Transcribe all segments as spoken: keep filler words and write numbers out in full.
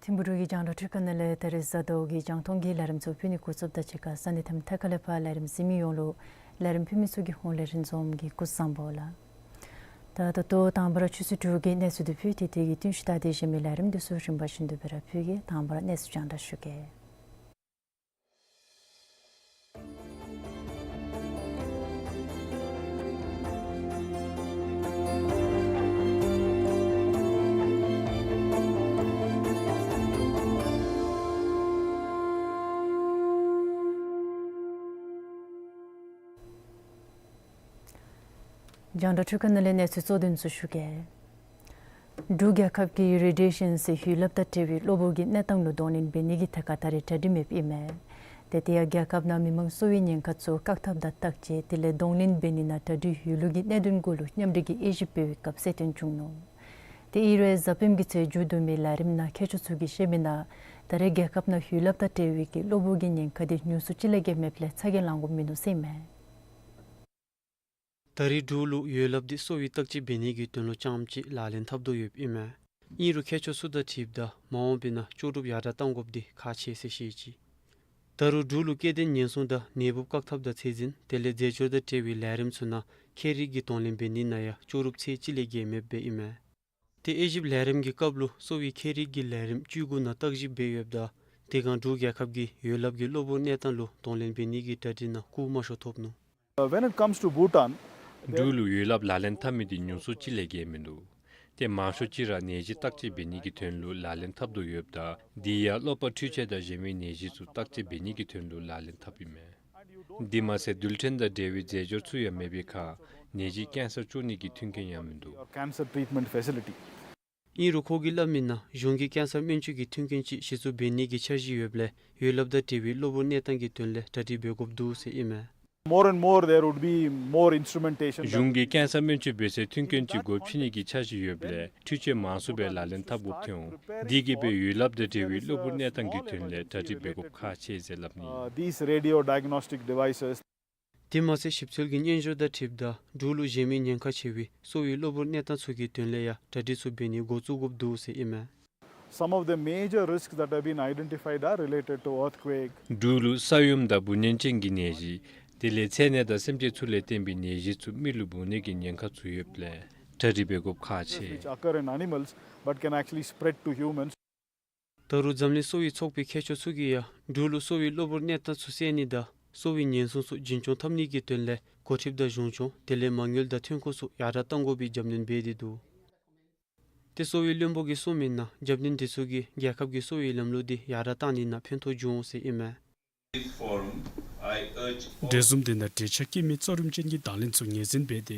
ཐིམ་ཕུག་འབྲུག་གི་རྒྱང་བསྒྲགས་འཕྲུལ་ཁང་ནང་ལས་ད་རིས་གཟའ་ཟླཝ་གི་རྒྱང་མཐོང་གི་ལས་རིམ་ཚུ་ཕུལ་ནི་འགོ་བཙུགསཔ་ད་གཅིག་ཁར་ས་གནས་དང་ཐད་ཀར་ལས་ཕར་ལས་རིམ་གཟིགས་མི་ཡོངས་ལུ་ལས་རིམ་ཕུལ་མི་ཚུ་གི་ཧོངས་ལས་རིན་འཛོམས་ཀྱིས་སྐུ་གཟུགས་བཟང་པོ་ལགས། ད་ད་ལྟོ་དང་པ་ར་ཆུ་ཚོད་དྲུག་གི་གནས་ཚུལ་འདི་ཕུལ་ཏེ་དེ་གི་བསྟུན་ཞིབ་ལྟ་སྟེ་གཞན་མི་ལས་རིམ་འདི་ཚུ་རིམ་པ་བཞིན་དུ་སྦེ་ར་ཕུལ་གེ། དང་པ་ར་གནས་ཚུལ་རྒྱང་བསྒྲགས་ཞུ་གེ། རྒྱང་བསྒྲགས་འཕྲུལ་ཁང་ནང་ལས་གནས་ཚུལ་གཙོ་དོན་ཚུ་ཞུ་གེ། འབྲུག་རྒྱལ་ཁབ་ཀྱིས་རེ་ཌི་ཡེ་ཤཱན་ཟེར་ཡོ་ལཔ་དང་འབྲེལ་བའི་གློ་བུར་གྱི་གནས་སྟངས་ལུ་གདོང་ལེན་འབད་ནི་གི་ཐད་ཁར་ད་རེས་གྲ་སྒྲིག་མེདཔ་ཨིན་མས། ཏེ་དེ་ཡང་རྒྱལ་ཁབ་ནང་མི་མང་གསོ་བའི་ཉེན་ཁ་ཚུ་བཀག་ཐབས་དང་བརྟག་དཔྱད་དེ་ལས་གདོང་ལེན་འབད་ནི་ནང་གྲ་སྒྲིག་ཡོད་ལུགས་ཀྱི་གནད་དོན་གུ་ལུ་མཉམ་འབྲེལ་གྱི་དབྱེ་ཞིབ་འབད་བའི་སྐབས་གསལ་སྟོན་བྱུང་ནུག། ཏེ་ཨིན་རུང་གཟའ་སྤེནམ་གི་ཚེས་མཇུག་བསྡུ་མི་ལས་རིམ་ནང་མཁས་མཆོག་ཚུ་གིས་བཤད་མི་ནང་ད་རེས་རྒྱལ་ཁབ་ནང་ཡོ་ལཔ་དང་འབྲེལ་བའི་གི་གློ་བུར་གྱི་ཉེན་ཁ་དེ་ཉུང་སུ་ཅིག་ལས་བརྒལ་མེདཔ་ལས་ཚ་གྱང་ལང་དགོཔ་མིན་ནུག་ཟེར་ཨིན་མས། ད་རེས་འབྲུག་ལུ་ཡོ་ལཔ་འདི་གསོ་བའི་བརྟག་དཔྱད་འབད་ནི་གི་དོན་ལུ་རྐྱངམ་གཅིག་ལག་ལེན་འཐབ་དོ་ཡོདཔ་ཨིན་མས། ཨིན་རུང་མཁས་མཆོག་ཚུ་དང་འཁྲིལཝ་ད་མ་འོངས་པའི་ནང་ལྕོགས་གྲུབ་ཡར་དྲགས་གཏང་དགོཔ་འདི་ཁག་ཆེ་ཟེར་བཤད་ཅི། ད་རུང་འབྲུག་ལུ་སྐྱེ་ལྡན་ཉེན་སྲུང་དང་ནད་འབུཔ་བཀག་ཐབས་དང་ཚད་འཛིན་དེ་ལས་རྫས་སྦྱོར་དང་འབྲེལ་བའི་ལས་རིམ་ཚུ་ནང་ཁྱད་རིག་གི་གདོང་ལེན་འབད་ནི་ནང་ཡང་ལྕོགས་གྲུབ་ཚད་ཅིག་ལས་བརྒལ་མེདཔ་སྦེ་ཨིན་མས། ཏེ་དབྱེ་ཞིབ་ལས་རིམ་གྱི་སྐབས་ལུ་གསོ་བའི་ཁྱད་རིག་གི་ལས་རིམ་བཅུ་དགུ་ནང་བརྟག་ཞིབ་འབད་ཡོདཔ་ད་དེ་སྒང་འབྲུག་རྒྱལ་ཁབ་ཀྱིས་ཡོ་ལཔ་གི་གློ་བུར་གནས་སྟངས་ལུ་གདོང་ལེན་འབད་ནི་གི་གྲ་སྒྲིག་ནང་སྐུ་མ་ཤོར་ཐོབ་ནུག། Uh, when it comes to Bhutan, འབྲུག་ལུ་ཡོ་ལཔ་ལག་ལེན་འཐབ་མི་འདི་ཉུང་སུ་ཅིག་ལས་བརྒལ་མིན་འདུག། ཏེ་མང་ཤོས་ཅིག་ར་ནད་གཞི་བརྟག་དཔྱད་འབད་ནི་གི་དོན་ལུ་ལག་ལེན་འཐབ་དོ་ཡོདཔ་ད་འདི་ཡང་གློ་པ་འཕྲུལ་ཆས་དང་གཞན་མི་ནད་གཞི་ཚུ་བརྟག་དཔྱད་འབད་ནི་གི་དོན་ལུ་ལག་ལེན་འཐབ་ཨིན་མས། འདི་མ་ཚད་རྡུལ་ཕྲན་དང་འབྲེལ་བའི་རྫས་སྦྱོར་ཚུ་ཡང་མེད་པའི་ཁར་ནད་གཞི་ཀེན་སར་བཅོ་ནི་གི་མཐུན་རྐྱེན་ཡང་མིན་འདུག། Cancer treatment facility. ཨིན་རུང་ཁོ་གིས་སླབ་མི་ནང་གཞུང་གིས་ཀེན་སར་སྨན་བཅོས་ཀྱི་མཐུན་རྐྱེན་ཅིག་གཞི་བཙུགས་འབད་ནི་གི་འཆར་གཞི་ཡོདཔ་ལས་ཡོ་ལཔ་དང་འབྲེལ་བའི་གློ་བུར་གནས་སྟངས་ཀྱི་དོན་ལས་གྲ་སྒྲིག་འབད་དགོཔ་འདུག་ཟེར་ཨིན་མས། More and more there would be more instrumentation. གཞུང་གིས་ཀེན་སར་སྨན་བཅོས་འབད་སའི་མཐུན་རྐྱེན་ཅིག་དགོཔ་ཆེ་ནི་གི་འཆར་གཞི་ཡོདཔ་ལས་འཕྲུལ་ཆས་མང་སུ་སྦེ་ལག་ལེན་འཐབ་དགོཔ་ཐོན་འོང་། དེ་གིས་སྦེ་ཡོ་ལཔ་དང་འབྲེལ་བའི་གློ་བུར་གནས་སྟངས་ཀྱི་དོན་ལས་གྲ་སྒྲིག་འབད་དགོཔ་ཁག་ཆེ་ཟེར་སླབ་ནི། Uh, these radio diagnostic devices. དེ་མ་ཚད་ཞིབ་འཚོལ་གྱི་སྙན་ཞུ་དང་འཁྲིལཝ་ད་འབྲུག་ལུ་གཞན་མི་ཉེན་ཁ་ཆེ་བའི་གསོ་བའི་གློ་བུར་གནས་སྟངས་ཚུ་གི་དོན་ལས་ཡང་གྲ་སྒྲིག་ཚུ་འབད་ནི་འགོ་བཙུགས་དགོཔ་འདུག་ཟེར་ཨིན་མས། Some of the major risks that have been identified are related to earthquake. འབྲུག་ལུ་ས་ཡོམ་དང་འབུ་གཉན་ཅན་གྱི་ནད་གཞི་དེ་ལས་ཚད་ནད་དང་སེམས་ཅན་ཚུ་ལས་བརྟེན་པའི་ནད་གཞི་ཚུ་མི་ལུ་འབུ་ནི་གི་ཉེན་ཁ་ཚུ་ཡོདཔ་ལས་གྲ་སྒྲིག་འབད་དགོཔ་ཁག་ཆེ། Which occur in animals but can actually spread to humans. ད་རུང་འཛམ་གླིང་གསོ་བའི་ཚོགས་པའི་མཁས་མཆོག་ཚུ་གིས་ཡང་འབྲུག་ལུ་གསོ་བའི་གློ་བུར་གནས་སྟངས་ཚུ་སེལ་ནི་དང་གསོ་བའི་ཉེན་སྲུང་ཚུ་རྒྱུན་འཁྱོངས་འཐབ་ནི་གི་དོན་ལས་འགོ་ཁྲིདཔ་དང་གཞུང་སྐྱོང་དེ་ལས་མ་དངུལ་དང་ཐོན་ཁུངས་ཚུ་ཡར་དྲགས་གཏང་དགོ་པའི་རྒྱབ་སྣོན་འབད་དེ་འདུག། ཏེ་གསོ་བའི་བློན་པོ་གིས་གསུངས་མི་ནང་རྒྱབ་སྣོན་དེ་ཚུ་གིས་རྒྱལ་ཁབ་ཀྱི་གསོ་བའི་ལམ་ལུགས་འདི་ཡར་དྲགས་གཏང་ནི་ནང་ཕན་ཐོགས་འབྱུང་འོང་ཟེར་ཨིན་མས། འབྲས་སྤུངས་དེ་ནང་འབྲེལ་ཆགས་སྐྱེ་མེད་གཙོ་རིམ་ཅན་གྱི་དང་ལེན་ཚུ་ངོས་འཛིན་འབད་དེ་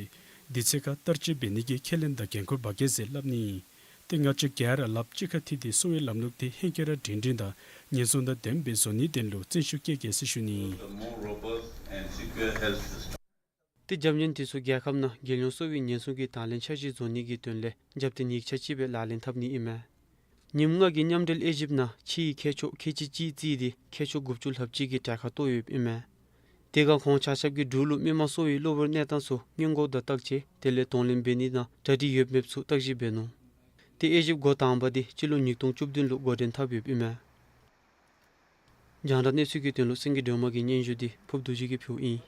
དུས་ཚོད་ཁར་བསྟར་སྤྱོད་འབད་ནི་གི་ཁས་ལེན་དང་འགན་ཁུར་འབག་གེ་ཟེར་སླབ་ནི། ཏེ་ང་བཅས་ག་ར་ལགཔ་གཅིག་ཁར་འཐིབས་ཏེ་གསོ་བའི་ལམ་ལུགས་དེ་ཧེང་སྐལ་ར་སྒྲིང་སྒྲིང་དང་ཉེན་སྲུང་དང་ལྡནམ་སྦེ་བཟོ་ནིའི་དོན་ལུ་བརྩོན་ཤུགས་བསྐྱེད་གེ་ཟེར་ཞུ་ནི། ཏེ་རྒྱབ་སྣོན་དེ་ཚུ་རྒྱལ་ཁབ་ནང་རྒྱལ་ཡོངས་གསོ་བའི་ཉེན་སྲུང་གི་དང་ལེན་འཆར་གཞི་བཟོ་ནི་གི་དོན་ལས་རྒྱབ་རྟེན་ཡིག་ཆ་ཅིག་སྦེ་ལག་ལེན་འཐབ་ནི་ཨིན་མས། ཉིནམ་ལྔ་གི་མཉམ་འབྲེལ་དབྱེ་ཞིབ་ནང་ཕྱིའི་མཁས་མཆོག་ཁལ་གཅིག་གཅིག་བརྩིས་ཏེ་མཁས་མཆོག་དགུ་བཅུ་ལྷགཔ་ཅིག་གིས་གྲལ་ཁར་གཏོགས་ཡོདཔ་ཨིན་མས། དེ་སྒང་ཁོང་ཆ་ཁྱབ་ཀྱིས་འབྲུག་ལུ་མི་མང་གསོ་བའི་གློ་བུར་གནས་སྟངས་ཚུ་སྔོན་འགོག་དང་བརྟག་དཔྱད་དེ་ལས་གདོང་ལེན་འབད་ནི་ནང་གྲ་སྒྲིག་ཡོད་མེད་ཚུ་བརྟག་ཞིབ་འབད་ནུག། ཏེ་དབྱེ་ཞིབ་འགོ་དང་པ་འདི་སྤྱི་ལོ་ཉིས་སྟོང་བཅུ་བདུན་ལུ་འགོ་འདྲེན་འཐབ་ཡོདཔ་ཨིན་མས། རྒྱང་བསྒྲགས་གནས་ཚུལ་གྱི་དོན་ལུ་སེང་གེ་སྒྲོལ་མ་གི་སྙན་ཞུ་འདི་ཕུརབ་རྡོ་རྗེ་གིས་ཕུལཝ་ཨིན།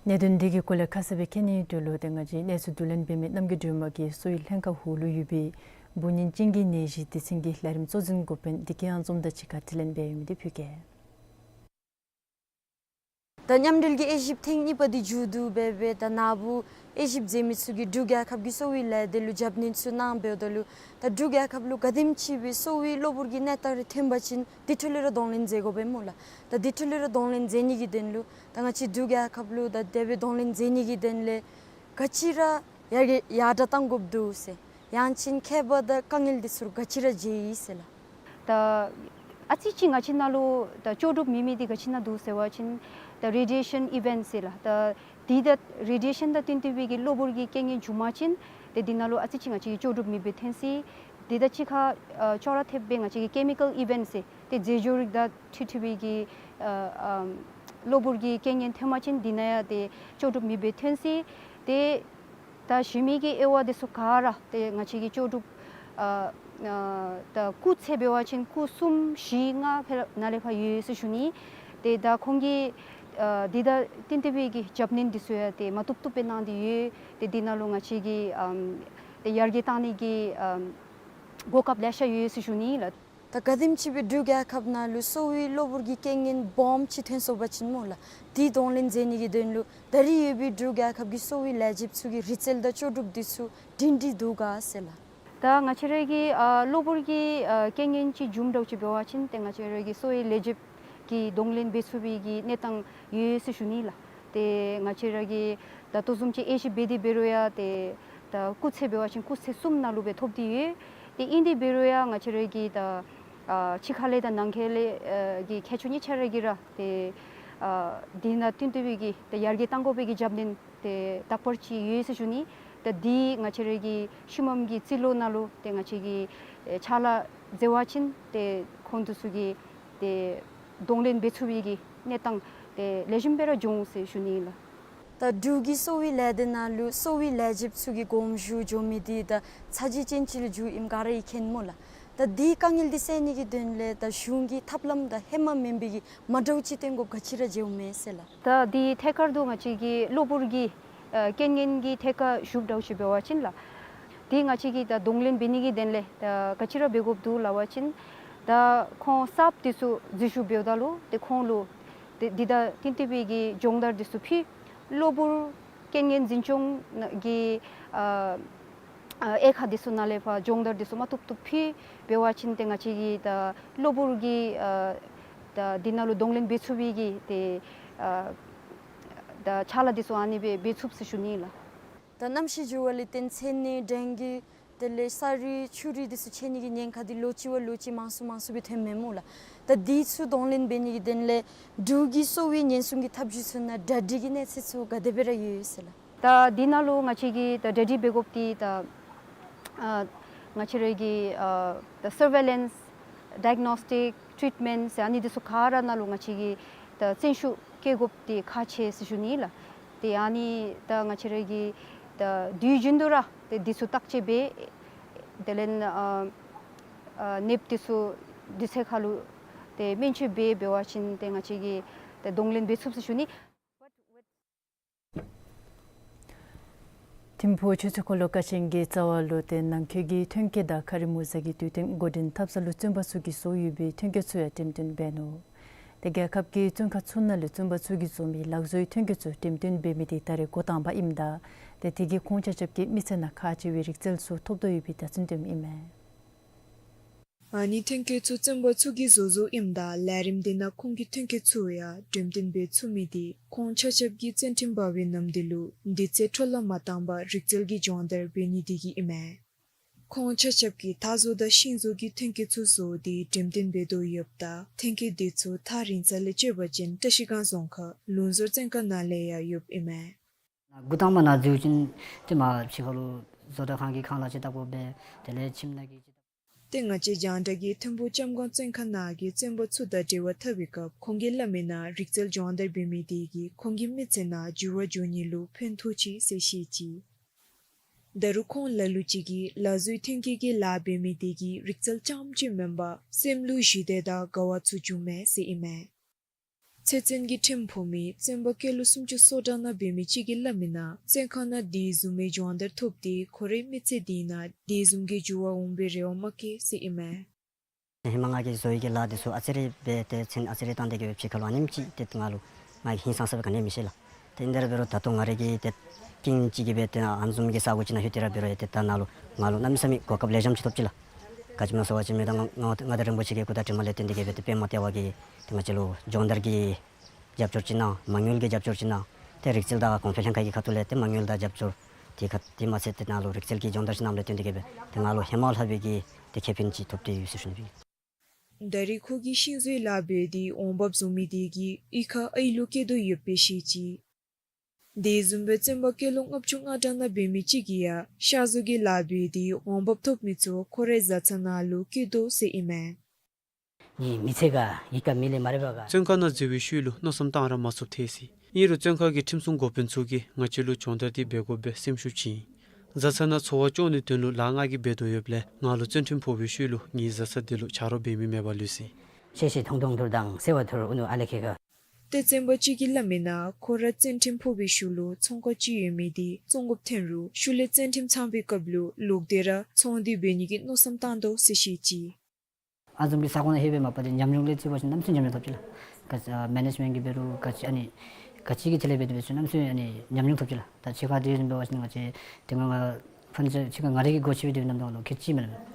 གནད་དོན་འདི་གི་སྐོར་ལས་ཁ་གསལ་སྦེ་མཁྱེན་ནིའི་དོན་ལུ་ཏེ་ང་བཅས་གནས་ཚུལ་བསྡུ་ལེན་འབད་མི་རྣམ་རྒྱལ་སྒྲོལ་མ་གིས་གསོ་བའི་ལྷན་ཁག་འོག་ལུ་ཡོད་པའི་འབུ་གཉན་ཅན་གྱི་ནད་གཞི་སྡེ་ཚན་གྱི་ལས་རིམ་གཙོ་འཛིན་འགོ་དཔོན་བདེ་སྐྱིད་དབྱངས་འཛོམས་དང་གཅིག་ཁར་དྲི་ལན་འབད་ཡོད་མི་འདི་ཕུལ་གེ། ད་མཉམ་འབྲེལ་གྱི་དབྱེ་ཞིབ་ཐེངས་གཉིས་པ་འདི་མཇུག་བསྡུ་འབད་འབད་ད་ན་བུ་དབྱེ་ཞིབ་མཛད་མི་ཚུ་གིས་འབྲུག་རྒྱལ་ཁབ་ཀྱི་གསོ་བའི་ལས་སྡེ་ལུ་རྒྱབ་སྣོན་ཚུ་གནང་འབདཝ་ད་ལུ་ད་འབྲུག་རྒྱལ་ཁབ་ལུ་ག་དེམ་ཅིག་སྦེ་གསོ་བའི་གློ་བུར་གྱི་གནས་སྟངས་རེ་ཐོན་པ་ཅིན་དེ་འཕྲོ་ལས་ར་གདོང་ལེན་མཛད་དགོ་པས་སྨོ་ལགས། ད་དེ་འཕྲོ་ལས་ར་གདོང་ལེན་མཛད་ནི་གི་དོན་ལུ་ད་ང་བཅས་འབྲུག་རྒྱལ་ཁབ་ལུ་ད་དེ་སྦེ་གདོང་ལེན་མཛད་ནི་གི་དོན་ལས་ག་ཅི་ར་ཡར་ཡར་དྲགས་གཏང་དགོཔ་འདུག་ཟེར། ཡང་ཅིན་ཁྱད་པར་དང་དཀའ་ངལ་འདི་ཚུ་ག་ཅི་ར་མཇལ་ཡི་ཟེར་ལགས། ད་ཨ་ཙི་ཅིག་ང་བཅས་ནང་ལུ་ད་ལྕོགས་གྲུབ་མེད་མི་འདི་ག་ཅི་ནང་འདུག་ཟེར་བ་ཅིན་ད་རེ་ཌི་ཡེ་ཤཱན་ཨི་ཝེནཊ་ཟེར་ལགས། ད་འདི་ད་རེ་ཌི་ཡེ་ཤཱན་དང་བསྟུན་ཏེ་སྦེ་གི་གློ་བུར་གྱི་རྐྱེན་ངན་བྱུང་པ་ཅིན་ཏེ་འདི་ནང་ལུ་ཨ་ཙི་ཅིག་ང་བཅས་ཀྱི་ལྕོགས་གྲུབ་མེདཔ་སྦེ་ཐོན་སྲིད། འདི་དང་གཅིག་ཁར་ཨ་ཅོག་ར་འཐདཔ་སྦེ་ང་བཅས་ཀྱི་ཀེ་མི་ཀཱལ་ཨི་ཝེནཊ་ཟེར་ཏེ་རྫས་སྦྱོར་རིགས་དང་འཁྲིལ་འཁྲིལ་བའི་གི་ཨ་ཨམ་གློ་བུར་གྱི་རྐྱེན་ངན་ཐོན་པ་ཅིན་འདི་ནང་ཡང་ཏེ་ལྕོགས་གྲུབ་མེདཔ་སྦེ་ཐོན་སྲིད། ཏེ་ད་གཞན་མི་གི་དབྱེ་བ་འདི་ཚུ་ག་ར་ཏེ་ང་བཅས་ཀྱི་ལྕོགས་གྲུབ་ཨ་ ཨ་ད་སྐུགས་ཚད་འབད་བ་ཅིན་སྐུགས་གསུམ་བཞི་ལྔ་ཕར་ནཱ་ལས་ཕར་ཡོད་ཟེར་ཞུ་ནི། ཏེ་ད་ཁོང་གིས་ཨ་འདི་དང་བསྟུན་ཏེ་སྦེ་གི་རྒྱབ་སྣོན་འདི་ཚུ་ཡང་ཏེ་མ་བཏུབ་བཏུབ་སྦེ་གནང་སྟེ་ཡོད། ཏེ་འདི་ནང་ལུ་ང་བཅས་ཀྱིས་ཨམ་ཏེ་ཡར་རྒྱས་གཏང་ནི་གི་ཨམ་གོ་སྐབས་ལེ་ཤ་ཡོད་ཟེར་ཞུ་ནི་ལགས། ད་ག་དེམ་ཅིག་སྦེ་འབྲུག་རྒྱལ་ཁབ་ནང་ལུ་གསོ་བའི་གློ་བུར་གྱི་རྐྱེན་ངན་སྦོམ་ཅིག་ཐོན་སོང་པ་ཅིན་སྨོ་ལགས། དེ་གདོང་ལེན་མཛད་ནི་གི་དོན་ལུ་ད་རེས་ཡོད་པའི་འབྲུག་རྒྱལ་ཁབ་ཀྱི་གསོ་བའི་ལས་བྱེདཔ་ཚུ་གི་རིག་རྩལ་དང་ལྕོགས་གྲུབ་འདི་ཚུ་སྒྲིང་སྒྲི་འདུག་ག་ཟེར་ལགས། ད་ང་བཅས་ར་གི་ཨ་གློ་བུར་གྱི་ཨ་རྐྱེན་ངན་ཅིག་འབྱུངམ་འདྲཝ་ཅིག་འབད་བ་ཅིན་ཏེ་ང་བཅས་ར་གི་གསོ་བའི་ལས་བྱེདཔ་གིས་གདོང་ལེན་འབད་ཚུགས་པའི་གི་གནས་སྟངས་ཡོད་ཟེར་ཞུ་ནི་ལགས། ཏེ་ང་བཅས་ར་གིས་ད་ལྟོ་བཟུམ་ཅིག་དབྱེ་ཞིབ་འབད་དེ་འབད་རུང་ཡང་ཏེ་ད་སྐུགས་ཚད་འབད་བ་ཅིན་སྐུགས་ཚད་གསུམ་ནང་ལུ་སྦེ་ཐོབ་སྟེ་ཡོད། ཏེ་ཨིན་དེ་འབད་རུང་ཡང་ང་བཅས་ར་གི་ད་ཨ་ཕྱི་ཁ་ལས་དང་ནང་ཁ་ལས་ཨ་གི་མཁས་མཆོག་གཉིས་ཆ་ར་གིས་ར་ཏེ་ཨ་དེ་ནང་བསྟུན་ཏེ་སྦེ་གི་ད་ཡར་རྒྱས་གཏང་དགོ་པའི་གི་རྒྱབ་སྣོན་ཏེ་དག་པར་ཅིག་ཡོད་ཟེར་ཞུ་ནི། ད་འདི་ང་བཅས་ར་གི་ཤུལ་མམ་གྱི་རྩིས་ལོ་ནང་ལུ་ཏེ་ང་བཅས་ཀྱིས་ཨེ་ཕྱག་ལཱ་མཛད་པ་ཅིན་ཏེ་ཁོང་དེ་ཚུ་གིས་ཏེ་གདོང་ལེན་འབད་ཚུགས་པའི་གི་གནས་སྟངས་ཏེ་ལེགས་ཤོམ་སྦེ་ར་འབྱུང་ཟེར་ཞུ་ནི་ལགས། ད་འབྲུག་གི་གསོ་བའི་ལས་སྡེ་ནང་ལུ་གསོ་བའི་ལས་བྱེདཔ་ཚུ་གི་དགོངས་ཞུ་འགྱོ་མི་འདི་ད་ཚ་གྱང་ཅན་ཅིག་ལུ་འགྱུར་ཨིནམ་ག་ར་གིས་མཁྱེན་སྨོ་ལགས། ད་འདི་དཀའ་ངལ་འདི་སེལ་ནི་གི་དོན་ལས་ད་གཞུང་གི་ཐབས་ལམ་དང་ཧེ་མ་མེན་པའི་གི་མ་འདྲཝ་ཅིག་སྟོན་དགོཔ་ག་ཅི་ར་མཇལཝ་མས་ཟེར་ལགས། ད་འདི་ཐད་ཀར་དུ་ང་བཅས་ཀྱི་གློ་བུར་གྱི་ཨ་རྐྱེན་ངན་གྱི་ཐད་ཁར་ཞུཝ་འདྲཝ་ཅིག་འབད་བ་ཅིན་ལགས། འདི་ང་བཅས་ཀྱིས་ད་གདོང་ལེན་འབད་ནི་གི་དོན་ལས་ད་ག་ཅི་ར་འབད་དགོཔ་འདུག་ལབ་པ་ཅིན་ད་ཁོང་གསརཔ་འདི་ཚུ་འཛུལ་ཞུགས་འབདཝ་ད་ལུ་ཏེ་ཁོང་ལུ་ཏེ་འདི་དང་བསྟུན་ཏེ་སྦེ་གི་སྦྱོང་བརྡར་འདི་ཚུ་ཕུལ། གློ་བུར་རྐྱེན་ངན་འཛིན་སྐྱོང་གི་ཨ་ཨ་དབྱེ་ཁག་འདི་ཚུ་ནང་ལས་ཕར་སྦྱོང་བརྡར་འདི་ཚུ་མ་བཏུབ་བཏུབ་ཕུལ་འབད་བ་ཅིན་ཏེ་ང་བཅས་ཀྱིས་ད་གློ་བུར་གྱི་ཨ་ད་འདི་ནང་ལུ་གདོང་ལེན་འབད་ཚུགས་པའི་གི་ཏེ་ཨ་ད་ཕྱག་ལཱ་འདི་ཚུ་ཨ་ནི་སྦེ་འབད་ཚུགསཔ་ཟེར་ཞུ་ནི་ལགས། ད་གནམ་གཤིས་འགྱུར་བ་ལས་བརྟེན་ཚ་ནད་ཌེང་གི་དེ་ལས་ས་རུད་ཆུ་རུད་འདི་ཚུ་ཆད་ནི་གི་ཉེན་ཁ་འདི་ལོ་གཅིག་བ་ལོ་གཅིག་མང་སུ་མང་སུ་སྦེ་ཐོནམ་མས་སྨོ་ལགས། ད་འདི་ཚུ་གདོང་ལེན་འབད་ནི་གི་དོན་ལས་འབྲུག་གི་གསོ་བའི་ཉེན་སྲུང་གི་ཐབས་བྱུས་ཚུ་ནང་གྲ་སྒྲིག་གི་གནས་ཚད་ཚུ་ག་དེ་སྦེ་ར་ཡོད་ཟེར་ལགས། ད་འདི་ནང་ལུ་ང་བཅས་ཀྱིས་ད་གྲ་སྒྲིག་འབད་དགོཔ་འདི་ད་ཨ་ང་བཅས་ར་གི་ཨ་ད་སར་ཝེ་ལེནསི་ཌའི་གནོསི་ཊིཀ་ཊྲིཊ་མེནཊ་ཟེར་ཨ་ནི་འདི་ཚུ་ག་ར་ནང་ལུ་ང་བཅས་ཀྱིས་ད་བརྩོན་ཤུགས་བསྐྱེད་དགོཔ་འདི་ཁག་ཆེ་ཟེར་ཞུ་ནི་ལགས། ཏེ་ཨ་ནི་ད་ང་བཅས་ར་གིས་ད་དུས་རྒྱུན་དུ་ར་ཏེ་འདི་ཚུ་བརྟག་དཔྱད་འབད་དེ་ལས་ཨ་ཨ་ནདཔ་འདི་ཚུ་དུས་ཚོད་ཁར་ལུ་ཏེ་སྨན་བཅོས་འབད་འབད་བ་ཅིན་ཏེ་ང་བཅས་ཀྱིས་ད་གདོང་ལེན་འབད་ཚུགསཔ་ཟེར་ཞུ་ནི། ཐིམ་ཕུག་ཆུ་ཚོད་འཁོར་ལོ་ཀ་ཆེན་གྱི་རྩ་བ་ལུ་ཏེ་ནང་འཁོད་ཀྱི་ཐོན་སྐྱེད་དང་ཁ་རི་མུ་ཟ་གི་དུས་སྟོན་འགོ་འདྲེན་འཐབ་ས་ལུ་བཙོན་པ་ཚུ་གིས་བཟོ་ཡོད་པའི་ཐོན་སྐྱེད་ཚུ་ཡང་འགྲེམས་སྟོན་འབད་ནུག། ཏེ་རྒྱལ་ཁབ་ཀྱི་བཙོན་ཁང་ཚུ་ནང་ལས་བཙོན་པ་ཚུ་གིས་བཟོ་མི་ལག་བཟོའི་ཐོན་སྐྱེད་ཚུ་འགྲེམས་སྟོན་འབད་མི་འདི་ད་རེས་འགོ་དང་པ་ཨིནམ་ད་ཏེ་དེ་གིས་ཁོང་ཆ་ཁྱབ་ཀྱི་མི་ཚེ་ནང་ཁག་ཆེ་བའི་རིག་རྩལ་ཚུ་ཐོབ་དོ་ཡོད་པའི་བརྡ་མཚོན་སྟོནམ་ཨིན་མས། ཨ་ནི་ཐོན་སྐྱེད་ཚུ་བཙོན་པ་ཚུ་གིས་བཟོ་བཟོཝ་ཨིནམ་ད་ལས་རིམ་འདི་ནང་ཁོང་གི་ཐོན་སྐྱེད་ཚུ་ཡང་འགྲེམས་སྟོན་འབད་ཚུགས་མི་འདི་ཁོང་ཆ་ཁྱབ་ཀྱིས་བཙོན་ཁྲིམས་འབག་པའི་ནམ་དུས་ལུ་འདི་ཚེ་འཕྲོ་བརླག་མ་བཏང་པར་རིག་རྩལ་གྱི་སྦྱོང་བརྡར་འབད་ནི་འདི་གིས་ཨིན་མས། ཁོང་ཆ་ཁྱབ་ཀྱིས་ཐགས་བཟོ་དང་ཤིང་བཟོ་གི་ཐོན་སྐྱེད་ཚུ་བཟོ་སྟེ་འགྲེམས་སྟོན་འབད་དོ་ཡོདཔ་ད་ཐོན་སྐྱེད་འདི་ཚུ་ཐགས་རིང་ས་ལས་བཅད་པ་ཅིན་བཀྲ་ཤིས་སྒང་རྫོང་ཁག་ལུང་ཟུར་བཙོན་ཁང་ནང་ལས་ཡང་ཡོདཔ་ཨིན་མས། འགོ་དང་པ་ནང་འཛུལཝ་ཅིག་ཏེ་མར་ཕྱི་ཁ་ལུ་བཟོ་གྲྭ་ཁང་གི་ཁང་གླ་ཅིག་བཏབ་དགོ་པས། དེ་ལས་ཁྱིམ་ནང་གི་ཅིག་བཏབ། ཏེ་ང་བཅས་རྒྱང་བསྒྲགས་ཀྱིས་ཐིམ་ཕུག་ལྕམ་སྒང་བཙོན་ཁང་ནང་གི་བཙོན་པ་ཚུ་དང་འབྲེལ་བ་འཐབ་པའི་སྐབས་ཁོང་གིས་སླབ་མིའི་ནང་རིག་རྩལ་སྦྱོང་བརྡར་འབད་མི་དེ་གིས་ཁོང་གི་མི་ཚེ་ནང་འགྱུར་བ་འགྱོ་ནི་ལུ་ཕན་ཐོགས་ཅི་ཟེར་བཤད་ཅི། ད་རུང་ཁོང་ལ་ལུ་ཅིག་གིས་ལག་བཟོའི་ཐོན་སྐྱེད་ཀྱི་ལཱ་འབད་མི་དེ་གིས་རིག་རྩལ་རྐྱངམ་ཅིག་མེན་པར་སེམས་ལུ་ཞི་བདེ་དང་དགའ་བ་ཚུ་འབྱུངམ་མས་ཟེར་ཨིན་མས། ཚེ་བཙོན་གྱི་ཁྲིམས་ཕོག་མི་བཙོན་པ་སྐྱེས་ལོ་སུམ་ཅུ་སོ་གྲངས་ནང་འབད་མི་ཅིག་གིས་སླབ་མིའི་ནང་བཙོན་ཁང་ནང་དེ་བཟུམ་མའི་སྦྱོང་བརྡར་ཐོབ་སྟེ་ཁོ་རའི་མི་ཚེ་འདི་ནང་དེ་བཟུམ་གྱི་འགྱུར་བ་འོང་པའི་རེ་བ་མ་བསྐྱེད་ཟེར་ཨིན་མས། ཧེ་མ་ང་གིས་བཟོ་ཡི་གི་ལཱ་འདི་ཚུ་ཨ་ཙི་རེ་འབད་དེ་ཚུན་ཨ་ཙི་རེ་བཏང་སྟེ་གི་སྦེ་ཕྱི་ཁ་ལུ་ཨ་ནེམ་ཅིག་ཏེ་ང་ལུ་ང་གིས་ཧིང་སངས་ས་སྦེ་ག་ནི་མི་ཤེས་ལགས། ཏེ་ཨིན་དེ་ར་འབད་རུང་ད་ལྟོ་ང་རའི་གི་ཏེ་རྐྱེན་ཅིག་གིས་སྦེ་ཏེ་ཨ་ནི་བཟུམ་གྱི་ས་གོ་ཅིག་ནང་ལྷོད་དེ་ར་འབད་རུང་ཡང་ཏེ་ད་ནཱ་ལུ་ང་ལུ་གནམ་མེད་ས་མེད་གོ་སྐབས་ལེགས་ཤོམ་ཅིག་ཐོབ་ཅི་ལགས། ག་ཅི་སྨོ་ཟེར་བ་ཅིན་མི་དང་ང་ང་དང་རིན་པོ་ཆེ་གི་སྐུ་དང་གྲིབ་མ་ལས་བརྟེན་ཏེ་གི་སྦེ་ཏེ་པདྨ་ལྟེ་བ་གིས་ཏེ་ང་བཅས་ལུ་སྦྱོང་བརྡར་གྱི་རྒྱབ་སྐྱོར་ཅིག་གནང་། མ་དངུལ་གྱི་རྒྱབ་སྐྱོར་ཅིག་གནང་། ཏེ་རིག་རྩལ་དང་གོང་འཕེལ་ལྷན་ཁག་གི་ཁ་ཐུག་ལས་ཏེ་མ་དངུལ་དང་རྒྱབ་སྐྱོར་དེ་ཁ་དེ་མ་ཚད་ཏེ་ནཱ་ལུ་རིག་རྩལ་གྱི་སྦྱོང་བརྡར་ཅིག་གནངམ་ལས་བརྟེན་ཏེ་གི་སྦེ་ཏེ་ང་ལུ་ཧེ་མ་ལྷག་པའི་གི་ཏེ་ཁེ་ཕན་ཅིག་ཐོབ་སྟེ་ཡོད་ཟེར་ཞུ་ནི་ཨིན། ད་རེས་ཁོ་གིས་ཤིང་བཟོའི་ལཱ་འབད་དེ་འོང་འབབ་བཟོ་མི་དེ་གིས་གཡུས་ཁར་ཨའི་ལུ་སྐྱེ་དོ་ཡོདཔ་སྦེ་བཤད་ཅི། དེ་བཟུམ་སྦེ་བཙོན་པ་སྐྱེས་ལོ་ལྔ་བཅུ་ང་གྲངས་ནང་འབད་མི་ཅིག་གིས་ཡང་ཤ་བཟོ་གི་ལཱ་འབད་དེ་འོང་འབབ་ཐོབ་མི་ཚུ་ཁོ་རའི་བཟའ་ཚང་ནང་ལུ་སྐྱེ་དོ་ཟེར་ཨིན་མས། ངེའི་མི་ཚེ་ག་གཡུས་ཁར་མི་ལས་མ་རེ་བ་ག། བཙོན་ཁང་ནང་འཛུལ་བའི་ཤུལ་ལུ་མནོ་བསམ་བཏང་ར་མ་ཚུགསཔ་ཐལ་ཟེར། ཨིན་རུང་བཙོན་ཁང་གི་ཁྲིམས་སྲུང་འགོ་དཔོན་ཚུ་གིས་ང་བཅས་ལུ་སྦྱོང་བརྡར་འདི་འབད་དགོ་པའི་སེམས་ཤུགས་བྱིན། བཟའ་ཚང་ནང་འཚོ་བ་སྐྱོང་ནིའི་དོན་ལུ་ལཱ་ང་གིས་འབད་དོ་ཡོདཔ་ལས་ང་ལུ་བཙོན་ཁྲིམས་ཕོག་པའི་ཤུལ་ལུ་ངེའི་བཟའ་ཚང་དེ་ལུ་ཆ་རོགས་འབད་མི་མེདཔ་ལུས་ཅི། ཤེས་ཤེས་མཐོང་མཐོང་ཐུར་དང་སེ་བ་ཐུར་ཨུ་ནུ་ཨ་ལེ་ཁེ་ག། ཏེ་བཙོན་པ་ཅིག་གིས་སླབ་མིའི་ནང་ཁོ་ར་བཙོན་ཁྲིམས་ཕོག་པའི་ཤུལ་ལུ་ཚོང་ཁང་ཅིག་ཡོད་མི་དེ་བཙོང་དགོཔ་ཐོན་རུང་ཤུལ་ལས་བཙོན་ཁྲིམས་ཚང་པའི་སྐབས་ལུ་ལོག་སྟེ་ར་ཚོང་དེ་འབད་ནི་གི་མནོ་བསམ་བཏང་དོ་ཟེར་བཤད་ཅི། ཨ་བཟུམ་གྱི་ས་ཁོངས་ནང་ལྷོད་པའི་མ་པ་དེ་ཉམས་མྱོང་ལས་བརྩི་བ་ཅིན་གནམ་མེད་ས་མེད་ཉམས་མྱོང་ཐོབ་ཅི་ལགས། ག་ཅི་ཨ་མེ་ནེཇ་མེནཊ་གི་འབད་རུང་ག་ཅི་ཨ་ནི་ག་ཅི་གི་ཐད་ལས་འབད་དེ་འབད་ཚུ་གནམ་མེད་ས་མེད་ཨ་ནི་ཉམས་མྱོང་ཐོབ་ཅི་ལགས། ད་ཕྱི་ཁར་དེ་བཟུམ་འབད་བ་ཅིན་ང་བཅས་དེ་སྔ་ང་ཕར་ཕྱི་ཁར་ང་རའི་གི་སྒོ་ཕྱེ་བའི་དེ་ནམ་དུས་ལུ་ཁེ་ཅིག་མེད་ལགས།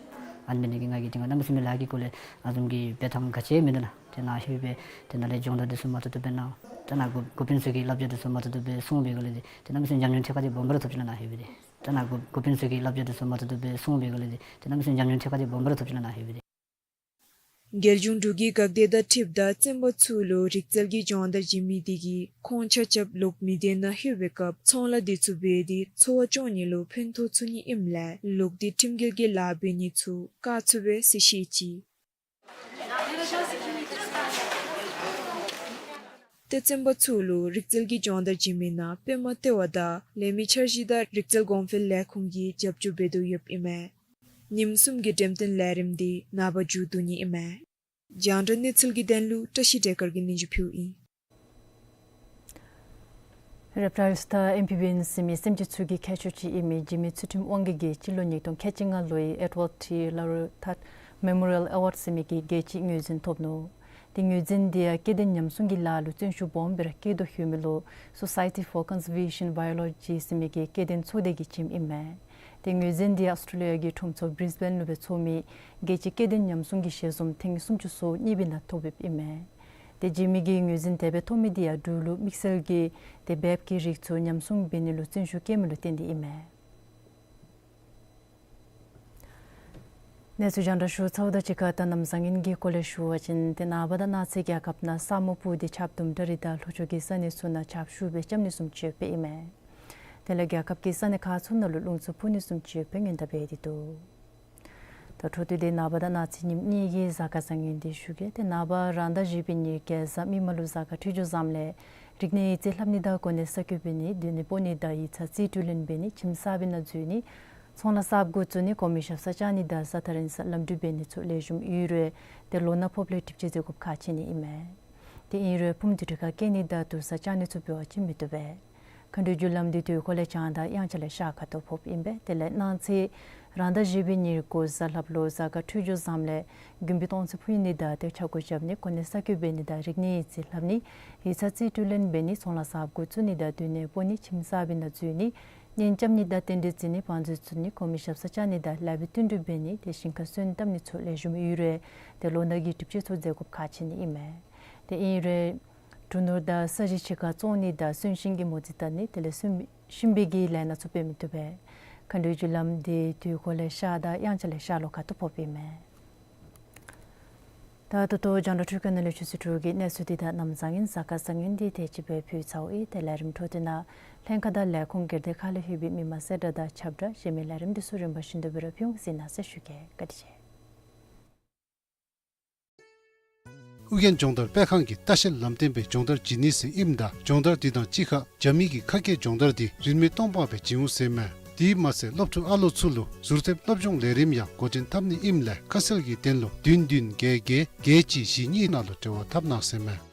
ཨ་ནི་འབད་ནི་གི་ང་གིས་དེ་སྔ་གནམ་མེད་ས་མེད་ལཱ་གི་སྐོར་ལས་ཨ་བཟུམ་གྱི་འབད་ཐངས་ག་ཅི་མིན་འདུག་ལགས། དེ་ནང་ལྷོད་པའི་དེ་ནང་ལས་སྦྱོང་བརྡར་དེ་ཚུ་མ་ཐོབ་ཐོབ་འབད་གནང་། ད་ནཱ་འགོ་འགོ་དཔོན་ཚུ་གི་བསླབ་བྱ་དེ་ཚུ་མ་ཐོབ་ཐོབ་འབད་སོང་བའི་སྒང་ལས་དེ་དེ་གནམ་མེད་ས་མེད་ཉམས་མྱོང་ཐད་ཀར་དེ་སྦོམ་སྦེ་ར་ཐོབ་ཅི་ལགས་ནཱ་ལྷོད་པའི་དེ། ད་ནཱ་འགོ་འགོ་དཔོན་ཚུ་གི་བསླབ་བྱ་དེ་ཚུ་མ་ཐོབ་ཐོབ་འབད་སོང་བའི་སྒང་ལས་དེ་དེ་གནམ་མེད་ས་མེད་ཉམས་མྱོང་ཐད་ཀར་དེ་སྦོམ་སྦེ་ར་ཐོབ་ཅི་ལགས་ནཱ་ལྷོད་པའི་དེ། རྒྱལ་གཞུང་འབྲུག་གི་འགག་སྡེ་དང་འཁྲིལཝ་ད་བཙོན་པ་ཚུ་ལུ་རིག་རྩལ་གྱི་སྦྱོང་བརྡར་བྱིན་མི་དེ་གིས་ཁོང་ཆ་ཁྱབ་ལོག་མི་སྡེ་ནང་ལྷོད་པའི་སྐབས་ཚོང་ལཱ་དེ་ཚུ་འབད་དེ་འཚོ་བ་སྐྱོང་ནི་ལུ་ཕན་ཐོགས་ཚུགས་ནི་ཨིནམ་ལས་ལོག་སྟེ་ཁྲིམས་འགལ་གྱི་ལཱ་འབད་ནི་ཚུ་བཀག་ཚུགས་པས་ཟེར་བཤད་ཅི། ཏེ་བཙོན་པ་ཚུ་ལུ་རིག་རྩལ་གྱི་སྦྱོང་བརྡར་བྱིན་མིའི་ནང་པདྨ་ལྟེ་བ་དང་ལས་མི་འཆར་གཞི་དང་རིག་རྩལ་གོང་འཕེལ་ལས་ཁུངས་ཀྱིས་རྒྱབ་སྐྱོར་འབད་དོ་ཡོདཔ་ཨིན་མས། ཉིནམ་གསུམ་གྱི་འགྲེམས་སྟོན་ལས་རིམ་དེ་ནངས་པ་མཇུག་བསྡུ་ནི་ཨིན་མས། རྒྱང་བསྒྲགས་གནས་ཚུལ་གྱི་དོན་ལུ་བཀྲ་ཤིས་བདེ་དཀར་གྱིས་སྙན་ཞུ་ཕུལཝ་ཨིན། རེབ་ཊའིལསི་དང་ཨེམ་ཕི་བི་ཡཱན་ཟེར་མི་སེམས་ཅན་ཚུ་གི་ཁྱད་ཆོས་ཅིག་ཨིན་མི་འཇིགས་མེད་ཚུལ་ཁྲིམས་དབང་སྒྱུར་གྱིས་སྤྱི་ལོ་ཉིས་སྟོང་ཁལ་གཅིག་ལྔ་ལོའི་ཨེཌ་ཝརཌ་ཊི་ལ་རོ་ཐཱརཌ་མེ་མོ་རི་ཡཱལ་ཨེ་ཝཱརཌ་ཟེར་མི་གི་རྒྱལ་སྤྱིའི་ངོས་འཛིན་ཐོབ་ནུག། ཏེ་ངོས་འཛིན་དེ་ཡང་སྐྱེ་ལྡན་ཉམས་སྲུང་གི་ལཱ་ལུ་བརྩོན་ཤུགས་སྦོམ་སྦེ་ར་བསྐྱེད་དོ་ཡོད་མི་ལུ་Society for Conservation Biology ཟེར་མི་གི་སྐྱེ་ལྡན་ཚོགས་སྡེ་གིས་བྱིནམ་ཨིན་མས། ཏེ་ངོས་འཛིན་དེ་ཨོསི་ཊྲེ་ལི་ཡ་གི་གྲོང་ཚོ་བིརིས་བེན་ལུ་སྦེ་འཚོགས་མི་རྒྱལ་སྤྱིའི་སྐྱེ་ལྡན་ཉམས་སྲུང་གི་ཞལ་འཛོམས་ཐེངས་སུམ་ཅུ་སོ་གཉིས་པའི་ནང་ཐོབ་ཡོདཔ་ཨིན་མས། ཏེ་འཇིགས་མེད་ཀྱིས་ངོས་འཛིན་དེ་སྦེ་ཐོབ་མི་དེ་ཡང་འབྲུག་ལུ་དམིགས་བསལ་གྱི་ཏེ་བེབ་ཀྱི་རིགས་ཚུ་ཉམས་སྲུང་འབད་ནི་ལུ་བརྩོན་ཤུགས་བསྐྱེད་མི་ལུ་བརྟེན་ཏེ་ཨིན་མས། གནས་ཚུལ་རྒྱང་བསྒྲགས་ཞུ་ཚརཝ་དང་གཅིག་ཁར་ད་གནམ་བཟང་ངན་གྱི་སྐོར་ལས་ཞུ་བ་ཅིན་ཏེ་ནངས་པ་དང་གནངས་ཚེ་རྒྱལ་ཁབ་ནང་ས་སྨུག་སྤུབས་ཏེ་ཆརཔ་དུམ་གྲ་རེ་དང་ལྷོ་ཕྱོགས་ཀྱི་ས་གནས་ཚུ་ནང་ཆརཔ་ཤུགས་སྦེ་རྐྱབ་ནི་བཟུམ་ཅིག་ཡོདཔ་ཨིན་མས། དེ་ལས་རྒྱལ་ཁབ་ཀྱི་ས་གནས་ཁག་ཚུ་ནང་ལུ་རླུང་འཚུབ་འཕུ་ནི་བཟུམ་ཅིག་ཡོདཔ་སྔོན་བརྡ་འབད་དེ་འདུག། ད་འཕྲོ་མཐུད་དེ་ནངས་པ་དང་གནངས་ཚེ་ཉིནམ་གཉིས་ཀྱི་གཟའ་སྐར་བཟང་ངན་དེ་ཞུ་གེ། ཏེ་ནངས་པ་རང་ཟླ་བཞི་པའི་ཉེར་བརྒྱད་གཟའ་མིག་དམར་ལུ་གཟའ་སྐར་འཕྲོད་སྦྱོར་བཟངམ་ལས་རིག་གནས་ཡིག་རྩིས་ལྷབ་ནི་དང་གོ་གནས་གསར་བསྐོ་འབད་ནི་སྡོད་གནས་སྤོ་ནི་དང་ཡིག་ཚང་རྩིས་སྤྲོད་ལེན་འབད་ནི་ཁྱིམ་གསར་པའི་ནང་འཛུལ་ནི་ཚོང་ལཱ་གསརཔ་འགོ་བཙུགས་ནི་གོང་མའི་ཞབས་སར་བཅར་ནི་དང་བཟའ་ཟླ་རིང་བསྲེལ་ལམ་འགྲུལ་འབད་ནི་ཚུ་ལེགས་ཤོམ་ཡོད་རུང་ཏེ་ལོ་ན་ཕོགཔ་ལས་གྲིབ་སྐྱེལ་མཛད་དགོཔ་ཁག་ཆེ་ནི་ཨིན་མས། དེ་ཨིན་རུང་ཕུངམ་དུད་འགྲོ་ཁར་བཀལ་ནི་དང་དུར་སར་བཅར་ནི་ཚུ་འབད་བ་ཅིན་མི་བཏུབ་པས། མཁའ་འགྲོའི་རྒྱུ་ལམ་དེ་དུས་འཁོར་ལས་བྱང་དང་དབྱངས་འཆར་ལས་ཤར་ཁ་ཐུག་ཕོགཔ་ཨིན་པས། དེ་ལས་གནངས་ཚེ་རང་ཟླ་བཞི་པའི་ཉེར་དགུ་གཟའ་ལྷགཔ་ལུ་གཟའ་སྐར་འཕྲོད་སྦྱོར་བཟངམ་ལས་དགུན་འབུད་སྟོང་ཚོད་ཕུལ་ནི་དང་ཏེ་ཆར་གོ་རྐྱབ་ནི་གོ་གནས་གསར་བསྐོ་འབད་ནི་དང་རིག་གནས་ཡིག་རྩིས་ལྷབ་ནི་ཡིག་ཚང་རྩིས་སྤྲོད་ལེན་འབད་ནི་ཚོང་ལཱ་གསརཔ་འགོ་བཙུགས་ནི་དང་སྡོད་གནས་སྤོ་ནི་ཁྱིམ་གསར་པའི་ནང་འཛུལ་ནི་གཉེན་རྐྱབ་ནི་དང་རྟེན་འབྲེལ་བརྩི་ནི་བང་མཛོད་བཙུགས་ནི་གོང་མའི་ཞབས་སར་བཅར་ནི་དང་ལེགས་པའི་བསྟུན་གྲོས་འབད་ནི་ཏེ་ཞིང་ཁར་སོན་བཏབ་ནི་ཚུ་ལེགས་ཤོམ་ཡོད་རུང་ཏེ་ལོ་ན་གི་གྲིབ་སྐྱེལ་ཚུ་མཛད་དགོཔ་ཁག་ཆེ་ནི་ཨིན་མས། དེ་ཨིན་རུང་གྲུ་ནོར་དང་ས་གཞི་ཕྱི་ཁར་བཙོང་ནི་དང་གསོན་གཤིན་གྱི་མོ་རྩིས་བལྟ་ནི་དེ་ལས་གསོན་གཤིན་པོའི་གི་ལས་སྣ་ཚུ་འབད་མི་བཏུབ་པས། མཁའ་འགྲོའི་རྒྱུ་ལམ་དེ་དུས་འཁོར་ལས་ཤར་དང་དབྱངས་འཆར་ལས་ཤར་ལྷོ་ཁ་ཐུག་ཕོགཔ་ཨིན་མས། ད་ད་ལྟོ་རྒྱང་བསྒྲགས་འཕྲུལ་ཁང་ནང་ལས་ཆུ་ཚོད་དྲུག་གི་གནས་ཚུལ་དེ་དང་གནམ་བཟང་ངན་གཟའ་སྐར་བཟང་ངན་དེ་དེ་ཅིག་སྦེ་ཕུལ་ཚརཝ་ཨིན། ཏེ་ལས་རིམ་འཕྲོ་མཐུད་ནང་ལྷན་ཁག་དང་ལས་ཁུངས་སྒེར་སྡེ་ཁག་ལས་ལྷོད་པའི་མི་མང་གསལ་བསྒྲགས་དང་ཁྱབ་བསྒྲགས་གཞན་མི་ལས་རིམ་དེ་ཚུ་རིམ་པ་བཞིན་དུ་སྦེ་ར་ཕུལ་འོང་ཟེར་མནོ་བསམ་ཞུ་གེ། བཀའ་དྲིན་ཆེ། ཨོ་རྒྱན་སྦྱོང་བརྡར་སྤེལ་ཁང་གིས་ལྟ་བཤལ་ལམ་སྟོན་པའི་སྦྱོང་བརྡར་བྱིན་ནི་ཟེར་ཨིནམ་ད་སྦྱོང་བརྡར་འདི་དང་གཅིག་ཁར་རྒྱ་མི་གི་ཁ་སྐད་སྦྱོང་བརྡར་འདི་རིན་མེད་སྟོང་པ་སྦེ་བྱིན་འོང་ཟེར་མས། དེ་མ་ཚད་སློབ་ཕྲུག་ཨ་ལོ་ཚུ་ལུ་ཟུར་ཐེབས་སློབ་སྦྱོང་ལས་རིམ་ཡང་འགོ་འདྲེན་འཐབ་ནི་ཨིནམ་ལས་ཁ་གསལ་གྱི་དོན་ལུ་བདུན་བདུན་བརྒྱད་བརྒྱད་བརྒྱད་གཅིག་བཞི་གཉིས་ནང་ལུ་འབྲེལ་བ་འཐབ་གནང་ཟེར་མས།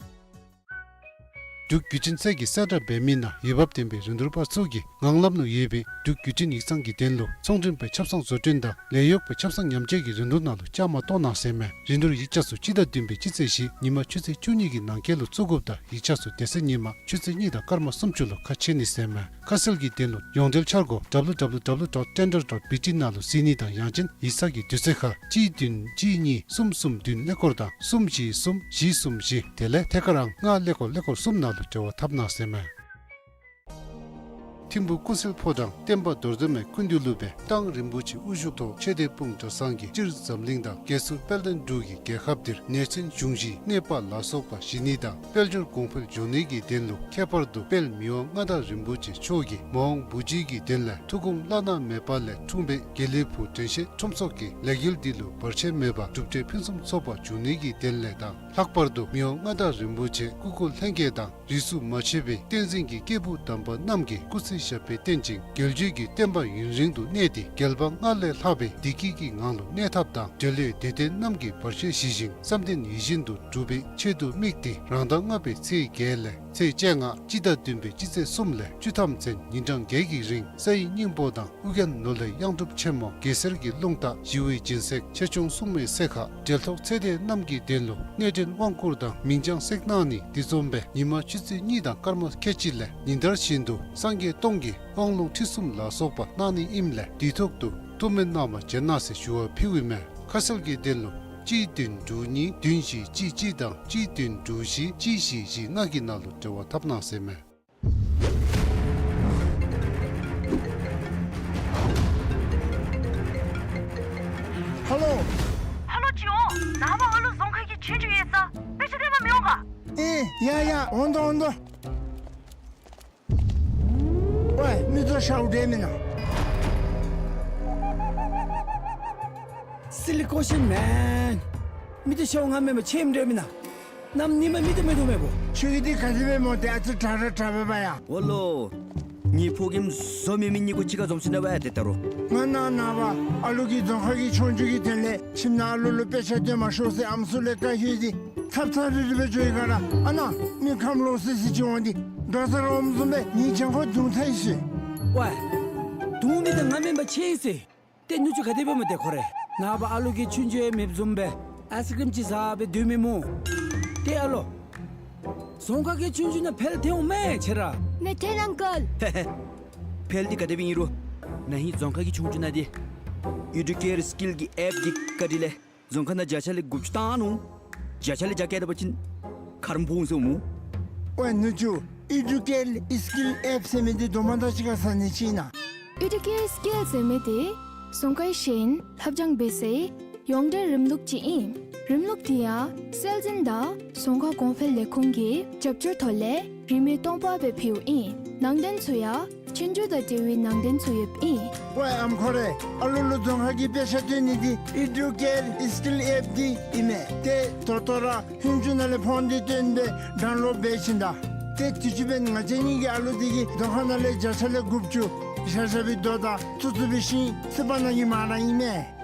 འབྲུག་བརྒྱུད་འཕྲིན་ཚད་ཀྱིས་གསལ་བསྒྲགས་འབད་མི་ནང་འོས་འབབ་ལྡན་པའི་རིན་བསྡུར་པ་ཚུ་གིས་ངང་ལམ་ལུ་ཡོད་པའི་འབྲུག་བརྒྱུད་འཕྲིན་ཡིག་ཚང་གི་དོན་ལུ་ཚོང་འབྲེལ་པའི་ཆབ་གསང་བཟོ་སྐྲུན་དང་ལས་གཡོག་པའི་ཆབ་གསང་ཉམས་བཅོས་ཀྱི་རིན་བསྡུར་ནང་ལུ་བཅའ་མར་གཏོགས་གནང་ཟེར་མས། རིན་བསྡུར་ཡིག་ཆ་ཚུ་སྤྱི་ཟླ་བདུན་པའི་སྤྱི་ཚེས་བཞི་ཉིན་མ་ཆུ་ཚོད་བཅུ་གཉིས་ཀྱི་ནང་འཁོད་ལུ་བཙུགས་དགོཔ་དང་ཡིག་ཆ་ཚུ་དེ་ཚེ་ཉིན་མ་ཆུ་ཚོད་གཉིས་དང་སྐར་མ་སུམ་ཅུ་ལུ་ཁ་ཕྱེ་ནི་ཟེར་མས། ཁ་གསལ་གྱི་དོན་ལུ་ཡོངས་འབྲེལ་འཆར་སྒོ་W W W dot tender dot B T ནང་ལུ་གཟིགས་ནི་དང་ཡང་ཅིན་ཡིག་ཚང་གི་དུས་ཚོད་ཁར་གཅིག་བདུན་གཅིག་གཉིས་གསུམ་གསུམ་བདུན་ཀླད་ཀོར་དང་གསུམ་བཞི་གསུམ་བཞི་གསུམ་བཞི་དེ་ལས་ཐད་ཀར་ཨང་ལྔ་ཀླད་ཀོར་ཀླད་ཀོར་གསུམ་ནང་ལུ་འབྲེལ་བ་འཐབ་གནང་ཟེར་མས། ཐིམ་ཕུག་ཀུན་གསལ་ཕོ་བྲང་བསྟན་པ་རྡོར་འཛོམས་མའི་སྐུ་མདུན་ལུ་སྦེ་གདང་རིན་པོ་ཆེ་དབུ་བཞུགས་ཐོག་ཆོས་སྡེ་སྤུངས་གྲྭ་ཚང་གིས་སྤྱིར་འཛམ་གླིང་དང་རྒྱལ་སྲུང་དཔལ་ལྡན་འབྲུག་གི་རྒྱལ་ཁབ་འདིར་ནད་ཚན་འབྱུང་བཞིའི་གནོད་པ་ལ་སོགས་པ་ཞི་ནི་དང་དཔལ་འབྱོར་གོང་འཕེལ་འབྱུང་ནི་གི་དོན་ལུ་ཁྱད་པར་དུ་དཔལ་མི་དབང་མངའ་བདག་རིན་པོ་ཆེ་མཆོག་གིས་མ་འོངས་བུ་གཅིག་གི་དོན་ལས་ཐུགས་དགོངས་བླ་ན་མེད་པ་ལས་འཁྲུངས་པའི་དགེ་ལེགས་ཕུག་དྲན་ཤེས་ཁྲོམ་ཚོགས་ཀྱི་ལས་འགུལ་འདི་ལུ་བར་ཆད་མེད་པར་གྲུབ་འབྲས་ཕུན་སུམ་ཚོགས་པ་འབྱུང་ནི་གི་དོན་ལས་དང་ལྷག་པར་དུ་མི་དབང་མངའ་བདག་རིན་པོ་ཆེ་སྐུ་འཁོར་ལྷན་རྒྱས་དང་རིས་སུ་མ་ཆད་པའི་བསྟན་འཛིན་གྱི་སྐྱེས་བུ་དམ་པ་རྣམས་ཀྱི་སྐུ་ཚེ་ ཞབས་པད་བརྟན་ཅིང་རྒྱལ་བརྒྱུད་ཀྱི་བསྟན་པ་ཡུན་རིང་དུ་གནས་ཏེ་རྒྱལ་བ་སྔར་ལས་ལྷག་པའི་བདེ་སྐྱིད་ཀྱི་ངང་ལུ་གནས་ཐབས་དང་འབྲེལ་བའི་དད་ལྡན་རྣམས་ཀྱི་བར་ཆད་ཞི་ཞིང་བསམ་དོན་ཡིད་བཞིན་དུ་འགྲུབ་པའི་ཆེད་དུ་དམིགས་ཏེ་རང་ཟླ་ལྔ་པའི་ཚེས་བརྒྱད་ལས་ཚེས་བཅོ་ལྔ་སྤྱི་ཟླ་བདུན་པའི་སྤྱི་ཚེས་གསུམ་ལས་བཅུ་ཐམ་ཚུན་ཉིན་གྲངས་བརྒྱད་ཀྱི་རིང་ས་ཡི་སྙིང་པོ་དང་ཨོ་རྒྱན་ནོར་ལྷའི་གཡང་སྒྲུབ་ཆེན་མོ་གེ་སར་གྱི་རླུང་རྟ་ཞི་བའི་སྦྱིན་སྲེག་ཆེ་ཆུང་སྲུང་མའི་སྲེག་ཁ་འབྲེལ་ཐོགས་ཚེ་འདས་རྣམས་ཀྱི་དོན་ལུ་གནས་འདྲེན་དབང་བསྐུར་དང་མིང་བྱང་སྲེག་གནང་ནི། དེ་བཟུམ་སྦེ་ཉིན་མ་ཆུ་ཚོད་གཉིས་དང་སྐར་མ་ཁལ་གཅིག་ལས་ཉིན་ལྟར་བཞིན་དུ་སངས་རྒྱས་སྟོང་གི་དབང་ལུང་ཁྲིད་གསུམ་ལ་སོགས་པ་གནང་ནི་ཨིནམ་ལས་དུས་ཐོག་ཏུ་ཐུགས་སྨོན་གནང་བར་བྱོན་གནང་ཟེར་ཞུ་བ་ཕུལཝ་ཨིན་མས། ཁ་གསལ་གྱི་དོན་ལུ་གཅིག་བདུན་དྲུག་གཉིས་བདུན་བཞི་གཅིག་གཅིག་དང་གཅིག་བདུན་དྲུག་བཞི་གཅིག་བཞི་བཞི་ལྔ་གི་ནང་ལུ་འབྲེལ་བ་འཐབ་གནང་ཟེར་མས། ཧ་ལོ། ཧ་ལོ་ཅི་འོང་། ནངས་པ་ཨ་ལུ་རྫོང་ཁ་གི་ཆོས་རྒྱུགས་ཡོད་ས་དཔེ་ཆ་སྟོན་པར་མི་འོང་ག། ཨེ་ཡ་ཡ་འོང་དོ་འོང་དོ། ཝེ་མིག་ཏོ་ཤརཝ་འདྲས་མེན་ན། Silly question man. མིག་ཏོ་ཤརཝ་ང་མེན་པར་ཁྱོད་ཨིནམ་འདྲས་མེན་ན། གནམ་ཉིནམ་མིག་ཏོ་མིག་ཏོ་མེད་པོ། ཁྱོད་ཀྱིས་འདི་ག་དེ་སྦེ་སྨོ། ཏེ་ཨ་ཙི་དྲག་ར་དྲག་པས་པ་ཡ། འོ་ལོ། ངེའི་ཕོ་རྒནམ་བཟོ་མི་མི་གཉིས་ཀོ་གཅིག་ཁར་འཛོམས་ཞིནམ་ལས་ཝེ་ཏེ་ད་རུང་། ང་ནངས་པ་ཨ་ལུ་གིས་རྫོང་ཁ་གི་ཆོས་རྒྱུགས་ཀྱི་དོན་ལས་ཁྱིམ་ནང་ཨ་ལུ་ལུ་དཔེ་ཆ་སྟོན་མ་ཤོག་ཟེར་ཨམ་སྲུ་ལས་བཀའ་ཞུ་ཡི། ཚབ་ཚབ་རིལ་རི་སྦེ་འགྱོ་ཡི་ག་ར། ཨ་ནཱ་མི་ཁམས་ལོག་སི་སི་ཅིག་འོང་སྟེ་དགའ་ས་ར་འོངམ་བཟུམ་སྦེ་ངེའི་གྱང་ཁར་བརྡུང་ཚར་ཡི་ཟེར། ཝེ། བརྡུང་མི་འདི་ང་མེན་པར་ཁྱོད་ཨིན་ཟེར། ཏེ་ནུ་གཅུང་ག་དེ་སྦེ་སྨོ་ཏེ་ཁོ་རེ། ནངས་པ་ཨ་ལུ་གིས་ཆོས་རྒྱུགས་ཡང་མེདཔ་བཟུམ་སྦེ་ཨའི་སི་ཀྲིམ་ཅིག་བཟའ་སྦེ་སྡོད་མི་སྨོ། ཏེ་ཨ་ལོ། རྫོང་ཁ་གི་ཆོས་རྒྱུགས་ནང་འཕེལ་ཐོན་འོང་མས་ཁྱོད་ར། མི་ཐོན་ཨང་ཀལ། འཕེལ་འདི་ག་དེ་སྦེ་ཨིན་རུང་ན་ཧིང་རྫོང་ཁ་གི་ཆོས་རྒྱུགས་ནང་འདི་ཨེ་ཌུ་ཀེར་སི་ཀིལ་གྱི་ཨེཔ་འདི་བཀའ་དྲིན་ལས་རྫོང་ཁ་ནང་བརྒྱ་ཆ་ལས་དགུ་བཅུ་བཏང་ནུག། བརྒྱ་ཆ་ལས་བརྒྱ་བཀལ་ད་པ་ཅིན་ཁ་རོག་ཕོག་འོང་ཟེར་སྨོ། ཝེ་ནུ་གཅུང་ཨེ་ཌུ་ཀེར་སི་ཀིལ་ཨེཔ་ཟེར་མི་འདི་དོ་མ་དང་གཅིག་ཁར་ཟ་ནི་ཅིག་ཨིན་ན། ཨེ་ཌུ་ཀེར་སི་ཀིལ་ཟེར་མི་འདི་རྫོང་ཁའི་ཤེས་ཡོན་ལྷབ་སྦྱང་འབད་སའི་ཡོངས་འབྲེལ་རིམ་ལུགས་ཅིག་ཨིན། རིམ་ལུགས་འདི་ཡང་སྲོལ་འཛིན་དང་རྫོང་ཁ་གོང་འཕེལ་ལས་ཁུངས་ཀྱི་རྒྱབ་སྐྱོར་ཐོག་ལས་རིན་མེད་སྟོང་པ་སྦེ་ཕུལཝ་ཨིན། ནང་དོན་ཚུ་ཡང་ཆོས་རྒྱུགས་དང་འབྲེལ་བའི་ནང་དོན་ཚུ་ཡོདཔ་ཨིན། ཝེ་ཨམ་ཁོ་རེ། ཨ་ལུ་ལུ་རྫོང་ཁ་གི་དཔེ་ཆ་སྟོན་ནི་འདི་ཨེ་ཌུ་ཀེར་སི་ཀིལ་ཨེཔ་འདི་ཨིན་མས། ཏེ་ད་ལྟོ་ར་ཧིན་ཇུ་ནང་ལས་ཕོན་འདི་བཏོན་སྦེ་ཌའུན་ལོཌ་འབད་ཞིནམ་ད། ཏེ་དུས་ཅི་འབདན་ང་བཅས་གཉིས་ཀྱི་ཨ་ལུ་འདི་གིས་རྫོང་ཁ་ནང་ལས་བརྒྱ་ཆ་ལས་དགུ་བཅུ་བཞག་བཞག་པའི་རྡོ་དང་བཙུགས་བཙུགས་པའི་ཤིང་བསིལ་བ་ནང་གི་མ་ར་ཨིན་མས།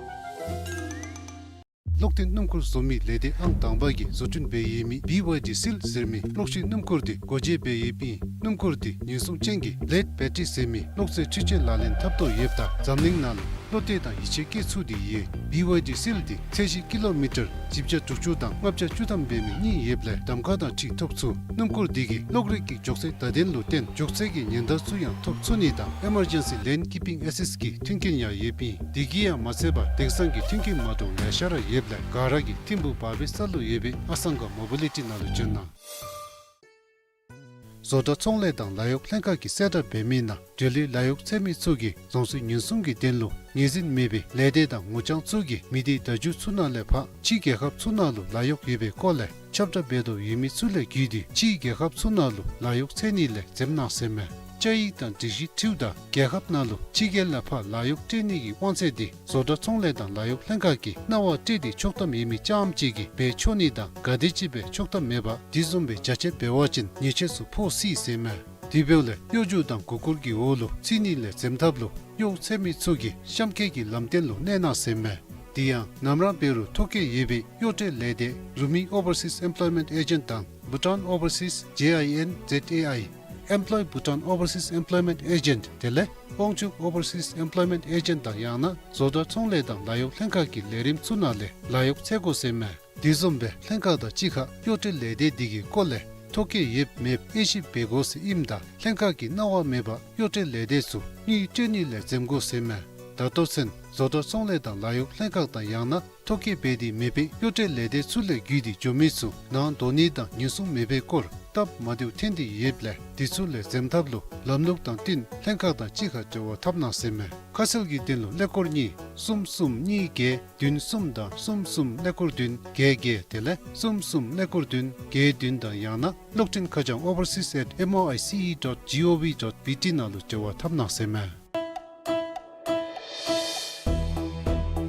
གློག་འཐེན་སྣུམ་འཁོར་བཟོ་མི་ལས་སྡེ་ཨང་དང་པ་གིས་བཟོ་སྐྲུན་འབད་ཡོད་མི་བི་ཝའི་ཌི་སིལ་ཟེར་མི་གློག་ཤིང་སྣུམ་འཁོར་འདི་སྒོ་འབྱེད་འབད་ཡོདཔ་ཨིན། སྣུམ་འཁོར་འདི་ཉེན་སྲུང་ཅན་གྱི་ལེཌ་བེ་ཊི་རི་ཟེར་མི་གློག་རྫས་འཕྲུལ་ཆས་ལག་ལེན་འཐབ་དོ་ཡོདཔ་ད་འཛམ་གླིང་ནང་ལུ་བློ་གཏད་དང་ཡིད་ཆེས་བསྐྱེད་ཚུགས་ཏེ་ཡོད། བི་ཝའི་ཌི་སིལ་འདི་ཚད་གཞི་ཀི་ལོ་མི་ཊར་བཞི་བརྒྱ་དྲུག་ཅུ་དང་ལྔ་བརྒྱ་བཅུ་ཐམ་འབད་མི་གཉིས་ཡོདཔ་ལས་གདམ་ཁ་དང་འཁྲིལ་ཐོབ་ཚུགས། སྣུམ་འཁོར་འདི་གིས་གློག་རིག་གི་མགྱོགས་ཚད་བརྡ་དོན་ལུ་བརྟེན་མགྱོགས་ཚད་ཀྱི་ཉེན་བརྡ་ཚུ་ཡང་ཐོབ་ཚུགས་ནི་དང་ཨི་མར་ཇེན་སི་ལེན་ཀིཔ་པིང་ཨེ་སིསཊ་གི་མཐུན་རྐྱེན་ཡང་ཡོདཔ་ཨིན། དེ་གིས་ཡང་མ་ཚད་པར་དེང་སང་གི་མཐུན་རྐྱེན་མ་འདྲཝ་ལེ་ཤ་ར་ཡོདཔ་ལས་ག་ར་གིས་ཐིམ་ཕུག་བར་པའི་ས་ལུ་ཡོད་པའི་ཨ་སང་ག་མོ་བི་ལི་ཊི་ནང་ལུ་བྱོན་གནང་། བཟོ་གྲྭ་ཚོང་ལས་དང་ལཱ་གཡོག་ལྷན་ཁག་གིས་གསལ་བསྒྲགས་འབད་མི་ནང་འབྲེལ་ཡོད་ལཱ་གཡོག་འཚོལ་མི་ཚུ་གིས་རྫོང་སྲིད་ཉེན་སྲུང་གི་དོན་ལུ་ངོས་འཛིན་མེད་པའི་ལས་སྡེ་དང་ངོ་རྐྱང་ཚུ་གིས་མི་སྡེ་བརྡ་བརྒྱུད་ཚུ་ནང་ལས་ཕར་ཕྱི་རྒྱལ་ཁབ་ཚུ་ནང་ལུ་ལཱ་གཡོག་ཡོད་པའི་སྐོར་ལས་ཁྱབ་བསྒྲགས་འབད་དོ་ཡོད་མི་ཚུ་ལས་བརྒྱུད་དེ་ཕྱི་རྒྱལ་ཁབ་ཚུ་ནང་ལུ་ལཱ་གཡོག་འཚོལ་ནི་ལས་འཛེམ་གནང་ཟེར་མས། བཅའ་ཡིག་དང་སྒྲིག་གཞི་འཁྲིལཝ་ད་རྒྱལ་ཁབ་ནང་ལུ་ཕྱི་རྒྱལ་ལས་ཕར་ལཱ་གཡོག་སྤྲོད་ནི་གི་དབང་ཚད་འདི་བཟོ་གྲྭ་ཚོང་ལས་དང་ལཱ་གཡོག་ལྷན་ཁག་གིས་གནང་བ་སྤྲོད་དེ་ཆོག་ཐམ་ཡོད་མི་རྐྱངམ་ཅིག་གིས་འབད་ཆོག་ནི་དང་ག་དེམ་ཅིག་སྦེ་ཆོག་ཐམ་མེད་པར་དེ་བཟུམ་སྦེ་རྒྱ་ཆེ་འབད་བ་ཅིན་ཉེས་ཆད་ཚུ་ཕོག་སྲིད་ཟེར་མས། དེ་འབདཝ་ལས་གཡོ་སྒྱུ་དང་མགུ་སྐོར་གྱི་འོག་ལུ་ཚུད་ནི་ལས་འཛེམ་ཐབས་ལུ་གཡོག་འཚོལ་མི་ཚུ་གིས་གཤམ་འཁོད་ཀྱི་ལམ་སྟོན་ལུ་གནས་གནང་ཟེར་མས། དེ་ཡང་ནམ་ར་འབད་རུང་ཐོ་བཀོད་ཡོད་པའི་གཡོག་སྤྲོད་ལས་སྡེ་རུ་མི་ཨོ་བར་སིས་ཨེམ་པ་ལོའི་མེནཊ་ཨེ་ཇེནཊ་དང་བྷུ་ཊཱན་ཨོ་བར་སིས་ཇེ་ཨའི་ཨེན་ཛེཌ་ཨེ་ཨའི་ཨེམ་པ་ལོའི་བྷུ་ཊཱན་ཨོ་བར་སིས་ཨེམ་པ་ལོའི་མེནཊ་ཨེ་ཇེནཊ་དེ་ལས་དབང་ཕྱུག་ཨོ་བར་སིས་ཨེམ་པ་ལོའི་མེནཊ་ཨེ་ཇེནཊ་དང་ཡང་ན་བཟོ་གྲྭ་ཚོང་ལས་དང་ལཱ་གཡོག་ལྷན་ཁག་གི་ལས་རིམ་ཚུ་ནང་ལས་ལཱ་གཡོག་འཚོལ་དགོ་ཟེར་མས། དེ་བཟུམ་སྦེ་ལྷན་ཁག་དང་གཅིག་ཁར་གཡོག་སྤྲོད་ལས་སྡེ་འདི་གི་སྐོར་ལས་ཐོ་བཀོད་ཡོདཔ་མེདཔ་དབྱེ་ཞིབ་འབད་དགོ་ཟེར་ཨིནམ་ད་ལྷན་ཁག་གིས་གནང་བ་མེད་པར་གཡོག་སྤྲོད་ལས་སྡེ་ཚུ་དངུལ་སྤྲོད་ནི་ལས་འཛེམ་དགོ་ཟེར་མས། ད་ལྟོ་ཚུན་བཟོ་གྲྭ་ཚོང་ལས་དང་ལཱ་གཡོག་ལྷན་ཁག་དང་ཡང་ན་ཐོ་བཀོད་འབད་དེ་མེད་པའི་གཡོག་སྤྲོད་ལས་སྡེ་ཚུ་ལས་བརྒྱུད་དེ་འགྱོ་མི་ཚུ་ནང་འགྲོ་ནི་དང་ཉེན་སྲུང་མེད་པའི་སྐོར་སྟབས་མ་བདེཝ་ཐོན་ཏེ་ཡོདཔ་ལས་དེ་ཚུ་ལས་འཛེམ་ཐབས་ལུ་ལམ་ལུགས་དང་བསྟུན་ལྷན་ཁག་དང་གཅིག་ཁར་འབྲེལ་བ་འཐབ་གནང་ཟེར་མས། ཁ་གསལ་གྱི་དོན་ལུ་ཀླད་ཀོར་གཉིས་གསུམ་གསུམ་གཉིས་བརྒྱད་བདུན་གསུམ་དང་གསུམ་གསུམ་ཀླད་ཀོར་བདུན་བརྒྱད་བརྒྱད་དེ་ལས་གསུམ་གསུམ་ཀླད་ཀོར་བདུན་བརྒྱད་བདུན་དང་ཡང་ན་གློག་འཕྲིན་ཁ་བྱང་overseas at M O I C E dot G O V dot B T ནང་ལུ་འབྲེལ་བ་འཐབ་གནང་ཟེར་མས།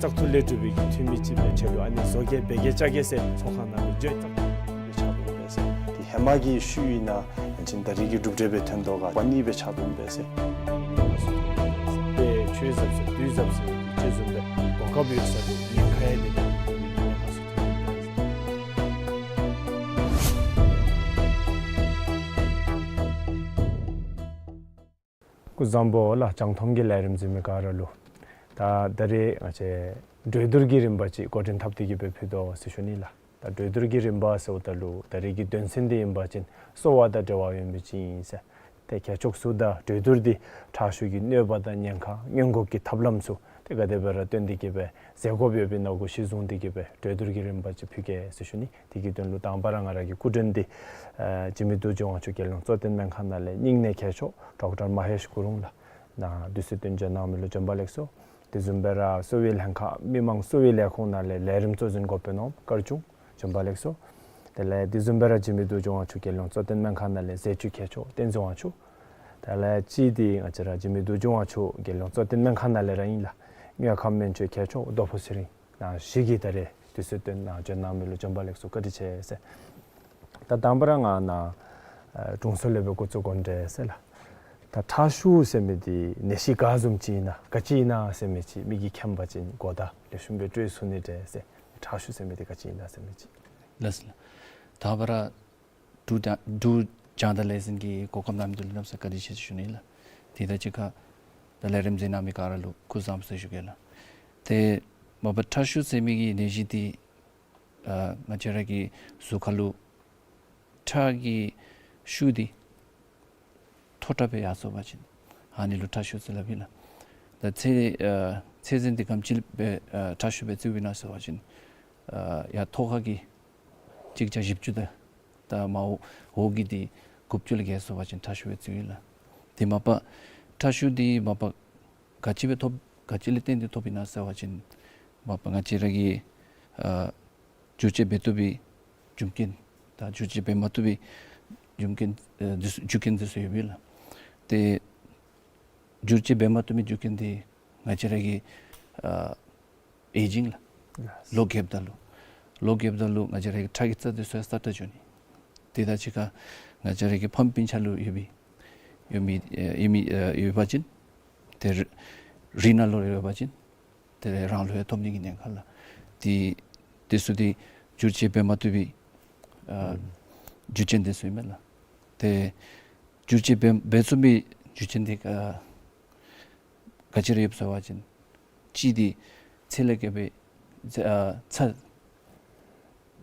བཙག་འཐུ་ལས་གྲུབ་པའི་གི་འཐུས་མི་ཅིག་སྦེ་ཆ་ལུ་ཨ་ནི་བཟོ་གེ་འབད་གེ་རྐྱབ་གེ་ཟེར་ཚོགས་ཁང་ནང་ལུ་འགྱོ་བཙག་འཐུ་ལས་ཆ་ལུ་འབད་ཟེར། དེ་ཧེ་མ་གི་ཤུལ་ཨིན་ན་ ཅིན་ད་རེས་ཀྱི་གྲུབ་འབྲས་སྦེ་ཐོན་དོ་ག་པ་ནི་སྦེ་ཆགས་དོ་ཨིན་པས་ཟེར། ཏེ་ཆོས་ཟབ་ཟེར་དུས་ཟབ་ཟེར་ཅིག་བཟུམ་སྦེ་གོ་སྐབས་ཡོད་ས་ལུ་ཉེན་ཁ་ཡང་འདི་ཉེན་ཁ་སུ་ཐོན་ཨིན་པས་ཟེར། སྐུ་གཟུགས་བཟང་པོ་ལགས། རྒྱང་མཐོང་གི་ལས་རིམ་གཟིགས་མི་ག་ར་ལུ། ད་ད་རེས་ང་བཅས་གྲོས་བསྡུར་གྱི་རིམ་པ་ཅིག་འགོ་འདྲེན་འཐབ་སྟེ་གི་སྦེ་ཕུལ་དོ་ཟེར་ཞུ་ནི་ལགས། ད་གྲོས་བསྡུར་གྱི་རིམ་པ་ཟེརཝ་ད་ལུ་ད་རེས་ཀྱི་དོན་ཚན་འདི་ཨིན་པ་ཅིན་གསོ་བ་དང་འབྲེལ་བ་ཡོད་མི་ཅིག་ཨིན་ཟེར། ཏེ་ཁྱད་ཆོས་ཚུ་དང་གྲོས་བསྡུར་འདི་ཁྲག་ཤུགས་ཀྱི་གནོད་པ་དང་ཉེན་ཁ་སྔོན་འགོག་གི་ཐབས་ལམ་ཚུ་ཏེ་ག་དེ་སྦེ་ར་བཏོན་ཏེ་གི་སྦེ་མཛད་དགོཔ་ཡོདཔ་ཨིན་ན་གུ་གཞི་བཟུང་སྟེ་གི་སྦེ་གྲོས་བསྡུར་གྱི་རིམ་པ་ཅིག་ཕུལ་གེ་ཟེར་ཞུ་ནི། དེ་གི་དོན་ལུ་དང་པ་ར་ང་ར་གི་སྐུ་མགྲོན་འདི་ཨ་འཇིགས་མེད་རྡོ་རྗེ་དབང་ཕྱུག་རྒྱལ་ཡོངས་གཙོ་བསྟེན་སྨན་ཁང་ནང་ལས་སྙིང་གནས་མཁས་མཆོག་ཌོག་ཊར་མ་ཧེཤ་གུ་རུང་ལགས། ནཱ་དུས་ཚོད་བཏོན་འབྱོན་གནང་མི་ལུ་བྱོན་པ་ལེགས་སོ། དེ་བཟུམ་སྦེ་ར་གསོ་བའི་ལྷན་ཁག་མི་མང་གསོ་བའི་ལས་ཁུངས་ནང་ལས་ལས་རིམ་གཙོ་འཛིན་འགོ་དཔོན་ནོར་བུ་སྐར་ཆུང་བྱོན་པ་ལེགས་སོ། དེ་ལས་དེ་བཟུམ་སྦེ་ར་འཇིགས་མེད་རྡོ་རྗེ་དབང་ཕྱུག་རྒྱལ་ཡོངས་གཙོ་བསྟེན་སྨན་ཁང་ནང་ལས་ཟས་བཅུད་མཁས་མཆོག་བསྟན་འཛིན་དབང་ཕྱུག། དེ་ལས་གཅིག་འདི་ང་བཅས་ར་འཇིགས་མེད་རྡོ་རྗེ་དབང་ཕྱུག་རྒྱལ་ཡོངས་གཙོ་བསྟེན་སྨན་ཁང་ནང་ལས་ར་ཨིན་ལགས། དངོས་ཁམས་སྨན་བཅོས་མཁས་མཆོག་རྡོ་ཕུ་ཚེ་རིང་། ནཱ་བཞི་གིས་ད་རེས་དུས་ཚོད་བཏོན་ནཱ་བྱོན་གནང་མི་ལུ་བྱོན་པ་ལེགས་སོ། བཀའ་དྲིན་ཆེ་ཟེར། ད་དང་པ་ར་ང་ནཱ་ཨ་དྲུང་འཚོ་ལས་སྦེ་འགོ་བཙུགས་དགོ་འདྲས་ཟེར་ལགས། ད་ཁྲག་ཤུགས་ཟེར་མི་འདི་ནད་གཞི་ག་བཟུམ་ཅིག་ཨིན་ན་ག་ཅི་ཨིན་ན་ཟེར་མི་ཅིག་མི་གིས་མཁྱེན་པ་ཅིན་གོ་བརྡ་ལེགས་ཤོམ་སྦེ་སྤྲོད་ཚུགས་ནི་འདྲས་ཟེར། ཁྲག་ཤུགས་ཟེར་མི་འདི་ག་ཅི་ཨིན་ན་ཟེར་མི་ཅིག། ལགས་སོ་ལགས། དང་པ་ར་འབྲུག་རྒྱང་འབྲུག་རྒྱང་བསྒྲགས་ལས་འཛིན་གྱིས་གོ་སྐབས་གནང་མི་འདི་ལུ་གནམ་ས་བཀའ་དྲིན་ཆེ་ཟེར་ཞུ་ནི་ལགས། དེ་དང་གཅིག་ཁར་ད་ལས་རིམ་གཟིགས་གནང་མི་ག་ར་ལུ་སྐུ་གཟུགས་བཟང་པོ་ཟེར་ཞུ་གེ་ལགས། ཏེ་མ་པ་ཁྲག་ཤུགས་ཟེར་མི་གི་ནད་གཞི་འདི་ཨ་ང་བཅས་ར་གི་གཟུགས་ཁར་ལུ་ཁྲག་གི་ཤུགས་འདི་མཐོ་དྲགས་སྦེ་ཡར་སོང་པ་ཅིན་ཨ་ནི་ལུ་ཁྲག་ཤུགས་ཟེར་སླབ་ཨིན་ལགས། ད་ཚད་ཨ་ཚད་ཟིན་འདི་ག་དེམ་ཅིག་སྦེ་ཨ་ཁྲག་ཤུགས་སྦེ་བརྩིཝ་ཨིན་ན་ཟེར་བ་ཅིན་ཨ་ཡར་མཐོ་ཁ་གི་གཅིག་བརྒྱ་བཞི་བཅུ་དང་ད་མར་འོག་གི་འདི་དགུ་བཅུ་ལས་བརྒལ་སོང་པ་ཅིན་ཁྲག་ཤུགས་སྦེ་བརྩིཝ་ཨིན་ལགས། དེ་མ་པ་ཁྲག་ཤུགས་འདི་མ་པ་ག་ཅི་སྦེ་ཐོབ་ག་ཅི་ལས་བརྟེན་ཏེ་ཐོབ་ཨིན་ན་ཟེར་བ་ཅིན་མ་པ་ང་བཅས་ར་གི་ཨ་བསྒྱུར་བཅོས་འབད་བཏུབ་པའི་རྒྱུ་རྐྱེན་དང་བསྒྱུར་བཅོས་འབད་མ་བཏུབ་པའི་རྒྱུ་རྐྱེན་ཨ་འདི་ཚུ་རྒྱུ་རྐྱེན་འདི་ཚུ་ཡོདཔ་ཨིན་ལགས། ཏེ་བསྒྱུར་བཅོས་འབད་མ་བཏུབ་པའི་རྒྱུ་རྐྱེན་འདི་ང་བཅས་ར་གི་ཨ་ཨེ་ཇིང་ལགས། ལོ་རྒསཔ་ད་ལུ་ལོ་རྒསཔ་ད་ལུ་ང་བཅས་ར་གི་ཁྲག་གི་རྩ་འདི་ཚུ་ཡང་སྲ་ཀྲག་འགྱོ་ནི། དེ་དང་གཅིག་ཁར་ང་བཅས་ར་གི་ཕམ་སྤུན་ཆ་ལུ་ཡོད་པའི་ཡོད་མི་ཨེ་ཡོད་མི་ཨེ་ཡོད་པ་ཅིན་ཏེ་རི་རི་ནང་ལུ་ཡོད་པ་ཅིན་ཏེ་རང་ལུ་ཡང་ཐོབ་ནི་གི་ཉེན་ཁ་ལགས། དེ་དེ་ཚུ་འདི་བསྒྱུར་བཅོས་འབད་མ་བཏུབ་པའི་ཨ་རྒྱུ་རྐྱེན་འདི་ཚུ་ཨིན་མས་ལགས། ཏེ་བསྒྱུར་བཅོས་འབད་འབད་ཚུགས་པའི་རྒྱུ་རྐྱེན་འདི་ཨ་ག་ཅི་ར་ཡོདཔ་ཟེར་བ་ཅིན་གཅིག་འདི་ཚད་ལས་བརྒལ་སྦེ་ཚད་ཨ་ཚད་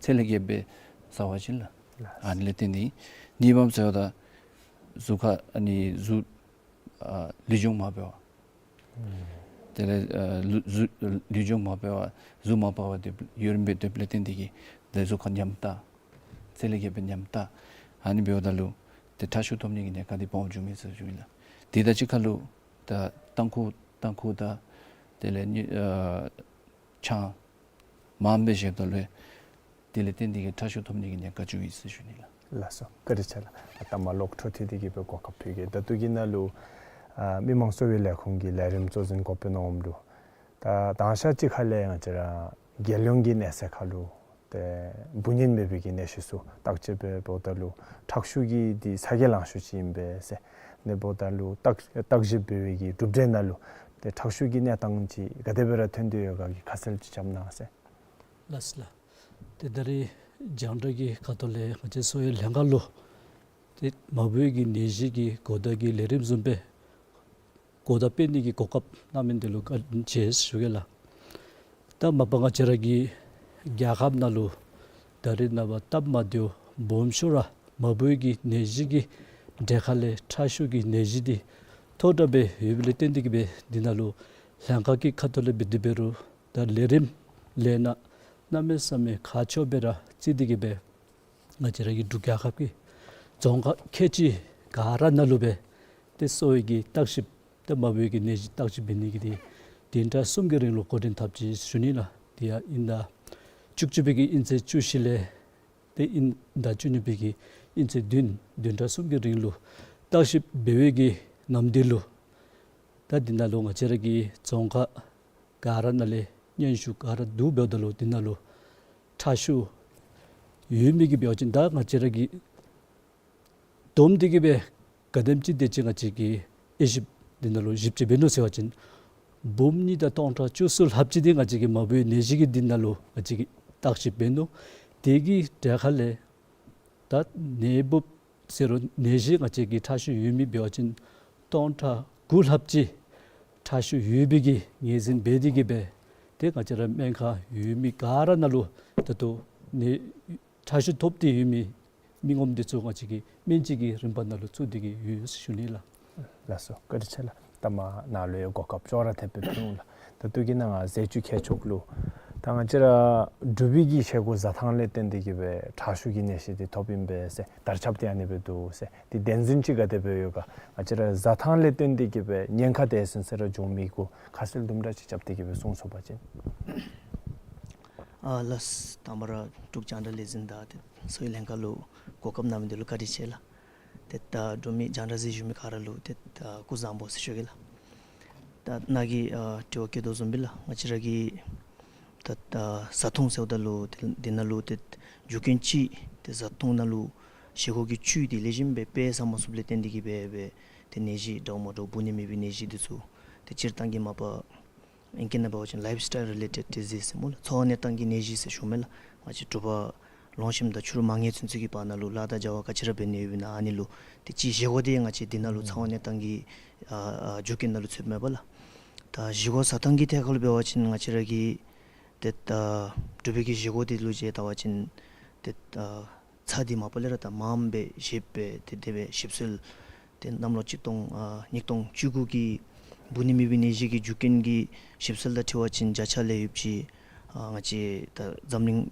ཚད་ལས་བརྒལ་སྦེ་ཟ་བ་ཅིན་ལགས། ཨ་ནི་ལས་བརྟེན་ཏེ་གཉིས་པམ་ཟེརཝ་ད་གཟུགས་ཁར་ཨ་ནི་གཟུགས་ཨ་ལུས་སྦྱོང་མ་འབད་བར་དེ་ལས་ཨ་ལུ་གཟུགས་ལུས་སྦྱོང་མ་འབད་བར་གཟུགས་མ་འཕར་བར་སྡོད་ཡུན་རིངམོ་སྦེ་སྡོདཔ་ལས་བརྟེན་ཏེ་གིས་ཏེ་གཟུགས་ཁར་ཉམས་ཏ་ཚད་ལས་བརྒལ་སྦེ་ཉམས་ཏ་ཨ་ནི་འབདཝ་ད་ལུ་ཏེ་ཁྲག་ཤུགས་ཐོབ་ནི་གི་ཉེན་ཁ་འདི་སྦོམ་འགྱོཝ་ཨིན་ཟེར་ཞུཝ་ཨིན་ལགས། དེ་དང་གཅིག་ཁར་ལུ་ད་ཏམ་ཁུ་ཏམ་ཁུ་དང་དེ་ལས་ནི་ཨ་ཆང་མངམ་སྦེ་བཞེསཔ་ད་ལུ་དེ་ལས་བརྟེན་ཏེ་གིས་ཁྲག་ཤུགས་ཐོབ་ནི་གི་ཉེན་ཁ་འགྱོཝ་ཨིན་ཟེར་ཞུ་ནི་ལགས། ལགས་སོ། བཀའ་དྲིན་ཆེ་ལགས། ཨ་ད་མར་ལོག་འཕྲོ་མཐུད་དེ་གིས་སྦེ་གོ་སྐབས་ཕུལ་གེ། ད་ལྟོ་གི་ནང་ལུ་ཨ་མི་མང་གསོ་བའི་ལས་ཁུངས་ཀྱི་ལས་རིམ་གཙོ་འཛིན་འགོ་དཔོན་ནོར་བུ་ལུ་ད་དང་ཤ་ཅིག་ཁ་ལས་ང་བཅས་ར་རྒྱལ་ཡོངས་ཀྱི་གནས་ཚད་ཁར་ལུ་ཏེ་འབུ་ཉེན་མེད་པའི་གི་ནད་གཞི་ཚུ་བརྟག་དཔྱད་འབད་འབདཝ་ད་ལུ་ཁྲག་ཤུགས་ཀྱི་འདི་ཚ་གྱང་ལང་ཤོས་ཅིག་ཨིན་པས་ཟེར། ཨ་ནི་འབདཝ་ད་ལུ་བརྟག་བརྟག་ཞིབ་འབད་བའི་གི་གྲུབ་འབྲས་ནང་ལུ་ཏེ་ཁྲག་ཤུགས་ཀྱི་གནས་སྟངས་ཅིག་ག་དེ་སྦེ་ར་ཐོན་ཏེ་ཡོད་ག་གི་ཁ་གསལ་ཅིག་རྐྱབ་གནང་ཟེར། ལགས་སོ་ལགས། ཏེ་ད་རེས་རྒྱང་བསྒྲགས་ཀྱི་ཁ་ཐུག་ལས་ང་བཅས་གསོ་བའི་ལྷན་ཁག་ལུ་ཏེ་མ་འབུ་གི་ནད་གཞི་གི་གོ་བརྡ་གི་ལས་རིམ་བཟུམ་སྦེ་གོ་བརྡ་སྤེལ་ནི་གི་གོ་སྐབས་གནང་མི་འདི་ལུ་བཀའ་དྲིན་ཆེ་ཞུ་གེ་ལགས། ད་མ་པ་ང་བཅས་ར་གི་རྒྱལ་ཁབ་ནང་ལུ་ད་རེས་ནངས་པ་སྟབས་མ་བདེཝ་སྦོམ་ཤོས་ར་མ་འབུ་གི་ནད་གཞི་གི་གྲས་ཁ་ལས་ཁྲག་ཤུགས་ཀྱི་ནད་གཞི་འདི་མཐོ་དྲགས་སྦེ་ཡོདཔ་ལས་བརྟེན་ཏེ་གིས་སྦེ་འདི་ནང་ལུ་ལྷན་ཁག་གི་ཁ་ཐུག་ལས་འབད་དེ་འབད་རུང་ད་ལས་རིམ་ལས་སྣ་གནམ་མེད་ས་མེད་ཁག་ཆེཝ་སྦེ་ར་བརྩི་སྟེ་གིས་སྦེ་ང་བཅས་ར་གི་འབྲུག་རྒྱལ་ཁབ་ཀྱི་རྫོང་ཁག་ཁལ་གཅིག་ག་ར་ནང་ལུ་སྦེ་ཏེ་གསོ་བའི་གི་བརྟག་ཞིབ་ཏེ་མ་འབུ་གི་ནད་གཞི་བརྟག་ཞིབ་འབད་ནི་གི་འདི་བདུན་ཕྲག་གསུམ་གྱི་རིང་ལུ་འགོ་འདྲེན་འཐབ་ཅི་ཞུ་ནི་ལགས། དེ་ཡང་དབྱིན་ཟླ་བཅུ་གཅིག་པའི་གི་དབྱིན་ཚེས་བཅུ་བཞི་ལས་ཏེ་དབྱིན་ཟླ་བཅུ་གཉིས་པའི་གི་དབྱིན་ཚེས་བདུན་བདུན་ཕྲག་གསུམ་གྱི་རིང་ལུ་བརྟག་ཞིབ་འབད་བའི་གི་ནམ་དུས་ལུ་ད་འདི་ནང་ལུ་ང་བཅས་ར་གི་རྫོང་ཁག་ག་ར་ནང་ལས་སྙན་ཞུ་ག་ར་བསྡུ་འབདཝ་ད་ལུ་འདི་ནང་ལུ་ཁྲག་ཤུགས་ཡོད་མི་གི་འབད་བ་ཅིན་ད་ང་བཅས་ར་གི་ བསྡོམས་ཏེ་གི་སྦེ་ག་དེམ་ཅིག་དེ་ཅིག་ང་བཅས་ཀྱིས་དབྱེ་ཞིབ་འདི་ནང་ལུ་ཞིབ་དཔྱད་འབད་ནུག་ཟེར་བ་ཅིན་འབུམ་གཉིས་དང་སྟོང་ཕྲག་བཅུ་གསུམ་ལྷགཔ་ཅིག་འདི་ང་བཅས་ཀྱིས་མ་བུའི་ནད་གཞི་གི་འདི་ནང་ལུ་ང་བཅས་ཀྱིས་བརྟག་ཞིབ་འབད་ནུག། དེ་གི་གྲས་ཁ་ལས་ད་ནད་འབུཔ་ཟེར་རུང་ནད་གཞི་ང་བཅས་ཀྱི་ཁྲག་ཤུགས་ཡོད་མི་འབད་བ་ཅིན་སྟོང་ཕྲག་དགུ་ལྷགཔ་ཅིག་ཁྲག་ཤུགས་ཡོད་པའི་གི་ངོས་འཛིན་འབད་དེ་གི་སྦེ་ཏེ་ང་བཅས་ར་སྨན་ཁང་ཡོད་མི་ག་ར་ནང་ལུ་ད་ལྟོ་ནད་ཁྲག་ཤུགས་ཐོབ་སྟེ་ཡོད་མི་མི་ངོམ་འདི་ཚུ་ང་བཅས་ཀྱིས་སྨན་བཅོས་ཀྱི་རིམ་པ་ནང་ལུ་བཙུགས་ཏེ་གི་ཡོད་ཟེར་ཞུ་ནི་ལགས། ལགས་སོ། བཀའ་དྲིན་ཆེ་ལགས། ད་མ་ནཱ་ལུ་ཡང་གོ་སྐབས་ཅོག་ར་འཐདཔ་སྦེ་ཕུལ་འོང་ལགས། ད་ལྟོ་གི་ནང་ང་ཟས་བཅུད་ཁྱད་ཆོས་ལུ་ད་ང་བཅས་ར་འབྲུག་པའི་གི་བཞེས་སྒོ་བཟའ་ཐངས་ལས་བརྟེན་ཏེ་གི་སྦེ་ཁྲག་ཤུགས་ཀྱི་ནད་གཞི་འདི་ཐོབ་ཨིན་པས་ཟེར་དར་ཁྱབ་འདི་ཨ་ནི་སྦེ་འདུག་ཟེར། འདི་བདེན་རྫུན་ཅིག་ག་དེ་སྦེ་ཡོད་ག། ང་བཅས་ར་བཟའ་ཐངས་ལས་བརྟེན་ཏེ་གི་སྦེ་ཉེན་ཁ་དེ་ཟེར་ཟེར་ར་འབྱུང་མི་གུ་ཁ་གསལ་དུམ་གྲ་ཅིག་རྐྱབ་སྟེ་གི་སྦེ་གསུང་ཚུགས་པ་ཅིན། ཨ་ལགས། དང་པ་ར་འབྲུག་རྒྱང་བསྒྲགས་ལས་འཛིན་དང་ཏེ་གསོ་བའི་ལྷན་ཁག་ལུ་གོ་སྐབས་གནང་མི་འདི་ལུ་བཀའ་དྲིན་ཆེ་ལགས། ཏེ་ད་འབྲུག་མི་རྒྱང་བསྒྲགས་གཟིགས་བཞུགས་མི་ག་ར་ལུ་ཏེ་ད་སྐུ་གཟུགས་བཟང་པོ་ཟེར་ཞུ་གེ་ལགས། ད་ནཱ་གིས་ཨ་དྲི་བ་བཀོད་དོ་བཟུམ་སྦེ་ལགས། ང་བཅས་ར་གི་ད་ད་བཟའ་འཐུང་ཟེརཝ་ད་ལུ་ཏེ་འདི་ནང་ལུ་ཏེ་རྒྱུ་རྐྱེན་ཅིག་ཏེ་བཟའ་འཐུང་ནང་ལུ་བཞེས་སྒོ་གི་བཅུད་འདི་ལེགས་ཤོམ་སྦེ་དཔེ་བཟའ་མ་ཚུགསཔ་ལས་བརྟེན་ཏེ་གི་སྦེ་སྦེ་ཏེ་ནད་གཞི་འདྲཝ་མ་འདྲཝ་འབུ་ནད་མེད་པའི་ནད་གཞི་འདི་ཚུ་ཏེ་སྤྱིར་བཏང་གི་མ་པ་ཨིང་སྐད་ནང་འབད་བ་ཅིན་ལའིཕ་སི་ཊའིལ་རི་ལེ་ཊེཌ་ཌི་ཟིསི་ཟེར་སྨོ་ལགས། འཚོ་བ་གནས་སྟངས་ཀྱི་ནད་གཞི་ཟེར་ཞུཝ་མས་ལགས། ང་བཅས་དྲོ་པ་ལོངས་ཞིནམ་དང་ཕྱི་རུ་མ་ཉལ་ཚུན་ཚོད་ཀྱི་བར་ན་ལུ་གླ་དང་སྦྱར་བ་ག་ཅི་ར་འབད་ནི་ཡོདཔ་ཨིན་ན་ཨ་ནི་ལུ་ཏེ་ཅིག་བཞེས་སྒོ་འདི་ང་བཅས་འདི་ནང་ལུ་ཚང་བ་གནས་སྟངས་ཀྱི་ཨ་ཨ་རྒྱུ་རྐྱེན་ནང་ལུ་ཚུདཔ་མས་པ་ལགས། ད་བཞེས་སྒོ་བཟའ་ཐངས་ཀྱི་ཐད་ཁར་ལུ་འབད་བ་ཅིན་ང་བཅས་ར་གི་ཏེ་ད་འབྲུག་པའི་གི་བཞེས་སྒོ་འདི་ལུ་བྱས་བལྟ་བ་ཅིན་ཏེ་ད་ཚྭ་འདི་མ་པ་ལས་ར་ད་མངམ་སྦེ་བཞེས་སྦེ་ཏེ་དེ་སྦེ་ཞིབ་འཚོལ་ཏེ་གནམ་ལོ་གཅིག་སྟོང་ཨ་ཉིས་སྟོང་བཅུ་དགུ་གི་འབུ་ནད་མེད་པའི་ནད་གཞི་གི་རྒྱུ་རྐྱེན་གྱི་ཞིབ་འཚོལ་དང་འཁྲིལ་བ་ཅིན་བརྒྱ་ཆ་ལས་ཡོདཔ་ཅིག་ཨ་ང་བཅས་ད་འཛམ་གླིང་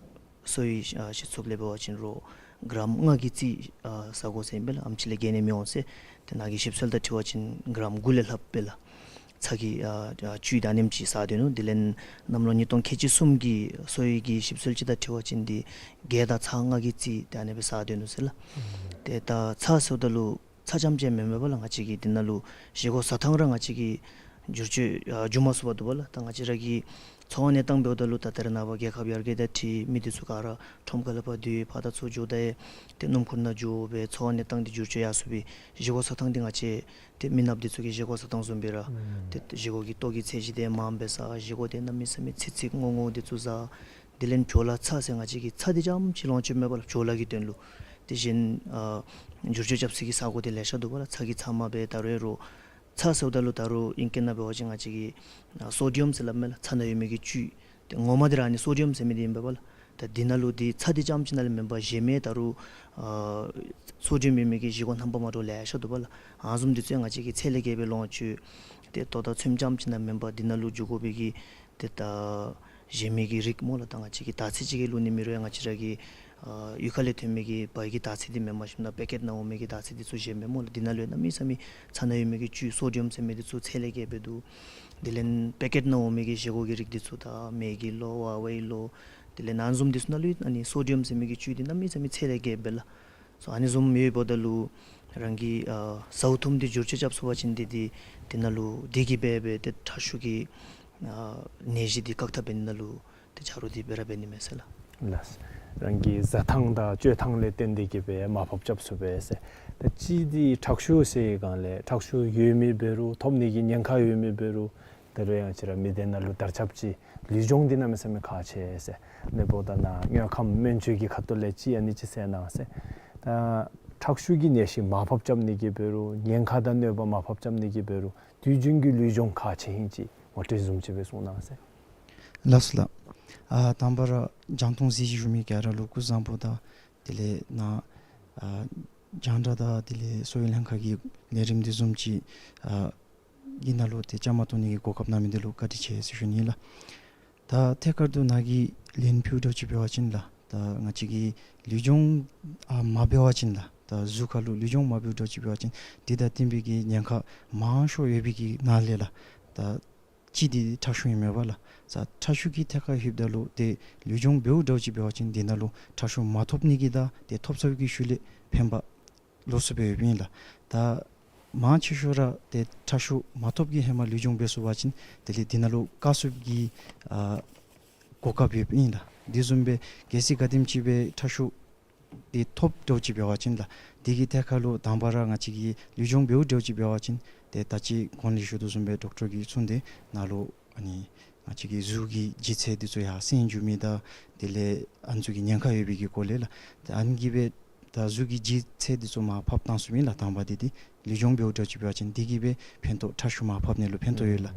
གསོ་བའི་ཨ་སྤྱི་ཚོགས་ལས་འབད་བ་ཅིན་རོགས་གྲམ་ལྔ་གི་རྩིས་ཨ་བཟའ་དགོ་ཟེར་ཨིན་པས་ལགས། ཨེམ་ཅིག་ལས་བརྒལ་ནི་མི་འོང་ཟེར། ཏེ་ནཱ་གི་ཞིབ་འཚོལ་དང་འཁྲིལ་བ་ཅིན་གྲམ་དགུ་ལས་ལྷགཔ་སྦེ་ལགས། ཚྭ་གི་ཨ་ཨ་བཅུད་ད་ཨ་ནེམ་ཅིག་བཟའ་སྡོད་ནུག། དེ་ལས་གནམ་ལོ་ཉིས་སྟོང་ཁལ་གཅིག་གསུམ་གྱི་གསོ་བའི་གི་ཞིབ་འཚོལ་ཅིག་དང་འཁྲིལ་བ་ཅིན་འདི་གས་དང་ཚྭ་ལྔ་གི་རྩིས་ད་ཨ་ནི་སྦེ་བཟའ་སྡོད་ནུག་ཟེར་ལགས། ཏེ་ད་ཚྭ་ཟེརཝ་ད་ལུ་ཚྭ་རྐྱངམ་ཅིག་མེན་མས་པ་ལགས། ང་བཅས་ཀྱིས་འདི་ནང་ལུ་བཞེས་སྒོ་བཟའ་ཐངས་ར་ང་བཅས་ཀྱིས་བསྒྱུར་བཅོས་ཨ་བསྒྱུར་མ་ཚུགས་པར་འདུག་པ་ལགས། ད་ང་བཅས་ར་གི་འཚོ་བ་གནས་སྟངས་འབདཝ་ད་ལུ་ད་ད་རེས་ནངས་པ་རྒྱལ་ཁབ་ཡར་རྒྱས་དང་འཁྲིལ་མི་འདི་ཚུ་ག་ར་ཁྲོམ་ཁ་ལས་ཕར་སྡོད་ཕར་དང་ཚུར་འགྱོ་ད་ཡང་ཏེ་སྣུམ་འཁོར་ནང་འགྱོ་སྦེ་འཚོ་བ་གནས་སྟངས་འདི་བསྒྱུར་བཅོས་ཡར་སོང་སྦེ་བཞེས་སྒོ་བཟའ་ཐངས་འདི་ང་བཅས་ཏེ་མི་ནགཔ་འདི་ཚུ་གི་བཞེས་སྒོ་བཟའ་ཐངས་བཟུམ་སྦེ་ར་ཨུམ་ཏེ་བཞེས་སྒོ་གི་ལྟོ་གི་ཚད་གཞི་འདི་མངམ་སྦེ་བཟའ། བཞེས་སྒོ་འདི་གནམ་མེད་ས་མེད་ཚིག་ཚིག་རྔོ་རྔོ་འདི་ཚུ་བཟའ། དེ་ལས་བྲོ་ལ་ཚྭ་ཟེར་ང་བཅས་ཀྱིས་ཚྭ་འདི་རྐྱངམ་ཅིག་ལོངས་སྤྱོད་མེད་པ་ལགས། བྲོ་ལ་གི་དོན་ལུ། དེ་བཞིན་ཨ་བསྒྱུར་བཅོས་རྐྱབ་ས་གི་ས་གོ་འདི་ལེ་ཤ་འདུག་པ་ལགས། ཚྭ་གི་ཚབ་མ་སྦེ་ད་རུང་རོགས་ཚྭ་ཟེརཝ་ད་ལུ་ད་རུང་ཨིང་སྐད་ནང་འབད་བ་ཅིན་ང་བཅས་ཀྱིས་ཨ་སོ་ཌི་ཡམ་ཟེར་སླབ་མས་ལགས། ཚྭ་ནང་ཡོད་མི་གི་བཅུད། ཏེ་ངོ་མ་འདི་ར་ཨ་ནི་སོ་ཌི་ཡམ་ཟེར་མི་འདི་ཨིན་པས་པ་ལགས། ད་འདི་ནང་ལུ་འདི་ཚྭ་འདི་རྐྱངམ་ཅིག་ནང་ལས་མེན་པར་གཞན་མི་ད་རུང་ཨ་སོ་ཌི་ཡམ་ཡོད་མི་གི་བཞེས་སྒོ་རྣམ་པ་མ་འདྲཝ་ལེ་ཤ་འདུག་པ་ལགས། ཨ་ནི་བཟུམ་འདི་ཚུ་ང་བཅས་ཀྱིས་ཚད་ལས་བརྒལ་སྦེ་ལོངས་སྤྱོད། ཏེ་ལྟོ་དང་ཚོདམ་རྐྱངམ་ཅིག་ནང་མེན་པར་འདི་ནང་ལུ་འགྱོ་དགོ་པའི་གི་ཏེ་ད་གཞན་མི་གི་རིགས་སྨོ་ལགས། ད་ང་བཅས་ཀྱིས་དར་ཚི་ཅིག་གི་བླུག་ནི་མེད་རུང་ཡང་ང་བཅས་ར་གི་ཨ་གཡུས་ཁ་ལས་ཐོན་མི་གི་བལ་གྱི་དར་ཚི་འདི་མེན་པར་ཞིནམ་ལས་པེ་ཀེཊ་ནང་འོང་མི་གི་དར་ཚི་འདི་ཚུ་གཞན་མས་སྨོ་ལགས། འདི་ནང་ལུ་གནམ་མེད་ས་མེད་ཚྭ་ནང་ཡོད་མི་གི་བཅུད་སོ་ཌི་ཡམ་ཟེར་མི་འདི་ཚུ་ཚད་ལས་བརྒལ་སྦེ་འདུག། དེ་ལས་པེ་ཀེཊ་ནང་འོང་མི་གི་བཞེས་སྒོ་གི་རིགས་འདི་ཚུ་ད་མེ་གི་ལོ་ཝ་ཝའི་ལོ་དེ་ལས་ཨ་ནི་བཟུམ་འདི་ཚུ་ནང་ལུ་ཨ་ནི་སོ་ཌི་ཡམ་ཟེར་མི་གི་བཅུད་འདི་གནམ་མེད་ས་མེད་ཚད་ལས་བརྒལ་སྦེ་ལགས། སོ་ཨ་ནི་བཟུམ་ཡོདཔ་ད་ལུ་རང་གི་ཨ་ཟཝ་འཐུངམ་འདི་བསྒྱུར་བཅོས་རྐྱབ་ཚུགས་པ་ཅིན་འདི་འདི་འདི་ནང་ལུ་འདི་གིས་སྦེ་སྦེ་ཏེ་ཁྲག་ཤུགས་ཀྱི་ཨ་ནད་གཞི་འདི་བཀག་ཐབས་འབད་ནི་ནང་ལུ་ཏེ་ཆ་རོགས་འདི་སྦེ་ར་འབད་ནི་མས་ཟེར་ལགས། ལགས། རང་གི་བཟའ་ཐངས་དང་སྤྱོད་ཐངས་ལས་བརྟེན་ཏེ་གི་སྦེ་མར་ཕབ་རྐྱབ་ཚུགས་པས་ཟེར། ད་ཅི་འདི་ཁྲག་ཤུགས་ཟེར་བའི་སྒང་ལས་ཁྲག་ཤུགས་ཡོད་མི་འབད་རུང་ཐོབ་ནི་གི་ཉེན་ཁ་ཡོད་མི་འབད་རུང་ད་རུང་ཡང་ང་བཅས་ར་མི་སྡེ་ནང་ལུ་དར་ཁྱབ་ཅིག་ལུས་སྦྱོང་འདི་གནམ་མེད་ས་མེད་ཁག་ཆེ་ཟེར། ལས་འབདཝ་ད་ནཱ་དངོས་ཁམས་སྨན་བཅོས་ཀྱི་ཁ་ཐུག་ལས་ཅིག་ཨ་ནི་ཅིག་གསན་གནང་ཟེར། ད་ཁྲག་ཤུགས་ཀྱི་ནད་གཞི་མར་ཕབ་རྐྱབ་ནི་གི་འབད་རུང་ཉེན་ཁ་དང་གནོད་པ་མར་ཕབ་རྐྱབ་ནི་གི་འབད་རུང་དུས་རྒྱུན་གྱི་ལུས་སྦྱོང་ཁག་ཆེ་ཨིན་ཅིག་ངོ་སྤྲོད་བཟུམ་ཅིག་སྦེ་གསུང་གནང་ཟེར། ལགས་སོ་ལགས། ཨ་དང་པ་ར་རྒྱང་མཐོང་གཟིགས་བཞུགས་མི་ག་ར་ལུ་སྐུ་གཟུགས་བཟང་པོ་དང་དེ་ལས་ནཱ་ཨ་རྒྱང་བསྒྲགས་དང་དེ་ལས་གསོ་བའི་ལྷན་ཁག་གི་ལས་རིམ་འདི་བཟུམ་ཅིག་ཨ་གི་ནང་ལུ་ཏེ་བཅའ་མར་གཏོགས་ནི་གི་གོ་སྐབས་གནང་མི་འདི་ལུ་བཀའ་དྲིན་ཆེ་ཟེར་ཞུ་ནི་ལགས། ད་ཐད་ཀར་དུ་ནཱ་གིས་ལན་ཕུལཝ་འདྲཝ་ཅིག་འབད་བ་ཅིན་ལགས། ད་ང་བཅས་ཀྱིས་ལུས་སྦྱོང་ཨ་མ་འབད་བ་ཅིན་ལགས། ད་གཟུགས་ཁར་ལུ་ལུས་སྦྱོང་མ་འབདཝ་འདྲཝ་ཅིག་འབད་བ་ཅིན་དེ་དང་བསྟུན་པའི་གི་ཉེན་ཁ་མང་ཤོས་ཡོད་པའི་གི་ནང་ལས་ལགས། ད་ཅི་འདི་ཁྲག་ཤུགས་ཨིན་མས་པ་ལགས། ད་ཁྲག་ཤུགས་ཀྱི་ཐད་ཁར་ལྷོདཔ་ད་ལུ་ཏེ་ལུས་སྦྱོང་འབདཝ་འདྲཝ་ཅིག་འབད་བ་ཅིན་དེ་ནང་ལུ་ཁྲག་ཤུགས་མ་ཐོབ་ནི་གི་དང་ཏེ་ཐོབ་ཚར་བའི་གི་ཤུལ་ལས་ཕན་པ་ལོགས་སུ་སྦེ་ཡོདཔ་ཨིན་ལགས། ད་མང་ཆེ་ཤོས་ར་ཏེ་ཁྲག་ཤུགས་མ་ཐོབ་ཀྱི་ཧེ་མ་ལུས་སྦྱོང་འབད་ཚུགས་པ་ཅིན་དེ་ལས་དེ་ནང་ལུ་བཀག་ཚུགས་ཀྱི་ཨ་གོ་སྐབས་ཡོདཔ་ཨིན་ལགས། དེ་བཟུམ་སྦེ་གལ་སྲིད་ག་དེམ་ཅིག་སྦེ་ཁྲག་ཤུགས་ འདི་ཐོབ་འདྲཝ་ཅིག་འབད་བ་ཅིན་ལགས། འདི་གི་ཐད་ཁར་ལུ་དང་པ་ར་ང་བཅས་ཀྱིས་ལུས་སྦྱོང་འབདཝ་འདྲཝ་ཅིག་འབད་བ་ཅིན་ཏེ་ད་ཅི་གོང་ལུ་ཞུ་དོ་བཟུམ་སྦེ་ཌོག་ཊར་གྱིས་གསུངས་ཏེ་ནཱ་ལུ་ཨ་ནི་ང་བཅས་ཀྱི་གཟུགས་ཀྱི་ལྗིད་ཚད་འདི་ཚུ་ཡར་སེང་འགྱོ་མི་དང་དེ་ལས་ཨ་ནི་ཚུ་གི་ཉེན་ཁ་ཡོད་པའི་གི་སྐོར་ལས་ལགས། ཏེ་ཨ་ནི་གིས་སྦེ་ད་གཟུགས་ཀྱི་ལྗིད་ཚད་འདི་ཚུ་མར་ཕབ་བཏང་ཚུགས་མི་ལགས། དང་པ་འདི་འདི་ལུས་སྦྱོང་འབདཝ་འདྲཝ་ཅིག་འབད་བ་ཅིན་འདི་གིས་སྦེ་ཕན་ཐོགས་ཁྲག་ཤུགས་མར་ཕབ་ནི་ལུ་ཕན་ཐོགས་ཡོད་ལགས།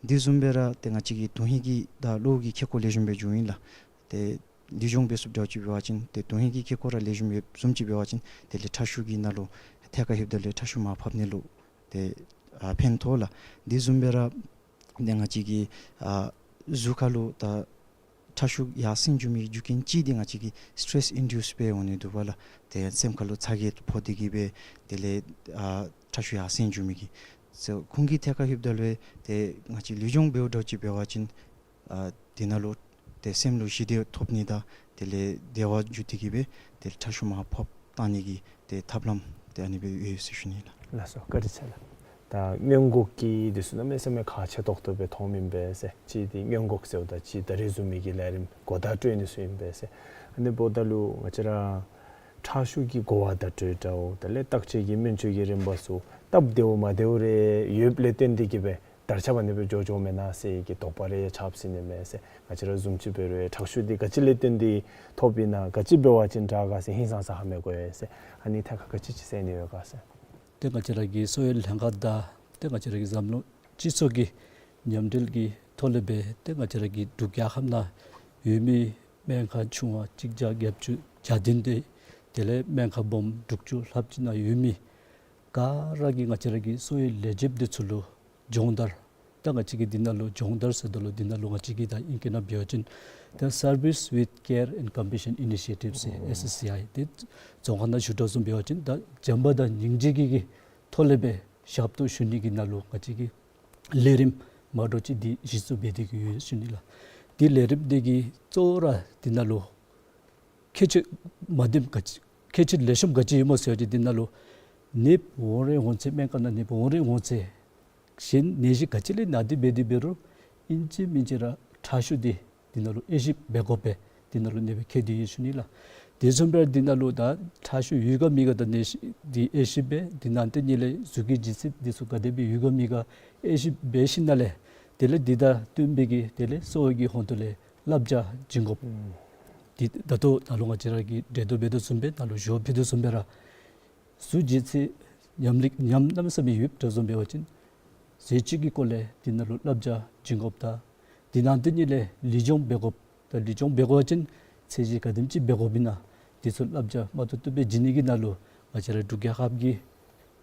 འདི་བཟུམ་སྦེ་ར་ཏེ་ང་བཅས་ཀྱི་དོན་ཧིང་གི་དང་གློ་བུ་གི་ཁེ་ཀོ་ལེགས་ཤོམ་སྦེ་འགྱོཝ་ཨིན་ལགས། ཏེ་ལུས་སྦྱོང་འབད་ཚུགསཔ་འདྲཝ་ཅིག་འབད་བ་ཅིན་ཏེ་དོན་ཧིང་གི་ཁེ་ཀོ་ར་ལེགས་ཤོམ་ཡོདཔ་བཟུམ་ཅིག་འབད་བ་ཅིན་དེ་ལས་ཁྲག་ཤུགས་ཀྱི་ནང་ལུ་ཐད་ཀར་ལྷོདཔ་ད་ལུ་ཁྲག་ཤུགས་མར་ཕབ་ནི་ལུ་ཏེ་ཨ་ཕན་ཐོགས་ལགས། འདི་བཟུམ་སྦེ་ར་ཏེ་ང་བཅས་ཀྱི་ཨ་གཟུགས་ཁར་ལུ་ད་ཁྲག་ཤུགས་ཡར་སེང་འགྱོ་མི་རྒྱུ་རྐྱེན་ཅིག་འདི་ང་བཅས་ཀྱི་སི་ཊེ་རེསི་ཨིན་ཌིའུསི་སྦེ་འོང་ནི་འདུག་པ་ལགས། ཏེ་སེམས་ཁར་ལུ་ཚ་གྱང་ཕོག་སྟེ་གིས་སྦེ་དེ་ལས་ཨ་ཁྲག་ཤུགས་ཡར་སེང་འགྱོ་མི་གི་ཁོང་གི་ཐད་ཁར་ལྷོདཔ་ད་ལུ་ཏེ་ང་བཅས་ལུས་སྦྱོང་འབདཝ་འདྲཝ་ཅིག་འབད་བ་ཅིན་ཨ་དེ་ནང་ལུ་ཏེ་སེམས་ལུ་ཞི་བདེ་ཐོབ་ནི་དང་དེ་ལས་བདེ་བ་འགྱོ་སྟེ་གིས་སྦེ་ཏེ་ཁྲག་ཤུགས་མར་ཕབ་བཏང་ནི་གི་ཏེ་ཐབས་ལམ་ཏེ་ཨ་ནི་སྦེ་ཡོད་ཟེར་ཞུ་ནི་ལགས། ལགས་སོ། བཀའ་དྲིན་ཆེ་ལགས། ད་སྔོན་འགོག་གི་འདི་ཚུ་གནམ་མེད་ས་མེད་ཁག་ཆེ་ཏོག་ཏོ་སྦེ་མཐོངམ་ཨིན་པས་ཟེར། གཅིག་འདི་སྔོན་འགོག་ཟེརཝ་ད་གཅིག་ད་རིས་བཟུམ་མའི་གི་ལས་རིམ་གོ་བརྡ་སྤྲོད་ནི་ཚུ་ཨིན་པས་ཟེར། ཨ་ནི་འབདཝ་ད་ལུ་ང་བཅས་ར་ཁྲག་ཤུགས་ཀྱི་གོ་བ་བརྡ་སྤྲོད་འདྲཝ་དེ་ལས་བརྟག་དཔྱད་ཀྱི་སྨན་བཅོས་ཀྱི་རིམ་པ་ཚུ་སྟབས་བདེཝ་མ་བདེཝ་རེ་ཡོདཔ་ལས་བརྟེན་ཏེ་གིས་སྦེ་དར་ཁྱབ་ཨ་ནི་སྦེ་འགྱོ་འགྱོཝ་མེན་ན་ཟེར་གྱི་དོགས་པ་རེ་ཡང་ཆགས་སྲིད་ནི་མས་ཟེར། ང་བཅས་ར་བཟུམ་ཅིག་འབད་རུང་ཁྲག་ཤུགས་འདི་ག་ཅི་ལས་བརྟེན་ཏེ་ཐོབ་ཨིན་ན་ག་ཅི་འབད་བ་ཅིན་དྲག་ག་ཟེར་ཧིང་སངས་ས་ཧ་མི་གོ་ཡི་ཟེར། ཨ་ནི་ཐད་ཁར་ག་ཅི་ཅིག་ཟེར་ནི་ཡོད་ག་ཟེར། ཏེ་ང་བཅས་ར་གི་གསོ་བའི་ལྷན་ཁག་དང་ཏེ་ང་བཅས་ར་གི་འཛམ་གླིང་སྤྱི་ཚོགས་ཀྱི་མཉམ་འབྲེལ་གྱི་ཐོག་ལས་སྦེ་ཏེ་ང་བཅས་ར་གི་འབྲུག་རྒྱལ་ཁབ་ནང་ཡོད་མི་སྨན་ཁང་ཆུང་བ་གཅིག་བརྒྱ་བརྒྱད་ཅུ་གྱ་བདུན་དེ་དེ་ལས་སྨན་ཁང་སྦོམ་དྲུག་ཅུ་ལྷགཔ་ཅིག་ནང་ཡོད་མི་ག་ར་གིས་ང་བཅས་ར་གི་གསོ་བའི་ལས་བྱེདཔ་འདི་ཚུ་ལུ་སྦྱོང་བརྡར། ད་ང་བཅས་ཀྱིས་འདི་ནང་ལུ་སྦྱོང་བརྡར་ཟེརཝ་ད་ལུ་འདི་ནང་ལུ་ང་བཅས་ཀྱིས་ད་ཨིང་སྐད་ནང་འབད་བ་ཅིན་ད་Service with Care and Compassion Initiative ཟེར། ཨེསི་ཨེསི་སི་ཨའི་དེ་རྫོང་ཁ་ནང་ཞུ་དོ་བཟུམ་འབད་བ་ཅིན་ད་བྱམས་པ་དང་སྙིང་རྗེ་གི་གི་ཐོག་ལས་སྦེ་ཞབས་ཏོག་ཞུ་ནི་གི་ནང་ལུ་ང་བཅས་ཀྱིས་ལས་རིམ་མ་འདྲཝ་ཅིག་འདི་གཞི་བཙུགས་འབད་དེ་གི་ཡོད་ཟེར་ཞུ་ནི་ལགས། འདི་ལས་རིམ་འདི་གི་གཙོ་བོ་ར་འདི་ནང་ལུ་ཁྱད་ཆོས་མ་བདེཝ་ག་ཅི་ཁྱད་ཆོས་ལེགས་ཤོམ་ག་ཅི་ཡོདཔ་སྨོ་ཟེར་བ་ཅིན་འདི་ནང་ལུ་ནདཔ་འོང་རན་འོང་ཚེ་སྨན་ཁང་ནང་ནདཔ་འོང་རན་འོང་ཚེ་གཞན་ནད་གཞི་ག་ཅི་ལས་ན་སྟེ་འབད་དེ་འབད་རུང་ཨིན་ཅི་མིན་ཅི་ར་ཁྲག་ཤུགས་འདི་འདི་ནང་ལུ་དབྱེ་ཞིབ་འབད་དགོ་པས། འདི་ནང་ལུ་ནདཔ་ཁྱད་དེ་ཡོད་ཟེར་ཞུ་ནི་ལགས། དེ་བཟུམ་སྦེ་འདི་ནང་ལུ་ད་ཁྲག་ཤུགས་ཡོད་ག་མེད་ག་དང་ནད་གཞི་འདི་དབྱེ་ཞིབ་འབད། དེ་ནང་དེ་ཉིད་ལས་གཟུགས་ཀྱི་ལྗིད་ཚད་འདི་ཚུ་ག་དེ་སྦེ་ཡོད་ག་མེད་ག་དབྱེ་ཞིབ་འབད་ཞིནམ་ལས་དེ་ལས་འདི་དང་བསྟུན་པའི་གི་དེ་ལས་གསོ་བའི་གི་ཧོང་ཏོ་ལས་བསླབ་བྱ་བྱིན་དགོཔ། ཨུམ། འདི་ད་ལྟོ་ནཱ་ལུ་ང་བཅས་ར་གིས་འགྲེལ་བརྡ་འབད་དོ་བཟུམ་སྦེ་ནཱ་ལུ་ཞུ་བ་ཕུལ་དོ་བཟུམ་སྦེ་ར་གཟུགས་ལྗིད་ཚད་ཉམས་ལེགས་ཉམས་གནམ་མེད་ས་མེད་ཡོདཔ་འདྲཝ་བཟུམ་འབད་བ་ཅིན་ཟས་བཅུད་ཀྱི་སྐོར་ལས་འདི་ནང་ལུ་བསླབ་བྱ་བྱིན་དགོཔ་དང་དེ་ནང་དེ་ཉིད་ལས་ལུས་སྦྱོང་འབད་དགོཔ་དང་ལུས་སྦྱོང་འབད་དགོ་པ་ཅིན་ཚད་གཞི་ག་དེམ་ཅིག་འབད་དགོཔ་ཨིན་ན་འདི་ཚུ་བསླབ་བྱ་མ་བཏུབ་བཏུབ་སྦེ་བྱིན་ནི་གི་ནང་ལུ་ང་བཅས་ར་འབྲུག་རྒྱལ་ཁབ་ཀྱི་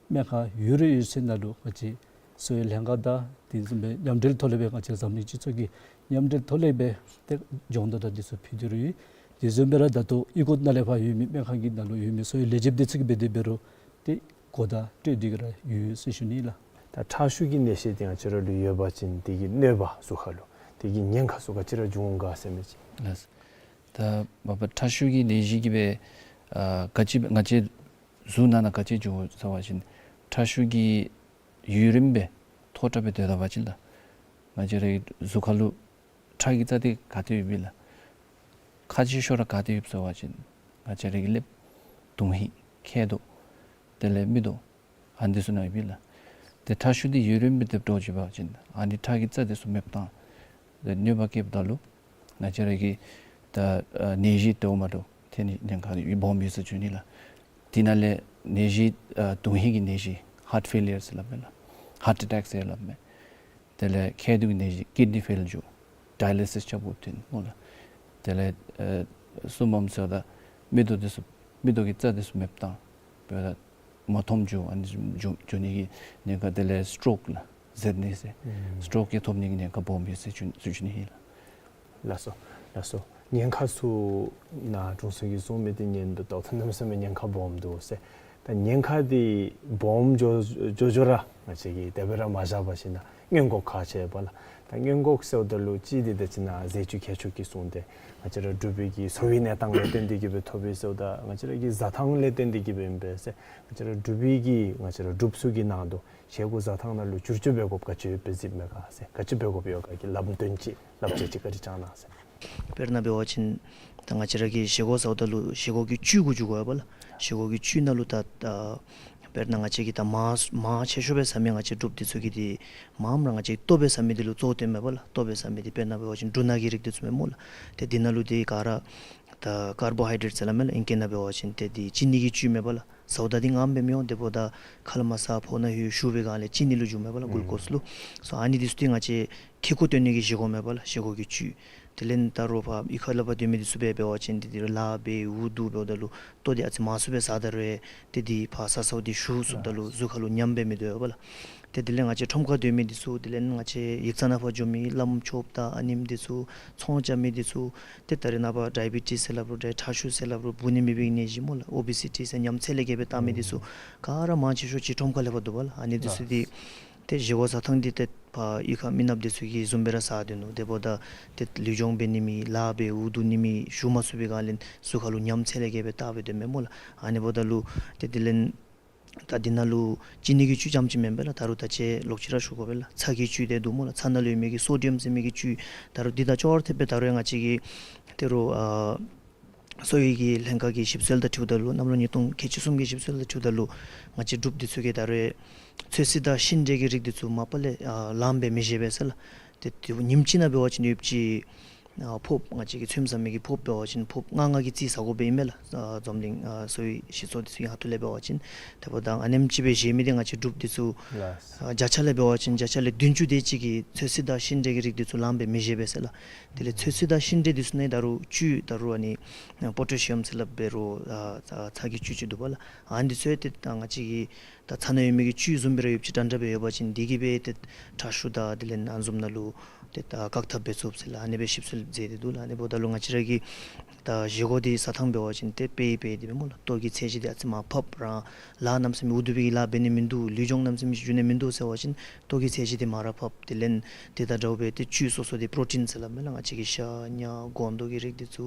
སྨན་ཁང་ཡོད་རུང་ཡོད་ཚད་ནང་ལུ་ང་བཅས་གསོ་བའི་ལྷན་ཁག་དང་དེ་བཟུམ་སྦེ་མཉམ་འབྲེལ་ཐོག་ལས་སྦེ་ང་བཅས་འཛམ་གླིང་སྤྱི་ཚོགས་ཀྱི་མཉམ་འབྲེལ་ཐོག་ལས་སྦེ་ཏེ་སྦྱོང་བརྡར་དང་འདི་ཚུ་ཕུལ་ཏེ་ར་ཡོད། དེ་བཟུམ་སྦེ་ར་ད་ལྟོ་གཡུས་སྒོ་ནང་ལས་ཕར་ཡོད་མི་སྨན་ཁང་གི་ནང་ལུ་ཡོད་མི་གསོ་བའི་ལས་བྱེདཔ་འདི་ཚུ་གིས་འབད་དེ་འབད་རུང་ཏེ་གོ་བརྡ་སྤྲོད་དེ་གི་ར་ཡོད་ཟེར་ཞུ་ནི་ལགས། ད་ཁྲག་ཤུགས་ཀྱི་ནད་གཞི་འདི་ང་བཅས་ར་ལུ་ཡོད་པ་ཅིན་དེ་གི་གནོད་པ་གཟུགས་ཁར་ལུ་དེ་གི་ཉེན་ཁ་ཚུ་ག་ཅི་ར་འབྱུང་ག་ཟེར་མི་ཅིག། ལགས། ད་མ་པ་ཁྲག་ཤུགས་ཀྱི་ནད་གཞི་གིས་སྦེ་ཨ་ག་ཅི་ང་བཅས་གཟུགས་ནང་ན་ག་ཅི་འབྱུང་ཟེར་བ་ཅིན་ཁྲག་ཤུགས་ཀྱི་ཡུན་རིངམོ་སྦེ་མཐོ་དྲགས་སྦེ་སྡོད་ད་པ་ཅིན་ལགས་ང་བཅས་རའི་གཟུགས་ཁར་ལུ་ཁྲག་གི་རྩ་འདི་ག་ཏེ་ཡོདཔ་ཨིན་ལགས། ཁག་ཆེ་ཤོས་ར་ག་ཏེ་ཡོདཔ་ཟེར་བ་ཅིན་ང་བཅས་རའི་ལགཔ་དོན་ཧིང་ཁ་དོག་དེ་ལས་མིག་ཏོ་ཨ་ནི་ཚུ་ནང་ཡོདཔ་ཨིན་ལགས། ཏེ་ཁྲག་ཤུགས་འདི་ཡུན་རིངམོ་སྦེ་སྡོད་འགྱོ་བ་ཅིན་ཨ་ནི་ཁྲག་གི་རྩ་འདི་ཚུ་མེདཔ་བཏང་། ཏེ་གནོད་པ་བཀལཝ་ད་ལུ་ང་བཅས་ར་གི་ད་ཨ་ནད་གཞི་དེ་འོང་མ་འདྲཝ་ཐོན་ནི་ཉེན་ཁ་ཡོད་སྦོམ་ཡོད་ཟེར་ཞུ་ནི་ལགས། དེ་ནང་ལས་ནད་གཞི་ཨ་དོན་ཧིང་གི་ནད་གཞི་ཧཱརཊ་ཕེ་ལི་ཡར་ཟེར་སླབ་མས་ལགས། ཧཱརཊ་ཨེ་ཊེཀ་ཟེར་སླབ་མས། དེ་ལས་ཁ་དོག་གི་ནད་གཞི་ཀིཌ་ནི་ཕེལ་འགྱོ། ཌའི་ལི་སིས་རྐྱབ་དགོཔ་ཐོན་སྨོ་ལགས། དེ་ལས་ཨེ་གསུམ་པམ་ཟེརཝ་ད་མིག་ཏོ་འདི་ཚུ་མིག་ཏོ་གི་རྩ་འདི་ཚུ་མེདཔ་བཏང་། འབདཝ་ད་མ་མཐོངམ་འགྱོ་ཨ་ནི་འགྱོ་འགྱོ་ནི་གི་ཉེན་ཁ། དེ་ལས་སི་ཊོག་ལགས་ཟེར་ནི་ཟེར། ཨུམ། སི་ཊོག་གི་ཐོབ་ནི་གི་ཉེན་ཁ་སྦོམ་ཡོད་ཟེར་ཞུ་ཞུ་ནི་ཨིན་ལགས། ལགས་སོ་ལགས་སོ། ཉེན་ཁ་ཚུ་ནཱ་དྲུང་འཚོ་གིས་གསུངས་མི་འདི་ཉན་དོ་ད་གནམ་མེད་ས་མེད་ཉེན་ཁ་སྦོམ་འདུག་ཟེར། ད་ཉེན་ཁ་འདི་སྦོམ་འགྱོ་འགྱོ་འགྱོ་ར་ང་བཅས་ཀྱིས་དེ་སྦེ་ར་མ་བཞག་པར་ཞིནམ་ན་སྔོན་འགོག་ཁག་ཆེ་བས་ལགས། ད་སྔོན་འགོག་ཟེརཝ་ད་ལུ་གཅིག་འདི་ད་ཅི་ནཱ་ཟས་བཅུད་ཁྱད་ཆོས་ཀྱི་གསུངས་ཏེ་ང་བཅས་ར་འབྲུག་པའི་གི་འཚོ་བའི་གནས་སྟངས་ལས་བརྟེན་ཏེ་གིས་སྦེ་ཐོབ་པས་ཟེརཝ་ད་ང་བཅས་ར་གི་བཟའ་ཐངས་ལས་བརྟེན་ཏེ་གིས་སྦེ་ཨིན་པས་ཟེར། ང་བཅས་ར་འབྲུག་པའི་གི་ང་བཅས་ར་འབྲུགཔ་ཚུ་གི་ནང་དུ་བཞེས་སྒོ་བཟའ་ཐངས་ནང་ལུ་བསྒྱུར་བཅོས་འབད་དགོཔ་ག་ཅི་ཡོདཔ་སྦེ་གཟིགསཔ་མས་ག་ཟེར། ག་ཅི་འབད་དགོཔ་ཡོད་ག་གི་ལམ་སྟོན་ཅིག་བསླབ་བྱ་ཅིག་བཀའ་དྲིན་བསྐྱང་གནང་ཟེར། དཔེར་ན་འབད་བ་ཅིན་ད་ང་བཅས་ར་གིས་བཞེས་སྒོ་ཟཝ་ད་ལུ་བཞེས་སྒོ་གི་བཅུད་གུ་འགྱུར་དགོ་པས་ལགས། བཞེས་སྒོ་གི་བཅུད་ནང་ལུ་ད་ད་དཔེར་ན་ང་བཅས་ཀྱིས་ད་མང་མང་ཆེ་ཤོས་སྦེ་ཟ་མི་ང་བཅས་འབྲུགཔ་འདི་ཚུ་གིས་འདི་མངམ་ར་ང་བཅས་ལྟོ་སྦེ་ཟ་མི་འདི་ལུ་གཙོ་བོ་བཏོནམ་མས་པ་ལགས། ལྟོ་སྦེ་ཟ་མི་འདི་དཔེར་ན་འབད་བ་ཅིན་འབྲུ་སྣ་གི་རིགས་འདི་ཚུ་མས་སྨོ་ལགས། ཏེ་འདི་ནང་ལུ་འདི་ག་ར་ད་ཀར་བོ་ཧའི་ཌེཊ་ཟེར་སླབ་མས་ལགས། ཨིང་སྐད་ནང་འབད་བ་ཅིན་ཏེ་འདི་ཅི་ནི་གི་བཅུད་མས་པ་ལགས། ཟཝ་ད་འདི་མངམ་སྦེ་མི་འོང་། དེ་འབདཝ་ད་ཁ་ལས་མར་ས་ཕོཝ་ནང་ལྷོད་ཞུ་བའི་སྒང་ལས་ཅི་ནི་ལུ་འགྱུརཝ་མས་པ་ལགས། གུལ་ཀོསི་ལུ། སོ་ཨ་ནི་འདི་ཚུ་འདི་ང་བཅས་ཁེ་ཀོ་བཏོན་ནི་གི་བཞེས་སྒོ་མས་པ་ལགས། བཞེས་སྒོ་གི་བཅུད། དེ་ལས་ད་རུང་ཕར་གཡུས་ཁ་ལས་ཕར་སྡོད་མི་འདི་ཚུ་སྦེ་འབད་བ་ཅིན་འདི་འདི་ལཱ་འབད་འུ་སྡུག་འབདཝ་ད་ལུ་ལྟོ་འདི་ཨ་ཙི་མང་སུ་སྦེ་ཟ་ད་རུང་ཏེ་འདི་ཕར་ཟ་ཟཝ་འདི་ཞུ་ཚུགསཔ་ད་ལུ་གཟུགས་ཁ་ལུ་ཉམས་སྦེ་མི་སྡོད་པས་ལགས། ཏེ་དེ་ལས་ང་བཅས་ཁྲོམ་ཁར་སྡོད་མི་འདི་ཚུ་དེ་ལས་ང་བཅས་ཡིག་ཚང་ནང་ཕར་འགྱོ་མི་བླམ་ཆོསཔ་དང་ཨ་ནེམ་འདི་ཚུ་ཚོང་རྐྱབ་མི་འདི་ཚུ་ཏེ་ད་རེས་ནངས་པ་ཌའི་བི་ཊིས་ཟེར་སླབ་རུང་ཏེ་ཁྲག་ཤུགས་ཟེར་སླབ་རུང་འབུ་ནི་མེད་པའི་ནད་གཞི་སྨོ་ལགས། ཨོ་བེ་སི་ཊི་ཟེར་ཉམས་ཚད་ལས་བརྒལ་སྦེ་བཏང་མི་འདི་ཚུ་ག་ར་མང་ཆེ་ཤོས་ཅིག་ཁྲོམ་ཁ་ལས་ཕར་འདུག་པ་ལགས། ཨ་ནི་འདི་ཚུ་འདི་ཏེ་བཞེས་སྒོ་ཟ་ཐངས་འདི་ཏེ་ཕར་གཡུས་ཁ་མི་ནགཔ་འདི་ཚུ་གིས་བཟུམ་སྦེ་ར་ཟ་སྡོད་ནུག། དེ་འབདཝ་ད་ཏེ་ལུས་སྦྱོང་འབད་ནི་མེད་ལཱ་འབད་འུ་སྡུག་ནི་མེད་ཞུ་མ་ཚུགས་པའི་སྒང་ལས་གཟུགས་ཁ་ལུ་ཉམས་ཚད་ལས་བརྒལ་སྦེ་བཏང་སྦེ་སྡོདཔ་མས་སྨོ་ལགས། ཨ་ནི་འབདཝ་ད་ལུ་ཏེ་དེ་ལས་ད་འདི་ནང་ལུ་ཅི་ནི་གི་བཅུད་རྐྱངམ་ཅིག་མེན་པས་ལགས། ད་རུང་ད་ཅི་ལོག་ཅི་ར་ཞུ་དགོ་པས་ལགས། ཚྭ་གི་བཅུད་དེ་འདུག་སྨོ་ལགས། ཚྭ་ནང་ལུ་ཡོད་མི་གི་སོ་ཌི་ཡམ་ཟེར་མི་གི་བཅུད། ད་རུང་འདི་དང་ཅོག་ར་འཐདཔ་སྦེ་ད་རུང་ཡང་ང་བཅས་ཀྱི་ད་རུང་ཨ་གསོ་བའི་གི་ལྷན་ཁག་གི་ཞིབ་འཚོལ་དང་འཁྲིལཝ་ད་ལུ་གནམ་ལོ་ཉིས་སྟོང་ཁལ་གཅིག་གསུམ་གྱི་ཞིབ་འཚོལ་དང་འཁྲིལཝ་ད་ལུ་ང་བཅས་འབྲུགཔ་འདི་ཚུ་གིས་ད་རུང་ཚོད་བསྲེ་དང་ཤིང་འབྲས་ཀྱི་རིགས་འདི་ཚུ་མ་པ་ལས་ཨ་ལངམ་སྦེ་མི་བཞེས་པས་ཟེར་ལགས། ཏེ་དུས་ཉིནམ་གཅིག་ནང་འབད་བ་ཅིན་ཡོདཔ་ཅིག་ཨ་ཕོརཔ་ང་བཅས་ཀྱི་ཚོདམ་ཟ་མི་གི་ཕོརཔ་འབད་བ་ཅིན་ཕོརཔ་ལྔ་ལྔ་གི་རྩིས་ཟ་དགོཔ་ཨིན་མས་ལགས། ཨ་འཛམ་གླིང་ཨ་གསོ་བའི་སྤྱི་ཚོགས་འདི་ཚུ་གི་ཁ་ཐུག་ལས་འབད་བ་ཅིན། དེ་འབདཝ་ད་ཨ་ནེམ་ཅིག་སྦེ་བཞེས་མི་འདི་ང་བཅས་འབྲུགཔ་འདི་ཚུ་ལགས། ཨ་བརྒྱ་ཆ་ལས་འབད་བ་ཅིན་བརྒྱ་ཆ་ལས་བདུན་ཅུ་དེ་ཅིག་གིས་ཚོད་བསྲེ་དང་ཤིང་འབྲས་ཀྱི་རིགས་འདི་ཚུ་ལངམ་སྦེ་མི་བཞེས་པས་ཟེར་ལགས། དེ་ལས་ཚོད་བསྲེ་དང་ཤིང་འབྲས་འདི་ཚུ་ནང་ད་རུང་བཅུད་ད་རུང་ཨ་ནི་པོ་ཊེ་ཤི་ཡམ་ཟེར་སླབ་འབད་རུང་ཨ་ཚྭ་ཚྭ་གི་བཅུད་ཅིག་འདུག་པ་ལགས། ཨ་ནི་འདི་ཚུ་ཡང་ཏེ་ད་ང་བཅས་ཀྱི་ད་ཚྭ་ནང་ཡོད་མི་གི་བཅུད་བཟུམ་སྦེ་ར་ཡོདཔ་ཅིག་འདྲན་འདྲ་སྦེ་ཡོད་པ་ཅིན་འདི་གིས་སྦེ་ཏེ་ཁྲག་ཤུགས་དང་དེ་ལས་ཨ་ནི་བཟུམ་ནང་ལུ་ཏེ་ད་བཀག་ཐབས་འབད་ཚུགས་ཟེར་ལགས། ཨ་ནི་སྦེ་ཞིབ་འཚོལ་མཛད་དེ་འདུག་ལགས། ཨ་ནི་འབདཝ་ད་ལུ་ང་བཅས་ར་གིས་ད་བཞེས་སྒོ་འདི་ཟ་ཐངས་འབད་བ་ཅིན་ཏེ་དཔེ་དཔེ་འདི་སྦེ་སྨོ་ལགས། ལྟོ་གི་ཚད་གཞི་འདི་ཨ་ཙི་མར་ཕབ་ར་ལཱ་གནམ་མེད་ས་མེད་འུ་སྡུག་པའི་གི་ལཱ་འབད་ནི་མིན་འདུག། ལུས་སྦྱོང་གནམ་མེད་ས་མེད་ཅིག་འགྱོ་ནི་མིན་འདུག་ཟེར་བ་ཅིན་ལྟོ་གི་ཚད་གཞི་འདི་མར་ར་ཕབ། དེ་ལས་འདི་དང་འདྲཝ་སྦེ་ཏེ་བཅུད་སོ་སོ་འདི་པྲོ་ཊིན་ཟེར་སླབ་མས་ལགས། ང་བཅས་ཀྱི་ཤ་ཉ་སྒོང་རྡོག་གི་རིགས་འདི་ཚུ་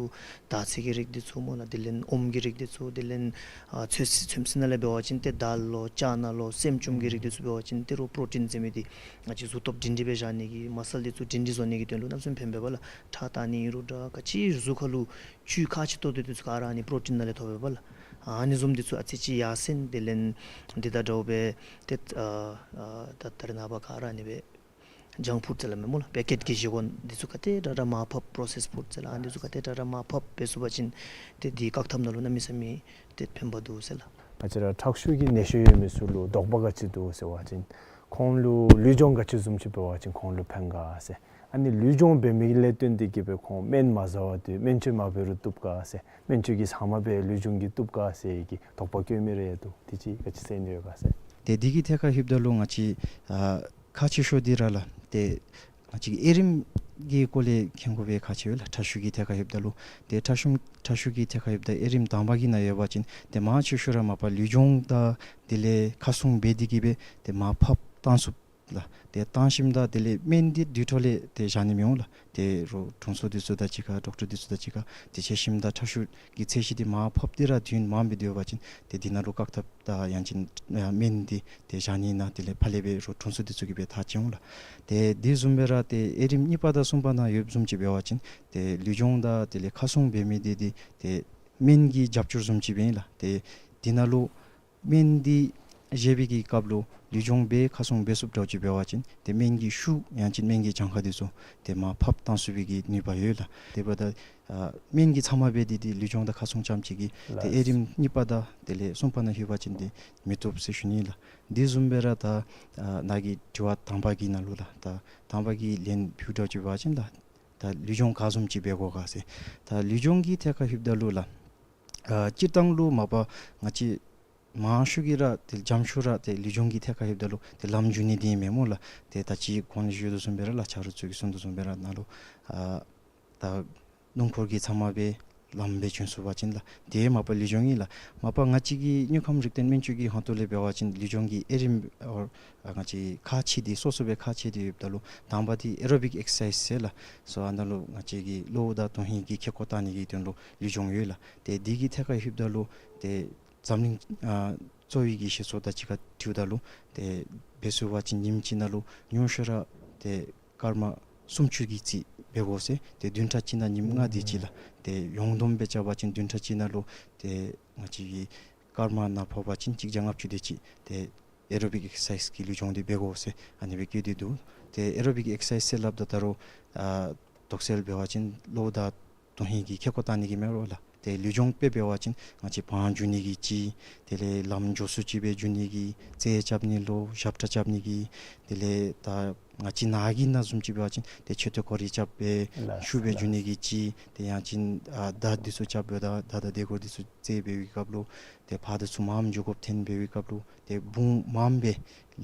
དར་ཚིལ་གྱི་རིགས་འདི་ཚུ་སྨོ་ལགས། དེ་ལས་ཨོམ་གྱི་རིགས་འདི་ཚུ། དེ་ལས་ཨ་ཚོད་བསྲེ་ཚོད་བསྲེ་ནང་ལས་འབད་བ་ཅིན་ཏེ་དཱལ་ལོ་ཅ་ན་ལོ་སྲནམ་ཅུམ་གྱི་རིགས་འདི་ཚུ་འབད་བ་ཅིན་ཏེ་རོགས་པྲོ་ཊིན་ཟེར་མི་འདི་ང་བཅས་གཟུགས་སྟོབས་སྒྲིང་སྒྲི་སྦེ་བཞག་ནི་གི་མ་སཱལ་འདི་ཚུ་སྒྲིང་སྒྲི་བཟོ་ནི་གི་དོན་ལུ་གནམ་མེད་ས་མེད་ཕན་པས་པ་ལགས། ཁྲག་བཏང་ནི་རུང་འདྲ་ག་ཅི་གཟུགས་ཁ་ལུ་བཅུད་ཁག་ཆེ་ཏོག་ཏོ་འདི་ཚུ་ག་ར་ཨ་ནི་པྲོ་ཊིན་ནང་ལས་ཐོབ་པས་པ་ལགས། ཨ་ནི་བཟུམ་འདི་ཚུ་ཨ་ཙི་ཅིག་ཡར་སེང་། དེ་ལས་འདི་དང་འདྲཝ་སྦེ་ཏེ་ཨ་ཨ་ད་ད་རེས་ནངས་པ་ག་ར་ཨ་ནི་སྦེ་ཇངཀ་ཕུཌ་ཟེར་སླབ་མས་སྨོ་ལགས། པེ་ཀེཊ་གི་བཞེས་སྒོ་འདི་ཚུ་ག་དེ་དྲག་དྲག་མར་ཕབ། པྲོ་སེསཌ་ཕུཌ་ཟེར་སླབ། ཨ་འདི་ཚུ་ག་དེ་དྲག་དྲག་མར་ཕབ་འབད་ཚུགས་པ་ཅིན་ཏེ་འདི་བཀག་ཐབས་ནང་ལུ་གནམ་མེད་ས་མེད་ཏེ་ཕན་པ་འདུག་ཟེར་ལགས། ང་བཅས་ར་ཁྲག་ཤུགས་ཀྱི་ནད་གཞི་ཡོད་མི་ཚུ་ལུ་དོགས་པ་ག་ཅི་འདུག་ཟེར་བ་ཅིན་ཁོང་ལུ་ལུས་སྦྱོང་ག་ཅི་བཟུམ་ཅིག་འབད་བ་ཅིན་ཁོང་ལུ་ཕན་ག་ཟེར། ཨ་ནི་ལུས་སྦྱོང་འབད་མི་ལས་བརྟེན་ཏེ་གིས་སྦེ་ཁོང་སྨན་མ་ཟ་བར་དུ་སྨན་བཅོས་མ་འབད་རུང་བཏུབ་ག་ཟེར། སྨན་བཅོས་ཀྱི་ཟ་མ་སྦེ་ལུས་སྦྱོང་གིས་བཏུབ་ག་ཟེར་གྱི་དོགས་པ་བཀོད་མི་རེ་འདུག། དེ་ཅིག་ག་ཅི་ཟེར་ནི་ཡོད་ག་ཟེར། ཏེ་འདི་གི་ཐད་ཁར་ལྷོདཔ་ད་ལུ་ང་བཅས་ཨ་ཁག་ཆེ་ཤོས་འདི་ར་ལགས། ཏེ་ང་བཅས་ཀྱི་དབྱེ་རིམ་གྱི་སྐོར་ལས་མཁྱེན་དགོ་པའི་ཁག་ཆེ་བས་ལགས། ཁྲག་ཤུགས་ཀྱི་ཐད་ཁར་ལྷོདཔ་ད་ལུ། ཏེ་ཁྲག་ཤུགས་ཁྲག་ཤུགས་ཀྱི་ཐད་ཁར་ལྷོདཔ་ད་དབྱེ་རིམ་དང་པ་གི་ནང་ཡོད་པ་ཅིན་ཏེ་མང་ཆེ་ཤོས་ར་མ་པ་ལུས་སྦྱོང་དང་དེ་ལས་ཁ་སྲུང་འབད་དེ་གིས་སྦེ་ཏེ་མར་ཕབ་བཏང་ཚུགས་ལགས། ཏེ་བཏང་ཞིནམ་ད་དེ་ལས་སྨན་འདི་དུས་ཐོག་ལས་ཏེ་བཞག་ནི་མི་འོང་ལགས། ཏེ་རོགས་དྲུང་འཚོ་འདི་ཚུ་དང་གཅིག་ཁར་ཌོག་ཊར་འདི་ཚུ་དང་གཅིག་ཁར་ཏེ་འཕྱད་ཞིནམ་ད་ཁྲག་ཤུགས་ཀྱི་ཚད་གཞི་འདི་མར་ཕབ་སྟེ་ར་དུས་ཡུན་མངམ་སྦེ་སྡོད་པ་ཅིན་ཏེ་འདི་ནང་ལུ་བཀག་ཐབས་དང་ཡང་ཅིན་ཨ་སྨན་འདི་ཏེ་བཞག་ནི་ནང་དེ་ལས་ཕར་ལས་སྦེ་རོགས་དྲུང་འཚོ་འདི་ཚུ་གིས་སྦེ་ཐག་བཅད་འོང་ལགས། ཏེ་དེ་བཟུམ་སྦེ་ར་ཏེ་དབྱེ་རིམ་གཉིས་པ་དང་གསུམ་པ་ནང་ཡོདཔ་བཟུམ་ཅིག་འབད་བ་ཅིན་ཏེ་ལུས་སྦྱོང་དང་དེ་ལས་ཁ་སྲུང་འབད་མི་འདི་འདི་ཏེ་སྨན་གྱི་རྒྱབ་སྐྱོར་བཟུམ་ཅིག་སྦེ་ཨིན་ལགས། ཏེ་འདི་ནང་ལུ་སྨན་འདི་བཞེས་པའི་གི་སྐབས་ལུ་ལུས་སྦྱོང་འབད་ཁ་སྲུང་འབད་ཚུགསཔ་འདྲཝ་ཅིག་འབད་བ་ཅིན་ཏེ་སྨན་གྱི་ཤུགས་ཡང་ཅིན་སྨན་གྱི་གྱངས་ཁ་འདི་ཚུ་ཏེ་མར་ཕབ་བཏང་ཚུགས་པའི་གི་ནུས་པ་ཡོད་ལགས། དེ་འབདཝ་ད་ཨ་སྨན་གྱི་ཚབ་མ་འབད་དེ་ཏེ་ལུས་སྦྱོང་དང་ཁ་སྲུང་རྐྱངམ་ཅིག་གིས་ཏེ་ལགས། དབྱེ་རིམ་གཉིས་པ་དང་དེ་ལས་གསུམ་པ་ནང་ལྷོད་པ་ཅིན་ཏེ་མི་བཏུབ་ཟེར་ཞུ་ནི་ལགས། དེ་བཟུམ་སྦེ་ར་ད་ཨ་ནཱ་གི་དྲི་བ་དང་པ་གི་ནང་ལུ་ལགས། ད་དང་པ་གི་ལན་ཕུལཝ་འདྲཝ་ཅིག་འབད་བ་ཅིན་ལགས། ད་ལུས་སྦྱོང་ག་བཟུམ་ཅིག་འབད་དགོ་ག་ཟེར། ད་ལུས་སྦྱོང་གི་ཐད་ཁར་ལྷོདཔ་ད་ལུ་ལགས། ཨ་སྤྱིར་བཏང་ལུ་མ་པ་ང་བཅས་མང་ཤོས་ཀྱིས་ར་ཏེ་འཇམ་ཤོས་ར་ཏེ་ལུས་སྦྱོང་གི་ཐད་ཁར་ལྷོདཔ་ད་ལུ་ཏེ་ལམ་འགྱོ་ནི་འདི་ཨིན་མས་སྨོ་ལགས། ཏེ་ད་ཅི་གོང་ལུ་ཞུ་དོ་བཟུམ་སྦེ་ར་ལགས། ཆ་རོགས་ཚུ་གིས་གསུང་དོ་བཟུམ་སྦེ་ར་ནཱ་ལུ་ཨ་ད་སྣུམ་འཁོར་གྱི་ཚབ་མ་སྦེ་ལམ་སྦེ་བྱོན་ཚུགས་པ་ཅིན་ལགས། དེ་མ་པ་ལུས་སྦྱོང་ཨིན་ལགས། མ་པ་ང་བཅས་ཀྱི་དངོས་ཁམས་རིག་སྟོང་སྨན་བཅོས་ཀྱི་ཁ་ཐུག་ལས་འབད་བ་ཅིན་ལུས་སྦྱོང་གི་དབྱེ་རིམ་ཨོ་ང་བཅས་ཁག་ཆེ་འདི་སོ་སོ་སྦེ་ཁག་ཆེ་འདི་ཡོདཔ་ད་ལུ་དང་པ་འདི་ཨེ་རོ་བིག་ཨེག་སར་སའིཛ་ཟེར་ལགས། སོ་ཨ་ནཱ་ལུ་ང་བཅས་ཀྱི་གློ་བོ་དང་དོན་ཧིང་གི་ཁེ་ཀོ་བཏང་ནི་གི་དོན་ལུ་ལུས་སྦྱོང་ཡོད་ལགས། ཏེ་འདི་གི་ཐད་ཁར་ལྷོདཔ་ད་ལུ་ཏེ་འཛམ་གླིང་ཨ་གསོ་བའི་གི་སྤྱི་ཚོགས་དང་གཅིག་ཁར་འཁྲིལཝ་ད་ལུ་ཏེ་འབད་ཚུགས་པ་ཅིན་ཉིནམ་གཅིག་ནང་ལུ་ཉུང་ཤོས་ར་ཏེ་སྐར་མ་སུམ་ཅུ་གི་རྩིས་ འབད་དགོ་ཟེར། ཏེ་བདུན་ཕྲག་གཅིག་ནང་ཉིནམ་ལྔ་དེ་ཅིག་ལགས། ཏེ་ཡོངས་བསྡོམས་སྦེ་རྐྱབ་པ་ཅིན་བདུན་ཕྲག་གཅིག་ནང་ལུ་ཏེ་ང་བཅས་ཀྱི་སྐར་མ་ནང་ཕབ་པ་ཅིན་གཅིག་བརྒྱ་ལྔ་བཅུ་དེ་ཅིག་ཏེ་ཨེ་རོ་བིག་ཨེག་སར་སའིཛ་གི་ལུས་སྦྱོང་འདི་འབད་དགོ་ཟེར་ཨ་ནི་སྦེ་བཀོད་དེ་འདུག། ཏེ་ཨེ་རོ་བིག་ཨེག་སར་སའིཛ་ཟེར་སླབ་ད་ད་རུང་ཨ་དོགས་སེལ་འབད་བ་ཅིན་གློ་བ་དང་དོན་ཧིང་གི་ཁེ་ཀོ་བཏང་ནི་གི་མེན་རོགས་ལགས། ཏེ་ལུས་སྦྱོང་དཔེ་འབད་བ་ཅིན་ང་བཅས་བང་རྒྱུག་ནི་གི་ཅིག། དེ་ལས་ལམ་མགྱོགས་སུ་ཅིག་སྦེ་རྒྱུག་ནི་གི། རྩེད་རྐྱབ་ནི་ལུ་ཞབས་ཁྲ་རྐྱབ་ནི་གི། དེ་ལས་ད་ང་བཅས་ནཱ་གི་ནང་བཟུམ་ཅིག་འབད་བ་ཅིན་ཏེ་མཆོད་རྟེན་སྐོར་ར་རྐྱབ་སྦེ་ལགས་ཤུགས་སྦེ་རྒྱུག་ནི་གི་ཅིག། ཏེ་ཡང་ཅིན་ཨ་མདའ་འདི་ཚུ་རྐྱབ་སྦེ་ད་མདའ་དང་སྡེ་སྐོར་འདི་ཚུ་རྩེད་འབད་བའི་སྐབས་ལུ་ཏེ་ཕར་དང་ཚུར་མངམ་འགྱོ་དགོཔ་ཐོན་འབད་བའི་སྐབས་ལུ་ཏེ་བུང་མངམ་སྦེ་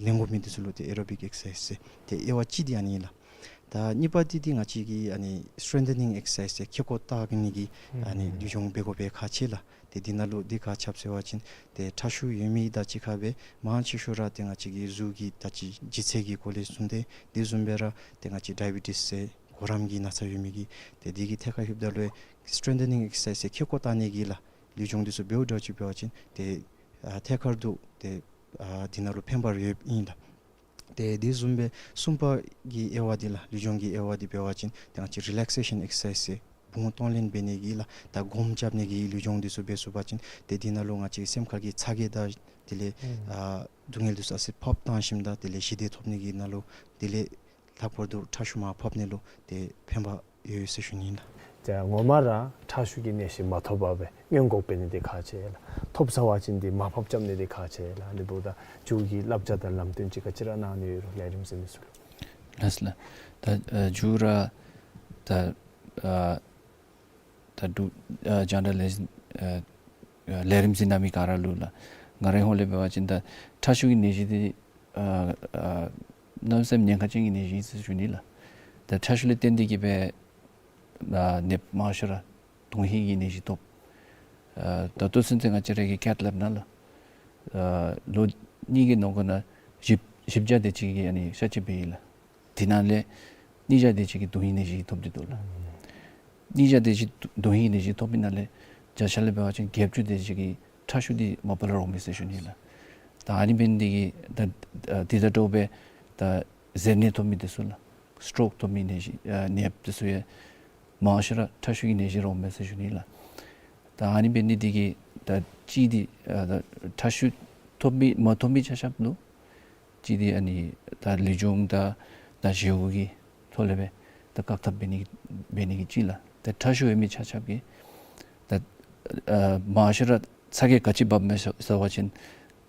ལེན་དགོ་མི་འདི་ཚུ་ལུ་ཏེ་ཨེ་རོ་བིག་ཨེག་སར་སའིཛ་ཟེར། ཏེ་དབྱེ་བ་གཅིག་འདི་ཨ་ནི་ལགས། ད་གཉིས་པ་འདི་འདི་ང་བཅས་ཀྱི་ཨ་ནི་སི་ཊེན་ཐ་ནིང་ཨེག་སར་སའིཛ་ཟེར་ཁེ་ཀོ་བཏང་ནི་གི་ཨ་ནི་ལུས་སྦྱོང་འབད་དགོ་པའི་ཁག་ཆེ་ལགས། ཏེ་འདི་ནང་ལུ་འདི་ག་ཅི་འབད་ཟེར་བ་ཅིན་ཏེ་ཁྲག་ཤུགས་ཡོད་མི་དང་གཅིག་ཁར་སྦེ་མང་ཆེ་ཤོས་ར་ཏེ་ང་བཅས་ཀྱི་གཟུགས་ཀྱི་ད་ཅི་ལྗིད་ཚད་ཀྱི་སྐོར་ལས་གསུངས་ཏེ། དེ་བཟུམ་སྦེ་ར་ཏེ་ང་བཅས་ཌའི་བི་ཊིས་ཟེར་གོ་རམས་ཀྱི་ན་ཚ་ཡོད་མི་གིས་ཏེ་འདི་གི་ཐད་ཁར་ལྷོདཔ་ད་ལུ་སི་ཊེན་ཐ་ནིང་ཨེག་སར་སའིཛ་ཟེར་ཁེ་ཀོ་བཏང་ནི་གི་ལགས་ལུས་སྦྱོང་འདི་ཚུ་འབདཝ་འདྲཝ་ཅིག་འབད་བ་ཅིན་ཏེ་ཨ་ཐད་ཀར་དུ་ཏེ་ཨ་འདི་ནང་ལུ་ཕན་པ་ཡོདཔ་ཨིན་ལགས། ཏེ་དེ་བཟུམ་སྦེ་གསུམ་པ་གི་དབྱེ་བ་འདི་ལགས་ལུས་སྦྱོང་གི་དབྱེ་བ་འདི་འབད་བ་ཅིན་ཏེ་ང་བཅས་རི་ལེག་སེ་ཤཱན་ཨེག་སར་སའིཛ་ཟེར་བུང་གཏོང་ལེན་འབད་ནི་གི་ལགས། ད་སྒོམ་རྐྱབ་ནི་གི་ལུས་སྦྱོང་འདི་ཚུ་འབད་ཚུགས་པ་ཅིན་ཏེ་འདི་ནང་ལུ་ང་བཅས་སེམས་ཁར་གྱི་ཚ་གྱང་དང་དེ་ལས་ཨ་སྡུག་བསྔལ་འདི་ཚུ་ཨ་ཙི་ཕབ་བཏང་ཞིནམ་ད་དེ་ལས་ཞི་བདེ་ཐོབ་ནི་གི་ནང་ལུ་དེ་ལས་ལྷག་པར་དུ་ཁྲག་ཤུགས་མར་ཕབ་ནི་ལུ་ཏེ་ཕན་པ་ཡོད་ཟེར་ཞུ་ནི་ཨིན་ལགས། ཏེ་ངོ་མ་ར་ཁྲག་ཤུགས་ཀྱི་ནད་གཞི་མ་ཐོབ་པར་སྦེ་སྔོན་འགོག་འབད་ནི་འདི་ཁག་ཆེ་ལགས། ཐོབ་ཚར་བ་ཅིན་འདི་མར་ཕབ་རྐྱབ་ནི་འདི་ཁག་ཆེ་ལགས། འདི་འབདཝ་ད་མཇུག་གི་བསླབ་བྱ་དང་ལམ་སྟོན་ཅིག་ག་ཅི་ར་གནང་ནི་ཡོད་རུང་ལས་རིམ་གཟིགས་མི་ཚུ་ལུ། ལགས་ལགས། ད་ཨ་མཇུག་ར་ད་ཨ་ད་འབྲུག་ཨ་རྒྱང་བསྒྲགས་ལས་འཛིན་ཨ་ལས་རིམ་གཟིགས་གནང་མི་ག་ར་ལུ་ལགས། ང་རའི་ཧོངས་ལས་འབད་བ་ཅིན་ད་ཁྲག་ཤུགས་ཀྱི་ནད་གཞི་འདི་ཨ་ཨ་གནམ་མེད་ས་མེད་ཉེན་ཁ་ཅན་གྱི་ནད་གཞི་ཨིན་ཟེར་ཞུ་ནི་ལགས། ད་ཁྲག་ཤུགས་ལས་བརྟེན་ཏེ་གིས་སྦེ་ཨ་ནདཔ་མང་ཤོས་ར་དོན་ཧིང་གི་ནད་གཞི་ཐོབ། ཨ་ད་ལྟོ་ཚུན་ཚོད་ང་བཅས་ར་གི་ཀེཐ་ལེབ་ནང་ལུ་ཨ་ལོ་གཉིས་ཀྱི་ནང་འཁོད་ནང་བཞི་བཞི་བརྒྱ་དེ་ཅིག་གིས་ཨ་ནི་གཤག་བཅོས་འབད་ཡི་ལགས། དེ་ནང་ལས་གཉིས་བརྒྱ་དེ་ཅིག་གིས་དོན་ཧིང་ནད་གཞི་ཐོབ་སྟེ་འདུག་ལགས། གཉིས་བརྒྱ་དེ་ཅིག་དོན་ཧིང་ནད་གཞི་ཐོབ་པའི་ནང་ལས་བརྒྱ་ཆ་ལས་འབད་བ་ཅིན་བརྒྱད་ཅུ་དེ་ཅིག་གིས་ཁྲག་ཤུགས་འདི་མ་པ་ལས་རོགས་མས་ཟེར་ཞུ་ནི་ལགས། ད་ཨ་ནི་འབད་ནི་འདི་གིས་ད་ཨ་འདི་དང་འདྲཝ་སྦེ་ད་གཟེར་ནད་ཐོབ་མི་འདི་ཚུ་ལགས། སི་ཊོག་ཐོབ་མི་ནད་གཞི་ཨ་ནདཔ་འདི་ཚུ་ཡང་མང་ཤོས་ར་ཁྲག་ཤུགས་ཀྱི་ནད་གཞི་རོགས་མས་ཟེར་ཞུ་ནི་ལགས། ད་ཨ་ནི་འབད་ནི་འདི་གིས་ད་གཅིག་འདི་ཨ་ད་ཁྲག་ཤུགས་ཐོབ་མི་མ་ཐོབ་མི་ཆ་ཁྱབ་ལུ་གཅིག་འདི་ཨ་ནི་ད་ལུས་སྦྱོང་དང་ད་བཞེས་སྒོ་གི་ཐོག་ལས་སྦེ་ད་བཀག་ཐབས་འབད་ནི་འབད་ནི་གི་གཅིག་ལགས། ད་ཁྲག་ཤུགས་ཡོད་མི་ཆ་ཁྱབ་ཀྱིས་ད་ཨ་མང་ཤོས་ར་ཚ་གྱང་ག་ཅི་འབབ་མས་ཟེར་བ་ཅིན་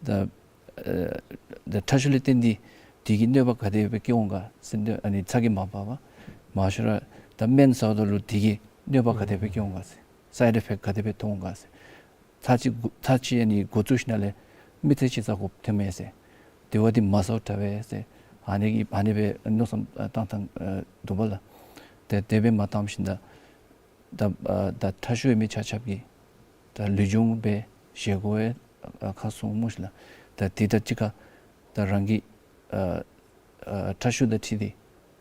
ད་ཨ་ད་ཁྲག་ཤུགས་ལས་བརྟེན་ཏེ་དེ་གིས་གནོད་པ་ག་དེ་སྦེ་བཀལ་འོང་ག་ཟེར་ཏེ་ཨ་ནི་ཚ་གྱང་མ་འབབ་པར་མང་ཤོས་ར་ད་སྨན་ཟཝ་ད་ལུ་དེ་གིས་གནོད་པ་ག་དེ་སྦེ་བཀལ་འོང་ག་ཟེར་སའིཌ་ཨི་ཕེཀཊ་ག་དེ་སྦེ་ཐོན་འོང་ག་ཟེར། ཚར་གཅིག་འགོ་ཚར་གཅིག་ཨ་ནི་འགོ་བཙུགས་ཞིནམ་ལས་མི་ཚེ་གཅིག་ཟ་དགོཔ་ཐོན་མས་ཟེར། དེ་བ་འདི་མ་ཟཝ་དྲག་པས་ཟེར་ཨ་ནི་གི་ཨ་ནི་སྦེ་མནོ་བསམ་ཨ་བཏང་བཏང་ཨ་འདུག་པ་ལགས། ཏེ་དེ་སྦེ་མ་བཏང་ཞིནམ་ད་ད་ཨ་ད་ཁྲག་ཤུགས་ཡོད་མི་ཆ་ཁྱབ་ཀྱིས་ད་ལུས་སྦྱོང་འབད་བཞེས་སྒོ་ཡང་ཨ་ཁག་སོང་སྨོ་ཤིག་ལགས། ད་དེ་དང་གཅིག་ཁར་ད་རང་གི་ཨ་ཨ་ཁྲག་ཤུགས་དང་འཁྲིལ་ཏེ་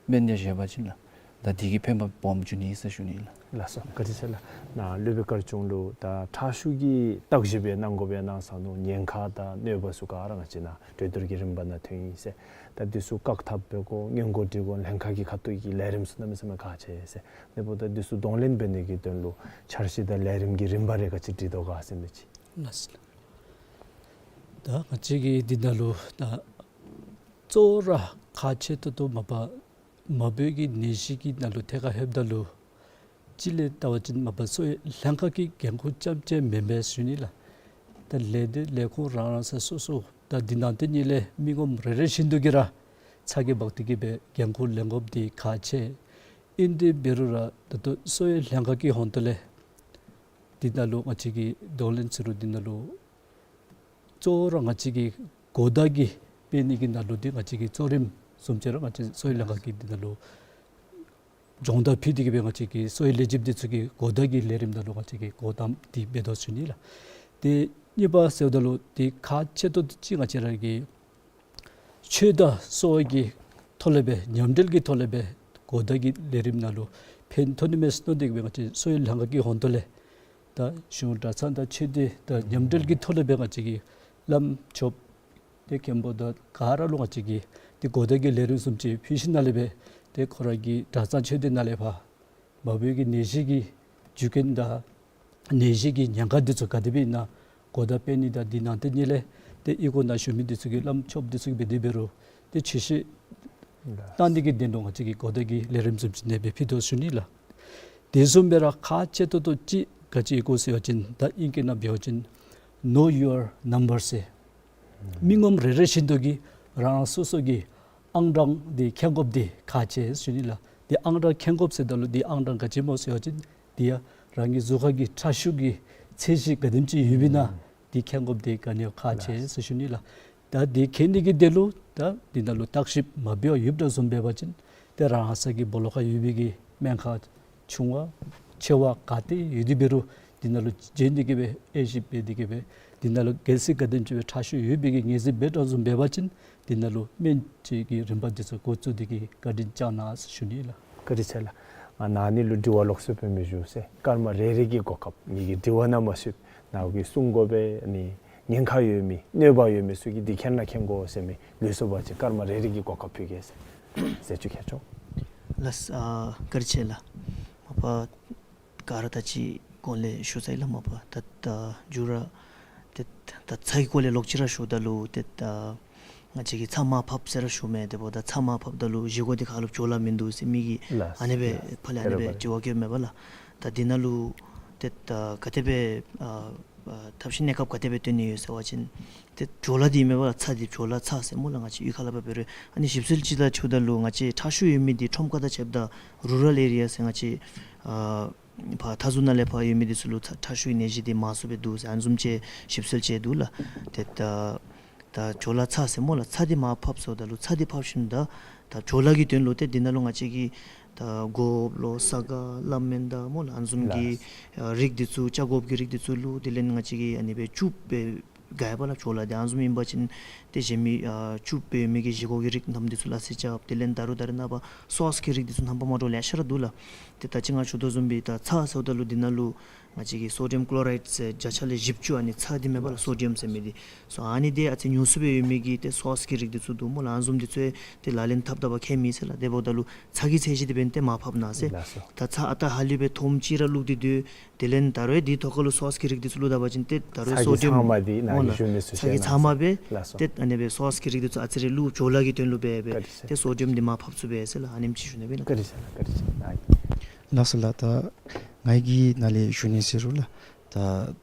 སྨན་ཡང་བཞེས་པ་ཅིན་ལགས། ད་དེ་གིས་ཕན་པ་སྦོམ་འབྱུང་ནི་ཟེར་ཞུ་ནི་ལགས། ལགས་སོ། བཀའ་དྲིན་ཆེ་ལགས། ནཱ་སློབ་དཔོན་དཀར་ཆུང་ལུ་ད་ཁྲག་ཤུགས་ཀྱི་བརྟག་ཞིབ་ཡང་གནང་དགོཔ་ཡང་གནང་ས་ནུག། ཉེན་ཁ་དང་གནོད་པ་ཚུ་ག་ར་ང་བཅས་ནཱ་གྲོས་བསྡུར་གྱི་རིམ་པ་ནང་ཐོན་ཡི་ཟེར། ད་འདི་ཚུ་བཀག་ཐབས་འབད་དགོ་སྔོན་འགོག་སྒྲིག་དགོ་ལྷན་ཁག་གི་ཁ་ཐུག་གི་ལས་རིམ་ཚུ་གནམ་མེད་ས་མེད་ཁག་ཆེ་ཟེར། དེ་འབདཝ་ད་འདི་ཚུ་གདོང་ལེན་འབད་ནི་གི་དོན་ལུ་འཆར་གཞི་དང་ལས་རིམ་གྱི་རིམ་པ་རེ་ག་ཅི་སྒྲིག་དོ་ག་ཟེར་མི་ཅིག། ལགས་སོ། ད་ང་བཅས་ཀྱི་འདི་ནང་ལུ་ད་གཙོ་བོ་ར་ཁག་ཆེ་ཏོག་ཏོ་མ་པ་མ་བུ་གི་ནད་གཞི་གི་ནང་ལུ་ཐད་ཁར་ལྷོདཔ་ད་ལུ་གཅིག་ལས་བལྟ་བ་ཅིན་མ་པ་གསོ་བའི་ལྷན་ཁག་གི་འགན་ཁུར་རྐྱངམ་ཅིག་མེན་པས་ཟེར་ཞུ་ནི་ལགས། ད་ལས་སྡེ་ལས་ཁུངས་རང་རང་ས་སོ་སོ་ད་འདི་ནང་དེ་གཉིས་ལས་མི་ངོམ་རེ་རེ་བཞིན་དུ་གིས་ར་ཚ་གྱང་འབག་སྟེ་གིས་སྦེ་འགན་ཁུར་ལེན་དགོཔ་འདི་ཁག་ཆེ། ཨིན་ཏེ་འབད་རུང་ར་ད་ལྟོ་གསོ་བའི་ལྷན་ཁག་གི་ཧོང་ཏོ་ལས་འདི་ནང་ལུ་ང་བཅས་ཀྱིས་གདོང་ལེན་ཟེར་རུང་འདི་ནང་ལུ་གཙོ་བོ་ར་ང་བཅས་ཀྱི་གོ་བརྡ་གི་སྤེལ་ནི་གི་ནང་ལུ་འདི་ང་བཅས་ཀྱི་གཙོ་རིམ་བཟུམ་ཅིག་ར་ང་བཅས་གསོ་བའི་ལྷན་ཁག་གིས་འདི་ནང་ལུ་སྦྱོང་བརྡར་ཕུལ་ཏེ་གིས་སྦེ་ང་བཅས་ཀྱི་གསོ་བའི་ལས་བྱེདཔ་འདི་ཚུ་གིས་གོ་བརྡ་གི་ལས་རིམ་ནང་ལུ་ང་བཅས་ཀྱིས་འགོ་དང་པ་འདི་འབད་དོ་ཟེར་ཞུ་ནི་ལགས། ཏེ་གཉིས་པ་ཟེརཝ་ད་ལུ་ཏེ་ཁག་ཆེ་ཏོག་ཏོ་ཅིག་ང་བཅས་ར་གི་ཆོས་དང་གསོ་བ་གི་ཐོག་ལས་སྦེ་མཉམ་འབྲེལ་གྱི་ཐོག་ལས་སྦེ་གོ་བརྡ་གི་ལས་རིམ་ནང་ལུ་ཕན་ཐོགས་ནི་མས་ཟེར་མནོ་སྟེ་གིས་སྦེ་ང་བཅས་གསོ་བའི་ལྷན་ཁག་གི་ཧོང་ཏོ་ལས་ད་གཞུང་གྲྭ་ཚང་དང་ཆོས་སྡེ་དང་མཉམ་འབྲེལ་གྱི་ཐོག་ལས་སྦེ་ང་བཅས་ཀྱི་བླམ་ཆོསཔ་ཏེ་མཁན་པོ་དང་ག་ར་ལུ་ང་བཅས་ཀྱིས་ཏེ་གོ་བརྡ་གི་ལས་རིམ་བཟུམ་ཅིག་ཕུལ་ཞིནམ་ལས་སྦེ་ ཏེ་ཁོ་ར་གི་གྲྭ་ཚང་ཆོས་སྡེ་ནང་ལས་ཕར་མ་བུ་གི་ནད་གཞི་གི་རྒྱུ་རྐྱེན་དང་ནད་གཞི་གི་ཉེན་ཁ་འདི་ཚུ་ག་དེ་སྦེ་ཨིན་ན་གོ་བརྡ་སྤེལ་ནི་དང་འདི་ནང་ཏེ་ནི་ལས་ཏེ་ཨི་ཁོ་ནང་བཞུགས་མི་འདི་ཚུ་གིས་བླམ་ཆོསཔ་འདི་ཚུ་གིས་འབད་དེ་འབད་རུང་ཏེ་ཆོས་བཤད་གནང་ནི་གི་དོན་ལུ་ང་བཅས་ཀྱིས་གོ་བརྡ་གི་ལས་རིམ་བཟུམ་ཅིག་ཨ་ནེ་སྦེ་ཕུལ་དོ་ཞུ་ནི་ལགས། དེ་བཟུམ་སྦེ་ར་ཁག་ཆེ་ཏོག་ཏོ་ཅིག་ག་ཅི་ཨིན་གོ་ཟེར་བ་ཅིན་ད་ཨིང་སྐད་ནང་འབད་བ་ཅིན་Know Your Number ཟེར། མི་ངོམ་རེ་རེ་བཞིན་དུ་གིས་རང་རང་སོ་སོ་གི་ཨང་གྲངས་འདི་མཁྱེན་དགོཔ་འདི་ཁག་ཆེ་ཟེར་ཞུ་ནི་ལགས། འདི་ཨང་གྲངས་མཁྱེན་དགོཔ་ཟེརཝ་ད་ལུ་འདི་ཨང་གྲངས་ག་ཅི་སྨོ་ཟེར་བ་ཅིན་འདི་ཡང་རང་གི་གཟུགས་ཁར་གྱི་ཁྲག་ཤུགས་ཀྱི་ཚད་གཞི་ག་དེམ་ཅིག་ཡོདཔ་ཨིན་ན་འདི་མཁྱེན་དགོཔ་འདི་ག་ནི་ཡང་ཁག་ཆེ་ཟེར་ཞུ་ནི་ལགས། ད་འདི་མཁྱེན་ནི་གི་དོན་ལུ་ད་འདི་ནང་ལུ་བརྟག་ཞིབ་མ་འབད་བར་ཡོདཔ་འདྲཝ་བཟུམ་འབད་བ་ཅིན་ཏེ་རང་ས་གི་སྦོ་ལོགས་ཁར་ཡོད་པའི་གི་སྨན་ཁང་ཆུང་བ་ཆེ་བ་ག་ཏེ་ཡོད་དེ་འབད་རུང་འདི་ནང་ལུ་འབྱོན་ཏེ་གི་སྦེ་དབྱེ་ཞིབ་འབད་དེ་གི་སྦེ་འདི་ནང་ལུ་གལ་སྲིད་ག་དེམ་ཅིག་སྦེ་ཁྲག་ཤུགས་ཡོད་པའི་གི་ངེས་ཤེས་འབད་འདྲཝ་བཟུམ་འབད་བ་ཅིན་འདི་ནང་ལུ་སྨན་བཅོས་ཀྱི་རིམ་པ་འདི་ཚུ་འགོ་བཙུགས་ཏེ་གི་བཀའ་དྲིན་བསྐྱང་གནང་ཟེར་ཞུ་ནི་ལགས། བཀའ་དྲིན་ཆེ་ལགས། ང་ནཱ་ནི་ལུ་དྲི་བ་ལོགས་སུ་སྦེ་མི་ཞུ་ཟེར། སྐར་མ་རེ་རེ་གི་གོ་སྐབས་ངེ་གི་དྲི་བ་ནང་མ་ཞུགས་ནཱ་གིས་གསུང་དགོ་པས་ཨ་ནི་ཉེན་ཁ་ཡོད་མི་གནོད་པ་ཡོད་མི་ཚུ་གིས་འདི་མཁྱེན་ན་མཁྱེན་དགོ་ཟེར་མི་ལུས་སོ་བ་ཅིན་སྐར་མ་རེ་རེ་གི་གོ་སྐབས་ཕུལ་གེ་ཟེར། ཟེར་ཅིག་ཁྱེར་ཆོག། ལགས། ཨ་བཀའ་དྲིན་ཆེ་ལགས། མ་པ་ག་ར་ད་ཅི་གོང་ལས་ཞུ་ཚར་ཡི་ལགས། མ་པ་ད་ད་མཇུག་ར་ཏེ་ད་ཚ་གི་སྐོར་ལས་ལོག་ཅི་ར་ཞུཝ་ད་ལུ་ཏེ་ད་ང་བཅས་ཀྱིས་ཚྭ་མར་ཕབ་ཟེར་ར་ཞུཝ་མས། དེ་འབདཝ་ད་ཚྭ་མར་ཕབ་ད་ལུ་བཞེས་སྒོ་འདི་ཁ་ལུ་བྲོ་ལ་མིན་འདུག་ཟེར་མི་གིས་ལགས། ཨ་ནེ་སྦེ་ལགས། ཕར་ལས་ཨ་ནེ་སྦེ་དྲི་བ་བཀོདཔ་མས་པ་ལགས། ད་འདི་ནང་ལུ་ཏེ་ད་ག་དེ་སྦེ་ཨ་ཨ་ཐབས་ཤེས་གནས་སྐབས་ག་དེ་སྦེ་བཏོན་ནི་ཡོད་ཟེར་བ་ཅིན་ཏེ་བྲོ་ལ་འདི་མེན་པ་ལགས། ཚྭ་འདི་བྲོ་ལ་ཚྭ་ཟེར་སྨོ་ལགས། ང་བཅས་གཡུས་ཁ་ལས་ཕར་འབད་རུང་ཨ་ནི་ཞིབ་འཚོལ་ཅིག་ད་ཞུཝ་ད་ལུ་ང་བཅས་ཁྲག་ཤུགས་ཡོད་མི་འདི་ཁྲོམ་ཁ་དང་ཕྱདཔ་ད་རུ་རཱལ་ཨེ་རི་ཡ་ཟེར་ང་བཅས་ཨ་ཕར་མཐའ་ཟུར་ནང་ལས་ཕར་ཡོད་མི་འདི་ཚུ་ལུ་ཚྭ་ཁྲག་ཤུགས་ཀྱི་ནད་གཞི་འདི་མང་སུ་སྦེ་འདུག་ཟེར་ཨ་ནི་བཟུམ་ཅིག་ཞིབ་འཚོལ་ཅིག་འདུག་ལགས། ཏེ་ད་ད་བྲོ་ལ་ཚྭ་ཟེར་སྨོ་ལགས། ཚྭ་འདི་མར་ཕབ་སོངམ་ད་ལུ་ཚྭ་འདི་ཕབ་ཞིནམ་ད་ད་བྲོ་ལ་གི་དོན་ལུ་ཏེ་འདི་ནང་ལུ་ང་བཅས་ཀྱིས་ད་གོ་ལོ་ས་ག་ལ་མེན་ད་སྨོ་ལགས། ཨ་ནི་བཟུམ་གྱི་ལགས། ཨ་རིགས་འདི་ཚུ་ཆ་དགོཔ་གི་རིགས་འདི་ཚུ་བླུགས། དེ་ལས་ང་བཅས་ཀྱིས་ཨ་ནི་སྦེ་བཅུག་སྦེ་དགའ་བ་ལགས། བྲོ་ལ་འདི་ཨ་ནི་བཟུམ་ཨིན་པ་ཅིན་ཏེ་གཞན་མི་ཨ་བཅུག་སྦེ་མི་གི་བཞེས་སྒོ་གི་རིགས་རྣམས་འདི་ཚུ་ལགས་སེ་རྐྱབ། དེ་ལས་ད་རུང་ད་རེས་ནངས་པ་སོསི་གི་རིགས་འདི་ཚུ་རྣམ་པ་མ་འདྲཝ་ལེ་ཤ་ར་འདུག་ལགས། ཏེ་ད་ཅི་ང་ཞུ་དོ་བཟུམ་སྦེ་ད་ཚྭ་ཟེརཝ་ད་ལུ་འདི་ནང་ལུ་ང་བཅས་ཀྱིས་སོ་ཌི་ཡམ་ཀློ་རའིཌ་ཟེར་བརྒྱ་ཆ་ལས་བཞི་བཅུ་ཨ་ནི་ཚྭ་འདི་མེན་པ་ལགས། སོ་ཌི་ཡམ་ཟེར་མི་འདི་སོ་ཨ་ནི་འདི་ཨ་ཙི་ཉུང་སུ་སྦེ་ཡོད་མི་གི་ཏེ་སོསི་གི་རིགས་འདི་ཚུ་འདུག་སྨོ་ལགས། ཨ་ནི་བཟུམ་འདི་ཚུ་ཏེ་ལག་ལེན་འཐབ་ད་བ་ཁྱད་མེད་ཟེར་ལགས། དེ་འབདཝ་ད་ལུ་ཚྭ་གི་ཚད་གཞི་འདི་འབདན་ཏེ་མར་ཕབ་གནང་ཟེར། ལགས་སོ། ད་ཚྭ་ཨ་རྟག་ཧ་ལུགས་སྦེ་ཐོམ་ཅིག་ར་བླུགས་ཏེ་སྡོད། དེ་ལས་ད་རུང་འདི་ཐོག་ཁ་ལུ་སོསི་གི་རིགས་འདི་ཚུ་བླུགས་ད་བ་ཅིན་ཏེ་ད་རུང་ཚྭ་གི་ཚང་མ་འདི་ནཱ་སྨོ་ལགས། ཞུ་མི་ཚུ་ཚྭ་གི་ཚང་མ་སྦེ། ལགས་སོ། ཏེ་ཨ་ནི་སྦེ་སོསི་གི་རིགས་འདི་ཚུ་ཨ་ཙི་རེ་བླུགས། བྲོ་ལ་གི་དོན་ལུ་འབད་སྦེ། བཀའ་དྲིན་ཆེ། ཏེ་སོ་ཌི་ཡམ་འདི་མར་ཕབ་ཚུགས་པས་ཟེར་ལགས། ཨ་ནེམ་ཅིག་ཞུ་ནི་སྦེ་ལགས། བཀའ་དྲིན་ཆེ་ལགས། བཀའ་དྲིན་ཆེ་ལགས། ལགས་སོ་ལགས། ད་ངེ་གི་ནཱ་ལས་ཞུ་ནི་ཟེར་རུང་ལགས། ད་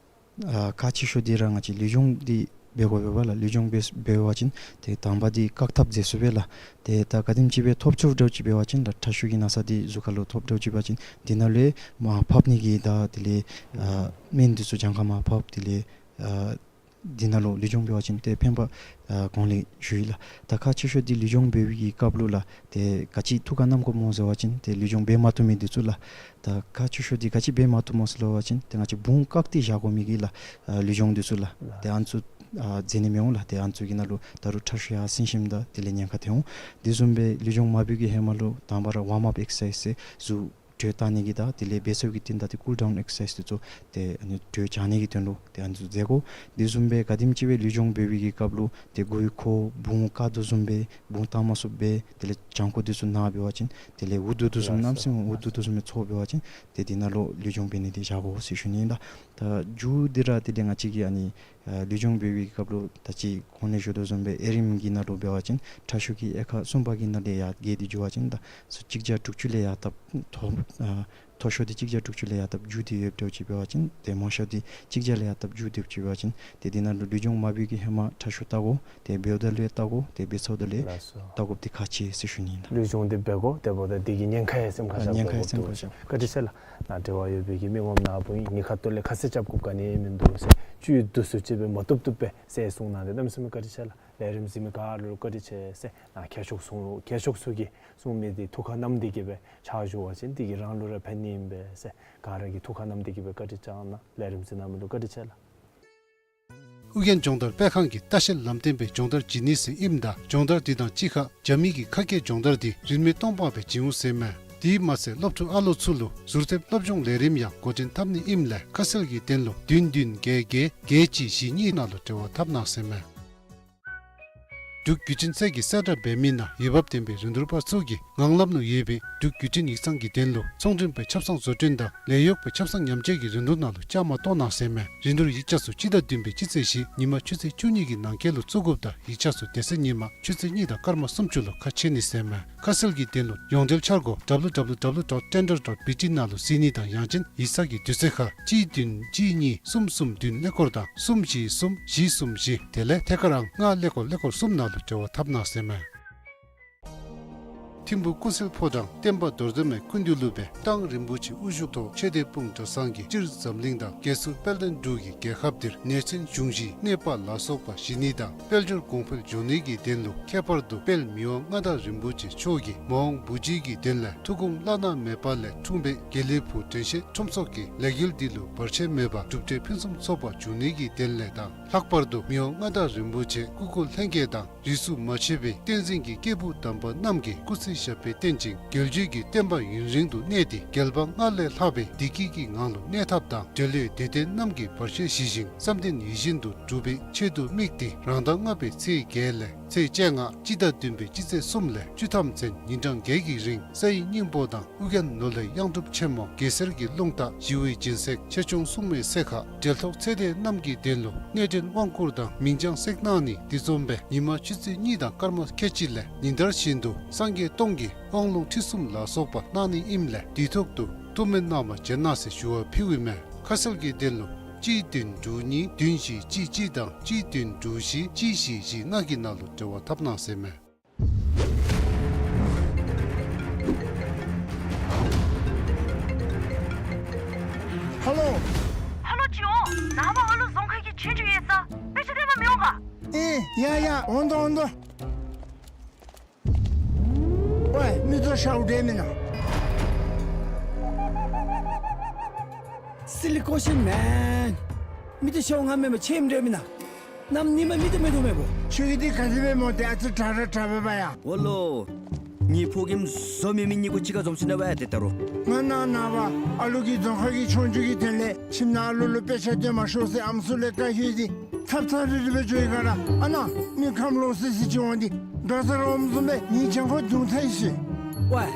ཨ་ཁག་ཆེ་ཤོས་འདི་ར་ང་བཅས་ལུས་སྦྱོང་འདི་འབད་དགོ་པས་པ་ལགས། ལུས་སྦྱོང་འབད་འབད་བ་ཅིན་ཏེ་དང་པ་འདི་བཀག་ཐབས་མཛད་ཚུགས་པས་ལགས། ཏེ་ད་ག་དེམ་ཅིག་སྦེ་ཐོབ་ཚུགསཔ་འདྲཝ་ཅིག་འབད་བ་ཅིན་ལགས། ཁྲག་ཤུགས་ཀྱི་ན་ཚ་འདི་གཟུགས་ཁ་ལུ་ཐོབ་འདྲཝ་ཅིག་འབད་བ་ཅིན་འདི་ནང་ལུ་མར་ཕབ་ནི་གི་ད་དེ་ལས་ཨ་སྨན་འདི་ཚུ་གྱངས་ཁ་མར་ཕབ། དེ་ལས་ཨ་འདི་ནང་ལུ་ལུས་སྦྱོང་འབད་བ་ཅིན་ཏེ་ཕན་པ་ཨ་གོང་ལས་ཞུ་ཡི་ལགས། ད་ཁག་ཆེ་ཤོས་འདི་ལུས་སྦྱོང་འབད་བའི་གི་སྐབས་ལུ་ལགས། ཏེ་ག་ཅི་ཐུགས་ཁར་བསྣམ་དགོཔ་སྨོ་ཟེར་བ་ཅིན་ཏེ་ལུས་སྦྱོང་འབད་མ་བཏུབ་མི་འདི་ཚུ་ལགས། ད་ཁག་ཆེ་ཤོས་འདི་ག་ཅི་འབད་མ་བཏུབ་སྨོ་ཟེར་བ་ཅིན་ཏེ་ང་བཅས་བུང་བཀག་སྟེ་བཞག་དགོ་མི་གི་ལགས་ཨ་ལུས་སྦྱོང་འདི་ཚུ་ལགས། ཏེ་ཨ་ནི་ཚུ་ཨ་མཛད་ནི་མི་འོང་ལགས། ཏེ་ཨ་ནི་ཚུ་གི་ནང་ལུ་ད་རུང་ཁྲག་ཤུགས་ཡར་སེང་ཞིནམ་ད་དེ་ལས་ཉེན་ཁ་ཐོན་འོང་། དེ་བཟུམ་སྦེ་ལུས་སྦྱོང་མ་འབད་བའི་གི་ཧེ་མ་ལུ་དང་པ་ར་ཝརམ་ཨཔ་ཨེག་སར་སའིཛ་ཟེར་བཟུམ་དྲོད་བཏང་ནི་གི་དང་དེ་ལས་འབད་ཚར་བའི་གི་རྟིང་བདའ་སྟེ་ཀུལ་ཌའུན་ཨེག་སར་སའིཛ་འདི་ཚུ་ཏེ་ཨ་ནི་དྲོད་འཇགས་ནི་གི་དོན་ལུ་ཏེ་ཨ་ནི་ཚུ་མཛད་དགོ། དེ་བཟུམ་སྦེ་ག་དེམ་ཅིག་སྦེ་ལུས་སྦྱོང་འབད་བའི་གི་སྐབས་ལུ་ཏེ་མགུ་ཡུ་འཁོར་བུང་བཀག་དོ་བཟུམ་སྦེ་བུང་བཏང་མ་ཚུགསཔ་སྦེ་དེ་ལས་བྱང་ཁོག་འདི་ཚུ་ན་འབད་བ་ཅིན་དེ་ལས་འུ་སྡུག་དོ་བཟུམ་ལགས་སོ། གནམ་མེད་ས་མེད་འུ་སྡུག་དོ་བཟུམ་སྦེ་ཚོར་འབད་བ་ཅིན་ཏེ་འདི་ནང་ལུ་ལུས་སྦྱོང་འབད་ནི་འདི་བཞག་དགོ་ཟེར་ཞུ་ནི་ཨིན་ལགས། ད་མཇུག་འདི་ར་དེ་ལས་ང་བཅས་ཀྱིས་ཨ་ནི་ཨ་ལུས་སྦྱོང་འབད་བའི་གི་སྐབས་ལུ་ད་ཅི་གོང་ལས་ཞུ་དོ་བཟུམ་སྦེ་ཨེ་རིམ་གྱི་ནང་ལུ་འབད་བ་ཅིན་ཁྲག་ཤུགས་ཀྱི་དབྱེ་ཁག་གསུམ་པ་གི་ནང་ལས་ཡར་བརྒལ་ཏེ་འགྱོ་བ་ཅིན་ད་ཚུ་གཅིག་བརྒྱ་དྲུག་ཅུ་ལས་ཡར་བཏབ་མཐོ་ཨ་མཐོ་ཤོས་འདི་གཅིག་བརྒྱ་དྲུག་ཅུ་ལས་ཡར་བཏབ་མཇུག་སྟེ་ཡོདཔ་འདྲཝ་ཅིག་འབད་བ་ཅིན་ཏེ་མང་ཤོས་འདི་གཅིག་བརྒྱ་ལས་ཡར་བཏབ་མཇུག་སྟེ་ཡོདཔ་ཅིག་འབད་བ་ཅིན་ཏེ་འདི་ནང་ལུ་ལུས་སྦྱོང་མ་འབད་བའི་གི་ཧེ་མ་ཁྲག་ཤུགས་བལྟ་དགོ། ཏེ་འབདཝ་ད་ལུ་ཡང་བལྟ་དགོ། ཏེ་འབད་ཚརཝ་ད་ལུ་ཡང་ལགས་སོ། བལྟ་དགོཔ་འདི་ཁག་ཆེ་ཟེར་ཞུ་ནི་ཨིན་ལགས། ལུས་སྦྱོང་འདི་འབད་དགོ། དེ་འབདཝ་ད་འདི་གི་ཉེན་ཁ་ཡང་སེམས་ཁར་བཞག་ཉེན་ཁ་ཡང་སེམས་ཁར་བཞག། བཀའ་དྲིན་ཆེ་ལགས། ནཱ་འབྲེལ་བ་ཡོད་པའི་གི་མི་ངོམ་ནཱ་བུ་ཨིན་ཉེན་ཁ་ཐོག་ལས་ཁ་གསལ་རྐྱབ་དགོཔ་ག་ནི་ཡང་མིན་འདུག་ཟེར་བཅུད་བསྡུ་སུ་ཅིག་སྦེ་མ་བཏུབ་བཏུབ་སྦེ་ཟེར་གསུངས་གནང་སྟེ་གནམ་མེད་ས་མེད་བཀའ་དྲིན་ཆེ་ལགས། ལས་རིམ་གཟིགས་མི་ག་ར་ལུ་བཀའ་དྲིན་ཆེ་ཟེར་ནཱ་མཁས་མཆོག་གསུང་མཁས་མཆོག་ཚུ་གིས་གསུང་མི་འདི་ཐུགས་ཁར་བསྣམས་ཏེ་གི་སྦེ་ཕྱག་ཞུ་བ་ཅིན་འདི་གིས་རང་ལུ་ར་ཕན་ནི་ཨིན་པས་ཟེར་ག་ར་གིས་ཐུགས་ཁར་བསྣམས་ཏེ་གི་སྦེ་བཀའ་དྲིན་བསྐྱང་གནང་། ལས་རིམ་གཟིགས་གནང་མི་ལུ་བཀའ་དྲིན་ཆེ་ལགས། ཨོ་རྒྱན་སྦྱོང་བརྡར་སྤེལ་ཁང་གི་ལྟ་བཤལ་ལམ་སྟོན་པའི་སྦྱོང་བརྡར་བྱིན་ནི་ཟེར་ཨིནམ་ད་སྦྱོང་བརྡར་འདི་དང་གཅིག་ཁར་རྒྱ་མི་གི་ཁ་སྐད་སྦྱོང་བརྡར་འདི་རིན་མེད་སྟོང་པ་སྦེ་བྱིན་འོང་ཟེར་མས། དེ་མ་ཚད་སློབ་ཕྲུག་ཨ་ལོ་ཚུ་ལུ་ཟུར་ཐེབས་སློབ་སྦྱོང་ལས་རིམ་ཡང་འགོ་འདྲེན་འཐབ་ནི་ཨིནམ་ལས་ཁ་གསལ་གྱི་དོན་ལུ་བདུན་བདུན་བརྒྱད་བརྒྱད་བརྒྱད་གཅིག་བཞི་གཉིས་ནང་ལུ་འབྲེལ་བ་འཐབ་གནང་ཟེར་མས། འབྲུག་བརྒྱུད་འཕྲིན་ཚད་ཀྱི་གསལ་བསྒྲགས་འབད་མི་ནང་འོས་འབབ་ལྡན་པའི་རིན་བསྡུར་པ་ཚུ་གིས་ངང་ལམ་ལུ་ཡོད་པའི་འབྲུག་བརྒྱུད་འཕྲིན་ཡིག་ཚང་གི་དོན་ལུ་ཚོང་འབྲེལ་པའི་ཆབ་གསང་བཟོ་སྐྲུན་དང་ལས་གཡོག་པའི་ཆབ་གསང་ཉམས་བཅོས་ཀྱི་རིན་བསྡུར་ནང་ལུ་བཅའ་མར་གཏོགས་གནང་ཟེར་མས། རིན་བསྡུར་ཡིག་ཆ་ཚུ་སྤྱི་ཟླ་བདུན་པའི་སྤྱི་ཚེས་བཞི་ཉིན་མ་ཆུ་ཚོད་བཅུ་གཉིས་ཀྱི་ནང་འཁོད་ལུ་བཙུགས་དགོཔ་དང་ཡིག་ཆ་ཚུ་དེ་ཚེ་ཉིན་མ་ཆུ་ཚོད་གཉིས་དང་སྐར་མ་སུམ་ཅུ་ལུ་ཁ་ཕྱེ་ནི་ཟེར་མས། ཁ་གསལ་གྱི་དོན་ལུ་ཡོངས་འབྲེལ་འཆར་སྒོ་W W W dot tender dot B T ནང་ལུ་གཟིགས་ནི་དང་ཡང་ཅིན་ཡིག་ཚང་གི་དུས་ཚོད་ཁར་གཅིག་བདུན་གཅིག་གཉིས་གསུམ་གསུམ་བདུན་ཀླད་ཀོར་དང་གསུམ་བཞི་གསུམ་བཞི་གསུམ་བཞི་དེ་ལས་ཐད་ཀར་ཨང་ལྔ་ཀླད་ཀོར་ཀླད་ཀོར་གསུམ་ནང་ལུ་འབྲེལ་བ་འཐབ་གནང་ཟེར་མས། ཐིམ་ཕུག་ཀུན་གསལ་ཕོ་བྲང་བསྟན་པ་རྡོར་གདན་མའི་སྐུ་མདུན་ལུ་སྦེ་རྟ་དབང་རིན་པོ་ཆེ་དབུ་བཞུགས་ཐོག་ཆོས་སྡེ་སྤུངས་གྲྭ་ཚང་གིས་སྤྱིར་འཛམ་གླིང་དང་རྒྱལ་སྲུང་དཔལ་ལྡན་འབྲུག་གི་རྒྱལ་ཁབ་འདིར་ནད་གཅོད་འབྱུང་བཞིའི་གནོད་པ་ལ་སོགས་པ་ཞི་ནི་དང་དཔལ་འབྱོར་གོང་འཕེལ་འགྱོ་ནི་གི་དོན་ལུ་ཁྱད་པར་དུ་དཔལ་མི་དབང་མངའ་བདག་རིན་པོ་ཆེ་མཆོག་གིས་མ་འོངས་བུ་བརྒྱུད་ཀྱི་དོན་ལས་ཐུགས་དགོངས་བླ་ན་མེད་པ་ལས་འཁྲུངས་པའི་དགེ་ལེགས་ཕུག་དྲན་ཤེས་ཁྲོམ་ཚོགས་ཀྱི་ལས་འགུལ་འདི་ལུ་བར་ཆད་མེད་པར་གྲུབ་འབྲས་ཕུན་སུམ་ཚོགས་པ་འབྱུང་ནི་གི་དོན་ལས་དང་ལྷག་པར་དུ་མི་དབང་མངའ་བདག་རིན་པོ་ཆེ་སྐུ་འཁོར་ལྷན་རྒྱས་དང་རིས་སུ་མ་ཆད་པའི་བསྟན་འཛིན་གྱི་སྐྱེས་བུ་དམ་པ་རྣམས་ཀྱི་སྐུ་ཚེ་ཞབས་པད་བརྟན་ཅིང་རྒྱལ་བརྒྱུད་ཀྱི་བསྟན་པ་ཡུན་རིང་དུ་གནས་ཏེ་རྒྱལ་བ་སྔར་ལས་ལྷག་པའི་བདེ་སྐྱིད་ཀྱི་ངང་ལུ་གནས་ཐབས་དང་འབྲེལ་ཡོད་དད་ལྡན་རྣམས་ཀྱི་བར་ཆད་ཞི་ཞིང་བསམ་དོན་ཡིད་བཞིན་དུ་འགྲུབ་པའི་ཆེད་དུ་དམིགས་ཏེ་རང་ཟླ་ལྔ་པའི་ཚེས་བརྒྱད་ལས་ཚེས་བཅོ་ལྔ་སྤྱི་ཟླ་བདུན་པའི་སྤྱི་ཚེས་གསུམ་ལས་བཅུ་ཐམ་ཚུན་ཉིན་གྲངས་བརྒྱད་ཀྱི་རིང་ས་ཡི་སྙིང་པོ་དང་ཨོ་རྒྱན་ནོར་ལྷའི་གཡང་སྒྲུབ་ཆེན་མོ་གེ་སར་གྱི་རླུང་རྟ་ཞི་བའི་སྦྱིན་སྲེག་ཆེ་ཆུང་སྲུང་མའི་སྲེག་ཁ་འབྲེལ་ཐོགས་ཚེ་འདས་རྣམས་ཀྱི་དོན་ལུ་གནས་འདྲེན་དབང་བསྐུར་དང་མིང་བྱང་སྲེག་གནང་ནི་དེ་བཟུམ་སྦེ་ཉིན་མ་ཆུ་ཚོད་གཉིས་དང་སྐར་མ་ཁལ་གཅིག་ལས་ཉིན་ལྟར་བཞིན་དུ་སངས་རྒྱས་སྟོང་གི་དབང་ལུང་ཁྲིད་གསུམ་ལ་སོགས་པ་གནང་ནི་ཨིནམ་ལས་དུས་ཐོག་ཏུ་ཐུགས་སྨོན་གནང་བར་བྱོན་གནང་ཟེར་ཞུ་བ་ཕུལཝ་ཨིན་མས། ཁ་གསལ་གྱི་དོན་ལུ་གཅིག་བདུན་དྲུག་གཉིས་བདུན་བཞི་གཅིག་གཅིག་དང་གཅིག་བདུན་དྲུག་བཞི་གཅིག་བཞི་བཞི་ལྔ་གི་ནང་ལུ་འབྲེལ་བ་འཐབ་གནང་ཟེར་མས། ཧ་ལོ། ཧ་ལོ་ཅིག་འོང་། ནངས་པ་ཨ་ལུ་རྫོང་ཁ་གི་ཆོས་རྒྱུགས་ཡོད་ས། དཔེ་ཆ་སྟོན་པར་མི་འོང་ག། ཨེ་ཡ་ཡ་འོང་དོ་འོང་དོ། ཝེ་མི་ཚུ་ཤཝ་འདྲ་མེན་ན། སི་ལི་ཀོ་ཤིན་མེན། མི་ཚུ་ཤཝ་ང་མེན་པར་ཆེམ་འདྲ་མེན་ན། གནམ་ཉིནམ་མི་ཚུ་མེད་དོ་མེན་པོ། ཁྱོད་ཀྱིས་འདི་ག་ཅི་སྦེ་སྨོ། ཏེ་ཨ་ཙི་དྲག་ར་དྲག་པས་པ་ཡ། འོ་ལོ། ངེའི་ཕོ་རྒནམ་བཟོ་མེད་མི་གཉིས་ཀོ་གཅིག་ཁར་འཛོམས་ཅི་ན་པ་ཡ། ཏེ་ད་རུང་ང་ནཱ་ནངས་པ་ཨ་ལུ་གི་རྫོང་ཁ་གི་ཆོས་རྒྱུགས་ཀྱི་དོན་ལས་ཁྱིམ་ནང་ཨ་ལུ་ལུ་དཔེ་ཆ་སྟོན་མ་ཤོག་ཟེར་ཨམ་སྲུ་ལས་བཀའ་ཞུ་སྟེ་ཚབ་ཚབ་རིལ་རི་སྦེ་འགྱོ་ཡི་ག་ར། ཨ་ནཱ་མི་ཁམས་ལོག་སི་སི་ཅིག་འོང་སྟེ་དགའ་ས་ར་འོངམ་བཟུམ་སྦེ་ངེའི་གྱང་ཁར་རྡུང་ཚར་ཡི་ཟེར། ཝེ།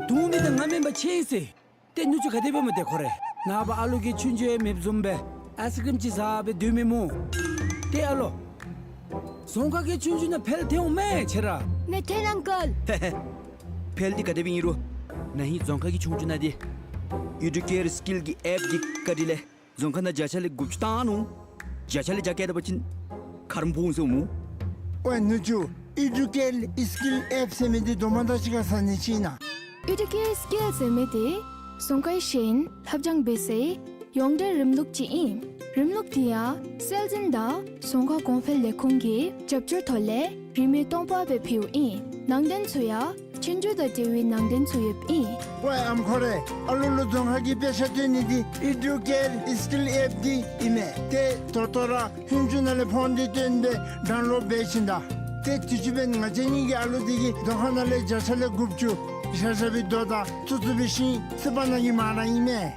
རྡུང་མི་འདི་ང་མེན་པར་ཆེམ་ཟེར། ཏེ་ནུ་གཅུང་ག་དེ་སྦེ་སྨོ་ཏེ་ཁོ་རེ། ནངས་པ་ཨ་ལུ་གི་ཆོས་རྒྱུགས་ཡང་མེདཔ་བཟུམ་སྦེ་ཨའིསི་ཀྲིམ་ཅིག་བཟའ་སྦེ་སྡོད་མི་སྨོ། ཏེ་ཨ་ལོ། རྫོང་ཁ་གི་ཆོས་རྒྱུགས་ནང་འཕེལ་ཏེ་འོང་མས་ཁྱོད་ར། མེད་ཏེ་ཨང་ཀལ། ཧེ་ཧེ། འཕེལ་འདི་ག་དེ་སྦེ་ཨིན་རུང་ན་ཧིང་རྫོང་ཁ་གི་ཆོས་རྒྱུགས་ནང་འདི་ཨི་ཌུ་ཀེར་སི་ཀིལ་གྱི་ཨེཔ་འདི་བཀའ་དྲིན་ལས་རྫོང་ཁ་ནང་བརྒྱ་ཆ་ལས་དགུ་བཅུ་བཏང་ནུག། བརྒྱ་ཆ་ལས་བརྒྱ་བཀལ་ད་པ་ཅིན་ཁ་རོག་ཕོགཔ་འོང་ཟེར་སྨོ། ཝེ་ནུ་གཅུང་ཨི་ཌུ་ཀེར་སི་ཀིལ་ཨེཔ་ཟེར་མི་འདི་དོ་མ་དག་ཅིག་ཁར་ཟ་ནི་ཅིག་ཨིན་ན། ཨི་ཌུ་ཀེར་སི་ཀིལ་ཟེར་མི་འདི་རྫོང་ཁའི་ཤེས་ཡོན་ལྷབ་སྦྱང་འབད་སའི་ཡོངས་འབྲེལ་རིམ་ལུགས་ཅིག་ཨིན། རིམ་ལུགས་འདི་ཡང་སྲོལ་འཛིན་དང་རྫོང་ཁ་གོང་འཕེལ་ལས་ཁུངས་ཀྱི་རྒྱབ་སྐྱོར་ཐོག་ལས་རིན་མེད་སྟོང་པ་སྦེ་ཕུལཝ་ཨིན། ནང་དོན་ཚུ་ཡང་ཆོས་རྒྱུགས་དང་འབྲེལ་བའི་ནང་དོན་ཚུ་ཡོདཔ་ཨིན། ཝེ་ཨམ་ཁོ་རེ། ཨ་ལུ་ལུ་རྫོང་ཁ་གི་དཔེ་ཆ་སྟོན་ནི་འདི་ཨི་ཌུ་ཀེར་སི་ཀིལ་ཨེཔ་འདི་ཨིན་མས། ཏེ་ད་ལྟོ་ར་ཧུན་ཅུ་ནང་ལས་ཕོན་འདི་བཏོན་སྦེ་ཌའུན་ལོཌ་འབད་བྱིན་ད། ཏེ་དུས་ཅི་འབདན་ང་བཅས་གཉིས་ཀྱི་ཨ་ལུ་འདི་གིས་རྫོང་ཁ་ནང་ལས་བརྒྱ་ཆ་ལས་དགུ་བཅུ་བཞག་བཞག་པའི་རྡོ་དང་བཙུགས་བཙུགས་པའི་ཤིང་བསིལ་བ་ནང་གི་མར་ར་ཨིན་མས།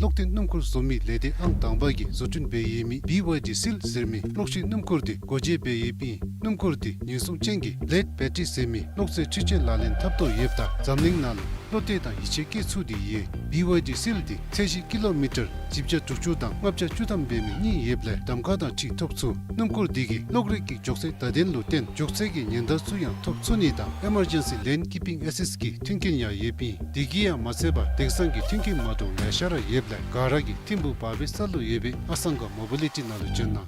གློག་འཐེན་སྣུམ་འཁོར་བཟོ་མི་ལས་སྡེ་ཨང་དང་པ་གིས་བཟོ་སྐྲུན་འབད་ཡོད་མི་བི་ཝའི་ཌི་སིལ་ཟེར་མི་གློག་ཤིང་སྣུམ་འཁོར་འདི་སྒོ་འབྱེད་འབད་ཡོདཔ་ཨིན། སྣུམ་འཁོར་འདི་ཉེན་སྲུང་ཅན་གྱི་ལེཌ་བེ་ཊི་རི་ཟེར་མི་གློག་རྫས་འཕྲུལ་ཆས་ལག་ལེན་འཐབ་ཐོག་ཡོདཔ་ད་འཛམ་གླིང་ནང་ལུ་བློ་གཏད་དང་ཡིད་ཆེས་བསྐྱེད་ཚུགས་ཏེ་ཡོད། བི་ཝའི་ཌི་སིལ་འདི་ཚད་གཞི་ཀི་ལོ་མི་ཊར་བཞི་བརྒྱ་དྲུག་ཅུ་དང་ལྔ་བརྒྱ་བཅུ་ཐམ་འབད་མི་གཉིས་ཡོདཔ་ལས་གདམ་ཁ་དང་འཁྲིལ་ཐོབ་ཚུགས། སྣུམ་འཁོར་འདི་གིས་གློག་རིག་གི་མགྱོགས་ཚད་བརྡ་དོན་ལུ་བརྟེན་མགྱོགས་ཚད་ཀྱི་ཉེན་བརྡ་ཚུ་ཡང་ཐོབ་ཚུགས་ནི་དང་ཨི་མར་ཇེན་སི་ལེན་ཀི་པིང་ཨེ་སིསཊ་ཀྱི་མཐུན་རྐྱེན་ཡང་ཡོདཔ་ཨིན། དེ་གིས་ཡང་མ་ཚད་པར་དེང་སང་གི་མཐུན་རྐྱེན་མ་འདྲཝ་ལེ་ཤ་ར་ཡོདཔ་ལས་ག་ར་གིས་ཐིམ་ཕུག་བར་བི་སི་ལུ་ཡོད་པའི་ཨ་སང་ག་མོ་བི་ལི་ཊི་ནང་ལུ་བྱོན་གནང་།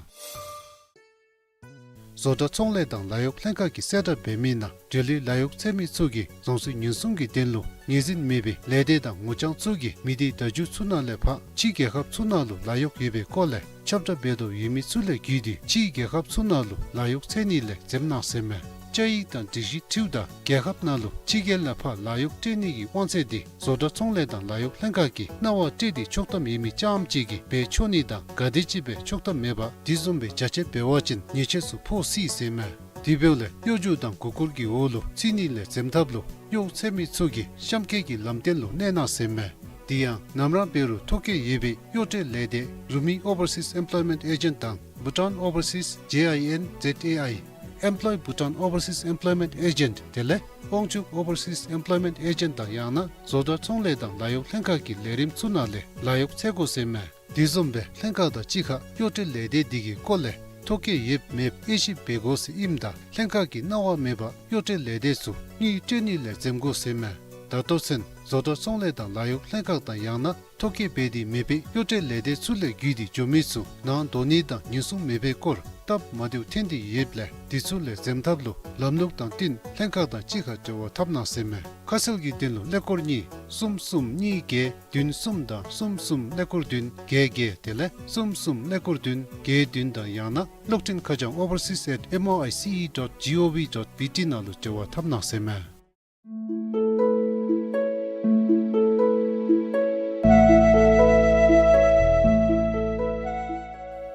བཟོ་གྲྭ་ཚོང་ལས་དང་ལཱ་གཡོག་ལྷན་ཁག་གིས་གསལ་བསྒྲགས་འབད་མི་ནང་འབྲེལ་ཡོད་ལཱ་གཡོག་འཚོལ་མི་ཚུ་གིས་རྫོང་སྲིད་ཉེན་སྲུང་གི་དོན་ལུ་ངོས་འཛིན་མེད་པའི་ལས་སྡེ་དང་ངོ་རྐྱང་ཚུ་གིས་མི་སྡེ་བརྡ་བརྒྱུད་ཚུ་ནང་ལས་ཕར་ཕྱི་རྒྱལ་ཁབ་ཚུ་ནང་ལུ་ལཱ་གཡོག་ཡོད་པའི་སྐོར་ལས་ཁྱབ་བསྒྲགས་འབད་དོ་ཡོད་མི་ཚུ་ལས་བརྒྱུད་དེ་ཕྱི་རྒྱལ་ཁབ་ཚུ་ནང་ལུ་ལཱ་གཡོག་འཚོལ་ནི་ལས་འཛེམ་གནང་ཟེར་མས། བཅའ་ཡིག་དང་སྒྲིག་གཞི་འཁྲིལཝ་ད་རྒྱལ་ཁབ་ནང་ལུ་ཕྱི་རྒྱལ་ལས་ཕར་ལཱ་གཡོག་སྤྲོད་ནི་གི་དབང་ཚད་འདི་བཟོ་གྲྭ་ཚོང་ལས་དང་ལཱ་གཡོག་ལྷན་ཁག་གིས་གནང་བ་སྤྲོད་དེ་ཆོག་ཐམ་ཡོད་མི་རྐྱངམ་ཅིག་གིས་འབད་ཆོག་ནི་དང་ག་དེམ་ཅིག་སྦེ་ཆོག་ཐམ་མེད་པར་དེ་བཟུམ་སྦེ་རྒྱ་ཆེ་འབད་བ་ཅིན་ཉེས་ཆད་ཚུ་ཕོག་སྲིད་ཟེར་མས། དེ་འབདཝ་ལས་གཡོ་སྒྱུ་དང་མགུ་སྐོར་གྱི་འོག་ལུ་ཚུད་ནི་ལས་འཛེམ་ཐབས་ལུ་གཡོག་འཚོལ་མི་ཚུ་གིས་གཤམ་འཁོད་ཀྱི་ལམ་སྟོན་ལུ་གནས་གནང་ཟེར་མས། དེ་ཡང་ནམ་ར་འབད་རུང་ཐོ་བཀོད་ཡོད་པའི་གཡོག་བྲལ་ལས་སྡེ་རུ་མི་ཨོ་བར་སིས་ཨེམ་པ་ལོའི་མེནཊ་ཨེ་ཇེནཊ་དང་བྷུ་ཊཱན་ཨོ་བར་སིས་ཇེ་ཨའི་ཨེན་ཛེཌ་ཨེ་ཨའི་ཨེམ་པ་ལོའི་བྷུ་ཊཱན་ཨོ་བར་སིས་ཨེམ་པ་ལོའི་མེནཊ་ཨེ་ཇེནཊ་དེ་ལས་དབང་ཕྱུག་ཨོ་བར་སིས་ཨེམ་པ་ལོའི་མེནཊ་ཨེ་ཇེནཊ་དང་ཡང་ན་བཟོ་གྲྭ་ཚོང་ལས་དང་ལཱ་གཡོག་ལྷན་ཁག་གི་ལས་རིམ་ཚུ་ནང་ལས་ལཱ་གཡོག་འཚོལ་དགོ་ཟེར་མས། དེ་བཟུམ་སྦེ་ལྷན་ཁག་དང་གཅིག་ཁར་གཡོག་བྲལ་ལས་སྡེ་འདི་གི་སྐོར་ལས་ཐོ་བཀོད་ཡོད་མེད་དབྱེ་ཞིབ་འབད་དགོ་ཟེར་ཨིནམ་ད་ལྷན་ཁག་གིས་གནང་བ་མེད་པར་གཡོག་བྲལ་ལས་སྡེ་ཚུ་དངུལ་སྤྲོད་ནི་ལས་འཛེམ་དགོ་ཟེར་མས། ད་ལྟོ་ཚུན་བཟོ་གྲྭ་ཚོང་ལས་དང་ལཱ་གཡོག་ལྷན་ཁག་དང་ཡང་ན་ཐོ་བཀོད་འབད་དེ་མེད་པའི་གཡོག་བྲལ་ལས་སྡེ་ཚུ་ལས་བརྒྱུད་དེ་འགྱོ་མི་ཚུ་ནང་འདོགས་ནི་དང་ཉེན་སྲུང་མེད་པའི་སྐོར་སྟབས་མ་བདེཝ་ཐོན་ཏེ་ཡོདཔ་ལས་དེ་ཚུ་ལས་འཛེམ་ཐབས་ལུ་ལམ་ལུགས་དང་བསྟུན་ལྷན་ཁག་དང་གཅིག་ཁར་འབྲེལ་བ་འཐབ་གནང་ཟེར་མས། ཁ་གསལ་གྱི་དོན་ལུ་ཀླད་ཀོར་གཉིས་གསུམ་གསུམ་གཉིས་བརྒྱད་བདུན་གསུམ་དང་གསུམ་གསུམ་ཀླད་ཀོར་བདུན་བརྒྱད་བརྒྱད་དེ་ལས་གསུམ་གསུམ་ཀླད་ཀོར་བདུན་བརྒྱད་བདུན་དང་ཡང་ན་གློག་འཕྲིན་ཁ་བྱང་overseas at M O I C E dot G O V dot B T ནང་ལུ་འབྲེལ་བ་འཐབ་གནང་ཟེར་མས།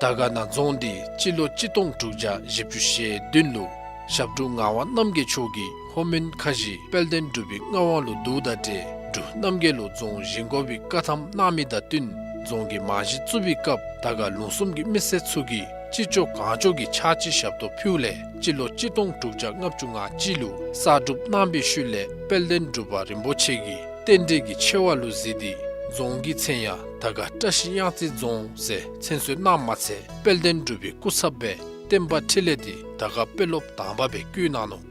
དར་དཀར་ན་རྫོང་འདི་སྤྱི་ལོ་གཅིག་སྟོང་དྲུག་བརྒྱ་བཞི་བཅུ་ཞེ་བདུན་ལུ་ཞབས་དྲུང་ངག་དབང་རྣམ་རྒྱལ་མཆོག་གིས་ལྷོ་མོན་ཁ་བཞི་དཔལ་ལྡན་འབྲུག་པའི་མངའ་དབང་ལུ་བསྡུཝ་དང་འབྲེལ་འབྲུག་རྣམ་རྒྱལ་ལུ་རྫོང་བཞེངས་དགོ་པའི་བཀའ་ཐམ་གནང་མི་དང་བསྟུན་རྫོང་གི་རྨང་གཞི་བཙུགས་པའི་སྐབས་དར་དཀར་ལུང་གསུམ་གྱི་མི་སེར་ཚུ་གིས་ཅི་ལྕོགས་གང་ལྕོགས་ཀྱིས་ཕྱག་ཕྱི་ཞབས་ཏོག་ཕུལཝ་ལས་སྤྱི་ལོ་གཅིག་སྟོང་དྲུག་བརྒྱ་ལྔ་བཅུ་ང་གཅིག་ལུ་གསར་སྒྲུབ་གནང་བའི་ཤུལ་ལས་དཔལ་ལྡན་འབྲུག་པ་རིན་པོ་ཆེ་གིས་རྟེན་འབྲེལ་གྱི་ཆེ་བ་ལུ་གཟིགས་ཏེ་རྫོང་གི་མཚན་ཡང་དར་དཀར་བཀྲ་ཤིས་གཡང་རྩེ་རྫོང་ཟེར་མཚན་གསོལ་གནངམ་མ་ཚད་དཔལ་ལྡན་འབྲུག་པའི་སྐུ་ཚབ་སྦེ་བསྟན་པ་འཕྲིན་ལས་འདི་དར་དཀར་དཔོན་སློབ་དང་པ་སྦེ་བསྐོ་གནང་ནུག།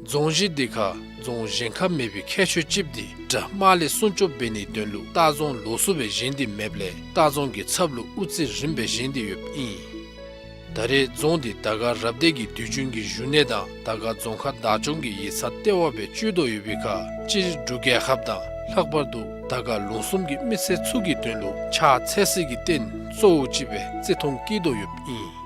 རྫོང་གཞི་འདི་ཁར་རྫོང་གཞན་ཁར་མེད་པའི་ཁྱད་ཆོས་ཅིག་འདི་དགྲ་དམག་ལས་སྲུང་སྐྱོབ་འབད་ནིའི་དོན་ལུ་ལྟ་རྫོང་ལོགས་སུ་སྦེ་བཞེངས་ཏེ་མེདཔ་ལས་ལྟ་རྫོང་གི་ཚབ་ལུ་དབུ་རྩེ་རིངམ་སྦེ་བཞེངས་ཏེ་ཡོདཔ་ཨིན། ད་རེས་རྫོང་འདི་དར་དཀར་རབ་སྡེ་གི་དུས་རྒྱུན་གྱི་བཞུགས་གནས་དང་དར་དཀར་རྫོང་ཁག་བདག་སྐྱོང་གི་ཡིག་ཚང་ལྟེ་བ་སྦེ་སྤྱོད་དོ་ཡོད་པའི་ཁར་སྤྱིར་འབྲུག་རྒྱལ་ཁབ་དང་ལྷག་པར་དུ་དར་དཀར་ལུང་གསུམ་གྱི་མི་སེར་ཚུ་གི་དོན་ལུ་ཕྱག་འཚལ་སྲིད་ཀྱི་རྟེན་གཙོ་བོ་ཅིག་སྦེ་བརྩི་མཐོང་བསྐྱེད་དོ་ཡོདཔ་ཨིན།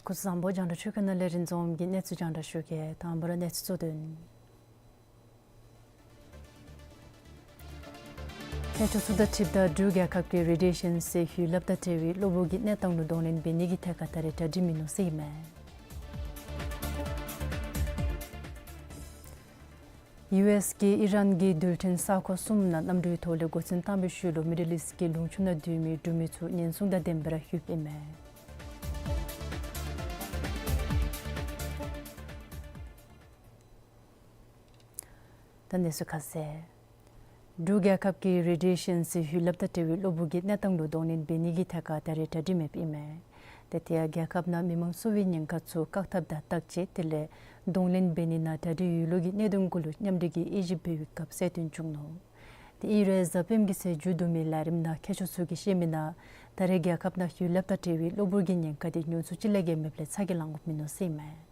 སྐུ་གཟུགས་བཟང་པོ། རྒྱང་བསྒྲགས་ཆོས་སྐྱོང་ནང་ལས་རིན་འཛོམས་ཀྱིས་གནས་ཚུལ་རྒྱང་བསྒྲགས་ཞུ་གེ། དང་པ་ར་གནས་ཚུལ་གཙོ་དོན། ཁྱད་ཆོས་ཚུ་དང་འཁྲིལཝ་ད་འབྲུག་རྒྱལ་ཁབ་ཀྱིས་རེ་ཌི་ཡེ་ཤཱན་ཟེར་ཡོདཔ་དང་འབྲེལ་བའི་གློ་བུར་གྱི་གནས་སྟངས་ལུ་གདོང་ལེན་འབད་ནི་གི་ཐད་ཁར་ད་རེས་གྲ་སྒྲིག་མིན་ནུག་ཟེར་ཨིན་མས། ཡུ་ཨེསི་གིས་ཨི་རཱན་གྱི་རྡུལ་ཕྲན་ས་ཁོངས་གསུམ་ནང་གནམ་གྲུའི་ཐོག་ལས་འགོ་འཛིན་བཏང་བའི་ཤུལ་ལུ་མི་ཌལ་ཨིསཊ་ཀྱི་ལུང་ཕྱོགས་ནང་སྡོད་མི་འབྲུག་མི་ཚུ་ཉེན་སྲུང་དང་ལྡནམ་སྦེ་ར་ལྷོདཔ་ཨིན་མས། ད་གནས་ཚུལ་ཁ་གསལ། འབྲུག་རྒྱལ་ཁབ་ཀྱིས་རེ་ཌི་ཡེ་ཤཱན་ཟེར་ཡོདཔ་དང་འབྲེལ་བའི་གློ་བུར་གྱི་གནས་སྟངས་ལུ་གདོང་ལེན་འབད་ནི་གི་ཐད་ཁར་ད་རེས་གྲ་སྒྲིག་མེདཔ་ཨིན་མས། ཏེ་དེ་ཡང་རྒྱལ་ཁབ་ནང་མི་མང་གསོ་བའི་ཉེན་ཁ་ཚུ་བཀག་ཐབས་དང་བརྟག་དཔྱད་དེ་ལས་གདོང་ལེན་འབད་ནི་ནང་གྲ་སྒྲིག་ཡོད་ལུགས་ཀྱི་གནད་དོན་གུ་ལུ་མཉམ་འབྲེལ་གྱིས་དབྱེ་ཞིབ་འབད་བའི་སྐབས་གསལ་སྟོན་བྱུང་ནུག། ཏེ་ཨིན་རུང་གཟའ་སྤེནམ་གི་ཚེས་མཇུག་བསྡུ་མིའི་ལས་རིམ་ནང་མཁས་མཆོག་ཚུ་གིས་བཤད་མིའི་ནང་ད་རེས་རྒྱལ་ཁབ་ནང་ཡོད་ལགས་དང་འབྲེལ་བའི་གློ་བུར་གྱི་ཉེན་ཁ་དེ་ཉུང་སུ་ཅིག་ལས་བརྒལ་མེདཔ་ལས་ཚ་གྱང་ལང་དགོཔ་མིན་ནུག་ཟེར་ཨིན་མས།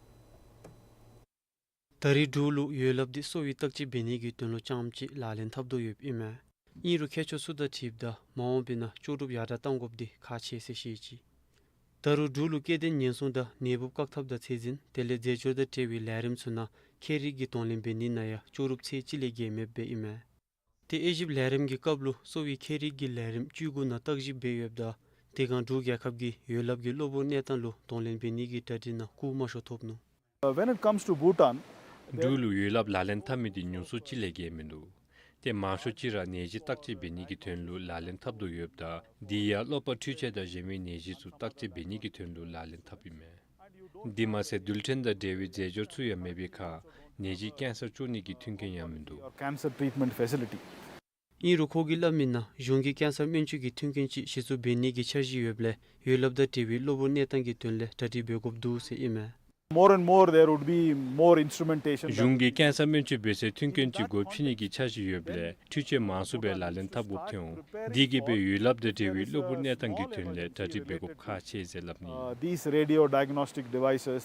ད་རེས་འབྲུག་ལུ་ཡོད་ལགས་དེ་གསོ་བའི་བརྟག་དཔྱད་འབད་ནི་གི་དོན་ལུ་རྐྱངམ་གཅིག་ལག་ལེན་འཐབ་དོ་ཡོདཔ་ཨིན་མས། ཨིན་རུང་མཁས་མཆོག་ཚུ་དང་འཁྲིལཝ་ད་མ་འོངས་པའི་ནང་ལྕོགས་གྲུབ་ཡར་དྲག་གཏང་དགོཔ་དེ་ཁག་ཆེ་ཟེར་བཤད་ཅི། ད་རུང་འབྲུག་ལུ་སྐྱེ་ལྡན་ཉེན་སྲུང་དང་ནད་འབུབ་བཀག་ཐབས་དང་ཚད་འཛིན་དེ་ལས་རྫས་སྦྱོར་དང་འབྲེལ་བའི་ལས་རིམ་ཚུ་ནང་ཁྱད་རིག་གི་གདོང་ལེན་འབད་ནི་ནང་ཡང་ལྕོགས་གྲུབ་ཚད་ཅིག་ལས་བརྒལ་མེདཔ་སྦེ་ཨིན་མས། ཏེ་དབྱེ་ཞིབ་ལས་རིམ་གྱི་སྐབས་ལུ་གསོ་བའི་ཁྱད་རིག་གི་ལས་རིམ་བཅུ་དགུ་ནང་བརྟག་ཞིབ་འབད་ཡོདཔ་ད་དེ་སྒང་འབྲུག་རྒྱལ་ཁབ་ཀྱིས་ཡོད་ལགས་ཀྱི་གློ་བུར་གནས་སྟངས་ལུ་གདོང་ལེན་འབད་ནི་གི་གྲ་སྒྲིག་ནང་སྐུ་མང་ཤོས་ཐོབ་ནུག། Uh, when it comes to Bhutan, འབྲུག་ལུ་ཡོད་ལགས་ལག་ལེན་འཐབ་མི་དེ་ཉུང་སུ་ཅིག་ལས་བརྒལ་མིན་འདུག། ཏེ་མང་ཤོས་ཅིག་ར་ནད་གཞི་བརྟག་དཔྱད་འབད་ནི་གི་དོན་ལུ་ལག་ལེན་འཐབ་དོ་ཡོདཔ་ད་དེ་ཡང་གློ་པ་འཕྲུལ་ཆས་དང་གཞན་མི་ནད་གཞི་ཚུ་བརྟག་དཔྱད་འབད་ནི་གི་དོན་ལུ་ལག་ལེན་འཐབ་ཨིན་མས། དེ་མ་ཚད་རྡུལ་ཕྲན་དང་འབྲེལ་བའི་རྫས་སྦྱོར་ཚུ་ཡང་མེད་པའི་ཁར་ ནད་གཞི་ཀེན་སར་བཅོས་ནི་གི་མཐུན་རྐྱེན་ཡང་མིན་འདུག། Cancer treatment facility. ཨིན་རུང་ཁོ་གིས་སླབ་མིའི་ནང་གཞུང་གིས་ཀེན་སར་སྨན་བཅོས་ཀྱི་མཐུན་རྐྱེན་ཅིག་གཞི་བཙུགས་འབད་ནི་གི་འཆར་གཞི་ཡོདཔ་ལས་འོད་རླབས་དང་འབྲེལ་བའི་གློ་བུར་གནས་སྟངས་ཀྱི་དོན་ལས་གྲ་སྒྲིག་འབད་དགོཔ་འདུག་ཟེར་ཨིན་མས། More and more there would be more instrumentation. གཞུང་གིས་ཀེན་སར་སྨན་བཅོས་འབད་སའི་མཐུན་རྐྱེན་ཅིག་སྒོ་ཕྱེ་ནི་གི་འཆར་གཞི་ཡོདཔ་ལས་འཕྲུལ་ཆས་མང་སུ་སྦེ་ལག་ལེན་འཐབ་དགོཔ་ཐོན་འོང་། དེ་གིས་འབད་འོད་རླབས་དང་འབྲེལ་བའི་གློ་བུར་གནས་སྟངས་ཀྱི་དོན་ལས་གྲ་སྒྲིག་འབད་དགོཔ་ཁག་ཆེ་ཟེར་སླབ་ནི། Uh, these radio diagnostic devices.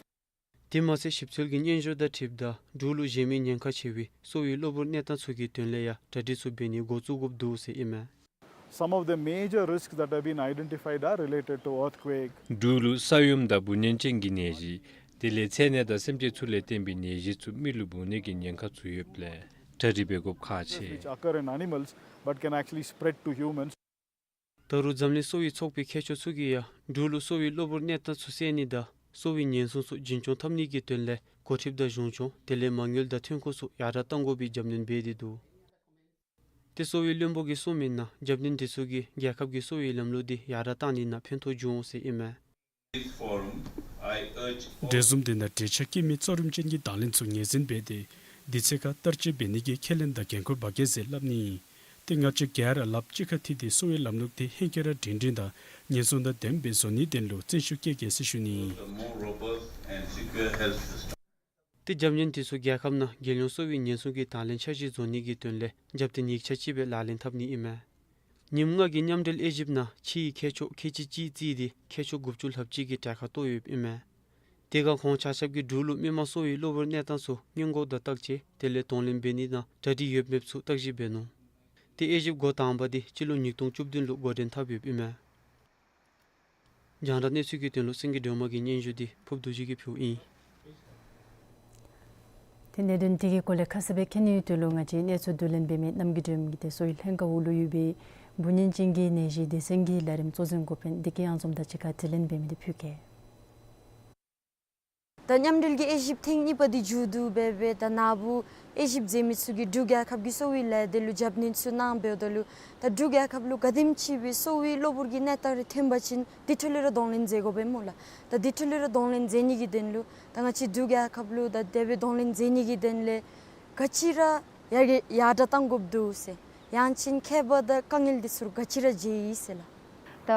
དེ་མ་ཚད་ཞིབ་འཚོལ་གྱི་སྙན་ཞུ་དང་འཁྲིལཝ་ད་འབྲུག་ལུ་གཞན་མི་ཉེན་ཁ་ཆེ་བའི་གསོ་བའི་གློ་བུར་གནས་སྟངས་ཚུ་གི་དོན་ལས་ཡང་གྲ་སྒྲིག་ཚུ་འབད་ནི་འགོ་བཙུགས་དགོཔ་འདུག་ཟེར་ཨིན་མས། Some of the major risks that have been identified are related to earthquake. འབྲུག་ལུ་ས་ཡོམ་དང་འབུ་ནན་ཅན་གྱི་ནད་གཞི་དེ་ལས་ཚད་ནད་དང་སེམས་ཅན་ཚུ་ལས་བརྟེན་པའི་ནད་གཞི་ཚུ་མི་ལུ་འབུ་ནི་གི་ཉེན་ཁ་ཚུ་ཡོདཔ་ལས་གྲ་སྒྲིག་འབད་དགོཔ་ཁག་ཆེ། Which occur in animals but can actually spread to humans. ད་རུང་འཛམ་གླིང་གསོ་བའི་ཚོགས་པའི་མཁས་མཆོག་ཚུ་གིས་ཡང་འབྲུག་ལུ་གསོ་བའི་གློ་བུར་གནས་སྟངས་ཚུ་བསལ་ནི་དང་གསོ་བའི་ཉེན་སྲུང་ཚུ་རྒྱུན་སྐྱོང་འཐབ་ནི་གི་དོན་ལས་འགོ་ཁྲིདཔ་དང་གཞུང་སྐྱོང་དེ་ལས་མ་དངུལ་དང་ཐོན་ཁུངས་ཚུ་ཡར་དྲག་གཏང་དགོ་པའི་རྒྱབ་སྣོན་འབད་དེ་འདུག། ཏེ་གསོ་བའི་བློན་པོ་གིས་གསུངས་མིའི་ནང་རྒྱབ་སྣོན་དེ་ཚུ་གིས་རྒྱལ་ཁབ་ཀྱི་གསོ་བའི་ལམ་ལུགས་དེ་ཡར་དྲག་གཏང་ནི་ནང་ཕན་ཐོགས་འབྱུང་འོང་ཟེར་ཨིན་མས། འབྲེལ་འཛོམས་དེ་ནང་འབྲེལ་ཆགས་སྐྱེ་མེད་གཙོ་རིམ་ཅན་གྱི་དང་ལེན་ཚུ་ངོས་འཛིན་འབད་དེ་དུས་ཚོད་ཁར་བསྟར་སྤྱོད་འབད་ནི་གི་ཁས་ལེན་དང་འགན་ཁུར་འབག་གེ་ཟེར་སླབ་ནི། ཏེ་ང་བཅས་ག་ར་ལགཔ་གཅིག་ཁར་མཐུད་དེ་གསོ་བའི་ལམ་ལུགས་དེ་ཧེང་སྐལ་ར་སྒྲིང་སྒྲིང་དང་ཉེན་སྲུང་དང་ལྡནམ་སྦེ་བཟོ་ནིའི་དོན་ལུ་བརྩོན་ཤུགས་བསྐྱེད་གེ་ཟེར་ཞུ་ནི། ཏེ་རྒྱབ་སྣོན་དེ་ཚུ་རྒྱལ་ཁབ་ནང་རྒྱལ་ཡོངས་གསོ་བའི་ཉེན་སྲུང་གི་དང་ལེན་འཆར་གཞི་བཟོ་ནི་གི་དོན་ལས་རྒྱབ་རྟེན་ཡིག་ཆ་ཅིག་སྦེ་ལག་ལེན་འཐབ་ནི་ཨིན་མས། ཉིནམ་ལྔ་གི་མཉམ་འབྲེལ་དབྱེ་ཞིབ་ནང་ཕྱིའི་མཁས་མཆོག་ཁལ་གཅིག་གཅིག་བརྩིས་ཏེ་མཁས་མཆོག་དགུ་བཅུ་ལྷགཔ་ཅིག་གིས་གྲལ་ཁར་གཏོགས་ཡོདཔ་ཨིན་མས། དེ་ཁར་ཁོང་ཆ་ཁྱབ་ཀྱིས་འབྲུག་ལུ་མི་མང་གསོ་བའི་གློ་བུར་གནས་སྟངས་ཚུ་སྔོན་འགོག་དང་བརྟག་དཔྱད་དེ་ལས་གདོང་ལེན་འབད་ནི་ནང་གྲ་སྒྲིག་ཡོདཔ་མེདཔ་ཚུ་བརྟག་ཞིབ་འབད་ནུག། ཏེ་དབྱེ་ཞིབ་འགོ་དང་པ་དེ་སྤྱི་ལོ་ཉིས་སྟོང་བཅུ་བདུན་ལུ་འགོ་འདྲེན་འཐབ་ཡོདཔ་ཨིན་མས། རྒྱང་བསྒྲགས་གནས་ཚུལ་གྱི་དོན་ལུ་སེང་གེ་སྒྲོལ་མ་གི་སྙན་ཞུ་དེ་ཕུརབ་རྡོ་རྗེ་གིས་ཕུལཝ་ཨིན། ཏེ་གནད་དོན་དེ་གི་སྐོར་ལས་ཁ་གསལ་སྦེ་མཁྱེན་ནིའི་དོན་ལུ་ང་བཅས་གནས་ཚུལ་བསྡུ་ལེན་འབད་མི་རྣམ་རྒྱལ་སྒྲོལ་མ་གིས་ཏེ་གསོ་བའི་ལྷན་ཁག་འོག་ལུ་ཡོད་པའི་འབུ་ནན་ཅན་གྱི་ནད་གཞི་སྡེ་ཚན་གྱི་ལས་རིམ་གཙོ་འཛིན་འགོ་དཔོན་བདེ་སྐྱིད་གཡང་འཛོམས་དང་གཅིག་ཁར་དྲི་ལན་འབད་མི་དེ་ཕུལ་གེ། ད་མཉམ་འབྲེལ་གྱི་དབྱེ་ཞིབ་ཐེངས་གཉིས་པ་འདི་མཇུག་བསྡུ་འབད་སྦེ་ད་ན་བུ་དབྱེ་ཞིབ་མཛད་མི་ཚུ་གིས་འབྲུག་རྒྱལ་ཁབ་ཀྱི་གསོ་བའི་ལས་སྡེ་ལུ་རྒྱབ་སྣོན་ཚུ་གནང་འབདཝ་ད་ལུ་ད་འབྲུག་རྒྱལ་ཁབ་ལུ་ག་དེམ་ཅིག་སྦེ་གསོ་བའི་གློ་བུར་གྱི་གནས་སྟངས་རེ་ཐོན་པ་ཅིན་དེ་འཕྲོ་ལས་ར་གདོང་ལེན་མཛད་དགོ་པས་སྨོ་ལགས། ད་དེ་འཕྲོ་ལས་ར་གདོང་ལེན་མཛད་ནི་གི་དོན་ལུ་ད་ང་བཅས་འབྲུག་རྒྱལ་ཁབ་ལུ་ད་དེ་སྦེ་གདོང་ལེན་མཛད་ནི་གི་དོན་ལས་ག་ཅི་ར་ཡར་ཡར་དྲག་གཏང་དགོཔ་འདུག་ཟེར། ཡང་ཅིན་ཁྱད་པར་དང་དཀའ་ངལ་འདི་ཚུ་ག་ཅི་ར་མཇལ་ཡི་ཟེར་ལགས། ད་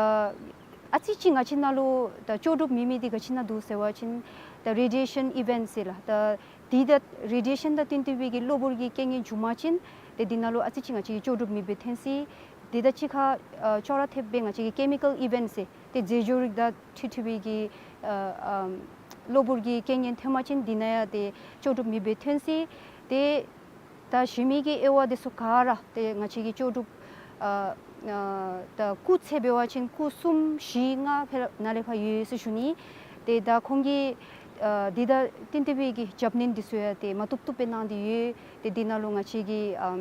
ཨ་ཙི་ཅིག་ང་བཅས་ནང་ལུ་ད་ལྕོགས་གྲུབ་མེད་མི་འདི་ག་ཅི་ནང་འདུག་ཟེར་བ་ཅིན་ད་རེ་ཌི་ཡེ་ཤཱན་ཨི་ཝེནཊ་ཟེར་ལགས། ད་འདི་ད་རེ་ཌི་ཡེ་ཤཱན་དང་བསྟུན་ཏེ་སྦེ་གི་གློ་བུར་གྱི་རྐྱེན་ངན་བྱུང་པ་ཅིན་ཏེ་འདི་ནང་ལུ་ཨ་ཙི་ཅིག་ང་བཅས་ཀྱིས་ལྕོགས་གྲུབ་མེདཔ་སྦེ་ཐོན་སྲིད། དེ་དང་གཅིག་ཁར་ཨ་ཅོག་ར་འཐདཔ་སྦེ་ང་བཅས་ཀྱི་ཀེ་མི་ཀཱལ་ཨི་ཝེནཊ་ཟེར་ཏེ་རྫས་སྦྱོར་རིགས་དང་འཁྲིལ་འཁྲིལ་བའི་གི་ཨ་ཨ་གློ་བུར་གྱི་རྐྱེན་ངན་ཐོན་པ་ཅིན་འདི་ནང་ཡང་ཏེ་ལྕོགས་གྲུབ་མེདཔ་སྦེ་ཐོན་སྲིད། ཏེ་ད་གཞན་མི་གི་དབྱེ་བ་འདི་ཚུ་ག་ར་ཏེ་ང་བཅས་ཀྱི་ལྕོགས་གྲུབ་ཨ་ཨ་ད་སྐུགས་ཚད་འབད་བ་ཅིན་སྐུགས་གསུམ་བཞི་ལྔ་ཕར་ནཱ་ལས་ཕར་ཡོད་ཟེར་ཞུ་ནི། ཏེ་ད་ཁོང་གིས་ཨ་འདི་དང་བསྟུན་ཏེ་སྦེ་གི་རྒྱབ་སྣོན་འདི་ཚུ་ཡང་ཏེ་མ་བཏུབ་བཏུབ་སྦེ་གནང་སྟེ་ཡོད། ཏེ་འདི་ནང་ལུ་ང་བཅས་ཀྱིས་ཨམ་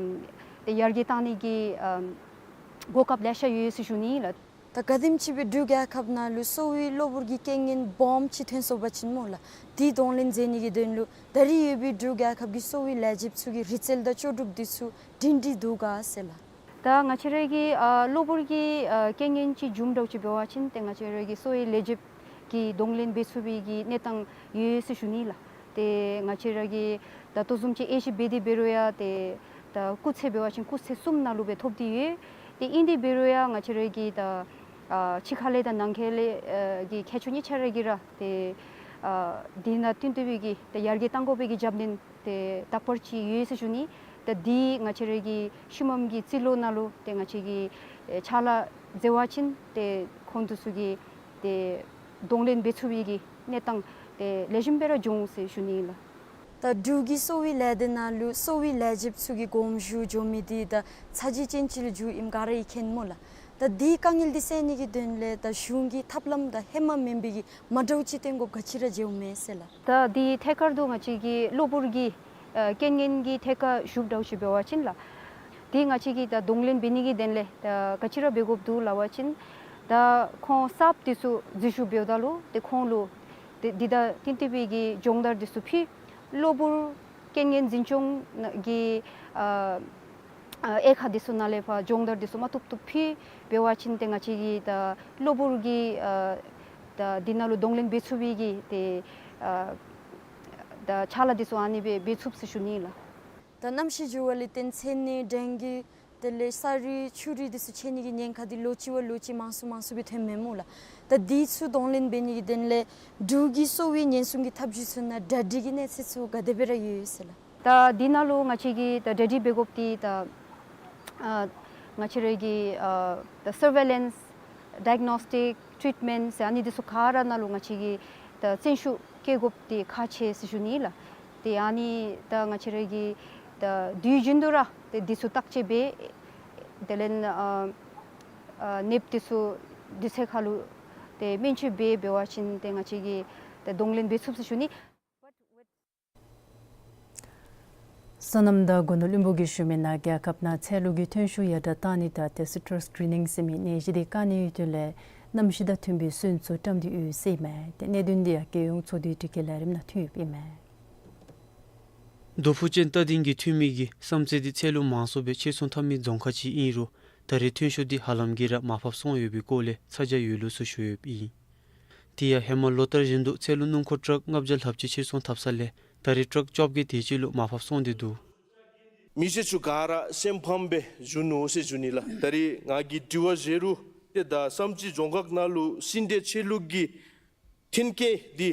ཏེ་ཡར་རྒྱས་གཏང་ནི་གི་ཨམ་གོ་སྐབས་ལེ་ཤ་ཡོད་ཟེར་ཞུ་ནི་ལགས། ད་ག་དེམ་ཅིག་སྦེ་འབྲུག་རྒྱལ་ཁབ་ནང་ལུ་གསོ་བའི་གློ་བུར་གྱི་རྐྱེན་ངན་སྦོམ་ཅིག་ཐོན་སོང་པ་ཅིན་སྨོ་ལགས། དེ་གདོང་ལེན་མཛད་ནི་གི་དོན་ལུ་ད་རེས་ཡོད་པའི་འབྲུག་རྒྱལ་ཁབ་ཀྱི་གསོ་བའི་ལས་བྱེདཔ་ཚུ་གི་རིག་རྩལ་དང་ལྕོགས་གྲུབ་འདི་ཚུ་སྒྲིང་སྒྲི་འདུག་ག་ཟེར་ལགས། ད་ང་བཅས་ར་གི་ཨ་གློ་བུར་གྱི་ཨ་རྐྱེན་ངན་ཅིག་བྱུངམ་འདྲཝ་ཅིག་འབད་བ་ཅིན་ཏེ་ང་བཅས་ར་གི་གསོ་བའི་ལས་བྱེདཔ་ཀྱིས་གདོང་ལེན་འབད་ཚུགས་པའི་གི་གནས་སྟངས་ཡོད་ཟེར་ཞུ་ནི་ལགས། ཏེ་ང་བཅས་ར་གིས་ད་ལྟོ་བཟུམ་ཅིག་དབྱེ་ཞིབ་འབད་དེ་འབད་རུང་ཡང་ཏེ་ད་སྐུགས་ཚད་འབད་བ་ཅིན་སྐུགས་ཚད་གསུམ་ནང་ལུ་སྦེ་ཐོབ་སྟེ་ཡོད། ཏེ་ཨིན་དེ་འབད་རུང་ཡང་ང་བཅས་ར་གི་ད་ཨ་ཕྱི་ཁ་ལས་དང་ནང་ཁ་ལས་ཨ་གི་མཁས་མཆོག་གཉིས་ཆ་ར་གིས་ར་ཏེ་ཨ་དེ་ནང་བསྟུན་ཏེ་སྦེ་གི་ད་ཡར་རྒྱས་གཏང་དགོ་པའི་གི་རྒྱབ་སྣོན་ཏེ་དག་པ་ཅིག་ཡོད་ཟེར་ཞུ་ནི། ད་འདི་ང་བཅས་ར་གི་ཤུལ་མམ་གྱི་རྩིས་ལོ་ནང་ལུ་ཏེ་ང་བཅས་ཀྱིས་ཨེ་ཕྱག་ལཱ་མཛད་པ་ཅིན་ཏེ་ཁོང་དེ་ཚུ་གིས་ཏེ་གདོང་ལེན་འབད་ཚུགས་པའི་གི་གནས་སྟངས་ཏེ་ལེགས་ཤོམ་སྦེ་ར་འབྱུང་ཟེར་ཞུ་ནི་ཨིན་ལགས། ད་འབྲུག་གི་གསོ་བའི་ལས་སྡེ་ནང་ལུ་གསོ་བའི་ལས་བྱེདཔ་ཚུ་གི་དགོངས་ཞུ་འགྱོ་མི་འདི་ད་ཚ་གྱང་ཅན་ཅིག་ལུ་འགྱུར་ཨིནམ་ག་ར་གིས་མཁྱེན་སྨོ་ལགས། ད་འདི་དཀའ་ངལ་འདི་སེལ་ནི་གི་དོན་ལས་ད་གཞུང་གི་ཐབས་ལམ་དང་ཧེ་མ་མེན་པའི་གི་མ་འདྲཝ་ཅིག་སྟོན་དགོཔ་ག་ཅི་ར་མཇལཝ་མས་ཟེར་ལགས། ད་འདི་ཐད་ཀར་དུ་ང་བཅས་ཀྱི་གློ་བུར་གྱི་ཨ་རྐྱེན་ངན་གྱི་ཐད་ཁར་ཞུཝ་འདྲཝ་ཅིག་འབད་བ་ཅིན་ལགས། འདི་ང་བཅས་ཀྱིས་ད་གདོང་ལེན་འབད་ནི་གི་དོན་ལས་ད་ག་ཅི་ར་འབད་དགོཔ་འདུག་སླབ་པ་ཅིན་ད་ཁོང་གསརཔ་འདི་ཚུ་འཛུལ་ཞུགས་འབདཝ་ད་ལུ་ཏེ་ཁོང་ལུ་ཏེ་འདི་དང་བསྟུན་ཏེ་སྦེ་གི་སྦྱོང་བརྡར་འདི་ཚུ་ཕུལ། གློ་བུར་རྐྱེན་ངན་འཛིན་སྐྱོང་གི་ཨ་ཨ་དབྱེ་ཁག་འདི་ཚུ་ནང་ལས་ཕར་སྦྱོང་བརྡར་འདི་ཚུ་མ་བཏུབ་བཏུབ་ཕུལ་འབད་བ་ཅིན་ཏེ་ང་བཅས་ཀྱིས་ད་གློ་བུར་གྱི་ཨ་ད་འདི་ནང་ལུ་གདོང་ལེན་འབད་ཚུགས་པའི་གི་ཏེ་ཨ་ད་ ཕྱག་ལཱ་འདི་ཚུ་ཨ་ནི་སྦེ་འབད་ཚུགས་ཟེར་ཞུ་ནི་ལགས། ད་གནམ་གཤིས་འགྱུར་བ་ལས་བརྟེན་ཚེ་ནད་ཌེང་གི་དེ་ལས་ས་རུད་ཆུ་རུད་འདི་ཚུ་ཆད་ནི་གི་ཉེན་ཁ་འདི་ལོ་གཅིག་བ་ལོ་གཅིག་མང་སུ་མང་སུ་སྦེ་ཐོནམ་མས་སྨོ་ལགས། ད་འདི་ཚུ་གདོང་ལེན་འབད་ནི་གི་དོན་ལས་འབྲུག་གི་གསོ་བའི་ཉེན་སྲུང་གི་ཐབས་བྱུས་ཚུ་ནང་གྲ་སྒྲིག་གི་གནས་ཚད་ཚུ་ག་དེ་སྦེ་ར་ཡོད་ཟེར་ལགས། ད་འདི་ནང་ལུ་ང་བཅས་ཀྱིས་ད་གྲ་སྒྲིག་འབད་དགོཔ་འདི་ད་ཨ་ང་བཅས་ར་གི་ཨ་ད་སར་ཝེ་ལེནསི་ཌའི་གནོསི་ཊིཀ་ཊྲིཊ་མེནཊ་ཟེར་ཨ་ནི་འདི་ཚུ་ག་ར་ནང་ལུ་ང་བཅས་ཀྱིས་ད་བརྩོན་ཤུགས་བསྐྱེད་དགོཔ་འདི་ཁག་ཆེ་ཟེར་ཞུ་ནི་ལགས། ཏེ་ཨ་ནི་ད་ང་བཅས་ར་གིས་ད་དུས་རྒྱུན་དུ་ར་ཏེ་འདི་ཚུ་བརྟག་དཔྱད་འབད་དེ་ལས་ཨ་ཨ་ནདཔ་འདི་ཚུ་དུས་ཚོད་ཁར་ལུ་ཏེ་སྨན་བཅོས་འབད་འབད་བ་ཅིན་ཏེ་ང་བཅས་ཀྱིས་ད་གདོང་ལེན་འབད་ཚུགས་ཟེར་ཞུ་ནི། སོ་ནམ་དང་སྒོ་ནོར་བློན་པོ་གིས་ཞུ་མི་ནང་རྒྱལ་ཁབ་ནང་ཚལ་ལུ་གི་ཐོན་ཤུགས་ཡར་དྲག་བཏང་ནི་དང་ཏེ་སི་ཊྲས་གི་རིན་ནིང་ཟེར་མི་ནད་གཞི་འདི་བཀག་ནིའི་དོན་ལས་གནམ་གཤིས་དང་མཐུན་པའི་སོན་ཚུ་བཀྲམ་སྟེ་ཡོད་ཟེར་ཨིན་མས། ཏེ་གནད་དོན་འདི་ཡང་རྒྱལ་ཡོངས་ཚོགས་འདུའི་དྲི་བཀོད་ལས་རིམ་ནང་ཐོན་ཡོདཔ་ཨིན་མས། རྡོ་ཕུག་ཅན་རྟ་སྡིང་གི་འཐུས་མི་གིས་བསམ་རྩེ་འདི་ཚལ་ལུ་མང་སུ་སྦེ་ཕྱིར་ཚོང་འཐབ་མི་རྫོང་ཁག་ཅིག་ཨིན་རུང་ད་རེས་ཐོན་ཤུགས་འདི་ཧ་ལམ་གྱིས་ར་མར་ཕབ་སོང་ཡོད་པའི་སྐོར་ལས་ཚ་གྱང་ཡོད་ལུགས་ཚུ་ཞུ་ཡོདཔ་ཨིན། དེ་ཡང་ཧེ་མ་ལོ་ལྟར་བཞིན་དུ་ཚལ་ལུ་སྣུམ་འཁོར་ཊརཀ་ལྔ་བརྒྱ་ལྷགཔ་ཅིག་ཕྱིར་ཚོང་འཐབ་ས་ལས་ད་རེས་ཊརཀ་བཅོ་བརྒྱད་དེ་ཅིག་ལུ་མར་ཕབ་སོང་སྟེ་འདུག། མི་སེར་ཚུ་ག་ར་སེམས་ཕམ་སྦེ་བཞུགས་ནུག་ཟེར་ཞུ་ནི་ལགས། ད་རེས་ང་གིས་དྲི་བ་བཞེས་རུང་ཏེ་ད་བསམ་རྩེ་རྫོང་ཁག་ནང་ལུ་སིནྡྲེ་ཆོས་ལུགས་ཀྱི་མཐུན་རྐྱེན་འདི་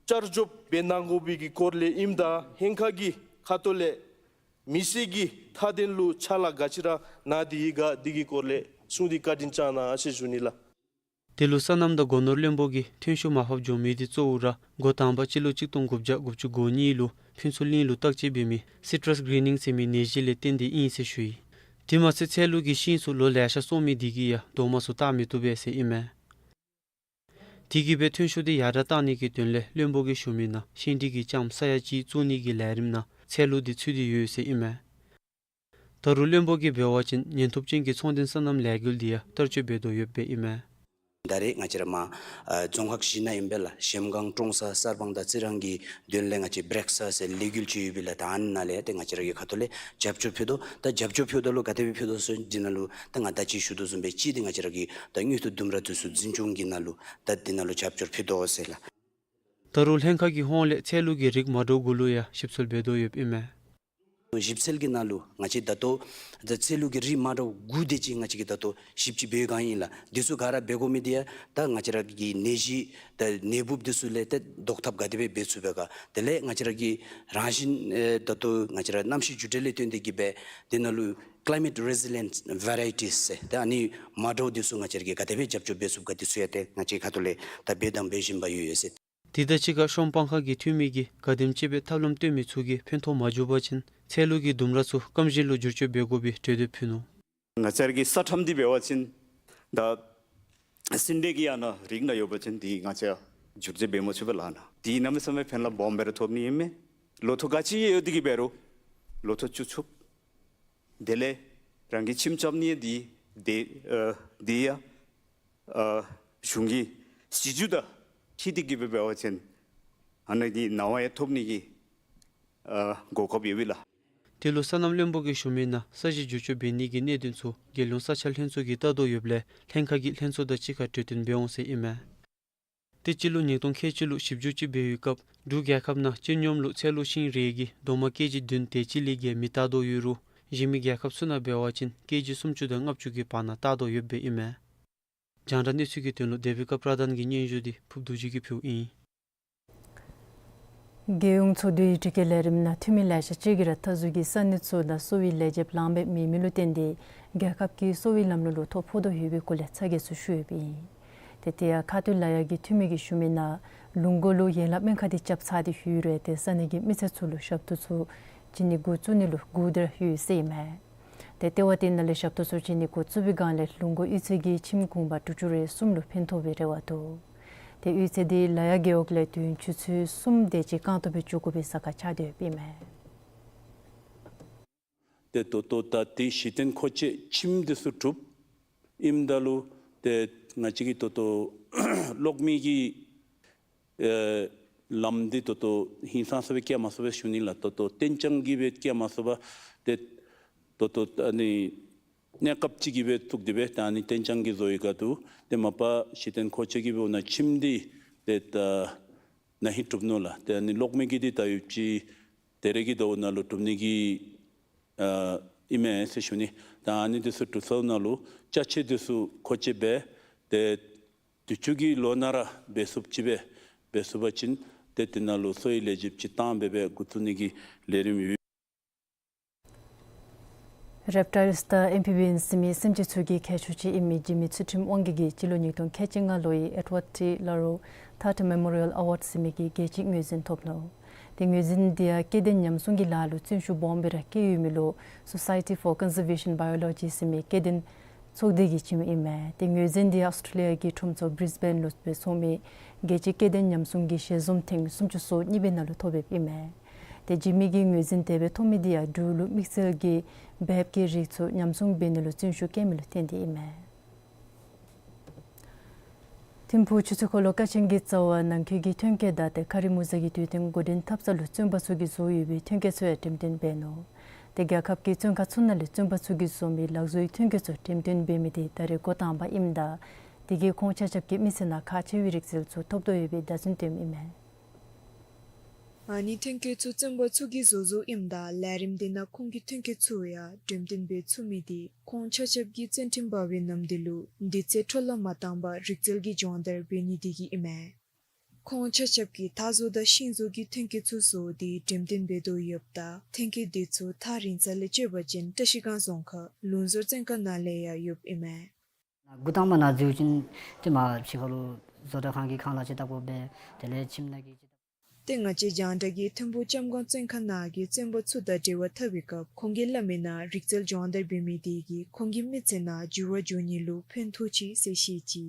བསྐྱར་བཅོས་འབད་གནང་དགོ་པའི་གི་སྐོར་ལས་ཨིནམ་ད་ལྷན་ཁག་གི་ཁ་ཐུག་ལས་མི་སེར་གྱི་མཐའ་དོན་ལུ་ཕྱག་ལཱ་ག་ཅི་ར་གནང་སྟེ་ཡོད་ག་འདི་གི་སྐོར་ལས་གསུངས་ཏེ་བཀའ་དྲིན་བསྐྱང་གནང་ཟེར་ཞུ་ནི་ལགས། དེ་ལུ་སོ་ནམ་དང་སྒོ་ནོར་བློན་པོ་གིས་ཐོན་ཤུགས་མར་ཕབ་འགྱོ་མི་འདི་གཙོ་བོ་ར་འགོ་དང་པ་སྤྱི་ལོ་གཅིག་སྟོང་དགུ་བརྒྱ་དགུ་བཅུ་གོ་གཉིས་ལུ་ཕུན་ཚོགས་གླིང་ལུ་བརྟག་དཔྱད་འབད་མི་སི་ཊྲས་གི་རིན་ནིང་ཟེར་མི་ནད་གཞི་ལས་བརྟེན་ཏེ་ཨིན་ཟེར་ཞུ་ཡི། དེ་མ་ཚད་ཚལ་ལུ་གི་ཤིང་ཚུ་ལོ་ལེ་ཤ་སོང་མི་འདི་གིས་ཡང་རྡོག་མ་ཚུ་བཏགས་མི་བཏུབ་པས་ཟེར་ཨིན་མས། དེ་གིས་སྦེ་ཐོན་ཤུགས་འདི་ཡར་དྲག་བཏང་ནི་གི་དོན་ལས་བློན་པོ་གིས་ཞུ་མི་ནང་ཤིང་འབྲས་ཀྱི་ལྕངམ་ས་ཡ་གཅིག་བཙུགས་ནི་གི་ལས་རིམ་ནང་ཚལ་ལུ་འདི་ཚུད་དེ་ཡོད་ཟེར་ཨིན་མས། ད་རུང་བློན་པོ་གིས་འབད་བ་ཅིན་ཉེན་ཐུབ་ཅན་གྱི་ཚོང་དོན་སོ་ནམ་ལས་འགུལ་འདི་ཡང་བསྟར་སྤྱོད་འབད་དོ་ཡོདཔ་ཨིན་མས། ད་རེས་ང་བཅས་ར་མར་ཨ་རྫོང་ཁག་བཞི་ནང་ཨིན་པས་ལགས། གཞལམ་སྒང་ཀྲོང་གསར་གསར་སྤང་དང་རྩི་རང་གི་དོན་ལས་ང་བཅས་བྲེག་ས་ཟེར་ལས་འགུལ་ཅིག་ཡོད་པས་ལགས། ད་ཨ་ནཱ་ལས་ཏེ་ང་བཅས་ར་གི་ཁ་ཐུག་ལས་རྒྱབ་སྐྱོར་ཕུལ་དོ། ད་རྒྱབ་སྐྱོར་ཕུལཝ་ད་ལུ་ག་དེ་སྦེ་ཕུལ་དོ་ཟེར་འདི་ནང་ལུ་ད་ང་ད་ཅི་ཞུ་དོ་བཟུམ་སྦེ་གཅིག་འདི་ང་བཅས་ར་གི་ད་དངུལ་དང་ལྡུམ་ར་འདི་ཚུ་འཛིན་སྐྱོང་གི་ནང་ལུ་ད་འདི་ནང་ལུ་རྒྱབ་སྐྱོར་ཕུལ་དོ་ཟེར་ལགས། ད་རུང་ལྷན་ཁག་གི་ཧོངས་ལས་ཚལ་ལུ་གི་རིགས་མ་འདྲཝ་དགུ་ལུ་ཡང་ཞིབ་འཚོལ་འབད་དོ་ཡོདཔ་ཨིན་མས། ཞིབ་འཚོལ་གྱི་ནང་ལུ་ང་བཅས་ད་ལྟོ་ད་ཚལ་ལུ་གི་རིགས་མ་འདྲཝ་དགུ་དེ་ཅིག་ང་བཅས་ཀྱིས་ད་ལྟོ་ཞིབ་དཔྱད་འབད་བའི་སྒང་ཨིན་ལགས། འདི་ཚུ་ག་ར་འབད་དགོ་མི་འདི་ཡང་ད་ང་བཅས་ར་གི་ནད་གཞི་ད་ནད་འབུཔ་འདི་ཚུ་ལས་ཏེ་བཟློག་ཐབས་ག་དེ་སྦེ་འབད་ཚུགས་པས་ག། དེ་ལས་ང་བཅས་ར་གི་རང་བཞིན་ཨེ་ད་ལྟོ་ང་བཅས་ར་གནམ་གཤིས་འགྱུར་འགྲོས་ལས་བརྟེན་ཏེ་གིས་སྦེ་འདི་ནང་ལུ་ཀི་ལའི་མེཊ་རེ་ཟི་ལི་ཡེནཊ་ཝེ་རའི་ཊིས་ཟེར་ད་ཨ་ནི་མ་འདྲཝ་འདི་ཚུ་ང་བཅས་ར་གིས་ག་དེ་སྦེ་རྒྱབ་སྐྱོར་འབད་ཚུགས་ག་འདི་ཚུ་ཡང་ཏེ་ང་བཅས་ཁ་ཐུག་ལས་ད་འབད་དང་འབད་བཞིན་པ་ཡོད་ཡོད་ཟེར། དེ་དང་གཅིག་ཁར་ཤོམ་སྤང་ཁ་གི་འཐུས་མི་གིས་ག་དེམ་ཅིག་སྦེ་ཐབས་ལམ་སྟོན་མི་ཚུ་གིས་ཕན་ཐོགས་མ་བྱུང་པ་ཅིན་ཚལ་ལུ་གི་ལྡུམ་ར་ཚུ་སྐམ་ཞིང་ལུ་བསྒྱུར་བཅོས་འབད་དགོ་པའི་གྲོས་འདེབས་ཕུལ་ནུག། ང་བཅས་ར་གི་ས་ཁྲམ་འདི་འབད་བ་ཅིན་ད་སིནྡྲེ་གི་ཡང་ན་རིགས་ནང་ཡོད་པ་ཅིན་འདི་ང་བཅས་བསྒྱུར་བཅོས་འབད་མ་ཚུགས་པས་ལགས་ན། འདི་གནམ་མེད་ས་མེད་ཕན་རླབས་སྦོམ་སྦེ་ར་ཐོབ་ནི་ཨིན་མས། ལོ་ཐོག་ག་ཅི་ཡོད་དེ་གིས་འབད་རུང་ལོ་ཐོག་བཅུ་ཚུགས། དེ་ལས་རང་གི་ཁྱིམ་རྐྱབ་ནི་འདི་དེ་ཨ་འདི་ཡང་ཨ་གཞུང་གི་སྲིད་བྱུས་དང་འཁྲིལ་ཏེ་གིས་འབད་བ་ཅིན་ཨ་ནཱ་གི་གནང་བ་ཡང་ཐོབ་ནི་གི་ཨ་གོ་སྐབས་ཡོད་པས་ལགས། དེ་ལུ་སོ་ནམ་བློན་པོ་གིས་ཞུ་མི་ནང་ས་གཞི་བསྒྱུར་བཅོས་འབད་ནི་གི་གནད་དོན་ཚུ་རྒྱལ་ཡོངས་ས་ཆ་ལྷན་ཚོགས་ཀྱིས་བལྟ་དོ་ཡོདཔ་ལས་ལྷན་ཁག་གིས་ལྷན་ཚོགས་དང་གཅིག་ཁར་གྲོས་བསྟུན་འབད་འོང་ཟེར་ཨིན་མས། ཏེ་སྤྱི་ལོ་ཉིས་སྟོང་ཁལ་གཅིག་ལུ་ཞིབ་འཇུག་ཅིག་འབད་བའི་སྐབས་འབྲུག་རྒྱལ་ཁབ་ནང་སྤྱི་སྙོམས་ལུ་ཚལ་ལུ་ཤིང་རེ་གིས་རྡོག་མ་ཀེ་ཇི་བདུན་དེ་ཅིག་ལས་བརྒལ་མི་བཏགས་དོ་ཡོད་རུང་གཞན་མི་རྒྱལ་ཁབ་ཚུ་ནང་འབད་བ་ཅིན་ཀེ་ཇི་སུམ་ཅུ་དང་ལྔ་བཅུ་གི་བར་ན་བཏགས་དོ་ཡོདཔ་ཨིན་མས། རྒྱང་བསྒྲགས་གནས་ཚུལ་གྱི་དོན་ལུ་དེ་བི་ཀ་པྲ་དཱན་གྱི་སྙན་ཞུ་འདི་ཕུབ་རྡོ་རྗེ་གིས་ཕུལཝ་ཨིན། རྒྱལ་ཡོངས་ཚོགས་འདུའི་དྲི་བཀོད་ལས་རིམ་ནང་འཐུས་མི་ལེ་ཤ་ཅིག་གིས་ར་མཐའ་ཟུར་གྱི་ས་གནས་ཚུ་ནང་གསོ་བའི་ལས་བྱེདཔ་ལངམ་སྦེ་མེད་མི་ལུ་བརྟེན་ཏེ་རྒྱལ་ཁབ་ཀྱི་གསོ་བའི་ལམ་ལུགས་ལུ་ཐོ་ཕོག་དོ་ཡོད་པའི་སྐོར་ལས་ཚ་གྱང་ཚུ་ཞུ་ཡོདཔ་ཨིན། ཏེ་དེ་ཡང་ཁ་ཐུག་ལཱ་གཡོག་གི་འཐུས་མི་གིས་ཞུ་མི་ནང་ལུང་གོ་ལུ་ཡན་ལག་སྨན་ཁང་འདི་རྐྱབ་ཚར་ཏེ་ཡོད་རུང་ཏེ་ས་གནས་ཀྱི་མི་སེར་ཚུ་ལུ་ཞབས་ཏོག་ཚུ་བྱིན་ནི་འགོ་བཙུགས་ནི་ལུ་སྒུག་སྡོད་ར་ཡོད་ཟེར་ཨིན་མས། ཏེ་ལྟེ་བ་དེ་ནང་ལས་ཞབས་ཏོག་ཚུ་བྱིན་ནི་འགོ་བཙུགས་པའི་སྒང་ལས་ལུང་གོ་གཡུས་ཚན་གྱི་ཁྱིམ་གུང་པ་དྲུག་ཅུ་རེ་གསུམ་ལུ་ཕན་ཐོགས་པའི་རེ་བ་འདུག། ཏེ་གཡུས་ཚན་འདི་ལཱ་གཡོག་རྒེད་འོག་ལས་དུས་ཡུན་ཆུ་ཚོད་གསུམ་དེ་ཅིག་རྐང་སྟོང་སྦེ་འགྱོ་དགོ་པའི་ས་ཁར་ཆགས་ཏེ་ཡོདཔ་ཨིན་མས། ཏེ་ད་ལྟོ་ད་ཏེ་གཞི་རྟེན་མཁོ་ཆས་ཁྱིམ་འདི་ཚུ་གྲུབ་ཨིནམ་ད་ལུ་ཏེ་ང་བཅས་ཀྱི་ད་ལྟོ་གློག་མེ་གི་ཨེ་ལམ་འདི་ད་ལྟོ་ཧིང་སངས་ས་སྦེ་བཀལ་མ་ཚུགས་པས་ཞུ་ནི་ལགས། ད་ལྟོ་ཏེན་ཅང་གིས་སྦེ་བཀལ་མ་ཚུགས་པས། ཏེ་ད་ལྟོ་ཨ་ནི་གནས་སྐབས་ཅིག་གི་སྦེ་བཙུགས་ཏེ་སྦེ་ད་ཨ་ནི་ཏེན་ཅང་གིས་བཟོ་བའི་སྒང་འདུག། ཏེ་མ་པ་གཞི་རྟེན་མཁོ་ཆས་ཀྱི་སྦེ་འོ་ན་ཁྱིམ་འདི་ཏེ་ད་ ན་ཧིང་གྲུབ་ནུག་ལགས། ཏེ་ཨ་ནི་གློག་མེ་གི་འདི་ད་ཡོདཔ་ཅིག་ད་རེས་ཀྱི་ཟླཝ་ནང་ལུ་གྲུབ་ནི་གི་ཨ་ཨིན་མས་ཟེར་ཞུ་ནི། ད་ཨ་ནི་འདི་ཚུ་གྲུབ་ཚརཝ་ནང་ལུ་ཅ་ཆས་འདི་ཚུ་མཁོ་ཆས་འབད་ཏེ་དུས་ཅི་གི་ལོ་ནང་ར་འབད་ཚུགསཔ་ཅིག་སྦེ་འབད་ཚུགས་པ་ཅིན་ཏེ་དེ་ནང་ལུ་གསོ་བའི་ལས་བྱེདཔ་ཅིག་བཏང་སྦེ་འབད་འགོ་བཙུགས་ནི་གི་ལས་རིམ་ཡོད། རེབ་ཊའིལསི་དང་ཨེམ་ཕི་བི་ཨེན་ཟེར་མི་སེམས་ཅན་ཚུ་གི་མཁས་མཆོག་ཅིག་ཨིན་མི་འཇིགས་མེད་ཚུལ་ཁྲིམས་དབང་རྒྱལ་གྱིས་སྤྱི་ལོ་ཉིས་སྟོང་ཁལ་གཅིག་ལྔ་ལོའི་ཨེཌ་ཝཱརཌ་ཊི་ལ་རོ་ཐ་ཊ་མེ་མོ་རི་ཡཱལ་ཨ་ཝཱརཌ་ཟེར་མི་གི་རྒྱལ་སྤྱིའི་ངོས་འཛིན་ཐོབ་ནུག། ཏེ་ངོས་འཛིན་འདི་ཡང་སྐྱེ་ལྡན་ཉམས་སྲུང་གི་ལཱ་ལུ་བརྩོན་ཤུགས་སྦོམ་སྦེ་ར་བསྐྱེད་ཡོད་མི་ལུ་Society for Conservation Biology ཟེར་མི་སྐྱེ་ལྡན་ཚོགས་སྡེ་གིས་བྱིནམ་ཨིན་མས། ཏེ་ངོས་འཛིན་འདི་ཨཱོས་ཊྲེ་ལི་ཡ་གི་ཁྲོམ་ཚོགས་བི་རིས་བེན་ལུ་སྦེ་ཚོགས་མི་རྒྱལ་སྤྱིའི་སྐྱེ་ལྡན་ཉམས་སྲུང་གི་ཞལ་འཛོམས་ཐེངས་སུམ་ཅུ་སོ་གཉིས་པའི་ནང་ལུ་ཐོབ་ཡོདཔ་ཨིན་མས། ཏེ་འཇིགས་མེད་ཀྱིས་ངོས་འཛིན་དེ་སྦེ་ཐོབ་མི་འདི་ཡང་འབྲུག་ལུ་དམིགས་བསལ་གྱི་བེབ་ཀྱི་རིགས་ཚུ་ཉམས་སྲུང་འབད་ནི་ལུ་བརྩོན་ཤུགས་བསྐྱེད་མི་ལུ་བརྟེན་ཏེ་ཨིན་མས། ཐིམ་ཕུག་ཆུ་ཚོད་འཁོར་ལོ་ཀ་ཆེན་གྱི་རྩ་བར་ནང་འཁོད་ཀྱི་ཐོན་སྐྱེད་དང་ཏེ་ཁ་རི་མུ་ཟ་གི་དུས་སྟོན་འགོ་འདྲེན་འཐབ་ས་ལུ་བཙོན་པ་ཚུ་གིས་བཟོ་ཡོད་པའི་ཐོན་སྐྱེད་ཚུ་ཡང་འགྲེམས་སྟོན་འབད་ནུག། ཏེ་རྒྱལ་ཁབ་ཀྱི་བཙོན་ཁང་ཚུ་ནང་ལས་བཙོན་པ་ཚུ་གིས་བཟོ་མི་ལག་བཟོའི་ཐོན་སྐྱེད་ཚུ་འགྲེམས་སྟོན་འབད་མི་འདི་ད་རེས་འགོ་དང་པ་ཨིནམ་ད་དེ་གིས་ཁོང་ཆ་ཁྱབ་ཀྱི་མི་ཚེ་ནང་ཁག་ཆེ་བའི་རིག་རྩལ་ཚུ་ཐོབ་དོ་ཡོད་པའི་བརྡ་མཚོན་སྟོནམ་ཨིན་མས། ཨ་ནི་ཐོན་སྐྱེད་ཚུ་བཙོན་པ་ཚུ་གིས་བཟོ་བཟོཝ་ཨིནམ་ད་ལས་རིམ་འདི་ནང་ཁོང་གི་ཐོན་སྐྱེད་ཚུ་ཡང་འགྲེམས་སྟོན་འབད་ཚུགས་མི་འདི་ཁོང་ཆ་ཁྱབ་ཀྱིས་བཙོན་ཁྲིམས་འབག་པའི་ནམ་དུས་ལུ་དུས་ཚོད་འཕྲོ་བརླག་མ་བཏང་པར་རིག་རྩལ་གྱི་སྦྱོང་བརྡར་འབད་ནི་དེ་གིས་ཨིན་མས། ཁོང་ཆ་ཁྱབ་ཀྱིས་ཐགས་བཟོ་དང་ཤིང་བཟོ་གི་ཐོན་སྐྱེད་ཚུ་བཟོ་སྟེ་འགྲེམས་སྟོན་འབད་དོ་ཡོདཔ་ད་ཐོན་སྐྱེད་འདི་ཚུ་ཐག་རིང་ས་ལས་དཔྱད་པ་ཅིན་བཀྲ་ཤིས་སྒང་རྫོང་ཁག་ལུང་ཟུར་བཙོན་ཁང་ནང་ལས་ཡང་ཡོདཔ་ཨིན་མས། འགོ་དང་པ་ནང་འཛུལ་ཞིནམ་ཏེ་མར་ཕྱི་ཁ་ལུ་བཟོ་གྲྭ་ཁང་གི་ཁང་གླ་ཅིག་བཏབ་དགོ་པས། དེ་ལས་ཁྱིམ་ནང་གི་ཏེ་ང་བཅས་རྒྱང་བསྒྲགས་ཀྱིས་ཐིམ་ཕུག་ལྕམ་སྒང་བཙོན་ཁང་ནང་གི་བཙོན་པ་ཚུ་དང་འབྲེལ་བ་འཐབ་པའི་སྐབས་ཁོང་གིས་སླབ་མིའི་ནང་རིག་རྩལ་སྦྱོང་བརྡར་འབད་མི་དེ་གིས་ཁོང་གི་མི་ཚེ་ནང་འགྱུར་བ་འགྱོ་ནི་ལུ་ཕན་ཐོགས་ཅི་ཟེར་བཤད་ཅི།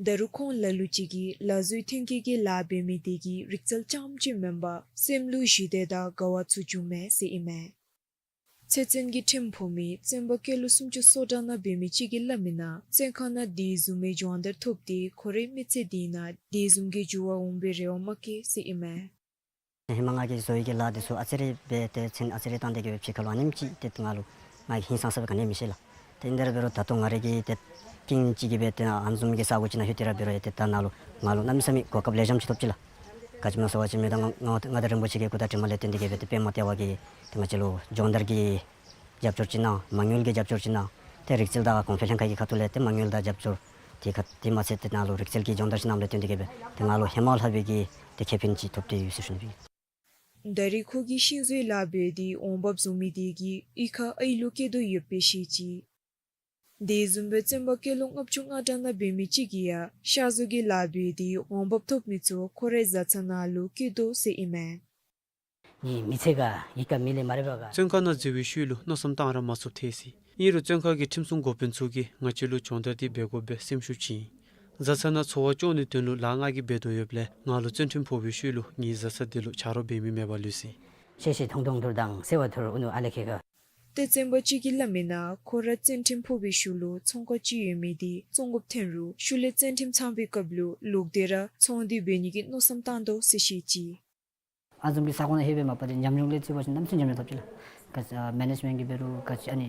ད་རུང་ཁོང་ལ་ལུ་ཅིག་གིས་ལག་བཟོའི་ཐོན་སྐྱེད་ཀྱི་ལཱ་འབད་མི་དེ་གིས་རིག་རྩལ་རྐྱངམ་ཅིག་མེན་པར་སེམས་ལུ་ཞི་བདེ་དང་དགའ་བ་ཚུ་འབྱུངམ་མས་ཟེར་ཨིན་མས། ཚེ་བཙོན་གྱི་ཁྲིམས་ཕོག་མི་བཙོན་པ་སྐྱེས་ལོ་སུམ་ཅུ་སོ་གྲངས་ནང་འབད་མི་ཅིག་གིས་སླབ་མིའི་ནང་བཙོན་ཁང་ནང་དེ་བཟུམ་མའི་སྦྱོང་བརྡར་ཐོབ་སྟེ་ཁོ་རའི་མི་ཚེ་འདི་ནང་དེ་བཟུམ་གྱི་འགྱུར་བ་འོང་པའི་རེ་བ་མ་བསྐྱེད་ཟེར་ཨིན་མས། ཧེ་མ་ང་གིས་བཟོ་ཡི་གི་ལཱ་འདི་ཚུ་ཨ་ཙི་རེ་འབད་དེ་ཚུན་ཨ་ཙི་རེ་བཏང་སྟེ་གི་སྦེ་ཕྱི་ཁ་ལུ་ཨ་ནེམ་ཅིག་ཏེ་ང་ལུ་ང་གིས་ཧིང་སངས་ས་སྦེ་ག་ནི་མི་ཤེས་ལགས། ཏེ་ཨིན་དེ་ར་འབད་རུང་ད་ལྟོ་ང་རའི་གི་ཏེ་གཏིང་ཅིག་གི་སྦེ་ཏེ་ཨ་ནི་བཟུམ་གྱི་ས་གོ་ཅིག་ནང་ལྷོད་དེ་ར་འབད་རུང་ཡང་ཏེ་ད་ནཱ་ལུ་ང་ལུ་གནམ་མེད་ས་མེད་གོ་སྐབས་ལེགས་ཤོམ་ཅིག་ཐོབ་ཅི་ལགས། ག་ཅི་སྨོ་ཟེར་བ་ཅིན་མི་དང་མངའ་མངའ་བདག་རིན་པོ་ཆེ་གི་སྐུ་དྲིན་ལས་བརྟེན་ཏེ་གི་སྦེ་ཏེ་པདྨ་ལྟེ་བ་གིས་ཏེ་ང་བཅས་ལུ་སྦྱོང་བརྡར་གྱི་རྒྱབ་སྐྱོར་ཅིག་གནང་། མ་དངུལ་གྱི་རྒྱབ་སྐྱོར་ཅིག་གནང་། ཏེ་རིག་རྩལ་དང་གོང་འཕེལ་ལྷན་ཁག་གི་ཁ་ཐུག་ལས་ཏེ་མ་དངུལ་དང་རྒྱབ་སྐྱོར་དེ་ཁ་དེ་མ་ཚད་ཏེ་ནཱ་ལུ་རིག་རྩལ་གྱི་སྦྱོང་བརྡར་ཅིག་གནངམ་ལས་བརྟེན་ཏེ་གི་སྦེ་ཏེ་ང་ལུ་ཧེ་མ་ལྷག་པའི་གི་ཏེ་ཁེ་ཕན་ཅིག་ཐོབ་སྟེ་ཡོད་ཟེར་ཞུ་ནི་སྦེ། ད་རེས་ཁོ་གིས་ཤིང་བཟོའི་ལཱ་འབད་དེ་འོང་འབབ་བཟོ་མི་དེ་གིས་གཡུས་ཁར་ཨའི་ལུ་སྐྱེ་དོ་ཡོདཔ་སྦེ་བཤད་ཅི། དེ་བཟུམ་སྦེ་བཙོན་པ་སྐྱེས་ལོ་ལྔ་བཅུ་ང་གྲངས་ནང་འབད་མི་ཅིག་གིས་ཡང་ཤ་བཟོ་གི་ལཱ་འབད་དེ་འོང་འབབ་ཐོབ་མི་ཚུ་ཁོ་རའི་བཟའ་ཚང་ནང་ལུ་བསྐྱལ་དོ་ཟེར་ཨིན་མས། ངེའི་མི་ཚེ་ག་གཡུས་ཁར་མི་ལས་མ་རིག་པ་ག། བཙོན་ཁང་ནང་འཛུལ་བའི་ཤུལ་ལུ་མནོ་བསམ་བཏང་ར་མ་ཚུགསཔ་ཐལ་སོ་ཡི། ཨིན་རུང་བཙོན་ཁང་གི་ཁྲིམས་སྲུང་འགོ་དཔོན་ཚུ་གིས་ང་བཅས་ལུ་སྦྱོང་བརྡར་འདི་འབད་དགོ་པའི་སེམས་ཤུགས་བྱིན། བཟའ་ཚང་ནང་འཚོ་བ་སྐྱོང་ནིའི་དོན་ལུ་ལཱ་ང་གིས་འབད་དོ་ཡོདཔ་ལས་ང་ལུ་བཙོན་ཁྲིམས་ཕོག་པའི་ཤུལ་ལུ་ངེའི་བཟའ་ཚང་འདི་ལུ་ཆ་རོགས་འབད་མི་མེདཔ་ལུས་སོ་ཡི། ཤེས་ཤེས་མཐོང་མཐོང་ཐུར་དང་སེར་བ་ཐུར་ཨུ་ནུ་ཨ་ལེ་ཁེ་ཁ། ཏེ་བཙོན་པ་ཅིག་གིས་སླབ་མིའི་ནང་ཁོ་ར་བཙོན་ཁྲིམས་ཕོག་པའི་ཤུལ་ལུ་ཚོང་ཁང་ཅིག་ཡོད་མི་དེ་བཙོང་དགོཔ་ཐོན་རུང་ཤུལ་ལས་བཙོན་ཁྲིམས་ཚང་པའི་སྐབས་ལུ་ལོག་སྟེ་ར་ཚོང་འདི་འབད་ནི་གི་མནོ་བསམ་བཏང་དོ་ཟེར་བཤད་ཅི། ཨ་བཟུམ་གྱི་ས་ཁོངས་ནང་ལྷོད་པའི་མ་པ་ཏེ་ཉམས་མྱོང་ལས་བརྩི་བ་ཅིན་གནམ་མེད་ས་མེད་ཉམས་མྱོང་ཐོབ་ཅི་ལགས། ག་ཨ་མེ་ནེཇ་མེནཊ་གི་འབད་རུང་ག་ཅི་ཨ་ནི་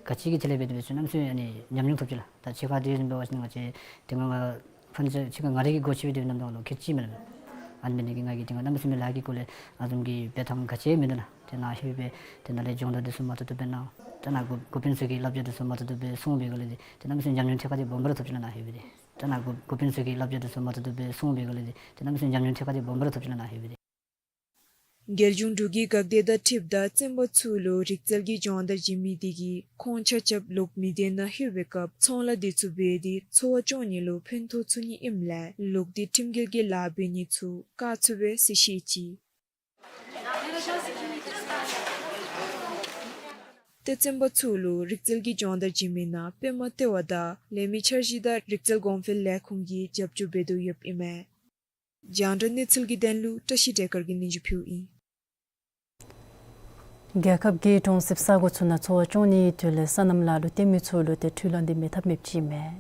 ག་ཅི་གི་ཐད་ལས་འབད་དེ་འབད་ཚུ་གནམ་མེད་ས་མེད་ཨ་ནི་ཉམས་མྱོང་ཐོབ་ཅི་ལགས། ད་ཕྱི་ཁར་དེ་བཟུམ་འབད་བ་ཅིན་ང་བཅས་ཏེ་ང་ང་ཕན་ཚུན་ཕྱི་ཁར་ང་རའི་གི་སྒོ་ཕྱེ་སྦེ་དེ་བཟུམ་ནམ་དུས་ལུ་ཁེ་ཅིག་མེད་ལགས། ཨ་ནི་འབད་ནི་གི་ང་གིས་ཏེ་ང་གནམ་མེད་ས་མེད་ལཱ་གི་སྐོར་ལས་ཨ་བཟུམ་གྱི་འབད་ཐངས་ག་ཅི་མིན་འདུག་ལགས། ཏེ་ནཱ་ལྷོད་སྦེ་ཏེ་ནཱ་ལས་སྦྱོང་བརྡར་འདི་ཚུ་མ་ཐུབ་ཐུབ་སྦེ་གནང་། ད་ནཱ་འགོ་འགོ་དཔོན་ཚུ་གི་བསླབ་བྱ་འདི་ཚུ་མ་ཐུབ་ཐུབ་སྦེ་སྲུང་བའི་སྒང་ལས་འདི་ཏེ་གནམ་མེད་ས་མེད་ཉམས་མྱོང་ཐད་ཁར་འདི་སྦོམ་སྦེ་ར་ཐོབ་ཅི་ལགས་ནཱ་ལྷོད་སྦེ་འདི། ད་ནཱ་འགོ་འགོ་དཔོན་ཚུ་གི་བསླབ་བྱ་འདི་ཚུ་མ་ཐུབ་ཐུབ་སྦེ་སྲུང་བའི་སྒང་ལས་འདི་ཏེ་གནམ་མེད་ས་མེད་ཉམས་མྱོང་ཐད་ཁར་འདི་སྦོམ་སྦེ་ར་ཐོབ་ཅི་ལགས་ནཱ་ལྷོད་སྦེ་འདི། རྒྱལ་གཞུང་འབྲུག་གི་འགག་སྡེ་དང་འཁྲིལཝ་ད་བཙོན་པ་ཚུ་ལུ་རིག་རྩལ་གྱི་སྦྱོང་བརྡར་བྱིན་མི་དེ་གིས་ཁོང་ཆ་ཁྱབ་ལོག་མི་སྡེ་ནང་ལྷོད་པའི་སྐབས་ཚོང་ལཱ་འདི་ཚུ་འབད་དེ་འཚོ་བ་སྐྱོང་ནི་ལུ་ཕན་ཐོགས་ཚུགས་ནི་ཨིནམ་ལས་ལོག་སྟེ་ཁྲིམས་འགལ་གྱི་ལཱ་འབད་ནི་ཚུ་བཀག་ཚུགས་པས་ཟེར་བཤད་ཅི། ཏེ་བཙོན་པ་ཚུ་ལུ་རིག་རྩལ་གྱི་སྦྱོང་བརྡར་བྱིན་མིའི་ནང་པདྨ་ལྟེ་བ་དང་ལས་མི་འཆར་གཞི་དང་རིག་རྩལ་གོང་འཕེལ་ལས་ཁུངས་ཀྱིས་རྒྱབ་སྐྱོར་འབད་དོ་ཡོདཔ་ཨིན་མས། རྒྱང་བསྒྲགས་གནས་ཚུལ་གྱི་དོན་ལུ་བཀྲ་ཤིས་བདེ་དཀར་གྱིས་སྙན་ཞུ་ཕུལཝ་ཨིན། རྒྱལ་ཁབ་ཀྱི་གྲོང་གསེབ་ས་གོ་ཚུ་ནང་འཚོ་བ་སྐྱོང་ནིའི་དོན་ལས་སོ་ནམ་ལཱ་ལུ་བརྟེན་མི་ཚུ་ལུ་ཏེ་འཕྲུལ་གླང་འདི་མེད་ཐབས་མེདཔ་ཅིག་མས།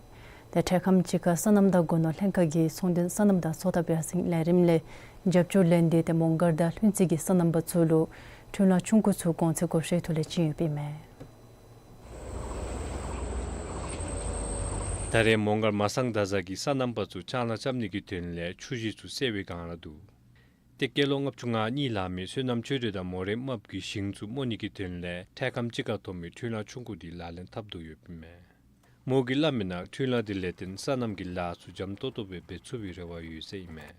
ཏེ་འཕྲལ་ཁམས་ཅིག་ཁར་སོ་ནམ་དང་སྒོ་ནོར་ལྷན་ཁག་གིས་ཚོང་དོན་སོ་ནམ་དང་མཚོ་ཐབས་ཡར་སེང་ལས་རིམ་ལས་རྒྱབ་སྐྱོར་ལེན་ཏེ་ཏེ་མོང་སྒར་དང་ལྷུན་རྩེ་གི་སོ་ནམ་པ་ཚུ་ལུ་འཕྲུལ་གླང་ཆུང་ཀུ་ཚུ་གོང་ཚད་བགོ་བཤའི་ཐོག་ལས་བྱིན་ཡོདཔ་ཨིན་མས། ད་ ད་རེས་མོང་སྒར་མ་སང་ད་ཟ་གི་སོ་ནམ་པ་ཚུ་ལྕང་ལཱ་རྐྱབ་ནི་གི་དོན་ལས་ཆུ་ཞིང་ཚུ་སེལ་བའི་སྒང་ར་འདུག། ཏེ་སྐྱེས་ལོ་ལྔ་བཅུ་ང་གཉིས་ལང་མི་བསོད་ནམས་ཆོས་སྒྲོན་དང་མོ་རའི་རྨགཔ་གིས་ཞིང་ཚུ་རྨོ་ནི་གི་དོན་ལས་འཕྲལ་ཁམས་ཅིག་ཁར་ཐོབ་མི་འཕྲུལ་གླང་ཆུང་ཀུ་འདི་ལག་ལེན་འཐབ་དོ་ཡོདཔ་ཨིན་མས། མོ་གིས་སླབ་མིའི་ནང་འཕྲུལ་གླང་འདི་ལས་བརྟེན་སོ་ནམ་གྱི་ལཱ་ཚུ་འཇམ་ཏོང་ཏོ་སྦེ་འབད་ཚུགས་པའི་རེ་བ་ཡོད་ཟེར་ཨིན་མས།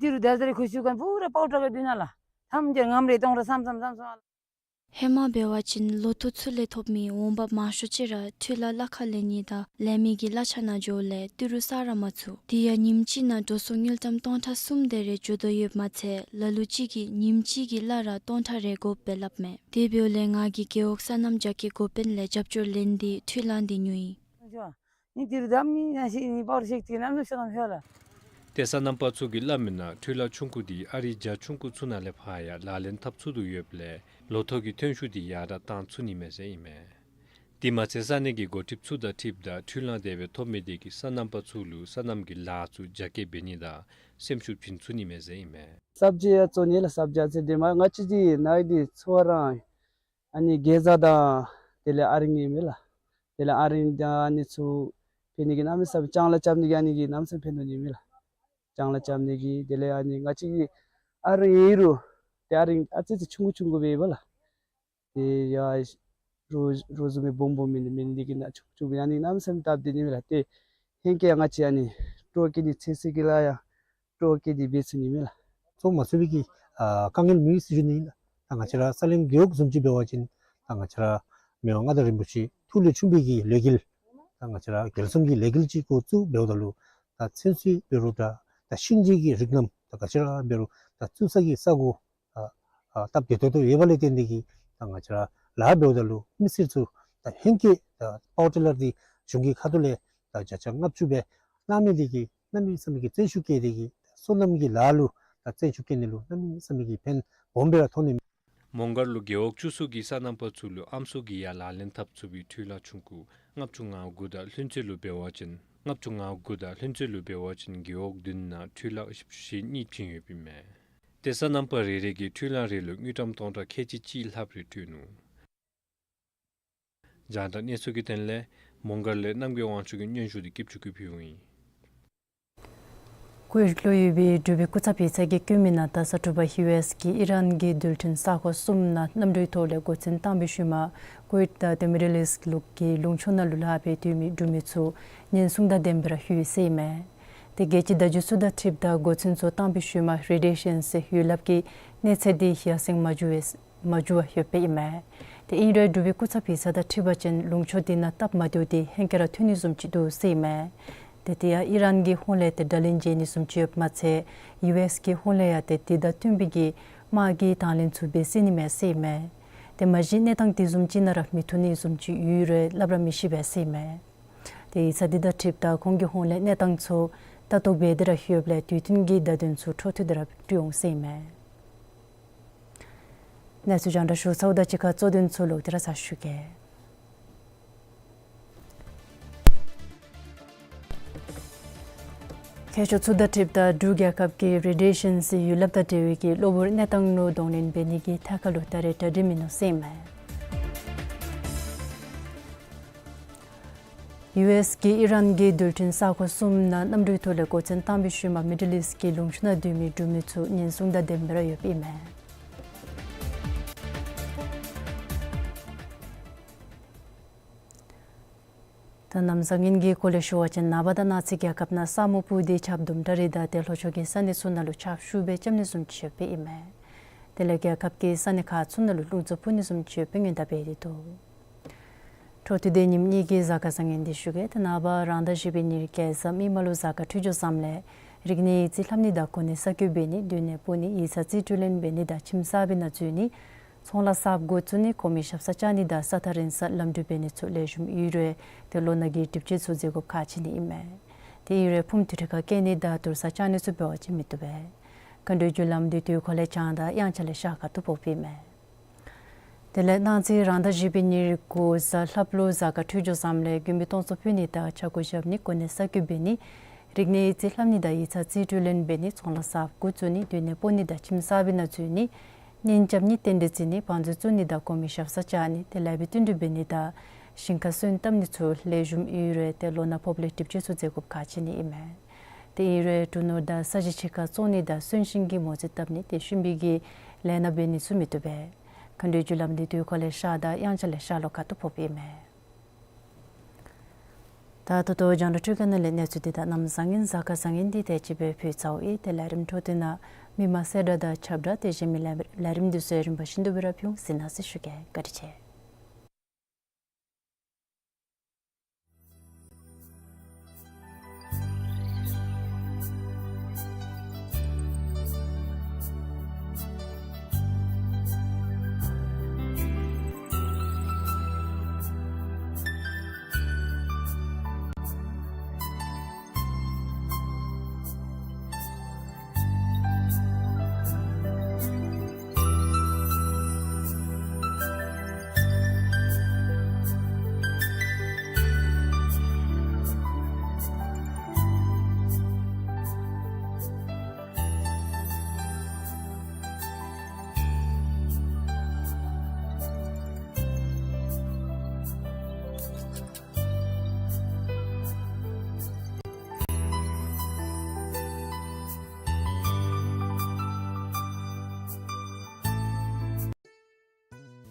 ཏི་རུ་དར་དར་ཁུ་ཤུ་ཁན་པུ་ར་པའུ་ཌར་ག་དུས་ན་ལ། ཐམས་ཅད་ངམ་རེ་སྟོང་ར་སམ་སམ་སམ་སམ། ཧེ་མ་འབད་བ་ཅིན་ལོ་ཐོག་ཚུ་ལས་ཐོབ་མི་འོང་འབབ་མང་ཤོས་ཅིག་ར་འཕྲུལ་གླང་གླ་ཁར་ལེན་ནི་དང་ལེན་མི་གི་གླ་ཆ་ནང་འགྱོཝ་ལས་ཏི་རུ་བསགས་ར་མ་ཚུགས། དེ་ཡང་ཉིནམ་གཅིག་ནང་འགྲོ་སོང་དངུལ་ཀྲམ་སྟོང་ཕྲག་གསུམ་དེ་རེ་འགྱོ་དོ་ཡོདཔ་མ་ཚད་ལ་ལུ་ཅིག་གིས་ཉིནམ་གཅིག་གི་གླ་ར་སྟོང་ཕྲག་རེ་དགོཔ་སྦེ་སླབ་མས། དེ་འབདཝ་ལས་ང་གིས་རྒེད་འོག་སོ་ནམ་རྒྱ་སྐྱེད་འགོ་དཔོན་ལས་རྒྱབ་སྐྱོར་ལེན་ཏེ་འཕྲུལ་གླང་འདི་ཉོ་ཡི། ནི་ཏི་རུ་དམ་ནི་ན་ཤི་ནི་པའུ་ཌར་ཤེཀ་ཏི་ནམ་ཟུག་ཤོ་དམ་ཤོ་ལ། ཏེ་སོ་ནམ་པ་ཚུ་གིས་སླབ་མིའི་ནང་འཕྲུལ་གླང་ཆུང་ཀུ་འདི་ཨ་རིའི་རྒྱ་ཆུང་ཀུ་ཚུ་ནང་ལས་ཕར་ཡང་ལག་ལེན་འཐབ་ཚུགས་དོ་ཡོདཔ་ལས་ལོ་ཐོག་གི་ཐོན་ཤུགས་འདི་ཡར་དྲག་བཏང་ཚུགས་ནི་མས་ཟེར་ཨིན་མས། དེ་མ་ཚད་ས་གནས་ཀྱི་འགོ་ཁྲིདཔ་ཚུ་དང་འཁྲིལཝ་ད་འཕྲུལ་གླང་དེ་སྦེ་ཐོབ་མི་དེ་གིས་སོ་ནམ་པ་ཚུ་ལུ་སོ་ནམ་གྱི་ལཱ་ཚུ་རྒྱ་སྐྱེད་འབད་ནི་དང་སེམས་ཤུགས་བྱིན་ཚུགས་ནི་མས་ཟེར་ཨིན་མས། སབ་ཇི་ཡང་བཙོ་ནི་ལགས། སབ་ཇི་ཡང་ཚེ་འདི་མ་ང་བཅས་ཀྱི་ནང་འདི་ཚུ་བ་རང་ཨ་ནི་གེ་ཛ་དང་དེ་ལས་ཨ་རིང་ཨིན་མས་ལགས། དེ་ལས་ཨ་རིང་དང་ཨ་ནི་ཚུ་འབད་ནི་གི་གནམ་མེད་ས་མེད་ལྕང་ལཱ་རྐྱབ་ནི་གི་ཨ་ནི་གི་གནམ་མེད་ས་མེད་ཕན་ཐོགས་ནི་ཨིན་མས་ལགས། ལྕང་ལཱ་རྐྱབ་ནི་གི་དེ་ལས་ཨ་ནི་ང་བཅས་ཀྱི་ཨ་རིང་ཨིན་རུང་ཏེ་ཨ་རིང་ཨ་ཙི་ཙི་ཆུང་ཀུ་ཆུང་ཀུ་སྦེ་ཨིན་པས་ལགས། ཏེ་ཡ་རོགས་རོགས་བཟུམ་སྦེ་སྦོམ་སྦོམ་མེན་མེན་ནི་གི་ནང་ཆུང་ཀུ་ཆུང་ཀུ་ཨ་ནི་གནམ་མེད་ས་མེད་སྟབས་བདེ་ནི་ཨིན་མས་ལགས། ཏེ་ཧེང་སྐལ་ཡང་ང་བཅས་ཨ་ནི་སྤྲོ་སྐྱིད་འདི་ཚེ་སྲིད་ཀྱི་ལཱ་ཡང་སྤྲོ་སྐྱིད་འདི་འབད་ཚུགས་ནི་ཨིན་མས་ལགས། གཙོ་མ་ཚུད་པའི་གི་ཨ་དཀའ་ངལ་མེད་ཟེར་ཞུ་ནི་ཨིན་ལགས། ད་ང་བཅས་ར་ས་གླིང་རྒེད་འོག་བཟུམ་ཅིག་འབད་བ་ཅིན་ད་ང་བཅས་ར་མི་དབང་མངའ་བདག་རིན་པོ་ཆེ་ཐུགས་ལས་བྱུང་བའི་གི་ལས་འགུལ་ད་ང་བཅས་ར་རྒྱལ་གསུམ་གྱི་ལས་འགུལ་ཅིག་འགོ་བཙུགས་འབདཝ་ད་ལུ་ད་ཚོད་བསྲེ་འབད་རུང་ད་ད་ཤིང་འབྲས་ཀྱི་རིགས་རྣམས་ད་ག་ཅི་ར་འབད་རུང་ད་བཙུགས་ས་གི་ས་གོ་ཨ་ཨ་སྟབས་བདེ་ཏོག་ཏོ་ཡོད་པ་ལས་བརྟེན་ཏེ་གིས་ད་ང་བཅས་ར་ལཱ་འབདཝ་ད་ལུ་མི་སེར་ཚུ་ད་ཧེང་སྐལ་ད་པའོ་ཊི་ལར་འདི་གཞུང་གི་ཁ་ཐུག་ལས་ད་བརྒྱ་ཆ་ལྔ་བཅུ་སྦེ་གནང་མི་འདི་གིས་གནམ་མེད་ས་མེད་ཀྱི་བརྩོན་ཤུགས་བསྐྱེད་དེ་གིས་སོ་ནམ་གྱི་ལཱ་ལུ་ད་བརྩོན་ཤུགས་བསྐྱེད་ནི་ལུ་གནམ་མེད་ས་མེད་ཀྱི་ཕན་སྦོམ་སྦེ་ར་ཐོགས་ནི། མོང་སྒར་ལུ་རྒེད་འོག་བཅུ་གསུམ་གྱི་སོ་ནམ་པ་ཚུ་ལུ་ཨམ་སྲུ་གིས་ཡང་ལག་ལེན་འཐབ་ཚུགས་པའི་འཕྲུལ་གླང་ཆུང་ཀུ་ལྔ་བཅུ་ང་དགུ་དང་ལྷུན་རྩེ་ལུ་འབད་བ་ཅིན་ལྔ་བཅུ་ང་དགུ་དང་ལྷུན་རྩེ་ལུ་འབད་བ་ཅིན་རྒེད་འོག་བདུན་ནང་འཕྲུལ་གླང་བཞི་བཅུ་ཞེ་གཉིས་བྱིན་ཡོདཔ་ཨིན་མས། ཏེ་སོ་ནམ་པ་རེ་རེ་གིས་འཕྲུལ་གླང་རེ་ལུ་དངུལ་ཀྲམ་སྟོང་ཕྲག་ཁལ་གཅིག་གཅིག་ལྷགཔ་རེ་སྤྲོད་ནུག། རྒྱང་བསྒྲགས་གནས་ཚུལ་གྱི་དོན་ལས་མོང་སྒར་ལས་རྣམ་རྒྱལ་དབང་ཕྱུག་གི་སྙན་ཞུ་འདི་སྐྱིད་ཆུ་གིས་ཕུལཝ་ཨིན། ཀུ་ཝེཊ་ལུ་ཡོད་པའི་འབྲུག་པའི་སྐུ་ཚབ་ཡིག་ཚང་གིས་བཀོད་མིའི་ནང་ད་ས་དྲུག་པ་ཡུ་ཨེས་ཀྱིས་ཨི་རན་གྱི་རྡུལ་ཕྲན་ས་ཁོངས་གསུམ་ནང་གནམ་གྲུའི་ཐོག་ལས་འགོ་འཛིན་བཏང་བའི་ཤུལ་མ་ཀུ་ཝེཊ་དང་ཏེ་མི་ཌལ་ཨིསཊ་ལུ་གི་ལུང་ཕྱོགས་ནང་ལུ་ལཱ་འབད་སྡོད་མི་འབྲུག་མི་ཚུ་ཉེན་སྲུང་དང་ལྡནམ་སྦེ་ར་ལྷོད་ཡི་ཟེར་ཨིན་མས། ཏེ་རྒྱལ་སྤྱིའི་བརྡ་བརྒྱུད་ཚུ་དང་འཁྲིལཝ་ད་འགོ་འཛིན་ཚུ་བཏང་བའི་ཤུལ་མ་རེ་ཌི་ཡེ་ཤཱན་ཟེར་ཡོད་ལགས་ཀྱི་གནས་ཚད་འདི་ཡར་སེང་མ་འགྱོ་བས། མ་འགྱོ་བར་ཡོདཔ་ཨིན་མས། ཏེ་ཨིན་རུང་འབྲུག་པའི་སྐུ་ཚབ་ཡིག་ཚང་དང་འཁྲིལ་བ་ཅིན་ལུང་ཕྱོགས་འདི་ནང་སྟབས་མ་བདེཝ་འདི་ཧེང་སྐལ་ར་ཐོན་ནི་བཟུམ་ཅིག་འདུག་ཟེར་ཨིན་མས། ཏེ་དེ་ཡང་ཨི་རན་གྱི་ཧོངས་ལས་ཏེ་དགྲ་ལན་འཇལ་ནི་བཟུམ་ཅིག་ཡོདཔ་མ་ཚད་ཡུ་ཨེས་ཀྱི་ཧོངས་ལས་ཡང་ཏེ་དེ་དང་བསྟུན་པའི་གི་དམག་གི་དང་ལེན་ཚུ་འབད་སྲིད་ནི་མས་ཟེར་ཨིན་མས། ཏེ་མ་གཞི་གནས་སྟངས་དེ་བཟུམ་ཅིག་ནང་ར་མི་ཐོན་ནི་བཟུམ་ཅིག་ཡོད་རུང་སླབ་ར་མི་ཤེས་པས་ཟེར་ཨིན་མས། ཏེ་ཡིག་ཚང་འདི་དང་འཁྲིལཝ་ད་ཁོང་གི་ཧོངས་ལས་གནས་སྟངས་ཚུ་ལྟ་རྟོག་འབད་དེ་ར་ཡོདཔ་ལས་དུས་མཐུན་གྱི་བརྡ་དོན་ཚུ་འཕྲོ་མཐུད་དེ་ར་སྤྲོད་འོང་ཟེར་ཨིན་མས། གནས་ཚུལ་རྒྱང་བསྒྲགས་ཞུ་ཚརཝ་དང་གཅིག་ཁར་གཙོ་དོན་ཚུ་ལོག་སྟེ་ར་ཚར་ཞུ་གེ། མཁས་མཆོག་ཚུ་དང་འཁྲིལཝ་ད་འབྲུག་རྒྱལ་ཁབ་ཀྱི་རེ་ཌི་ཡེ་ཤཱན་ཟེར་ཡོད་ལགས་དང་འབྲེལ་བའི་གི་གློ་བུར་གནས་སྟངས་ནང་གདོང་ལེན་འབད་ནི་གི་ཐད་ཁར་ལུ་ད་རེས་གྲ་སྒྲིག་མིན་ནུག་ཟེར་ཨིན་མས། ཡུ་ཨེས་ཀྱིས་ཨི་རན་གྱི་རྡུལ་ཕྲན་ས་ཁོངས་གསུམ་ནང་གནམ་གྲུའི་ཐོག་ལས་འགོ་འཛིན་བཏང་བའི་ཤུལ་མ་མི་ཌལ་ཨིསཊ་ཀྱི་ལུང་ཕྱོགས་ནང་སྡོད་མི་འབྲུག་མི་ཚུ་ཉེན་སྲུང་དང་ལྡནམ་སྦེ་ར་ཡོདཔ་ཨིན་མས། ད་གནམ་བཟང་ངན་གྱི་སྐོར་ལས་ཞུ་བ་ཅིན་ནངས་པ་དང་གནངས་ཚེ་རྒྱལ་ཁབ་ནང་ས་སྨུག་སྤུབས་ཏེ་ཆརཔ་དུམ་གྲ་རེ་དང་ཏེ་ལྷོ་ཕྱོགས་ཀྱི་ས་གནས་ཚུ་ནང་ལུ་ཆརཔ་ཤུགས་སྦེ་རྐྱབ་ནི་བཟུམ་ཅིག་ཡོདཔ་ཨིན་མས། དེ་ལས་རྒྱལ་ཁབ་ཀྱི་ས་གནས་ཁག་ཚུ་ནང་ལུ་རླུང་འཚུབ་འཕུ་ནི་བཟུམ་ཅིག་ཡོདཔ་སྦེ་སྔོན་བརྡ་འབད་དེ་འདུག། འཕྲོ་མཐུད་དེ་ཉིནམ་གཉིས་ཀྱི་གཟའ་སྐར་བཟང་ངན་འདི་ཞུ་གེ། ཏེ་ནངས་པ་རང་ཟླ་བཞི་པའི་ཉེར་བརྒྱད་གཟའ་མིག་དམར་ལུ་གཟའ་སྐར་འཕྲོད་སྦྱོར་བཟངམ་ལས་རིག་གནས་ཡིག་རྩིས་ལྷབ་ནི་དང་གོ་གནས་གསར་བསྐོ་འབད་ནི་སྡོད་གནས་སྤོ་ནི་ཡིག་ཚང་རྩིས་སྤྲོད་ལེན་འབད་ནི་དང་ཁྱིམ་གསར་པའི་ནང་འཛུལ་ནི་ཚོང་ལཱ་གསརཔ་འགོ་བཙུགས་ནི་གོང་མའི་ཞབས་སར་བཅར་ནི་དང་ས་ཐག་རིང་སར་ལམ་འགྲུལ་འབད་ནི་ཚུ་ལེགས་ཤོམ་ཡོད་རུང་ཏེ་ལོ་ནག་གི་སྒྲིབ་བཅོས་ཚུ་མཛད་དགོཔ་ཁག་ཆེ་ནི་ཨིན་མས། དེ་ཨིན་རུང་ཕུངམ་དུས་ཐོག་ཁར་སྐྱེལ་ནི་དང་དུར་ས་བཅག་ནི་ཚུ་འབད་བ་ཅིན་མི་བཏུབ་པས། མཁའ་འགྲོའི་རྒྱུ་ལམ་འདི་དུས་འཁོར་ལས་བྱང་དང་དབྱངས་འཆར་ལས་ཤར་ཁ་ཐུག་ཕོགཔ་ཨིན་མས། དེ་ལས་གནངས་ཚེ་རང་ཟླ་བཞི་པའི་ཉེར་དགུ་གཟའ་ལྷགཔ་ལུ་གཟའ་སྐར་འཕྲོད་སྦྱོར་བཟངམ་ལས་མགོན་པོའི་སྟོང་གསོལ་ཕུལ་ནི་དང་ཕྱག་སྐོར་བཞག་ནི་གོ་གནས་གསར་བསྐོ་འབད་ནི་རིག་གནས་ཡིག་རྩིས་ལྷབ་ནི་དང་ཡིག་ཚང་རྩིས་སྤྲོད་ལེན་འབད་ནི་ཚོང་ལཱ་གསརཔ་འགོ་བཙུགས་ནི་སྡོད་གནས་སྤོ་ནི་དང་ཁྱིམ་གསར་པའི་ནང་འཛུལ་ནི་ གཉེན་རྐྱབ་ནི་རྟེན་འབྲེལ་བརྩི་ནི་བང་མཛོད་བཙུགས་ནི་དང་གོང་མའི་ཞབས་སར་བཅར་ནི་ཏེ་ལེགས་པའི་བསྟུན་གྲོས་འབད་ནི་དང་ཞིང་ཁར་སོན་བཏབ་ནི་ཚུ་ལེགས་ཤོམ་ཡོད་རུང་ཏེ་ལོ་ན་ཕོགཔ་ལས་སྒྲིབ་བཅོས་ཚུ་མཛད་དགོཔ་ཁག་ཆེ་ནི་ཨིན་མས། ཏེ་ཨིན་རུང་འབྲུ་ནོར་དང་ས་གཞི་ཕྱེད་ཀ་བཙོང་ནི་དང་གསོན་ཤིང་གི་མོ་རྩིས་བཏབ་ནི་ཏེ་ཤུལ་མའི་གི་ལས་སྣ་འབད་ནི་ཚུ་མི་བཏུབ་པས། མཁའ་འགྲོའི་རྒྱུ་ལམ་འདི་དུས་འཁོར་ལས་ཤར་དང་དབྱངས་འཆར་ལས་ཤར་ལྷོ་ཁ་ཐུག་ཕོགཔ་ཨིན་མས། ད་ད་ལྟོ་རྒྱང་བསྒྲགས་འཕྲུལ་ཁང་ནང་ལས་གནས་ཚུལ་འདི་དང་གནམ་བཟང་ངན་གཟའ་སྐར་བཟང་ངན་འདི་དེ་ཅིག་སྦེ་ཕུལ་ཚརཝ་ཨིན། ཏེ་ལས་རིམ་འཕྲོ་མཐུད་ནང་མི་མང་གསལ་བསྒྲགས་དང་ཁྱབ་བསྒྲགས་དེ་བཞིན་མི་ལས་ལས་རིམ་འདི་ཚུ་རིམ་པ་བཞིན་དུ་སྦེ་ར་ཕུལ་འོང་ཟེར་གནང་ཞུ་གེ། བཀའ་དྲིན་ཆེ།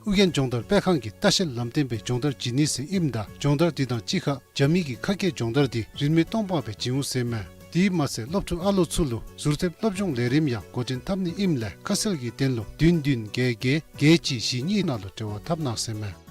ཨོ་རྒྱན་སྦྱོང་བརྡར་སྤེལ་ཁང་གིས་ལྟ་བཤལ་ལམ་སྟོན་པའི་སྦྱོང་བརྡར་བྱིན་ནི་ཟེར་ཨིནམ་ད་སྦྱོང་བརྡར་འདི་དང་གཅིག་ཁར་རྒྱ་མི་གི་ཁ་སྐད་སྦྱོང་བརྡར་འདི་རིན་མེད་སྟོང་པ་སྦེ་བྱིན་འོང་ཟེར་མས། དེ་མ་ཚད་སློབ་ཕྲུག་ཨ་ལོ་ཚུ་ལུ་ཟུར་ཐེབས་སློབ་སྦྱོང་ལས་རིམ་ཡང་འགོ་འདྲེན་འཐབ་ནི་ཨིནམ་ལས་ཁ་གསལ་གྱི་དོན་ལུ་བདུན་བདུན་བརྒྱད་བརྒྱད་བརྒྱད་གཅིག་བཞི་གཉིས་ནང་ལུ་འབྲེལ་བ་འཐབ་གནང་ཟེར་མས།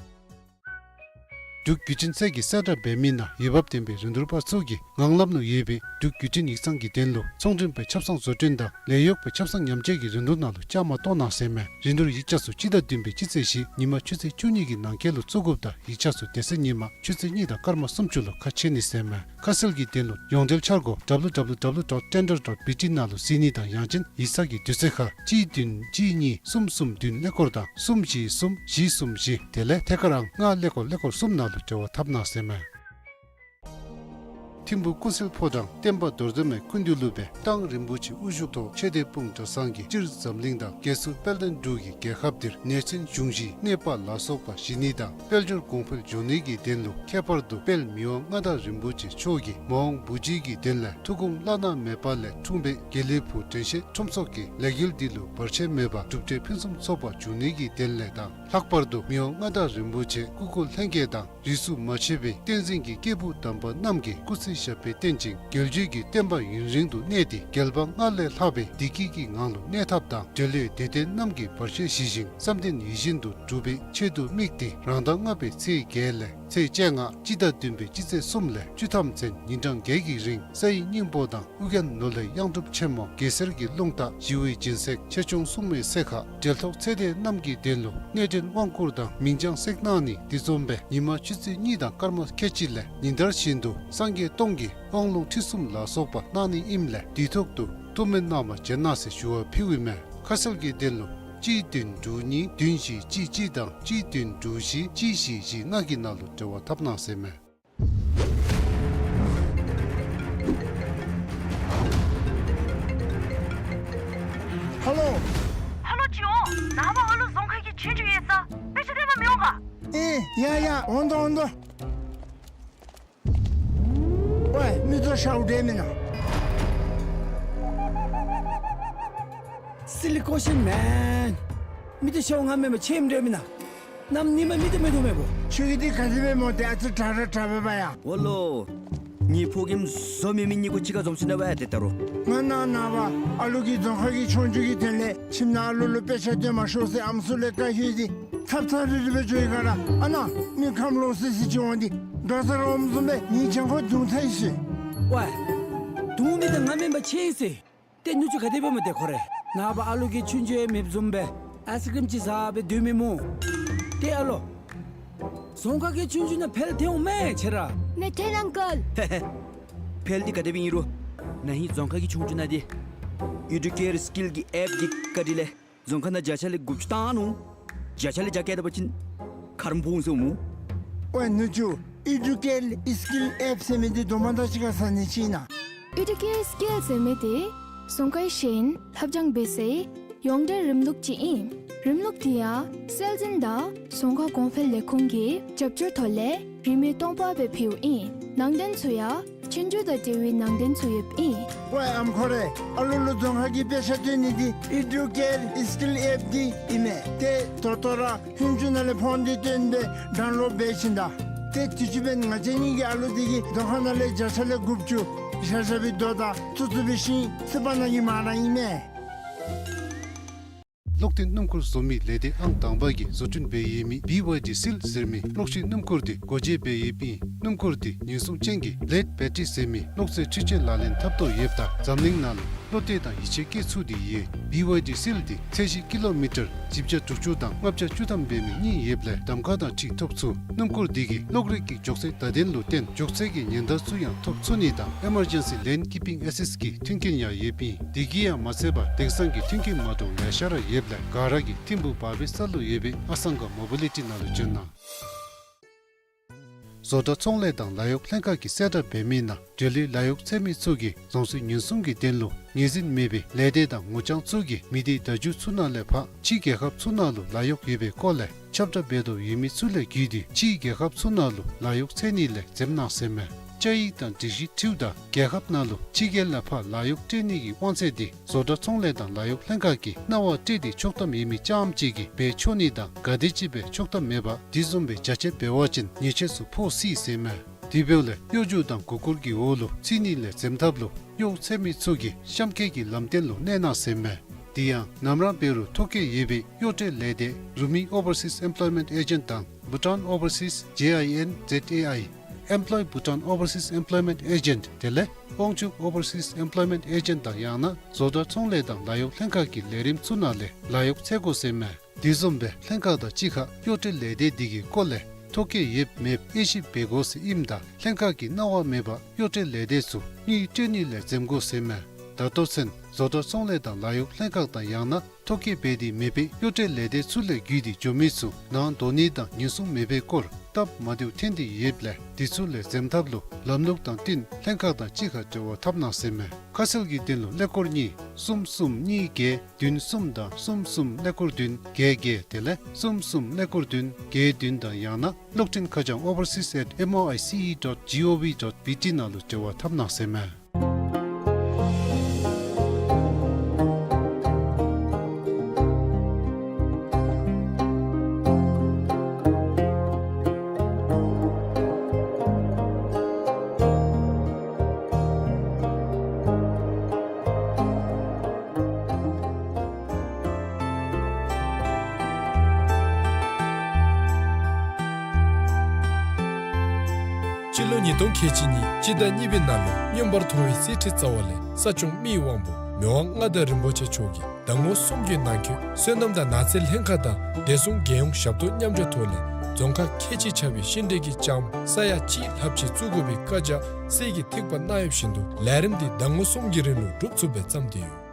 འབྲུག་བརྒྱུད་འཕྲིན་ཚད་ཀྱིས་གསལ་བསྒྲགས་འབད་མི་ནང་འོས་འབབ་ལྡན་པའི་རིན་བསྡུར་པ་ཚུ་གིས་ངང་ལམ་ལུ་ཡོད་པའི་འབྲུག་བརྒྱུད་འཕྲིན་ཡིག་ཚང་གི་དོན་ལུ་ཚོང་མགྲོན་སྦེ་ཆབ་གསང་བཟོ་སྐྲུན་དང་ལས་གཡོག་སྦེ་ཆབ་གསང་ཉམས་བཅོས་ཀྱི་རིན་བསྡུར་ནང་ལུ་བཅའ་མར་གཏོགས་གནང་ཟེར་མས། རིན་བསྡུར་ཡིག་ཆ་ཚུ་སྤྱི་ཟླ་བདུན་པའི་སྤྱི་ཚེས་བཞི་ཉིན་མ་ཆུ་ཚོད་བཅུ་གཉིས་ཀྱི་ནང་འཁོད་ལུ་བཙུགས་དགོཔ་དང་ཡིག་ཆ་ཚུ་དེ་ཚེ་ཉིན་མ་ཆུ་ཚོད་གཉིས་དང་སྐར་མ་སུམ་ཅུ་ལུ་ཁ་ཕྱེ་ནི་ཟེར་མས། ཁ་གསལ་གྱི་དོན་ལུ་ཡོངས་འབྲེལ་འཆར་སྒོ་www dot tender dot bt ནང་ལུ་གཟིགས་ནི་དང་ཡང་ཅིན་ཡིག་ཚང་གི་དུས་ཚོད་ཁར་གཅིག་བདུན་གཅིག་གཉིས་གསུམ་གསུམ་བདུན་ཀླད་ཀོར་དང་གསུམ་བཞི་གསུམ་བཞི་གསུམ་བཞི་དེ་ལས་ཐད་ཀར་ཨང་ལྔ་ཀླད་ཀོར་ཀླད་ཀོར་གསུམ་ནང་ལུ་འབྲེལ་བ་འཐབ་གནང་ཟེར་མས། ཐིམ་ཕུག་ཀུན་གསལ་ཕོ་བྲང་བསྟན་པ་རྡོར་གདན་མའི་སྐུ་མདུན་ལུ་སྦེ་གདང་རིན་པོ་ཆེ་དབུ་བཞུགས་ཐོག་ཆོས་སྡེ་སྤུངས་གྲྭ་ཚང་གི་སྤྱིར་འཛམ་གླིང་དང་རྒྱལ་སྲུང་དཔལ་ལྡན་འབྲུག་གི་རྒྱལ་ཁབ་འདིར་ནད་ཚན་འབྱུང་བཞིའི་གནོད་པ་ལ་སོགས་པ་ཞི་ནི་དང་དཔལ་འབྱོར་གོང་འཕེལ་འགྱོ་ནི་གི་དོན་ལུ་ཁྱད་པར་དུ་དཔལ་མི་དབང་མངའ་བདག་རིན་པོ་ཆེ་མཆོག་གིས་མ་འོངས་བུ་བརྒྱུད་ཀྱི་དོན་ལས་ཐུགས་དགོངས་བླ་ན་མེད་པ་ལས་འཁྲུངས་པའི་དགེ་ལེགས་ཕུག་དྲན་ཤེས་ཁྲོམ་ཚོགས་ཀྱི་ལས་འགུལ་འདི་ལུ་བར་ཆད་མེད་པར་གྲུབ་འབྲས་ཕུན་སུམ་ཚོགས་པ་འབྱུང་ནི་གི་དོན་ལས་དང་ལྷག་པར་དུ་མི་དབང་མངའ་བདག་རིན་པོ་ཆེ་སྐུ་འཁོར་ལྷན་རྒྱས་དང་རིས་སུ་མ་ཆད་པའི་བསྟན་འཛིན་གྱི་སྐྱེས་བུ་དམ་པ་རྣམས་ཀྱི་སྐུ་ཚེ་ཞབས་པད་བརྟན་ཅིང་རྒྱལ་བརྒྱུད་ཀྱི་བསྟན་པ་ཡུན་རིང་དུ་གནས་ཏེ་རྒྱལ་བ་སྔར་ལས་ལྷག་པའི་བདེ་སྐྱིད་ཀྱི་ངང་ལུ་གནས་ཐབས་དང་འབྲེལ་ཡོད་དད་ལྡན་རྣམས་ཀྱི་བར་ཆད་ཞི་ཞིང་བསམ་དོན་ཡིད་བཞིན་དུ་འགྲུབ་པའི་ཆེད་དུ་དམིགས་ཏེ་རང་ཟླ་ལྔ་པའི་ཚེས་བརྒྱད་ལས་ཚེས་བཅོ་ལྔ་སྤྱི་ཟླ་བདུན་པའི་སྤྱི་ཚེས་གསུམ་ལས་བཅུ་ཐམ་ཚུན་ཉིན་གྲངས་བརྒྱད་ཀྱི་རིང་ས་ཡི་སྙིང་པོ་དང་ཨོ་རྒྱན་ནོར་ལྷའི་གཡང་སྒྲུབ་ཆེན་མོ་གེ་སར་གྱི་རླུང་རྟ་ཞི་བའི་སྦྱིན་སྲེག་ཆེ་ཆུང་སྲུང་མའི་སྲེག་ཁ་འབྲེལ་ཐོགས་ཚེ་འདས་རྣམས་ཀྱི་དོན་ལུ་གནས་འདྲེན་དབང་བསྐུར་དང་མིང་བྱང་སྲེག་གནང་ནི་འདི་བཟུམ་སྦེ་ཉིན་མ་ཆུ་ཚོད་གཉིས་དང་སྐར་མ་ཁལ་གཅིག་ལས་ཉིན་ལྟར་བཞིན་དུ་སངས་རྒྱས་སྟོང་གི་དབང་ལུང་ཁྲིད་གསུམ་ལ་སོགས་པ་གནང་ནི་ཨིནམ་ལས་དུས་ཐོག་ཏུ་ཐུགས་སྨོན་གནང་བར་བྱོན་གནང་ཟེར་ཞུ་བ་ཕུལཝ་ཨིན་མས། ཁ་གསལ་གྱི་དོན་ལུ་གཅིག་བདུན་དྲུག་གཉིས་བདུན་བཞི་གཅིག་གཅིག་དང་གཅིག་བདུན་དྲུག་བཞི་གཅིག་བཞི་བཞི་ལྔ་གི་ནང་ལུ་འབྲེལ་བ་འཐབ་གནང་ཟེར་མས། ཧ་ལོ། ཧ་ལོ་ཅིག་འོང་། ནངས་པ་ཨ་ལུ་རྫོང་ཁ་གི་ཆོས་རྒྱུགས་ཡོད་ས་དཔེ་ཆ་སྟོན་པར་མི་འོང་ག། ཨེ་ཡ་ཡ་འོང་དོ་འོང་དོ། ཝའེ་མི་ཚུ་ཤཝ་འདྲ་མེན་ན། Silly question man། མི་ཚུ་ཤཝ་ང་མེན་པར་ཁྱོད་འདྲ་མེན་ན། གནམ་ཉིནམ་མི་ཚུ་མི་ཐོབ་མེན་པོ། ཁྱོད་ཀྱིས་འདི་ག་དེ་སྦེ་སྨོ། ཏེ་ཨ་ཙི་དྲག་ར་དྲག་པས་པ་ཡ། འོ་ལོ། ངེའི་ཕོ་རྒནམ་བཟོ་མི་མི་གཉིས་ཀོ་གཅིག་ཁར་འཛོམས་སོ་ནུག་པ་ཡ། ཏེ་ད་རུང་ང་ནཱ་ནངས་པ་ཨ་ལུ་གི་རྫོང་ཁ་གི་ཆོས་རྒྱུགས་ཀྱི་དོན་ལས་ཁྱིམ་ནང་ཨ་ལུ་ལུ་དཔེ་ཆ་སྟོན་མ་ཤོག་ཟེར་ཨམ་སྲུ་ལས་བཀའ་ཞུ་སྟེ་ཚབ་ཚབ་རིལ་རི་སྦེ་འགྱོ་ཡི་ག་ར། ཨ་ནཱ་མི་ཁམས་ལོག་སི་སི་ཅིག་འོང་སྟེ་དགྲ་ཟ་རོགས་བཟུམ་སྦེ་ངེའི་གྱང་ཁར་རྡུང་ཚར་ཡི་ཟེར། ཝའེ། རྡུང་མི་འདི་ང་མེན་པར་ཁྱོད་ཨིན་ཟེར། ཏེ་ནུ་གཅུང་ག་དེ་སྦེ་སྨོ་ཏེ་ཁོ་རེ། ནངས་པ་ཨ་ལུ་གི་ཆོས་རྒྱུགས་ཡང་མེདཔ་བཟུམ་སྦེ་ཨའི་སི་ཀྲིམ་ཅིག་ཟ་སྦེ་སྡོད་མི་སྨོ། ཏེ་ཨ་ལོ། རྫོང་ཁ་གི་ཆོས་རྒྱུགས་ནང་འཕེལ་ཐོན་འོང་མས་ཁྱོད་ར། མི་ཐོན་ཨང་ཀལ། ཧེ་ཧེ། འཕེལ་འདི་ག་དེ་སྦེ་ཨིན་རུང་ན་ཧིང་རྫོང་ཁ་གི་ཆོས་རྒྱུགས་ནང་འདི་ཨེ་ཌུ་ཀེར་སི་ཀིལ་གྱི་ཨེཔ་འདི་བཀའ་དྲིན་ལས་རྫོང་ཁ་ནང་བརྒྱ་ཆ་ལས་དགུ་བཅུ་བཏང་ནུག། བརྒྱ་ཆ་ལས་བརྒྱ་བཀལ་ད་པ་ཅིན་ཁ་རོག་ཕོག་འོང་ཟེར་སྨོ། ཝའེ་ནུ་གཅུང་ཨེ་ཌུ་ཀེར་སི་ཀིལ་ཨེཔ་ཟེར་མི་འདི་དོ་མ་དང་གཅིག་ཁར་ཟ་ནི་ཅིག་ཨིན་ན། ཨེ་ཌུ་ཀེར་སི་ཀིལ་ཟེར་མི་འདི་རྫོང་ཁའི་ཤེས་ཡོན་ལྷབ་སྦྱང་འབད་སའི་ཡོངས་འབྲེལ་རིམ་ལུགས་ཅིག་ཨིན། རིམ་ལུགས་དེ་ཡང་སྲོལ་འཛིན་དང་རྫོང་ཁ་གོང་འཕེལ་ལས་ཁུངས་ཀྱི་རྒྱབ་སྐྱོར་ཐོག་ལས་རིན་མེད་སྟོང་པ་སྦེ་ཕུལཝ་ཨིན། ནང་དོན་ཚུ་ཡང་ཆོས་རྒྱུགས་དང་འབྲེལ་བའི་ནང་དོན་ཚུ་ཡོདཔ་ཨིན། ཝའེ་ཨམ་ཁོ་རེ། ཨ་ལུ་ལུ་རྫོང་ཁ་གི་དཔེ་ཆ་སྟོན་ནི་འདི་ཨི་ཌུ་ཀེར་ཨི་སི་ཀིལ་ཨེཔ་འདི་ཨིན་མས། ཏེ་ད་ལྟོ་ར་ཧུན་ཅུ་ནང་ལས་ཕོན་འདི་བཏོན་སྦེ་ཌའུན་ལོཌ་འབད་ཞིནམ་ད། ཏེ་དུས་ཅི་འབདན་ང་བཅས་གཉིས་ཀྱི་ཨ་ལུ་འདི་གིས་རྫོང་ཁ་ནང་ལས་བརྒྱ་ཆ་ལས་དགུ་བཅུ་ཤར་ཤར་བའི་རྡོ་དང་བཙུགས་བཙུགས་པའི་ཤིང་བཙུགས་པ་གནང་གི་མ་ར་ཨིན་མས། གློག་འཕྲིན་སྣུམ་འཁོར་བཟོ་མི་ལས་སྡེ་ཨང་དང་པ་གིས་བཟོ་སྐྲུན་འབད་ཡོད་མི་བི་ཝའི་ཌི་སིལ་ཟེར་མི་གློག་ཤིང་སྣུམ་འཁོར་འདི་སྒོ་འབྱེད་འབད་ཡོདཔ་ཨིན། སྣུམ་འཁོར་འདི་ཉེན་སྲུང་ཅན་གྱི་བླེཌ་བེ་ཊི་རི་ཟེར་མི་གློག་རྫས་འཕྲུལ་ཆས་ལག་ལེན་འཐབ་དོ་ཡོདཔ་ད་འཛམ་གླིང་ནང་ལུ་བློ་གཏད་དང་ཡིད་ཆེས་བསྐྱེད་ཚུགས་ཏེ་ཡོད། བི་ཝའི་ཌི་སིལ་འདི་ཚད་གཞི་ཀི་ལོ་མི་ཊར་བཞི་བརྒྱ་དྲུག་ཅུ་དང་ལྔ་བརྒྱ་བཅུ་ཐམ་འབད་མི་གཉིས་ཡོདཔ་ལས་གདམ་ཁ་དང་འཁྲིལ་ཐོབ་ཚུགས། སྣུམ་འཁོར་འདི་གིས་གློག་རིག་གི་མགྱོགས་ཚད་བརྡ་དོན་ལུ་བརྟེན་མགྱོགས་ཚད་ཀྱི་ཉེན་བརྡ་ཚུ་ཡང་ཐོབ་ཚུགས་ནི་དང་ཨི་མར་ཇེན་སི་ལེན་ཀི་པིང་ཨེ་སིསཊ་ཀྱི་མཐུན་རྐྱེན་ཡང་ཡོདཔ་ཨིན། དེ་གིས་ཡང་མ་ཚད་པར་དེང་སང་གི་མཐུན་རྐྱེན་མ་འདྲཝ་ལེ་ཤ་ར་ཡོདཔ་ལས་ག་ར་གིས་ཐིམ་ཕུག་བར་བའི་ས་ལུ་ཡོད་པའི་ཨ་སང་ག་མོ་བི་ལི་ཊི་ནང་ལུ་འབྱོན་གནང་། བཟོ་གྲྭ་ཚོང་ལས་དང་ལཱ་གཡོག་ལྷན་ཁག་གིས་གསལ་བསྒྲགས་འབད་མི་ནང་འབྲེལ་ཡོད་ལཱ་གཡོག་འཚོལ་མི་ཚུ་གིས་རྫོང་སྲིད་ཉེན་སྲུང་གི་དོན་ལུ་ངོས་འཛིན་མེད་པའི་ལས་སྡེ་དང་ངོ་རྐྱང་ཚུ་གིས་མི་སྡེ་བརྡ་བརྒྱུད་ཚུ་ནང་ལས་ཕར་ཕྱིའི་རྒྱལ་ཁབ་ཚུ་ནང་ལུ་ལཱ་གཡོག་ཡོད་པའི་སྐོར་ལས་ཁྱབ་བསྒྲགས་འབད་དོ་ཡོད་མི་ཚུ་ལས་བརྒྱུད་དེ་ཕྱིའི་རྒྱལ་ཁབ་ཚུ་ནང་ལུ་ལཱ་གཡོག་འཚོལ་ནི་ལས་འཛེམ་གནང་ཟེར་མས། བཅའ་ཡིག་དང་སྒྲིག་གཞི་འཁྲིལཝ་ད་རྒྱལ་ཁབ་ནང་ལུ་ཕྱི་རྒྱལ་ལས་ཕར་ལཱ་གཡོག་སྤྲོད་ནི་གི་དབང་ཚད་འདི་བཟོ་གྲྭ་ཚོང་ལས་དང་ལཱ་གཡོག་ལྷན་ཁག་གིས་གནང་བ་སྤྲོད་དེ་ཆོག་ཐམ་ཡོད་མི་རྐྱངམ་ཅིག་གིས་འབད་ཆོག་ནི་དང་ག་དེམ་ཅིག་སྦེ་ཆོག་ཐམ་མེད་པར་དེ་བཟུམ་སྦེ་རྒྱ་ཆེ་འབད་བ་ཅིན་ཉེས་ཆད་ཚུ་ཕོག་སྲིད་ཟེར་མས། དེ་འབདཝ་ལས་གཡོ་སྒྱུ་དང་མགུ་སྐོར་གྱི་འོག་ལུ་ཚུད་ནི་ལས་འཛེམ་ཐབས་ལུ་གཡོག་འཚོལ་མི་ཚུ་གིས་གཤམ་འཁོད་ཀྱི་ལམ་སྟོན་ལུ་གནས་གནང་ཟེར་མས། དེ་ཡང་ནམ་ར་འབད་རུང་ཐོ་བཀོད་ཡོད་པའི་གཡོག་སྤྲོད་ལས་སྡེ་རུ་མི་ཨོ་བར་སིས་ཨེམ་པོལོའི་མེནཊ་ཨེ་ཇེནཊ་དང་བྷུ་ཊཱན་ཨོ་བར་སིས་ཇེ་ཨའི་ཨེན་ཛེཌ་ཨེ་ཨའི་Employ Bhutan Overseas Employment Agent དེ་ལས་དབང་ཕྱུག་ཨོ་བར་སིས་ཨེམ་པོལོའི་མེནཊ་ཨེ་ཇེནཊ་དང་ཡང་ན་བཟོ་གྲྭ་ཚོང་ལས་དང་ལཱ་གཡོག་ལྷན་ཁག་གི་ལས་རིམ་ཚུ་ནང་ལས་ལཱ་གཡོག་འཚོལ་དགོ་ཟེར་མས། དེ་བཟུམ་སྦེ་ལྷན་ཁག་དང་གཅིག་ཁར་གཡོག་སྤྲོད་ལས་སྡེ་འདི་གི་སྐོར་ལས་ཐོ་བཀོད་ཡོདཔ་མེདཔ་དབྱེ་ཞིབ་འབད་དགོ་ཟེར་ཨིནམ་ད་ལྷན་ཁག་གིས་གནང་བ་མེད་པར་གཡོག་སྤྲོད་ལས་སྡེ་ཚུ་དངུལ་སྤྲོད་ནི་ལས་འཛེམ་དགོ་ཟེར་མས། ད་ལྟོ་ཚུན་བཟོ་གྲྭ་ཚོང་ལས་དང་ལཱ་གཡོག་ལྷན་ཁག་དང་ཡང་ན་ཐོ་བཀོད་འབད་དེ་མེད་པའི་གཡོག་སྤྲོད་ལས་སྡེ་ཚུ་ལས་བརྒྱུད་དེ་འགྱོ་མི་ཚུ་ནང་འདོགས་ནི་དང་ཉེན་སྲུང་མེད་པའི་སྐོར་སྟབས་མ་བདེཝ་ཐོན་ཏེ་ཡོདཔ་ལས་དེ་ཚུ་ལས་འཛེམ་ཐབས་ལུ་ལམ་ལུགས་དང་བསྟུན་ལྷན་ཁག་དང་གཅིག་ཁར་འབྲེལ་བ་འཐབ་གནང་ཟེར་མས། ཁ་གསལ་གྱི་དོན་ལུ་ཀླད་ཀོར་གཉིས་གསུམ་གསུམ་གཉིས་བརྒྱད་བདུན་གསུམ་དང་གསུམ་གསུམ་ཀླད་ཀོར་བདུན་བརྒྱད་བརྒྱད་དེ་ལས་གསུམ་གསུམ་ཀླད་ཀོར་བདུན་བརྒྱད་བདུན་དང་ཡང་ན་གློག་འཕྲིན་ཁ་བྱང་overseas at M O I C E dot G O V dot B T ནང་ལུ་འབྲེལ་བ་འཐབ་གནང་ཟེར་མས། སྤྱི་ལོ་ཉིས་སྟོང་ཁལ་གཅིག་གཉིས་སྤྱི་ཟླ་གཉིས་པའི་ནང་ལུ་མངོན་པར་མཐོ་བའི་གསེར་ཁྲི་རྩ་བ་ལས་ས་སྐྱོང་མི་ཡི་དབང་པོ་མི་དབང་མངའ་བདག་རིན་པོ་ཆེ་མཆོག་གིས་ཟླ་ངོ་གསུམ་གྱི་ནང་འཁོད་སོ་ནམ་དང་ནགས་ཚལ་ལྷན་ཁག་དང་བདེ་སྲུང་རྒྱལ་ཡོངས་ཞབས་ཏོག་མཉམ་འབྲེལ་ཐོག་ལས་རྫོང་ཁག་ཁལ་གཅིག་ཆགས་པའི་ཤིང་འབྲས་ཀྱི་ལྕངམ་ས་ཡ་གཅིག་ལྷགཔ་ཅིག་བཙུགས་དགོ་པའི་བཀའ་རྒྱ་གསེར་གྱི་ཐིགས་པ་གནང་ཡོདཔ་བཞིན་དུ་ལས་རིམ་འདི་ཟླ་ངོ་གསུམ་གྱི་རིང་ལུ་གྲུབ་ཚུགསཔ་སྦེ་བརྩམས་ཏེ་ཡོད།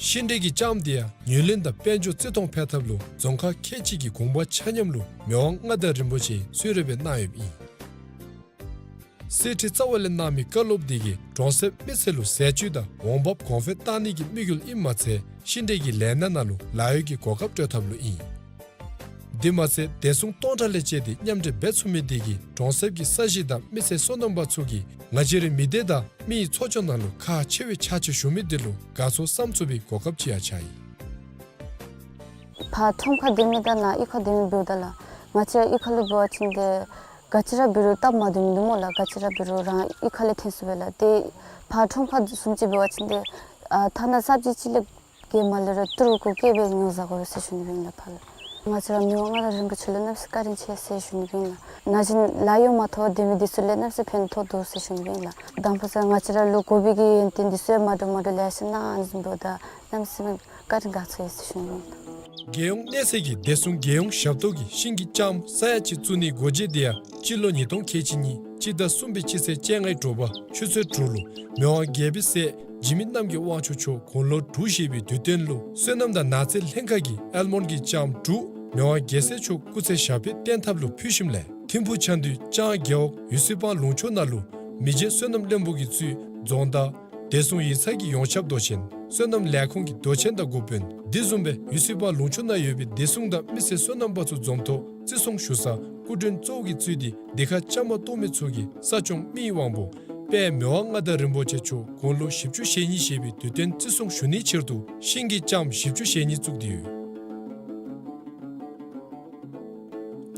ཤིང་འབྲས་ཀྱི་ལྕངམ་འདི་ཡང་ཉོ་ལེན་དང་དཔལ་འབྱོར་བརྩི་མཐོང་འཕེལ་ཐབས་ལུ་རྫོང་ཁག་ཁལ་གཅིག་གི་གུང་པ་ཆ་མཉམ་ལུ་མི་དབང་མངའ་བདག་རིན་པོ་ཆེ་གསོལ་རས་སྦེ་གནང་ཡོདཔ་ཨིན། གསེར་ཁྲི་རྩ་བ་ལས་གནང་མི་བཀའ་སློབ་འདི་གིས་གྲོང་གསེབ་མི་སེར་ལུ་ཟས་བཅུད་དང་འོང་འབབ་གོང་འཕེལ་གཏང་ནི་གི་དམིགས་ཡུལ་ཨིནམ་མ་ཚད་ཤིང་འབྲས་ཀྱི་ལས་སྣ་ནང་ལུ་ལཱ་གཡོག་གི་གོ་སྐབས་སྤྲོད་ཐབས་ལུ་ཨིན། དེ་མ་ཚད་བདེ་སྲུང་སྟོང་ཕྲག་ལས་བཅད་དེ་མཉམ་འབྲེལ་འབད་ཚུགས་མི་འདི་གིས་གྲོང་གསེབ་ཀྱི་ས་གཞི་དང་མི་སེར་སོ་ནམ་པ་ཚུ་གིས་ང་བཅས་རའི་མི་སྡེ་དང་མི་ཡི་འཚོ་སྐྱོང་ནང་ལུ་ཁག་ཆེ་བའི་ཕྱག་ཕྱིད་ཞུ་མི་འདི་ལུ་དགའ་ཚོར་བསམ་ཚུགས་པའི་གོ་སྐབས་ཅིག་ཡང་ཆགས་ཡི། ཕར་ཁྲོམ་ཁར་སྡོད་མི་དང་ནཱ་གཡུས་ཁར་སྡོད་མི་འབདཝ་ད་ལགས། ང་བཅས་གཡུས་ཁ་ལུ་འབད་བ་ཅིན་ཏེ་ག་ཅི་ར་འབད་རུང་སྟབས་མ་བདེཝ་མིན་འདུག་སྨོ་ལགས། ག་ཅི་ར་འབད་རུང་རང་གཡུས་ཁ་ལས་ཐོན་ཚུགསཔ་ཨིན་ལགས། ཏེ་ཕར་ཁྲོམ་ཁར་བཟུམ་ཅིག་འབད་བ་ཅིན་ཏེ་ཨ་ཐ་ན་སབ་ཇི་ཅིག་ལས་བརྒལ་མ་ལས་ར་ཏི་རུ་གུ་གིས་སྦེ་ཉོ་བཟའ་དགོ་ཟེར་ཞུ་ནི་ཨིན་ལགས་ཕར་ལགས། ང་བཅས་ར་མི་དབང་མངའ་བདག་རིན་པོ་ཆེ་ལུ་གནམ་མེད་ས་མེད་བཀའ་དྲིན་ཆེ་ཟེར་ཞུ་ནི་ཨིན་ལགས། ན་གཞོན་ལཱ་གཡོག་མ་ཐོབ་སྡོད་མི་འདི་ཚུ་ལུ་གནམ་མེད་ས་མེད་ཕན་ཐོགས་འདུག་ཟེར་ཞུ་ནི་ཨིན་ལགས། དང་ཕུ་ས་ང་བཅས་ར་ལུ་དགོ་པའི་གི་ཡོན་ཏན་འདི་ཚུ་ཡང་མ་འདྲཝ་མ་འདྲཝ་ལེ་ཤ་གནང་ཟེར་འབདཝ་ད་གནམ་མེད་ས་མེད་བཀའ་དྲིན་དགའ་ཚོར་ཡོད་ཟེར་ཞུ་ནི་ཨིན་ལགས། རྒྱལ་ཡོངས་གནས་ཚད་ཀྱི་བདེ་སྲུང་རྒྱལ་ཡོངས་ཞབས་ཏོག་གི་ཤིང་གི་ལྕངམ་ས་ཡ་གཅིག་བཙུགས་ནིའི་སྒོ་འབྱེད་འདི་ཡང་སྤྱི་ལོ་ཉིས་སྟོང་ཁལ་གཅིག་གཉིས་སྤྱི་ཟླ་གསུམ་པའི་སྤྱི་ཚེས་བཅོ་ལྔའི་དྲོ་པ་ཆུ་ཚོད་དྲུག་ལུ་མི་དབང་རྒྱལ་པོའི་སྲས་འཇིགས་མེད་རྣམ་རྒྱལ་དབང་ཕྱུག་མཆོག་དགུང་ལོ་དྲུག་བཞེས་པའི་དུས་སྟོན་ལུ་སོ་ནམ་དང་ནགས་ཚལ་ལྷན་ཁག་གིས་ཨལ་མོན་གྱི་ལྕངམ་དྲུག་མི་དབང་རྒྱལ་སྲས་མཆོག་སྐུ་ཚེ་ཞབས་པད་བརྟན་ཐབས་ལུ་ཕུལ་ཞིནམ་ལས་ཐིམ་ཕུག་ཆ་འདུས་ལྕང་རྒེད་འོག་ཡུ་སི་པང་ལུང་ཕྱོགས་ནང་ལུ་མི་རྗེ་བསོད་ནམས་བློན་པོ་གིས་གཙོས་རྫོང་བདག་བདེ་སྲུང་ཡིག་ཚང་གི་ཡོངས་ཁྱབ་མདོ་ཆེན་ སོ་ནམ་ལས་ཁུངས་ཀྱི་མདོ་ཆེན་དང་འགོ་དཔོན་དེ་བཟུམ་སྦེ་ཡུ་སི་པ་ལུང་ཕྱོགས་ནང་ཡོད་པའི་བདེ་སྲུང་དང་མི་སེར་སོ་ནམ་པ་ཚུ་འཛོམས་ཐོག་བརྩི་སྲུང་ཞུ་ས་སྐུ་མགྲོན་གཙོ་བོ་གིས་གཙོས་ཏེ་དེ་ཁར་བཅའ་མར་གཏོགས་མི་ཚུ་གིས་ས་སྐྱོང་མི་ཡི་དབང་པོ་དཔལ་མི་དབང་མངའ་བདག་རིན་པོ་ཆེ་མཆོག་དགུང་ལོ་བཞི་བཅུ་ཞེ་གཉིས་བཞེས་པའི་དུས་སྟོན་བརྩི་སྲུང་ཞུ་ནིའི་ཕྱིར་དུ་ཤིང་གི་ལྕམ་བཞི་བཅུ་ཞེ་གཉིས་བཙུགས་ཏེ་ཡོད།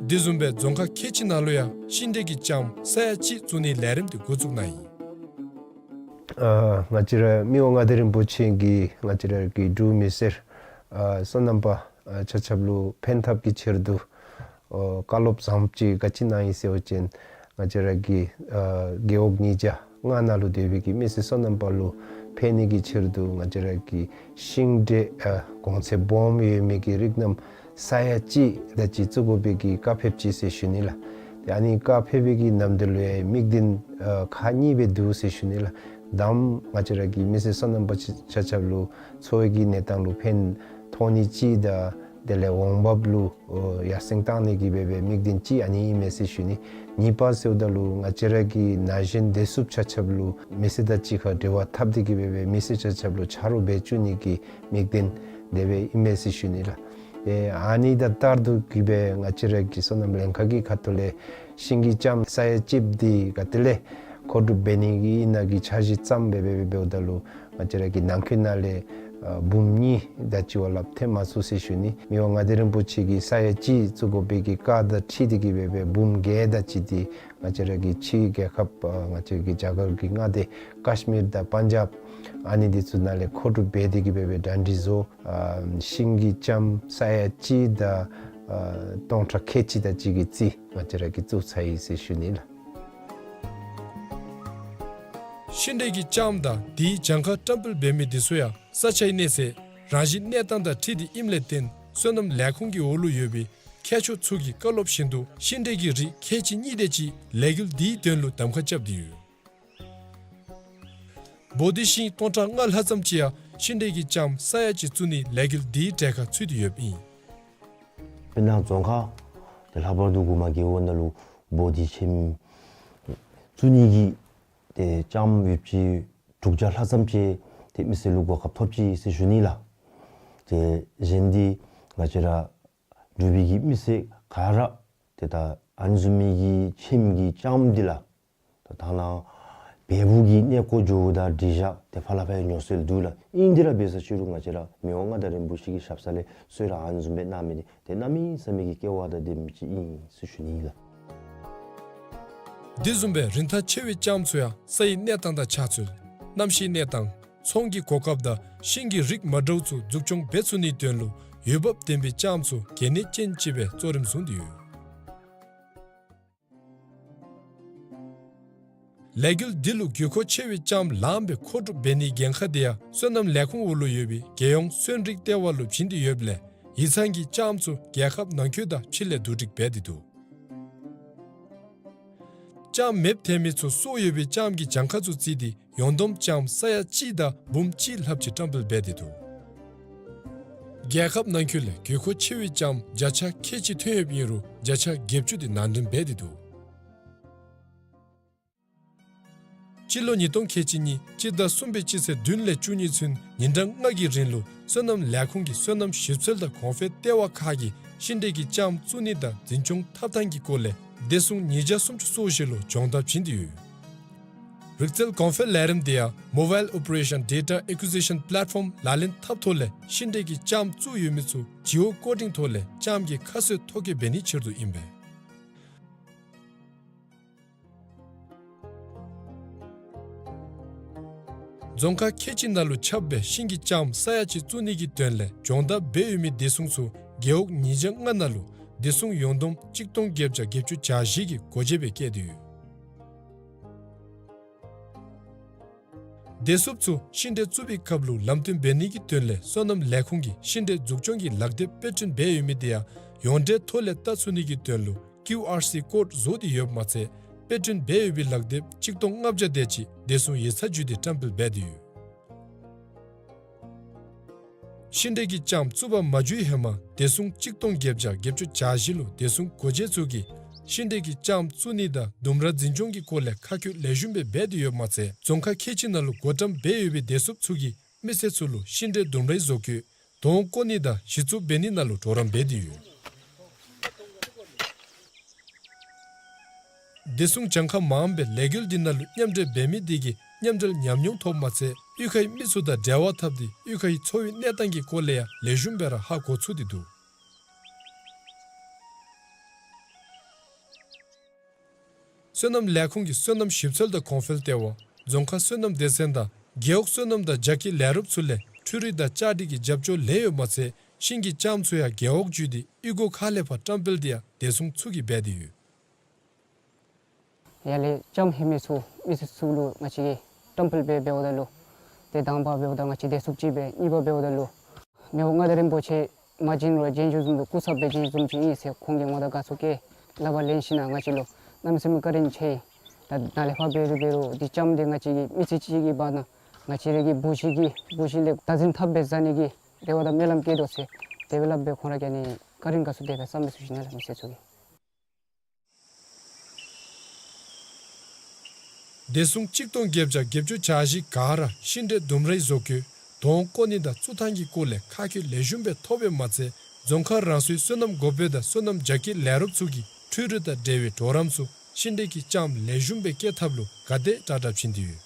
དེ་བཟུམ་སྦེ་རྫོང་ཁག་ཁལ་གཅིག་ནང་ལུ་ཡང་ཤིང་འབྲས་ཀྱི་ལྕམ་ས་ཡ་གཅིག་བཙུགས་ནིའི་ལས་རིམ་དེ་འགོ་བཙུགས་གནང་ཡི། ཨ་ང་བཅས་ར་མི་དབང་མངའ་བདག་རིན་པོ་ཆེ་གིས་ང་བཅས་ར་གི་འབྲུག་མི་སེར་ཨ་སོ་ནམ་པ་ཨ་ཆ་ཁྱབ་ལུ་ཕན་ཐབས་ཀྱི་ཕྱིར་དུ་ཨོ་བཀའ་སློབ་བཟང་པོ་ཅིག་ག་ཅི་གནང་ཡི་ཟེར་བ་ཅིན་ང་བཅས་ར་གི་ཨ་རྒེད་འོག་ཉིས་བརྒྱ་ལྔ་ནང་ལུ་སྡོད་པའི་གི་མི་སེར་སོ་ནམ་པ་ལུ་ཕན་ནི་གི་ཕྱིར་དུ་ང་བཅས་ར་གི་ཤིང་འབྲས་ཨ་གོང་ཚད་སྦོམ་ཡོད་མི་གི་རིགས་རྣམས་ས་ཡ་གཅིག་དེ་ཅིག་བཙུགས་དགོ་པའི་གི་བཀའ་ཕེབས་ཅི་ཟེར་ཞུ་ནི་ལགས། ཏེ་ཨ་ནི་བཀའ་ཕེབས་པའི་གི་ནམ་དུས་ལུ་ཡང་དམིགས་འདུན་ཨ་ཁག་གཉིས་སྦེ་འདུག་ཟེར་ཞུ་ནི་ལགས། དང་པ་ང་བཅས་ར་གི་མི་སེར་སོ་ནམ་པ་ཆ་ཁྱབ་ལུ་འཚོ་བའི་གི་གནས་སྟངས་ལུ་ཕན་ཐོགས་ནི་ཅིག་དང་དེ་ལས་འོང་འབབ་ལུ་ཨོ་ཡར་སེང་བཏང་ནི་གི་སྦེ་སྦེ་དམིགས་འདུན་ཅིག་ཨ་ནི་ཨིན་མས་ཟེར་ཞུ་ནི། གཉིས་པ་ཟེརཝ་ད་ལུ་ང་བཅས་ར་གི་ན་གཞོན་བདེ་སྲུངཔ་ཆ་ཁྱབ་ལུ་མི་སེར་དང་གཅིག་ཁར་འབྲེལ་བ་འཐབ་སྟེ་གི་སྦེ་སྦེ་མི་སེར་ཆ་ཁྱབ་ལུ་ཆ་རོགས་འབད་བཅུག་ནི་གི་དམིགས་འདུན་དེ་སྦེ་ཨིན་མས་ཟེར་ཞུ་ནི་ལགས། ཏེ་ཨ་ནི་དང་ལྟར་དུ་གི་སྦེ་ང་བཅས་ར་གི་སོ་ནམ་ལྷན་ཁག་གི་ཁ་ཐུག་ལས་ཤིང་གི་ལྕམ་ས་ཡ་གཅིག་འདི་ག་ཏེ་ལས་མཁོ་སྒྲུབ་འབད་ནི་གི་ཨིན་ན་གི་འཆར་གཞི་བརྩམས་སྦེ་སྦེ་སྦེ་འབདཝ་ད་ལུ་ང་བཅས་ར་གི་ནང་འཁོད་ནང་ལས་ཨ་འབུམ་གཉིས་དེ་ཅིག་བ་ལྷགཔ་ཐོན་མ་ཚུགས་ཟེར་ཞུ་ནི། མི་དབང་མངའ་བདག་རིན་པོ་ཆེ་གིས་ས་ཡ་གཅིག་བཙུགས་དགོ་པའི་གི་བཀའ་དང་འཁྲིལ་ཏེ་གི་སྦེ་སྦེ་འབུམ་བརྒྱད་དེ་ཅིག་འདི་ང་བཅས་ར་གི་ཕྱིའི་རྒྱལ་ཁབ་ཨ་ང་བཅས་ཀྱི་རྒྱ་གར་གྱི་མངའ་སྡེ་ཀཱཤ་མིར་དང་པན་ཇབ་ཨ་ནི་འདི་ཚུ་ནང་ལས་མཁོ་སྒྲུབ་འབད་དེ་གི་སྦེ་སྦེ་གྲ་སྒྲིག་བཟོ། ཨ་ཤིང་གི་ལྕམ་ས་ཡ་གཅིག་དང་ཨ་སྟོང་ཕྲག་ཁལ་གཅིག་དེ་ཅིག་གི་རྩིས་ང་བཅས་ར་གིས་བཙུགས་ཚར་ཡི་ཟེར་ཞུ་ནི་ལགས། ཤིང་འབྲས་ཀྱི་ལྕམ་དང་དེའི་གྱངས་ཁ་བཀྲམ་སྤེལ་འབད་མི་འདི་ཚུ་ཡང་ས་ཆའི་གནས་ཚད་རང་བཞིན་གནས་སྟངས་དང་འཁྲིལ་ཏེ་ཨིནམ་ལས་བརྟེན་སོ་ནམ་ལས་ཁུངས་ཀྱི་འོག་ལུ་ཡོད་པའི་མཁས་མཆོག་ཚུ་གི་བཀའ་སློབ་བཞིན་དུ་ཤིང་འབྲས་ཀྱི་རིགས་ཁལ་གཅིག་གཉིས་དེ་ཅིག་ལས་འགུལ་འདིའི་དོན་ལུ་གདམ་ཁ་རྐྱབ་སྟེ་ཡོད། བོ་དྷི་ཤིང་སྟོང་ཕྲག་ལྔ་ལྷག་ཙམ་ཅིག་ཡང་ཤིང་འབྲས་ཀྱི་ལྕམ་ས་ཡ་གཅིག་བཙུགས་ནིའི་ལས་འགུལ་འདིའི་གྲལ་ཁར་ཚུད་དེ་ཡོདཔ་ཨིན། དཔེར་ན་རྫོང་ཁག་ཏེ་ལྷག་པར་དུ་གུ་མ་རྒེད་འོག་ནང་ལུ་བོ་དྷི་ལྕམ་བཙུགས་ནི་གི་ཏེ་ལྕམ་ཡོདཔ་ཅིག་དྲུག་བརྒྱ་ལྷག་ཙམ་ཅིག་ཏེ་མི་སེར་ལུ་གོ་སྐབས་ཐོབ་ཅི་ཟེར་ཞུ་ནི་ལགས། ཏེ་གཞན་འདི་ང་བཅས་ར་འབྲུག་པའི་གི་མི་སེར་ག་ར་ཏེ་ད་ཨ་ནི་བཟུམ་མའི་གི་ལྕམ་གྱི་ལྕམ་འདི་ལགས། ད་ཐ་ན་བལ་པོ་གི་གནས་སྐོར་འགྱོཝ་ད་འགྲིག་བཞག་ཏེ་ཕར་ལས་ཕར་ཡང་ཉོ་སྲོལ་འདུག་ལགས། ཨིན་དེ་ར་འབད་ས་ཅིག་རུང་ང་བཅས་ར་མི་དབང་མངའ་བདག་རིན་པོ་ཆེ་གི་ཞབས་ས་ལས་གསོལ་རས་ཨ་ནི་བཟུམ་སྦེ་གནང་མི་འདི་ཏེ་གནམ་མེད་ས་མེད་ཀྱི་སྐལ་བ་དང་ལྡན་མི་ཅིག་ཨིན་ཟེར་ཞུ་ནི་ཨིན་ལགས། དེ་བཟུམ་སྦེ་རིན་ཐང་ཆེ་བའི་ལྕམ་ཚུ་ཡང་ས་ཡི་གནས་སྟངས་དང་ཆགས་ཚུལ་གནམ་གཤིས་གནས་སྟངས་ཚོང་གི་གོ་སྐབས་དང་ཤིང་གི་རིགས་མ་འདྲཝ་ཚུ་འཛུགས་སྐྱོང་འབད་ཚུགས་ནིའི་དོན་ལུ་འོས་འབབ་ལྡན་པའི་ལྕམ་ཚུ་གལ་གནད་ཅན་ཅིག་སྦེ་གཙོ་རིམ་བཟུང་སྟེ་ཡོད། ལས་འགུལ་འདི་ལུ་དགོས་མཁོ་ཆེ་བའི་ལྕམ་ལངམ་སྦེ་མཁོ་སྒྲུབ་འབད་ནིའི་འགན་ཁག་དེ་ཡང་སོ་ནམ་ལས་ཁུངས་འོག་ལུ་ཡོད་པའི་རྒྱལ་ཡོངས་སོན་རིགས་ལྟེ་བ་ལུ་བྱིན་ཏེ་ཡོདཔ་ལས་ཡིག་ཚང་གིས་ལྕམ་ཚུ་རྒྱལ་ཁབ་ནང་འཁོད་དང་ཕྱི་ལས་བསྡུ་སྒྲིག་འབད་དེ་འདུག། ལྕམ་མེདཔ་ཐལ་མི་ཚུ་སྲོག་ཡོད་པའི་ལྕམ་གྱི་གྱངས་ཁ་ཚུ་བརྩིས་ཏེ་ཡོངས་བསྡོམས་ལྕམ་ས་ཡ་གཅིག་དང་འབུམ་གཅིག་ལྷགཔ་ཅིག་བཀྲམ་སྤེལ་འབད་དེ་འདུག། རྒྱལ་ཁབ་ནང་འཁོད་ལས་དགོས་མཁོ་ཆེ་བའི་ལྕམ་བརྒྱ་ཆ་ཁལ་གཅིག་ཐོན་ཡོདཔ་ཨིན་རུང་བརྒྱ་ཆ་བརྒྱད་ཅུ་དེ་ནང་འདྲེན་འབད་དེ་འདུག། སྤྱི་ལོ་ཉིས་སྟོང་ཁལ་གཅིག་གཉིས་སྤྱི་ཟླ་གསུམ་པའི་སྤྱི་ཚེས་བདུན་ལས་བཅུ་གཉིས་ཚུན་ཉིན་གྲངས་ལྔ་གི་རིང་ལུ་སོ་ནམ་ལས་ཁུངས་ཀྱི་སོ་ནམ་ཞིབ་འཚོལ་དང་གོང་འཕེལ་ལྟེ་བ་ཁག་གིས་ཤིང་འབྲས་ཀྱི་ལྕམ་བཙུགས་ནི་དང་འཛིན་སྐྱོང་འཐབ་ཐངས་ཀྱི་སྐོར་ལས་བདེ་སྲུང་ཉིས་བརྒྱ་སུམ་ཅུ་སོ་བཞི་ལུ་སྦྱོང་བརྡར་བྱིན་ཏེ་ཡོད། རིག་རྩལ་གོང་འཕེལ་ལས་རིམ་དེ་ཡང་Mobile Operation Data Acquisition Platform ལག་ལེན་འཐབ་ཐོག་ལས་ཤིང་འབྲས་ཀྱི་ལྕམ་བཙུགས་ཡོད་མི་ཚུ་Geocoding ཐོག་ལས་ལྕམ་གྱི་ཁ་གསལ་ཐོ་བཀོད་འབད་ནིའི་ཕྱིར་དུ་ཨིན་པས། རྫོང་ཁག་ཁལ་གཅིག་ནང་ལུ་ཁྱབ་སྦེ་ཤིང་གི་ལྕམ་ས་ཡ་གཅིག་བཙུགས་ནི་གི་དོན་ལས་སྦྱོང་བརྡར་འབད་ཡོད་མི་བདེ་སྲུང་ཚུ་རྒེད་འོག་ཉིས་བརྒྱ་ལྔ་ནང་ལུ་བདེ་སྲུང་ཡོངས་བསྡོམས་གཅིག་སྟོང་བརྒྱད་བརྒྱ་བརྒྱད་ཅུ་གྱ་བཞི་གི་སྒོ་འབྱེད་སྦེ་བཀལ་ཏེ་ཡོད། བདེ་སྲུངཔ་ཚུ་ཤིང་འབྲས་བཙུགས་པའི་སྐབས་ལུ་ལམ་སྟོན་འབད་ནི་གི་དོན་ལས་སོ་ནམ་ལས་ཁུངས་ཀྱིས་ཤིང་འབྲས་འཛུགས་སྐྱོང་གི་ལག་དེབ་དཔེ་སྐྲུན་འབད་ཡོད་མི་དེ་ཡང་ཡོངས་འབྲེལ་ཐོག་ལས་བལྟ་ཚུགས་ནི་གི་དོན་ལུ་ཀིའུ་ཨར་སི་ཀོཌ་བཟོ་སྟེ་ཡོདཔ་མ་ཚད་དཔེ་སྐྲུན་འབད་ཡོད་པའི་ལག་དེབ་གཅིག་སྟོང་ལྔ་བརྒྱ་དེ་ཅིག་བདེ་སྲུང་ཡིག་ཚང་བརྒྱུད་དེ་བཀྲམ་སྤེལ་འབད་དེ་ཡོད། ཤིང་འབྲས་ཀྱི་ལྕམ་བཙུགས་པར་མ་འཇུག་ཧེ་མ་བདེ་སྲུང་གཅིག་སྟོང་བརྒྱད་བརྒྱ་བརྒྱད་ཅུ་གྱ་བཞི་ལུ་བདེ་སྲུང་སྒོ་འབྱེད་ཚུ་གིས་ཤིང་འབྲས་ཀྱི་ལྕམ་བཙུགས་ནི་དང་ལྡུམ་ར་འཛིན་སྐྱོང་གི་སྐོར་ལས་ཁ་བཀོད་ལེགས་ཤོམ་སྦེ་འབད་དེ་ཡོདཔ་མ་ཚད་རྫོང་ཁག་ཁལ་གཅིག་ནང་ལུ་བགོ་བཀྲམ་འབད་ཡོད་པའི་བདེ་སྲུངཔ་ཚུ་གིས་ མི་སེར་ཚུ་ལུ་ཤིང་འབྲས་ལྡུམ་རའི་བཟོ་བཀོད་དོང་བརྐོ་ནི་དང་གཞི་བཙུགས་འབད་ནི་ནང་ལུ་གྲོགས་རམ་འབད་དེ་ཡོད། བདེ་སྲུང་གྱངས་ཁ་མངམ་སྦེ་ལས་འགུལ་འདི་ནང་ལུ་མཉམ་འབྲེལ་འབད་མི་དེ་གིས་མཉམ་འབྲེལ་ཉམས་མྱོང་ཐོབ་མ་ཚད་གཡུས་ཁའི་མི་ཚུ་དང་འབྲེལ་བ་འཐབ་སྟེ་གཡུས་ཁའི་འཚོ་བའི་གནས་སྟངས་ཀྱི་སྐོར་ལས་ཡང་ལེགས་ཤོམ་སྦེ་ར་ཧ་གོ་ཚུགས་ཏེ་འདུག། སོ་ནམ་ལས་ཁུངས་ཀྱི་སོ་ནམ་ཞིབ་འཚོལ་དང་གོང་འཕེལ་ལྟེ་བ་རྫོང་ཁག་སོ་ནམ་སྡེ་ཚན་དང་རྒེད་འོག་སོ་ནམ་དང་རྒྱ་སྐྱེད་ལས་རོགསཔ་ཚུ་ལས་འཕྲུལ་རིག་དང་བཅའ་སྒྲིག་གི་རྒྱབ་སྐྱོར་ལེན་ཡོདཔ་མ་ཚད་ཤིང་གི་ལྕངམ་ཚུ་ཡང་རྒེད་འོག་བརྒྱུད་དེ་གཡུས་སྒོ་ཁག་ལས་ཕར་བཀྲམ་སྤེལ་དེ་ཡང་བདེ་སྲུང་ཚུ་གིས་འབད་དེ་ཡོད། ཡར་ལས་ལྕངམ་ལྷོད་མི་ཚུ་མི་སེར་ཚུ་ལུ་ང་བཅས་ཀྱིས་བཀྲམ་སྤེལ་འབད་འབདཝ་ད་ལུ་ཏེ་དང་པ་འབདཝ་ད་ང་བཅས་བདེ་སྲུངཔ་ཅིག་སྦེ་གཉིས་པ་འབདཝ་ད་ལུ་མི་དབང་མངའ་བདག་རིན་པོ་ཆེ་མ་བྱོན་རུང་བྱོན་བྱོནམ་བཟུམ་སྦེ་སྐུ་ཚབ་འབད་བྱོནམ་བཟུམ་ཅིག་ཨིན་ཟེར་ཁོང་གིས་ང་དང་དགའ་ཚོར་བསྐྱེད་ལག་པར་ལེན་ཞིནམ་ལས་ང་བཅས་ལུ་གནམ་མེད་ས་མེད་བཀའ་དྲིན་ཆེ། ད་ནཱ་ལས་ཕར་འབད་རུང་འབད་རུང་འདི་ལྕངམ་འདི་ང་བཅས་ཀྱི་མི་ཚེ་གཅིག་གི་བར་ན་ང་བཅས་ར་གི་བུ་གཞི་གི་བུ་གཞི་ལས་བདག་འཛིན་འཐབ་སྦེ་བཟའ་ནི་གི་དེ་བ་དང་སྨོན་ལམ་བསྐྱེད་དོ་ཟེར་དེ་སྦེ་སླབ་སྦེ་ཁོང་ར་གིས་ནི་བཀའ་དྲིན་དགའ་ཚོར་དེ་སྦེ་བསམ་མི་ཚུགས་ཞུ་ནི་ལགས། མི་སེར་ཚུ་གིས། བདེ་སྲུང་གཅིག་སྟོང་བརྒྱད་བརྒྱ་བརྒྱད་ཅུ་གྱ་བཞི་ག་ར་ཤིང་འབྲས་ལྡུམ་རའི་བཟོ་བཀོད་དོང་བརྐོ་ནི་དང་བཙུགས་ཐངས་ཀྱི་སྐོར་ལས་ཁག་བཀོད་ལེགས་ཤོམ་སྦེ་ཐོབ་པའི་མ་ཚད་རྫོང་ཁག་རང་སོའི་སོ་ནམ་འགོ་དཔོན་དང་སོ་ནམ་རྒྱ་སྐྱེད་ལས་རོགསཔ་ཚུ་གིས་འཕྲུལ་རིག་དང་འབྲེལ་བའི་གྲོགས་རམ་ཚུ་ཤིང་འབྲས་ཀྱི་ལྕངམ་ལེགས་ཤོམ་སྦེ་སྐྱེ་ཐབས་ལུ་ག་དེ་དྲག་དྲག་བྱིན་ཏེ་ཡོད།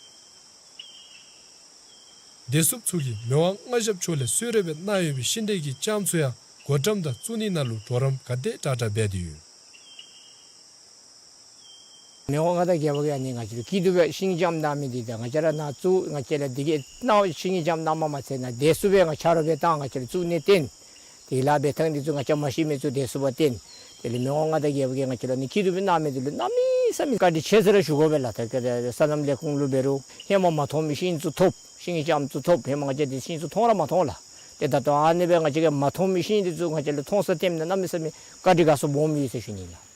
བདེ་སྲུངཔ་ཚུ་གིས་མི་དབང་མངའ་ཞབས་མཆོག་ལས་གསོལ་རས་སྦེ་གནང་ཡོད་པའི་ཤིང་འབྲས་ཀྱི་ལྕངམ་ཚུ་ཡང་བགོ་བཀྲམ་དང་བཙུགས་ནི་ནང་ལུ་གྲོགས་རམ་ག་དེ་དྲག་དྲག་འབད་དེ་ཡོད། མི་དབང་མངའ་བདག་རྒྱལ་པོ་གིས་ཨ་ནི་ང་བཅས་ལུ་སྐྱིད་སྡུག་སྦེ་ཤིང་ལྕངམ་གནང་མི་འདི་དང་ང་བཅས་ར་ནཱ་བཙུགས་ང་བཅས་ལུ་འདི་གི་གནང་ཤིང་ལྕངམ་གནངམ་མ་ཚད་ནཱ་བདེ་སྲུངཔ་སྦེ་ང་ཆ་རོགས་སྦེ་བཏང་ང་བཅས་ལུ་བཙུགས་ནི་བརྟེན་དེ་ལཱ་འབད་ཐངས་འདི་ཚུ་ང་བཅས་མ་ཤེས་མི་ཚུ་བདེ་སྲུངཔ་སྦེ་བསྟེན། དེ་ལས་མི་དབང་མངའ་བདག་རྒྱལ་པོ་གིས་ང་བཅས་ལུ་ཨ་ནི་སྐྱིད་སྡུག་སྦེ་གནང་མི་འདི་ལུ་གནམ་མེད་ས་མེད་བཀའ་དྲིན་ཆེ་ཟེར་ར་ཞུ་དགོ་པས་ལགས། ད་ག་དེ་སོ་ནམ་ལས་ཁུངས་ལུ་འབད་རུང་ཧེ་མ་མ་མཐོང་མི་ཤིང་ཚུ་ཐོབ། ཤིང་ལྕངམ་ཚུ་ཐོབ། ཧེ་མ་ང་བཅས་འདི་ཤིང་ཚུ་མཐོང་ར་མ་མཐོང་ལགས། ཏེ་ད་ལྟོ་ཨ་ནི་སྦེ་ང་བཅས་ཀྱིས་མ་མཐོང་མི་ཤིང་འདི་ཚུ་ང་བཅས་ལུ་མཐོང་ས་སྟོནམ་ད་གནམ་མེད་ས་མེད་བཀའ་དྲིན་དགའ་ཚོར་སྦོམ་ཡོད་ཟེར་ཞུ་ནི་ལགས།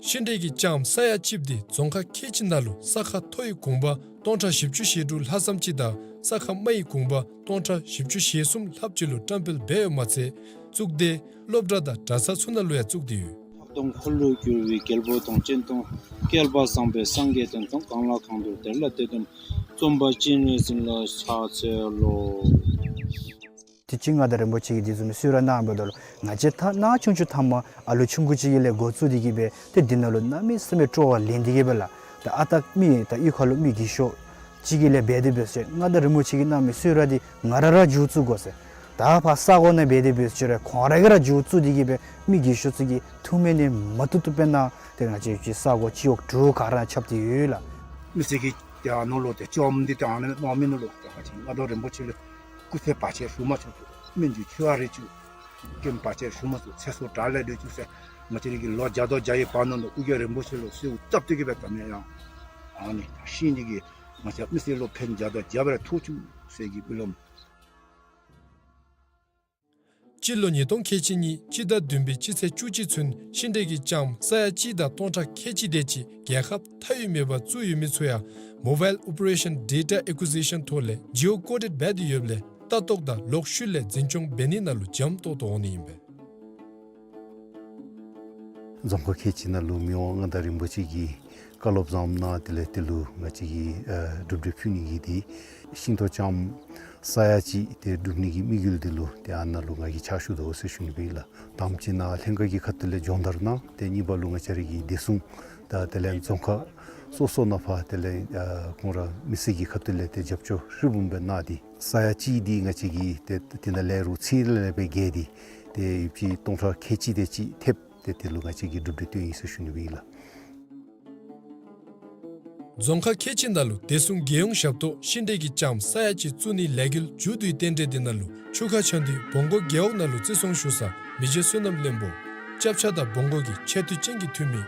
ཤིང་འབྲས་ཀྱི་ལྕངམ་ས་ཡ་གཅིག་འདི་རྫོང་ཁག་ཁལ་གཅིག་ནང་ལུ་ས་ཁ་མཐོ་བའི་གུང་པ་སྟོང་ཕྲག་བཞི་བཅུ་ཞེ་དྲུག་ལྷག་ཙམ་ཅིག་དང་ས་ཁ་དམའ་བའི་གུང་པ་སྟོང་ཕྲག་བཞི་བཅུ་ཞེ་གསུམ་ལྷགཔ་ཅིག་ལུ་བཀྲམ་སྤེལ་འབད་ཡོདཔ་མ་ཚད་གཙུག་སྡེ་སློབ་གྲྭ་དང་གྲྭ་ཚང་ཚུ་ནང་ལུ་ཡང་བཙུགས་ཏེ་ཡོད། ལྷག་དོན་འཁོར་ལོས་སྒྱུར་བའི་རྒྱལ་པོ་དང་། སྤྱན་སྟོང་བསྐལ་པ་བཟང་པོའི་སངས་རྒྱས་དོན་དུ། གང་ལ་གང་འདུལ་དེ་ལ་དེ་འདོམས། རྩོམ་པ་སྤྱན་རས་གཟིགས་ལ་ཕྱག་འཚལ་ལོ། དུས་ཅི་མངའ་བདག་རིན་པོ་ཆེ་གིས་འདི་བཟུམ་གསོལ་རས་གནངམ་ད་ལུ་ང་བཅས་ད་ནཱ་ཆུང་ཆུང་ཐ་མ་ཨ་ལུ་ཆུང་ཀུ་ཅིག་གི་ལས་འགོ་བཙུགས་ཏེ་གི་སྦེ་ཏེ་འདི་ནང་ལུ་གནམ་མེད་ས་མེད་སྤྲོ་བ་ལེན་ཏེ་གི་སྦེ་ལགས། ད་ཨ་རྟག་མི་ད་གཡུས་ཁ་ལུ་མི་རྒས་ཤོས་ཅིག་གི་ལས་འབད་དེ་འབད་ཟེར་མངའ་བདག་རིན་པོ་ཆེ་གིས་གནང་མི་གསོལ་རས་འདི་ང་ར་ར་མཇུག་བཙུགས་དགོ་ཟེར། ད་ཕར་ས་གོ་ནང་འབད་དེ་འབད་ཟེར་ཁོང་ར་གིས་ར་མཇུག་བཙུགས་ཏེ་གི་སྦེ་མི་རྒས་ཤོས་ཚུ་གིས་ཐུགས་སྨོན་ནི་མ་བཏུབ་བཏུབ་སྦེ་གནང་། ཏེ་ང་བཅས་ཀྱི་ས་གོ་སྤྱི་འོག་དྲུག་ག་ར་ཁྱབ་སྟེ་ཡོད་ལགས། མི་སེར་གྱིས་ཏེ་ཨ་ནཱ་ལུ་ཏེ་བཅོམ་སྟེ་ཏེ་ཨ་ནཱ་གནང་མི་ནང་ལུ་ཏེ་ང་བཅས་མངའ་བདག་རིན་པོ་ཆེ་ལུ་སྐུ་ཚེ་བར་ཆད་རིངམོ་ཅིག་སྨན་གྱི་མཆོད་པ་རེ་ཅིག་སྐྱོན་བར་ཆད་རིངམོ་ཅིག་ཚེ་སྲོག་དྲག་ལས་སྒྲོལ་བཅུག་ཟེར་ང་བཅས་ར་གི་ལོ་བརྒྱ་དང་བརྒྱ་ཡི་བར་ན་ལུ་ཨོ་རྒྱན་རིན་པོ་ཆེ་ལུ་གསོལཝ་བཏབ་སྟེ་གི་སྦེ་ད་ནི་ཡང་ཨ་ནི་ཤིང་འདི་གིས་ང་བཅས་མི་སེར་ལུ་ཕན་བརྒྱ་དང་བརྒྱ་སྦེ་ཐོགས་བཅུག་ཟེར་གྱི་སྨོན་ལམ། སྤྱི་ལོ་ཉིས་སྟོང་ཁལ་གཅིག་གཉིས་སྤྱི་ཟླ་བདུན་པའི་སྤྱི་ཚེས་བཅུ་གཅིག་ཚུན་ཤིང་འབྲས་ཀྱི་ལྕངམ་ས་ཡ་གཅིག་དང་སྟོང་ཕྲག་ཁལ་གཅིག་དེ་ཅིག་རྒྱལ་ཁབ་མཐའ་དབུས་མེད་པར་བཙུགས་ཡོད་མི་ཚུ་ཡང་Mobile Operation Data Acquisition ཐོག་ལས་Geo Coded འབད་དེ་ཡོདཔ་ལས་ལྟ་རྟོག་དང་ལོག་ཤུལ་ལས་འཛིན་སྐྱོང་འབད་ནི་ནང་ལུ་འཇམ་ཏོག་ཏོ་འོང་ནི་ཨིན་པས། རྫོང་ཁག་ཁལ་གཅིག་ནང་ལུ་མི་དབང་མངའ་བདག་རིན་པོ་ཆེ་གིས་བཀའ་སློབ་བཟངམ་གནང་། དེ་ལས་དེ་ལུ་ང་བཅས་ཀྱིས་ཨ་གྲུབ་འབྲས་ཕུལ་ནི་གི་འདི་ཤིང་ཏོག་ལྕངམ་ས་ཡ་གཅིག་དེ་སྒྲུབ་ནི་གི་དམིགས་ཡུལ་འདི་ལུ་ཏེ་ཨ་ནཱ་ལུ་ང་གིས་ཕྱག་ཞུ་དོ་ཟེར་ཞུ་ནི་ཨིན་ལགས། དང་པ་ཅིག་ནཱ་ལྷན་ཁག་གི་ཁ་ཐུག་ལས་སྦྱོང་བརྡར་གནང་། ཏེ་གཉིས་པ་ལུ་ང་བཅས་ར་གི་བདེ་སྲུང་དང་དེ་ལས་རྫོང་ཁག་སོ་སོ་ནང་ཕར་དེ་ལས་ཨ་ཁོང་ར་མི་སེར་གྱི་ཁ་ཐུག་ལས་ཏེ་རྒྱབ་སྐྱོར་ཧྲིལ་བུམ་སྦེ་གནང་སྟེ་ས་ཡ་གཅིག་འདི་ང་བཅས་ཀྱིས་ཏེ་དེ་ནང་ལས་རུང་ཚད་ལས་སྦེ་བརྒལ་ཏེ་ཏེ་ཡོདཔ་ཅིག་སྟོང་ཕྲག་ཁལ་གཅིག་དེ་ཅིག་ཐེབས། ཏེ་དེ་ལུ་ང་བཅས་ཀྱིས་གྲུབ་འབྲས་བཏོན་ཡི་ཟེར་ཞུ་ནི་ཨིན་ལགས། རྫོང་ཁག་ཁལ་གཅིག་ནང་ལུ་བདེ་སྲུང་རྒྱལ་ཡོངས་ཞབས་ཏོག་ཤིང་འབྲས་ཀྱི་ལྕངམ་ས་ཡ་གཅིག་བཙུགས་ནིའི་ལས་འགུལ་མཇུག་བསྡུའི་རྟེན་འབྲེལ་འདི་ནང་ལུ་ཆུ་ཁ་ཆ་འདུས་བོང་གོ་རྒེད་འོག་ནང་ལུ་བརྩི་སྲུང་ཞུ་ས་མི་རྗེ་བསོད་ནམས་བློན་པོ། སྐྱབས་ཆ་དང་བོང་གོ་གི་ཆེ་བསྟོད་ཅན་གྱི་འཐུས་མི།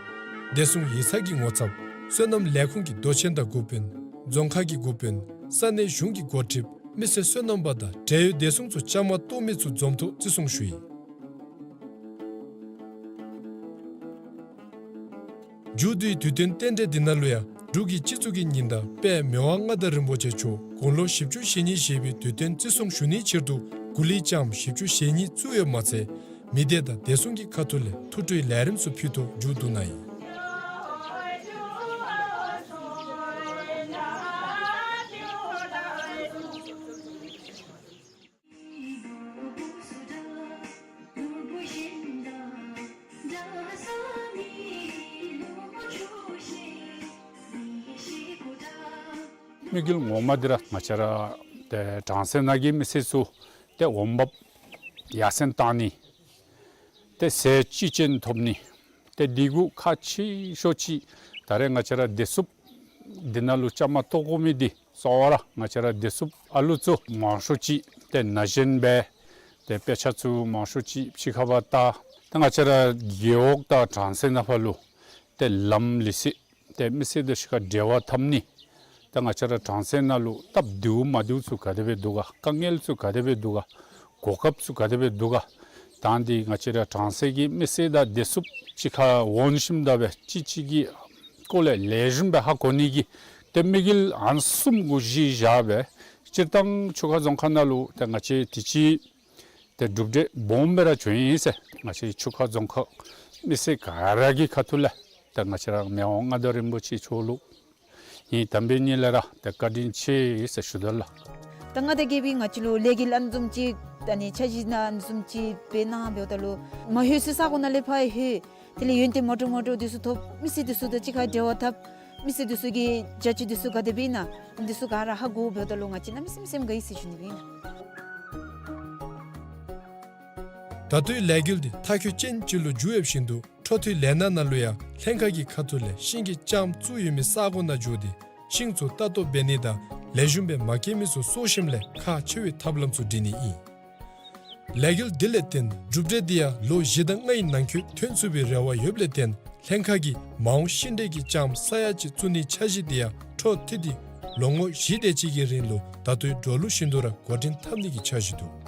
བདེ་སྲུང་ཡིག་ཚང་གི་ངོ་ཚབ། སོ་ནམ་ལས་ཁུངས་ཀྱི་མདོ་ཆེན་དང་འགོ་དཔོན། རྫོང་ཁག་གི་འགོ་དཔོན། ས་གནས་གཞུང་གི་འགོ་ཁྲིདཔ། མི་སེར་སོ་ནམ་པ་དང་འབྲེལ་ཡོད་བདེ་སྲུང་ཚུ་བཅའ་མར་གཏོགས་མི་ཚུ་འཛོམས་ཐོག་བརྩི་སྲུང་ཞུ་ཡི། མཇུག་བསྡུའི་དུས་སྟོན་རྟེན་འབྲེལ་འདི་ནང་ལུ་ཡང་འབྲུག་གི་སྤྱི་གཙུག་གི་ཉི་ཟླ་དཔལ་མི་དབང་མངའ་བདག་རིན་པོ་ཆེ་མཆོག་དགུང་ལོ་བཞི་བཅུ་ཞེ་གཉིས་བཞེས་པའི་དུས་སྟོན་བརྩི་སྲུང་ཞུ་ནིའི་ཕྱིར་དུ་གུ་ལི་ལྕངམ་བཞི་བཅུ་ཞེ་གཉིས་བཙུགས་ཡོདཔ་མ་ཚད་མི་སྡེ་དང་བདེ་སྲུང་གི་ཁ་ཐུག་ལས་ཐུགས་སྤྲོའི་ལས་རིམ་ཚུ་ཕུལ་ཐོག་མཇུག་བསྡུ་གནང་ཡི། དམིགས་ཡུལ་ངོ་མ་འདི་ར་ང་བཅས་ར་ཏེ་གྲངས་སེང་ནང་གི་མི་སེར་ཚུ་ཏེ་འོང་འབབ་ཡར་སེང་བཏང་ནི། ཏེ་ཟས་ཅི་ཅན་ཐོབ་ནི། ཏེ་འདི་གུ་ཁག་ཆེ་ཤོས་ཅིག་ད་རེས་ང་བཅས་ར་བདེ་སྲུངཔ་འདི་ནང་ལུ་བཅའ་མར་གཏོགས་དགོ་མི་འདི་གཙོ་བོ་ར་ང་བཅས་ར་བདེ་སྲུངཔ་ཨ་ལུ་ཚུ་མང་ཤོས་ཅིག་ཏེ་ན་གཞོན་སྦེ་ཏེ་དཔེ་ཆ་ཚུ་མང་ཤོས་ཅིག་ཕྱི་ཁར་བལྟ། ཏེ་ང་བཅས་ར་རྒེད་འོག་དང་གྲངས་སེང་ནང་ཕར་ལུ་ཏེ་ལམ་ལུགས་སྲོལ་ཏེ་མི་སེར་དང་གཅིག་ཁར་འབྲེལ་བ་འཐབ་ནི། ད་ང་བཅས་ར་གྲངས་སེང་ནང་ལུ་སྟབས་བདེཝ་མ་བདེཝ་ཚུ་ག་དེ་སྦེ་འདུག་ག། དཀའ་ངལ་ཚུ་ག་དེ་སྦེ་འདུག་ག། གོ་སྐབས་ཚུ་ག་དེ་སྦེ་འདུག་ག། ད་འདི་ང་བཅས་ར་གྲངས་སེང་གི་མི་སེར་དང་བདེ་སྲུངཔ་གཅིག་ཁར་འོང་ཞིནམ་ད་སྦེ་གཅིག་གཅིག་གི་སྐོར་ལས་ལེགས་ཤོམ་སྦེ་ཧ་གོ་ནི་གི་ཏེ་དམིགས་ཡུལ་ཨ་ནི་བཟུམ་གུ་གཞི་བཞག་སྦེ་སྤྱིར་བཏང་ཆུ་ཁ་རྫོང་ཁག་ནང་ལུ་ཏེ་ང་བཅས་དུས་ཅི་ཏེ་གྲུབ་འབྲས་སྦོམ་སྦེ་ར་བྱུང་ཡི་ཟེར་ང་བཅས་ཆུ་ཁ་རྫོང་ཁག་མི་སེར་ག་ར་གི་ཁ་ཐུག་ལས་ཏེ་ང་བཅས་ར་མི་དབང་མངའ་བདག་རིན་པོ་ཆེ་མཆོག་ལུ་ངེའི་དམ་པའི་ཉིད་ལས་ར་ཏེ་བཀའ་དྲིན་ཆེ་ཟེར་ཞུ་དོ་ལགས། ད་མངའ་བདག་རྒྱལ་པོའི་ང་བཅས་ལུ་ལས་འགུལ་ཨ་ནི་བཟུམ་ཅིག་ད་ནི་འཆར་གཞི་ནང་ཨ་ནི་བཟུམ་ཅིག་འབད་གནང་འབདཝ་ད་ལུ་མ་ལྷོད་སའི་ས་གོ་ནང་ལས་ཕར་ལྷོད། དེ་ལས་ཡོན་ཏན་མ་འདྲཝ་མ་འདྲཝ་འདི་ཚུ་ཐོབ། མི་སེར་འདི་ཚུ་དང་གཅིག་ཁར་འབྲེལ་བ་འཐབ། མི་སེར་འདི་ཚུ་གི་བྱ་སྤྱོད་འདི་ཚུ་ག་དེ་སྦེ་ཨིན་ན་འདི་ཚུ་ག་ར་ཧ་གོ་འབདཝ་ད་ལུ་ང་བཅས་གནམ་མེད་ས་མེད་སེམས་དགའ་ཡི་ཟེར་ཞུ་ནི་སྦེ་ཨིན། ད་ལྟོའི་ལས་འགུལ་འདི་མཐའ་འཁྱོལ་ཅན་ཅིག་ལུ་འགྱུར་ཡོདཔ་བཞིན་དུ་འཕྲོ་མཐུད་ལས་སྣ་ནང་ལུ་ཡང་ལྷན་ཁག་གི་ཁ་ཐུག་ལས་ཤིང་གི་ལྕངམ་བཙུགས་ཡོད་མི་ས་གོ་ནང་འགྱོ་སྟེ་ཤིང་ཚུ་ལྟ་རྟོག་འབད་ནི་དང་ལེགས་ཤོམ་སྦེ་མ་སྐྱེས་མི་ཚུ་གསོ་ཞིནམ་ལས་ཁག་ཆེ་བའི་ཐབས་ལམ་ཚུ་སྒྲིག་ནི་ཨིན། ལས་འགུལ་འདི་ལས་བརྟེན་གྲུབ་འབྲས་འདི་ཡང་ལོ་བཞི་དང་ལྔའི་ནང་འཁོད་ཐོན་ཚུགས་པའི་རེ་བ་ཡོདཔ་ལས་བརྟེན་ལྷན་ཁག་གིས་མ་འོངས་ཤིང་འབྲས་ཀྱི་ལྕངམ་ས་ཡ་གཅིག་བཙུགས་ནིའི་འཆར་གཞི་འདི་ཡང་འཕྲོ་མཐུད་དེ་ལོ་ངོ་བཞི་དེ་ཅིག་གི་རིང་ལུ་ད་ལྟོའི་འགྲོ་ལུགས་བཞིན་དུ་ར་འགོ་འདྲེན་འཐབ་ནི་གི་འཆར་གཞི་འདུག།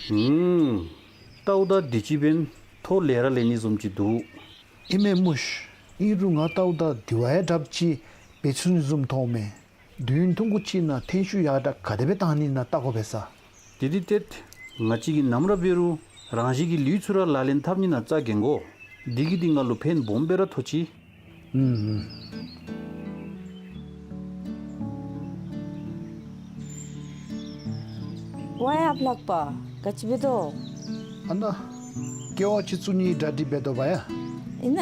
ཨུམ། ལྟཝ་ད་དུས་ཅི་འབདན་ཐོག་ལེ་ར་ལེ་ནི་བཟུམ་ཅིག་འདུག། ཨིན་མས་མོ་ཤིག། ཨིན་རུང་ང་ལྟཝ་ད་དེ་བ་ཡང་དྲགཔ་ཅིག་འབད་ཚུགས་ནི་བཟུམ་མཐོངམ་མས། དུས་ཡུན་ཐུང་ཀུ་ཅིག་ནང་ཐོན་ཤུགས་ཡར་དྲག་ག་དེ་སྦེ་བཏང་ནི་ཨིན་ན་བལྟ་དགོ་པས་ས། དེ་འདི་ཏེ་ང་བཅས་ཀྱིས་ནམ་ར་འབད་རུང་རང་བཞིན་གྱི་ལུད་ཚུ་ར་ལག་ལེན་འཐབ་ནི་ནང་རྩ་འགེངས་དགོ། འདི་གིས་འདི་ང་ལུ་ཕན་སྦོམ་སྦེ་ར་ཐོགས་ཅི། ཨུམ་ཨུམ། ཝའེ་ཨཔ་ལགས་པ། ག་ཅི་འབད་དོ། ཨ་ན། ཀེ་ཝ་ཅིག་བཙུགས་ནིའི་གྲ་སྒྲིག་འབད་དོ་བ་ཡ། ཨིན་ན།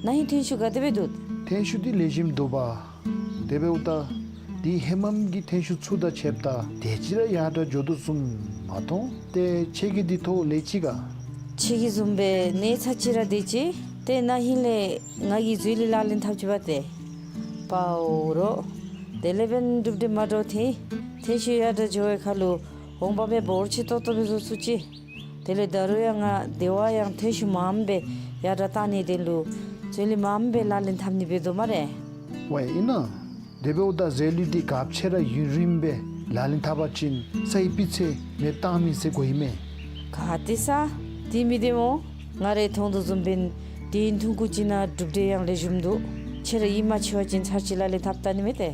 ན་ཧིང་ཐོན་ཤུགས་ག་དེ་སྦེ་འདུག། ཐོན་ཤུགས་འདི་ལེགས་ཤོམ་འདུག་པ། དེ་འབདཝ་ད་འདི་ཧེ་མམ་གྱི་ཐོན་ཤུགས་ཚུ་དང་ཕྱདཔ་ད་དེ་ཅིག་ར་ཡར་དྲག་འགྱོ་དོ་བཟུམ་མ་མཐོང་། ཏེ་ཁྱེད་ཀྱིས་འདི་ཐོག་ལས་ཅི་ག། ཁྱེད་ཀྱི་བཟུམ་སྦེ་ནི་ཚར་ཅིག་ར་དེ་ཅིག། ཏེ་ན་ཧིང་ལས་ང་གིས་འཛོལ་ལས་ལག་ལེན་འཐབ་ཅི་པ་ཏེ། པའོ་རོ། དེ་ལས་འབདན་གྲུབ་འབྲས་མ་འདྲཝ་ཐོན། ཐོན་ཤུགས་ཡར་དྲག་འགྱོ་བའི་ཁར་ལུ་འོང་འབབ་སྦེ་འབོར་ཆེ་ཏོག་ཏོ་སྦེ་བཟོ་ཚུགས་ཅི། དེ་ལས་ད་རུང་ཡང་ང་དེ་བ་ཡང་ཐོན་ཤུགས་མངམ་སྦེ་ཡར་དྲག་བཏང་ནིའི་དོན་ལུ་འཛོལ་ལས་མངམ་སྦེ་ལག་ལེན་འཐབ་ནི་འབད་དོ་སྨ་རེ། ཝའེ་ཨིན་ན། དེ་འབདཝ་ད་འཛོལ་ལུད་འདི་ག་ཅི་ར་ཡུན་རིངམོ་སྦེ་ལག་ལེན་འཐབ་པ་ཅིན་སའི་སྤུས་ཚད་མེདཔ་བཏང་མི་ཟེར་གོ་ཡི་མས། ག་ཏེ་ས། དེ་མི་བདེན་མོ། ང་རའི་མཐོང་དོ་བཟུམ་འབདན་དུས་ཡུན་ཐུང་ཀུ་ཅིག་ནང་གྲུབ་འབྲས་ཡང་ལེགས་ཤོམ་འདུག། ཁྱེད་ར་ཡིད་མ་ཆེས་པ་ཅིན་ཚར་ཅིག་ལག་ལེན་འཐབ་བལྟ་ནི་མས་ཏེ།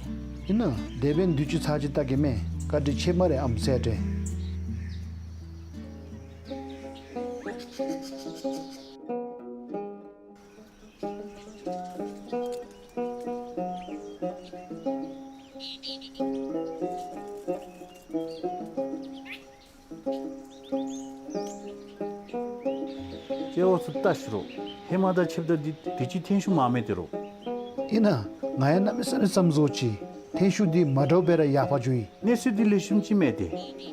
ཨིན་ན། དེ་འབདན་དུས་ཅི་ཚར་ཅིག་བལྟ་གེ་མས། བཀའ་དྲིན་ཆེ་སྨ་རེ་ཨམ་སྲས་ཏེ། ཨེ་འོ་ཚུ་བལྟ་ཞུ་རོགས། ཧེ་མ་དང་ཕྱདཔ་ད་འདི་དེ་ཅིག་ཐོན་ཤུགས་མང་མས་ཏེ་རོ། ཨིན་ན། ང་ཡང་གནམ་མེད་ས་མེད་བསམ་བཟོ་ཅི། ཐོན་ཤུགས་འདི་མ་འདྲཝ་སྦེ་ར་ཡར་འཕར་འགྱོ་ཡི། གནས་ཚུལ་འདི་ལེགས་ཤོམ་ཅིག་མས་ཏེ།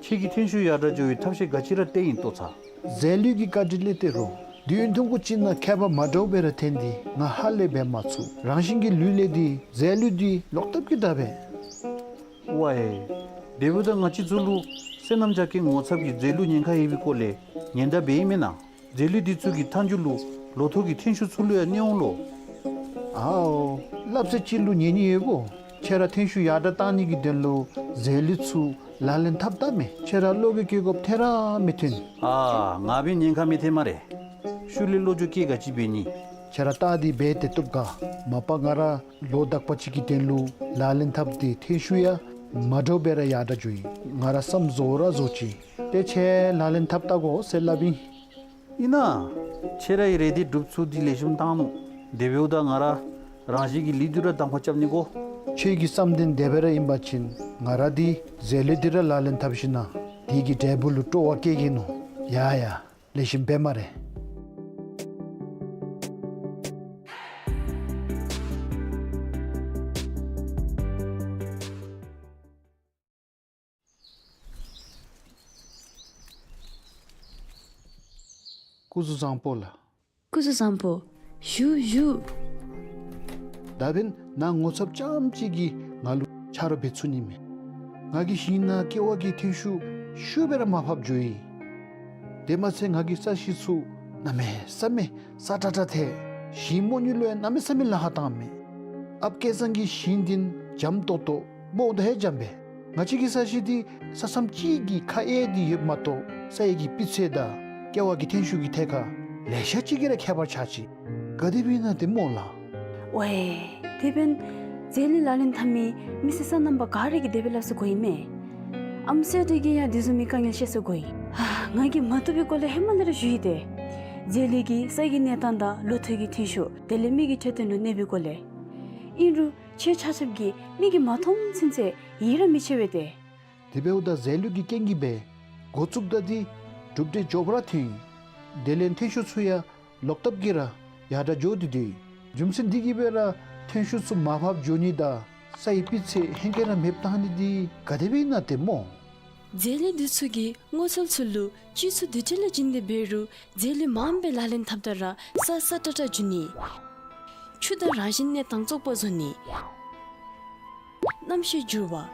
ཁྱོད་ཀྱིས་ཐོན་ཤུགས་ཡར་དྲག་འགྱོ་བའི་ཐབས་ཤེས་ག་ཅི་ར་བཏོན་ཡི་ལྟོ་ཚ། རྫས་ལུད་ཀྱི་བཀའ་དྲིན་ལས་ཏེ་རོ། དུས་ཡུན་ཐུང་ཀུ་ཅིག་ནང་ཁྱད་པར་མ་འདྲཝ་སྦེ་ར་ཐོན་ཏེ་ང་ཧ་ལས་འབད་མ་ཚུགས། རང་བཞིན་གྱི་ལུད་ལས་འདི་རྫས་ལུད་འདི་ལོག་ཐབས་ཀྱི་ད་འབད། ཝའེ། དེ་འབདཝ་ད་ང་བཅས་ཚུ་ལུ་སོ་ནམ་རྒྱ་སྐྱེད་ངོ་ཚབ་ཀྱི་རྫས་ལུད་ཉེན་ཁ་ཡོད་པའི་སྐོར་ལས་ཉེན་བརྡ་འབད་ཡི་མེན་ན། རྫས་ལུད་འདི་ཚུ་གིས་མཐའ་མཇུག་ལུ་ལོ་ཐོག་གི་ཐོན་ཤུགས་ཚུ་ལུ་ཡང་གནོད་འོང་ལོ། ཨའོ། སླབ་ཚད་ཅིག་ལུ་ཉན་ནི་ཡོད་གོ། ཁྱོད་ར་ཐོན་ཤུགས་ཡར་དྲག་བཏང་ནི་གི་དོན་ལུ་རྫས་ལུད་ཚུ་ལག་ལེན་འཐབ་ད་མས། ཁྱོད་ར་བློ་འགྱོད་བསྐྱེད་དགོཔ་ཐད་ར་མི་ཐོན། ཨ་ང་འབད་ཉེན་ཁ་མི་ཐོན་སྨ་རེ། ཤུལ་ལས་བློ་འགྱོད་བསྐྱེད་ག་ཅི་འབད་ནི། ཁྱོད་ར་བལྟ་སྟེ་འབད་དེ་བཏུབ་ག། མ་པ་ང་ར་ལོ་དག་པ་ཅིག་གི་དོན་ལུ་ལག་ལེན་འཐབ་སྟེ་ཐོན་ཤུགས་ཡང་མ་འདྲཝ་སྦེ་ར་ཡར་དྲག་འགྱོ་ཡི། ང་ར་བསམ་བཟོ་ར་བཟོ་ཅི། ཏེ་ཁྱོད་ལག་ལེན་འཐབ་བལྟ་དགོ་ཟེར་སླབ་ཨིན། ཨིན་ན། ཁྱོད་རའི་རེ་འདོད་སྒྲུབ་ཚུགས་འདི་ལེགས་ཤོམ་བཏང་ནུག། དེ་འབདཝ་ད་ང་ར་རང་བཞིན་གྱི་ལུད་འདི་ར་གདམ་ཁ་རྐྱབ་ནི་གོ། ཁྱོད་ཀྱི་བསམ་དོན་དེ་སྦེ་ར་ཨིན་པ་ཅིན་ང་ར་འདི་རྫས་ལུད་འདི་ར་ལག་ལེན་འཐབ་ཞིན་ན་དེ་གི་འབྲས་བུ་ལུ་སྤྲོ་བ་བསྐྱེད་གེ་ནོ། ཡ་ཡ། ལེགས་ཤོམ་འབད་སྨ་རེ། སྐུ་གཟུགས་བཟང་པོ་ལགས། སྐུ་གཟུགས་བཟང་པོ། བཞུགས་བཞུགས། ད་འབདན་ནཱ་ངོ་ཚབ་རྐྱངམ་ཅིག་གིས་ང་ལུ་ཆ་རོགས་འབད་ཚུགས་ནི་མས། ང་གིས་ཞིང་ནང་ཀེ་བ་གི་ཐོན་ཤུགས་ཤུགས་སྦེ་ར་མར་ཕབ་འགྱོ་ཡི། དེ་མ་ཚད་ང་གི་ས་གཞི་ཚུ་གནམ་མེད་ས་མེད་སྲ་ཀྲག་ཀྲ་ཐལ། ཞིང་རྨོ་ནི་ལུ་ཡང་གནམ་མེད་ས་མེད་ལཱ་ཁག་བཏངམ་མས། ཨཔ་སྐལ་བཟང་གིས་ཞིང་འདི་འཇམ་ཏོག་ཏོ་རྨོཝ་ད་ཧེ་འཇམ་པས། ང་བཅས་ཀྱི་ས་གཞི་འདི་ས་མཚམས་ཅིག་གི་ཁ་གཡས་འདི་ཡོདཔ་མ་གཏོགས་ས་ཡི་གི་སྤུས་ཚད་དང་ཀེ་བ་གི་ཐོན་ཤུགས་ཀྱི་ཐད་ཁར་ལེ་ཤ་ཅིག་གིས་ར་ཁྱད་པར་ཆགས་ཅི། ག་དེ་སྦེ་ཨིན་ན་ཏེ་སྨོ་ལགས། ཝའེ། དེ་འབདན་རྫས་ལུད་ལག་ལེན་འཐབ་མི་མི་སེར་སོ་ནམ་པ་ག་ར་གིས་དེ་སྦེ་སླབ་ས་གོ་ཨིན་མས། ཨམ་སྲས་འདི་གིས་ཡང་དེ་བཟུམ་མའི་དཀའ་ངལ་བཤད་ས་གོ་ཨིན། ཧ། ང་གིས་མ་བཏུབ་པའི་སྐོར་ལས་ཧེ་མ་ལས་ར་ཞུ་ཡི་ཏེ། རྫས་ལུད་ཀྱིས་ས་གི་གནས་སྟངས་དང་ལོ་ཐོག་གི་ཐོན་ཤུགས་དེ་ལས་མི་གི་འཕྲོད་བསྟེན་ལུ་གནོད་པའི་སྐོར་ལས། ཨིན་རུང་ཁྱེད་ཆ་ཁྱབ་ཀྱིས་མིག་གིས་མ་མཐོང་ཚུན་ཚོད་ཡིད་ར་མི་ཆེས་པས་ཏེ། དེ་འབདཝ་ད་རྫས་ལུད་ཀྱི་རྐྱེན་གྱིས་སྦེ་འགོ་བཙུགསཔ་ད་འདི་གྲུབ་འབྲས་མགྱོགས་པ་ར་ཐོན་ཡི། དེ་ལས་ཐོན་ཤུགས་ཚུ་ཡང་ལོག་ཐབས་ཀྱིས་ར་ཡར་དྲག་འགྱོ་སྟེ་སྡོད་ཡི། རྒྱུ་མཚན་འདི་གིས་སྦེ་ར་ཐོན་ཤུགས་ཚུ་མར་ཕབ་འགྱོ་ནི་དང་ས་ཡི་སྤུས་ཚད་ཧེང་སྐལ་ར་མེདཔ་བཏང་ནི་འདི་ག་དེ་སྦེ་ཨིན་ན་ཏེ་སྨོ། རྫས་ལུད་འདི་ཚུ་གིས་སྔོ་ཚལ་ཚུ་ལུ་བཅུད་ཚུ་དེ་ཅིག་ར་བྱིན་ཏེ་འབད་རུང་རྫས་ལུད་མངམ་སྦེ་ལག་ལེན་འཐབ་ད་ར་ས་སྲ་ཀྲག་ཀྲ་འགྱོ་ནི། ཆུ་དང་རང་བཞིན་གནས་སྟངས་བཙོག་པ་བཟོ་ནི། གནམ་གཤིས་འགྱུར་བ།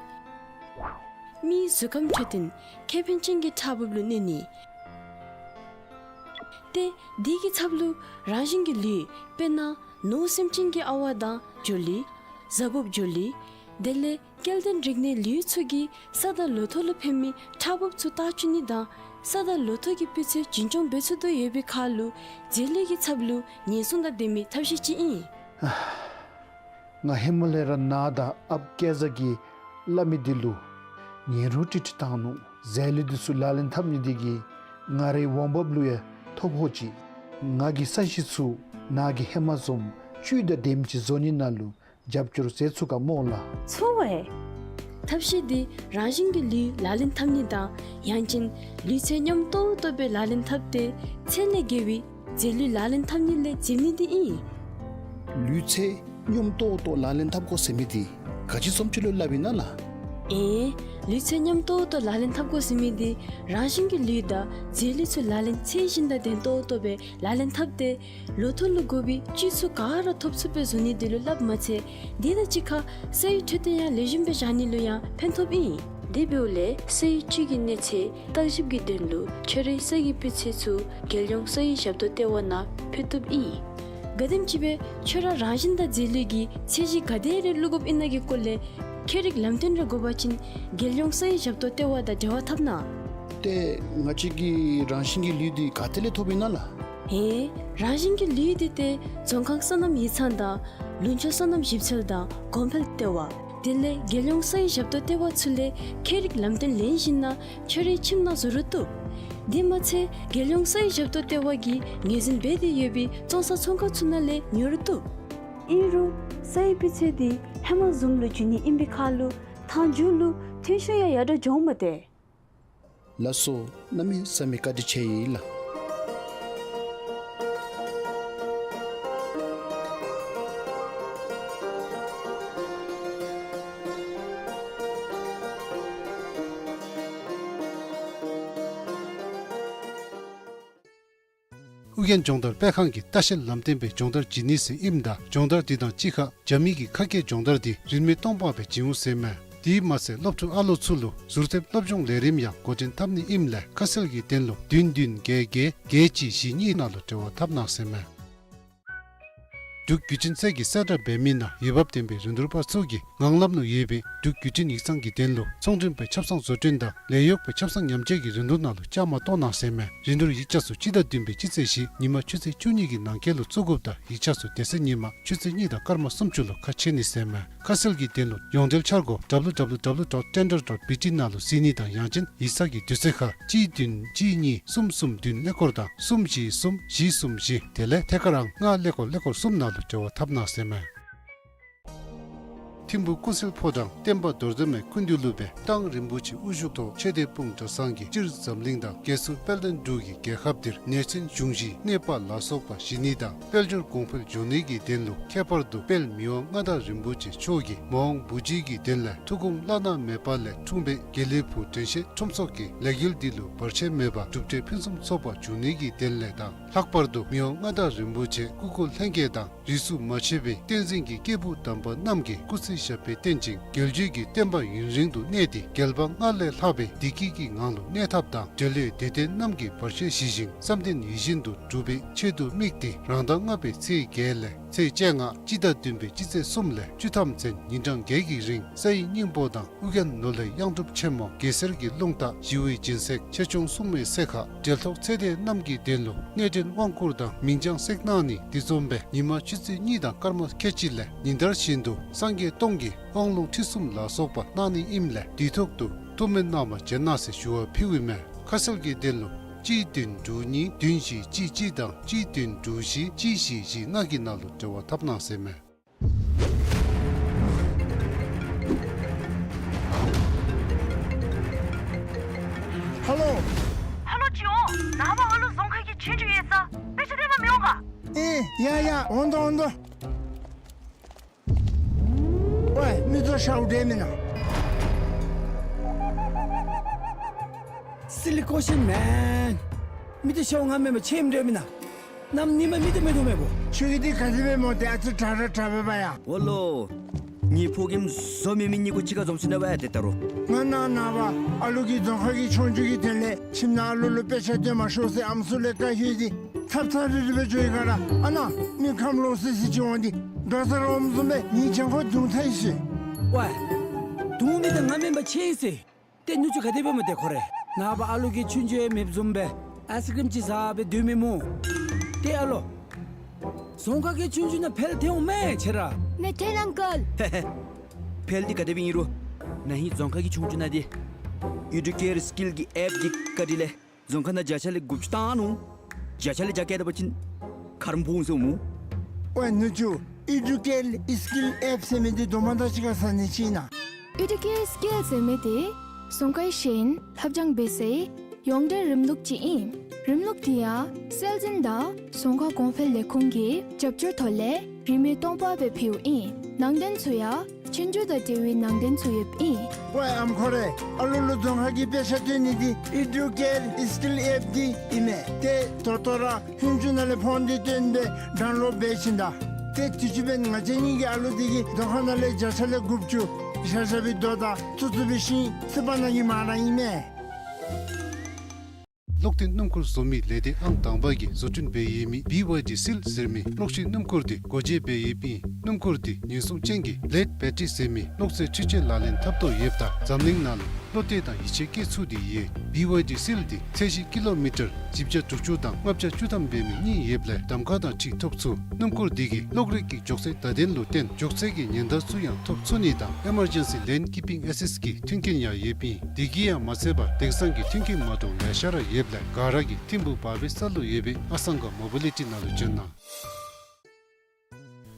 མིའི་གཟུགས་ཁམས་འཕྲོད་བསྟེན་ཁེ་ཕན་ཅན་གྱི་ཕྲག་འབུབ་ལུ་གནོད་ནི། ཏེ་དེ་གི་ཚབ་ལུ་རང་བཞིན་གྱི་ལུད་དཔེར་ན་ནོར་སེམས་ཅན་གྱི་ཨ་ཝ་དང་འབྱོར་ལུད། གཟའ་ཕུརཔ་འབྱོར་ལུད། དེ་ལས་སྐྱེ་ལྡན་རིགས་སྣའི་ལུད་ཚུ་གིས་ས་དང་ལོ་ཐོག་ལུ་ཕན་མི་ཕྲག་འབུབ་ཚུ་བཏགས་བཅུག་ནི་དང་ས་དང་ལོ་ཐོག་གི་སྤུས་ཚད་རྒྱུན་སྐྱོང་འབད་ཚུགས་དོ་ཡོད་པའི་ཁར་ལུ་རྫས་ལུད་ཀྱི་ཚབ་ལུ་ཉེན་སྲུང་དང་ལྡན་མི་ཐབས་ཤེས་ཅིག་ཨིན། ང་ཧེ་མ་ལས་ར་ནཱ་དང་ཨཔ་སྐལ་བཟང་གིས་སླབ་མི་འདི་ལུ་ཉན་རུང་ཀྲིག་ཀྲི་བཏང་ནུག། རྫས་ལུད་འདི་ཚུ་ལག་ལེན་འཐབ་ནི་འདི་གིས་ང་རའི་འོང་འབབ་ལུ་ཡང་ཐོ་ཕོག་ཅི། ང་གི་ས་གཞི་ཚུ་ནཱ་གིས་ཧེ་མ་བཟུམ་བཅུད་དང་ལྡནམ་ཅིག་བཟོ་ནི་ནང་ལུ་རྒྱབ་སྐྱོར་མཛད་ཚུགས་ག་སྨོ་ལགས། ཚུགས་པས། ཐབས་ཤེས་འདི་རང་བཞིན་གྱི་ལུད་ལག་ལེན་འཐབ་ནི་དང་ཡང་ཅིན་ལུད་ཚད་སྙོམས་ཏོག་ཏོ་སྦེ་ལག་ལེན་འཐབ་སྟེ་ཚད་ལས་བརྒལ་བའི་རྫས་ལུད་ལག་ལེན་འཐབ་ནི་ལས་འཛེམ་ནི་འདི་ཨིན། ལུད་ཚད་སྙོམས་ཏོག་ཏོ་ལག་ལེན་འཐབ་དགོ་ཟེར་མི་འདི་ག་ཅི་བཟུམ་ཅིག་ལུ་སླབ་ཨིན་ན་ལགས། ཨེ། ལུད་ཚད་སྙོམས་ཏོག་ཏོ་ལག་ལེན་འཐབ་དགོ་ཟེར་མི་འདི་རང་བཞིན་གྱི་ལུད་དང་རྫས་ལུད་ཚུ་ལག་ལེན་ཚད་བཞིན་དང་ལྡན་ཏོག་ཏོ་སྦེ་ལག་ལེན་འཐབ་སྟེ་ལོ་ཐོག་ལུ་དགོ་པའི་བཅུད་ཚུ་ག་ར་ཐོབ་ཚུགས་པའི་བཟོ་ནི་འདི་ལུ་སླབ་མ་ཚད་དེ་དང་གཅིག་ཁར་ས་ཡི་འཕྲོད་བསྟེན་ཡང་ལེགས་ཤོམ་སྦེ་བཞག་ནི་ལུ་ཡང་ཕན་ཐོགས་ཨིན། དེ་འབདཝ་ལས་ས་ཡི་བཅུད་ཀྱི་གནས་ཚད་བརྟག་ཞིབ་ཀྱི་དོན་ལུ་ཁྱོད་རའི་ས་ཡི་སྤུས་ཚད་ཚུ་རྒྱལ་ཡོངས་ས་ཡི་ཞབས་ཏོག་ལྟེ་བ་ནང་ཕུལ་བཏུབ་ཨིན། ག་དེམ་ཅིག་སྦེ་ཁྱོད་ར་རང་བཞིན་དང་རྫས་ལུད་ཀྱི་ཚད་གཞི་ག་དེ་རེ་བླུག་དགོཔ་ཨིན་ན་གི་སྐོར་ལས་ཁྱད་རིག་ལམ་སྟོན་རེ་དགོ་པ་ཅིན་རྒྱལ་ཡོངས་ས་ཡི་ཞབས་ཏོག་ལྟེ་བ་དང་འབྲེལ་བ་འཐབ་གནང་། ཏེ་ང་བཅས་ཀྱི་རང་བཞིན་གྱི་ལུད་འདི་ག་ཏེ་ལས་ཐོབ་ཨིན་ན་ལགས། ཨེ། རང་བཞིན་གྱི་ལུད་འདི་ཏེ་རྫོང་ཁག་སོ་ནམ་ཡིག་ཚང་དང་ལུང་ཕྱོགས་སོ་ནམ་ཞིབ་འཚོལ་དང་གོང་འཕེལ་ལྟེ་བ་དེ་ལས་རྒྱལ་ཡོངས་ས་ཡི་ཞབས་ཏོག་ལྟེ་བ་ཚུ་ལས་ཁྱད་རིག་ལམ་སྟོན་ལེན་བཞིན་ན་ཁྱོད་རའི་ཁྱིམ་ནང་བཟོ་རུང་བཏུབ། དེ་མ་ཚད་རྒྱལ་ཡོངས་ས་ཡི་ཞབས་ཏོག་ལྟེ་བ་གིས་ངོས་འཛིན་འབད་དེ་ཡོད་པའི་བཙོང་ས་ཚོང་ཁང་ཚུ་ནང་ལས་ཉོ་རུང་བཏུབ། ཨིན་རུང་ས་ཡི་སྤུས་ཚད་འདི་ཧེ་མ་བཟུམ་ལུ་འགྱོ་ནི་ཨིན་པའི་ཁར་ལུ་མཐའ་མཇུག་ལུ་ཐོན་ཤུགས་ཡང་ཡར་དྲག་འགྱོཝ་མས་ཏེ། ལགས་སོ། གནམ་མེད་ས་མེད་བཀའ་དྲིན་ཆེ་ཡི་ལགས། ཨོ་རྒྱན་སྦྱོང་བརྡར་སྤེལ་ཁང་གི་ལྟ་བཤལ་ལམ་སྟོན་པའི་སྦྱོང་བརྡར་བྱིན་ནི་ཟེར་ཨིནམ་ད་སྦྱོང་བརྡར་འདི་དང་གཅིག་ཁར་རྒྱ་མི་གི་ཁ་སྐད་སྦྱོང་བརྡར་འདི་རིན་མེད་སྟོང་པ་སྦེ་བྱིན་འོང་ཟེར་མས། དེ་མ་ཚད་སློབ་ཕྲུག་ཨ་ལོ་ཚུ་ལུ་ཟུར་ཐེབས་སློབ་སྦྱོང་ལས་རིམ་ཡང་འགོ་འདྲེན་འཐབ་ནི་ཨིནམ་ལས་ཁ་གསལ་གྱི་དོན་ལུ་བདུན་བདུན་བརྒྱད་བརྒྱད་བརྒྱད་གཅིག་བཞི་གཉིས་ནང་ལུ་འབྲེལ་བ་འཐབ་གནང་ཟེར་མས། འབྲུག་བརྒྱུད་འཕྲིན་ཚད་ཀྱིས་གསལ་བསྒྲགས་འབད་མི་ནང་འོས་འབབ་ལྡན་པའི་རིན་བསྡུར་པ་ཚུ་གིས་ངང་ལམ་ལུ་ཡོད་པའི་འབྲུག་བརྒྱུད་འཕྲིན་ཡིག་ཚང་གི་དོན་ལུ་ཚོང་མགྲོན་པའི་ཆབ་གསང་བཟོ་སྐྲུན་དང་ལས་གཡོག་པའི་ཆབ་གསང་ཉམས་བཅོས་ཀྱི་རིན་བསྡུར་ནང་ལུ་བཅའ་མར་གཏོགས་གནང་ཟེར་མས། རིན་བསྡུར་ཡིག་ཆ་ཚུ་སྤྱི་ཟླ་བདུན་པའི་སྤྱི་ཚེས་བཞི་ཉིན་མ་ཆུ་ཚོད་བཅུ་གཉིས་ཀྱི་ནང་འཁོད་ལུ་བཙུགས་དགོཔ་དང་ཡིག་ཆ་ཚུ་དེ་ཚེ་ཉིན་མ་ཆུ་ཚོད་གཉིས་དང་སྐར་མ་སུམ་ཅུ་ལུ་ཁ་ཕྱེ་ནི་ཟེར་མས། ཁ་གསལ་གྱི་དོན་ལུ་ཡོངས་འབྲེལ་འཆར་སྒོ་W W W dot tender dot B T ནང་ལུ་གཟིགས་ནི་དང་ཡང་ཅིན་ཡིག་ཚང་གི་དུས་ཚོད་ཁར་གཅིག་བདུན་གཅིག་གཉིས་གསུམ་གསུམ་བདུན་ཀླད་ཀོར་དང་གསུམ་བཞི་གསུམ་བཞི་གསུམ་བཞི་དེ་ལས་ཐད་ཀར་ཨང་ལྔ་ཀླད་ཀོར་ཀླད་ཀོར་གསུམ་ནང་ལུ་འབྲེལ་བ་འཐབ་གནང་ཟེར་མས། ཐིམ་ཕུག་ཀུན་གསལ་ཕོ་བྲང་བསྟན་པ་རྡོར་གདན་མའི་སྐུ་མདུན་ལུ་སྦེ་ཏང་རིན་པོ་ཆེ་དབུ་བཞུགས་ཐོག་ཆོས་སྡེ་སྤུངས་གྲྭ་ཚང་གིས་སྤྱིར་འཛམ་གླིང་དང་རྒྱལ་སུ་དཔལ་ལྡན་འབྲུག་གི་རྒྱལ་ཁབ་འདིར་ནད་ཆེན་འབྱུང་བཞིའི་གནོད་པ་ལ་སོགས་པ་ཞི་ནི་དང་དཔལ་འབྱོར་གོང་འཕེལ་འབྱུང་ནི་གི་དོན་ལུ་ཁྱད་པར་དུ་དཔལ་མི་དབང་མངའ་བདག་རིན་པོ་ཆེ་མཆོག་གིས་མ་འོངས་བུ་བརྒྱུད་ཀྱི་དོན་ལས་ཐུགས་དགོངས་བླ་ན་མེད་པ་ལས་འཁྲུངས་པའི་དགེ་ལེགས་ཕུག་དྲན་ཤེས་ཁྲོམ་ཚོགས་ཀྱི་ལས་འགུལ་འདི་ལུ་བར་ཆད་མེད་པར་གྲུབ་འབྲས་ཕུན་སུམ་ཚོགས་པ་འབྱུང་ནི་གི་དོན་ལས་དང་ལྷག་པར་དུ་མི་དབང་མངའ་བདག་རིན་པོ་ཆེ་སྐུ་འཁོར་ལྷན་རྒྱས་དང་རིས་སུ་མ་ཆད་པའི་བསྟན་འཛིན་གྱི་སྐྱེས་བུ་དམ་པ་རྣམས་ཀྱི་སྐུ་ཚེ་ཞབས་པད་བརྟན་ཅིང་རྒྱལ་བརྒྱུད་ཀྱི་བསྟན་པ་ཡུན་རིང་དུ་གནས་ཏེ་རྒྱལ་བ་སྔར་ལས་ལྷག་པའི་བདེ་སྐྱིད་ཀྱི་ངང་ལུ་གནས་ཐབས་དང་འབྲེལ་ཡོད་དད་ལྡན་རྣམས་ཀྱི་བར་ཆད་ཞི་ཞིང་བསམ་དོན་ཡིད་བཞིན་དུ་འགྲུབ་པའི་ཆེད་དུ་དམིགས་ཏེ་རང་ཟླ་ལྔ་པའི་ཚེས་བརྒྱད་ལས་ཚེས་བཅོ་ལྔ་སྤྱི་ཟླ་བདུན་པའི་སྤྱི་ཚེས་གསུམ་ལས་བཅུ་ཐམ་ཚུན་ཉིན་གྲངས་བརྒྱད་ཀྱི་རིང་ས་ཡི་སྙིང་པོ་དང་ཨོ་རྒྱན་ནོར་ལྷའི་གཡང་སྒྲུབ་ཆེན་མོ་གེ་སར་གྱི་རླུང་རྟ་ཞི་བའི་སྦྱིན་སྲེག་ཆེ་ཆུང་སྲུང་མའི་སྲེག་ཁ་འབྲེལ་ཐོགས་ཚེ་འདས་རྣམས་ཀྱི་དོན་ལུ་གནས་འདྲེན་དབང་བསྐུར་དང་མིང་བྱང་སྲེག་གནང་ནི་འདི་བཟུམ་སྦེ་ཉིན་མ་ཆུ་ཚོད་གཉིས་དང་སྐར་མ་ཁལ་གཅིག་ལས་ཉིན་ལྟར་བཞིན་དུ་སངས་རྒྱས་སྟོང་གི་དབང་ལུང་ཁྲིད་གསུམ་ལ་སོགས་པ་གནང་ནི་ཨིནམ་ལས་དུས་ཐོག་ཏུ་ཐུགས་སྨོན་གནང་བར་བྱོན་གནང་ཟེར་ཞུ་བ་ཕུལཝ་ཨིན་མས། ཁ་གསལ་གྱི་དོན་ལུ་གཅིག་བདུན་དྲུག་གཉིས་བདུན་བཞི་གཅིག་གཅིག་དང་གཅིག་བདུན་དྲུག་བཞི་གཅིག་བཞི་བཞི་ལྔ་གི་ནང་ལུ་འབྲེལ་བ་འཐབ་གནང་ཟེར་མས། ཧ་ལོ། ཧ་ལོ་ཅིག་འོང་། ནངས་པ་ཨ་ལུ་རྫོང་ཁ་གི་ཆོས་རྒྱུགས་ཡོད་ས། དཔེ་ཆ་སྟོན་པར་མི་འོང་ག། ཨེ་ཡ་ཡ་འོང་དོ་འོང་དོ། ཝེ་མི་ཚུ་ཤཝ་འདྲ་མེན་ན། Silly question man. མི་ཚུ་ཤཝ་ང་མེན་པར་ཁྱོད་འདྲ་མེན་ན། གནམ་ཉིམ་མེད་དུ་མེད་དོ་མེན་པོ། ཁྱོད་ཀྱིས་འདི་ག་དེ་སྦེ་སྨོ། ཏེ་ཨ་ཙི་དྲག་ར་དྲག་པས་པ་ཡ། འོ་ལོ། ངེའི་ཕོ་རྒནམ་བཟོ་མེད་མི་གཉིས་ཀོ་གཅིག་ཁར་འཛོམས་ཅི་ན་བ་ཡ་ཏེ་ད་རུང་། ང་ནངས་ནངས་པ་ཨ་ལུ་གི་རྫོང་ཁ་གི་ཆོས་རྒྱུགས་ཀྱི་དོན་ལས་ཁྱིམ་ནང་ཨ་ལུ་ལུ་དཔེ་ཆ་སྟོན་མ་ཤོག་ཟེར་ཨམ་སྲུ་ལས་བཀའ་ཤོག་ཟེར་ཚབ་ཚབ་རིལ་རི་སྦེ་འགྱོ་ཡི་ག་ར། ཨ་ནཱ་མི་ཁམས་ལོག་སི་སི་ཅིག་འོང་སྟེ་དགའ་ས་ར་འོངམ་བཟུམ་སྦེ་ངེའི་གྱང་ཁར་བརྡུང་ཚར་ཡི་ཟེར། ཝེ། བརྡུང་མི་འདི་ང་མེན་པར་ཁྱོད་ཨིན་ཟེར། ཏེ་ནུ་གཅུང་ག་དེ་སྦེ་སྨོ་ཏེ་ཁོ་རེ། ནངས་པ་ཨ་ལུ་གིས་ཆོས་རྒྱུགས་ཡང་མེདཔ་བཟུམ་སྦེ་ཨའི་སི་ཀྲིམ་ཅིག་བཟའ་སྦེ་སྡོད་མི་སྨོ། ཏེ་ཨ་ལོ། རྫོང་ཁ་གི་ཆོས་རྒྱུགས་ནང་འཕེལ་ཐལ་འོང་མས་ཁྱོད་ར། མི་ཐལ་ཨང་ཀལ། ཧེ་ཧེ། འཕེལ་འདི་ག་དེ་སྦེ་ཨིན་རུང་ན་ཧིང་རྫོང་ཁ་གི་ཆོས་རྒྱུགས་ནང་འདི་ཨེ་ཌུ་ཀེར་སི་ཀིལ་གྱི་ཨེཔ་འདི་བཀལ་ཏེ་ལས་རྫོང་ཁ་ནང་བརྒྱ་ཆ་ལས་དགུ་བཅུ་བཏང་ནུག། བརྒྱ་ཆ་ལས་བརྒྱ་བཀལ་ད་པ་ཅིན་ཁ་རོག་ཕོག་འོང་ཟེར་སྨོ། ཝེ་ནུ་གཅུང་ཨེ་ཌུ་ཀེར་སི་ཀིལ་ཨེཔ་ཟེར་མི་འདི་དོ་མ་དང་གཅིག་ཁར་ཟ་ནི་ཅིག་ཨིན་ན། ཨེ་ཌུ་ཀེར་སི་ཀིལ་ཟེར་མི་འདི་རྫོང་ཁའི་ཤེས་ཡོན་ལྷབ་སྦྱང་འབད་སའི་ཡོངས་འབྲེལ་རིམ་ལུགས་ཅིག་ཨིན། རིམ་ལུགས་འདི་ཡང་སྲོལ་འཛིན་དང་རྫོང་ཁ་གོང་འཕེལ་ལས་ཁུངས་ཀྱི་རྒྱབ་སྐྱོར་ཐོག་ལས་རིན་མེད་སྟོང་པ་སྦེ་ཕུལཝ་ཨིན། ནང་དོན་ཚུ་ཡང་ཆོས་རྒྱུགས་དང་འབྲེལ་བའི་ནང་དོན་ཚུ་ཡོདཔ་ཨིན། ཝེ་ཨམ་ཁོ་རེ། ཨ་ལུ་ལུ་རྫོང་ཁ་གི་དཔེ་ཆ་སྟོན་ནི་འདི་ཨེ་ཌུ་ཀེར་སི་ཀིལ་ཨེཔ་འདི་ཨིན་མས། ཏེ་ད་ལྟོ་ར་ཧུན་ཅུ་ནང་ལས་ཕོན་འདི་བཏོན་སྦེ་ཌའུན་ལོཌ་འབད་ཞིནམ་ད། ཏེ་དུས་ཅི་འབདན་ང་བཅས་གཉིས་ཀྱིས་ཨ་ལུ་འདི་གི་རྫོང་ཁ་ནང་ལས་བརྒྱ་ཆ་ལས་དགུ་བཅུ་བཞག་བཞག་པའི་རྡོ་དང་བཙུགས་བཙུགས་པའི་ཤིང་བསིལ་བ་ནང་གི་མ་ར་ཨིན་མས། གློག་འཐེན་སྣུམ་འཁོར་བཟོ་མི་ལས་སྡེ་ཨང་དང་པ་གིས་བཟོ་སྐྲུན་འབད་ཡོད་མི་བི་ཝའི་ཌི་སིལ་ཟེར་མི་གློག་ཤིང་སྣུམ་འཁོར་འདི་སྒོ་འབྱེད་འབད་ཡོདཔ་ཨིན། སྣུམ་འཁོར་འདི་ཉེན་སྲུང་ཅན་གྱི་ལེཌ་བེ་ཊི་རི་ཟེར་མི་གློག་རྫས་འཕྲུལ་ཆས་ལག་ལེན་འཐབ་དོ་ཡོདཔ་ད་འཛམ་གླིང་ནང་ལུ་བློ་གཏད་དང་ཡིད་ཆེས་བསྐྱེད་ཚུགས་ཏེ་ཡོད། བི་ཝའི་ཌི་སིལ་འདི་ཚད་གཞི་ཀི་ལོ་མི་ཊར་བཞི་བརྒྱ་དྲུག་ཅུ་དང་ལྔ་བརྒྱ་བཅུ་ཐམ་འབད་མི་གཉིས་ཡོདཔ་ལས་གདམ་ཁ་དང་འཁྲིལ་ཐོབ་ཚུགས། སྣུམ་འཁོར་འདི་གིས་གློག་རིག་གི་མགྱོགས་ཚད་བརྡ་དོན་ལུ་བརྟེན་མགྱོགས་ཚད་ཀྱི་ཉེན་བརྡ་ཚུ་ཡང་ཐོབ་ཚུགས་ནི་དང་ཨེ་མར་ཇེན་སི་ལེན་ཀིཔ་པིང་ཨེ་སིསཊ་གི་མཐུན་རྐྱེན་ཡང་ཡོདཔ་ཨིན། དེ་གིས་ཡང་མ་ཚད་པར་དེང་སང་གི་མཐུན་རྐྱེན་མ་འདྲཝ་ལེ་ཤ་ར་ཡོདཔ་ལས་ག་ར་གིས་ཐིམ་ཕུག་བར་པའི་ས་ལུ་ཡོད་པའི་ཨ་སང་ག་མོ་བི་ལི་ཊི་ནང་ལུ་བྱོན་གནང་།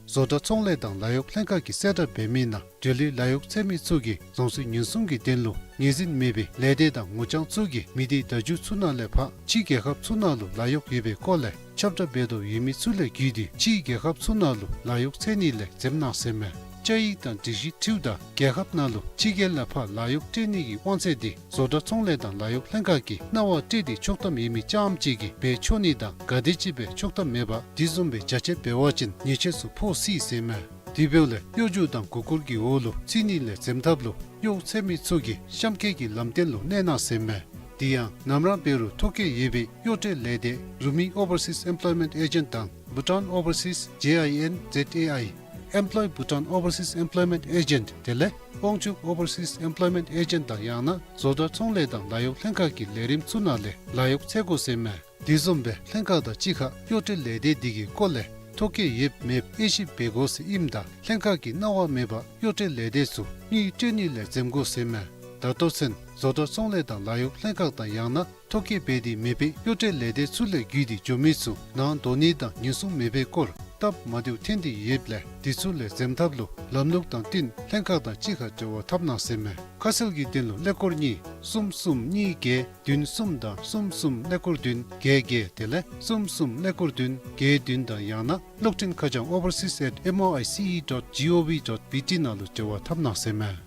བཟོ་གྲྭ་ཚོང་ལས་དང་ལཱ་གཡོག་ལྷན་ཁག་གིས་གསལ་བསྒྲགས་འབད་མི་ནང་འབྲེལ་ཡོད་ལཱ་གཡོག་འཚོལ་མི་ཚུ་གིས་རྫོང་སྲིད་ཉེན་སྲུང་གི་དོན་ལུ་ངོས་འཛིན་མེད་པའི་ལས་སྡེ་དང་ངོ་རྐྱང་ཚུ་གིས་མི་སྡེ་བརྡ་བརྒྱུད་ཚུ་ནང་ལས་ཕར་ཕྱིའི་རྒྱལ་ཁབ་ཚུ་ནང་ལུ་ལཱ་གཡོག་ཡོད་པའི་སྐོར་ལས་ཁྱབ་བསྒྲགས་འབད་དོ་ཡོད་མི་ཚུ་ལས་བརྒྱུད་དེ་ཕྱིའི་རྒྱལ་ཁབ་ཚུ་ནང་ལུ་ལཱ་གཡོག་འཚོལ་ནི་ལས་འཛེམ་གནང་ཟེར་མས། བཅའ་ཡིག་དང་སྒྲིག་གཞི་ཁྲིཝ་ད་རྒྱལ་ཁབ་ནང་ལུ་ཕྱི་རྒྱལ་ལས་ཕར་ལཱ་གཡོག་སྤྲོད་ནི་གི་དབང་ཚད་འདི་བཟོ་གྲྭ་ཚོང་ལས་དང་ལཱ་གཡོག་ལྷན་ཁག་གིས་གནང་བ་སྤྲོད་དེ་ཆོག་ཐམ་ཡོད་མི་རྐྱངམ་ཅིག་གིས་འབད་ཆོག་ནི་དང་ག་དེ་ཅིག་སྦེ་ཆོག་ཐམ་མེད་པར་དེ་བཟུམ་སྦེ་རྒྱ་ཆེ་འབད་བ་ཅིན་ཉེས་ཆད་ཚུ་ཕོག་སྲིད་ཟེར་མས། དེ་འབདཝ་ལས་གཡོ་སྒྱུ་དང་མགུ་སྐོར་གྱི་འོག་ལུ་ཚུད་ནི་ལས་འཛེམ་ཐབས་ལུ་གཡོག་འཚོལ་མི་ཚུ་གིས་གཤམ་འཁོད་ཀྱི་ལམ་སྟོན་ལུ་གནས་གནང་ཟེར་མས། དེ་ཡང་ནམ་ར་འབད་རུང་ཐོ་བཀོད་ཡོད་པའི་གཡོག་སྤྲོད་ལས་སྡེ་Rumi Overseas Employment Agent དང་Bhutan Overseas J I N Z A I, Employ Bhutan Overseas Employment Agent དེ་ལས་དབང་ཕྱུག་Overseas Employment Agent དང་ཡང་ན་བཟོ་གྲྭ་ཚོང་ལས་དང་ལཱ་གཡོག་ལྷན་ཁག་གི་ལས་རིམ་ཚུ་ནང་ལས་ལཱ་གཡོག་འཚོལ་དགོ་ཟེར་མས། དེ་བཟུམ་སྦེ་ལྷན་ཁག་དང་གཅིག་ཁར་གཡོག་སྤྲོད་ལས་སྡེ་འདི་གི་སྐོར་ལས་ཐོ་བཀོད་ཡོདཔ་མེདཔ་དབྱེ་ཞིབ་འབད་དགོ་ཟེར་ཨིནམ་ད་ལྷན་ཁག་གིས་གནང་བ་མེད་པར་གཡོག་སྤྲོད་ལས་སྡེ་ཚུ་དངུལ་སྤྲོད་ནི་ལས་འཛེམ་དགོ་ཟེར་མས། ད་ལྟོ་ཚུན་བཟོ་གྲྭ་ཚོང་ལས་དང་ལཱ་གཡོག་ལྷན་ཁག་དང་ཡང་ན་ཐོ་བཀོད་འབད་དེ་མེད་པའི་གཡོག་སྤྲོད་ལས་སྡེ་ཚུ་ལས་བརྒྱུད་དེ་འགྱོ་མི་ཚུ་ནང་འདོགས་ནི་དང་ཉེན་སྲུང་མེད་པའི་སྐོར་སྟབས་མ་བདེཝ་ཐོན་ཏེ་ཡོདཔ་ལས་དེ་ཚུ་ལས་འཛེམ་ཐབས་ལུ་ལམ་ལུགས་དང་བསྟུན་ལྷན་ཁག་དང་གཅིག་ཁར་འབྲེལ་བ་འཐབ་གནང་ཟེར་མས། ཁ་གསལ་གྱི་དོན་ལུ་ཀླད་ཀོར་གཉིས་གསུམ་གསུམ་གཉིས་བརྒྱད་བདུན་གསུམ་དང་གསུམ་གསུམ་ཀླད་ཀོར་བདུན་བརྒྱད་བརྒྱད་དེ་ལས་གསུམ་གསུམ་ཀླད་ཀོར་བདུན་བརྒྱད་བདུན་དང་ཡང་ན་གློག་འཕྲིན་ཁ་བྱང་overseas at M O I C E dot G O V dot B T ནང་ལུ་འབྲེལ་བ་འཐབ་གནང་ཟེར་མས།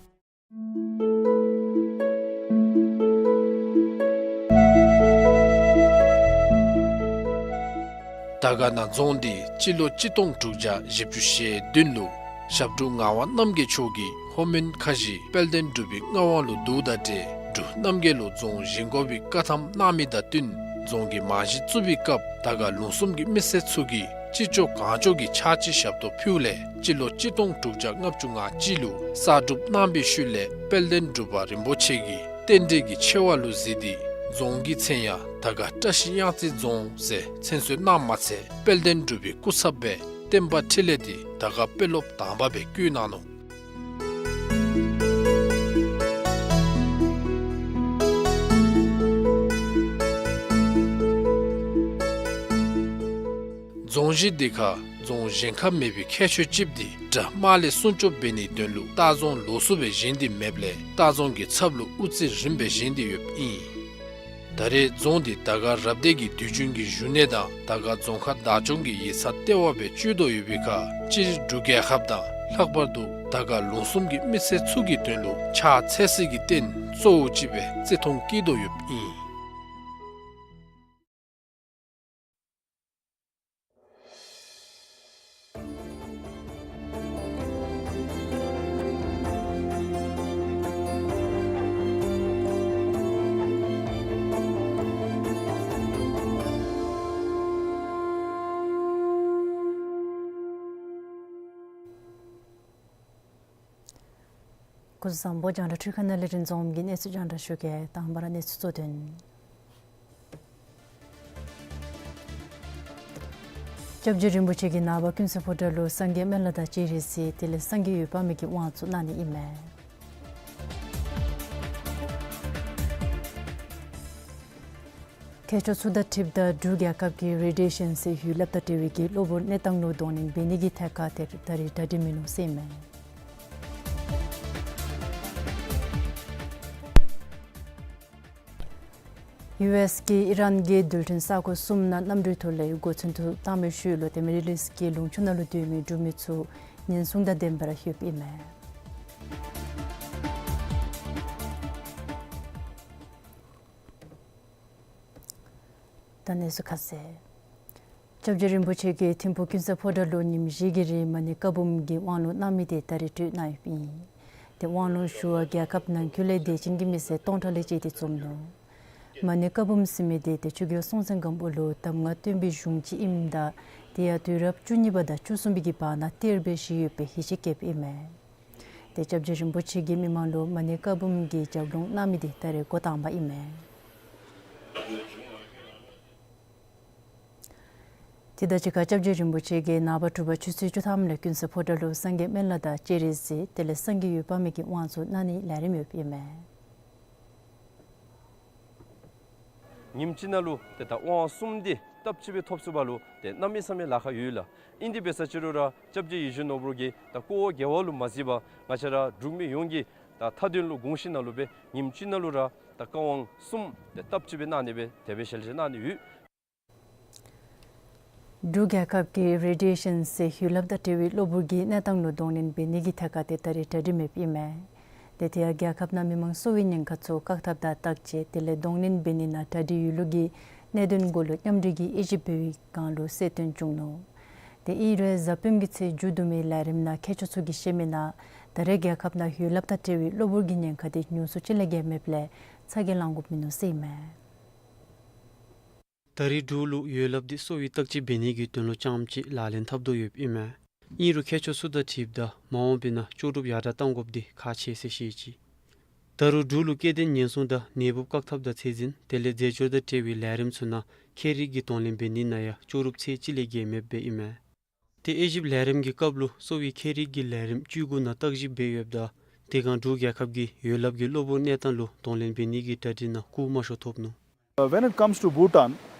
དར་དཀར་ན་རྫོང་འདི་སྤྱི་ལོ་གཅིག་སྟོང་དྲུག་བརྒྱ་བཞི་བཅུ་ཞེ་བདུན་ལུ་ཞབས་དྲུང་ངག་དབང་རྣམ་རྒྱལ་མཆོག་གིས་ལྷོ་མོན་ཁ་བཞི་དཔལ་ལྡན་འབྲུག་པའི་མངའ་དབང་ལུ་བསྡུཝ་དང་འབྲེལ་འབྲུག་རྣམ་རྒྱལ་ལུ་རྫོང་བཞེངས་དགོ་པའི་བཀའ་ཐམ་གནང་མི་དང་བསྟུན་རྫོང་གི་རྨང་གཞི་བཙུགས་པའི་སྐབས་དར་དཀར་ལུང་གསུམ་གྱི་མི་སེར་ཚུ་གིས་ཅི་ལྕོགས་གང་ལྕོགས་ཀྱི་ཕྱག་ཕྱི་ཞབས་ཏོག་ཕུལཝ་ལས་སྤྱི་ལོ་གཅིག་སྟོང་དྲུག་བརྒྱ་ལྔ་བཅུ་ང་གཅིག་ལུ་གསར་སྒྲུབ་གནང་བའི་ཤུལ་ལས་དཔལ་ལྡན་འབྲུག་པ་རིན་པོ་ཆེ་གིས་རྟེན་འབྲེལ་གྱི་ཆེ་བ་ལུ་གཟིགས་ཏེ་རྫོང་གི་མཚན་ཡང་དར་དཀར་བཀྲ་ཤིས་གཡང་རྩེ་རྫོང་ཟེར་མཚན་གསོལ་གནངམ་མ་ཚད་དཔལ་ལྡན་འབྲུག་པའི་སྐུ་ཚབ་སྦེ་བསྟན་པ་འཕྲིན་ལས་འདི་དར་དཀར་དཔོན་སློབ་དང་པ་སྦེ་བསྐོ་གནང་ནུག། རྫོང་གཞི་འདི་ཁར་རྫོང་བཞེངས་ཁ་མེད་པའི་ཁྱད་ཆོས་ཅིག་འདི་དགྲ་དམག་ལས་སྲུང་སྐྱོབ་འབད་ནིའི་དོན་ལུ་ལྟ་རྫོང་ལོགས་སུ་སྦེ་བཞེངས་ཏེ་མེདཔ་ལས་ལྟ་རྫོང་གི་ཚབ་ལུ་དབུ་རྩེ་རིངམ་སྦེ་བཞེངས་ཏེ་ཡོདཔ་ཨིན། ད་རེས་རྫོང་འདི་དར་དཀར་རབ་སྡེ་གི་དུས་རྒྱུན་གྱི་བཞུགས་གནས་དང་དར་དཀར་རྫོང་ཁག་བདག་སྐྱོང་གི་ཡིག་ཚང་ལྟེ་བ་སྦེ་སྤྱོད་དོ་ཡོད་པའི་ཁར་སྤྱིར་འབྲུག་རྒྱལ་ཁབ་དང་ལྷག་པར་དུ་དར་དཀར་ལུང་གསུམ་གྱི་མི་སེར་ཚུ་གི་དོན་ལུ་ཕྱག་འཚལ་སའི་རྟེན་གཙོ་བོ་ཅིག་སྦེ་བརྩི་མཐོང་བསྐྱེད་དོ་ཡོདཔ་ཨིན། སྐུ་གཟུགས་བཟང་པོ། རྒྱང་བསྒྲགས་འཕྲུལ་ཁང་ནང་ལས་རིན་འཛོམས་ཀྱིས་གནས་ཚུལ་རྒྱང་བསྒྲགས་ཞུ་གེ། དང་པ་ར་གནས་ཚུལ་གཙོ་དོན། སྐྱབས་རྗེ་རིན་པོ་ཆེ་གིས་ནངས་པ་ཀུན་གསལ་ཕོ་བྲང་ལུ་སངས་རྒྱས་སྨན་བླ་དང་སྤྱན་རས་གཟིགས་དེ་ལས་སངས་རྒྱས་འོད་དཔག་མེད་ཀྱི་དབང་ཚུ་གནང་ནི་ཨིན་མས། ཁྱད་ཆོས་ཚུ་དང་འཁྲིལཝ་ད་འབྲུག་རྒྱལ་ཁབ་ཀྱིས་རེ་ཌི་ཡེ་ཤཱན་ཟེར་ཡོདཔ་དང་འབྲེལ་བའི་གི་གློ་བུར་གནས་སྟངས་ལུ་གདོང་ལེན་འབད་ནི་གི་ཐད་ཁར་ཏེ་ད་རེས་གྲ་སྒྲིག་མིན་ནུག་ཟེར་ཨིན་མས། ཡུ་ཨེསི་གིས་ཨི་རཱན་གྱི་རྡུལ་ཕྲན་ས་ཁོངས་གསུམ་ནང་གནམ་གྲུའི་ཐོག་ལས་འགོ་ཚུགས་ཐུག་བཏང་བའི་ཤུལ་ལུ་ཏེ་མི་ཌལ་ཨིསཊ་ཀྱི་ལུང་ཕྱོགས་ནང་ལུ་སྡོད་མི་འབྲུག་མི་ཚུ་ཉེན་སྲུང་དང་ལྡནམ་སྦེ་ར་ཡོདཔ་ཨིན་མས། ད་གནས་ཚུལ་ཁ་གསལ། སྐྱབས་རྗེ་རིན་པོ་ཆེ་གིས་ཐིམ་ཕུག་ཀུན་གསལ་ཕོ་བྲང་ལུ་ཉིནམ་བཞི་གི་རིང་མ་ཎི་བཀའ་འབུམ་གྱི་དབང་ལུང་གནང་མི་དེ་ད་རེས་སྤྲོད་གནང་ཡོདཔ་ཨིན། ཏེ་དབང་ལུང་ཞུ་བར་རྒྱལ་ཁབ་ནང་འཁོད་ལས་དད་ཅན་གྱི་མི་སེར་སྟོང་ཕྲག་ལས་བཅད་དེ་འཛོམས་ནུག། མ་ཎི་བཀའ་འབུམ་ཟེར་མི་དེ་ཏེ་ཆོས་རྒྱལ་སྲོང་བཙན་སྒམ་པོ་ལུ་གདམས་ངག་སྟོན་པའི་གཞུང་ཅིག་ཨིནམ་ད་དེ་ཡང་དུས་རབས་བཅུ་གཉིས་པ་དང་བཅུ་གསུམ་པའི་གི་བར་ན་གཏེར་སྦེ་བཞེས་ཡོད་པའི་ཡིད་ཆེས་བསྐྱེདཔ་ཨིན་མས། ཏེ་སྐྱབས་རྗེ་རིན་པོ་ཆེ་གིས་མི་མང་ལུ་མ་ཎི་བཀའ་འབུམ་གྱི་ཞལ་ལུང་གནང་མི་དེ་ད་རེས་འགོ་དང་པ་ཨིན་མས། དེ་དང་གཅིག་ཁར་སྐྱབས་རྗེ་རིན་པོ་ཆེ་གིས་ནངས་པ་དྲོ་པ་ཆུ་ཚོད་བཅུ་ཐམ་ལས་ཀུན་གསལ་ཕོ་བྲང་ལུ་སངས་རྒྱས་སྨན་བླ་དང་སྤྱན་རས་གཟིགས་དེ་ལས་སངས་རྒྱས་འོད་དཔག་མེད་ཀྱི་དབང་ཚུ་གནང་ནིའི་ལས་རིམ་ཡོདཔ་ཨིན་མས། ཉིནམ་གཅིག་ནང་ལུ་ཏེ་ད་དབང་གསུམ་དེ་སྟབས་གཅིག་སྦེ་ཐོབ་ཚུགསཔ་ལུ་ཏེ་གནམ་མེད་ས་མེད་ལཱ་ཁག་ཡོད་ལགས། ཨིན་དེ་འབད་ས་ཅིག་རུང་ར་སྐྱབས་རྗེ་ཡིད་བཞིན་ནོར་བུ་གིས་ད་སྐུ་འོ་བརྒྱལ་བ་ལུ་མ་གཟིགས་པར་ང་བཅས་ར་འབྲུག་མི་ཡོངས་ཀྱི་ད་མཐའ་དོན་ལུ་དགོངས་ཞིནམ་ལས་སྦེ་ཉིནམ་གཅིག་ནང་ལུ་ར་ད་བཀའ་དབང་གསུམ་ཏེ་སྟབས་གཅིག་སྦེ་གནང་ནི་སྦེ་དེ་སྦེ་ཞལ་བཞེས་གནང་ནི་ཡོད། འབྲུག་རྒྱལ་ཁབ་ཀྱིས་རེ་ཌི་ཡེ་ཤཱན་ཟེར་འོད་རླབས་དང་འབྲེལ་བའི་གློ་བུར་གྱི་གནས་སྟངས་ལུ་གདོང་ལེན་འབད་ནི་གི་ཐད་ཁར་ཏེ་ད་རེས་གྲ་སྒྲིག་མེདཔ་ཨིན་མས། ཏེ་དེ་ཡང་རྒྱལ་ཁབ་ནང་མི་མང་གསོ་བའི་ཉེན་ཁ་ཚུ་བཀག་ཐབས་དང་བརྟག་དཔྱད་དེ་ལས་གདོང་ལེན་འབད་ནི་ནང་གྲ་སྒྲིག་ཡོད་ལུགས་ཀྱི་གནད་དོན་གུ་ལུ་མཉམ་འབྲེལ་གྱི་དབྱེ་ཞིབ་འབད་བའི་སྒང་ལུ་གསལ་སྟོན་བྱུང་ནུག། ཏེ་ཨིན་རུང་གཟའ་སྤེནམ་གི་ཚེས་མཇུག་བསྡུ་མིའི་ལས་རིམ་ནང་མཁས་མཆོག་ཚུ་གིས་བཤད་མི་ནང་ད་རེས་རྒྱལ་ཁབ་ནང་འོད་རླབས་དང་འབྲེལ་བའི་གློ་བུར་གྱི་ཉེན་ཁ་དེ་ཉུང་སུ་ཅིག་ལས་བརྒལ་མེདཔ་ལས་ཚ་གྱང་ལང་དགོཔ་མིན་ནུག་ཟེར་ཨིན་མས། ད་རེས་འབྲུག་ལུ་འོད་རླབས་འདི་གསོ་བའི་བརྟག་དཔྱད་འབད་ནི་གི་དོན་ལུ་རྐྱངམ་གཅིག་ལག་ལེན་འཐབ་དོ་ཡོདཔ་ཨིན་མས། ཨིན་རུང་མཁས་མཆོག་ཚུ་དང་འཁྲིལཝ་ད་མ་འོངས་པའི་ནང་ལྕོགས་གྲུབ་ཡར་དྲག་གཏང་དགོཔ་འདི་ཁག་ཆེ་ཟེར་བཤད་ཅི། ད་རུང་འབྲུག་ལུ་སྐྱེ་ལྡན་ཉེན་སྲུང་དང་ནད་འབུཔ་བཀག་ཐབས་དང་ཚད་འཛིན་དེ་ལས་རྫས་སྦྱོར་དང་འབྲེལ་བའི་ལས་རིམ་ཚུ་ནང་ཁྱད་རིག་གི་གདོང་ལེན་འབད་ནི་ནང་ཡང་ལྕོགས་གྲུབ་ཚད་ཅིག་ལས་བརྒལ་མེདཔ་སྦེ་ཨིན་མས། ཏེ་དབྱེ་ཞིབ་ལས་རིམ་གྱི་སྐབས་ལུ་གསོ་བའི་ཁྱད་རིག་གི་ལས་རིམ་བཅུ་དགུ་ནང་བརྟག་ཞིབ་འབད་ཡོདཔ་ད་དེ་སྒང་འབྲུག་རྒྱལ་ཁབ་ཀྱིས་འོད་རླབས་ཀྱི་གློ་བུར་གནས་སྟངས་ལུ་གདོང་ལེན་འབད་ནི་གི་གྲ་སྒྲིག་ནང་སྐུལ་མ་ཤོར་ཐོབ་ནུག། Uh, when it comes to Bhutan,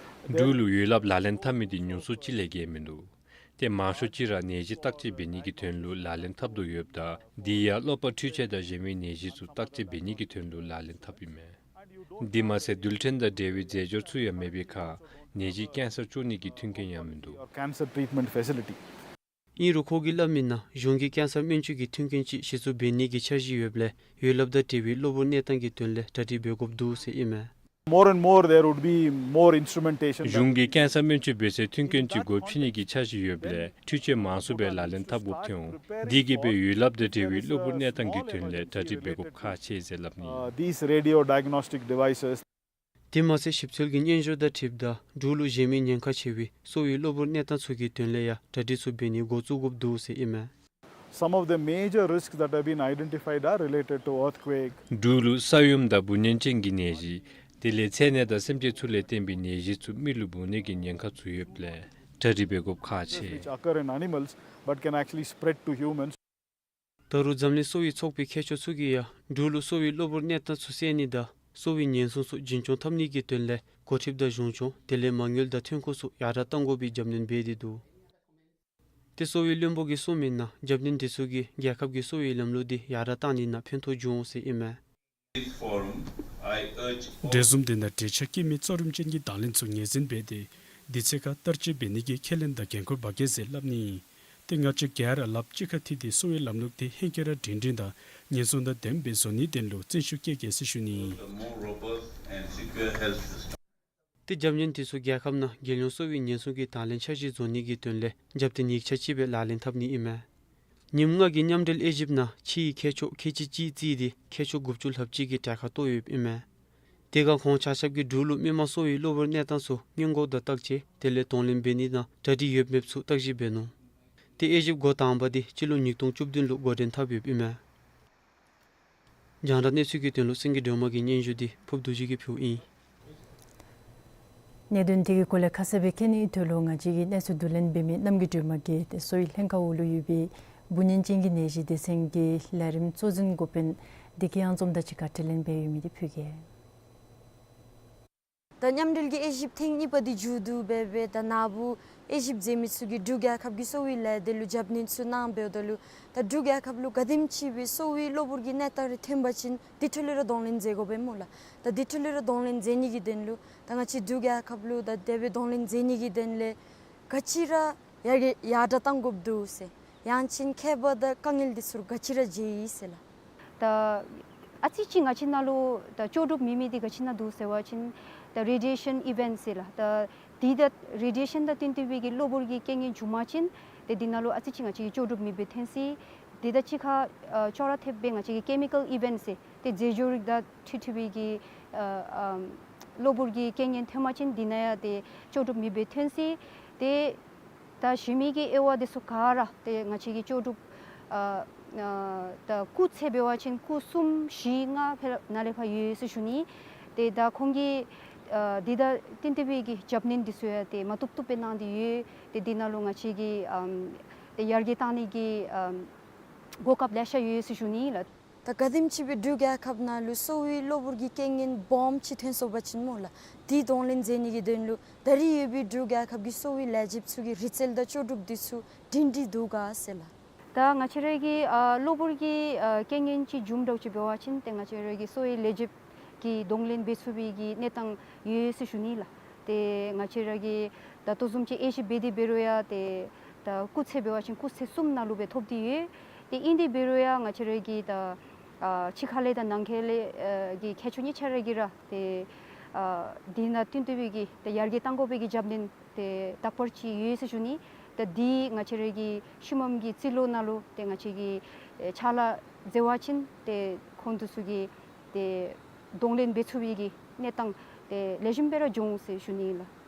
འབྲུག་ལུ་འོད་རླབས་ལག་ལེན་འཐབ་མི་འདི་ཉུང་སུ་ཅིག་ལས་བརྒལ་མིན་འདུག། ཏེ་མང་ཤོས་ཅིག་ར་ནད་གཞི་བརྟག་དཔྱད་འབད་ནི་གི་དོན་ལུ་ལག་ལེན་འཐབ་དོ་ཡོདཔ་ད་འདི་ཡང་གློ་བུར་འཕྲུལ་ཆས་དང་གཞན་མི་ནད་གཞི་ཚུ་བརྟག་དཔྱད་འབད་ནི་གི་དོན་ལུ་ལག་ལེན་འཐབ་ཨིན་མས། དེ་མ་ཚད་རྡུལ་ཕྲན་དང་འབྲེལ་བའི་རྫས་སྦྱོར་ཚུ་ཡང་མེད་པའི་ཁར་ནད་གཞི་ཀེན་སར་བཅོ་ནི་གི་མཐུན་རྐྱེན་ཡང་མིན་འདུག། Cancer treatment facility. ཨིན་རུང་ཁོ་གིས་སླབ་མི་ནང་གཞུང་གིས་ཀེན་སར་སྨན་བཅོས་ཀྱི་མཐུན་རྐྱེན་ཅིག་གཞི་བཙུགས་འབད་ནི་གི་འཆར་གཞི་ཡོདཔ་ལས་འོད་རླབས་དང་འབྲེལ་བའི་གློ་བུར་གནས་སྟངས་ཀྱི་དོན་ལས་གྲ་སྒྲིག་འབད་དགོཔ་འདུག་ཟེར་ཨིན་མས། More and more there would be more instrumentation. གཞུང་གིས་ཀེན་སར་སྨན་བཅོས་འབད་སའི་མཐུན་རྐྱེན་ཅིག་སྒོ་ཕྱེ་ནི་གི་འཆར་གཞི་ཡོདཔ་ལས་འཕྲུལ་ཆས་མང་སུ་སྦེ་ལག་ལེན་འཐབ་དགོཔ་ཐོན་འོང་། དེ་གིས་སྦེ་འོད་རླབས་དང་འབྲེལ་བའི་གློ་བུར་གནས་སྟངས་ཀྱི་དོན་ལས་གྲ་སྒྲིག་འབད་དགོཔ་ཁག་ཆེ་ཟེར་སླབ་ནི། Uh, these radio diagnostic devices. དེ་མ་ཚད་ཞིབ་འཚོལ་གྱི་སྙན་ཞུ་དང་འཁྲིལཝ་ད་འབྲུག་ལུ་གཞན་མི་ཉེན་ཁ་ཆེ་བའི་གསོ་བའི་གློ་བུར་གནས་སྟངས་ཚུ་གི་དོན་ལས་ཡང་གྲ་སྒྲིག་ཚུ་འབད་ནི་འགོ་བཙུགས་དགོཔ་འདུག་ཟེར་ཨིན་མས། Some of the major risks that have been identified are related to earthquake. འབྲུག་ལུ་ས་ཡོམ་དང་འབུ་གཉན་ཅན་གྱི་ནད་གཞི་དེ་ལས་ཚད་ནད་དང་སེམས་ཅན་ཚུ་ལས་བརྟེན་པའི་ནད་གཞི་ཚུ་མི་ལུ་འབུ་ནི་གི་ཉེན་ཁ་ཚུ་ཡོདཔ་ལས་གྲ་སྒྲིག་འབད་དགོཔ་ཁག་ཆེ། Which occur in animals but can actually spread to humans. ད་རུང་འཛམ་གླིང་གསོ་བའི་ཚོགས་པའི་མཁས་མཆོག་ཚུ་གིས་ཡང་འབྲུག་ལུ་གསོ་བའི་གློ་བུར་གནས་སྟངས་ཚུ་བསལ་ནི་དང་གསོ་བའི་ཉེན་སྲུང་ཚུ་རྒྱུན་འཁྱོངས་འཐབ་ནི་གི་དོན་ལས་འགོ་ཁྲིདཔ་དང་གཞུང་སྐྱོང་དེ་ལས་མ་དངུལ་དང་ཐོན་ཁུངས་ཚུ་ཡར་དྲག་གཏང་དགོ་པའི་རྒྱབ་སྣོན་འབད་དེ་འདུག། ཏེ་གསོ་བའི་བློན་པོ་གིས་གསུངས་མི་ནང་རྒྱབ་སྣོན་དེ་ཚུ་གིས་རྒྱལ་ཁབ་ཀྱི་གསོ་བའི་ལམ་ལུགས་འདི་ཡར་དྲག་གཏང་ནི་ནང་ཕན་ཐོགས་འབྱུང་འོང་ཟེར་ཨིན་མས། འབྲེལ་ཟུང་དེ་ནང་འབྲེལ་ཆ་སྐྱེ་མེད་རྩ་རུང་ཅན་གྱི་དང་ལེན་ཚུ་ངེས་ཟིན་འབད་དེ་དུས་ཚོད་ཁར་བསྟར་སྤྱོད་འབད་ནི་གི་ཁས་ལེན་དང་འགན་ཁུར་འབག་གེ་ཟེར་སླབ་ནི། ཏེ་ང་བཅས་ག་ར་ལགཔ་གཅིག་ཁར་འཐིབས་ཏེ་གསོ་བའི་ལམ་ལུགས་དེ་ཧེང་སྐལ་ར་སྒྲིང་སྒྲིང་དང་ཉེན་སྲུང་དང་ལྡནམ་སྦེ་བཟོ་ནིའི་དོན་ལུ་བརྩོན་ཤུགས་བསྐྱེད་གེ་ཟེར་ཞུ་ནི། ཏེ་རྒྱབ་སྣོན་དེ་ཚུ་རྒྱལ་ཁབ་ནང་རྒྱལ་ཡོངས་གསོ་བའི་ཉེན་སྲུང་གི་དང་ལེན་འཆར་གཞི་བཟོ་ནི་གི་དོན་ལས་རྒྱབ་རྟེན་ཡིག་ཆ་ཅིག་སྦེ་ལག་ལེན་འཐབ་ནི་ཨིན་མས། ཉིནམ་ལྔ་གི་མཉམ་འབྲེལ་དབྱེ་ཞིབ་ནང་ཕྱིའི་མཁས་མཆོག་ཁལ་གཅིག་གཅིག་བརྩིས་ཏེ་མཁས་མཆོག་དགུ་བཅུ་ལྷགཔ་ཅིག་གིས་གྲལ་ཁར་གཏོགས་ཡོདཔ་ཨིན་མས། དེ་སྒང་ཁོང་ཆ་ཁྱབ་ཀྱིས་འབྲུག་ལུ་མི་མང་གསོ་བའི་གློ་བུར་གནས་སྟངས་ཚུ་སྔོན་འགོག་དང་བརྟག་དཔྱད་དེ་ལས་གདོང་ལེན་འབད་ནི་ནང་གྲ་སྒྲིག་ཡོད་མེད་ཚུ་བརྟག་ཞིབ་འབད་ནུག། ཏེ་དབྱེ་ཞིབ་འགོ་དང་པ་འདི་སྤྱི་ལོ་ཉིས་སྟོང་བཅུ་བདུན་ལུ་འགོ་འདྲེན་འཐབ་ཡོདཔ་ཨིན་མས། རྒྱང་བསྒྲགས་གནས་ཚུལ་གྱི་དོན་ལུ་སེང་གེ་སྒྲོལ་མ་གི་སྙན་ཞུ་འདི་ཕུརབ་རྡོ་རྗེ་གིས་ཕུལཝ་ཨིན། གནད་དོན་དེ་གི་སྐོར་ལས་ཁ་གསལ་སྦེ་མཁྱེན་ནིའི་དོན་ལུ་ང་བཅས་ཀྱི་གནས་ཚུལ་བསྡུ་ལེན་འབད་མི་རྣམ་རྒྱལ་སྒྲོལ་མ་གིས་ཏེ་གསོ་བའི་ལྷན་ཁག་འོག་ལུ་ཡོད་པའི་འབུ་གཉན་ཅན་གྱི་ནད་གཞི་སྡེ་ཚན་གྱི་ལས་རིམ་གཙོ་འཛིན་འགོ་དཔོན་བདེ་སྐྱིད་གཡང་འཛོམས་དང་གཅིག་ཁར་དྲི་ལན་འབད་ཡོད་མི་འདི་ཕུལ་གེ། ད་མཉམ་འབྲེལ་གྱི་དབྱེ་ཞིབ་ཐེངས་གཉིས་པ་འདི་མཇུག་བསྡུ་འབད་འབད་ད་ནཱ་བུ་དབྱེ་ཞིབ་མཛད་མི་ཚུ་གིས་འབྲུག་རྒྱལ་ཁབ་ཀྱི་གསོ་བའི་ལས་སྡེ་ལུ་རྒྱབ་སྣོན་ཚུ་གནང་འབདཝ་ད་ལུ་ད་འབྲུག་རྒྱལ་ཁབ་ལུ་ག་དེམ་ཅིག་སྦེ་གསོ་བའི་གློ་བུར་གྱི་གནས་སྟངས་རེ་ཐོན་པ་ཅིན་དེ་འཕྲོ་ལས་ར་གདོང་ལེན་མཛད་དགོ་པས་སྨོ་ལགས། ད་དེ་འཕྲོ་ལས་ར་གདོང་ལེན་མཛད་ནི་གི་དོན་ལུ་ད་ང་བཅས་འབྲུག་རྒྱལ་ཁབ་ལུ་ད་དེ་སྦེ་གདོང་ལེན་མཛད་ནི་གི་དོན་ལས་ག་ཅི་ར་ཡར་ཡར་དྲག་གཏང་དགོཔ་འདུག་ཟེར། ཡང་ཅིན་ཁྱད་པར་དང་དཀའ་ངལ་འདི་ཚུར་ག་ཅི་ར་མཇལ་ཡི་ཟེར་ལགས། ད་ཨ་ཙི་ཅིག་ང་བཅས་ནང་ལུ་ད་ལྕོགས་གྲུབ་མེད་མི་འདི་ག་ཅི་ནང་འདུག་ཟེར་བ་ཅིན་ད་རེ་ཌི་ཡེ་ཤཱན་ཨི་ཝེནཊ་ཟེར་ལགས། ད་འདི་ད་རེ་ཌི་ཡེ་ཤཱན་དང་བསྟུན་ཏེ་སྦེ་གི་གློ་བུར་གྱི་རྐྱེན་ངན་བྱུང་པ་ཅིན་ཏེ་འདི་ནང་ལུ་ཨ་ཙི་ཅིག་ང་བཅས་ཀྱིས་ལྕོགས་གྲུབ་མེདཔ་སྦེ་ཐོན་སྲིད། དེ་དང་གཅིག་ཁར་ཨ་ཅོག་ར་འཐདཔ་སྦེ་ང་བཅས་ཀྱིས་ཀེ་མི་ཀཱལ་ཨི་ཝེནཊ་ཟེར་ཏེ་རྫས་སྦྱོར་རིགས་དང་འཁྲིལ་འཁྲིལ་བའི་གི་ཨ་ཨམ་གློ་བུར་གྱི་རྐྱེན་ངན་ཐོན་པ་ཅིན་འདི་ནང་ཡང་ཏེ་ལྕོགས་གྲུབ་མེདཔ་སྦེ་ཐོན་སྲིད། ཏེ་ད་གཞན་མི་གི་དབྱེ་བ་འདི་ཚུ་ག་ར་ཏེ་ང་བཅས་ཀྱིས་ལྕོགས་གྲུབ་ཨ་ཨ་ད་སྐུགས་ཚད་འབད་བ་ཅིན་སྐུགས་གསུམ་བཞི་ལྔ་ཕར་ནཱ་ལས་ཕར་ཡོད་ཟེར་ཞུ་ནི། ཏེ་ད་ཁོང་གིས་ཨ་འདི་དང་བསྟུན་ཏེ་སྦེ་གི་རྒྱབ་སྣོན་འདི་ཚུ་ཡང་ཏེ་མ་བཏུབ་བཏུབ་སྦེ་གནང་སྟེ་ཡོད། ཏེ་འདི་ནང་ལུ་ང་བཅས་ཀྱིས་ཨམ་ཏེ་ཡར་རྒྱས་གཏང་ནི་གི་ཨམ་ཏེ་གོ་སྐབས་ལེ་ཤ་ཡོད་ཟེར་ཞུ་ནི་ལགས། ད་ག་དེམ་ཅིག་སྦེ་འབྲུག་རྒྱལ་ཁབ་ནང་ལུ་གསོ་བའི་གློ་བུར་གྱི་རྐྱེན་ངན་སྦོམ་ཅིག་ཐོན་སོང་པ་ཅིན་སྨོ་ལགས། དེ་གདོང་ལེན་མཛད་ནི་གི་དོན་ལུ་ད་རེས་ཡོད་པའི་འབྲུག་རྒྱལ་ཁབ་ཀྱི་གསོ་བའི་ལས་བྱེདཔ་ཚུ་གི་རིག་རྩལ་དང་ལྕོགས་གྲུབ་འདི་ཚུ་སྒྲིང་སྒྲིང་འདུག་ག་ཟེར་ལགས། ད་ང་བཅས་ར་གི་ཨ་གློ་བུར་གྱི་ཨ་རྐྱེན་ངན་ཅིག་བྱུངམ་འདྲཝ་ཅིག་འབད་བ་ཅིན་ཏེ་ང་བཅས་ར་གི་གསོ་བའི་ལས་བྱེདཔ་ཀྱིས་གདོང་ལེན་འབད་ཚུགས་པའི་གི་གནས་སྟངས་ཡོད་ཟེར་ཞུ་ནི་ལགས། ཏེ་ང་བཅས་ར་གི་ ད་ལྟོ་བཟུམ་ཅིག་དབྱེ་ཞིབ་འབད་དེ་འབད་རུང་ཡང་ཏེ་ད་སྐུགས་ཚད་འབད་བ་ཅིན་སྐུགས་ཚད་གསུམ་ནང་ལུ་སྦེ་ཐོབ་སྟེ་ཡོད། ཏེ་ཨིན་དེ་འབད་རུང་ཡང་ང་བཅས་ར་གི་ད་ཨ་ཕྱི་ཁ་ལས་དང་ནང་ཁ་ལས་ཨ་གི་མཁས་མཆོག་གཉིས་ཆ་ར་གིས་ར་ཏེ་ཨ་དེ་ནང་བསྟུན་ཏེ་སྦེ་གི་ཏེ་ཡར་རྒྱས་གཏང་དགོ་པའི་གི་རྒྱབ་སྣོན་ཏེ་དག་པ་ཅིག་ཡོད་ཟེར་ཞུ་ནི། ད་འདི་ང་བཅས་ར་གི་ཤུལ་མམ་གྱི་རྩིས་ལོ་ནང་ལུ་ཏེ་ང་བཅས་ཀྱིས་ཨེ་ཕྱག་ལཱ་མཛད་པ་ཅིན་ཏེ་ཁོང་དེ་ཚུ་གིས་ཏེ་གདོང་ལེན་འབད་ཚུགས་པའི་གི་གནས་སྟངས་ཏེ་ལེགས་ཤོམ་སྦེ་ར་འབྱུང་ཟེར་ཞུ་ནི་ལགས།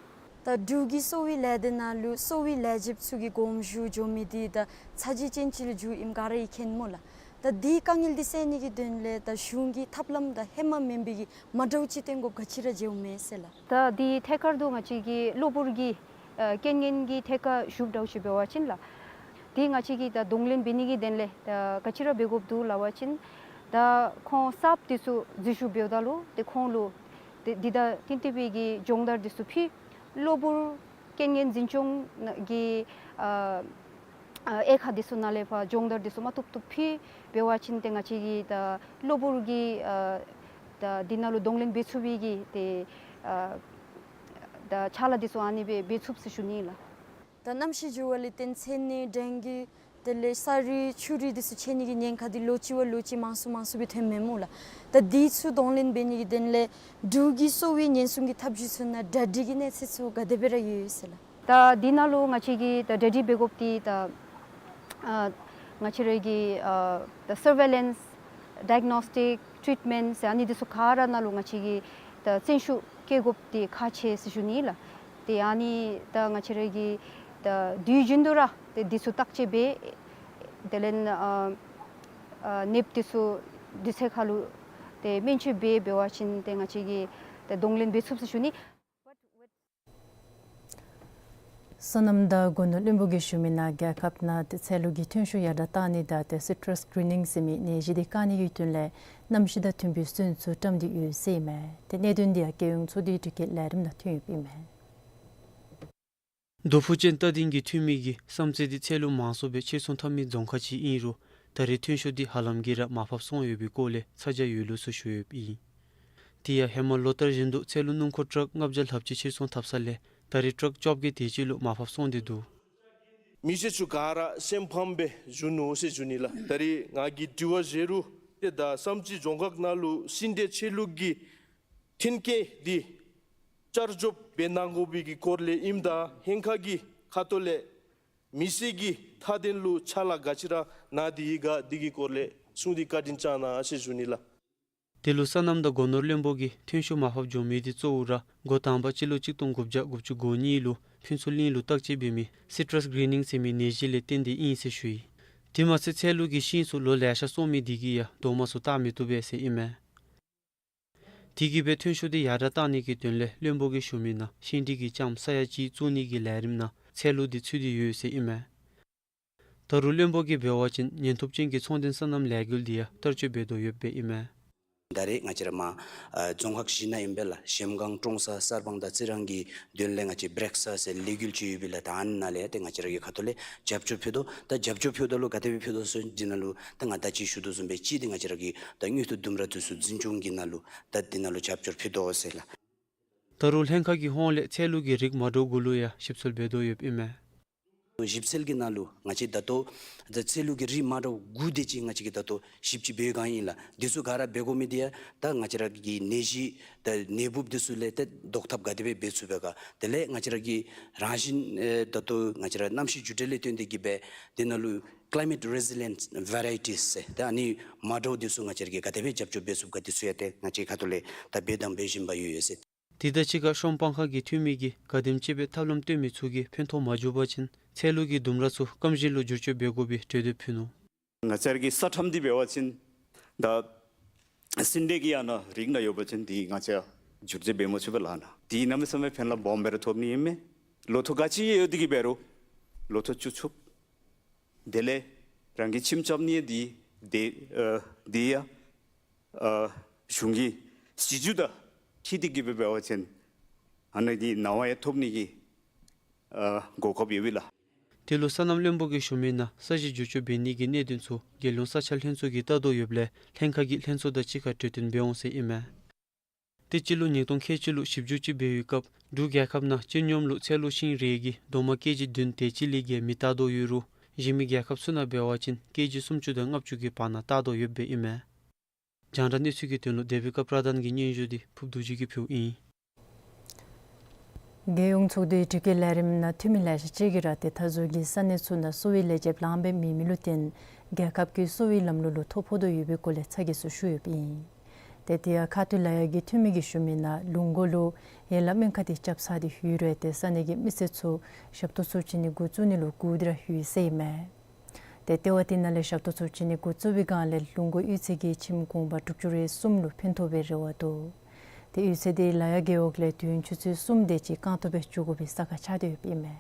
ད་འབྲུག་གི་གསོ་བའི་ལས་སྡེ་ནང་ལུ་གསོ་བའི་ལས་བྱེདཔ་ཚུ་གི་དགོངས་ཞུ་འགྱོ་མི་འདི་ད་ཚ་གྱང་ཅན་ཅིག་ལུ་འགྱུར་ཨིནམ་ག་ར་གིས་མཁྱེན་སྨོ་ལགས། ད་འདི་དཀའ་ངལ་འདི་སེལ་ནི་གི་དོན་ལས་ད་གཞུང་གི་ཐབས་ལམ་དང་ཧེ་མ་མེན་པའི་གི་མ་འདྲཝ་ཅིག་སྟོན་དགོཔ་ག་ཅི་ར་མཇལཝ་མས་ཟེར་ལགས། ད་འདི་ཐད་ཀར་དུ་ང་བཅས་ཀྱི་གློ་བུར་གྱི་ཨ་རྐྱེན་ངན་གྱི་ཐད་ཁར་ཞུཝ་འདྲཝ་ཅིག་འབད་བ་ཅིན་ལགས། འདི་ང་བཅས་ཀྱིས་ད་གདོང་ལེན་འབད་ནི་གི་དོན་ལས་ད་ག་ཅི་ར་འབད་དགོཔ་འདུག་ལབ་པ་ཅིན་ད་ཁོང་གསརཔ་དེ་ཚུ་འཛུལ་ཞུགས་འབདཝ་ད་ལུ་ཏེ་ཁོང་ལུ་ཏེ་འདི་དང་བསྟུན་ཏེ་སྦེ་གི་སྦྱོང་བརྡར་དེ་ཚུ་ཕུལ། གློ་བུར་རྐྱེན་ངན་འཛིན་སྐྱོང་གི་ཨ་ཨ་དབྱེ་ཁག་དེ་ཚུ་ནང་ལས་ཕར་སྦྱོང་བརྡར་དེ་ཚུ་མ་ཐུབ་ཐུབ་ཕུལ་འབད་བ་ཅིན་ཏེ་ང་བཅས་ཀྱིས་ད་གློ་བུར་གྱི་ཨ་ད་འདི་ནང་ལུ་གདོང་ལེན་འབད་ཚུགས་པའི་གི་ཏེ་ཨ་ད་ཕྱག་ལཱ་དེ་ཚུ་ཨ་ནི་སྦེ་འབད་ཚུགས་ཟེར་ཞུ་ནི་ལགས། ད་གནམ་གཤིས་འགྱུར་བ་ལས་བརྟེན་ཚེ་ནད་ཌེང་གི་དེ་ལས་ས་རུད་ཆུ་རུད་དེ་ཚུ་ཆད་ནི་གི་ཉེན་ཁ་འདི་ལོ་གཅིག་བ་ལོ་གཅིག་མང་སུ་མང་སུ་སྦེ་ཐོནམ་མས་སྨོ་ལགས། ད་འདི་ཚུ་གདོང་ལེན་འབད་ནི་གི་དོན་ལས་འབྲུག་གི་གསོ་བའི་ཉེན་སྲུང་གི་ཐབས་བྱུས་ཚུ་ནང་གྲ་སྒྲིག་གི་གནས་ཚད་ཚུ་ག་དེ་སྦེ་ར་ཡོད་ཟེར་ལགས། ད་འདི་ནང་ལུ་ང་བཅས་ཀྱིས་ད་གྲ་སྒྲིག་འབད་དགོཔ་འདི་ད་ཨ་ང་བཅས་ར་གི་ཨ་ད་སར་ཝེ་ལེནསི་ཌའི་གནོསི་ཊིཀ་ཊྲིཊ་མེནཊ་ཟེར་ཨ་ནི་དེ་ཚུ་ག་ར་ནང་ལུ་ང་བཅས་ཀྱིས་ད་བརྩོན་ཤུགས་བསྐྱེད་དགོཔ་འདི་ཁག་ཆེ་ཟེར་ཞུ་ནི་ལགས། ཏེ་ཨ་ནི་ད་ང་བཅས་ར་གིས་ད་དུས་རྒྱུན་དུ་ར་ཏེ་དེ་ཚུ་བརྟག་དཔྱད་འབད་དེ་ལས་ཨ་ཨ་ནདཔ་དེ་ཚུ་དུས་ཚོད་ཁར་ལུ་ཏེ་སྨན་བཅོས་འབད་འབད་བ་ཅིན་ཏེ་ང་བཅས་ཀྱིས་ད་གདོང་ལེན་འབད་ཚུགས་ཟེར་ཞུ་ནི། སོ་ནམ་དང་སྒོ་ནོར་བློན་པོ་གིས་ཞུ་མི་ནང་རྒྱལ་ཁབ་ནང་ཏེ་ཚལ་ལུ་གི་ཐོན་ཤུགས་ཡར་དྲགས་གཏང་ནི་དང་ཏེ་སི་ཊྲས་གི་རིན་ནིང་ཟེར་མི་ནད་གཞི་འདི་བཀག་ནི་གི་དོན་ལས་གནམ་གཤིས་དང་མཐུན་པའི་སོན་ཚུ་བཀྲམ་སྟེ་ཡོད་ཟེར་ཨིན་མས། ཏེ་གནད་དོན་འདི་ཡང་རྒྱལ་ཡོངས་ཚོགས་འདུའི་དྲི་བཀོད་ལས་རིམ་ནང་ཐོན་ཡོདཔ་ཨིན་མས། རྡོ་ཕུག་ཅན་རྟ་སྡིང་གི་འཐུས་མི་གིས་བསམ་རྩེ་འདི་ཚལ་ལུ་མང་སུ་སྦེ་ཕྱིར་ཚོང་འཐབ་མི་རྫོང་ཁག་ཅིག་ཨིན་རུང་ད་རེས་ཐོན་ཤུགས་འདི་ཧ་ལམ་གྱིས་ར་མར་ཕབ་སོང་ཡོད་པའི་སྐོར་ལས་ཚ་གྱང་ཡོད་ལུགས་ཚུ་ཞུ་ཡོདཔ་ཨིན། དེ་ཡང་ཧེ་མ་ལོ་ལྟར་བཞིན་དུ་ཚལ་ལུ་སྣུམ་འཁོར་ཊརཀ་ལྔ་བརྒྱ་ལྷགཔ་ཅིག་ཕྱིར་ཚོང་འཐབ་ས་ལས་ད་རེས་ཊརཀ་བཅོ་བརྒྱད་དེ་ཅིག་ལུ་མར་ཕབ་སོང་སྟེ་འདུག། མི་སེར་ཚུ་ག་ར་སེམས་ཕམ་སྦེ་བཞུགས་ནུག་ཟེར་ཞུ་ནི་ལགས། ད་རེས་ང་གིས་དྲི་བ་བཞེས་རུང་ཏེ་ད་བསམ་རྩེ་རྫོང་ཁག་ནང་ལུ་སིན་ཏེ་ཆད་ལུགས་ཀྱི་མཐུན་རྐྱེན་འདི་བསྐྱར་བཟོ་འབད་གནང་དགོ་པའི་གི་སྐོར་ལས་ཨིནམ་ད་ལྷན་ཁག་གི་ཁ་ཐུག་ལས་མི་སེར་གྱི་མཐའ་དོན་ལུ་ཕྱག་ལཱ་ག་ཅི་ར་གནང་སྟེ་ཡོད་ག་འདི་གི་སྐོར་ལས་གསུང་སྟེ་བཀའ་དྲིན་བསྐྱང་གནང་ཟེར་ཞུ་ནི་ལགས། དེ་ལུ་སོ་ནམ་དང་སྒོ་ནོར་བློན་པོ་གིས་ཐོན་ཤུགས་མར་ཕབ་འགྱོ་མི་འདི་གཙོ་བོ་ར་འགོ་དང་པ་སྤྱི་ལོ་གཅིག་སྟོང་དགུ་བརྒྱ་དགུ་བཅུ་གོ་གཉིས་ལུ་ཕུན་ཚོགས་གླིང་ལུ་བརྟག་དཔྱད་འབད་མི་སི་ཊྲས་གི་རིན་ནིང་ཟེར་མི་ནད་གཞི་ལས་བརྟེན་ཏེ་ཨིན་ཟེར་ཞུ་ཡི། དེ་མ་ཚད་ཚལ་ལུ་གི་ཤིང་ཚུ་ལོ་ལེ་ཤ་སོང་མི་འདི་གིས་ཡང་རྡོག་མ་ཚུ་བཏགས་མི་བཏུབ་པས་ཟེར་ཨིན་མས། དེ་གིས་སྦེ་ཐོན་ཤུགས་འདི་ཡར་དྲགས་གཏང་ནི་གི་དོན་ལས་བློན་པོ་གིས་ཞུ་མི་ནང་ཤིང་འབྲས་ཀྱི་ལྕངམ་ས་ཡ་གཅིག་བཙུགས་ནི་གི་ལས་རིམ་ནང་ཚལ་ལུ་འདི་ཚུད་དེ་ཡོད་ཟེར་ཨིན་མས། ད་རུང་བློན་པོ་གིས་འབད་བ་ཅིན་ཉེན་ཐོབ་ཅན་གྱི་ཚོང་དོན་སོ་ནམ་ལས་འགུལ་འདི་ཡང་བསྟར་སྤྱོད་འབད་དོ་ཡོདཔ་སྦེ་ཨིན་མས། ད་རེས་ང་བཅས་ར་མར་ཨ་རྫོང་ཁག་བཞི་ནང་ཨིན་པས་ལགས། གཞལམ་སྒང་ཀྲོང་གསར་གསར་སྤང་དང་རྩི་རང་གི་དོན་ལས་ང་བཅས་བྲེག་ས་ཟེར་ལས་འགུལ་ཅིག་ཡོད་པས་ལགས། ད་ཨ་ནཱ་ལས་ཏེ་ང་བཅས་ར་གི་ཁ་ཐུག་ལས་རྒྱབ་སྐྱོར་ཕུལ་དོ། ད་རྒྱབ་སྐྱོར་ཕུལཝ་ད་ལུ་ག་དེ་སྦེ་ཕུལ་དོ་ཟེར་འདི་ནང་ལུ་ད་ང་ད་ཅི་ཞུ་དོ་བཟུམ་སྦེ་གཅིག་འདི་ང་བཅས་ར་གི་ད་དངུལ་དང་ལྡནམ་ར་འདི་ཚུ་འཛིན་སྐྱོང་གི་ནང་ལུ་ད་འདི་ནང་ལུ་རྒྱབ་སྐྱོར་ཕུལ་དོ་ཟེར་ལགས། ད་རུང་ལྷན་ཁག་གི་ཧོངས་ལས་ཚལ་ལུ་གི་རིགས་མ་འདྲཝ་གུ་ལུ་ཡང་ཞིབ་འཚོལ་འབད་དོ་ཡོདཔ་ཨིན་མས། ཞིབ་འཚོལ་གྱི་ནང་ལུ་ང་བཅས་ད་ལྟོ་ད་ཚལ་ལུ་གི་རིགས་མ་འདྲཝ་དགུ་དེ་ཅིག་ང་བཅས་ཀྱིས་ད་ལྟོ་ཞིབ་དཔྱད་འབད་བའི་སྒང་ཨིན་ལགས། འདི་ཚུ་ག་ར་འབད་དགོ་མི་འདི་ཡང་ད་ང་བཅས་ར་གི་ནད་གཞི་ད་ནད་འབུཔ་འདི་ཚུ་ལས་ཏེ་བཟློག་ཐབས་ག་དེ་སྦེ་འབད་ཚུགས་པས་ག། དེ་ལས་ང་བཅས་ར་གི་རང་བཞིན་ཨེ་ད་ལྟོ་ང་བཅས་ར་གནམ་གཤིས་འགྱུར་བ་ལས་བརྟེན་ཏེ་གིས་སྦེ་འདི་ནང་ལུ་climate resilient varieties ཟེར་ད་ཨ་ནི་མ་འདྲཝ་འདི་ཚུ་ང་བཅས་ར་གིས་ག་དེ་སྦེ་རྒྱབ་སྐྱོར་འབད་ཚུགས་ག་འདི་ཚུ་ཡང་ཏེ་ང་བཅས་ཀྱི་ཁ་ཐུག་ལས་ད་འབད་དང་འབད་བཞིན་པ་ཡོད་ཡོད་ཟེར། དེ་དང་གཅིག་ཁར་ཤོམ་སྤང་ཁ་གི་འཐུས་མི་གིས་ག་དེམ་ཅིག་སྦེ་ཐབས་ལམ་སྟོན་མི་ཚུ་གིས་ཕན་ཐོགས་མ་འབྱུང་པ་ཅིན་ཚལ་ལུ་གི་ལྡུམ་ར་ཚུ་སྐམ་ཞིང་ལུ་བསྒྱུར་བཅོས་འབད་དགོ་པའི་གྲོས་འདེབས་ཕུལ་ནུག། ང་བཅས་ར་གི་ས་ཁྲམ་འདི་འབད་བ་ཅིན་ད་སིན་ཏེ་གི་ཨ་ནཱ་རིགས་ནང་ཡོད་པ་ཅིན་འདི་ང་བཅས་བསྒྱུར་བཅོས་འབད་མ་ཚུགས་པས་ལགས། ཨ་ནཱ་འདི་གནམ་མེད་ས་མེད་ཕན་ལ་སྦོམ་སྦེ་ར་ཐོབ་ནི་ཨིན་མས། ལོ་ཐོག་ག་ཅི་ཡོད་དེ་གིས་འབད་རུང་ལོ་ཐོག་བཅུ་ཚུགས། དེ་ལས་རང་གི་ཁྱིམ་རྐྱབ་ནི་འདི་དེ་ཨ་འདི་ཡང་ཨ་གཞུང་གི་སྲིད་བྱུས་དང་འཁྲིལ་ཏེ་གིས་སྦེ་འབད་བ་ཅིན་ཨ་ནཱ་གི་གནང་བ་ཡང་ཐོབ་ནི་གི་ཨ་གོ་སྐབས་ཡོད་པས་ལགས། དེ་ལུ་སོ་ནམ་བློན་པོ་གིས་ཞུ་མི་ནང་ས་གཞི་བསྒྱུར་བཅོས་འབད་ནི་གི་གནད་དོན་ཚུ་རྒྱལ་ཡོངས་ས་ཆ་ལྷན་ཚོགས་ཀྱིས་བལྟ་དོ་ཡོདཔ་ལས་ལྷན་ཁག་གིས་ལྷན་ཚོགས་དང་གཅིག་ཁར་གྲོས་བསྟུན་འབད་འོང་ཟེར་ཨིན་མས། ཏེ་སྤྱི་ལོ་ཉིས་སྟོང་ཁལ་གཅིག་ལུ་ཞིབ་འཇུག་ཅིག་འབད་བའི་སྐབས་ འབྲུག་རྒྱལ་ཁབ་ནང་སྤྱིར་སྙོམས་ལུགས་ཚལ་ལུ་ཤིང་རེ་གིས་རྡོག་མ་ཀེ་ཇི་བདུན་དེ་ཅིག་ལས་བརྒལ་མི་བཏགས་དོ་ཡོད་རུང་གཞན་མི་རྒྱལ་ཁབ་ཚུ་ནང་འབད་བ་ཅིན་ཀེ་ཇི་སུམ་ཅུ་དང་ལྔ་བཅུ་གི་བར་ན་བཏགས་དོ་ཡོདཔ་ཨིན་མས། རྒྱང་བསྒྲགས་གནས་ཚུལ་གྱི་དོན་ལུ་དེ་བི་ཀ་པྲ་དཱན་གྱི་སྙན་ཞུ་འདི་ཕུརབ་རྡོ་རྗེ་གིས་ཕུལཝ་ཨིན། རྒྱལ་ཡོངས་ཚོགས་འདུའི་དྲི་བཀོད་ལས་རིམ་ནང་འཐུས་མི་ལེ་ཤ་ཅིག་གིས་ར་ཏེ་མཐའ་ཟུར་གྱི་ས་གནས་ཚུ་ནང་གསོ་བའི་ལས་བྱེདཔ་ལངམ་སྦེ་མེད་མི་ལུ་བརྟེན་རྒྱལ་ཁབ་ཀྱི་གསོ་བའི་ལམ་ལུགས་ལུ་ཐོ་ཕོག་དོ་ཡོད་པའི་སྐོར་ལས་ཚ་གྱང་ཚུ་ཞུ་ཡོདཔ་ཨིན། ཏེ་དེ་ཡང་ཁ་ཐུག་ལས་ཡར་གྱི་འཐུས་མི་གིས་ཞུ་མི་ནང་ལུང་མགོ་ལུ་ཡན་ལག་སྨན་ཁང་འདི་རྐྱབ་ཚར་ཏེ་ཡོད་རུང་ཏེ་ས་གནས་ཀྱི་མི་སེར་ཚུ་ཞབས་ཏོག་ཚུ་བྱིན་ནི་འགོ་བཙུགས་ནི་ལུ་སྒུག་སྟེ་ར་ཡོད་ཟེར་ཨིན་མས། ཏེ་ལྟེ་བ་དེ་ནང་ལས་ཞབས་ཏོག་ཚུ་བྱིན་ནི་འགོ་བཙུགས་པའི་སྒང་ལས་ལུང་མགོ་གཡུས་ཚན་གྱི་ཁྱིམ་གུང་པ་དྲུག་ཅུ་རེ་གསུམ་ལུ་ཕན་ཐོགས་པའི་རེ་བ་འདུག། ཏེ་གཡུས་ཚན་དེ་ལ་ཡ་རྒེད་འོག་ལས་དུས་ཡུན་ཆུ་ཚོད་གསུམ་དེ་ཅིག་རྐང་སྟོང་སྦེ་འགྱོ་དགོ་པའི་ས་ཁར་ཆགས་ཏེ་ཡོདཔ་ཨིན་མས།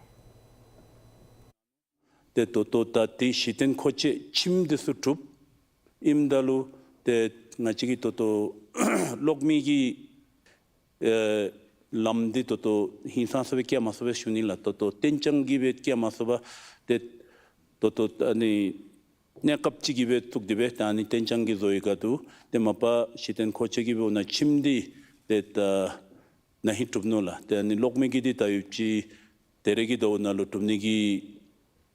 ཏེ་ད་ལྟོ་ད་ཏེ་གཞི་རྟེན་མཁོ་ཆས་ཁྱིམ་འདི་ཚུ་གྲུབ་ཨིནམ་ད་ལུ་ཏེ་ང་བཅས་ཀྱི་ད་ལྟོ་གློག་མེ་གི་ཨེ་ལམ་འདི་ད་ལྟོ་ཧིང་སངས་ས་སྦེ་བཀལ་མ་ཚུགས་པས་ཞུ་ནི་ལགས། ད་ལྟོ་ཏན་ཅང་གིས་སྦེ་བཀལ་མ་ཚུགས་པས། ཏེ་ད་ལྟོ་ཨ་ནི་གནས་སྐབས་ཅིག་གི་སྦེ་བཙུགས་ཏེ་སྦེ་ད་ཨ་ནི་ཏན་ཅང་གིས་བཟོ་བའི་སྒང་དུ་ཏེ་མ་པ་གཞི་རྟེན་མཁོ་ཆས་ཀྱིས་འབདཝ་ད་ཁྱིམ་འདི་ཏེ་ད་ན་ཧིང་གྲུབ་ནུག་ལགས། ཏེ་ཨ་ནི་གློག་མེ་གི་འདི་ད་ཡུདཔ་ཅིག་ད་རེས་ཀྱི་ཟླཝ་ནང་ལུ་གྲུབ་ནི་གི་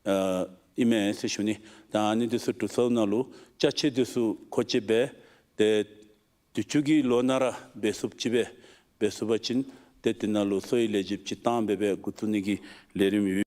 ཨ་ཨིན་མས་ཟེར་ཞུ་ནི། ད་ཨ་ནི་འདི་ཚུ་གྲུབ་ཚརཝ་ནང་ལུ་ཅ་ཆས་འདི་ཚུ་མཁོ་ཆས་འབད་ཏེ་དུས་ཅི་གི་ལོ་ནང་ར་འབད་ཚུགསཔ་ཅིག་སྦེ་འབད་ཚུགས་པ་ཅིན་ཏེ་དེ་ནང་ལུ་གསོ་བའི་ལས་བྱེདཔ་ཅིག་བཏང་སྦེ་སྦེ་འགོ་བཙུགས་ནི་གི་ལས་རིམ་ཡོད།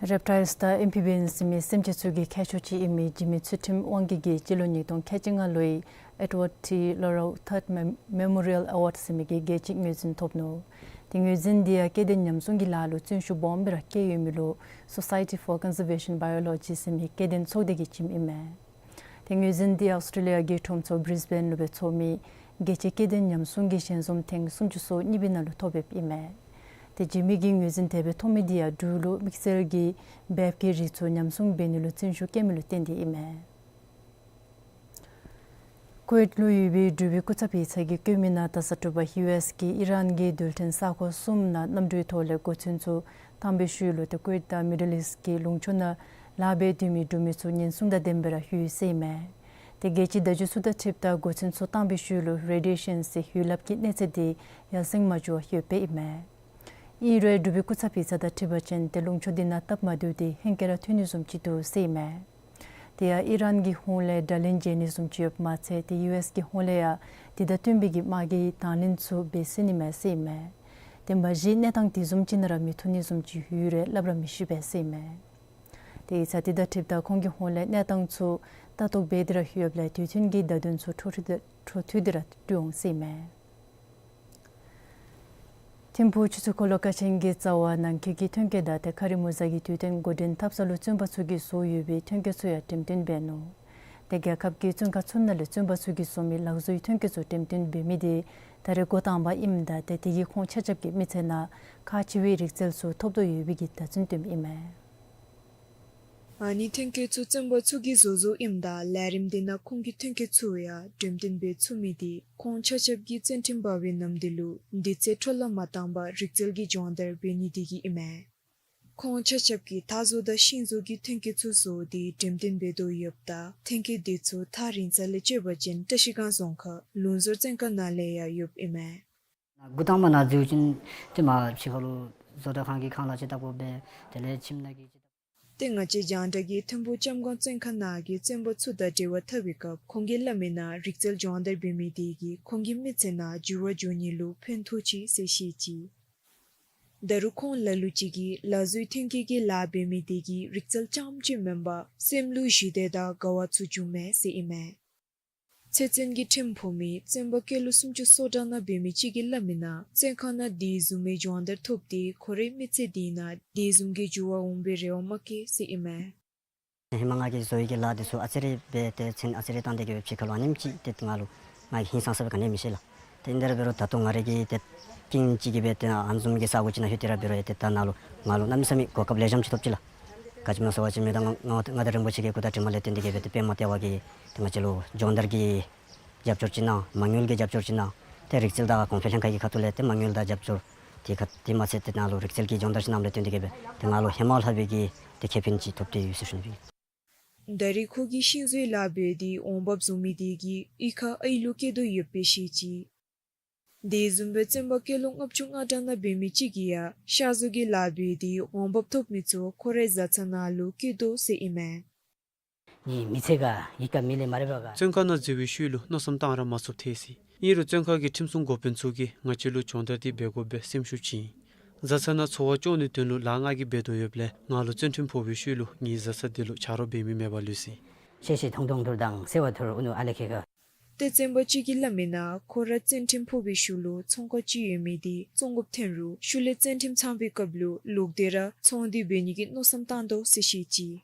རེབ་ཊཱའིལསི་དང་ཨེམ་ཕི་བི་ཡཱནསི་ཟེར་མི་སེམས་ཅན་ཚུ་གི་ཁྱད་ཆོས་ཅིག་ཨིན་མི་འཇིགས་མེད་ཚུལ་ཁྲིམས་དབང་སྒྱུར་གྱིས་སྤྱི་ལོ་ཉིས་སྟོང་ཁལ་གཅིག་ལྔ་ལོའི་Edward T Lourow Third Mem- Memorial Award ཟེར་མི་གི་རྒྱལ་སྤྱིའི་ངོས་འཛིན་ཐོབ་ནུག། ཏེ་ངོས་འཛིན་འདི་ཡང་སྐྱེ་ལྡན་ཉམས་སྲུང་གི་ལཱ་ལུ་བརྩོན་ཤུགས་སྦོམ་སྦེ་ར་བསྐྱེད་ཡོད་མི་ལུ་Society for Conservation Biology ཟེར་མི་སྐྱེ་ལྡན་ཚོགས་སྡེ་གིས་བྱིནམ་ཨིན་མས། ཏེ་ངོས་འཛིན་འདི་ཨཱོས་ཊྲེ་ལི་ཡ་གི་ཁྲོམ་ཚོགས་བིརིས་བེན་ལུ་སྦེ་ཚོགས་མི་རྒྱལ་སྤྱིའི་སྐྱེ་ལྡན་ཉམས་སྲུང་གི་ཞལ་འཛོམས་ཐེངས་སུམ་ཅུ་སོ་གཉིས་པའི་ནང་ལུ་ཐོབ་ཡོདཔ་ཨིན་མས། ཏེ་བྱིན་མི་གི་ངོས་འཛིན་དེ་སྦེ་ཐོབ་མི་འདི་ཡང་འབྲུག་ལུ་དམིགས་བསལ་གྱི་བེབ་ཀྱི་རིགས་ཚུ་ཉམས་སྲུང་འབད་ནི་ལུ་བརྩོན་ཤུགས་བསྐྱེད་མི་ལུ་བརྟེན་ཏེ་ཨིན་མས། ཀུ་ཝེཊ་ལུ་ཡོད་པའི་འབྲུག་པའི་སྐུ་ཚབ་ཡིག་ཚང་གིས་བཀོད་མི་ནང་ད་ས་དྲུག་པ་ཡུ་ཨེསི་གིས་ཨི་རཱན་གྱི་རྡུལ་ཕྲན་ས་ཁོངས་གསུམ་ནང་གནམ་གྲུའི་ཐོག་ལས་གོ་མཚོན་ཚུ་བཏང་པའི་ཤུལ་ལུ་ཏེ་ཀུ་ཝེཊ་དང་མི་ཌལ་ཨིསཊ་གི་ལུང་ཕྱོགས་ནང་ལཱ་འབད་སྡོད་མི་འབྲུག་མི་ཚུ་ཉེན་སྲུང་དང་ལྡནམ་སྦེ་ར་ཡོད་ཟེར་ཨིན་མས། ཏེ་རྒྱལ་སྤྱིའི་བརྡ་བརྒྱུད་ཚུ་དང་འཁྲིལཝ་ད་གོ་མཚོན་ཚུ་བཏང་པའི་ཤུལ་ལུ་རེ་ཌི་ཡེ་ཤཱན་ཟེར་ཡུལ་རླབས་ཀྱི་གནས་ཚད་འདི་ཡར་སེང་མ་འགྱོ་བར་ཡོདཔ་ཨིན་མས། ཨིན་རུང་འབྲུག་པའི་སྐུ་ཚབ་ཡིག་ཚང་དང་འཁྲིལ་བ་ཅིན་ཏེ་ལུང་ཕྱོགས་འདི་ནང་སྟབས་མ་བདེཝ་འདི་ཧེང་སྐལ་ར་ཐོན་ནི་བཟུམ་ཅིག་འདུག་ཟེར་ཨིན་མས། དེ་ཡང་ཨི་རཱན་གྱི་ཧོངས་ལས་དགྲ་ལན་འཇལ་ནི་བཟུམ་ཅིག་ཡོདཔ་མ་ཚད་ཏེ་ཡུ་ཨེསི་གི་ཧོངས་ལས་ཡང་དེ་དང་བསྟུན་པའི་གི་དམག་གི་དང་ལེན་ཚུ་འབད་ཟེར་ནི་མས་ཟེར་ཨིན་མས། ཏེ་མ་གཞི་གནས་སྟངས་དེ་བཟུམ་ཅིག་ནང་ར་མི་ཐོན་ནི་བཟུམ་ཅིག་ཡོད་རུང་སླབ་ར་མི་ཤེས་པས་ཟེར་ཨིན་མས། ཏེ་ཡིག་ཚང་དེ་དང་འཁྲིལཝ་ད་ཁོང་གི་ཧོངས་ལས་གནས་སྟངས་ཚུ་ལྟ་རྟོག་འབད་དེ་ར་ཡོདཔ་ལས་དུས་མཐུན་གྱི་བརྡ་དོན་ཚུ་འཕྲོ་མཐུད་དེ་འཕྲོ་མཐུད་དེ་ར་སྤྲོད་འོང་ཟེར་ཨིན་མས། ཐིམ་ཕུག་ཆུ་ཚོད་འཁོར་ལོ་ཀ་ཆེན་གྱི་རྩ་བར་ནང་འཁོད་ཀྱི་ཐོན་སྐྱེད་དང་ཏེ་ཁ་རི་མུ་ཟ་གི་དུས་སྟོན་འགོ་འདྲེན་འཐབ་ས་ལུ་བཙོན་པ་ཚུ་གིས་བཟོ་ཡོད་པའི་ཐོན་སྐྱེད་ཚུ་ཡང་འགྲེམས་སྟོན་འབད་ནུག། ཏེ་རྒྱལ་ཁབ་ཀྱི་བཙོན་ཁང་ཚུ་ནང་ལས་བཙོན་པ་ཚུ་གིས་བཟོ་མི་ལག་བཟོའི་ཐོན་སྐྱེད་ཚུ་འགྲེམས་སྟོན་འབད་མི་འདི་ད་རེས་འགོ་དང་པ་ཨིནམ་ད་ཏེ་དེ་གིས་ཁོང་ཆ་ཁྱབ་ཀྱི་མི་ཚེ་ནང་ཁག་ཆེ་བའི་རིག་རྩལ་ཚུ་ཐོབ་དོ་ཡོད་པའི་གི་བརྡ་མཚོན་སྟོནམ་ཨིན་མས། ཨ་ནི་ཐོན་སྐྱེད་ཚུ་བཙོན་པ་ཚུ་གིས་བཟོ་བཟོཝ་ཨིནམ་ད་ལས་རིམ་འདི་ནང་ཁོང་གི་ཐོན་སྐྱེད་ཚུ་ཡང་འགྲེམས་སྟོན་འབད་ཚུགས་མི་འདི་ཁོང་ཆ་ཁྱབ་ཀྱིས་བཙོན་ཁྲིམས་འབག་པའི་ནམ་དུས་ལུ་འདི་ཚེ་འཕྲོ་བརླག་མ་བཏང་པར་རིག་རྩལ་གྱི་སྦྱོང་བརྡར་འབད་ནི་དེ་གིས་ཨིན་མས། ཁོང་ཆ་ཁྱབ་ཀྱིས་ཐགས་བཟོ་དང་ཤིང་བཟོ་གི་ཐོན་སྐྱེད་ཚུ་བཟོ་སྟེ་འགྲེམས་སྟོན་འབད་དོ་ཡོདཔ་ད་ཐོན་སྐྱེད་འདི་ཚུ་ཐག་རིང་ས་ལས་དཔྱད་པ་ཅིན་བཀྲ་ཤིས་སྒང་རྫོང་ཁག་ལུང་ཟུར་བཙོན་ཁང་ནང་ལས་ཡང་ཡོདཔ་ཨིན་མས། འགོ་དང་པ་ནང་འཛུལ་བ་ཅིན་ཏེ་མར་ཕྱི་ཁ་ལུ་བཟོ་གྲྭ་ཁང་གི་ཁང་གླ་ཅིག་བཏབ་དགོ་པས། དེ་ལས་ཁྱིམ་ནང་གི་ཅིག་བཏབ། ཏེ་ང་བཅས་རྒྱང་བསྒྲགས་ཀྱིས་ཐིམ་ཕུག་ལྕམ་སྒང་བཙོན་ཁང་ནང་གི་བཙོན་པ་ཚུ་དང་འབྲེལ་བ་འཐབ་པའི་སྐབས་ཁོང་གིས་སླབ་མི་ནང་རིག་རྩལ་སྦྱོང་བརྡར་འབད་མི་དེ་གིས་ཁོང་གི་མི་ཚེ་ནང་འགྱུར་བ་འགྱོ་ནི་ལུ་ཕན་ཐོགས་ཅི་ཟེར་བཤད་ཅི། ད་རུང་ཁོང་ལ་ལུ་ཅིག་གིས་ལག་བཟོའི་ཐོན་སྐྱེད་ཀྱི་ལཱ་འབད་མི་དེ་གིས་རིག་རྩལ་རྐྱངམ་ཅིག་མེན་པར་སེམས་ལུ་ཞི་བདེ་དང་དགའ་བ་ཚུ་འབྱུངམ་མས་ཟེར་ཨིན་མས། ཚེ་བཙོན་གྱི་ཁྲིམས་ཕོག་མི་བཙོན་པ་སྐྱེས་ལོ་སུམ་ཅུ་སོ་གྲངས་ནང་འབད་མི་ཅིག་གིས་སླབ་མི་ནང་བཙོན་ཁང་ནང་དེ་བཟུམ་མའི་སྦྱོང་བརྡར་ཐོབ་སྟེ་ཁོ་རའི་མི་ཚེ་དེ་ནང་དེ་བཟུམ་གྱི་འགྱུར་བ་འོང་པའི་རེ་བ་མ་བསྐྱེད་ཟེར་ཨིན་མས། ཧེ་མ་ང་གིས་བཟོ་ཡི་གི་ལཱ་དེ་ཚུ་ཨ་ཙི་རེ་འབད་དེ་མཚན་ཨ་ཙི་རེ་བཏང་སྟེ་གི་སྦེ་ཕྱི་ཁ་ལུ་ཨ་ནེམ་ཅིག་ཏེ་ང་ལུ་ང་གིས་ཧིང་སངས་ས་སྦེ་ག་ནི་མི་ཤེས་ལགས། ཏེ་ཨིན་དེ་ར་འབད་རུང་ད་ལྟོ་ང་རའི་གི་ཏེ་རྐྱེན་ཅིག་གིས་སྦེ་ཏེ་ཨ་ནི་བཟུམ་གྱི་ས་གོ་ཅིག་ནང་ལྷོད་དེ་ར་འབད་རུང་ཡང་ཏེ་ད་ནཱ་ལུ་ང་ལུ་གནམ་མེད་ས་མེད་གོ་སྐབས་ལེགས་ཤོམ་ཅིག་ཐོབ་ཅི་ལགས། ག་ཅི་སྨོ་ཟེར་བ་ཅིན་མི་དང་མངའ་མངའ་བདག་རིན་པོ་ཆེ་གི་སྐུ་དང་གྲིབ་མ་ལས་བརྟེན་ཏེ་གི་སྦེ་ཏེ་པདྨ་ལྟེ་བ་གིས་ཏེ་ང་བཅས་ལུ་སྦྱོང་བརྡར་གྱི་རྒྱབ་སྐྱོར་ཅིག་གནང་། མ་དངུལ་གྱི་རྒྱབ་སྐྱོར་ཅིག་གནང་། ཏེ་རིག་རྩལ་དང་གོང་འཕེལ་ལྷན་ཁག་གི་ཁ་ཐུག་ལས་ཏེ་མ་དངུལ་དང་རྒྱབ་སྐྱོར་དེ་ཁ་དེ་མ་ཚད་ཏེ་ནཱ་ལུ་རིག་རྩལ་གྱི་སྦྱོང་བརྡར་ཅིག་གནངམ་ལས་བརྟེན་ཏེ་གི་སྦེ་ཏེ་ང་ལུ་ཧེ་མ་ལྷག་པའི་གི་ཏེ་ཁེ་ཕན་ཅིག་ཐོབ་སྟེ་ཡོད་ཟེར་ཞུ་ནི་ཨིན། ད་རེས་ཁོ་གིས་ཤིང་བཟོའི་ལཱ་འབད་དེ་འོང་འབབ་བཟོ་མི་དེ་གིས་གཡུས་ཁར་ཨའི་ལུ་སྐྱེ་དོ་ཡོདཔ་སྦེ་བཤད་ཅི། དེ་བཟུམ་སྦེ་བཙོན་པ་སྐྱེས་ལོ་ལྔ་བཅུ་ང་གྲངས་ནང་འབད་མི་གཅིག་གིས་ཡང་ཤ་བཟོ་གི་ལཱ་འབད་དེ་འོང་འབབ་ཐོབ་མི་ཚུ་ཁོ་རའི་བཟའ་ཚང་ནང་ལུ་བསྐྱལ་དོ་ཟེར་ཨིན་མས། ངེའི་མི་ཚེ་ག་ཡི་ག་མི་ལས་མ་རེ་བ་ག། བཙོན་ཁང་ནང་འཛུལ་བའི་ཤུལ་ལུ་མནོ་བསམ་བཏང་ར་མ་ཚུགས་ཐལ་ཟེར། ཨིན་རུང་བཙོན་ཁང་གི་ཁྲིམས་སྲུང་འགོ་དཔོན་ཚུ་གིས་ང་བཅས་ལུ་སྦྱོང་བརྡར་འདི་འབད་དགོ་པའི་སེམས་ཤུགས་བྱིན། བཟའ་ཚང་ནང་འཚོ་བ་སྐྱོང་ནིའི་དོན་ལུ་ལཱ་ང་གིས་འབད་དོ་ཡོདཔ་ལས་ང་ལུ་བཙོན་ཁྲིམས་ཕོག་པའི་ཤུལ་ལུ་ངེའི་བཟའ་ཚང་འདི་ལུ་ཆ་རོགས་འབད་མི་མེད་པར་ལུས་ཟེར། ཤེས་ཤེས་མཐོང་མཐོང་ཐུར་དང་སེ་བ་ཐུར་ཨུ་ནུ་ཨ་ལེ་ཁེ་ག། ཏེ་བཙོན་པ་གཅིག་གིས་སླབ་མིའི་ནང་ཁོ་ར་བཙོན་ཁྲིམས་ཕོག་པའི་ཤུལ་ལུ་ཚོང་ཁང་ཅིག་ཡོད་མི་འདི་བཙོང་དགོཔ་ཐོན་རུང་ཤུལ་ལས་བཙོན་ཁྲིམས་ཚང་བའི་སྐབས་ལུ་ལོག་སྟེ་ར་ཚོང་འདི་འབད་ནི་གི་མནོ་བསམ་བཏང་དོ་ཟེར་བཤད་ཅི།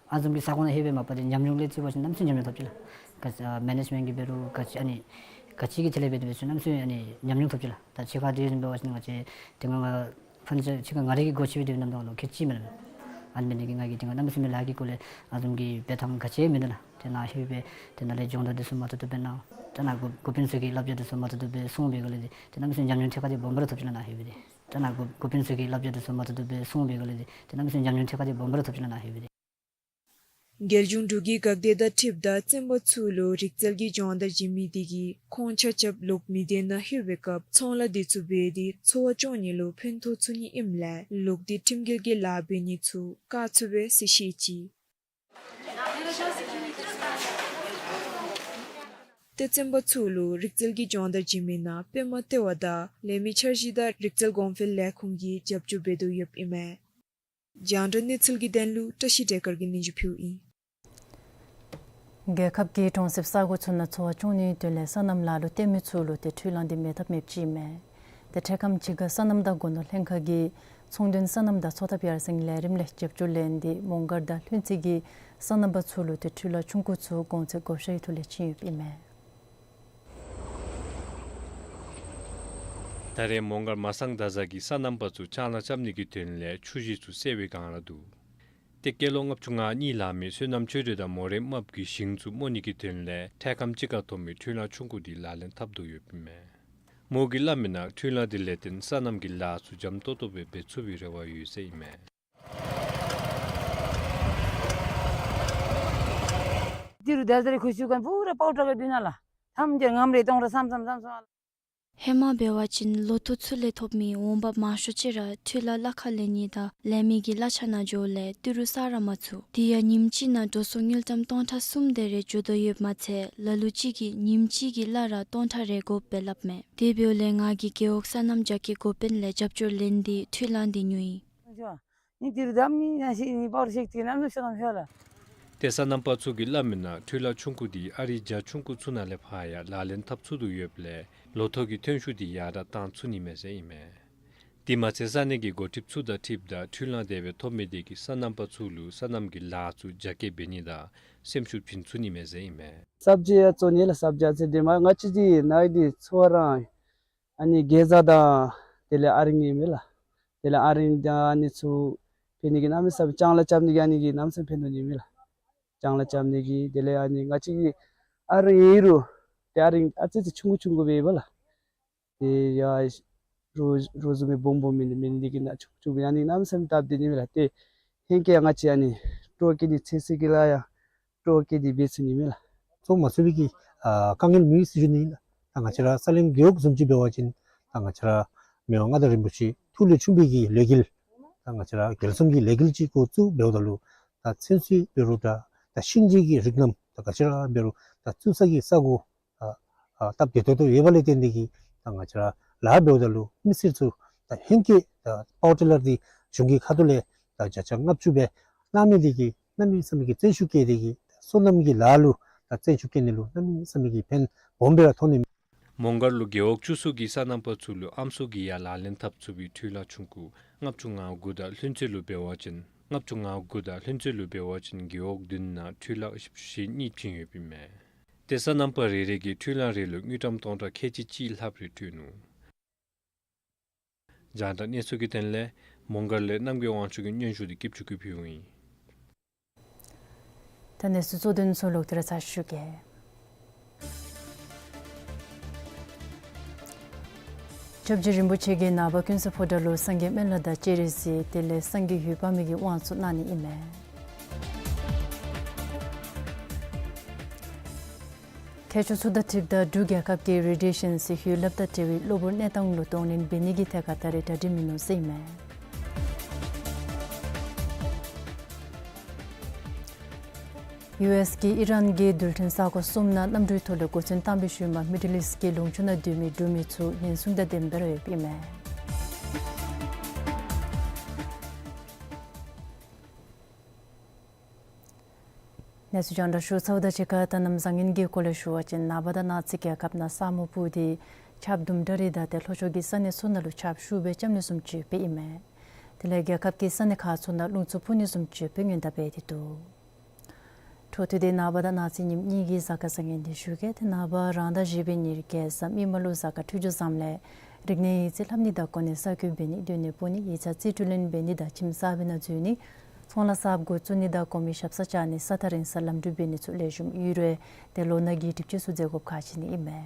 ཨ་བཟུམ་གྱི་ས་ཁོངས་ནང་ལྷོད་པའི་མ་པ་དེ་ཉམས་མྱོང་ལས་བརྩི་བ་ཅིན་གནམ་མེད་ས་མེད་ཉམས་མྱོང་ཐོབ་ཅི་ལགས། ག་ཨ་མེ་ནེཇ་མེནཊ་གི་འབད་རུང་ག་ཅི་ཨ་ནི་ག་ཅི་གི་ཐད་ལས་འབད་དེ་འབད་ཚུ་གནམ་མེད་ས་མེད་ཨ་ནི་ཉམས་མྱོང་ཐོབ་ཅི་ལགས། ད་ཕྱི་ཁར་དེ་བཟུམ་འབད་བ་ཅིན་ང་བཅས་དེ་སྔ་ང་ཕན་ཚུན་ཕྱི་ཁར་ང་རའི་གི་སྒོ་ཕྱེ་བའི་དེ་བཟུམ་ནམ་དུ་ལུ་ཁེ་ཅིག་མེན་ལགས། ཨ་ནི་འབད་ནི་གི་ང་གིས་དེ་སྔ་གནམ་མེད་ས་མེད་ལཱ་གི་སྐོར་ལས་ཨ་བཟུམ་གྱི་འབད་ཐངས་ག་ཅི་མིན་འདུག་ལགས། དེ་ནང་ལྷོད་པའི་དེ་ནང་ལས་སྦྱོང་བརྡར་དེ་ཚུ་མ་ཐོབ་ཐོབ་འབད་ནི་དང་ད་ནཱ་འགོ་འགོ་དཔོན་ཚུ་གི་བསླབ་བྱ་དེ་ཚུ་མ་ཐོབ་ཐོབ་འབད་སོང་བའི་སྒང་ལས་དེ་དེ་གནམ་མེད་ས་མེད་ཉམས་མྱོང་ཐད་ཀར་དེ་སྦོམ་སྦེ་ར་ཐོབ་ཅི་ལགས་ནཱ་ལྷོད་པའི་དེ། ད་ནཱ་འགོ་འགོ་དཔོན་ཚུ་གི་བསླབ་བྱ་དེ་ཚུ་མ་ཐོབ་ཐོབ་འབད་སོང་བའི་སྒང་ལས་དེ་དེ་གནམ་མེད་ས་མེད་ཉམས་མྱོང་ཐད་ཀར་དེ་སྦོམ་སྦེ་ར་ཐོབ་ཅི་ལགས་ནཱ་ལྷོད་པའི་དེ། རྒྱལ་གཞུང་འབྲུག་གི་འགག་སྡེ་དང་འཁྲིལཝ་ད་བཙོན་པ་ཚུ་ལུ་རིག་རྩལ་གྱི་སྦྱོང་བརྡར་བྱིན་མི་དེ་གིས་ཁོང་ཆ་ཁྱབ་ལོག་མི་སྡེ་ནང་ལྷོད་པའི་སྐབས་ཚོང་ལཱ་དེ་ཚུ་འབད་དེ་འཚོ་བ་སྐྱོང་ནི་ལུ་ཕན་ཐོགས་ཚུགས་ནི་ཨིནམ་ལས་ལོག་སྟེ་ཁྲིམས་འགལ་གྱི་ལཱ་འབད་ནི་ཚུ་བཀག་ཚུགས་པས་ཟེར་བཤད་ཅི། ཏེ་བཙོན་པ་ཚུ་ལུ་རིག་རྩལ་གྱི་སྦྱོང་བརྡར་བྱིན་མིའི་ནང་པདྨ་ལྟེ་བ་དང་ལས་མི་འཆར་གཞི་དང་རིག་རྩལ་གོང་འཕེལ་ལས་ཁུངས་ཀྱིས་རྒྱབ་སྐྱོར་འབད་དོ་ཡོདཔ་ཨིན་མས། རྒྱང་བསྒྲགས་གནས་ཚུལ་གྱི་དོན་ལུ་བཀྲ་ཤིས་བདེ་དཀར་གྱིས་སྙན་ཞུ་ཕུལཝ་ཨིན། རྒྱལ་ཁབ་ཀྱི་གྲོང་གསེབ་ས་གོ་ཚུ་ནང་འཚོ་བ་སྐྱོང་ནིའི་དོན་ལས་སོ་ནམ་ལཱ་ལུ་བརྟེན་མི་ཚུ་ལུ་ཏེ་འཕྲུལ་གླང་འདི་མེད་ཐབས་མེདཔ་ཅིག་ཨིན་མས། ཏེ་འཕྲལ་ཁམས་ཅིག་ཁར་སོ་ནམ་དང་སྒོ་ནོར་ལྷན་ཁག་གིས་ཚོང་དོན་སོ་ནམ་དང་འཚོ་ཐབས་ཡར་སེང་ལས་རིམ་ལས་རྒྱབ་སྐྱོར་ལེན་ཏེ་མོང་སྒར་དང་ལྷུན་རྩེ་གི་སོ་ནམ་པ་ཚུ་ལུ་ཏེ་འཕྲུལ་གླང་ཆུང་ཀུ་ཚུ་གོང་ཚད་བགོ་བཤའི་ཐོག་ལས་བྱིན་ཡོདཔ་ཨིན་མས། ད་རེས་མོང་སྒར་མ་སང་ད་ཟ་གི་སོ་ནམ་པ་ཚུ་ལྕང་ལཱ་རྐྱབ་ནི་གི་དོན་ལས་ཆུ་ཞིང་ཚུ་སེལ་བའི་སྒང་ར་འདུག། ཏེ་སྐྱེས་ལོ་ལྔ་བཅུ་ང་གཉིས་ལང་མི་བསོད་ནམས་ཆོས་སྒྲོན་དང་མོ་རའི་རྨགཔ་གིས་ཞིང་ཚུ་རྨོ་ནི་གི་དོན་ལས་འཕྲལ་ཁམས་ཅིག་ཁར་ཐོབ་མི་འཕྲུལ་གླང་ཆུང་ཀུ་འདི་ལག་ལེན་འཐབ་དོ་ཡོདཔ་ཨིན་མས། མོ་གིས་སླབ་མིའི་ནང་འཕྲུལ་གླང་འདི་ལས་བརྟེན་སོ་ནམ་གྱི་ལཱ་ཚུ་འཇམ་ཏོང་ཏོ་སྦེ་འབད་ཚུགས་པའི་རེ་བ་ཡོད་ཟེར་ཨིན་མས། ཏི་རུ་དེ་ཟེར་ཁུ་ཤུ་གན་པུ་ར་པའུ་ཌར་གི་བི་ན་ལ། ཐམ་ཅེ་ངམ་རེ་ཏོང་ར་སམ་སམ་སམ་སམ། ཧེ་མ་འབད་བ་ཅིན་ལོ་ཐོག་ཚུ་ལས་ཐོབ་མི་འོང་འབབ་མང་ཤོས་ཅིག་ར་འཕྲུལ་གླང་གླ་ཁར་ལེན་ནི་དང་ལེན་མི་གི་གླ་ཆ་ནང་འགྱོཝ་ལས་ཏི་རུ་བསག་ར་མ་ཚུགས། དེ་ཡང་ཉིནམ་གཅིག་ནང་འགྲོ་སོང་དངུལ་ཀྲམ་སྟོང་ཕྲག་གསུམ་དེ་རེ་འགྱོ་དོ་ཡོདཔ་མ་ཚད་ལ་ལུ་ཅིག་གིས་ཉིནམ་གཅིག་གི་གླ་ར་སྟོང་ཕྲག་རེ་དགོཔ་སྦེ་སླབ་མས། དེ་འབདཝ་ལས་ང་གིས་རྒེད་འོག་སོ་ནམ་རྒྱ་སྐྱེད་འགོ་དཔོན་ལས་རྒྱབ་སྐྱོར་ལེན་ཏེ་འཕྲུལ་གླང་འདི་ཉོ་ཡི། ཏེ་སོ་ནམ་པ་ཚུ་གིས་སླབ་མིའི་ནང་འཕྲུལ་གླང་ཆུང་ཀུ་འདི་ཨ་རིའི་རྒྱ་ཆུང་ཀུ་ཚུ་ནང་ལས་ཕར་ཡང་ལག་ལེན་འཐབ་ཚུགས་དོ་ཡོདཔ་ལས་ལོ་ཐོག་གི་ཐོན་ཤུགས་འདི་ཡར་དྲག་བཏང་ཚུགས་ནི་མས་ཟེར་ཨིན་མས། དེ་མ་ཚད་ས་གནས་ཀྱི་འགོ་ཁྲིདཔ་ཚུ་དང་འཁྲིལཝ་ད་འཕྲུལ་གླང་དེ་སྦེ་ཐོབ་མི་དེ་གིས་སོ་ནམ་པ་ཚུ་ལུ་སོ་ནམ་གྱི་ལཱ་ཚུ་རྒྱ་སྐྱེད་འབད་ནི་དང་སེམས་ཤུགས་བྱིན་ཚུགས་ནི་མས་ཟེར་ཨིན་མས། སབ་ཇི་ཡང་བཙོང་ནི་ལགས། སབ་ཇི་ཡང་ཚེ་འདི་མ་ང་བཅས་ཀྱི་ནཱ་འདི་ཚུ་ར་ཨ་ནི་གེ་ཛ་དང་དེ་ལས་ཨ་རིང་ཨིན་མས་ལགས། དེ་ལས་ཨ་རིང་དང་ཨ་ནི་ཚུ་ཕན་ནི་གི་གནམ་མེད་ས་མེད་ལྕང་ལཱ་རྐྱབ་ནི་གི་ཨ་ནི་གི་གནམ་མེད་ས་མེད་ཕན་ཐོགས་ནི་ཨིན་མས་ལགས། ལྕང་ལཱ་རྐྱབ་ནི་གི་དེ་ལས་ཨ་ནི་ང་བཅས་ཀྱི་ཨ་རིང་ཨིན་རུང་ཏེ་ཨ་རིང་ཨ་ཙི་ཙི་ཆུང་ཀུ་ཆུང་ཀུ་སྦེ་ཨིན་པས་ལགས། ཏེ་ཡར་རོགས་རོགས་བཟུམ་སྦེ་སྦོམ་སྦོམ་མེན་མེན་འདི་གིས་ནཱ་ཆུང་ཀུ་ཆུང་ཀུ་ཨ་ནི་གནམ་མེད་ས་མེད་སྟབས་བདེ་ནི་མས་ལགས། ཏེ་ཧེང་སྐལ་ཡང་ང་བཅས་ཨ་ནི་སྤྲོ་སྐྱིད་འདི་ཚེ་ཟད་ཀྱི་ལཱ་ཡང་སྤྲོ་སྐྱིད་འདི་འབད་ཚུགས་ནི་མས་ལགས། ཚོང་མ་ཚུགས་པའི་གི་ཨ་དཀའ་ངལ་མེད་ཟེར་ཞུ་ནི་ཨིན་ལགས། ད་ང་བཅས་ར་ས་ལེམ་རྒེད་འོག་བཟུམ་ཅིག་འབད་བ་ཅིན་ད་ང་བཅས་ར་མི་དབང་མངའ་བདག་རིན་པོ་ཆེ་ཐུགས་ལས་བྱུང་བའི་གི་ལས་འགུལ་ད་ང་བཅས་ར་རྒྱལ་སྲུང་གི་ལས་འགུལ་ཅིག་འགོ་བཙུགས་འབདཝ་ད་ལུ་ད་ཚོན་སྲིད་འབད་རུང་ད་ད་ཤིང་འབྲས་ཀྱི་རིགས་རྣམས་ད་ག་ཅི་ར་འབད་རུང་ད་བཙུགས་ས་གི་ས་གོ་ཨ་ཨ་སྟབས་བདེ་ཏོག་ཏོ་ཡོད་པ་ལས་བརྟེན་ཏེ་གིས་ད་ང་བཅས་ར་ལཱ་འབདཝ་ད་ལུ་མི་སེར་ཚུ་ད་ཧེང་སྐལ་ད་པ་ཝར་ཊི་ལར་འདི་གཞུང་གི་ཁ་ཐུག་ལས་ད་བརྒྱ་ཆ་ལྔ་བཅུ་སྦེ་གནང་མི་འདི་གིས་གནམ་མེད་ས་མེད་ཀྱི་བརྩོན་ཤུགས་བསྐྱེད་དེ་གིས་སོ་ནམ་གྱི་ལཱ་ལུ་ད་བརྩོན་ཤུགས་བསྐྱེད་ནི་ལུ་གནམ་མེད་ས་མེད་ཀྱི་ཕན་སྦོམ་སྦེ་ར་ཐོགས་ནི། མོང་སྒར་ལུ་རྒེད་འོག་བཅུ་གསུམ་གྱི་སོ་ནམ་པ་ཚུ་ལུ་ཨམ་སྲུ་གི་ཡང་ལག་ལེན་འཐབ་ཚུགས་པའི་འཕྲུལ་གླང་ཆུང་ཀུ་ལྔ་བཅུ་ང་དགུ་དང་ལྷུན་རྩེ་ལུ་འབད་བ་ཅིན་ལྔ་བཅུ་ང་དགུ་དང་ལྷུན་རྩེ་ལུ་འབད་བ་ཅིན་རྒེད་འོག་བདུན་ནང་འཕྲུལ་གླང་བཞི་བཅུ་ཞེ་གཉིས་བྱིན་ཡོདཔ་ཨིན་མས། ཏེ་སོ་ནམ་པ་རེ་རེ་གིས་འཕྲུལ་གླང་རེ་ལུ་དངུལ་ཀྲམ་སྟོང་ཕྲག་ཁལ་གཅིག་གཅིག་ལྷགཔ་རེ་སྤྲོད་ནུག། རྒྱང་བསྒྲགས་གནས་ཚུལ་གྱི་དོན་ལས་མོང་སྒར་ལས་རྣམ་རྒྱལ་དབང་ཕྱུག་གི་སྙན་ཞུ་འདི་སྐྱིད་ཆུ་གིས་ཕུལཝ་ཨིན། ད་གནས་ཚུལ་གཙོ་དོན་ཚུ་ལོག་སྟེ་ར་ཚར་ཞུ་གེ། སྐྱབས་རྗེ་རིན་པོ་ཆེ་གིས་ནངས་པ་ཀུན་གསལ་ཕོ་བྲང་ལུ་སངས་རྒྱས་སྨན་བླ་དང་སྤྱན་རས་གཟིགས་དེ་ལས་སངས་རྒྱས་འོད་དཔག་མེད་ཀྱི་དབང་ཚུ་གནང་ནི་ཨིན་མས། ལྷོ་ཕྱོགས་ཚུ་དང་འཁྲིལཝ་ད་འབྲུག་རྒྱལ་ཁབ་ཀྱིས་རེ་ཌི་ཡེ་ཤཱན་ཟེར་ཞུ་ལགཔ་དང་འབྲེལ་བའི་གློ་བུར་གནས་སྟངས་ལུ་གདོང་ལེན་འབད་ནི་གི་ཐད་ཁར་ད་རེས་གྲ་སྒྲིག་མིན་ནུག་ཟེར་ཨིན་མས། ཡུ་ཨེསི་གིས་ཨི་རཱན་གྱི་རྡུལ་ཕྲན་ས་གོ་གསུམ་ནང་གནམ་གྲུའི་ཐོག་ལས་འགོ་བཙུགས་བཏང་བའི་ཤུལ་མ་མི་ཌལ་ཨིསཊ་ཀྱི་ལུང་ཕྱོགས་ནང་སྡོད་མི་འབྲུག་མི་ཚུ་ཉེན་སྲུང་དང་ལྡནམ་སྦེ་ར་ཡོདཔ་ཨིན་མས། གནས་ཚུལ་རྒྱང་བསྒྲགས་ཞུ་ཚརཝ་དང་གཅིག་ཁར་ད་གནམ་བཟང་ངན་གྱི་སྐོར་ལས་ཞུ་བ་ཅིན་ནངས་པ་དང་གནངས་ཚེ་རྒྱལ་ཁབ་ནང་ས་སྨུག་སྤུབས་ཏེ་ཆརཔ་དུམ་གྲ་རེ་དང་ཏེ་ལྷོ་ཕྱོགས་ཀྱི་ས་གནས་ཚུ་ནང་ལུ་ཆརཔ་ཤུགས་སྦེ་རྐྱབ་ནི་བཟུམ་ཅིག་ཡོདཔ་ཨིན་མས། དེ་ལས་རྒྱལ་ཁབ་ཀྱི་ས་གནས་ཁག་ཚུ་ནང་རླུང་འཚུབ་འཕུ་ནི་བཟུམ་ཅིག་ཡོདཔ་སྦེ་སྔོན་དཔག་འབད་དེ་འདུག། འཕྲོ་མཐུད་དེ་ནངས་པ་དང་གནངས་ཚེ་ཉིནམ་གཉིས་ཀྱི་གཟའ་སྐར་བཟང་ངན་འདི་ཞུ་གེ། ཏེ་ནངས་པ་རང་ཟླ་བཞི་པའི་ཉེར་བརྒྱད་གཟའ་མིག་དམར་ལུ་གཟའ་སྐར་འཕྲོད་སྦྱོར་བཟངམ་ལས་རིག་གནས་ཡིག་རྩིས་ལྷབ་ནི་དང་གོ་གནས་གསར་བསྐོ་འབད་ནི་སྡོད་གནས་སྤོ་ནི་ཡིག་ཆ་རྩིས་སྤྲོད་ལེན་འབད་ནི་དང་ཁྱིམ་གསརཔ་ནང་འཛུལ་ནི་ཚོང་ལཱ་གསརཔ་འགོ་བཙུགས་ནི་དང་གོང་མའི་ཞབས་སར་བཅར་ནི་ས་ཐག་རིང་སར་ལམ་གྲུ་འབད་ནི་ཚུ་ལེགས་ཤོམ་ཡོད་རུང་ཏེ་ལོ་ནག་གི་སྒྲིབ་བཅོས་ཚུ་མཛད་དགོཔ་ཁག་ཆེ་ནི་ཨིན་མས།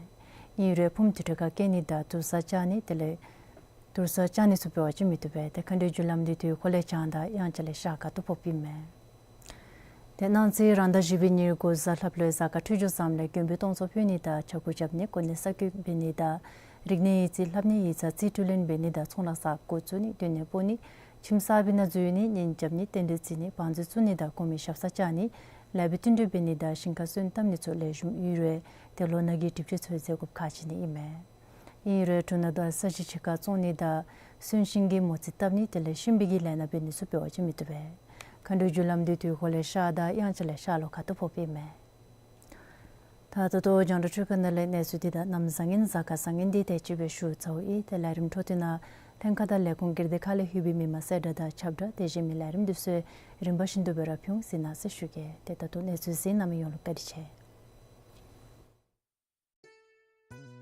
ཨིན་རུང་ཕུངམ་དུར་ཁྲོད་ཁར་བསྐྱལ་ནི་དང་དུར་སར་བཅར་ནི་དེ་ལས་དུར་སར་བཅར་ནི་ཚུ་འབད་བ་ཅིན་མི་བཏུབ་པས། ཏེ་མཁའ་འགྲོའི་རྒྱུ་ལམ་འདི་དུས་འཁོར་ལས་བྱང་དང་དབྱངས་འཆར་ལས་ཤར་ཁ་ཐུག་ཕོགཔ་ཨིན་མས། ཏེ་གནངས་ཚེ་རང་ཟླ་བཞི་པའི་ཉེར་དགུ་གཟའ་ལྷགཔ་ལུ་གཟའ་སྐར་འཕྲོད་སྦྱོར་བཟངམ་ལས་མགོན་པོའི་སྟོང་ཚོགས་ཕུལ་ནི་དང་ཕྱྭ་འགུགས་རྐྱབ་ནི་གོ་གནས་གསར་བསྐོ་འབད་ནི་དང་རིག་གནས་ཡིག་རྩིས་ལྷབ་ནི་ཡིག་ཆ་རྩིས་སྤྲོད་ལེན་འབད་ནི་དང་ཚོང་ལཱ་གསརཔ་འགོ་བཙུགས་ནི་སྡོད་གནས་སྤོ་ནི་ཁྱིམ་གསརཔ་ནང་འཛུལ་ནི་གཉེན་རྐྱབ་ནི་རྟེན་འབྲེལ་བརྩི་ནི་བང་མཛོད་བཙུགས་ནི་དང་གོང་མའི་ཞབས་སར་བཅར་ནི་ལཱ་འབད་བསྟུན་གྲོས་འབད་ནི་དང་ཞིང་ཁར་སོན་བཏབ་ནི་ཚུ་ལེགས་ཤོམ་ཡོད་རུང་ཏེ་ལོ་ནག་གི་སྒྲིབ་བཅོས་ཚུ་མཛད་དགོཔ་ཁག་ཆེ་ནི་ཨིན་མས། ཨིན་རུང་འབྲུག་ནང་དང་ས་གཞི་ཕྱེད་ཀ་བཙོང་ནི་དང་གསོན་ཤིང་གི་མོ་རྩིས་བཏབ་ནི་དེ་ལས་ཤུན་པའི་གི་ལས་སྣ་འབད་ནི་ཚུ་འབད་བ་ཅིན་མི་བཏུབ་པས། མཁའ་འགྲོའི་རྒྱུ་ལམ་འདི་དུས་འཁོར་ལས་ཤར་དང་དབྱངས་འཆར་ལས་ཤར་ལྷོ་ཁ་ཐུག་ཕོགཔ་ཨིན་མས། ད་ད་ལྟོ་རྒྱང་བསྒྲགས་འཕྲུལ་ཁང་ནང་ལས་གནས་ཚུལ་འདི་དང་གནམ་བཟང་ངན་གཟའ་སྐར་བཟང་ངན་འདི་དེ་ཅིག་སྦེ་ཞུ་ཚརཝ་ཨིན། ཏེ་ལས་རིམ་འཕྲོ་མཐུད་ནང་ལྷན་ཁག་དང་ལས་ཁུངས་སྒེར་སྡེ་ཁག་ལས་ལྷོད་པའི་མི་མང་གསལ་བསྒྲགས་དང་ཁྱབ་བསྒྲགས་དེ་བཞིན་མི་ལས་རིམ་འདི་ཚུ་རིམ་པ་བཞིན་དུ་སྦེ་ར་ཕུལ་འོང་གཟིགས་གནང་ཟེར་ཞུ་གེ། ཏེ་ད་ལྟོ་གནས་ཚུལ་གཟིགས་གནང་མི་ཡོངས་ལུ་བཀའ་དྲིན་ཆེ།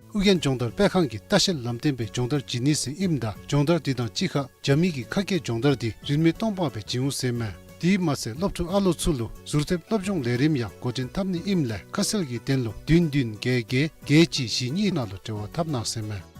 ཨོ་རྒྱན་སྦྱོང་བརྡར་སྤེལ་ཁང་གིས་ལྟ་བཤལ་ལམ་སྟོན་སྦེ་སྦྱོང་བརྡར་བྱིན་ནི་ཟེར་ཨིནམ་ད་སྦྱོང་བརྡར་འདི་དང་གཅིག་ཁར་རྒྱ་མི་གི་ཁ་སྐད་སྦྱོང་བརྡར་འདི་རིན་མེད་སྟོང་པ་སྦེ་བྱིན་འོང་ཟེར་མས། དེ་མ་ཚད་སློབ་ཕྲུག་ཨ་ལོ་ཚུ་ལུ་ཟུར་ཐེབས་སློབ་སྦྱོང་ལས་རིམ་ཡང་འགོ་འདྲེན་འཐབ་ནི་ཨིནམ་ལས་ཁ་གསལ་གྱི་དོན་ལུ་བདུན་བདུན་བརྒྱད་བརྒྱད་བརྒྱད་གཅིག་བཞི་གཉིས་ནང་ལུ་འབྲེལ་བ་འཐབ་གནང་ཟེར་མས།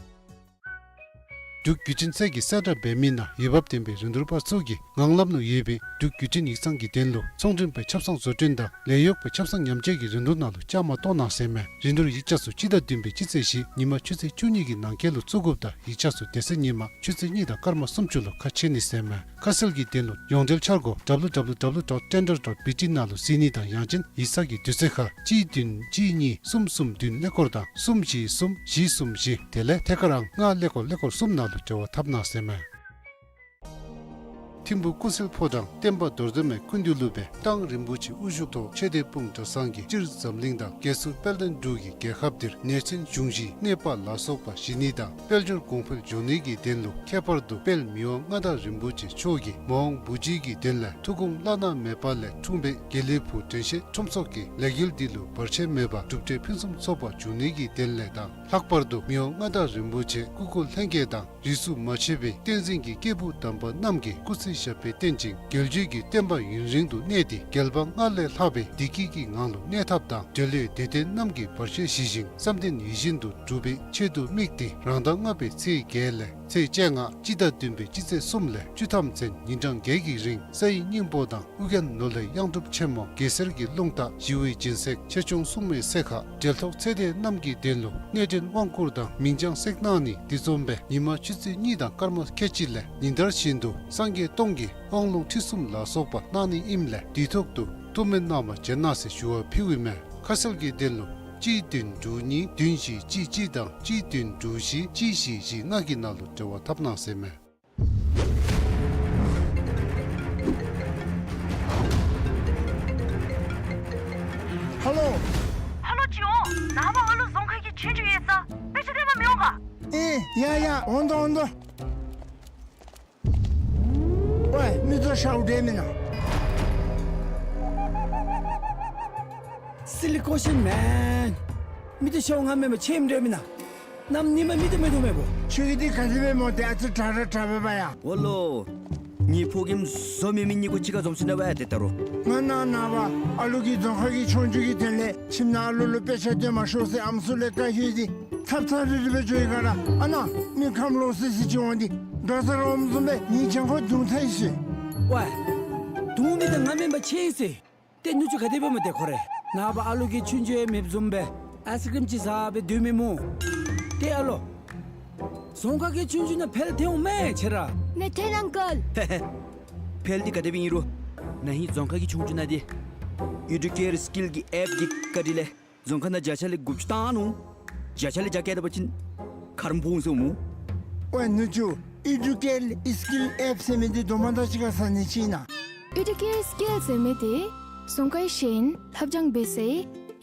འབྲུག་བརྒྱུད་འཕྲིན་ཚད་ཀྱི་གསལ་བསྒྲགས་འབད་མི་ནང་འོས་འབབ་ལྡན་པའི་རིན་བསྡུར་པ་ཚུ་གིས་ངང་ལམ་ལུ་ཡོད་པའི་འབྲུག་བརྒྱུད་འཕྲིན་ཡིག་ཚང་གི་དོན་ལུ་ཚོང་མགྲོན་པའི་ཆབ་གསང་བཟོ་སྐྲུན་དང་ལས་གཡོག་པའི་ཆབ་གསང་ཉམས་བཅོས་ཀྱི་རིན་བསྡུར་ནང་ལུ་བཅའ་མར་གཏོགས་གནང་ཟེར་མས། རིན་བསྡུར་ཡིག་ཆ་ཚུ་སྤྱི་ཟླ་བདུན་པའི་སྤྱི་ཚེས་བཞི་ཉིན་མ་ཆུ་ཚོད་བཅུ་གཉིས་ཀྱི་ནང་འཁོད་ལུ་བཙུགས་དགོཔ་དང་ཡིག་ཆ་ཚུ་དེ་ཚེ་ཉིན་མ་ཆུ་ཚོད་གཉིས་དང་སྐར་མ་སུམ་ཅུ་ལུ་ཁ་ཕྱེ་ནི་ཟེར་མས། ཁ་གསལ་གྱི་དོན་ལུ་ཡོངས་འབྲེལ་འཆར་སྒོ་ཌབ་ལུ་ཌབ་ལུ་ཌབ་ལུ་ཌོཊ་ཊེན་ཌར་ཌོཊ་བི་ཊི་ནང་ལུ་གཟིགས་ནི་དང་ཡང་ཅིན་ཡིག་ཚང་གི་དུས་ཚོད་ཁར་གཅིག་བདུན་གཅིག་གཉིས་གསུམ་གསུམ་བདུན་ཀླད་ཀོར་དང་གསུམ་བཞི་གསུམ་བཞི་གསུམ་བཞི་དེ་ལས་ཐད་ཀར་ཨང་ལྔ་ཀླད་ཀོར་ཀླད་ཀོར་གསུམ་ནང་ལུ་འབྲེལ་བ་འཐབ་གནང་ཟེར་མས། ཐིམ་ཕུག་ཀུན་གསལ་ཕོ་བྲང་བསྟན་པ་རྡོར་གདན་མའི་སྐུ་མདུན་ལུ་སྦེ་གདང་རིན་པོ་ཆེ་དབུ་བཞུགས་ཐོག་ཆོས་སྡེ་དཔུང་གྲྭ་ཚང་གིས་སྤྱིར་འཛམ་གླིང་དང་རྒྱལ་སྲུང་དཔལ་ལྡན་འབྲུག་གི་རྒྱལ་ཁབ་འདིར་ནད་ཆེན་འབྱུང་བཞིའི་གནོད་པ་ལ་སོགས་པ་ཞི་ནི་དང་དཔལ་འབྱོར་གོང་འཕེལ་འགྱོ་ནི་གི་དོན་ལུ་ཁྱད་པར་དུ་དཔལ་མི་དབང་མངའ་བདག་རིན་པོ་ཆེ་མཆོག་གིས་མ་འོངས་བུ་བརྒྱུད་ཀྱི་དོན་ལས་ཐུགས་དགོངས་བླ་ན་མེད་པ་ལས་འཁྲུངས་པའི་དགེ་ལེགས་ཕུག་དྲན་ཤེས་ཁྲོམ་ཚོགས་ཀྱི་ལས་འགུལ་འདི་ལུ་བར་ཆད་མེད་པར་གྲུབ་འབྲས་ཕུན་སུམ་ཚོགས་པ་འབྱུང་ནི་གི་དོན་ལས་དང་ལྷག་པར་དུ་མི་དབང་མངའ་བདག་རིན་པོ་ཆེ་སྐུ་འཁོར་ལྷན་རྒྱས་དང་རིས་སུ་མ་ཆད་པའི་བསྟན་འཛིན་གྱི་སྐྱེས་བུ་དམ་པ་རྣམས་ཀྱི་སྐུ་ཚེ་ཞབས་པད་བརྟན་ཅིང་རྒྱལ་བརྒྱུད་ཀྱི་བསྟན་པ་ཡུན་རིང་དུ་གནས་ཏེ་རྒྱལ་བ་སྔར་ལས་ལྷག་པའི་བདེ་སྐྱིད་ཀྱི་ངང་ལུ་གནས་ཐབས་དང་འབྲེལ་ཡོད་དད་ལྡན་རྣམས་ཀྱི་བར་ཆད་ཞི་ཞིང་བསམ་དོན་ཡིད་བཞིན་དུ་འགྲུབ་པའི་ཆེད་དུ་དམིགས་ཏེ་རང་ཟླ་ལྔ་པའི་ཚེས་བརྒྱད་ལས་ཚེས་བཅོ་ལྔ་སྤྱི་ཟླ་བདུན་པའི་སྤྱི་ཚེས་གསུམ་ལས་བཅུ་ཐམ་ཚུན་ཉིན་གྲངས་བརྒྱད་ཀྱི་རིང་ས་ཡི་སྙིང་པོ་དང་ཨོ་རྒྱན་ནོར་ལྷའི་གཡང་སྒྲུབ་ཆེན་མོ་གེ་སར་གྱི་རླུང་རྟ་ཞི་བའི་སྦྱིན་སྲེག་ཆེ་ཆུང་སྲུང་མའི་སྲེག་ཁ་འབྲེལ་ཐོགས་ཚེ་འདས་རྣམས་ཀྱི་དོན་ལུ་གནས་འདྲེན་དབང་བསྐུར་དང་མིང་བྱང་སྲེག་གནང་ནི་འདི་བཟུམ་སྦེ་ཉིན་མ་ཆུ་ཚོད་གཉིས་དང་སྐར་མ་ཁལ་གཅིག་ལས་ཉིན་ལྟར་བཞིན་དུ་སངས་རྒྱས་སྟོང་གི་དབང་ལུང་ཁྲིད་གསུམ་ལ་སོགས་པ་གནང་ནི་ཨིནམ་ལས་དུས་ཐོག་ཏུ་ཐུགས་སྨོན་གནང་བར་བྱོན་གནང་ཟེར་ཞུ་བ་ཕུལཝ་ཨིན་མས། ཁ་གསལ་གྱི་དོན་ལུ་གཅིག་བདུན་དྲུག་གཉིས་བདུན་བཞི་གཅིག་གཅིག་དང་གཅིག་བདུན་དྲུག་བཞི་གཅིག་བཞི་བཞི་ལྔ་གི་ནང་ལུ་འབྲེལ་བ་འཐབ་གནང་ཟེར་མས། ཧ་ལོ། ཧ་ལོ་ཅིག་འོང་། ནངས་པ་ཨ་ལུ་རྫོང་ཁ་གི་ཆོས་རྒྱུགས་ཡོད་ས། དཔེ་ཆ་སྟོན་པར་མི་འོང་ག། ཨེ་ཡ་ཡ་འོང་དོ་འོང་དོ། ཝེ་མི་ཚུ་ཤཝ་འདྲ་མེན་ན། Silly question man། མི་ཚུ་ཤཝ་ང་མེན་པར་ཁྱེད་འདྲ་མེན་ན། གནམ་ཉིནམ་མི་ཚུ་མེད་དོ་མེད་པོ། ཁྱོད་ཀྱིས་འདི་ག་ཅི་སྦེ་སྨོ། ཏེ་ཨ་ཙི་དྲག་ར་དྲག་པས་པ་ཡ། འོ་ལོ། ངེའི་ཕོ་རྒནམ་བཟོ་མི་མི་གཉིས་ཀོ་གཅིག་ཁར་འཛོམས་ཅི་ན་བ་ཡ་ཏེ་ད་རུང་། ང་ནངས་པ་ཨ་ལུ་གི་རྫོང་ཁ་གི་ཆོས་རྒྱུགས་ཀྱི་དོན་ལས་ཁྱིམ་ནང་ཨ་ལུ་ལུ་དཔེ་ཆ་སྟོན་མ་ཤོག་ཟེར་ཨམ་སྲུ་ལས་བཀའ་ཞུ་སྟེ་ཐབ་ཚང་རི་རི་སྦེ་འགྱོ་ཡི་ག་ར། ཨ་ནཱ་མི་ཁམས་ལོག་སི་སི་ཅིག་འོང་སྟེ་དགྲ་ཟ་རོགས་བཟུམ་སྦེ་ངེའི་གྱང་ཁར་བརྡུང་ཚར་ཡི་ཟེར། ཝེ། བརྡུང་མི་དེ་ང་མེན་པར་ཁྱེད་ཨིན་ཟེར། ཏེ་ནུ་གཅུང་ག་དེ་སྦེ་སྨོ་ཏེ་ཁོ་རེ། ནངས་པ་ཨ་ལུ་གི་ཆོས་རྒྱུགས་ཡང་མེདཔ་བཟུམ་སྦེ། ཨའིསི་ཀྲིམ་ཅིག་ཟ་སྦེ་སྡོད་མི་སྨོ། ཏེ་ཨ་ལོ། རྫོང་ཁག་གི་ཆོས་རྒྱུགས་ནང་ཕེལ་ཏེ་འོང་མས་ཁྱེད་ར། མི་ཐོན་ཨང་ཀལ། ཕེལ་ཏེ་ག་དེ་སྦེ་ཨིན་རུང་ན་ཧིང་རྫོང་ཁག་གི་ཆོས་རྒྱུགས་ནང་འདི་ཨི་ཌུ་ཀེར་སི་ཀིལ་གྱི་ཨེཔ་ཀྱི་བཀའ་དྲིན་ལས་རྫོང་ཁག་ནང་བརྒྱ་ཆ་ལས་དགུ་བཅུ་བཏང་ནུག། བརྒྱ་ཆ་ལས་བརྒྱ་བཀལ་ད་པ་ཅིན་ཁ་རོག་ཕོག་འོང་ཟེར་སྨོ། ཝའེ་ནུ་གཅུང་། ཨི་ཌུ་ཀེར་སི་ཀིལ་ཨེཔ་ཟེར་མི་འདི་དོ་མ་དང་གཅིག་ཁར་ཟ་ནི་ཅིག་ཨིན་ན། ཨི་ཌུ་ཀེར་སི་ཀིལ་ཟེར་མི་འདི་རྫོང་ཁའི་ཤེས་ཡོན་ལྷབ་སྦྱང་འབད་སའི་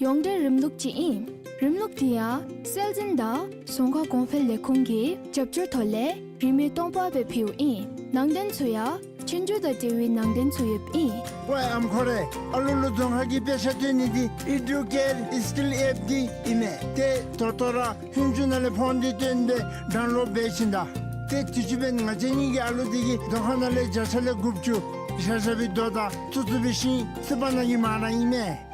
ཡོངས་འབྲེལ་རིམ་ལུགས་ཅིག་ཨིན། རིམ་ལུགས་འདི་ཡང་སྲོལ་འཛིན་དང་རྫོང་ཁ་གོང་འཕེལ་ལས་ཁུངས་ཀྱི་རྒྱབ་སྐྱོར་ཐོག་ལས་རིན་མེད་སྟོང་པ་སྦེ་ཕུལཝ་ཨིན། ནང་དོན་ཚུ་ཡང་ཆོས་རྒྱུགས་དང་འབྲེལ་བའི་ནང་དོན་ཚུ་ཡོདཔ་ཨིན། ཝའེ་ཨམ་ཁོ་རེ། ཨ་ལུ་ལུ་རྫོང་ཁག་གི་དཔེ་ཆ་སྟོན་ནི་འདི་ཨི་ཌུ་ཀེར་སི་ཀིལ་ཨེཔ་འདི་ཨིན་མས། ཏེ་ད་ལྟོ་ར་ཧུན་ཅུ་ནང་ལས་ཕོན་འདི་བཏོན་སྦེ་ཌའུན་ལོཌ་འབད་བྱིན་ད། ཏེ་དུས་ཅི་འབདན་ང་བཅས་གཉིས་ཀྱི་ཨ་ལུ་འདི་གིས་རྫོང་ཁ་ནང་ལས་བརྒྱ་ཆ་ལས་དགུ་བཅུ་ཤ་ཤ་སྦེ་དོ་དང་ཚུ་ཚུ་སྦེ་ཤིང་སི་པ་ནང་གི་མ་ར་ཨིན་མས།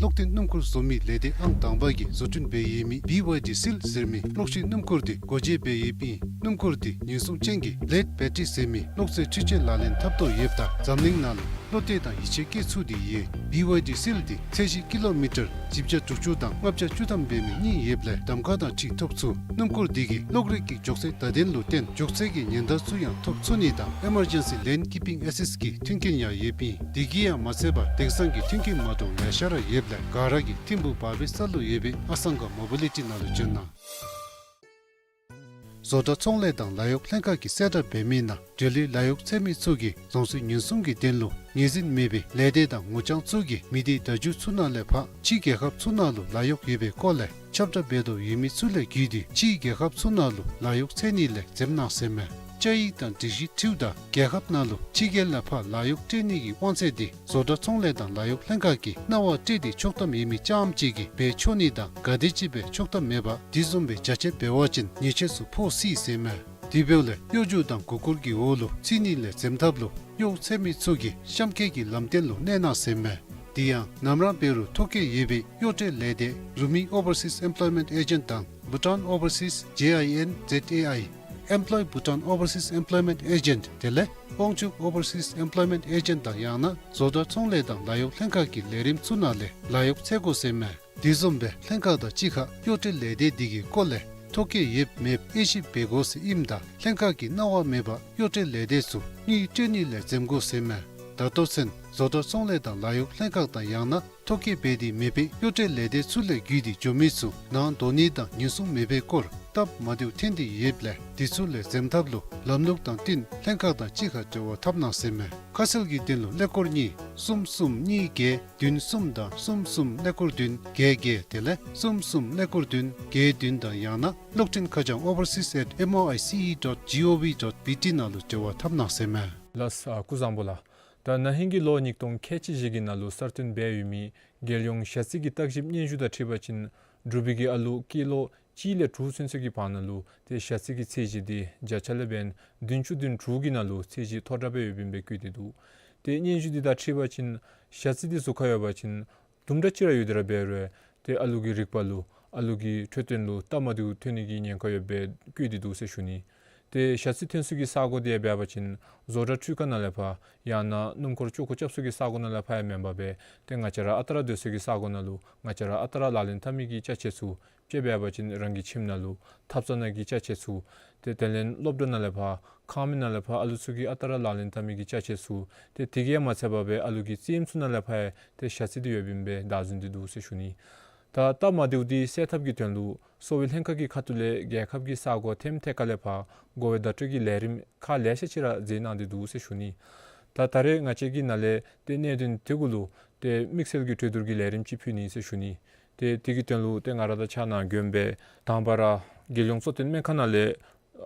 གློག་འཕྲིན་སྣུམ་འཁོར་བཟོ་མི་ལས་སྡེ་ཨང་དང་པ་གིས་བཟོ་སྐྲུན་འབད་ཡོད་མི་བི་ཝའི་ཌི་སིལ་ཟེར་མི་གློག་ཤིང་སྣུམ་འཁོར་འདི་སྒོ་འབྱེད་འབད་ཡོདཔ་ཨིན། སྣུམ་འཁོར་འདི་ཉེན་སྲུང་ཅན་གྱི་ལེཌ་བེ་ཊི་རི་ཟེར་མི་གློག་རྫས་འཕྲུལ་ཆས་ལག་ལེན་འཐབ་དོ་ཡོདཔ་ད་འཛམ་གླིང་ནང་ལུ་བློ་གཏད་དང་ཡིད་ཆེས་བསྐྱེད་ཚུགས་ཏེ་ཡོད། བི་ཝའི་ཌི་སིལ་འདི་ཚད་གཞི་ཀི་ལོ་མི་ཊར་བཞི་བརྒྱ་དྲུག་ཅུ་དང་ལྔ་བརྒྱ་བཅུ་ཐམ་འབད་མི་གཉིས་ཡོདཔ་ལས་གདམ་ཁ་དང་འཁྲིལ་ཐོབ་ཚུགས། སྣུམ་འཁོར་འདི་གིས་གློག་རིག་གི་མགྱོགས་ཚད་བརྡ་དོན་ལུ་བརྟེན་མགྱོགས་ཚད་ཀྱི་ཉེན་བརྡ་ཚུ་ཡང་ཐོབ་ཚུགས་ནི་དང་ཨི་མར་ཇེན་སི་ལེན་ཀི་པིང་ཨེ་སིསི་གི་མཐུན་རྐྱེན་ཡང་ཡོདཔ་ཨིན། དེ་གིས་ཡང་མ་ཚད་པར་དེང་སང་གི་མཐུན་རྐྱེན་མ་འདྲཝ་ལེ་ཤ་ར་ཡོདཔ་ལས་ག་ར་གིས་ཐིམ་ཕུག་བར་པའི་ས་ལུ་ཡོད་པའི་ཨ་སང་ག་མོ་བི་ལི་ཊི་ནང་ལུ་འབྱོན་གནང་། བཟོ་གྲྭ་ཚོང་ལས་དང་ལཱ་གཡོག་ལྷན་ཁག་གིས་གསལ་བསྒྲགས་འབད་མི་ནང་འབྲེལ་ཡོད་ལཱ་གཡོག་འཚོལ་མི་ཚུ་གིས་རྫོང་སྲིད་ཉེན་སྲུང་གི་དོན་ལུ་ངོས་འཛིན་མེད་པའི་ལས་སྡེ་དང་ངོ་རྐྱང་ཚུ་གིས་མི་སྡེ་བརྡ་བརྒྱུད་ཚུ་ནང་ལས་ཕར་ཕྱི་རྒྱལ་ཁབ་ཚུ་ནང་ལུ་ལཱ་གཡོག་ཡོད་པའི་སྐོར་ལས་ཁྱབ་བསྒྲགས་འབད་དོ་ཡོད་མི་ཚུ་ལས་བརྒྱུད་དེ་ཕྱི་རྒྱལ་ཁབ་ཚུ་ནང་ལུ་ལཱ་གཡོག་འཚོལ་ནི་ལས་འཛེམ་གནང་ཟེར་མས། བཅའ་ཡིག་དང་སྒྲིག་གཞི་འཁྲིལཝ་ད་རྒྱལ་ཁབ་ནང་ལུ་ཕྱི་རྒྱལ་ལས་ཕར་ལཱ་གཡོག་སྤྲོད་ནི་གི་དབང་ཚད་འདི་བཟོ་གྲྭ་ཚོང་ལས་དང་ལཱ་གཡོག་ལྷན་ཁག་གིས་གནང་བ་སྤྲོད་དེ་ཆོག་ཐམ་ཡོད་མི་རྐྱངམ་ཅིག་གིས་འབད་ཆོག་ནི་དང་ག་དེམ་ཅིག་སྦེ་ཆོག་ཐམ་མེད་པར་དེ་བཟུམ་སྦེ་བྱ་སྤྱོད་འབད་བ་ཅིན་ཉེས་ཆད་ཚུ་ཕོག་སྲིད་ཟེར་མས། དེ་འབདཝ་ལས་གཡོ་སྒྱུ་དང་མགུ་སྐོར་གྱི་འོག་ལུ་ཚུད་ནི་ལས་འཛེམ་ཐབས་ལུ་གཡོག་འཚོལ་མི་ཚུ་གིས་གཤམ་འཁོད་ཀྱི་ལམ་སྟོན་ལུ་གནས་གནང་ཟེར་མས། དེ་ཡང་ནམ་ར་འབད་རུང་ཐོ་བཀོད་ཡོད་པའི་གཡོག་སྤྲོད་ལས་སྡེ་རུ་མི་ཨོ་བར་སིས་ཨེམ་པ་ལོའི་མེནཊ་ཨེ་ཇེནཊ་དང་བྷུ་ཊཱན་ཨོ་བར་སིས་ཇེ་ཨའི་ཨེན་ཛེཌ་ཨེ་ཨའི་Employ Bhutan Overseas Employment Agent དེ་ལས་དབང་ཕྱུག་ཨོ་བར་སིས་ཨེམ་པ་ལོའི་མེནཊ་ཨེ་ཇེནཊ་དང་ཡང་ན་བཟོ་གྲྭ་ཚོང་ལས་དང་ལཱ་གཡོག་ལྷན་ཁག་གི་ལས་རིམ་ཚུ་ནང་ལས་ལཱ་གཡོག་འཚོལ་དགོ་ཟེར་མས། དེ་བཟུམ་སྦེ་ལྷན་ཁག་དང་གཅིག་ཁར་གཡོག་སྤྲོད་ལས་སྡེ་འདི་གི་སྐོར་ལས་ཐོ་བཀོད་ཡོདཔ་མེདཔ་དབྱེ་ཞིབ་འབད་དགོ་ཟེར་ཨིནམ་ད་ལྷན་ཁག་གིས་གནང་བ་མེད་པར་གཡོག་སྤྲོད་ལས་སྡེ་ཚུ་དངུལ་སྤྲོད་ནི་ལས་འཛེམ་དགོ་ཟེར་མས། ད་ལྟོ་ཚུན་བཟོ་གྲྭ་ཚོང་ལས་དང་ལཱ་གཡོག་ལྷན་ཁག་དང་ཡང་ན་ཐོ་བཀོད་འབད་དེ་མེད་པའི་གཡོག་སྤྲོད་ལས་སྡེ་ཚུ་ལས་བརྒྱུད་དེ་འགྱོ་མི་ཚུ་ནང་འགྲོ་ནི་དང་ཉེན་སྲུང་མེད་པའི་སྐོར་སྟབས་མ་བདེཝ་ཐོན་ཏེ་ཡོདཔ་ལས་དེ་ཚུ་ལས་འཛེམ་ཐབས་ལུ་ལམ་ལུགས་དང་བསྟུན་ལྷན་ཁག་དང་གཅིག་ཁར་འབྲེལ་བ་འཐབ་གནང་ཟེར་མས། ཁ་གསལ་གྱི་དོན་ལུ་ཀླད་ཀོར་གཉིས་གསུམ་གསུམ་གཉིས་བརྒྱད་བདུན་གསུམ་དང་གསུམ་གསུམ་ཀླད་ཀོར་བདུན་བརྒྱད་བརྒྱད་དེ་ལས་གསུམ་གསུམ་ཀླད་ཀོར་བདུན་བརྒྱད་བདུན་དང་ཡང་ན་གློག་འཕྲིན་ཁ་བྱང་overseas at M O I C E dot G O V dot B T ནང་ལུ་འབྲེལ་བ་འཐབ་གནང་ཟེར་མས། ལགས་སོ། སྐུ་བཟང་པོ་ལགས། ད་ན་ཧིང་གི་ལོ་ཉིས་སྟོང་ཁལ་གཅིག་བཞི་གི་ནང་ལུ་གསར་བཏོན་འབད་ཡོད་མི་རྒྱལ་ཡོངས་ཞ་རྩི་གི་བརྟག་ཞིབ་སྙན་ཞུ་དང་འཁྲིལ་བ་ཅིན་འབྲུག་པའི་གི་ཨ་ལུ་སྐྱེས་ལོ་གཅིག་ལས་དྲུག་ཚུན་ཚོད་ཀྱི་བར་ན་ལུ་ཏེ་ཞ་རྩི་གི་ཚད་གཞི་འདི་བརྒྱ་ཆ་ལས་འབདན་བདུན་ཅུ་དོན་དྲུག་གི་ནང་ལུ་ཚད་གཞི་མཐོ་དྲགས་སྦེ་ཡོདཔ་ཨིན་པའི་བཀོད་དེ་འདུག། ཏེ་སྙན་ཞུ་འདི་དང་འཁྲིལ་བ་ཅིན་ཞ་རྩི་འདི་ཟུར་ཁར་ཡོད་པ་ཅིན་དུམ་གྲ་ཅིག་ར་ཡོད་དེ་ར་འབད་རུང་ཏེ་ཨ་ལུ་གི་རིག་པ་ལུ་ཨ་ལུ་གི་འཕྲོད་བསྟེན་ལུ་སྟབས་མ་བདེཝ་ཐོན་ནི་གི་ཉེན་ཁ་ཡོདཔ་སྦེ་བཀོད་དེ་འདུག་ཟེར་ཞུ་ནི། ཏེ་ཞ་རྩི་ཐོན་ས་གི་ས་གོ་འདི་ཡང་འབད་བ་ཅིན་བཟོ་གྲྭ་འཕྲུལ་ཁང་ནང་ལས་ཕར་ཡང་ན་སྣུམ་འཁོར་ཅོག་ཀོ་རྐྱབ་ས་གི་ས་གོ་ནང་ལས་ཕར་ཡང་མེན་པར་སྦེ་ཏེ་ང་བཅས་ར་ཨ་རྟག་ར་སྡོད་ས་གི་ས་གོ་ནང་ལུ་ང་བཅས་ར་ཨ་རྟག་ར་ལག་ལེན་འཐབ་མི་གི་ཅ་ཆས་ཚུ་དཔྱེ་འབད་བ་ཅིན་རང་གི་ཁྱིམ་ནང་ལུ་ཐབ་ཚང་ནང་གི་ཅ་ཆས་ཚུ་ཏེ་དེ་ལས་སློབ་གྲྭ་ནང་ལས་ཕར་ཁང་མིག་ནང་ལས་ཕར་ཨ་ལུ་ཚུ་གིས་ཨ་རྟག་ར་ལག་ལེན་འཐབ་མི་གི་ཅ་ཆས་ཚུ་ཏེ་དེ་གིས་ཡང་མ་ཚད་པར་སྦེ་ཨ་ལུ་གི་རྩེདམོ་ཚུ་ནང་ལས་ཕར་ཡང་ཏེ་ཞ་རྩི་འདི་ཡོདཔ་ཨིན་པས་བདའ་ཟུན་ཏེ་འདུག་ཟེར་ཞུ་ནི། ད་སྟབས་མ་བདེཝ་འདི་སེལ་ཐབས་ཀྱི་དོན་ལུ་གསོ་བའི་ལྷན་ཁག་གི་ཁ་ཐུག་ལས་རྒྱལ་ཁབ་ཀྱི་ས་གོ་ཐེམ་ཐད་ཁ་ལས་ཕར་འགོ་བའི་བརྡ་སྤྲོད་ཀྱི་ལས་རིམ་ཁག་ལེ་ཤ་ཅིག་ར་མཛད་གནང་སྟེ་འདུག་ཟེར་ཞུ་ནི། ད་ད་རེས་ང་བཅས་ཀྱི་ནང་ལས་ཏེ་གནད་དོན་དེ་གུ་ལུ་ཏེ་དམིགས་བསལ་གྱི་གྲོས་བསྡུར་གྱི་ལས་རིམ་ཅིག་ཕུལ་ནི་ཟེར་ཞུ་ནི། ཏེ་དེ་གི་དོན་ལུ་ཏེ་ང་ར་དང་ཕྱག་ནང་དགོན་པའི་དང་པ་ར་རྒྱལ་ཡོངས་གཙོ་བསྟེན་སྨན་ཁང་ནང་ལས་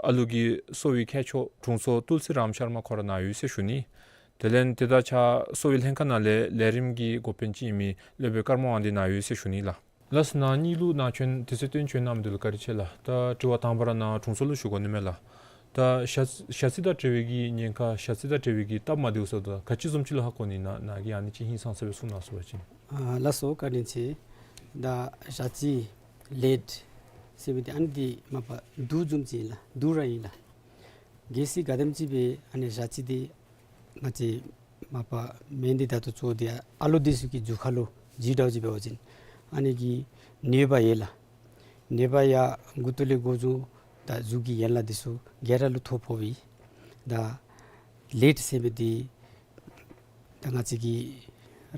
ཨ་ལུ་གི་གསོ་བའི་མཁས་མཆོག་དྲུང་འཚོ་ཏུལ་སི་རམ་ཤར་མ་ཁོ་ར་ནཱ་ཡོད་ཟེར་ཞུ་ནི། དེ་ལས་ཏེ་ད་ཆ་གསོ་བའི་ལྷན་ཁག་ནང་ལས་ལས་རིམ་གྱི་འགོ་དཔོན་ཅིག་ཨིན་མི་སློབ་དཔོན་ཀརྨ་དབང་འདུས་ནཱ་ཡོད་ཟེར་ཞུ་ནི་ལགས། ལགས་སོ། ནཱ་གཉིས་ལུ་ནཱ་བྱོན་དུས་ཚོད་བཏོན་བྱོན་གནང་མི་འདི་ལུ་བཀའ་དྲིན་ཆེ་ལགས། ད་དྲི་བ་དང་པ་ར་ནཱ་དྲུང་འཚོ་ལུ་ཞུ་དགོ་ནི་མས་ལགས། ད་ཞ་ཞ་རྩི་དང་འབྲེལ་བའི་གི་ཉེན་ཁ་ཞ་རྩི་དང་འབྲེལ་བའི་གི་སྟབས་མ་བདེཝ་ཟེརཝ་ད་ག་ཅི་བཟུམ་ཅིག་ལུ་ཧ་གོ་ནི་ནཱ་ནཱ་གིས་ཨ་ནི་ཅིག་ཧིང་སངས་ས་སྦེ་གསུང་གནང་ཚུགས་པ་ཅིན། ཨ་ལགས་སོ་བཀའ་དྲིན་ཆེ། ད་ཞ་རྩི་ལེཌ་ཟེར་མི་འདི་ཨ་ནི་འདི་མ་པ་དུག་བཟུམ་ཅིག་ཨིན་ལགས། དུག་ར་ཨིན་ལགས། གལ་སྲིད་ག་དེམ་ཅིག་སྦེ་ཨ་ནི་ཞ་རྩི་འདི་ང་བཅས་མ་པ་མེན་འདི་ད་ལྟོ་ཚུ་འདི་ཨ་ལོ་འདི་ཚུ་གི་རྒྱུ་ཁ་ལུ་ཇི་འདྲཝ་ཅིག་འབད་བ་ཅིན་ ཨ་ནི་གི་ནད་པ་ཡོད་ལགས། ནད་པ་ཡང་མགུ་ཏོ་ལས་འགོ་བཟུང་ད་གཟུགས་ཀྱི་ཡན་ལག་འདི་ཚུ་ག་ར་ལུ་ཐོ་ཕོགཔ་ཨིན། ད་ལེཌ་ཟེར་མི་འདི་ད་ང་བཅས་ཀྱི་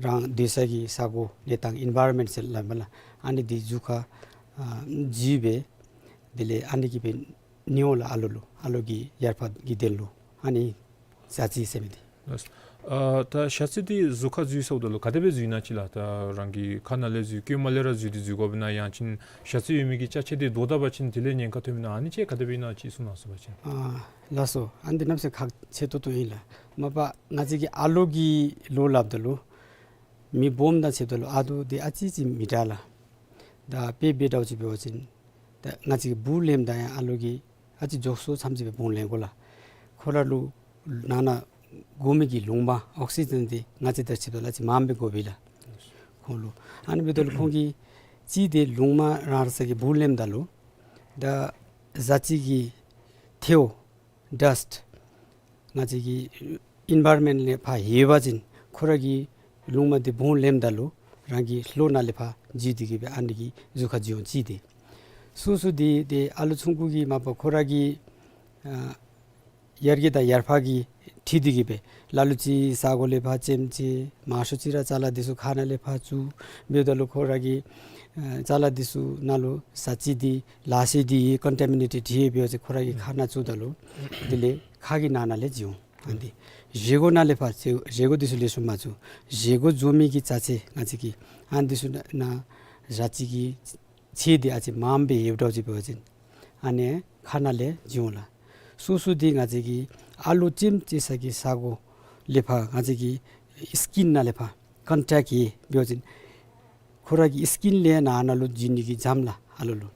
རང་སྡོད་ས་གི་ས་གོ་གནས་སྟངས་ཨིན་ཝའི་རོན་མེནཊ་ཟེར་སླབ་མས་ལགས། ཨ་ནི་འདི་གཟུགས་ཁར་ཨ་འཇུ་སྦེ་དེ་ལས་ཨ་ནི་གིས་སྦེ་ནི་འོང་ལགས། ཨ་ལོ་ལུ་ཨ་ལོ་གི་ཡར་ཕར་གི་དོན་ལུ་ཨ་ནི་ཞ་རྩི་ཟེར་མི་འདི། ལགས། ཨ་ད་ཞ་རྩི་འདི་གཟུགས་ཁར་འཇུ་ཟེརཝ་ད་ལུ་ག་དེ་སྦེ་འཇུ་ནི་ཅིག་ལགས། ད་རང་གི་ཁ་ནང་ལས་འཇུ་ལྐོད་མ་ལས་ར་འཇུ་སྟེ་འཇུ་དགོཔ་ཨིན་ན་ཡང་ཅིན་ཞ་རྩི་ཡོད་མི་གི་ཅ་ཆས་འདི་བདོ་ད་པ་ཅིན་དེ་ལས་ཉེན་ཁ་ཐོན་མི་ན་ཨ་ནི་ཅིག་ག་དེ་སྦེ་ཨིན་ན་ཅིག་གསུང་གནང་ཟེར་བ་ཅིན། ཨ་ལགས་སོ། ཨ་ནི་འདི་གནམ་མེད་ས་མེད་ཁག་ཆེ་ཏོག་ཏོ་ཨིན་ལགས། མ་པ་ང་བཅས་ཀྱི་ཨ་ལོ་གི་ལོ་སླབ་ད་ལུ་མི་སྦོམ་དང་ཕྱདཔ་ད་ལུ་ཨ་ལོ་འདི་ཨ་ཙི་ཅིག་མི་དྲག་ལགས། ད་དཔེ་འབད་དྲགས་ཅིག་འབད་བ་ཅིན་ད་ང་བཅས་ཀྱི་བུ་ལེནམ་ད་ཡང་ཨ་ལོ་གིས་ཨ་ཙི་མགྱོགས་སུ་ཙམ་ཅིག་སྦེ་བུང་ལེན་དགོ་ལགས། ཁོ་ར་ལུ་ནང་ན་དགོ་མི་གི་རླུང་མ་ཨོག་སི་ཇེན་འདི་ང་བཅས་དང་ཕྱདཔ་ད་ལུ་ཨ་ཙི་མངམ་སྦེ་དགོ་པས་ལགས་ཁོང་ལུ། ཨ་ནི་འབདཝ་ད་ལུ་ཁོང་གིས་གཅིག་འདི་རླུང་མ་རང་རང་སོ་སོ་གི་བུང་ལེནམ་ད་ལུ་ད་ཞ་རྩི་གི་ཐལཝ་ཌསཊ་ང་བཅས་ཀྱི་ཨིན་ཝའི་རོན་མེནཊ་ལས་ཕར་ཡལ་བ་ཅིན་ཁོ་ར་གི་རླུང་མ་འདི་བུང་ལེནམ་ད་ལུ་རང་གི་ལྷོ་ནང་ལས་ཕར་འཇུ་སྟེ་གིས་སྦེ་ཨ་ནི་གིས་གཟུགས་ཁར་འཇུ་འོང་གཅིག་འདི། སོ་སོ་འདི་ཏེ་ཨ་ལོ་ཆུང་ཀུ་གིས་མ་པ་ཁོ་ར་གི་ཨ་ཡར་གྱི་དང་ཡར་ཕར་གྱི་འཁྲིལ་ཏེ་གིས་སྦེ་ལ་ལུ་ཅིག་ས་གོ་ལས་ཕར་ལྕེམ་ཅིག་མང་ཤོས་ཅིག་ར་ཅ་ལ་འདི་ཚུ་ཁ་ནང་ལས་ཕར་བཙུགས། འབདཝ་ད་ལུ་ཁོ་ར་གི་ཨ་ཅ་ལ་འདི་ཚུ་ནང་ལུ་ཞ་རྩི་འདི་ལག་ཤེས་འདི་ཀོན་ཊ་མི་ནེ་ཊེཌ་ཡོད་པའི་ཅིག་ཁོ་ར་གི་ཁ་ནང་བཙུགས་ད་ལུ་དེ་ལས་ཁ་གི་ནང་ན་ལས་འཇུ་འོང་། ཨ་ནི་འདི་བཞེས་སྒོ་ནང་ལས་ཕར་བཞེས་བཞེས་སྒོ་འདི་ཚུ་ལེགས་ཤོམ་མ་བཙུགས། བཞེས་སྒོ་འཇུ་མི་གི་ཅ་ཆས་ང་བཅས་ཀྱི་ཨ་ནི་འདི་ཚུ་ནང་ན་ཞ་རྩི་གི་ཆས་འདི་ཨ་ཙི་མངམ་སྦེ་ཡོདཔ་འདྲཝ་ཅིག་འབད་བ་ཅིན་ཨ་ནི་ཁ་ནང་ལས་འཇུ་འོང་ལགས། སོ་སོ་འདི་ང་བཅས་ཀྱི་ཨ་ལོ་ལྕེམ་ཅིག་ས་གི་ས་གོ་ལས་ཕར་ང་བཅས་ཀྱི་སི་ཀིན་ནང་ལས་ཕར་ཀོན་ཊེཀཊ་ཡོད་འབད་བ་ཅིན་ཁོ་ར་གི་སི་ཀིན་ལས་ནང་ན་ལུ་འཇུ་ནི་གི་འཇམ་ལགས་ཨ་ལོ་ལུ།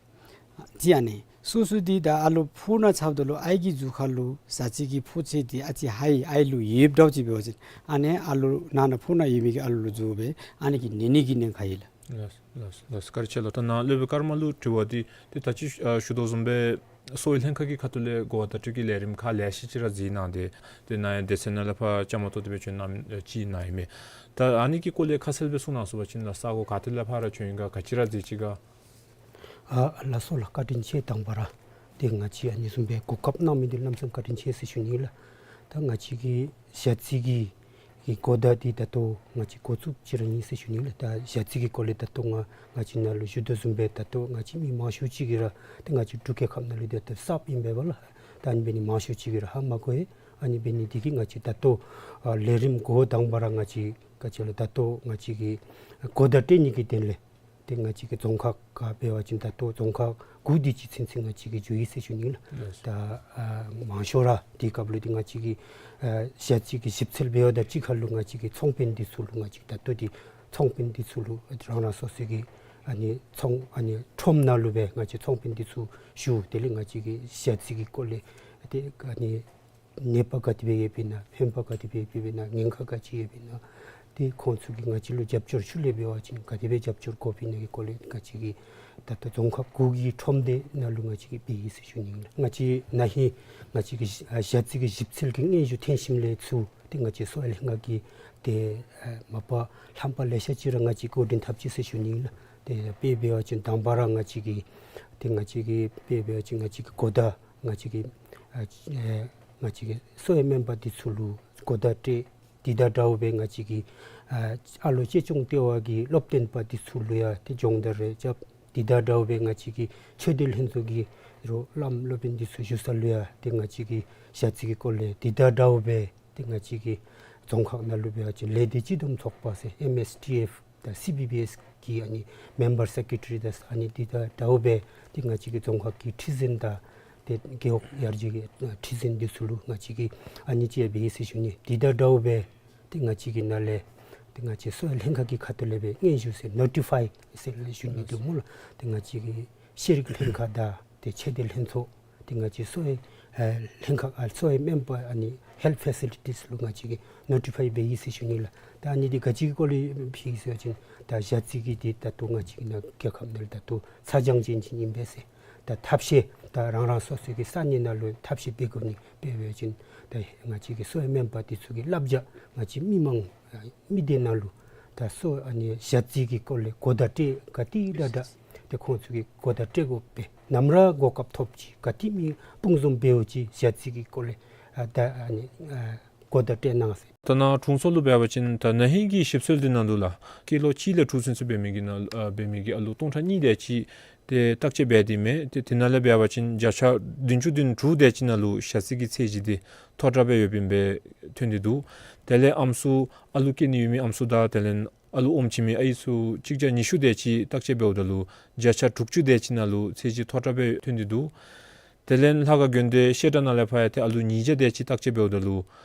ཅིག་ཨ་ནི་སོ་སོ་འདི་ད་ཨ་ལོ་ཕོཝ་ནང་ཚབ་ད་ལུ་ཨའི་གི་གཟུགས་ཁར་ལུ་ཞ་རྩི་གི་ཕོཝ་ཆེ་འདི་ཨ་ཙི་ཧའི་ཨའི་ལུ་ཡོདཔ་འདྲཝ་ཅིག་འབད་བ་ཅིན་ཨ་ནི་ཨ་ལོ་ནང་ན་ཕོཝ་ནང་ཡོད་མི་གི་ཨ་ལོ་ལུ་འཇུ་སྦེ་ཨ་ནི་གིས་ནད་ནི་གི་ཉེན་ཁ་ཡོད་ལགས། ལགས་ལགས་ལགས། བཀའ་དྲིན་ཆེ་ལགས། ད་ནཱ་སློབ་དཔོན་ཀརྨ་ལུ་དྲི་བ་འདི་ཏེ་ད་ཅི་ཞུ་དོ་བཟུམ་སྦེ་གསོ་བའི་ལྷན་ཁག་གི་ཁ་ཐུག་ལས་གོ་བརྡ་སྤྲོད་ཀྱི་ལས་རིམ་ཁག་ལེ་ཤ་ཅིག་ར་མཛད་གནང་སྟེ་ཏེ་ནཱ་ཡང་སྡེ་ཚན་ནང་ལས་ཕར་བཅའ་མར་གཏོགས་ཏེ་སྦེ་བྱོན་གནང་ཅིག་ཨིན་མས། ད་ཨ་ནི་གི་སྐོར་ལས་ཁ་གསལ་སྦེ་གསུང་གནང་ཟེར་བ་ཅིན་ལགས་ས་གོ་ག་ཏེ་ལས་ཕར་ར་བྱོན་ཡི་ག་ག་ཅི་ར་མཛད་ཅི་ག། ཨ་ལགས་སོ་ལགས། བཀའ་དྲིན་ཆེ། དང་པ་ར་ཏེ་ང་བཅས་ཨ་ནི་བཟུམ་སྦེ་གོ་སྐབས་གནང་མི་འདི་གནམ་མེད་ས་མེད་བཀའ་དྲིན་ཆེ་ཟེར་ཞུ་ནི་ལགས། ད་ང་བཅས་ཀྱི་ཞ་རྩི་གི་གི་གོ་བརྡ་འདི་ད་ལྟོ་ང་བཅས་འགོ་བཙུགས་ཅི་ར་ཨིན་ཟེར་ཞུ་ནི་ལགས། ད་ཞ་རྩི་གི་སྐོར་ལས་ད་ལྟོ་ང་ང་བཅས་ནཱ་ལུ་ཞུ་དོ་བཟུམ་སྦེ་ད་ལྟོ་ང་བཅས་མི་མང་ཤོས་ཅིག་གིས་ར་ཏེ་ང་བཅས་འབྲུག་རྒྱལ་ཁབ་ནང་ལུ་ད་ལྟོ་གསརཔ་ཨིན་པས་པ་ལགས། ད་ཨ་ནི་འབད་ནི་མང་ཤོས་ཅིག་གིས་ར་ཧ་མ་གོ་ཡི། ཨ་ནི་འབད་ནི་འདི་གིས་ང་བཅས་ད་ལྟོ་ཨ་ལས་རིམ་འགོ་དང་པ་ར་ང་བཅས་ག་ཅི་ལོ་ད་ལྟོ་ང་བཅས་ཀྱི་གོ་བརྡ་སྤྲོད་ནི་གི་དོན་ལས་ཏེ་ང་བཅས་ཀྱི་རྫོང་ཁག་ག་འབད་བ་ཅིན་ད་ལྟོ་རྫོང་ཁག་དགུ་དེ་ཅིག་ཚུན་ཚོད་ང་བཅས་ཀྱིས་འགྱོ་ཡི་ཟེར་ཞུ་ནི་ལགས། ལགས། ད་ཨ་མང་ཤོས་ར་དེ་སྐབས་ལུ་ཏེ་ང་བཅས་ཀྱི་ཨ་ཞ་རྩི་གི་ཞིབ་འཚོལ་འབད་བ་དང་གཅིག་ཁར་ལུ་ང་བཅས་ཀྱི་ཚོང་དཔོན་འདི་ཚུ་ལུ་ང་བཅས་ད་ལྟོ་འདི་ཚོང་དཔོན་འདི་ཚུ་ལུ་རང་རང་སོ་སོ་གི་ཨ་ནི་ཚོང་ཨ་ནི་ཁྲོམ་ནང་ལུ་སྦེ་ང་བཅས་ཚོང་དཔོན་འདི་ཚུ་ཞུ། དེ་ལས་ང་བཅས་ཀྱིས་ཞ་རྩི་གི་སྐོར་ལས་ཏེ་ཨ་ནི་ནད་པ་ག་དེ་སྦེ་ཡོདཔ་ཨིན་ན་ཕན་པ་ག་དེ་སྦེ་ཡོདཔ་ཨིན་ན་ཉེན་ཁ་ག་ཅི་ཡོདཔ་ཨིན་ན་ཏེ་ཁོང་ཚུ་གིས་ང་བཅས་ལུ་རྒྱབ་སྐྱོར་ཤུལ་ལས་འབད་བ་ཅིན་ག་དེ་སྦེ་རྒྱབ་སྐྱོར་དགོཔ་ཨིན་ན་གི་སྐོར་ལས་ང་བཅས་ཀྱིས་ད་ལྟོ་རྫོང་ཁག་དགུ་གི་ཁྲོམ་སྡེ་ནང་ལུ་ང་བཅས་ཀྱིས་འབད་ཡི་ཟེར་ཞུ་ནི་ཨིན་ལགས། ང་བཅས་ན་ཧིང་ང་བཅས་ཀྱི་ཞ་རྩི་གི་ཞིབ་འཚོལ་གྱི་སྙན་ཞུ་ཐོན་ཞིནམ་ལས་ཚུར་ཏེ་ང་བཅས་གསོ་བའི་ལྷན་ཁག་གིས་ཏེ་ཨ་མ་པ་ལྷམ་པ་ལེ་ཤ་ཅིག་ར་ང་བཅས་འགོ་འདྲེན་འཐབ་ཅི་ཟེར་ཞུ་ནི་ཨིན་ལགས། ཏེ་དཔེ་འབད་བ་ཅིན་དང་པ་ར་ང་བཅས་ཀྱིས་ཏེ་ང་བཅས་ཀྱིས་དཔེ་འབད་བ་ཅིན་ང་བཅས་ཀྱི་གོ་བརྡ་ང་བཅས་ཀྱི་ཨ་ཨེ་ང་བཅས་ཀྱི་གསོ་བའི་སྨན་པ་འདི་ཚུ་ལུ་གོ་བརྡ་སྤྲོད། དེ་དང་འདྲཝ་སྦེ་ང་བཅས་ཀྱི་ཨ་ཨ་ལོ་གཅེས་སྐྱོང་ལྟེ་བ་གི་སློབ་སྟོན་པ་འདི་ཚུ་ལུ་ཡང་ཏེ་སྦྱོང་བརྡར་རེ་རྐྱབ། དེ་དང་འདྲཝ་སྦེ་ང་བཅས་ཀྱི་ཆོས་སྡེ་ལྷན་ཚོགས་ཀྱི་རོགས་བླམ་སློབ་དཔོན་འདི་ཚུ་བཞུགས་ས་ལུ་ཡང་ཏེ་ང་བཅས་ཀྱི་ཞ་རྩི་གི་སྐོར་ལས་དེ་དང་འདྲཝ་སྦེ་ཏེ་ང་བཅས་ཀྱི་རྫོང་ཁག་ནང་ལུ་འབད་བ་ཅིན་ལས་སྡེ་སྤྱི་བསྡོམས་ཚོགས་པ་ཟེར་ཨེམ་ཨེསི་ཊི་ཨེཕ་དང་སི་བི་བི་ཨེསི་གི་ཨ་ནི་མེམ་བར་སེཀ་རེ་ཊ་རི་དང་ཨ་ནི་དེ་དང་འདྲཝ་སྦེ་ཏེ་ང་བཅས་ཀྱི་རྫོང་ཁག་གི་ཁྲི་འཛིན་དང་ཏེ་རྒེད་འོག་ཡར་རྒྱས་ཀྱི་ཁྲི་འཛིན་འདི་ཚུ་ལུ་ང་བཅས་ཀྱིས་ཨ་ནི་ཅིག་འབད་ཡི་ཟེར་ཞུ་ནི། དེ་དང་འདྲཝ་སྦེ་ཏེ་ང་བཅས་ཀྱི་ནང་ལས་ཏེ་ང་བཅས་གསོ་བའི་ལྷན་ཁག་གི་ཁ་ཐུག་ལས་སྦེ་སྙན་ཞུ་ཟེར་ནོ་ཊི་ཕའི་ཟེར་ཞུ་ནི་འདུག་སྨོ་ལགས། ཏེ་ང་བཅས་ཀྱི་ཤེས་རིག་ལྷན་ཁག་དང་ཏེ་ཆོས་སྡེ་ལྷན་ཚོགས་ཏེ་ང་བཅས་གསོ་བའི་ཨེ་ལྷན་ཁག་ཨ་གསོ་བའི་སྨན་པ་ཨ་ནི་ཧེལཐ་ཕེ་སི་ལི་ཊིས་ལུ་ང་བཅས་ཀྱིས་ནོ་ཊི་ཕའི་འབད་ཡི་ཟེར་ཞུ་ནི་ལགས། ད་ཨ་ནི་འདི་ག་ཅི་གི་སྐོར་ལས་ཕུལ་ཡི་ཟེར་བ་ཅིན་ད་ཞ་རྩི་གི་འདི་ད་ལྟོ་ང་བཅས་ཀྱི་ནཱ་རྒྱལ་ཁབ་ནང་ལུ་ད་ལྟོ་ཚ་གྱང་ཅན་ཅིག་ཨིན་པས་ཟེར། ད་ཐབས་ཤེས་ད་རང་རང་སོ་སོ་གི་ས་གནས་ནང་ལུ་ཐབས་ཤེས་འབད་དགོ་ནི། དཔེ་འབད་བ་ཅིན་ད་ང་བཅས་ཀྱི་གསོ་བའི་སྨན་པ་འདི་ཚུ་གི་བསླབ་བྱ་ང་བཅས་མི་མང་མི་སྡེ་ནང་ལུ་ད་ ད་སོ་ཨ་ནི་ཞ་རྩི་གི་སྐོར་ལས་གོ་བརྡ་སྤྲོད་ག་ཏེ་དྲག་དྲག་ཏེ་ཁོང་ཚུ་གིས་གོ་བརྡ་སྤྲོད་དགོ་པས། ནམ་ར་གོ་སྐབས་ཐོབ་ཅི་ག་ཏེ་མི་སྤུངས་འཛོམས་འབདཝ་ཅིག་ཞ་རྩི་གི་སྐོར་ལས་ཨ་ད་ཨ་ནི་ཨ་གོ་བརྡ་སྤྲོད་གནང་ཟེར། ད་ནཱ་དྲུང་འཚོ་ལུ་འབད་བ་ཅིན་ད་ན་ཧིང་གི་ཞིབ་འཚོལ་འདི་ནང་ལུ་ལགས་སྐྱེས་ལོ་གཅིག་ལས་དྲུག་ཚུན་ཚོད་འབད་མི་གི་ནང་ཨ་འབད་མི་གི་ཨ་ལུ་སྟོང་ཕྲག་གཉིས་དེ་ཅིག་ཏེ་བརྟག་དཔྱད་འབད་དེ་མས། ཏེ་དེ་ནང་ལས་འབད་བ་ཅིན་བརྒྱ་ཆ་བདུན་ཅུ་དོན་དྲུག་དེ་ཅིག་ནང་ལུ་ཞ་རྩི་གི་ཚད་གཞི་འདི་མཐོ་དྲགས་སྦེ་ཡོདཔ་ཨིན་པའི་ཐོན་ཏེ་འདུག། དེ་ལས་ཨམ་སྲུ་ཨ་ལུ་སྐྱེ་ནི་ཡོད་མི་ཨམ་སྲུ་དང་དེ་ལས་ཨ་ལུ་ཨོམ་བྱིན་མི་ཨའི་ཚུ་གཅིག་བརྒྱ་ཉི་ཤུ་དེ་ཅིག་བརྟག་དཔྱད་འབདཝ་ད་ལུ་བརྒྱ་ཆ་དྲུག་ཅུ་དེ་ཅིག་ནང་ལུ་ཚད་གཞི་མཐོ་དྲགས་སྦེ་ཐོན་ཏེ་འདུག། དེ་ལས་ལྷ་ཁང་དགོན་སྡེ་བཤད་གྲྭ་ནང་ལས་ཕར་ཡང་ཏེ་ཨ་ལུ་ཉིས་བརྒྱ་དེ་ཅིག་བརྟག་དཔྱད་འབདཝ་ད་ལུ་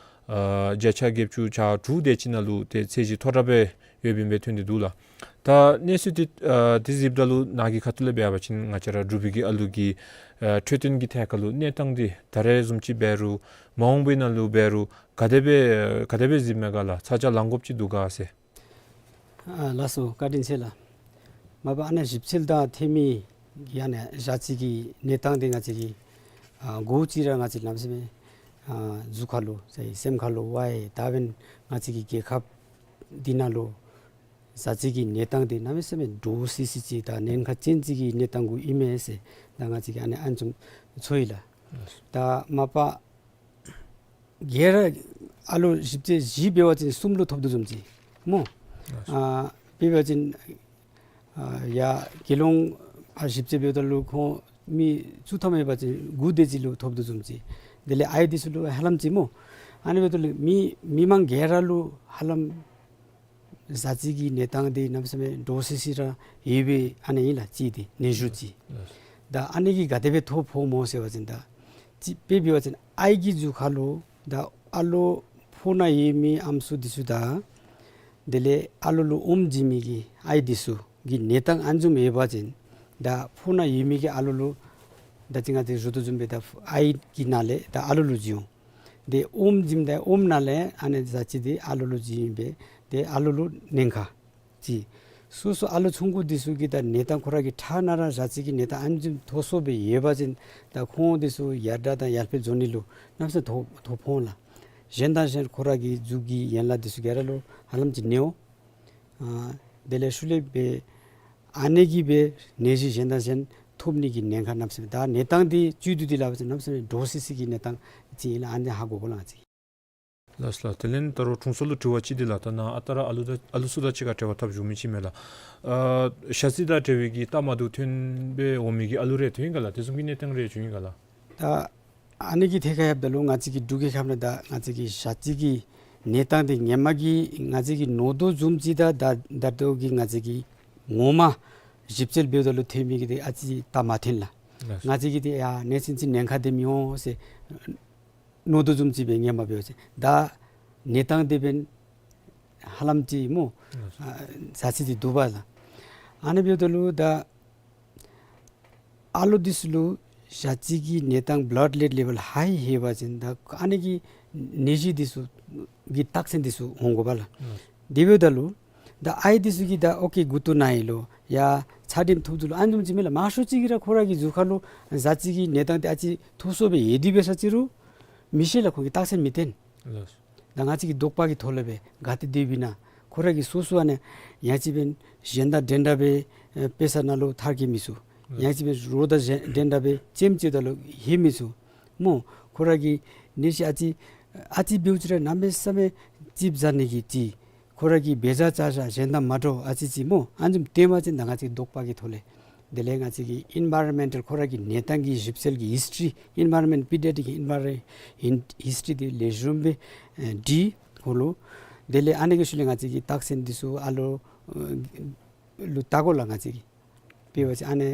ཨ་བརྒྱ་ཆ་བརྒྱད་ཅུ་གྱ་དྲུག་དེ་ཅིག་ནང་ལུ་ཏེ་ཚད་གཞི་མཐོ་དྲགས་སྦེ་ཡོདཔ་ཨིན་པའི་ཐོན་ཏེ་འདུག་ལགས། ད་གནས་ཚུལ་འདི་ཨ་འདི་གཟིགསཔ་ད་ལུ་ནཱ་གི་ཁ་ཐུག་ལས་འབད་བ་ཅིན་ང་བཅས་ར་འབྲུག་པའི་གི་ཨ་ལུ་གི་ཨ་འཕྲོད་བསྟེན་གྱི་ཐད་ཁར་ལུ་གནས་སྟངས་འདི་ད་རེས་བཟུམ་ཅིག་འབད་རུང་མ་འོངས་པའི་ནང་ལུ་འབད་རུང་ག་དེ་སྦེ་ག་དེ་སྦེ་གཟིགསཔ་མས་ག་ལགས། ཚ་གྱང་ལང་དགོཔ་ཅིག་འདུག་ག་ཟེར། ཨ་ལགས་སོ། བཀའ་དྲིན་ཆེ་ལགས། མ་པ་ཨ་ནི་ཞིབ་འཚོལ་དང་འཐེན་མི་གི་ཨ་ནི་ཞ་རྩི་གི་གནས་སྟངས་འདི་ང་བཅས་ཀྱིས་ཨ་གོ་ཅི་ར་ང་བཅས་ལམ་སེང་ཨ་གཟུགས་ཁར་ལུ་སེམས་ཁར་ལུ་ཝའེ་ད་འབདན་ང་བཅས་ཀྱི་རྒྱལ་ཁབ་འདི་ནང་ལུ་ཞ་རྩི་གི་གནས་སྟངས་འདི་གནམ་མེད་ས་མེད་འདྲོག་སི་སི་ཅིག་དང་ཉེན་ཁ་ཅན་ཅིག་གི་གནས་སྟངས་གུ་ཨིན་མས་ཟེར་ད་ང་བཅས་ཀྱིས་ཨ་ནི་ཨ་ནི་བཟུམ་ཚོར་ཡི་ལགས། ད་མ་པ་ག་ར་ཨ་ལུ་ཞིབ་འཚོལ་བཞི་འབད་བ་ཅིན་གསུམ་ལུ་ཐོབ་དོ་བཟུམ་ཅིག་སྨོ། ཨ་འབད་བ་ཅིན་ཨ་ཡ་དགེ་སློང་ཨ་ཞིབ་འཚོལ་འབདཝ་ད་ལུ་ཁོང་མི་བཅུ་ཐམ་ཡོད་པ་ཅིན་དགུ་དེ་ཅིག་ལུ་ཐོབ་དོ་བཟུམ་ཅིག། དེ་ལས་ཨའི་འདི་ཚུ་ལུ་ཧ་ལམ་ཅིག་སྨོ། ཨ་ནི་འབདཝ་ད་ལུ་མི་མི་མང་ག་ར་ལུ་ཧ་ལམ་ཞ་རྩི་གི་གནས་སྟངས་འདི་གནམ་མེད་ས་མེད་འདྲོག་སི་སི་ར་ཡོད་པའི་ཨ་ནི་ཨིན་ལགས་ཅིག་འདི་ནད་གཞི་ཅིག། ད་ཨ་ནི་གིས་ག་དེ་སྦེ་ཐོ་ཕོགཔ་སྨོ་ཟེར་བ་ཅིན་ད་ཅིག་དཔེ་འབད་བ་ཅིན་ཨའི་གི་གཟུགས་ཁར་ལུ་ད་ཨ་ལོ་ཕོཝ་ནང་ཡོད་མི་ཨམ་སྲུ་འདི་ཚུ་དང་དེ་ལས་ཨ་ལོ་ལུ་ཨོམ་བྱིན་མི་གི་ཨའི་འདི་ཚུ་གི་གནས་སྟངས་ཨ་ནི་བཟུམ་ཡོད་པ་ཅིན་ད་ཕོཝ་ནང་ཡོད་མི་གི་ཨ་ལོ་ལུ་ད་ཅི་ང་བཅས་ཞུ་དོ་བཟུམ་སྦེ་ད་ཨའི་གི་ནང་ལས་ད་ཨ་ལོ་ལུ་འཛུལ་འོང་། ཏེ་ཨོམ་བྱིནམ་ད་ཨོམ་ནང་ལས་ཨ་ནི་ཞ་རྩི་འདི་ཨ་ལོ་ལུ་འཛུལ་ཨིན་པས། ཏེ་ཨ་ལོ་ལུ་ཉེན་ཁ་ཅིག། སོ་སོ་ཨ་ལོ་ཆུང་ཀུ་འདི་ཚུ་གི་ད་གནས་སྟངས་ཁོ་ར་གི་ཁྲག་ནང་ར་ཞ་རྩི་གི་གནས་སྟངས་ཨ་ནི་བཟུམ་མཐོ་སུ་སྦེ་ཡོད་པ་ཅིན་ད་ཁོང་འདི་ཚུ་ཡར་དྲག་དང་ཡར་འཕེལ་འགྱོ་ནི་ལུ་གནམ་མེད་ས་མེད་ཐོ་ཐོ་ཕོག་འོང་ལགས། གཞན་དང་གཞན་ཁོ་ར་གི་གཟུགས་ཀྱི་ཡན་ལག་འདི་ཚུ་ག་ར་ལུ་ཧ་ལམ་ཅིག་གནོད་འོང་། ཨ་དེ་ལས་ཤུལ་ལས་འབད་ཨ་ནི་གིས་འབད་ནད་གཞི་གཞན་དང་གཞན་ཐོབ་ནི་གི་ཉེན་ཁ་གནམ་མེད་ས་མེད། ད་གནས་སྟངས་འདི་བཅུད་བསྡུ་སྟེ་སླབ་པ་ཅིན་གནམ་མེད་ས་མེད་འདྲོག་སི་སི་གི་གནས་སྟངས་ཅིག་ཨིན་ལགས། ཨ་ནི་ཧ་གོ་དགོ་ལགས་ང་བཅས། ལགས་ལགས། དེ་ལས་ད་རུང་དྲུང་འཚོ་ལུ་དྲི་བ་ཅིག་འདི་ལགས། ད་ནཱ་ཨ་རྟག་ར་ཨ་ལུ་དང་ཨ་ལུ་ཚུ་དང་གཅིག་ཁར་འབྲེལ་བ་འཐབ་བཞུགས་མི་ཅིག་མས་ལགས། ཨ་ཞ་རྩི་དང་འབྲེལ་བའི་གི་རྟགས་མ་བདེཝ་ཐོན་སྦེ་འོང་མི་གི་ཨ་ལུ་རེ་ཐོན་ཡི་ག་ལགས། དེ་བཟུམ་གྱི་གནས་སྟངས་རེ་བྱུང་ཡི་ག་ལགས། ད་ཨ་ནི་གི་ཐད་ཁར་ཡོདཔ་ད་ལུ་ང་བཅས་ཀྱི་འབྲུག་གི་ཁམས་ནང་ད་ང་བཅས་ཀྱི་ཞ་རྩི་གི་གནས་སྟངས་འདི་ཧེ་མ་གི་ང་བཅས་ཀྱིས་མནོ་དོ་བཟུམ་ཅིག་དང་ད་ད་ལྟོ་གི་ང་བཅས་ཀྱིས་ངོ་མ་ཞིབ་འཚོལ་འབདཝ་ད་ལུ་ཐོན་མི་གི་འདི་ཨ་ཙི་རྟགས་མ་ཐོན་ལགས། ལགས། ང་བཅས་ཀྱིས་འདི་ཡ་ནད་ཅིག་ཅིག་ཉེན་ཁ་འདི་མི་འོང་ཟེར་མནོ་དོ་བཟུམ་ཅིག་སྦེ་ཧེ་མ་འབད་བ་ཅིན་ད་གནས་སྟངས་འདི་འབདན་ཧ་ལམ་ཅིག་སྨོ། ལགས། ཨ་ཞ་རྩི་འདི་འདུག་པ་ལགས། ཨ་ནི་འབདཝ་ད་ལུ་ད་ཨ་ལོ་འདི་ཚུ་ལུ་ཞ་རྩི་གི་གནས་སྟངས་blood lead level high ཡོད་པ་ཅིན་ད་ཨ་ནི་གི་ནད་གཞི་འདི་ཚུ་གི་རྟགས་མཚན་འདི་ཚུ་འོང་དགོ་པས་ལགས། ཨུམ། དེ་འབདཝ་ད་ལུ་ད་ཨའི་འདི་ཚུ་གིས་ད་ཨོ་ཀེ་མགུ་ཏོ་ན་ཡི་ལོ་ཡ་ཚད་ལྡན་ཐོབ་འདུག་ལོ་ཨ་ནི་བཟུམ་ཅིག་མས་ལགས། མང་ཤོས་ཅིག་གིས་ར་ཁོ་ར་གི་གཟུགས་ཁར་ལུ་ཞ་རྩི་གི་གནས་སྟངས་འདི་ཨ་ཙི་མཐོ་སུ་སྦེ་ཡོད་དེ་འབད་ས་ཅིག་རུང་མི་ཤེས་ལགས། ཁོང་གིས་རྟགས་མཚན་མི་བསྟན། ལགས། ད་ང་བཅས་ཀྱི་དོགས་པ་གི་ཐོག་ལས་སྦེ་ག་ཏེ་སྡོདཔ་ཨིན་ན། ཁོ་ར་གིས་སོ་སོ་ཨ་ནི་ཡང་ཅིན་འབདན་གཞན་དང་འདྲན་འདྲ་སྦེ་ཨེ་དཔེ་ས་ནང་ལུ་ཐར་གེ་མི་ཚུགས། ཡང་ཅིན་འབདན་རོགས་དང་གཞན་འདྲན་འདྲ་སྦེ་རྩེདམོ་རྩེཝ་ད་ལུ་ལྷོད་མི་ཚུགས། སྨོ། ཁོ་ར་གི་ནད་གཞི་ཨ་ཙི་ཨ་ཙི་འབདཝ་ཅིག་ར་གནམ་མེད་ས་མེད་ཙིགཔ་ཟ་ནི་གི་ཅིག། ཁོ་ར་གིས་འབད་བཞག་བཅའ་བཞག་གཞན་དང་མ་འདྲཝ་ཨ་ཙི་ཅིག་སྨོ། ཨ་ནི་བཟུམ་སྟོནམ་ཅིན་ད་ང་བཅས་དོགས་པ་གི་ཐོག་ལས། དེ་ལས་ང་བཅས་ཀྱི་environmental ཁོ་ར་གི་གནས་སྟངས་ཀྱི་ཞིབ་འཚོལ་གྱི་history, environment, pediatric environment history འདི་ལེགས་ཤོམ་སྦེ་ཨེ་འབྲི་དགོ་ལོ། དེ་ལས་ཨ་ནི་གི་ཤུལ་ལས་ང་བཅས་ཀྱིས་རྟགས་མཚན་འདི་ཚུ་ཨ་ལོ་ཨེ་ལུ་བལྟ་དགོ་ལགས་ང་བཅས་ཀྱིས། དཔེ་འབད་བ་ཅིན་ཨ་ནི་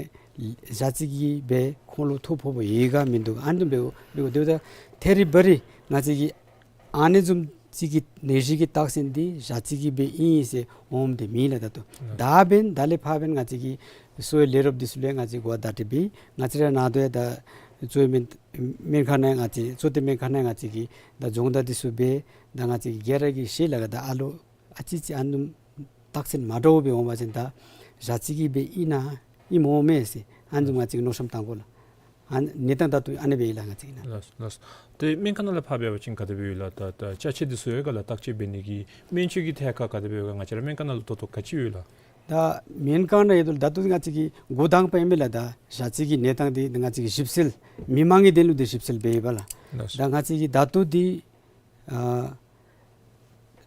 ཞ་རྩི་གིས་སྦེ་ཁོང་ལུ་ཐོ་ཕོགཔ་ཡོད་ག་མིན་འདུག། ཨ་ནི་འབདཝ་འབདཝ་འབདཝ་ད་ཐད་རི་བ་རི་ང་བཅས་ཀྱིས་ཨ་ནི་བཟུམ་ཅིག་གི་ནད་གཞི་གི་རྟགས་མཚན་འདི་ཞ་རྩི་གིས་སྦེ་ཨིན་ཟེར་འོངམ་འདི་མེད་ལགས་ད་ལྟོ། ཨ་ད་འབདན་ད་ལས་ཕར་འབདན་ང་བཅས་ཀྱིས་གསོ་བའི་ལས་རོགསཔ་འདི་ཚུ་ལུ་ཡང་ང་བཅས་གོ་བརྡ་སྤྲོད་འབད། ང་བཅས་ར་ནང་དོ་ཡང་ད་གཙོ་བོ་སྨན་སྨན་ཁང་ནང་ང་བཅས་གཙོ་བསྟེན་སྨན་ཁང་ནང་ང་བཅས་ཀྱིས་ད་སྦྱོང་བརྡར་འདི་ཚུ་འབད། ད་ང་བཅས་ཀྱིས་ག་ར་གིས་ཤེས་ལགས། ད་ཨ་ལོ་ཨ་ཙི་ཅིག་ཨ་ནི་རྟགས་མཚན་མ་འདྲཝ་སྦེ་འོང་བ་ཅིན་ད་ཞ་རྩི་གིས་སྦེ་ཨིན་ན་ཨིནམ་འོང་མས་ཟེར་ཨ་ནི་ང་བཅས་ཀྱིས་མནོ་བསམ་བཏང་དགོ་ལགས། ཨ་གནས་སྟངས་ད་ལྟོ་ཨ་ནི་སྦེ་ཡོད་ལགས་ང་བཅས་ཀྱི་ནང་། ལགས་ལགས། ཏེ་སྨན་ཁང་ནང་ལས་ཕར་འབད་བ་ཅིན་ག་དེ་སྦེ་ཡོད་ལགས། ད་ད་ཅ་ཆས་འདི་ཚུ་ཡོད་ག་ལགས། བརྟག་དཔྱད་འབད་ནི་གི་སྨན་བཅོས་ཀྱི་ཐད་ཁར་ག་དེ་སྦེ་ཡོད་ག། ང་བཅས་ར་སྨན་ཁང་ནང་ལུ་ད་ལྟོ་ག་ཅི་ཡོད་ལགས། ད་སྨན་ཁང་ནང་ཡོད་དོ་ལགས། ད་ལྟོ་ང་བཅས་ཀྱིས་འགོ་དང་པ་ཨིན་མས་ལགས། ད་ཞ་རྩི་གི་གནས་སྟངས་འདི་ང་བཅས་ཀྱིས་ཞིབ་འཚོལ་མི་མང་གི་དོན་ལུ་འདི་ཞིབ་འཚོལ་འབད་ཡོདཔ་ལགས། ལགས། ད་ང་བཅས་ཀྱིས་ད་ལྟོ་འདི་ཨ་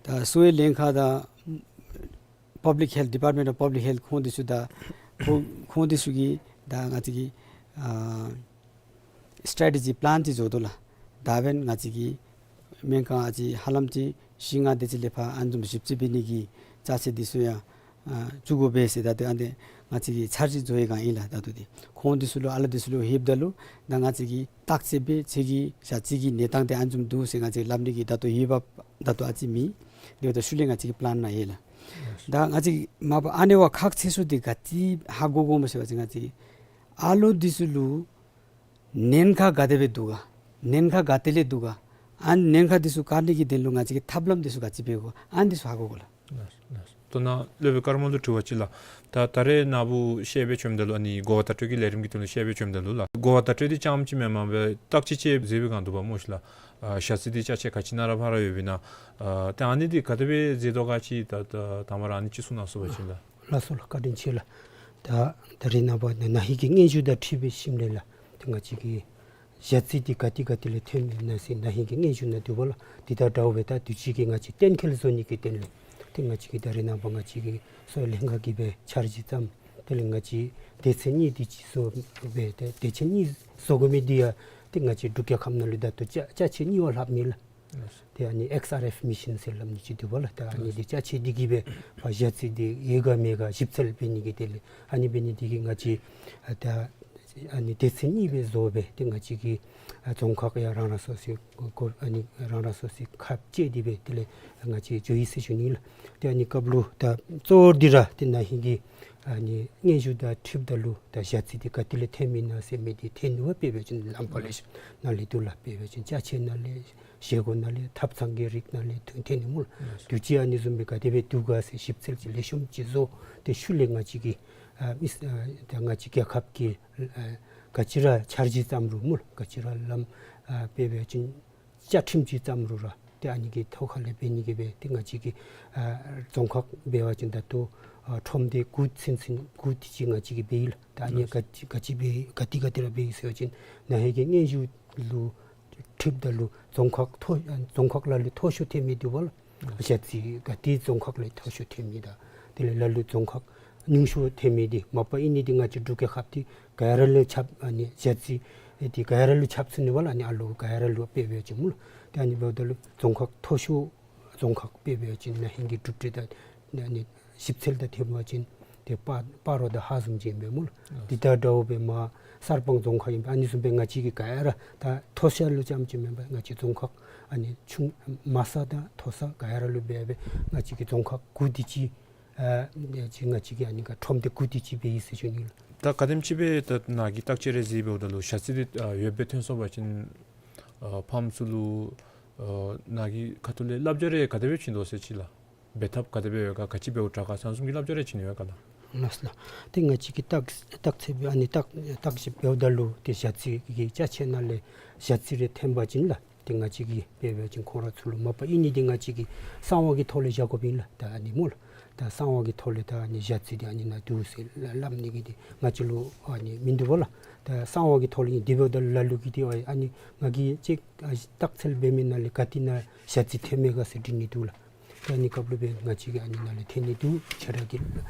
ད་གསོ་བའི་ལྷན་ཁག་དང་Public Health, Department of Public Health ཁོང་འདི་ཚུ་དང་ཁོང་ཁོང་འདི་ཚུ་གིས་ད་ང་བཅས་ཀྱི་ཨ་strategy plan ཅིག་བཟོ་དོ་ལགས། ད་འབདན་ང་བཅས་ཀྱི་སྨན་ཁང་ཨ་ཙི་ཧ་ལམ་ཅིག་བཞི་ལྔ་དེ་ཅིག་ལས་ཕར་ཨ་ནི་བཟུམ་ཞིབ་འཚོལ་འབད་ནི་གི་ཅ་ཆས་འདི་ཚུ་ཡང་ཨ་བཙུགས་དགོ་པས་ཟེར་ད་ལྟོ་ཨ་ནི་ང་བཅས་ཀྱིས་འཆར་གཞི་བཟོ་བའི་སྒང་ཨིན་ལགས། ད་ལྟོ་འདི་ཁོང་འདི་ཚུ་ལུ་ཨ་ལ་འདི་ཚུ་ལུ་ལྷོདཔ་ད་ལུ་ད་ང་བཅས་ཀྱིས་བརྟག་དཔྱད་འབད་ཁྱོད་ཀྱི་ཞ་རྩི་གི་གནས་སྟངས་འདི་ཨ་ནི་བཟུམ་འདུག་ཟེར་ང་བཅས་སླབ་ནི་གི་ད་ལྟོ་འོས་འབབ་ད་ལྟོ་ཨ་ཙི་མེད། དེ་འབདཝ་ད་ཤུལ་ལས་ང་བཅས་ཀྱི་པི་ལཱན་ནང་ཡོད་ལགས། ད་ང་བཅས་མ་པ་ཨ་ནི་བ་ཁག་ཆེ་ཤོས་འདི་ག་ཅི་ཧ་གོ་དགོཔ་སྨོ་ཟེར་བ་ཅིན་ང་བཅས་ཨ་ལོ་འདི་ཚུ་ལུ་ཉེན་ཁ་ག་དེ་སྦེ་འདུག་ག། ཉེན་ཁ་ག་ཏེ་ལས་འདུག་ག། ཨ་ནི་ཉེན་ཁ་འདི་ཚུ་བཀག་ནི་གི་དོན་ལུ་ང་བཅས་ཀྱིས་ཐབས་ལམ་འདི་ཚུ་ག་ཅི་འབད་དགོ། ཨ་ནི་འདི་ཚུ་ཧ་གོ་དགོ་ལགས། ལགས་ལགས། དོ་ན་སློབ་དཔོན་ཀརྨ་ལུ་དྲི་བ་ཅིག་ལགས། ད་ད་རེས་ན་བུ་བཤད་སྦེ་བྱོནམ་ད་ལུ་ཨ་ནི་གོ་བ་བརྡ་སྤྲོད་ཀྱི་ལས་རིམ་གྱི་དོན་ལུ་བཤད་སྦེ་བྱོནམ་ད་ལུ་ལགས། གོ་བ་བརྡ་སྤྲོད་འདི་རྐྱངམ་ཅིག་མེན་པར་སྦེ་བརྟག་དཔྱད་ཅིག་མཛད་པའི་སྒང་འདུག་པ་སྨོ་ཤིག་ལགས། ཨ་ཞ་རྩི་འདི་ཅ་ཆས་ག་ཅི་ནང་ར་ཕར་ར་ཡོདཔ་ཨིན་ན། ཨ་ཏེ་ཨ་ནི་འདི་ག་དེ་སྦེ་མཛད་དོ་ག་ཅིག་ད་ད་དང་པ་ར་ཨ་ནི་ཅིག་གསུང་གནང་ཚུགས་པ་ཅིན་ལགས། ལགས་སོ་ལགས། བཀའ་དྲིན་ཆེ་ལགས། ད་ད་རེས་ནངས་པ་ན་ཧིང་གི་སྙན་ཞུ་དང་འཁྲིལ་བའི་ཞིནམ་ལས་ལགས། ཏེ་ང་བཅས་ཀྱི་ཞ་རྩི་འདི་ག་ཏེ་ག་ཏེ་ལས་ཐོནམ་ཨིན་ན་ཟེར་ན་ཧིང་གི་སྙན་ཞུ་ནང་འདུག་པ་ལགས། འདི་དང་འདྲཝ་སྦེ་ད་དུས་ཅི་གི་ང་བཅས་གཏན་འཁེལ་བཟོ་ནི་གི་དོན་ལས་ཏེ་ང་བཅས་ཀྱིས་ད་རེས་ནངས་པ་ང་བཅས་ཀྱི་གསོ་བའི་ལྷན་ཁག་གིས་སྦེ་འཆར་གཞི་བརྩམས། དེ་ལས་ང་བཅས་སྡེ་ཚན་གཉིས་འདི་ཅིག་བཟོ་སྦེ་ཏེ་སྡེ་ཚན་གཉིས་བཟོ་དགོ་མི་འདི་ཡང་ཏེ་ང་བཅས་འབྲུག་རྒྱལ་ཁབ་ནང་ལུ་ད་ལྟོ་ཅ་ཅ་ཆས་གཉིས་པ་ལྷགཔ་ཨིན་ལགས། ཏེ་ཨ་ནི་ཨེགསི་ཨར་ཨེཕ་མི་ཤིན་ཟེར་སླབ་ནི་ཅིག་འདུག་པ་ལགས། ད་ཨ་ནི་འདི་ཅ་ཆས་འདི་གིས་སྦེ་ཕར་ཞ་རྩི་འདི་ཡོད་ག་མེད་ག་ཞིབ་འཚོལ་འབད་ནི་གི་དོན་ལས་ཨ་ནི་འབད་ནི་འདི་གིས་ང་བཅས་ཨ་ད་ཨ་ནི་སྡེ་ཚན་གཉིས་སྦེ་བཟོ་སྦེ་ཏེ་ང་བཅས་ཀྱི་ཨ་རྫོང་ཁག་ཡང་རང་རང་སོ་སོའི་གོ་ཨ་ནི་རང་རང་སོ་སོའི་ཁ་གཅིག་འདི་སྦེ་དེ་ལས་ང་བཅས་འགྱོ་ཡི་ཟེར་ཞུ་ནི་ལགས། ཏེ་ཨ་ནི་སྐབས་ལུ་ད་གཙོ་བོ་འདི་ར་ཏེ་ན་ཧིང་གི་ཨ་ནི་སྙན་ཞུ་དང་འཁྲིལཝ་ད་ལུ་ད་ཞ་རྩི་འདི་ག་ཏེ་ལས་ཐོནམ་ཨིན་ན་ཟེར་མི་འདི་ཐོན་ནུག་པ། དཔེ་འབད་བ་ཅིན་ལམ་པ་ལས་ནང་ལས་འདུག་ལགས། དཔེ་འབད་བ་ཅིན་ཅ་ཆས་ནང་ལས་བཞེས་སྒོ་ནང་ལས་ཐབ་ཚང་གི་རིགས་ནང་ལས་ཐོན་ཐོན་ནི་སྨོ་ལགས། དུས་ཅི་ཨ་ནི་བཟུམ་སྦེ་ག་དེ་སྦེ་འདུག་ག་ཟེར་ཞིབ་འཚོལ་ཅིག་ལེགས་ཤོམ་ཅིག་བཟོ་སྟེ་ཤུལ་ལས་ང་བཅས་ཀྱི་ཨ་མི་ཨ་ད་ང་བཅས་རྒྱལ་ཁབ་ཀྱི་ཨ་ག་ཅི་ར་འཆར་གཞི་བརྩམ་རུང་སྨོ་ལགས། ག་ཅི་ར་ལམ་ཨ་དཔེ་འབད་བ་ཅིན་བཅའ་ཁྲིམས་ཅིག་བརྩམ་རུང་ར་ཏེ་ཨ་ནི་གི་ཐོག་ཁ་ལས་འབད་ནི་གི་སྦེ་ཏེ་ང་བཅས་ཀྱི་ཨ་རྫོང་ཁག་འབད་བ་ཅིན་ད་ལྟོ་ཨ་ཁྲོམ་སྡེ་དགུ་ཚུན་ཚོད་དགུ་དེ་ཅིག་ང་བཅས་ཀྱིས་འབད་ཡི་ལགས། ད་ཨ་ནི་ག་ཅི་ག་ཅི་འབད་ག་ཏེ་ག་ཏེ་ར་འབད་ཡི་ཟེར་བ་ཅིན་ན་ཧིང་གི་སྙན་ཞུ་ལུ་འཁྲིལཝ་ད་ལུ་རྫོང་ཁག་མཐོ་ཨ་རྫོང་ཁག་ལ་ལུ་མཐོ་ཤོས་ཐོན་མི་འདུག་པ་ལགས། ཞ་རྩི་ག་ཏེ་རྫོང་ཁག་ལས་མཐོ་ཤོས་ཐོན་མི་དང་དེ་ལས་ལ་ལུ་རྫོང་ཁག་ཉུང་ཤོས་ཐོན་མི་འདི་མ་པ་ཨིན་ནི་འདི་ང་བཅས་འབྲུག་རྒྱལ་ཁབ་འདི་ག་ར་ལུ་ཁྱབ་ཨ་ནི་ཞ་རྩི་འདི་ག་ར་ལུ་ཁྱབ་ཚུགས་ནི་པ་ལགས། ཨ་ནི་ཨ་ལོ་ག་ར་ལུ་དཔེ་འབད་བ་ཅིན་སྨོ་ལགས། ཏེ་ཨ་ནི་འབདཝ་ད་ལུ་རྫོང་ཁག་མཐོ་ཤོས་རྫོང་ཁག་དཔེ་འབད་བ་ཅིན་ན་ཧིང་གི་གྲུབ་འབྲས་དང་ཨ་ནི་ཞིབ་འཚོལ་དང་འཁྲིལ་བ་ཅིན་ཏེ་སྤ་སྤ་རོ་དང་ཧཱ་བཟུམ་ཅིག་ཨིན་པས་སྨོ་ལགས། འདི་དང་འདྲཝ་སྦེ་མར་གསར་སྤང་རྫོང་ཁག་ཨིན་པས། ཨ་ནི་བཟུམ་སྦེ་ང་བཅས་ཀྱི་ག་ར་ད་མཐོ་ཤོས་ལུ་ཙམ་ཅིག་མེན་པར་ང་བཅས་རྫོང་ཁག་ཨ་ནི་ཆུང་དམའ་ས་དང་མཐོ་ས་ག་ར་ལུ་འབད་སྦེ་ང་བཅས་ཀྱི་རྫོང་ཁག་དགུ་དེ་ཅིག་ཨ་ཅིག་ང་བཅས་ཀྱིས་ཨ་ནི་ག་ཁྲོམ་སྡེ་དགུ་དེ་ཅིག་འབད་ཡི་ཟེར་ཞུ་ནི་ལགས། ད་ག་དེམ་ཅིག་སྦེ་ད་ནཱ་གིས་བརྟག་དཔྱད་རེ་མཛད་འབདཝ་ད་ལུ་ཞ་རྩི་འདི་ཨ་ཡོདཔ་སྦེ་ཐོན་སོང་པ་ཅིན་ཨ་ཕམ་ཚུ་ལུ་ཨ་ནཱ་གི་ཁ་ཐུག་ལས་བསླབ་བྱ་རེ་ག་དེ་སྦེ་བྱིན་དོ་ཟེར་ཅིག་ལགས། འབད་ཐབས་ག་དེ་སྦེ་ཡོད་ག་ག་ཅི་འབདཝ་དྲག་ག་ཟེར་ཨ་ནི་བཟུམ་གྱི་བསླབ་བྱ་རེ་བྱིན་ཡོད་ག་ལགས། ལགས་ལགས། ཏེ་ང་བཅས་ཀྱིས་བརྟག་བརྟག་དཔྱད་འབད་ཨ་ནི་བརྟག་བརྟག་དཔྱད་འབདཝ་ད་ལུ་ཏེ་ཞ་རྩི་གི་ཅ་ཆས་ནང་ལས་ཞ་རྩི་རེ་ཐོན་པ་ཅིན་ལགས། ཏེ་ང་བཅས་ཀྱིས་དཔེ་འབད་བ་ཅིན་ཁོང་ར་ཚུ་ལུ་མ་པ་ཨིན་ནི་འདི་ང་བཅས་ཀྱིས་གསང་བ་གི་ཐོག་ལས་བཞག་དགོཔ་ཨིན་ལགས། ད་ཨ་ནི་སྨོ་ལགས། ད་གསང་བ་གི་ཐོག་ལས་ད་ཨ་ནི་ཞ་རྩི་འདི་ཨ་ནི་ནང་འདུག་ཟེར་སླབ་ནི་གི་འདི་ང་བཅས་ལུ་ཨ་ནི་མིན་འདུག་པ་ལགས། ད་གསང་བ་གི་ཐོག་ལས་ཨིན། དེ་འབདཝ་ད་ལ་ལུ་གིས་འདི་ཨ་ཨ་ནི་ང་གིས་ཅིག་ཨ་བརྟག་དཔྱད་འབད་མི་ནང་ལས་ག་ཏེ་ནང་ཞ་རྩི་ཐོན་མས་ག་ཟེར་དྲི་ནི་འདུག་ལགས། ད་ཨ་ནི་སྐབས་ལུ་སྦེ་ང་བཅས་ཀྱིས་ཨ་ནི་ནང་ལས་ཐོན་ནི་འདུག། ཁྱེད་ར་གིས་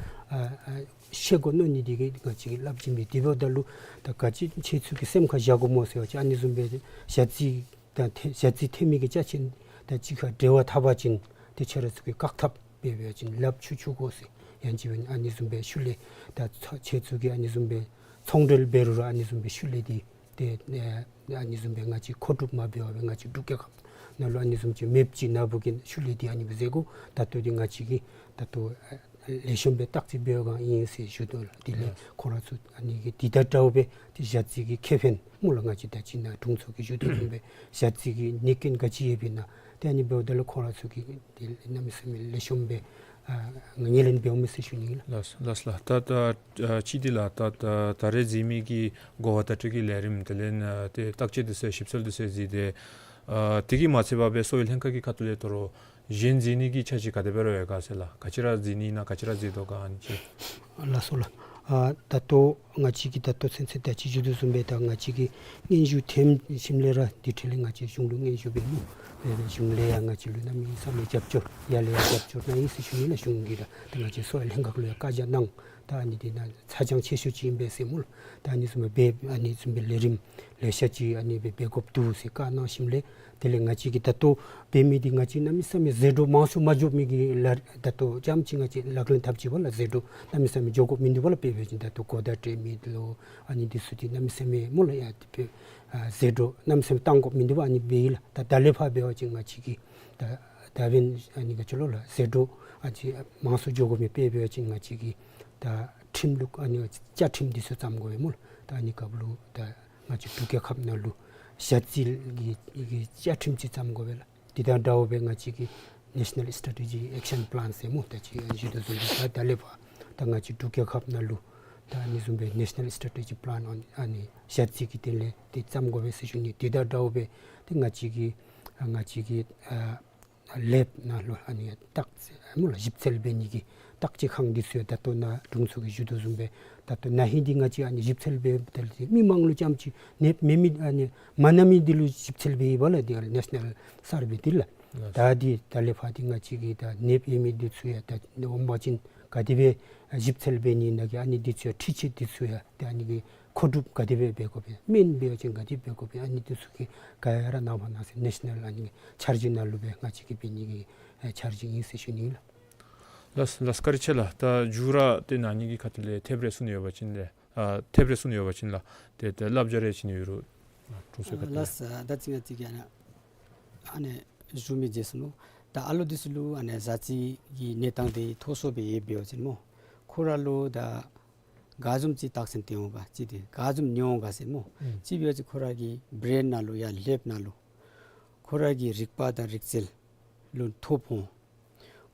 ཨ་ཨ་ཤེས་དགོ་མནོ་ནི་འདི་གིས་ང་བཅས་ཀྱིས་སླབ་བྱིན་མས། དེ་འབདཝ་ད་ལུ་ད་ག་ཅི་ཁྱེད་ཚུ་གིས་སེམས་ཁར་བཞག་དགོ་སྨོ་ཟེར་བ་ཅིན་ཨ་ནི་བཟུམ་སྦེ་ཞ་རྩི་དང་ཐེ་ཞ་རྩི་ཐོན་མི་གི་ཅ་ཆས་དང་གཅིག་ཁར་འབྲེལ་བ་འཐབ་པ་ཅིན་ཏེ་ཁྱེད་ར་ཚུ་གིས་བཀག་ཐབས་འབད་བ་ཅིན་ལགཔ་འཁྱུ་འཁྱུ་དགོ་ཟེར། ཡང་ཅིན་འབདན་ཨ་ནི་བཟུམ་སྦེ་ཤུལ་ལས་ད་ཚོ་ཁྱེད་ཚུ་གིས་ཨ་ནི་བཟུམ་སྦེ་ཚོང་འབྲེལ་འབད་རུང་ར་ཨ་ནི་བཟུམ་སྦེ་ཤུལ་ལས་འདི་ཏེ་ཨ་ཨ་ནི་བཟུམ་སྦེ་ང་བཅས་མཁོ་སྒྲུབ་མ་འབད་བར་སྦེ་ང་བཅས་འབྲུག་རྒྱལ་ཁབ་ནང་ལུ་ཨ་ནི་བཟུམ་ཅིག་མེདཔ་ཅིག་ནང་འབད་བ་ཅིན་ཤུལ་ལས་འདི་ཨ་ནི་སྦེ་མཛད་དགོ། ད་ལྟོ་འདི་ང་བཅས་ཀྱིས་ད་ལྟོ་ཨ་ལེགས་ཤོམ་སྦེ་བརྟག་དཔྱད་འབད་བའི་སྒང་ཨིན་ཟེར་ཞུ་དོ་ལགས། དེ་ལས་ཁོང་ར་ཚུ་ཨ་ནི་གི་འདི་དང་འདྲཝ་སྦེ་ཏེ་ཞ་རྩི་གི་ཁེ་ཕན་སྨོ་ལགས། ང་བཅས་ད་ཅི་ནཱ་དྲུང་འཚོ་གིས་ཞུ་དོ་བཟུམ་སྦེ་ཞ་རྩི་གི་ནད་རྐྱེན་ག་ཅི་ཡོདཔ་ཨིན་ན་ཏེ་ཨ་ནི་འབདཝ་ད་ལུ་ཁོང་ར་ཚུ་གིས་ཏེ་གནམ་མེད་ས་མེད་ལེགས་ཤོམ་སྦེ་ ཨ་ངོས་ལེན་འབདཝ་མས་ཟེར་ཞུ་ནི་ལགས། ལགས་ལགས་ལགས། ད་ད་ཨ་ཅི་འདི་ལགས། ད་ད་ད་རེས་མཛད་མི་གི་གོ་བ་བརྡ་སྤྲོད་ཀྱི་ལས་རིམ་དེ་ལས་ཨ་ཏེ་བརྟག་དཔྱད་འདི་ཚུ་ཞིབ་འཚོལ་འདི་ཚུ་མཛད་དེ་ཨ་དེ་གིས་མ་ཚད་པར་སྦེ་གསོ་བའི་ལྷན་ཁག་གི་ཁ་ཐུག་ལས་དོ་རུང་གཞན་མཛད་ནི་གི་འཆར་གཞི་ག་དེ་སྦེ་ར་ཡོད་ག་ཟེར་ལགས། ག་ཅི་ར་མཛད་ནི་ཨིན་ན་ག་ཅི་ར་མཛད་དོ་ག་ཨ་ནི་ཅིག། ལགས་སོ་ལགས། ཨ་ད་ལྟོ་ང་བཅས་ཀྱིས་ད་ལྟོ་ཚུན་ཚོད་ད་ཅི་ཞུ་དོ་བཟུམ་སྦེ་ད་ང་བཅས་ཀྱིས་སྙན་ཞུ་འཐེན་ཞིནམ་ལས་ར་དེ་འཕྲོ་ལས་ང་བཅས་གཞུང་ལུ་སྙན་ཞུ་འབད་ནུག། འབད་འབད་གཞུང་ལས་ཡང་ང་བཅས་ལུ་གནམ་མེད་ས་མེད་རྒྱབ་སྐྱོར་ཡར་ལས་ཡར་རྒྱབ་སྐྱོར་གནང་ཡི་ཟེར་ཞུ་ནི་ལགས། གཞུང་གིས་ར་ད་ང་བཅས་གསོ་བའི་ལྷན་ཁག་ལུ་ཡང་བཀའ་རྒྱ་གནང་། ད་ཨ་ནི་འདི་ནང་ཚ་གྱང་ཆེ་ཤོས་ཅིག་ཨིན་པས་ཟེར་སྨོ་ལགས། ད་ཨ་ནི་བཟུམ་སྦེ་ཨ་ནི་བཟུམ་སྦེ་ལས་རིམ་ལེ་ཤ་ཅིག་ཨ་ནི་སྦེ་འབད་དགོཔ་འདུག་ཟེར་བཀའ་གནང་ཞིནམ་ལས་དེ་ལས་ང་བཅས་ཀྱིས་ད་ལྟོ་འབད་མི་འདི་ང་བཅས་གནམ་མེད་ས་མེད་ཟད་འགྲོ་མང་སུ་མ་འགྱོ་མི་གི་ལཱ་ད་ལྟོ་རྐྱངམ་ཅིག་ང་བཅས་ལག་ལེན་འཐབ་ཅི་བ་ལགས། ཟད་འགྲོ་གནམ་མེད་ས་མེད་འགྱོ་དགོཔ་མིན་འདུག་བ་ལགས། དཔེ་འབད་བ་ཅིན་ད་ལྟོ་གོ་བརྡ་སྤྲོད་མི་ལུ་ཨ་ནི་འདི་ཚུ་འདི་གནམ་མེད་ས་མེད་སྨོ་ལགས། ཡ་དེ་སྦེ་ཨ་ཟད་འགྲོ་གནམ་མེད་ས་མེད་བཏང་དགོཔ་མིན་འདུག་བ། ཨ་ནི་འབད་ཡི་ལགས། ད་ད་ལས་ཕར་འབད་བ་ཅིན་ང་བཅས་ཀྱིས་ད་ད་འབདན་ཨ་ནི་ག་ཅི་ལོ་ལགས། ཟད་འགྲོ་ཨ་ཙི་མང་སུ་འགྱོ་དགོ་མི་དཔེ་འབད་བ་ཅིན་ང་བཅས་ཀྱིས་ད་ཁྲིམས་ལུགས་ཨ་ནི་བཅའ་ཁྲིམས་འདི་ཚུ་བརྩམ་དགོ་པས་སྨོ་ལགས། ད་ཨ་ནི་སྐབས་ལུ་ད་ང་བཅས་འབྲུག་རྒྱལ་ཁབ་ནང་ལུ་ཞ་རྩི་གི་གི་བཅའ་ཁྲིམས་ཅིག་བརྩམ་དགོ་པས་ལགས། དེ་དང་འདྲཝ་སྦེ་ང་བཅས་ཀྱིས་National Strategy Action Plan ཟེར་སྨོ། ད་ཅི་ཞུ་དོ་བཟུམ་སྦེ་ད་ད་ལས་ཕར་ད་ང་བཅས་འབྲུག་རྒྱལ་ཁབ་ནང་ལུ་ད་ཨ་ནི་བཟུམ་སྦེ་National Strategy Plan on ཨ་ནི་ཞ་རྩི་གི་དེ་ལས་དེ་བརྩམ་དགོ་པས་ཟེར་ཞུ་ནི། དེ་དང་འདྲཝ་སྦེ་ཏེ་ང་བཅས་ཀྱིས་ང་བཅས་ཀྱིས་ཨ་ལེབ་ནང་ལུ་ཨ་ནི་བརྟག་དཔྱད་སྨོ་ལགས། ཞིབ་འཚོལ་འབད་ནི་གི་བརྟག་དཔྱད་ཁང་འདི་ཚུ་ཡང་ད་ལྟོ་ནཱ་དྲུང་འཚོ་གིས་ཞུ་དོ་བཟུམ་སྦེ་ད་ལྟོ་ན་ཧིང་འདི་ང་བཅས་ཨ་ནི་ཞིབ་འཚོལ་འབད་དེ་ལས་མི་མང་ལུ་རྐྱངམ་ཅིག་ནདཔ་མེད་མི་ཨ་ནི་མ་ན་མི་འདི་ལུ་ཞིབ་འཚོལ་འབད་ཡི་བ་ལགས། འདི་National Survey འདི་ལགས། ལགས། ད་འདི་ད་ལས་ཕར་འདི་ང་བཅས་ཀྱིས་ད་ནདཔ་ཡོད་མི་འདི་ཚུ་ཡང་ད་འོང་པ་ཅིན་ག་དེ་སྦེ་ཞིབ་འཚོལ་འབད་ནི་ཨིན་ན་གི་ཨ་ནི་འདི་ཚུ་ཡང་འཕྲུལ་ཆས་འདི་ཚུ་ཡང་ད་ཨ་ནི་གི་མཁོ་སྒྲུབ་ག་དེ་སྦེ་འབད་དགོ་པས། སྨན་འབད་བ་ཅིན་ག་དེ་འབད་དགོ་པས། ཨ་ནི་འདི་ཚུ་གི་ག་ཡ་ར་ནངས་པ་གནངས་ཚེ་National ཨ་ནི་འཆར་གཞི་ནང་ལུ་སྦེ་ང་བཅས་ཀྱིས་འབད་ནི་གི་འཆར་གཞི་ཨིན་ཟེར་ཞུ་ནི་ལགས། ལགས་ལགས། བཀའ་དྲིན་ཆེ་ལགས། ད་མཇུག་ར་ཏེ་ན་ཧིང་གི་ཁ་ཐུག་ལས་ཐེབས་རེ་གསུང་ནི་ཡོད་པ་ཅིན་ལགས། ཨ་ཐེབས་རེ་གསུང་ནི་ཡོད་པ་ཅིན་ལགས། ཏེ་ཏེ་བསླབ་བྱ་རེ་བྱིན་ནི་ཡོད་རུང་དྲུང་འཚོའི་ཁ་ཐུག་ལས། ལགས། ད་ཅི་ང་བཅས་ཀྱིས་ཨ་ནི་ཨ་ནི་ཞུ་མི་བརྗེད་སོ་ནུག། ད་ཨ་ལོ་འདི་ཚུ་ལུ་ཨ་ནི་ཞ་རྩི་གི་གནས་སྟངས་འདི་མཐོ་སུ་སྦེ་ཡོདཔ་འབད་བ་ཅིན་སྨོ། ཁོ་ར་ལུ་ད་ག་བཟུམ་ཅིག་རྟགས་མཚན་སྟོན་འོང་ག་ཅིག་ཏེ་ག་བཟུམ་ཉོ་འོང་ག་ཟེར་སྨོ། ཨུམ། ཅིག་འབད་བ་ཅིན་ཁོ་ར་གི་བྲེན་ནང་ལུ་ཡང་ལེབ་ནང་ལུ་ཁོ་ར་གི་རིག་པ་དང་རིག་རྩལ་ལུ་ཐོ་ཕོག་འོང་།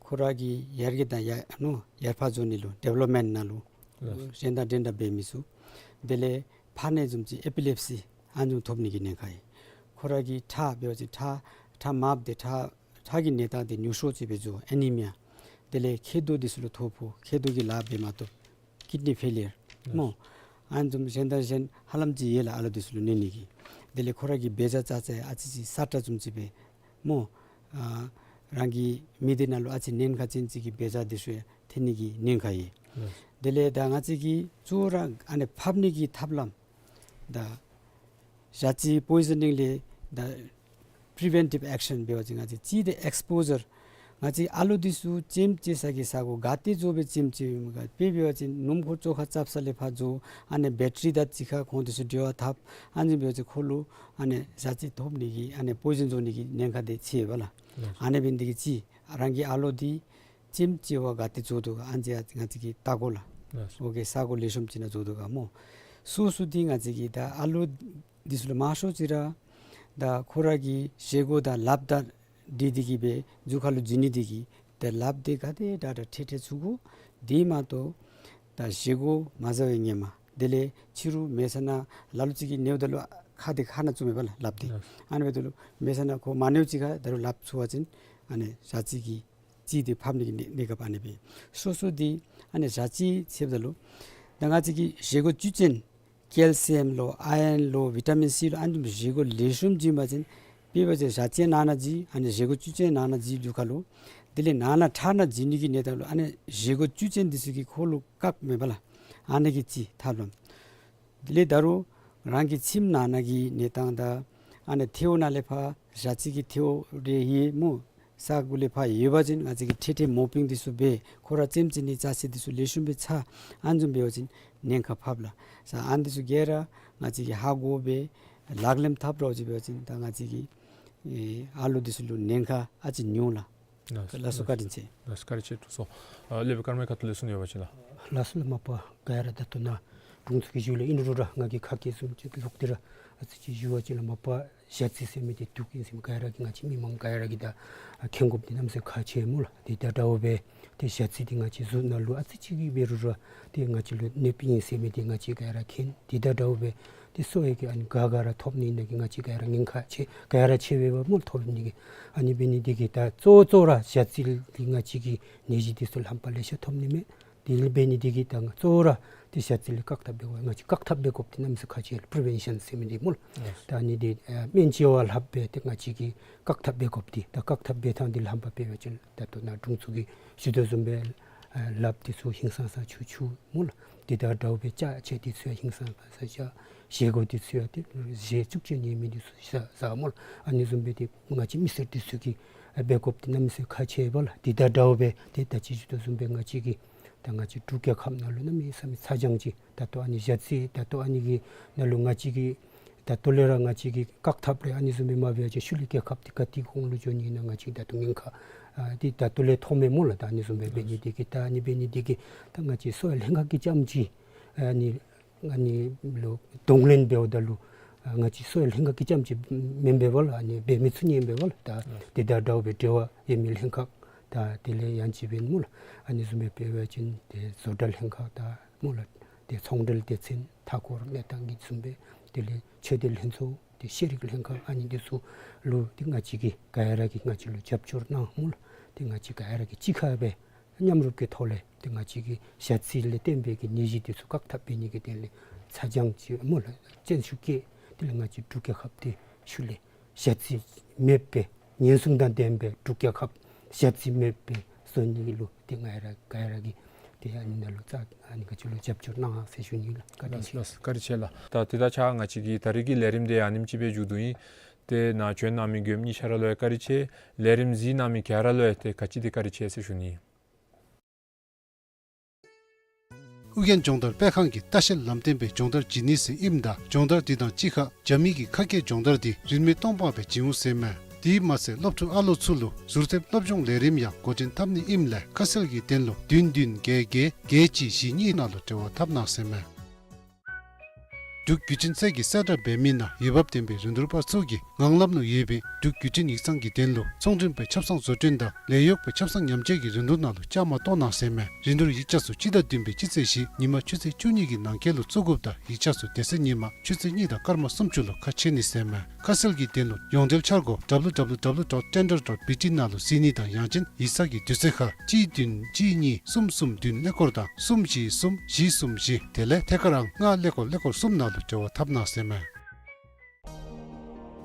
ཁོ་ར་གི་ཡར་རྒྱས་དང་ཡར་ནོ་ཡར་འཕར་འགྱོ་ནི་ལུ་ཌི་ཝེ་ལོབ་མེནཊ་ནང་ལུ་ལགས། འགྲན་ཟླ་འགྲན་ཟླ་འབད་མི་ཚུ། དེ་ལས་ཕར་ནད་བཟུམ་ཅིག་ཨེ་པི་ལེབ་སི་ཨ་ནི་བཟུམ་ཐོབ་ནི་གི་ཉེན་ཁ་ཡོད། ཁོ་ར་གི་ཁྲག་འབད་བ་ཅིན་ཁྲག་ཁྲག་མངམ་འདི་ཁྲག་ཁྲག་གི་གནས་སྟངས་འདི་ཉུང་ཤོས་ཅིག་སྦེ་འགྱོ་ཨེ་ནི་མི་ཡ། དེ་ལས་མཁལ་རྡོག་འདི་ཚུ་ལུ་ཐོ་ཕོག་མཁལ་རྡོག་གི་ལཱ་འབད་མ་བཏུབ་ཀིཌ་ནི་ཕེ་ལི་ཡར་སྨོ། ཨ་ནི་བཟུམ་གཞན་དང་གཞན་ཧ་ལམ་ཅིག་ཡོད་ལགས་ཨ་ལོ་འདི་ཚུ་ལུ་གནོད་ནི་གི། དེ་ལས་ཁོ་ར་གི་འབད་བྱ་རྐྱབ་ས་ཨ་ཙི་ཅིག་སྲ་ཀྲག་བཟུམ་ཅིག་སྦེ་སྨོ། ཨ་རང་གི་མི་སྡེ་ནང་ལུ་ཨ་ཙི་ཉེན་ཁ་ཅན་ཅིག་གི་འབད་བྱ་འདི་ཚུ་ཡང་ཐོན་ནི་གི་ཉེན་ཁ་ཡོད། ལགས། དེ་ལས་ད་ང་བཅས་ཀྱིས་གཙོ་བོ་ར་ཨ་ནི་ཕབ་ནི་གི་ཐབས་ལམ་ད་ཞ་རྩི་པོའི་ཛ་ནིང་ལས་ད་པི་རི་ཝེན་ཊིབ་ཨེག་ཤན་འབད་བ་ཅིན་ང་བཅས་ཅིག་ཏེ་ཨེགས་པོ་ཟར་ང་བཅས་ཨ་ལོ་འདི་ཚུ་ལྕེམ་ལྕེ་ས་གི་ས་གོ་ག་ཏེ་འགྱོ་སྦེ་ལྕེམ་ལྕེཝ་ཨིནམ་ག་དཔེ་འབད་བ་ཅིན་སྣུམ་འཁོར་བཅོ་ཁ་རྐྱབ་ས་ལས་ཕར་འགྱོ། ཨ་ནི་བེ་ཊ་རི་དང་གཅིག་ཁར་ཁོང་འདི་ཚུ་འབྲེལ་བ་འཐབ། ཨ་ནི་འབད་བ་ཅིན་ཁོ་ལུ་ཨ་ནི་ཞ་རྩི་ཐོབ་ནི་གི་ཨ་ནི་པོའི་ཛན་འགྱོ་ནི་གི་ཉེན་ཁ་འདི་ཆེ་བས་ལགས། ལགས། ཨ་ནི་འབད་ནི་འདི་གིས་ཅིག་རང་གི་ཨ་ལོ་འདི་ལྕེམ་ལྕེ་བར་ག་ཏེ་འགྱོ་དོ་ག་ཨ་ནི་ང་བཅས་ཀྱིས་བལྟ་དགོ་ལགས། ལགས། ཨོ་ཀེ་ས་གོ་ལེགས་ཤོམ་ཅིག་ནང་འགྱོ་དོ་ག་སྨོ། སོ་སོ་འདི་ང་བཅས་ཀྱིས་ད་ཨ་ལོ་འདི་ཚུ་ལུ་མང་ཤོས་ཅིག་ར་ད་ཁོ་ར་གི་བཞེས་སྒོ་དང་ལགཔ་དང་འདི་འདི་གིས་སྦེ་རྒྱུ་ཁ་ལུ་འཛུལ་ནི་འདི་གིས་ཏེ་ལགཔ་འདི་ག་དེ་དྲག་དྲག་ཁྲེག་ཁྲེག་ཚུགས་དགོ། དེ་མ་གཏོགས་ད་བཞེས་སྒོ་མ་བཟའ་བའི་ཧེ་མ་དེ་ལས་ཕྱི་རུ་མལ་ས་ནང་ལ་ལུ་ཅིག་གིས་ཉལཝ་ད་ལུ་ཁ་འདི་ཁ་ནང་བཙུགས་མས་པ་ལགས་ལགཔ་འདི། ལགས། ཨ་ནི་འབདཝ་ད་ལུ་མལ་ས་ནང་ཁོ་མ་ཉལཝ་ཅིག་ཁར་ད་རུང་ལགཔ་ཚུད་པ་ཅིན་ཨ་ནི་ཞ་རྩི་གི་ཅིག་ཏེ་ཕབ་ནི་གི་གནས་གནས་སྐབས་ཨ་ནི་སྦེ། སོ་སོ་འདི་ཨ་ནི་ཞ་རྩི་ཟེརཝ་ད་ལུ་ད་ང་བཅས་ཀྱི་བཞེས་སྒོ་བཅུད་ཅན་ཀེལ་སི་ཡམ་ལོ་ཨའི་རན་ལོ་བི་ཊ་མིན་སི་ལོ་ཨ་ནི་བཟུམ་བཞེས་སྒོ་ལེགས་ཤོམ་བྱིན་པ་ཅིན་དཔེ་འབད་བ་ཅིན་ཞ་རྩི་ནང་ན་བྱིན་ཨ་ནི་བཞེས་སྒོ་བཅུད་ཅན་ནང་ན་བྱིན་རྒྱུ་ཁ་ལུ། དེ་ལས་ནང་ན་ཁྲག་ནང་བྱིན་ནི་གི་གནས་སྟངས་ལུ་ཨ་ནི་བཞེས་སྒོ་བཅུད་ཅན་འདི་ཚུ་གིས་ཁོ་ལུ་བཀག་མས་པ་ལགས། ཨ་ནི་གི་ཅིག་ཐབས་ལམ། དེ་ལས་ད་རུང་རང་གི་ཁྱིམ་ནང་ན་གི་གནས་སྟངས་དང་ཨ་ནི་ཐལཝ་ནང་ལས་ཕར་ཞ་རྩི་གི་ཐལཝ་རེ་ཡོད་སྨོ། ས་གོ་ལས་ཕར་ཡོད་པ་ཅིན་ང་བཅས་ཀྱིས་ཁྲེག་ཁྲེག་མོ་པིང་འདི་ཚུ་འབད་ཁོ་ར་ལྕེམ་ལྕེ་ནི་ཅ་ཆས་འདི་ཚུ་ལེགས་ཤོམ་སྦེ་ཚ། ཨ་ནི་བཟུམ་འབད་བ་ཅིན་ཉེན་ཁ་ཕབ་ལགས། ས་ཨ་ནི་འདི་ཚུ་ག་ར་ང་བཅས་ཀྱིས་ཧ་གོ་སྦེ་ལག་ལེན་འཐབ་རོགས་ཅིག་འབད་བ་ཅིན་ད་ང་བཅས་ཀྱི་ཨེ་ཨ་ལོ་འདི་ཚུ་ལུ་ཉེན་ཁ་ཨ་ཙི་ཉུང་ལགས། ལགས་སོ། ལགས་སོ། བཀའ་དྲིན་ཆེ། ལགས་སོ། བཀའ་དྲིན་ཆེ་དྲུང་འཚོ། ཨ་ལས་སྦེ་ཀརྨའི་ཁ་ཐུག་ལས་གསུང་ནི་ཡོད་པ་ཅིན་ལགས། ལགས་སོ་ལགས། མ་པ་ག་ར་ད་ལྟོ་ནཱ་ དྲུང་འཚོ་གི་ཞུ་ལས་ཨིན་རུང་ར་ང་གིས་ཁ་སྐད་བཟུམ་ཅིག་ལོག་སྟེ་ར་ཨ་ཙི་ཅིག་ཞུ་བ་ཅིན་ལགས། མ་པ་ཞ་རྩི་ཟེར་མི་འདི་དུག་ཨིན་ཟེར་མི་ག་ར་གིས་ང་བཅས་མི་མང་ག་ར་གིས་ད་མཁྱེན་དགོཔ་འདི་གནམ་མེད་ས་མེད་ཁག་ཆེ་སྨོ་ལགས། དེ་དང་འདྲཝ་སྦེ་ཏེ་ཞ་རྩི་འདི་ང་བཅས་གཟུགས་ནང་ལུ་ཨ་ཙི་ཅིག་གིས་འབད་རུང་ར་ཏེ་ང་བཅས་ལུ་གནོདཔ་ཨིན་ཟེར་མི་འདི་ང་བཅས་ག་ར་མཁྱེན། དེ་དང་འདྲཝ་སྦེ་ཏེ་གསོ་བའི་གི་ཨ་ནི་ག་ག་ར་ཐོབ་ནི་ཨིན་ན་གི་ང་བཅས་ག་ར་ཉེན་ཁ་ཆེ་ག་ར་ཆེ་བས་པ་སྨོ་ཐོབ་ནི་གི། ཨ་ནི་འབད་ནི་འདི་གིས་ད་གཙོ་བོ་གཙོ་བོ་ར་ཞ་རྩི་འདི་ང་བཅས་ཀྱིས་ནད་གཞི་འདི་ཚུ་རྣམ་པ་ལེ་ཤ་ཐོབ་ནི་མས། དེ་ལས་འབད་ནི་འདི་གིས་ད་ང་གཙོ་བོ་ར་ཏེ་ཞ་རྩི་ལས་བཀག་ཐབས་འབད་དགོ། ང་བཅས་བཀག་ཐབས་འབད་དགོཔ་འདི་གནམ་མེད་ས་མེད་ཁག་ཆེ་ལགས། པི་རི་ཝེན་ཤཱན་ཟེར་མི་འདི་སྨོ་ལགས། ལགས། ད་ཨ་ནི་འདི་ཨ་སྨན་བཅོས་པ་ལྷགཔ་སྦེ་ཏེ་ང་བཅས་ཀྱིས་བཀག་ཐབས་འབད་དགོཔ་འདི། ད་བཀག་ཐབས་འབད་ཐངས་འདི་རྣམ་པ་འབད་བ་ཅིན་ད་ལྟོ་ནཱ་དྲུང་འཚོ་གིས་ཞུ་དོ་བཟུམ་སྦེ་ཨ་ལགཔ་འདི་ཚུ་ཧིང་སངས་ས་ཚུ་འཁྱུ་སྨོ་ལགས། དེ་དང་འདྲཝ་སྦེ་ལྕགས་ཆས་འདི་ཚུ་ཡང་ཧིང་སངས་ས་བཞག། བཞེས་སྒོ་འདི་ཚུ་ཡང་ཏེ་བཞེས་བཙུགས་ཅན་ཉེས་མི་འདི་ཚུ་བཞག་བཞག་སྨོ་ལགས། ཨ་ནི་བཟུམ་སྦེ་ཏེ་ང་བཅས་མི་སེར་འདི་ཚུ་གིས་ཨ་འབད་དགོཔ་འདི་གནམ་མེད་ས་མེད་ཁག་ཆེ་བས་ལགས། དེ་དང་འདྲཝ་སྦེ་ཏེ་ད་ཅི་ཞུ་དོ་བཟུམ་སྦེ་ང་བཅས་ཀྱིས་ད་ང་བཅས་འབྲུག་རྒྱལ་ཁབ་ནང་ལུ་གནམ་མེད་ས་མེད་ཚ་གྱང་ཅིག། ད་ལྟོ་ཨ་ནི་ཞ་རྩི་ད་ལྟོ་ཨ་ནི་གི་ནང་ལུ་ང་བཅས་ཀྱིས་ད་ལྟོ་ལས་ར་ང་བཅས་ཀྱིས་བཀག་ཐབས་རེ་ཨ་ནི་བཟུམ་སྦེ་མ་འབད་བ་ཅིན་ཤུལ་ལས་རྒྱལ་ཁབ་འདི་ག་ཏེ་གོང་ལུ་འགྱོ་ནི་ཨིན་ན་ང་བཅས་ད་ལྟོ་ཉེན་ཁ་ཨ་འདི་ད་ལྟོ་ལས་མཐོངམ་མས་སྨོ་ལགས། ད་ཨ་ནི་བཟུམ་སྦེ་འབད་ནི་འདི་གིས་ད་ཨ་ནི་འབད་ནི་འདི་གིས་ད་ང་བཅས་གསོ་བའི་ལྷན་ཁག་གིས་རྐྱངམ་ཅིག་ཨ་ནི་ཨ་ནི་ལུ་གདོང་ལེན་འབདཝ་ད་ལུ་ཨ་ང་བཅས་གསོ་བའི་ལྷན་ཁག་གིས་རྐྱངམ་ཅིག་མེན་པས་པ་ལགས། ཨ་ནི་འབད་མི་ཚུགས་ནི་ཨིན་པས་པ་ལགས། ད་དེ་དང་འདྲཝ་སྦེ་འབྲེལ་བ་ཡོད་མི་ལྷན་ཁག་ད་དེ་ལས་ཡང་ཅིག་འབདན་སྨོ་ལགས། ཨ་ནི་བཟུམ་སྦེ་འབད་བ་ཅིན་ཏེ་བཟོ་གྲྭ་ལྷན་ཁག་དང་སྨོ་ལགས། ཏེ་ཚོང་འབྲེལ་སྡེ་ཚན་མཐའ་འཁོར་གནས་སྟངས་ཀྱི་བཟུམ་སྦེ་དེ་ལས་ཆོས་སྡེ་ལྷན་ཚོགས་ཏེ་ཤེས་རིག་ལྷན་ཁག་ཨ་ནི་འདི་ཚུ་ལུ་ཏེ་ང་བཅས་ཀྱིས་ག་ར་གིས་ང་བཅས་ལུ་རྒྱབ་སྐྱོར་གནང་སྨོ་ལགས། ཏེ་ང་བཅས་ག་ར་གིས་གཅིག་ཁར་སྦེ་མཉམ་རུབ་ཀྱི་ཐོག་ལས་ཏེ་ང་བཅས་ཀྱིས་ཞ་རྩི་ལས་བརྟེན་པའི་གི་ནད་གཞི་འདི་ཚུ་བཀག་ཐབས་འབད་ནི་གི་དོན་ལས་ཚ་གྱང་ཅིག་སྨོ་ལགས་སེམས་ཤུགས་བསྐྱེད། དེ་ལས་ང་བཅས་འབྲུག་རྒྱལ་ཁབ་འདི་ཤུལ་ལས་ཞ་རྩི་མེདཔ་སྦེ་ཉེན་སྲུང་དང་ལྡན་པའི་འབྲུག་རྒྱལ་ཁབ་ཞ་རྩི་མེདཔ་སྦེ་བཟོ་ནི་ལུ་ཏེ་ང་ར་ག་ར་གིས་ཏེ་ཨ་ནི་ནང་ལུ་ཚ་ཨ་ནི་ག་ཅི་ལུ་རྒྱབ་སྐྱོར་གནང་ཟེར་ཞུ་ནི་ལགས། བཀའ་དྲིན་ལགས་ཆེ། ལགས་བཀའ་དྲིན་ཆེ་ལགས། ད་དེ་དང་གཅིག་ཁར་ང་བཅས་ཀྱི་ད་རིས་ཀྱི་ལས་རིམ་འདི་ཨ་ནེམ་ཅིག་སྦེ་མཇུག་བསྡུ་ཨིན། ཏེ་ནཱ་བྱོན་གནང་མི་མགྱོནམ་གཉིས་ཆ་ར་ལུ་ཡང་བཀའ་དྲིན་ཆེ། ལས་རིམ་གཟིགས་གནང་མི་ག་ར་ལུ་ཡང་ཏེ་ག་ཅི་དེ་བཀའ་དྲིན་ཆེ་ཟེར་ཞུ་ནི། ཨོ་རྒྱན་སྦྱོང་བརྡར་སྤེལ་ཁང་གིས་ལྟ་བཤལ་ལམ་སྟོན་པའི་སྦྱོང་བརྡར་བྱིན་ནི་ཟེར་ཨིནམ་ད་སྦྱོང་བརྡར་འདི་དང་གཅིག་ཁར་རྒྱ་མི་གི་ཁ་སྐད་སྦྱོང་བརྡར་འདི་རིན་མེད་སྟོང་པ་སྦེ་བྱིན་འོང་ཟེར་མས། དེ་མ་ཚད་སློབ་ཕྲུག་ཨ་ལོ་ཚུ་ལུ་ཟུར་ཐེབས་སློབ་སྦྱོང་ལས་རིམ་ཡང་འགོ་འདྲེན་འཐབ་ནི་ཨིནམ་ལས་ཁ་གསལ་གྱི་དོན་ལུ་བདུན་བདུན་བརྒྱད་བརྒྱད་བརྒྱད་གཅིག་བཞི་གཉིས་ནང་ལུ་འབྲེལ་བ་འཐབ་གནང་ཟེར་མས། འབྲུག་བརྒྱུད་འཕྲིན་ཚད་ཀྱི་གསལ་བསྒྲགས་འབད་མི་ནང་འོས་འབབ་ལྡན་པའི་རིན་བསྡུར་པ་ཚུ་གིས་ངང་ལམ་ལུ་ཡོད་པའི་འབྲུག་བརྒྱུད་འཕྲིན་ཡིག་ཚང་གི་དོན་ལུ་ཚོང་འབྲེལ་པའི་ཆབ་གསང་བཟོ་སྐྲུན་དང་ལས་གཡོག་པའི་ཆབ་གསང་ཉམས་བཅོས་ཀྱི་རིན་བསྡུར་ནང་ལུ་བཅའ་མར་གཏོགས་གནང་ཟེར་མས། རིན་བསྡུར་ཡིག་ཆ་ཚུ་སྤྱི་ཟླ་བདུན་པའི་སྤྱི་ཚེས་བཞི་ཉིན་མ་ཆུ་ཚོད་བཅུ་གཉིས་ཀྱི་ནང་འཁོད་ལུ་བཙུགས་དགོཔ་དང་ཡིག་ཆ་ཚུ་དེ་ཚེ་ཉིན་མ་ཆུ་ཚོད་གཉིས་དང་སྐར་མ་སུམ་ཅུ་ལུ་ཁ་ཕྱེ་ནི་ཟེར་མས། ཁ་གསལ་གྱི་དོན་ལུ་ཡོངས་འབྲེལ་འཆར་སྒོ་W W W dot tender dot B T ནང་ལུ་གཟིགས་ནི་དང་ཡང་ཅིན་ཡིག་ཚང་གི་དུས་ཚོད་ཁར་གཅིག་བདུན་གཅིག་གཉིས་གསུམ་གསུམ་བདུན་ཀླད་ཀོར་དང་གསུམ་བཞི་གསུམ་བཞི་གསུམ་བཞི་དེ་ལས་ཐད་ཀར་ཨང་ལྔ་ཀླད་ཀོར་ཀླད་ཀོར་གསུམ་ནང་ལུ་འབྲེལ་བ་འཐབ་གནང་ཟེར་མས།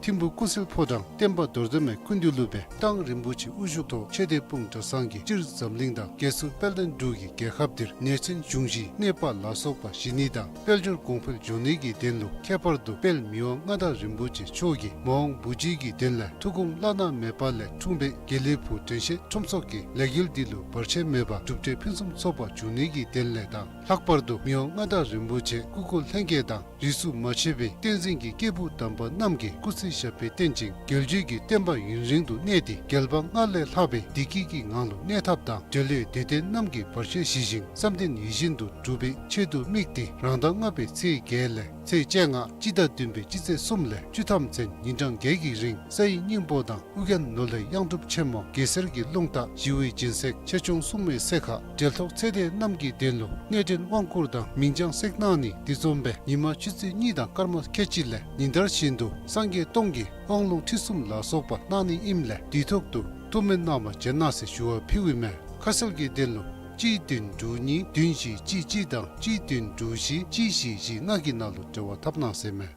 ཐིམ་ཕུག་ཀུན་གསལ་ཕོ་བྲང་བསྟན་པ་རྡོར་གདན་མའི་སྐུ་མདུན་ལུ་སྦེ་ཏང་རིན་པོ་ཆེ་དབུ་བཞུགས་ཐོག་ཆོས་སྡེ་སྤུངས་གྲྭ་ཚང་གི་སྤྱིར་འཛམ་གླིང་དང་རྒྱལ་སྲུང་དཔལ་ལྡན་འབྲུག་གི་རྒྱལ་ཁབ་འདིར་ནད་མཚོན་འབྱུང་བཞིའི་གནས་པ་ལ་སོགས་པ་ཞི་ནི་དང་དཔལ་འབྱོར་གོང་འཕེལ་འབྱུང་ནི་གི་དོན་ལུ་ཁྱད་པར་དུ་དཔལ་མི་དབང་མངའ་བདག་རིན་པོ་ཆེ་མཆོག་གིས་མ་འོངས་བུ་བརྒྱུད་ཀྱི་དོན་ལས་ཐུགས་དགོངས་བླ་ན་མེད་པ་ལས་འཁྲུངས་པའི་དགེ་ལེགས་ཕུག་དྲན་ཤེས་ཁྲོམ་ཚོགས་ཀྱི་ལས་འགུལ་འདི་ལུ་བར་ཆད་མེད་པར་གྲུབ་འབྲས་ཕུན་སུམ་ཚོགས་པ་འབྱུང་ནི་གི་དོན་ལས་དང་ལྷག་པར་དུ་མི་དབང་མངའ་བདག་རིན་པོ་ཆེ་སྐུ་འཁོར་ལྷན་རྒྱས་དང་རིས་སུ་མ་ཆད་པའི་བསྟན་འཛིན་གྱི་སྐྱེས་བུ་དམ་པ་རྣམས་ཀྱི་སྐུ་ཚེ་ཞབས་པད་བརྟན་ཅིང་རྒྱལ་བརྒྱུད་ཀྱི་བསྟན་པ་ཡུན་རིང་དུ་གནས་ཏེ་རྒྱལ་བ་སྔར་ལས་ལྷག་པའི་བདེ་སྐྱིད་ཀྱི་ངང་ལུ་གནས་ཐབས་དང་འབྲེལ་ཡོད་སྡེ་སྡེ་རྣམས་ཀྱི་བར་ཆད་ཞི་ཞིང་བསམ་དོན་ཡིད་བཞིན་དུ་འགྲུབ་པའི་ཆེད་དུ་དམིགས་ཏེ་རང་ཟླ་ལྔ་པའི་ཚེས་བརྒྱད་ལས་ཚེས་བཅོ་ལྔ་སྤྱི་ཟླ་བདུན་པའི་སྤྱི་ཚེས་གསུམ་ལས་བཅུ་ཐམ་ཚུན་ཉིན་གྲངས་བརྒྱད་ཀྱི་རིང་ས་ཡི་སྙིང་པོ་དང་ཨོ་རྒྱན་ནོར་ལྷའི་གཡང་སྒྲུབ་ཆེན་མོ་གེ་སར་གྱི་རླུང་རྟ་ཞི་བའི་སྦྱིན་སྲེག་ཆེ་ཆུང་སྲུང་མའི་སྲེག་ཁ་འབྲེལ་ཐོགས་ཚེ་འདས་རྣམས་ཀྱི་དོན་ལུ་གནས་འདྲེན་དབང་བསྐུར་དང་མིང་བྱང་སྲེག་གནང་ནི་འདི་བཟུམ་སྦེ་ཉིན་མ་ཆུ་ཚོད་གཉིས་དང་སྐར་མ་ཁལ་གཅིག་ལས་ཉིན་ལྟར་བཞིན་དུ་སངས་རྒྱས་སྟོང་གི་དབང་ལུང་ཁྲིད་གསུམ་ལ་སོགས་པ་གནང་ནི་ཨིནམ་ལས་དུས་ཐོག་ཏུ་ཐུགས་སྨོན་གནང་བར་བྱོན་གནང་ཟེར་ཞུ་བ་ཕུལཝ་ཨིན་མས། ཁ་གསལ་གྱི་དོན་ལུ་གཅིག་བདུན་དྲུག་གཉིས་བདུན་བཞི་གཅིག་གཅིག་དང་གཅིག་བདུན་དྲུག་བཞི་གཅིག་བཞི་བཞི་ལྔ་གི་ནང་ལུ་འབྲེལ་བ་འཐབ་གནང་ཟེར་མས།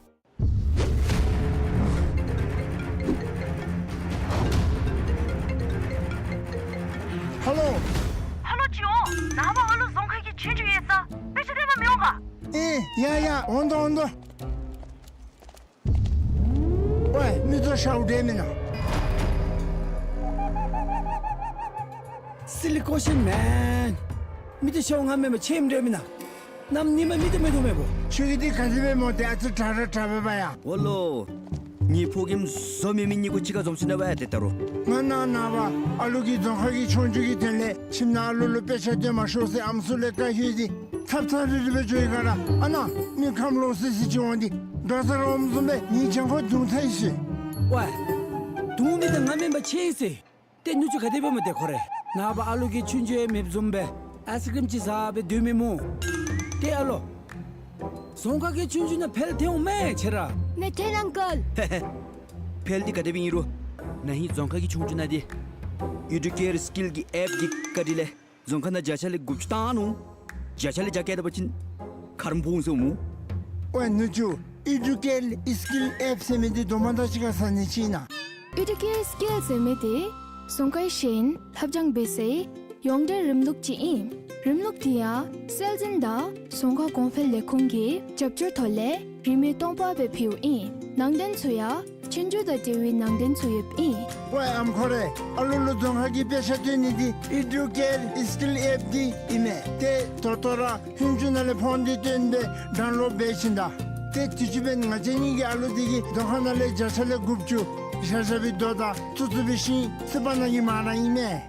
ཧ་ལོ། ཧ་ལོ་ཅིག་འོང་། ནངས་པ་ཨ་ལུ་རྫོང་ཁ་གི་ཆོས་རྒྱུགས་ཡོད་ས། དཔེ་ཆ་སྟོན་པར་མི་འོང་ག། ཨེ་ཡ་ཡ་འོང་དོ་འོང་དོ། ཝའི་མི་ཚུ་ཤཝ་འདྲ་མེན་ན། Silly question, man. མི་ཚུ་ཤཝ་ང་མེན་པར་ཆེམ་འདྲ་མེན་ན། གནམ་ཉིནམ་མེ་མེ་ཏོག་མེ་ཏོག་མེན་པོ། ཁྱོད་ཀྱིས་འདི་ག་ཅི་སྦེ་སྨོ། ཏེ་ཨ་ཙི་དྲག་ར་དྲག་པས་པ་ཡ། འོ་ལོ། ངེའི་ཕོ་རྒནམ་བཟོ་མེད་མི་གཉིས་ཀྱིས་གཅིག་ཁར་འཛོམས་ཞིནམ་ལས་ཝའི་ཏེ་ད་རུང་། ང་ནངས་པ་ཨ་ལུ་གི་རྫོང་ཁ་གི་ཆོས་རྒྱུགས་ཀྱི་དོན་ལས་ཁྱིམ་ནང་ཨ་ལུ་ལུ་དཔེ་ཆ་སྟོན་མ་ཤོག་ཟེར་ཨམ་སྲུ་ལས་བཀའ་ཡོད་ཟེར། ཐབ་ཚང་རི་རི་སྦེ་འགྱོ་ཡི་ག་ར། ཨ་ནཱ་མི་ཁམས་ལོག་སི་སི་ཅིག་འོང་སྟེ་དོ་ས་རོམ་བཟུམ་སྦེ་ངེའི་གྱང་ཁར་རྡུང་ཚར་ཡི་ཟེར། ཝའི། རྡུང་མི་དང་ང་མེན་པར་ཆེ་ཡི་ཟེར། ཏེ་ནུ་གཅུང་ག་དེ་སྦེ་སྨོ་ཏེ་ཁོ་རེ། ནངས་པ་ཨ་ལོ་གི་ཆུང་ཆུང་ཡང་མེདཔ་བཟུམ་སྦེ་ཨའིསི་ཀྲིམ་ཅིག་ཟ་སྦེ་སྡོད་མི་སྨོ། ཏེ་ཨ་ལོ། རྫོང་ཁག་གི་ཆུང་ཆུང་ནང་འཕེལ་ཐལ་འོང་མས་ཁྱེད་ར། མི་ཐལ་ཨང་ཀལ། འཕེལ་འདི་ག་དེ་སྦེ་ཨིན་རུང་། ན་ཧིང་རྫོང་ཁག་གི་ཆུང་ཆུང་ནང་འདི་ཨི་ཌུ་ཀེར་སི་ཀིལ་གྱི་ཨེཔ་འདི་བཀའ་དྲིན་ལས་རྫོང་ཁག་ནང་བརྒྱ་ཆ་ལས་དགུ་བཅུ་བཏང་ནུག། བརྒྱ་ཆ་ལས་བརྒྱ་བཀལ་ད་པ་ཅིན་ཁ་རུ་འབོ་འོང་ཟེར་སྨོ། ཝའི་ནུ་གཅུང་ཨི་ཌུ་ཀེར་སི་ཀིལ་ཨེཔ་ཟེར་མི་འདི་དོ་མ་དང་གཅིག་ཁར་ས་ནི་ཅིག་ཨིན་ན། ཨི་ཌུ་ཀེར་སི་ཀིལ་ཟེར་མི་འདི་རྫོང་ཁག་གཞན་ལྷབ་སྦྱང་འབད་སའི་ཡོངས་འབྲེལ་རིམ་ལུགས་ཅིག་ཨིན། རིམ་ལུགས་འདི་ཡང་སྲོལ་འཛིན་དང་རྫོང་ཁག་གོང་འཕེལ་ལས་ཁུངས་ཀྱི་རྒྱབ་སྐྱོར་ཐོག་ལས་རིན་མེད་སྟོང་པ་སྦེ་ཕུལཝ་ཨིན། ནང་དོན་ཚུ་ཡང་ཆོས་རྒྱུགས་དང་འབྲེལ་བའི་ནང་དོན་ཚུ་ཡོདཔ་ཨིན། ཝའི་ཨམ་ཁོ་རེ། ཨ་ལོ་ལུ་རྫོང་ཁག་གི་དཔེ་ཆ་སྟོན་ནི་འདི་ཨི་ཌུ་ཀེར་སི་ཀིལ་ཨེཔ་འདི་ཨིན་མས། ཏེ་ད་ལྟོ་ར་ཧུན་ཅུ་ནང་ལས་ཕོན་འདི་བཏོན་སྦེ་ཌའུན་ལོཌ་འབད་བྱིན་ད། ཏེ་དུས་ཅི་འབདན་ང་བཅས་གཉིས་ཀྱི་ཨ་ལོ་འདི་གིས་རྫོང་ཁག་ནང་ལས་བརྒྱ་ཆ་ལས་དགུ་བཅུ་བཞག་བཞགཔ་སྦེ་དོ་དང་བཙུགས་བཙུགས་པའི་ཤིང་སི་པ་ནང་གི་མ་ར་ཨིན་མས།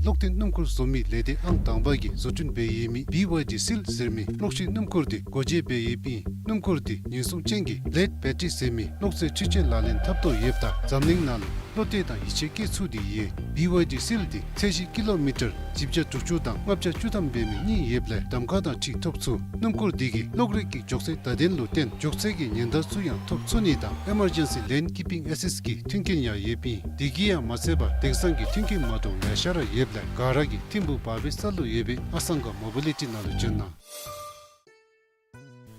གློག་འཐེན་སྣུམ་འཁོར་བཟོ་མི་ལས་སྡེ་ཨང་དང་པ་གིས་བཟོ་སྐྲུན་འབད་ཡོད་མི་བི་ཝའི་ཌི་སིལ་ཟེར་མི་གློག་ཤིང་སྣུམ་འཁོར་འདི་སྒོ་འབྱེད་འབད་ཡོདཔ་ཨིན། སྣུམ་འཁོར་འདི་ཉེན་སྲུང་ཅན་གྱི་ལེཌ་བེ་ཊི་རི་ཟེར་མི་གློག་རྫས་འཕྲུལ་ཆས་ལག་ལེན་འཐབ་དོ་ཡོདཔ་ད་འཛམ་གླིང་ནང་ལུ་བློ་གཏད་དང་ཡིད་ཆེས་བསྐྱེད་ཚུགས་ཏེ་ཡོད། བི་ཝའི་ཌི་སིལ་འདི་ཚད་གཞི་ཀི་ལོ་མི་ཊར་བཞི་བརྒྱ་དྲུག་ཅུ་དང་ལྔ་བརྒྱ་བཅུ་ཐམ་འབད་མི་གཉིས་ཡོདཔ་ལས་གདམ་ཁ་དང་འཁྲིལ་ཐོབ་ཚུགས། སྣུམ་འཁོར་འདི་གིས་གློག་རིག་གི་མགྱོགས་ཚད་བརྡ་དོན་ལུ་བརྟེན་མགྱོགས་ཚད་ཀྱི་ཉེན་བརྡ་ཚུ་ཡང་ཐོབ་ཚུགས་ནི་དང་ཨེ་མར་ཇེན་སི་ལེན་ཀིཔ་པིང་ཨེ་སིསི་ཊི་གི་མཐུན་རྐྱེན་ཡང་ཡོདཔ་ཨིན། དེ་གིས་ཡང་མ་ཚད་པར་དེང་སང་གི་མཐུན་རྐྱེན་མ་འདྲཝ་ལེ་ཤ་ར་ཡོདཔ་ལས་ག་ར་གིས་ཐིམ་ཕུག་བར་པའི་ས་ལུ་ཡོད་པའི་ཨ་སང་ག་མོ་བི་ལི་ཊི་ནང་ལུ་བྱོན་གནང་།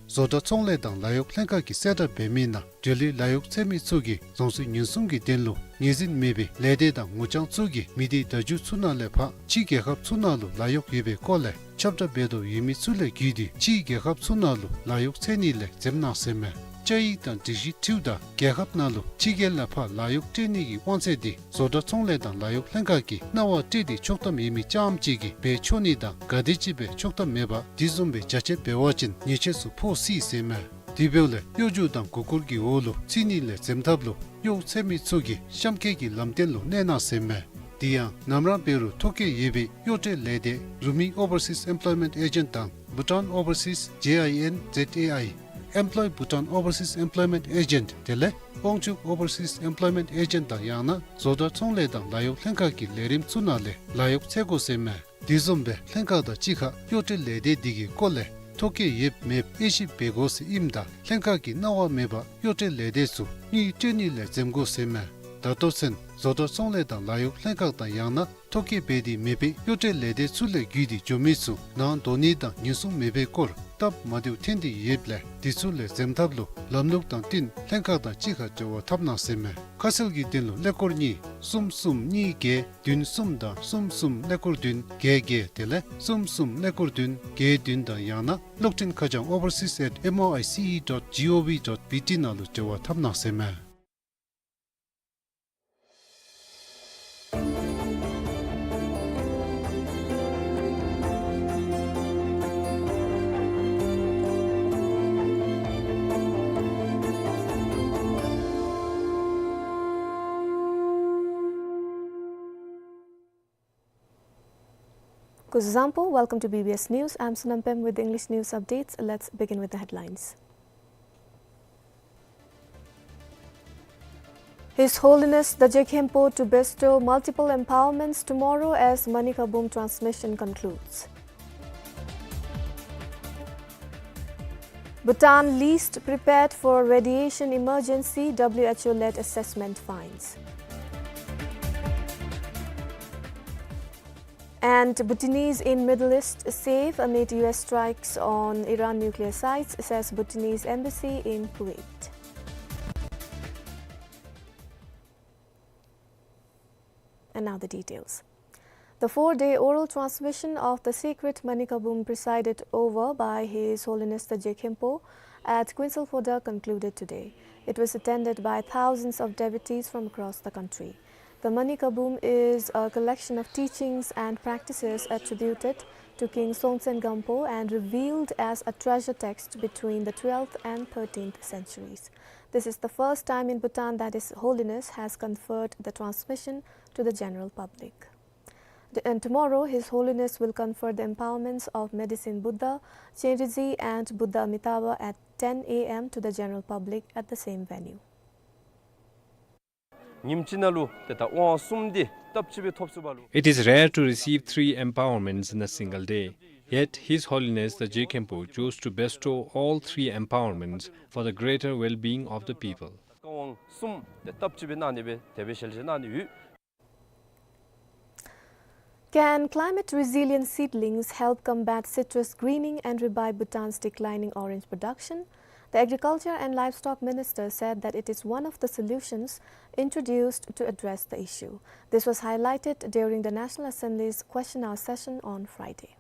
བཟོ་གྲྭ་ཚོང་ལས་དང་ལཱ་གཡོག་ལྷན་ཁག་གིས་གསལ་བསྒྲགས་འབད་མི་ནང་འབྲེལ་ཡོད་ལཱ་གཡོག་འཚོལ་མི་ཚུ་གིས་རྫོང་སྲིད་ཉེན་སྲུང་གི་དོན་ལུ་ངོས་འཛིན་མེད་པའི་ལས་སྡེ་དང་ངོ་རྐྱང་ཚུ་གིས་མི་སྡེ་བརྡ་བརྒྱུད་ཚུ་ནང་ལས་ཕར་ཕྱི་རྒྱལ་ཁབ་ཚུ་ནང་ལུ་ལཱ་གཡོག་ཡོད་པའི་སྐོར་ལས་ཁྱབ་བསྒྲགས་འབད་དོ་ཡོད་མི་ཚུ་ལས་བརྒྱུད་དེ་ཕྱི་རྒྱལ་ཁབ་ཚུ་ནང་ལུ་ལཱ་གཡོག་འཚོལ་ནི་ལས་འཛེམ་གནང་ཟེར་མས། བཅའ་ཡིག་དང་སྒྲིག་གཞི་འཁྲིལཝ་ད་རྒྱལ་ཁབ་ནང་ལུ་ཕྱི་རྒྱལ་ལས་ཕར་ལཱ་གཡོག་སྤྲོད་ནི་གི་དབང་ཚད་འདི་བཟོ་གྲྭ་ཚོང་ལས་དང་ལཱ་གཡོག་ལྷན་ཁག་གིས་གནང་བ་སྤྲོད་དེ་ཆོག་ཐམ་ཡོད་མི་རྐྱངམ་ཅིག་གིས་འབད་ཆོག་ནི་དང་ག་དེམ་ཅིག་སྦེ་ཆོག་ཐམ་མེད་པར་དེ་བཟུམ་སྦེ་རྒྱ་སྐྱེད་འབད་བ་ཅིན་ཉེས་ཆད་ཚུ་ཕོག་སྲིད་ཟེར་མས། དེ་འབདཝ་ལས་གཡོ་སྒྱུ་དང་མགུ་སྐོར་གྱི་འོག་ལུ་ཚུད་ནི་ལས་འཛེམ་ཐབས་ལུ་གཡོག་འཚོལ་མི་ཚུ་གིས་གཤམ་འཁོད་ཀྱི་ལམ་སྟོན་ལུ་གནས་གནང་ཟེར་མས། དེ་ཡང་ནམ་ར་འབད་རུང་ཐོ་བཀོད་ཡོད་པའི་གཡོག་སྤྲོད་ལས་སྡེ་Rumi Overseas Employment Agent དང་Bhutan Overseas J I N Z A I, Employ Bhutan Overseas Employment Agent དེ་ལས་དབང་ཕྱུག་Overseas Employment Agent དང་ཡང་ན་བཟོ་གྲྭ་ཚོང་ལས་དང་ལཱ་གཡོག་ལྷན་ཁག་གི་ལས་རིམ་ཚུ་ནང་ལས་ལཱ་གཡོག་འཚོལ་དགོ་ཟེར་མས། དེ་བཟུམ་སྦེ་ལྷན་ཁག་དང་གཅིག་ཁར་གཡོག་སྤྲོད་ལས་སྡེ་འདི་གི་སྐོར་ལས་ཐོ་བཀོད་ཡོདཔ་མེདཔ་དབྱེ་ཞིབ་འབད་དགོ་ཟེར་ཨིནམ་ད་ལྷན་ཁག་གིས་གནང་བ་མེད་པར་གཡོག་སྤྲོད་ལས་སྡེ་ཚུ་དངུལ་སྤྲོད་ནི་ལས་འཛེམ་དགོ་ཟེར་མས། ད་ལྟོ་ཚུན་བཟོ་གྲྭ་ཚོང་ལས་དང་ལཱ་གཡོག་ལྷན་ཁག་དང་ཡང་ན་ཐོ་བཀོད་འབད་དེ་མེད་པའི་གཡོག་སྤྲོད་ལས་སྡེ་ཚུ་ལས་བརྒྱུད་དེ་འགྱོ་མི་ཚུ་ནང་འདོགས་ནི་དང་ཉེན་སྲུང་མེད་པའི་སྐོར་སྟབས་མ་བདེཝ་ཐོན་ཏེ་ཡོདཔ་ལས་དེ་ཚུ་ལས་འཛེམ་ཐབས་ལུ་ལམ་ལུགས་དང་བསྟུན་ལྷན་ཁག་དང་གཅིག་ཁར་འབྲེལ་བ་འཐབ་གནང་ཟེར་མས། ཁ་གསལ་གྱི་དོན་ལུ་ཀླད་ཀོར་གཉིས་གསུམ་གསུམ་གཉིས་བརྒྱད་བདུན་གསུམ་དང་གསུམ་གསུམ་ཀླད་ཀོར་བདུན་བརྒྱད་བརྒྱད་དེ་ལས་གསུམ་གསུམ་ཀླད་ཀོར་བདུན་བརྒྱད་བདུན་དང་ཡང་ན་གློག་འཕྲིན་ཁ་བྱང་overseas at M O I C E dot G O V dot B T ནང་ལུ་འབྲེལ་བ་འཐབ་གནང་ཟེར་མས། Kuzuzangpo, welcome to B B S News. I'm Sonam Pem with the English news updates. Let's begin with the headlines. His Holiness the Dorje Khenpo to bestow multiple empowerments tomorrow as Manikabum transmission concludes. Bhutan least prepared for radiation emergency, W H O-led assessment finds. And Bhutanese in Middle East safe amid U S strikes on Iran nuclear sites, says Bhutanese embassy in Kuwait. And now the details. The four-day oral transmission of the sacred Manikabum, presided over by His Holiness the Dorje Khenpo at Kuensel Phodrang, concluded today. It was attended by thousands of devotees from across the country. The Manikabum is a collection of teachings and practices attributed to King Songtsen Gampo and revealed as a treasure text between the twelfth and thirteenth centuries. This is the first time in Bhutan that His Holiness has conferred the transmission to the general public. And tomorrow, His Holiness will confer the empowerments of Medicine Buddha, Chenrezig, and Buddha Amitabha at ten A M to the general public at the same venue. ཉིནམ་གཅིག་ནང་ལུ་ཏེ་ད་དབང་གསུམ་འདི་སྟབས་གཅིག་སྦེ་ཐོབ་ཚུགས་པ་ལུ། It is rare to receive three empowerments in a single day. Yet, His Holiness the Je Khenpo chose to bestow all three empowerments for the greater well-being of the people. བཀའ་དབང་གསུམ་ཏེ་སྟབས་གཅིག་སྦེ་གནང་ནི་སྦེ་དེ་སྦེ་ཞལ་བཞེས་གནང་ནི་ཡོད། Can climate resilient seedlings help combat citrus greening and revive Bhutan's declining orange production? The Agriculture and Livestock Minister said that it is one of the solutions introduced to address the issue. This was highlighted during the National Assembly's question hour session on Friday.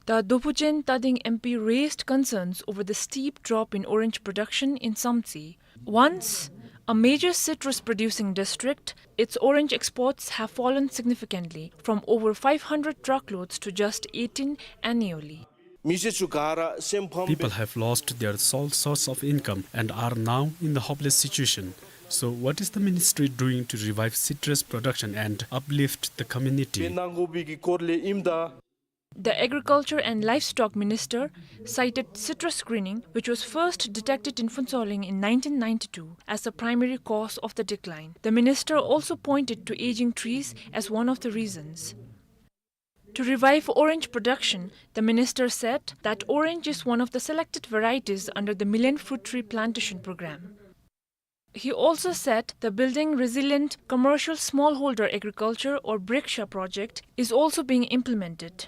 The Dophuchen Tading M P raised concerns over the steep drop in orange production in Samtse. Once a major citrus producing district, its orange exports have fallen significantly, from over five hundred truckloads to just eighteen annually. People have lost their sole source of income and are now in the hopeless situation. So, what is the ministry doing to revive citrus production and uplift the community? The Agriculture and Livestock Minister cited citrus greening, which was first detected in Phuentsholing in nineteen ninety-two, as the primary cause of the decline. The minister also pointed to aging trees as one of the reasons. To revive orange production, the minister said that orange is one of the selected varieties under the Million Fruit Tree Plantation Program. He also said the Building Resilient Commercial Smallholder Agriculture, or BRICSHA project, is also being implemented.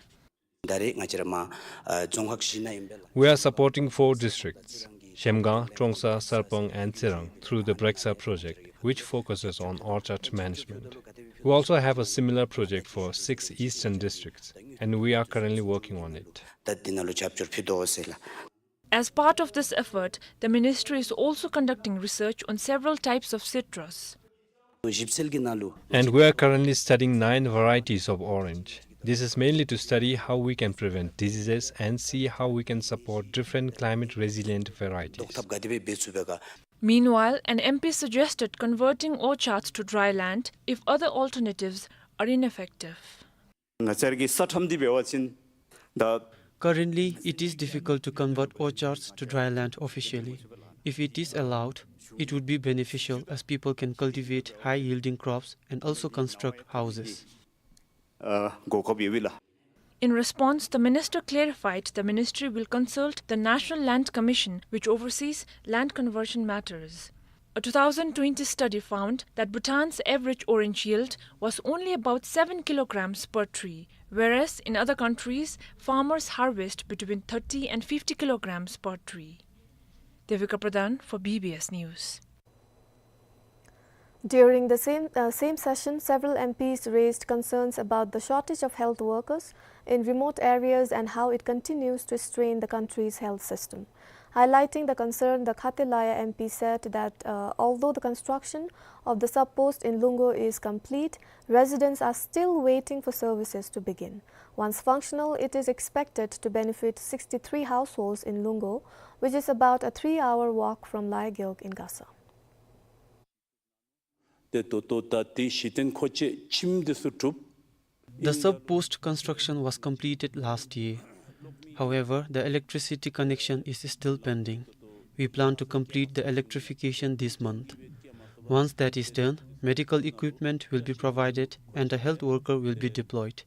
We are supporting four districts, Zhemgang, Trongsa, Sarpang, and Tsirang, through the BRICSHA project, which focuses on orchard management. We also have a similar project for six eastern districts, and we are currently working on it. As part of this effort, the ministry is also conducting research on several types of citrus. And we are currently studying nine varieties of orange. This is mainly to study how we can prevent diseases and see how we can support different climate-resilient varieties. Meanwhile, an M P suggested converting orchards to dry land if other alternatives are ineffective. Currently, it is difficult to convert orchards to dry land officially. If it is allowed, it would be beneficial as people can cultivate high-yielding crops and also construct houses. In response, the minister clarified the ministry will consult the National Land Commission, which oversees land conversion matters. A two thousand twenty study found that Bhutan's average orange yield was only about seven kilograms per tree, whereas in other countries, farmers harvest between thirty and fifty kilograms per tree. Devika Pradhan for B B S News. During the same, uh, same session, several M Ps raised concerns about the shortage of health workers in remote areas and how it continues to strain the country's health system. Highlighting the concern, the Khate Laya M P said that, uh, although the construction of the sub-post in Lungo is complete, residents are still waiting for services to begin. Once functional, it is expected to benefit sixty-three households in Lungo, which is about a three-hour walk from Laigewog in Gasa. ཏེ་ད་ལྟོ་ད་དེ་གཞི་རྟེན་མཁོ་ཆས་ཁྱིམ་དེ་ཚུ་གྲུབ། The sub-post construction was completed last year. However, the electricity connection is still pending. We plan to complete the electrification this month. Once that is done, medical equipment will be provided and a health worker will be deployed.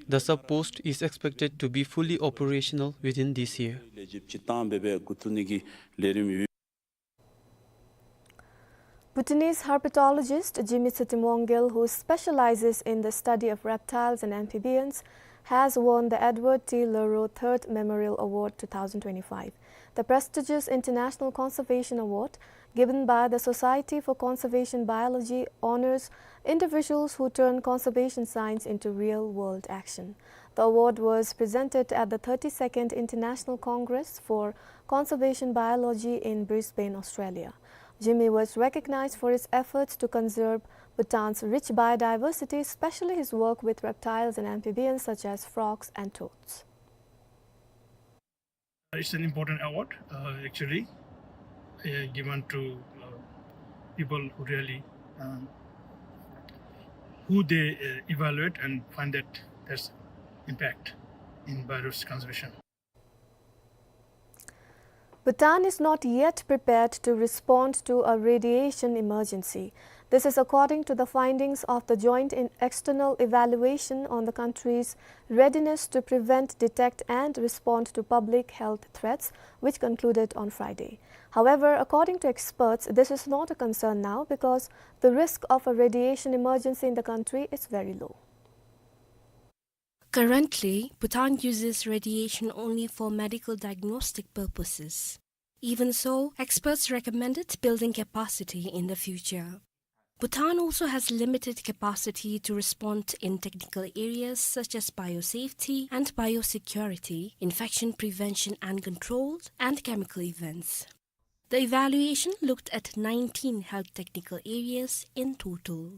The sub-post is expected to be fully operational within this year. Bhutanese herpetologist Jimmy Tshitym Wangkel, who specializes in the study of reptiles and amphibians, has won the Edward T Lurrow third Memorial Award two thousand twenty-five. The prestigious International Conservation Award, given by the Society for Conservation Biology, honors individuals who turn conservation science into real-world action. The award was presented at the thirty-second International Congress for Conservation Biology in Brisbane, Australia. Jimmy was recognized for his efforts to conserve Bhutan's rich biodiversity, especially his work with reptiles and amphibians such as frogs and toads. It's an important award, uh, actually, uh, given to, uh, people who really, um, who they, uh, evaluate and find that there's impact in biodiversity conservation. Bhutan is not yet prepared to respond to a radiation emergency. This is according to the findings of the joint in-, external evaluation on the country's readiness to prevent, detect, and respond to public health threats, which concluded on Friday. However, according to experts, this is not a concern now because the risk of a radiation emergency in the country is very low. Currently, Bhutan uses radiation only for medical diagnostic purposes. Even so, experts recommended building capacity in the future. Bhutan also has limited capacity to respond in technical areas such as biosafety and biosecurity, infection prevention and control, and chemical events. The evaluation looked at nineteen health technical areas in total.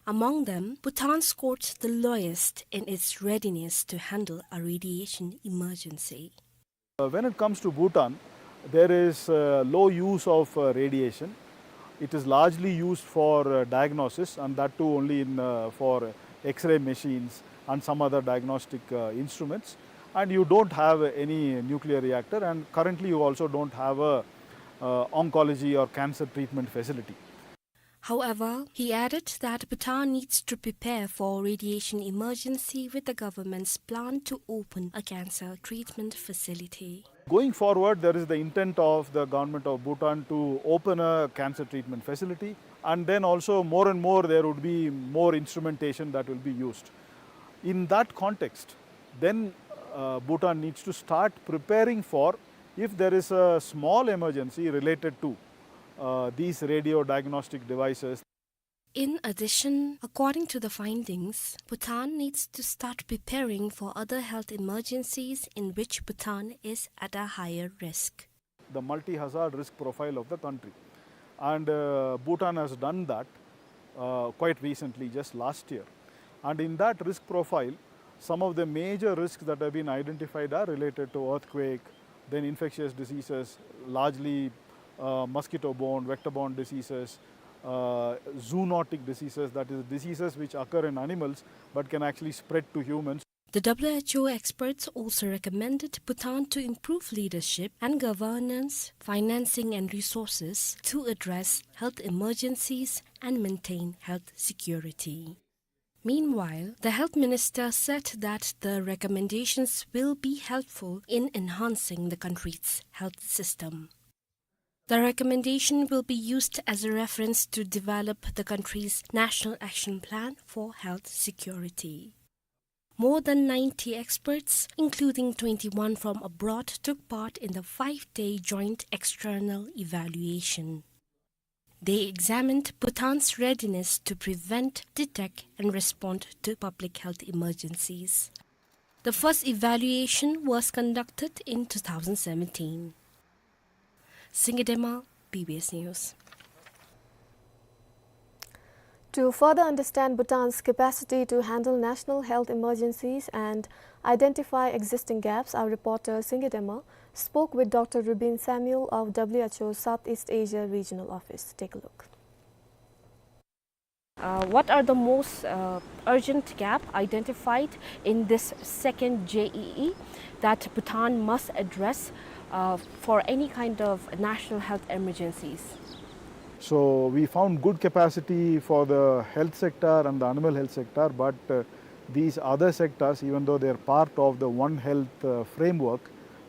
Among them, Bhutan scored the lowest in its readiness to handle a radiation emergency. Uh, when it comes to Bhutan, there is, uh, low use of, uh, radiation. It is largely used for, uh, diagnosis, and that too only in, uh, for X-ray machines and some other diagnostic, uh, instruments. And you don't have any nuclear reactor, and currently you also don't have a, uh, oncology or cancer treatment facility. However, he added that Bhutan needs to prepare for radiation emergency with the government's plan to open a cancer treatment facility. Going forward, there is the intent of the government of Bhutan to open a cancer treatment facility, and then also more and more there would be more instrumentation that will be used. In that context, then, uh, Bhutan needs to start preparing for if there is a small emergency related to, uh, these radio diagnostic devices. In addition, according to the findings, Bhutan needs to start preparing for other health emergencies in which Bhutan is at a higher risk. The multi-hazard risk profile of the country. And, uh, Bhutan has done that, uh, quite recently, just last year. And in that risk profile, some of the major risks that have been identified are related to earthquake, then infectious diseases, largely, uh, mosquito-borne, vector-borne diseases, uh, zoonotic diseases, that is, diseases which occur in animals but can actually spread to humans. The W H O experts also recommended Bhutan to improve leadership and governance, financing and resources to address health emergencies and maintain health security. Meanwhile, the health minister said that the recommendations will be helpful in enhancing the country's health system. The recommendation will be used as a reference to develop the country's National Action Plan for Health Security. More than ninety experts, including twenty-one from abroad, took part in the five-day joint external evaluation. They examined Bhutan's readiness to prevent, detect, and respond to public health emergencies. The first evaluation was conducted in two thousand seventeen. Singye Dema, B B S News. To further understand Bhutan's capacity to handle national health emergencies and identify existing gaps, our reporter Singye Dema spoke with Doctor Rubin Samuel of W H O Southeast Asia Regional Office. Take a look. Uh, what are the most, uh, urgent gap identified in this second J E E that Bhutan must address, uh, for any kind of national health emergencies? So we found good capacity for the health sector and the animal health sector, but, uh, these other sectors, even though they are part of the One Health, uh, framework,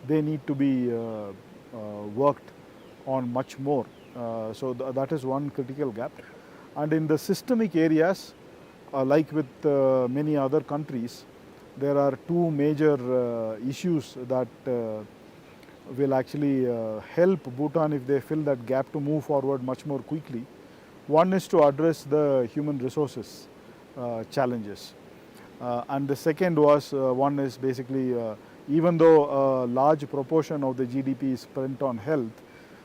they need to be, uh, uh, worked on much more. Uh, so th-, that is one critical gap. And in the systemic areas, uh, like with, uh, many other countries, there are two major, uh, issues that, uh, will actually, uh, help Bhutan, if they fill that gap, to move forward much more quickly. One is to address the human resources, uh, challenges. Uh, and the second was, uh, one is basically, uh, even though a large proportion of the G D P is spent on health,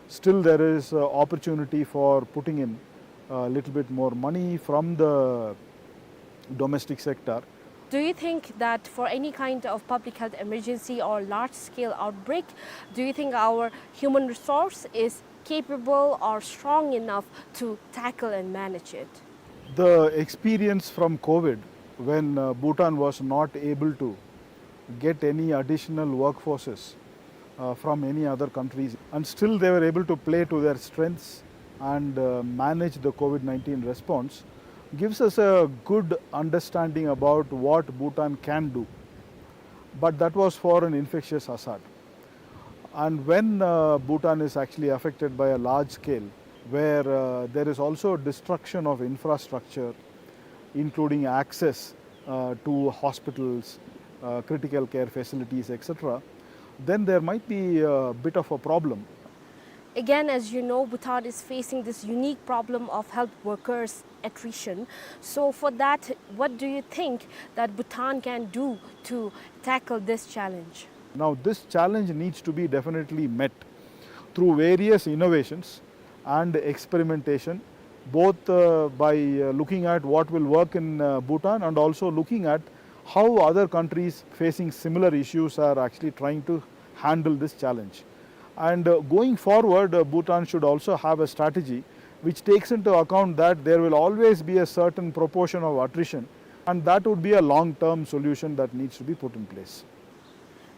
still there is, uh, opportunity for putting in a little bit more money from the domestic sector. Do you think that for any kind of public health emergency or large-scale outbreak, do you think our human resource is capable or strong enough to tackle and manage it? The experience from COVID, when, uh, Bhutan was not able to get any additional workforces, uh, from any other countries, and still they were able to play to their strengths and, uh, manage the COVID nineteen response, gives us a good understanding about what Bhutan can do. But that was for an infectious hazard. And when, uh, Bhutan is actually affected by a large scale, where, uh, there is also destruction of infrastructure, including access, uh, to hospitals, uh, critical care facilities, et cetera, then there might be a bit of a problem. Again, as you know, Bhutan is facing this unique problem of health workers attrition. So for that, what do you think that Bhutan can do to tackle this challenge? Now, this challenge needs to be definitely met through various innovations and experimentation, both, uh, by, uh, looking at what will work in, uh, Bhutan and also looking at how other countries facing similar issues are actually trying to handle this challenge. And, uh, going forward, uh, Bhutan should also have a strategy which takes into account that there will always be a certain proportion of attrition, and that would be a long-term solution that needs to be put in place.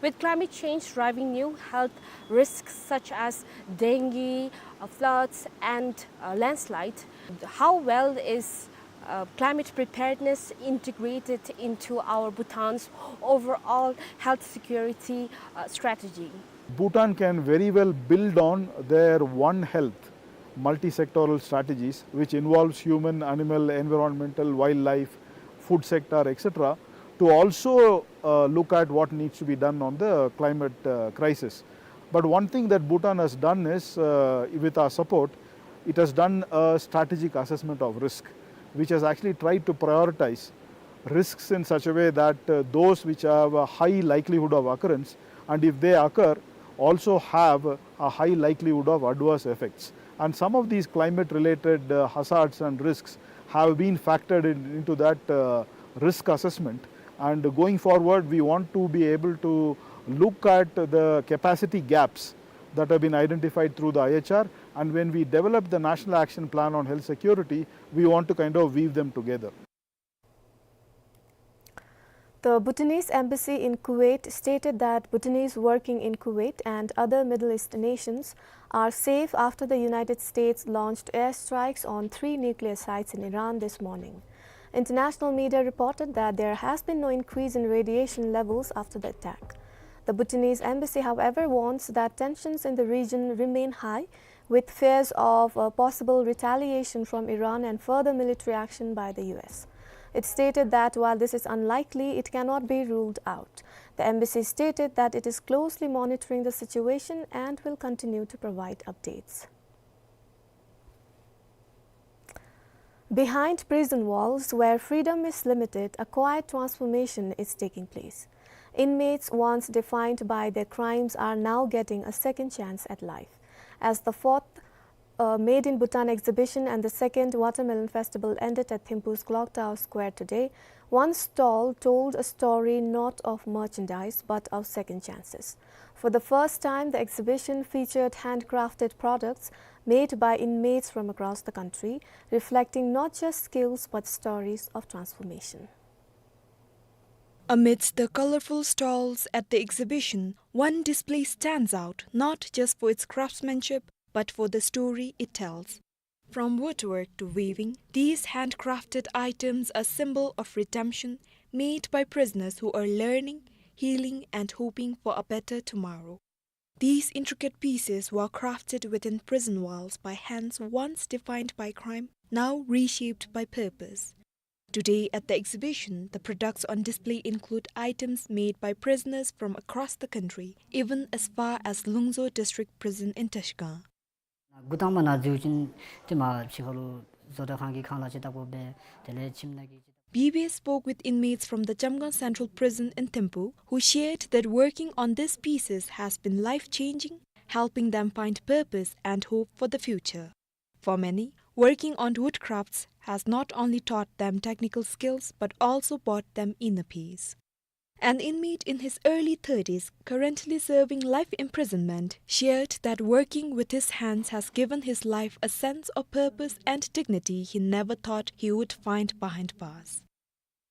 With climate change driving new health risks such as dengue, uh, floods, and, uh, landslide, how well is, uh, climate preparedness integrated into our Bhutan's overall health security, uh, strategy? Bhutan can very well build on their One Health multi-sectoral strategies, which involves human, animal, environmental, wildlife, food sector, et cetera, to also, uh, look at what needs to be done on the climate, uh, crisis. But one thing that Bhutan has done is, uh, with our support, it has done a strategic assessment of risk, which has actually tried to prioritize risks in such a way that, uh, those which have a high likelihood of occurrence, and if they occur, also have a high likelihood of adverse effects. And some of these climate-related, uh, hazards and risks have been factored in, into that, uh, risk assessment. And going forward, we want to be able to look at the capacity gaps that have been identified through the I H R. And when we develop the National Action Plan on Health Security, we want to kind of weave them together. The Bhutanese embassy in Kuwait stated that Bhutanese working in Kuwait and other Middle East nations are safe after the United States launched airstrikes on three nuclear sites in Iran this morning. International media reported that there has been no increase in radiation levels after the attack. The Bhutanese embassy, however, warns that tensions in the region remain high, with fears of, uh, possible retaliation from Iran and further military action by the U S. It stated that while this is unlikely, it cannot be ruled out. The embassy stated that it is closely monitoring the situation and will continue to provide updates. Behind prison walls, where freedom is limited, a quiet transformation is taking place. Inmates, once defined by their crimes, are now getting a second chance at life. As the fourth, uh, Made in Bhutan exhibition and the second Watermelon Festival ended at Thimphu's Clock Tower Square today, one stall told a story not of merchandise but of second chances. For the first time, the exhibition featured handcrafted products made by inmates from across the country, reflecting not just skills but stories of transformation. Amidst the colorful stalls at the exhibition, one display stands out not just for its craftsmanship but for the story it tells. From woodwork to weaving, these handcrafted items are symbol of redemption, made by prisoners who are learning, healing, and hoping for a better tomorrow. These intricate pieces were crafted within prison walls by hands once defined by crime, now reshaped by purpose. Today at the exhibition, the products on display include items made by prisoners from across the country, even as far as Lungzho District Prison in Tashkent. འགོ་དང་པ་ནཱ་འཛུལ་ཞིནམ་ཏེ་མར་ཕྱི་ཁ་ལུ་བཟོ་གྲྭ་ཁང་གི་ཁང་གླ་ཅིག་བཏབ་དགོ་པས། དེ་ལས་ཁྱིམ་ནང་གི་ཅིག་བཏབ། B B S spoke with inmates from the Chamgang Central Prison in Thimphu, who shared that working on these pieces has been life-changing, helping them find purpose and hope for the future. For many, working on woodcrafts has not only taught them technical skills but also brought them inner peace. An inmate in his early thirties, currently serving life imprisonment, shared that working with his hands has given his life a sense of purpose and dignity he never thought he would find behind bars.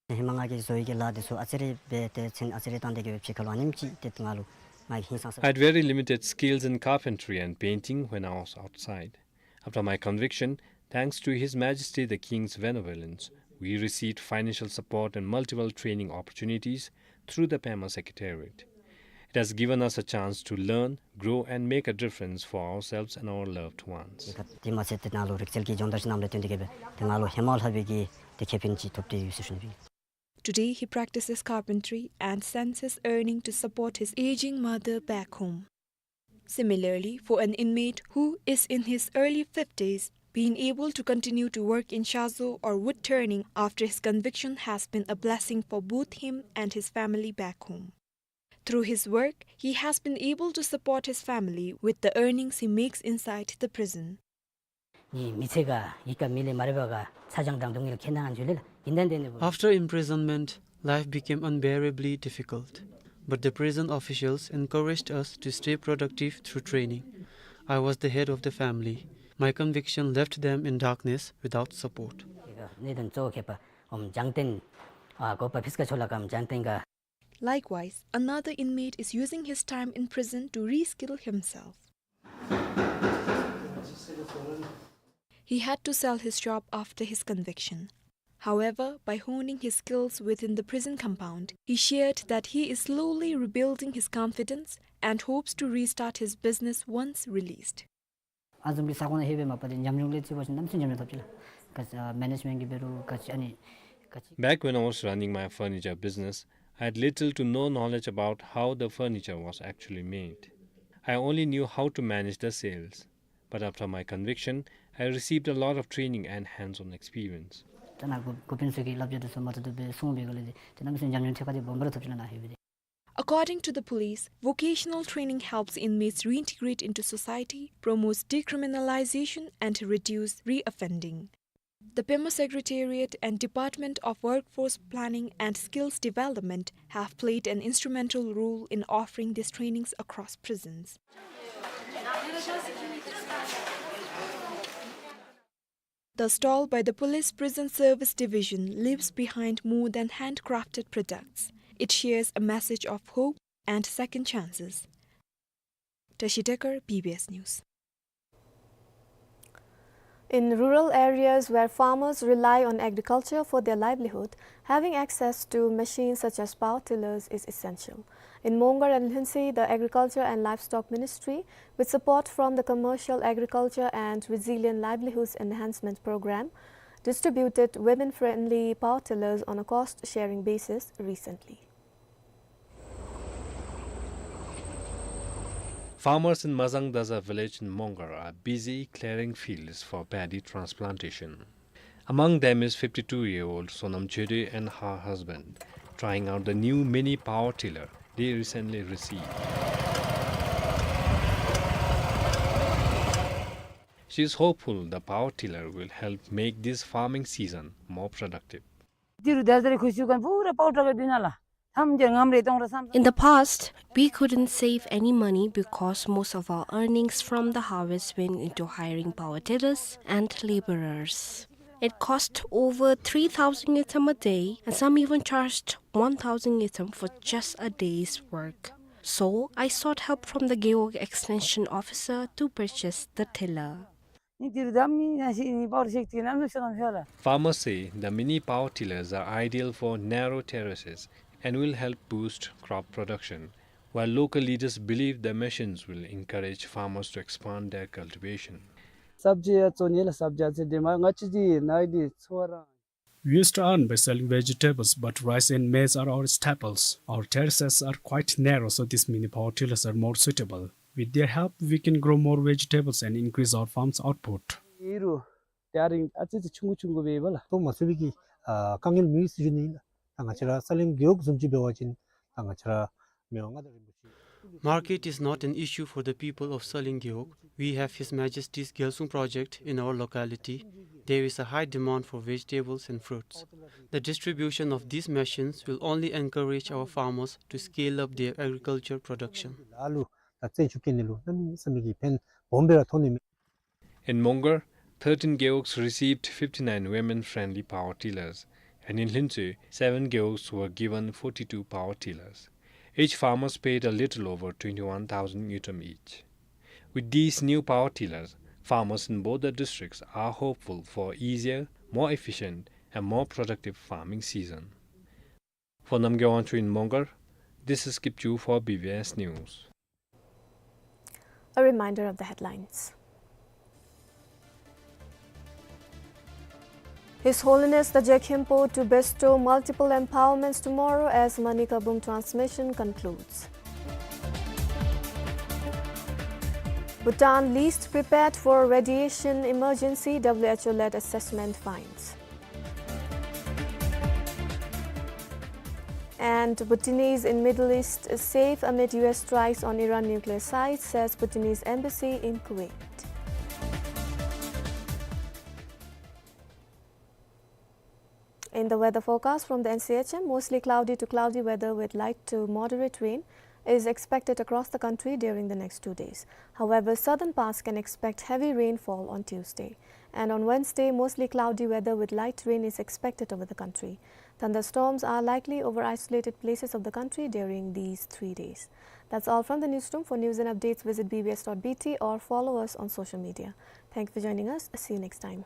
ཧེ་མ་ང་གིས་བཟོ་ཡི་གི་ལཱ་འདི་ཚུ་ཨ་ཙི་རེ་འབད་དེ་ཚུན་ཨ་ཙི་རེ་བཏང་སྟེ་གི་སྦེ་ཕྱི་ཁར་ལུ་ཨ་ནེམ་ཅིག་ཏེ་ང་ལུ་ང་གིས་ཧིང་སངས་ས། I had very limited skills in carpentry and painting when I was outside. After my conviction, thanks to His Majesty the King's benevolence, we received financial support and multiple training opportunities through the Pema Secretariat. It has given us a chance to learn, grow, and make a difference for ourselves and our loved ones. ཏེ་མ་ཚད་ཏེ་ནཱ་ལུ་རིག་རྩལ་གྱི་སྦྱོང་བརྡར་ཞུ་ནི་ལས་བརྟེན་ཏེ་གི་སྦེ་ཏེ་ང་ལུ་ཧེ་མ་ལྷག་པའི་གི་ཏེ་ཁེ་ཕན་ཅིག་ཐོབ་སྟེ་ཡོད་ཟེར་ཞུ་ནི་ཨིན། Today, he practices carpentry and sends his earning to support his aging mother back home. Similarly, for an inmate who is in his early fifties, being able to continue to work in shiso or wood turning after his conviction has been a blessing for both him and his family back home. Through his work, he has been able to support his family with the earnings he makes inside the prison. ནི་མི་ཚེ་ག་ཡི་ག་མི་ལས་མ་རིག་པ་ག་ཚ་གྱང་དང་སྡུག་བསྔལ་ཁྱད་ནང་འཇུ་ལེ་ལ་ཡིན་ཏན་ཏན་ནི་བུ། After imprisonment, life became unbearably difficult, but the prison officials encouraged us to stay productive through training. I was the head of the family. My conviction left them in darkness without support. ཡི་ག་གནད་དོན་གཙོ་བོ་ཁྱད་པར་འོམ་སྦྱང་སྟེ་ཨ་དགོ་པ་ཕིས་ཀ་ཆོ་ལ་ཀམ་སྦྱང་སྟེ་ག། Likewise, another inmate is using his time in prison to reskill himself. He had to sell his shop after his conviction. However, by honing his skills within the prison compound, he shared that he is slowly rebuilding his confidence and hopes to restart his business once released. ཨ་བཟུམ་གྱི་ས་ཁོངས་ནང་ལྷོད་པའི་མ་པ་དེ་ཉམས་མྱོང་ལས་བརྩི་བ་ཅིན་གནམ་མེད་ས་མེད་ཉམས་མྱོང་ཐོབ་ཅི་ལགས། ག་ཅི་ཨ་མེ་ནེཇ་མེནཊ་གི་འབད་རུང་ག་ཅི་ཨ་ནི་ག་ཅི། Back when I was running my furniture business, I had little to no knowledge about how the furniture was actually made. I only knew how to manage the sales. But after my conviction, I received a lot of training and hands-on experience. ད་ནཱ་འགོ་འགོ་དཔོན་ཚུ་གིས་སླབ་བྱ་འདི་ཚུ་མ་ཐུབ་ཐུབ་སྦེ་གསུངས་པའི་སྒང་ལས་འདི་ཏེ་གནམ་མེད་ས་མེད་ཉམས་མྱོང་ཐེབས་ཁ་འདི་སྦོམ་སྦེ་ར་ཐོབ་ཅི་ལགས་ནཱ་ལྷོད་པའི་འདི། According to the police, vocational training helps inmates reintegrate into society, promotes decriminalization, and reduce reoffending. The Pema Secretariat and Department of Workforce Planning and Skills Development have played an instrumental role in offering these trainings across prisons. The stall by the Police Prison Service Division leaves behind more than handcrafted products. It shares a message of hope and second chances. Tashi Dekar, B B S News. In rural areas where farmers rely on agriculture for their livelihood, having access to machines such as power tillers is essential. In Mongar and Lhuentse, the Agriculture and Livestock Ministry, with support from the Commercial Agriculture and Resilient Livelihoods Enhancement Program, distributed women-friendly power tillers on a cost-sharing basis recently. Farmers in Mazang Daza village in Mongar are busy clearing fields for paddy transplantation. Among them is fifty-two-year-old Sonam Chede and her husband, trying out the new mini power tiller they recently received. She is hopeful the power tiller will help make this farming season more productive. ཏི་རུ་དར་དར་ཁུ་ཤུ་ཁན་པུ་ར་པའོ་ཊར་ག་དུ་ན་ལ། ཐམ་ཅེ་ངམ་རེ་ཏོང་ར་སམ། In the past, we couldn't save any money because most of our earnings from the harvest went into hiring power tillers and laborers. It cost over three thousand ngultrum a day, and some even charged one thousand ngultrum for just a day's work. So, I sought help from the Gewog Extension Officer to purchase the tiller. ནི་ཏི་རུ་དམ་ནི་ན་ཤི་ནི་པའོ་ཊར་ཤེག་ཏི་ནམ་ནུ་ཤོ་ནམ་ཤོ་ལ། Farmers say the mini power tillers are ideal for narrow terraces and will help boost crop production, while local leaders believe the machines will encourage farmers to expand their cultivation. སབ་ཇི་ཡ་ཙོ་ཉེ་ལ་སབ་ཇི་ཡ་ཙེ་དེ་མ་ང་ཅི་ཅི་ནའི་དེ་ཚོ་རང་། We used to earn by selling vegetables, but rice and maize are our staples. Our terraces are quite narrow, so these mini power tillers are more suitable. With their help, we can grow more vegetables and increase our farm's output. ཨི་རུ་ཏེ་ཨ་རིང་ཨ་ཙི་ཙི་ཆུང་ཀུ་ཆུང་ཀུ་སྦེ་ཨིན་པ་ལགས། ཏོ་མ་ཚུད་པའི་གི་ཨ་དཀའ་ངལ་མེད་ཟེར་ཞུ་ནི་ཨིན་ལགས། ད་ང་བཅས་ར་ས་གླིང་རྒེད་འོག་བཟུམ་ཅིག་འབད་བ་ཅིན་ད་ང་བཅས་ར་མི་དབང་མངའ་བདག་རིན་པོ་ཆེ། Market is not an issue for the people of Saleng Gewog. We have His Majesty's Gyalsung project in our locality. there is a high demand for vegetables and fruits. The distribution of these machines will only encourage our farmers to scale up their agriculture production. ལ་ལུ་ད་བཙན་ཆུ་སྐྱེ་ནི་ལུ་གནམ་མེད་ས་མེད་ཀྱི་ཕན་སྦོམ་སྦེ་ར་ཐོགས་ནི་མས། In Mongar, thirteen gewogs received fifty-nine women-friendly power tillers, and in Hlintsue, seven gewogs were given forty-two power tillers. Each farmer's paid a little over twenty-one thousand ngultrum each. With these new power tillers, farmers in both the districts are hopeful for easier, more efficient, and more productive farming season. For Namgay Wangchuk in Mongar, this is Kipchoo for B B S News. A reminder of the headlines. His Holiness the Je Khenpo to bestow multiple empowerments tomorrow as Manika Bung transmission concludes. Bhutan least prepared for radiation emergency, W H O-led assessment finds. And Bhutanese in Middle East safe amid U S strikes on Iran nuclear sites, says Bhutanese embassy in Kuwait. In the weather forecast from the N C H M, mostly cloudy to cloudy weather with light to moderate rain is expected across the country during the next two days. However, southern parts can expect heavy rainfall on Tuesday. And on Wednesday, mostly cloudy weather with light rain is expected over the country. Thunderstorms are likely over isolated places of the country during these three days. That's all from the newsroom. For news and updates, visit B B S dot B T or follow us on social media. Thank you for joining us. See you next time.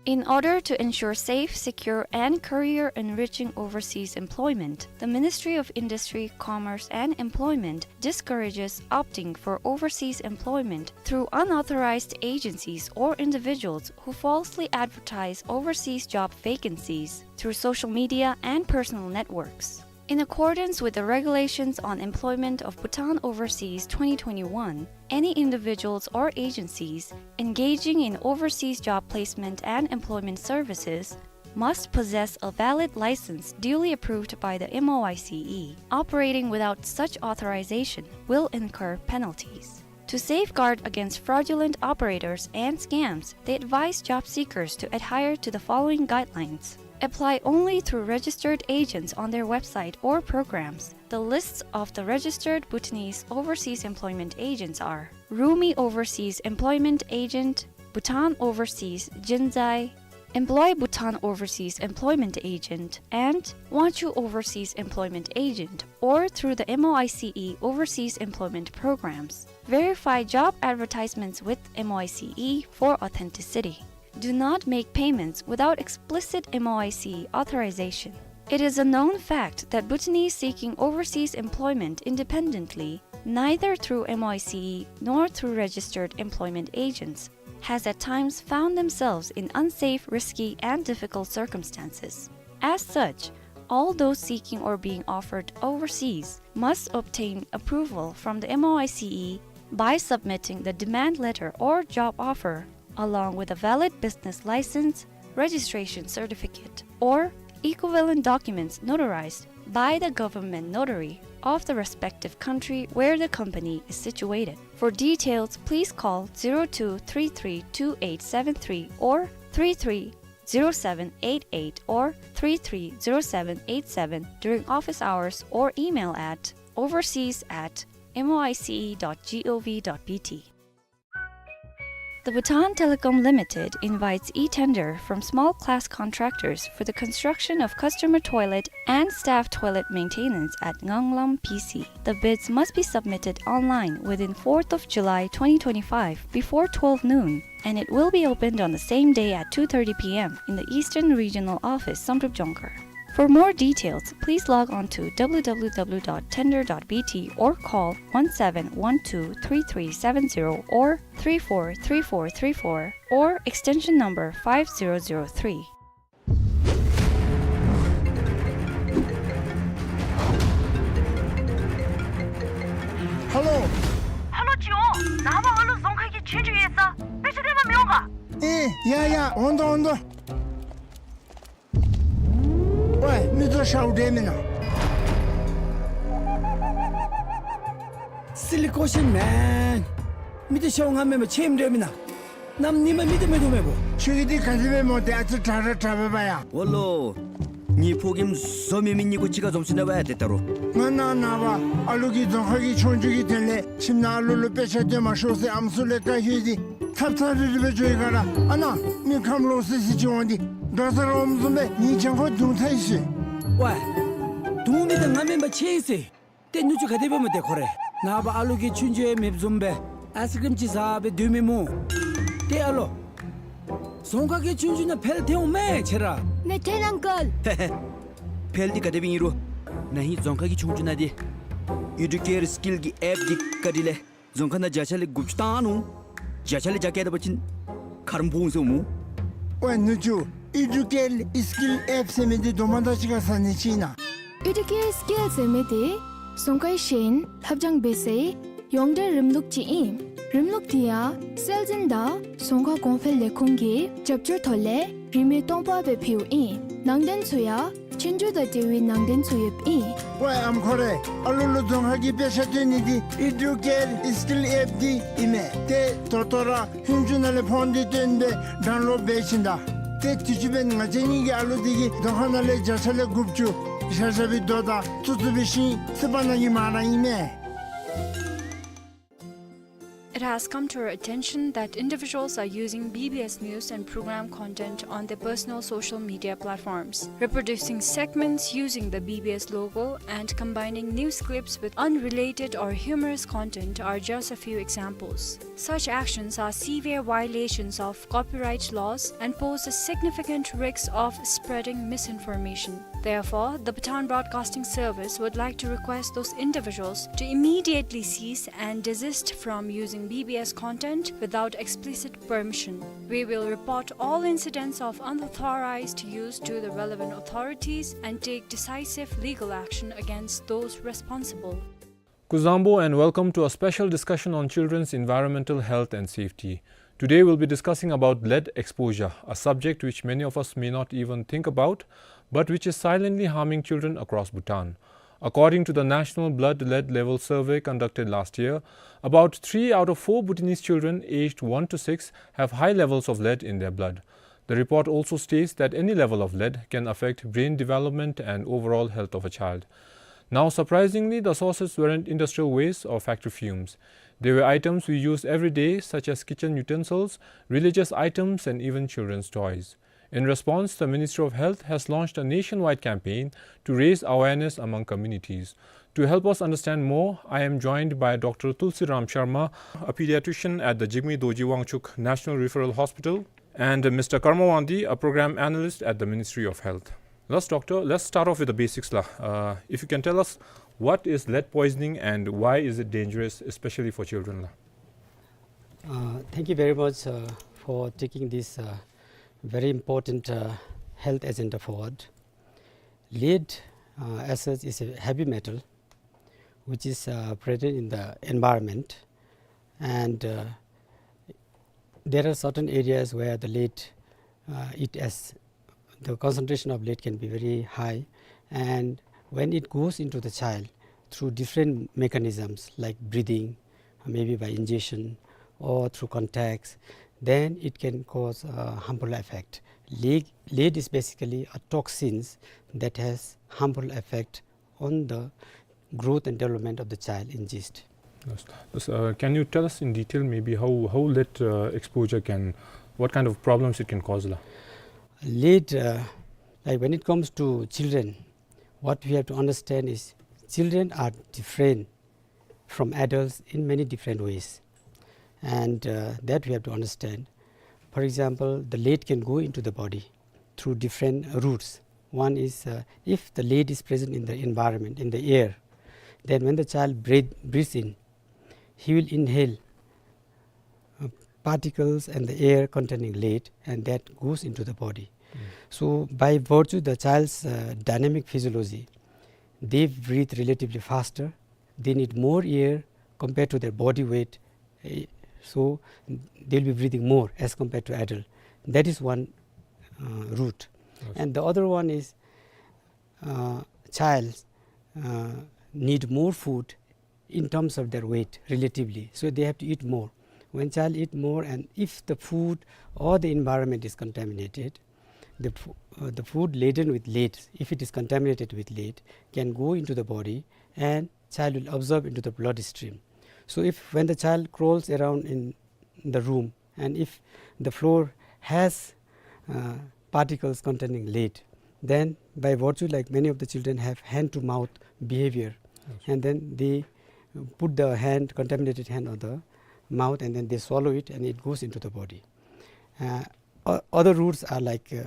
In order to ensure safe, secure, and career-enriching overseas employment, the Ministry of Industry, Commerce, and Employment discourages opting for overseas employment through unauthorized agencies or individuals who falsely advertise overseas job vacancies through social media and personal networks. In accordance with the Regulations on Employment of Bhutan Overseas twenty twenty-one, any individuals or agencies engaging in overseas job placement and employment services must possess a valid license duly approved by the M O I C E. Operating without such authorization will incur penalties. To safeguard against fraudulent operators and scams, they advise job seekers to adhere to the following guidelines. Apply only through registered agents on their website or programs. The lists of the registered Bhutanese overseas employment agents are Rumi Overseas Employment Agent, Bhutan Overseas Jinzai, Employ Bhutan Overseas Employment Agent, and Wangchuk Overseas Employment Agent, or through the M O I C E Overseas Employment Programs. Verify job advertisements with M O I C E for authenticity. Do not make payments without explicit M O I C E authorization. It is a known fact that Bhutanese seeking overseas employment independently, neither through M O I C E nor through registered employment agents, has at times found themselves in unsafe, risky, and difficult circumstances. As such, all those seeking or being offered overseas must obtain approval from the M O I C E by submitting the demand letter or job offer, along with a valid business license, registration certificate, or equivalent documents notarized by the government notary of the respective country where the company is situated. For details, please call zero two three three two eight seven three or three three zero seven eight eight or three three zero seven eight seven during office hours or email at overseas at M O I C E dot G O V dot B T. The Bhutan Telecom Limited invites e-tender from small class contractors for the construction of customer toilet and staff toilet maintenance at Nganglam P C. The bids must be submitted online within fourth of July twenty twenty-five before twelve noon, and it will be opened on the same day at two thirty P M in the Eastern Regional Office, Samdrup Jongkhar. For more details, please log on to W W W dot tender dot B T or call one seven one two three three seven zero or three four three four three four or extension number five zero zero three. ཧ་ལོ། ཧ་ལོ་ཅིག་འོང་། ནངས་པ་ཨ་ལུ་རྫོང་ཁ་གི་ཆོས་རྒྱུགས་ཡོད་ས། དཔེ་ཆ་སྟོན་པར་མི་འོང་ག། ཨེ་ཡ་ཡ། འོང་དོ་འོང་དོ། ཝེ། མི་ཚུ་ཤཝ་འདྲེ་མེན་ན། Silly question, man. མི་ཚུ་ཤཝ་ང་མེན་པར་ཆེམ་འདྲེ་མེན་ན། གནམ་ཉིནམ་མི་དེ་མི་དུ་མེད་པོ། ཁྱོད་ཀྱིས་འདི་ག་དེ་སྦེ་སྨོ། ཏེ་ཨ་ཙི་དྲག་ར་དྲག་པས་པ་ཡ། འོ་ལོ། ངེའི་ཕོ་རྒནམ་བཟོ་མི་མི་གཉིས་ཀོ་གཅིག་ཁར་འཛོམས་ཅི་ན་པ་ཡ་ཏེ་ད་རུང་། ང་ནཱ་ནངས་པ་ཨ་ལུ་གིས་རྫོང་ཁག་གི་ཆོས་རྒྱུགས་ཀྱི་དོན་ལས་ཁྱིམ་ནང་ཨ་ལུ་ལུ་དཔེ་ཆ་སྟོན་མ་ཤོག་ཟེར་ཨམ་སྲུ་ལས་བཀའ་ལྷོད་དེ་ཐབ་ཚང་རི་རི་སྦེ་འགྱོ་ཡི་ག་ར། ཨ་ནཱ་མི་ཁམས་ལོག་སི་སི་ཅིག་འོང་སྟེ་དགའ་ས་ར་འོངམ་བཟུམ་སྦེ་ངེའི་གྱང་ཁར་རྡུང་ཚར་ཡི་ཟེར། ཝའི། རྡུང་མི་དེ་ང་མེན་པ་ཁྱེད་ཨིན་ཟེར། ཏེ་ནུ་གཅུང་ག་དེ་སྦེ་སྨོ་ཏེ་ཁོ་རེ། ནངས་པ་ཨ་ལུ་གིས་ཆོས་རྒྱུགས་ཡང་མེདཔ་བཟུམ་སྦེ་ཨའི་སི་ཀྲིམ་ཅིག་བཟའ་སྦེ་སྡོད་མི་སྨོ། ཏེ་ཨ་ལོ། རྫོང་ཁག་གི་ཆོས་རྒྱུགས་ནང་འཕེལ་ཐལ་འོང་མས་ཁྱེད་ར། མི་ཐལ་ཨང་ཀལ། འཕེལ་འདི་ག་དེ་སྦེ་ཨིན་རུང་ན་ཧིང་རྫོང་ཁག་གི་ཆོས་རྒྱུགས་ནང་འདི་ཨེ་ཌུ་ཀེར་སི་ཀིལ་གྱི་ཨེཔ་འདི་བཀའ་དྲིན་ལས་རྫོང་ཁག་ནང་བརྒྱ་ཆ་ལས་དགུ་བཅུ་བཏང་ནུག། བརྒྱ་ཆ་ལས་བརྒྱ་བཀལ་ད་པ་ཅིན་ཁ་རོག་འབོ་འོང་ཟེར་སྨོ། ཝའི་ནུ་གཅུང་ཨེ་ཌུ་ཀེར་སི་ཀིལ་ཨེཔ་ཟེར་མི་འདི་དོ་མ་དག་ཅིག་ཁར་ཟ་ནི་ཅིག་ཨིན་ན། ཨེ་ཌུ་ཀེར་སི་ཀིལ་ཟེར་མི་འདི་རྫོང་ཁའི་ཤེས་ཡོན་ལྷབ་སྦྱང་འབད་སའི་ཡོངས་འབྲེལ་རིམ་ལུགས་ཅིག་ཨིན། རིམ་ལུགས་འདི་ཡང་སྲོལ་འཛིན་དང་རྫོང་ཁ་གོང་འཕེལ་ལས་ཁུངས་ཀྱི་རྒྱབ་སྐྱོར་ཐོག་ལས་རིན་མེད་སྟོང་པ་སྦེ་ཕུལཝ་ཨིན། ནང་དོན་ཚུ་ཡང་ཆོས་རྒྱུགས་དང་འབྲེལ་བའི་ནང་དོན་ཚུ་ཡོདཔ་ཨིན། ཝའི་ཨམ་ཁོ་རེ། ཨ་ལུ་ལུ་རྫོང་ཁག་གི་དཔེ་ཆ་སྟོན་ནི་འདི་ཨེ་ཌུ་ཀེར་སི་ཀིལ་ཨེཔ་འདི་ཨིན་མས། ཏེ་ད་ལྟོ་ར་ཧིན་ཇུ་ནང་ལས་ཕོན་འདི་བཏོན་སྦེ་ཌའུན་ལོཌ་འབད་ཞིནམ་ད། ཏེ་དུས་ཅི་འབདན་ང་བཅས་གཉིས་ཀྱི་ཨ་ལུ་འདི་གིས་རྫོང་ཁ་ནང་ལས་བརྒྱ་ཆ་ལས་དགུ་བཅུ་ཞར་ཞར་སྦེ་རྡོ་དང་ཙུ་ཙུ་སྦེ་ཤིང་རྩིག་པ་ནང་གི་མ་ར་ཨིན་མས། It has come to our attention that individuals are using B B S news and program content on their personal social media platforms, reproducing segments using the B B S logo and combining news clips with unrelated or humorous content are just a few examples. Such actions are severe violations of copyright laws and pose a significant risk of spreading misinformation. Therefore, the Bhutan Broadcasting Service would like to request those individuals to immediately cease and desist from using B B S content without explicit permission. We will report all incidents of unauthorized use to the relevant authorities and take decisive legal action against those responsible. Kuzuzangpo and welcome to a special discussion on children's environmental health and safety. Today we'll be discussing about lead exposure, a subject which many of us may not even think about, but which is silently harming children across Bhutan. According to the National Blood Lead Level Survey conducted last year, about three out of four Bhutanese children aged one to six have high levels of lead in their blood. The report also states that any level of lead can affect brain development and overall health of a child. Now, surprisingly, the sources weren't industrial waste or factory fumes. They were items we use every day, such as kitchen utensils, religious items, and even children's toys. In response, the Ministry of Health has launched a nationwide campaign to raise awareness among communities. To help us understand more, I am joined by Doctor Tulsiram Sharma, a pediatrician at the Jigme Dorji Wangchuk National Referral Hospital, and Mister Karma Wangdi, a program analyst at the Ministry of Health. Let's, doctor, let's start off with the basics la. Uh, if you can tell us, what is lead poisoning and why is it dangerous, especially for children la? Uh, thank you very much, uh, for taking this, uh, very important, uh, health agenda forward. Lead, uh, as such, is a heavy metal which is, uh, present in the environment, and, uh, there are certain areas where the lead, uh, it has, the concentration of lead can be very high, and when it goes into the child through different mechanisms like breathing, maybe by ingestion or through contacts, then it can cause a harmful effect. Lead, lead is basically a toxins that has harmful effect on the growth and development of the child in gist. Yes. Yes, uh, can you tell us in detail maybe how, how lead, uh, exposure can, what kind of problems it can cause la? Lead, uh, like, when it comes to children, what we have to understand is children are different from adults in many different ways, and, uh, that we have to understand. For example, the lead can go into the body through different routes. One is, uh, if the lead is present in the environment, in the air, then when the child breathe, breathes in, he will inhale, uh, particles and the air containing lead, and that goes into the body. Mm. So by virtue the child's, uh, dynamic physiology, they breathe relatively faster, they need more air compared to their body weight, eh, so they'll be breathing more as compared to adult. That is one, uh, route. I see. And the other one is, uh, child, uh, need more food in terms of their weight relatively, so they have to eat more. When child eat more and if the food or the environment is contaminated, the, fo- uh, the food laden with lead, if it is contaminated with lead, can go into the body and child will absorb into the bloodstream. So if when the child crawls around in the room and if the floor has uh, particles containing lead, then by virtue, like, many of the children have hand to mouth behavior, and then they put the hand, contaminated hand, on the mouth and then they swallow it and it goes into the body. Uh, o- other routes are like uh,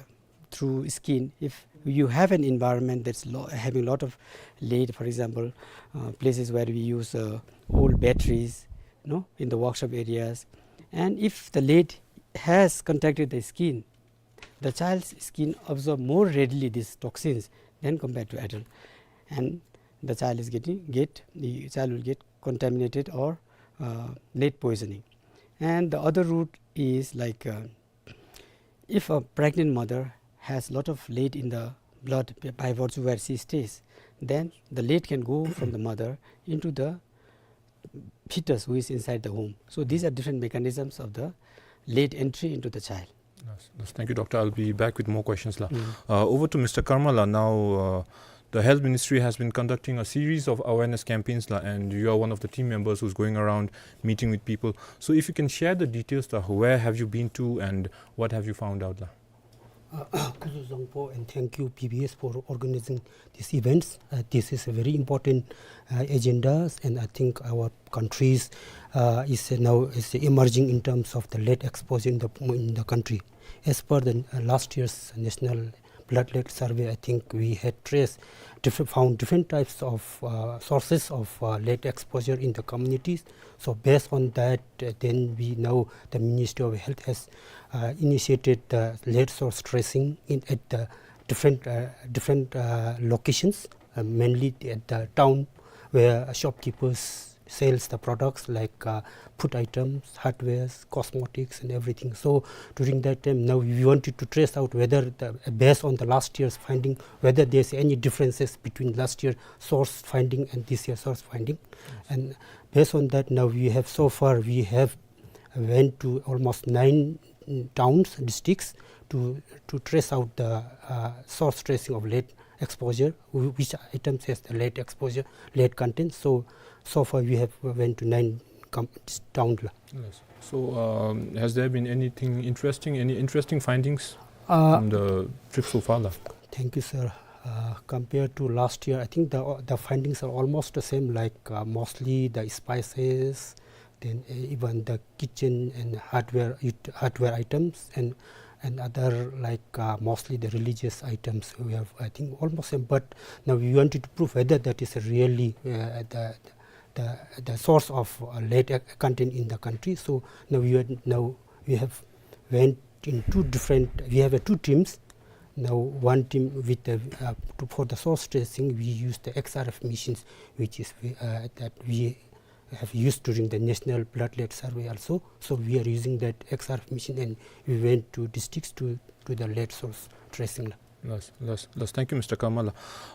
through skin. If you have an environment that's lo- having a lot of lead, for example, uh, places where we use uh, old batteries, you know, in the workshop areas, and if the lead has contacted the skin, the child's skin absorb more readily these toxins than compared to adult, and the child is getting get the child will get contaminated or uh, lead poisoning. And the other route is like uh, if a pregnant mother has lot of lead in the blood b- by virtue where she stays, then the lead can go from the mother into the fetus who is inside the womb. So these are different mechanisms of the lead entry into the child. Yes, yes, thank you, Doctor. I'll be back with more questions la. Uh, over to Mister Karma la. Now, uh, the health ministry has been conducting a series of awareness campaigns la, and you are one of the team members who's going around meeting with people. So if you can share the details la, where have you been to and what have you found out la? Uh, Khuzu Zangpo, and thank you P B S for organizing these events. Uh, this is a very important uh, agenda, and I think our countries uh, is now is emerging in terms of the lead exposure in the in the country. As per the uh, last year's national blood lead survey, I think we had traced different, found different types of uh, sources of uh, lead exposure in the communities. So based on that, uh, then we now the Ministry of Health has uh, initiated the lead source tracing in at the different uh, different uh, locations, uh, mainly at the town where shopkeepers sales the products like uh, food items, hardwares, cosmetics, and everything. So during that time, now we wanted to trace out whether, the, based on the last year's finding, whether there's any differences between last year source finding and this year source finding. And based on that, now we have so far we have went to almost nine mm, towns, districts to to trace out the uh, source tracing of lead exposure, wh- which items has the lead exposure, lead content. So so far we have went to nine com- town la. Yes. So, um, has there been anything interesting, any interesting findings Uh, from the trip so far la? Thank you, sir. Uh, compared to last year, I think the the findings are almost the same. Like uh, mostly the spices, then uh, even the kitchen and hardware it, hardware items and and other like uh, mostly the religious items. We have, I think, almost same. But now we wanted to prove whether that is really uh, the the the source of uh, lead ac- content in the country. So now we are, now we have went in two different. We have uh, two teams. Now one team with the uh, to, for the source tracing, we use the X R F machines, which is uh, that we have used during the national blood lead survey also. So we are using that X R F machine, and we went to districts to do the lead source tracing la. Yes, yes, yes. Thank you, Mister Karma la.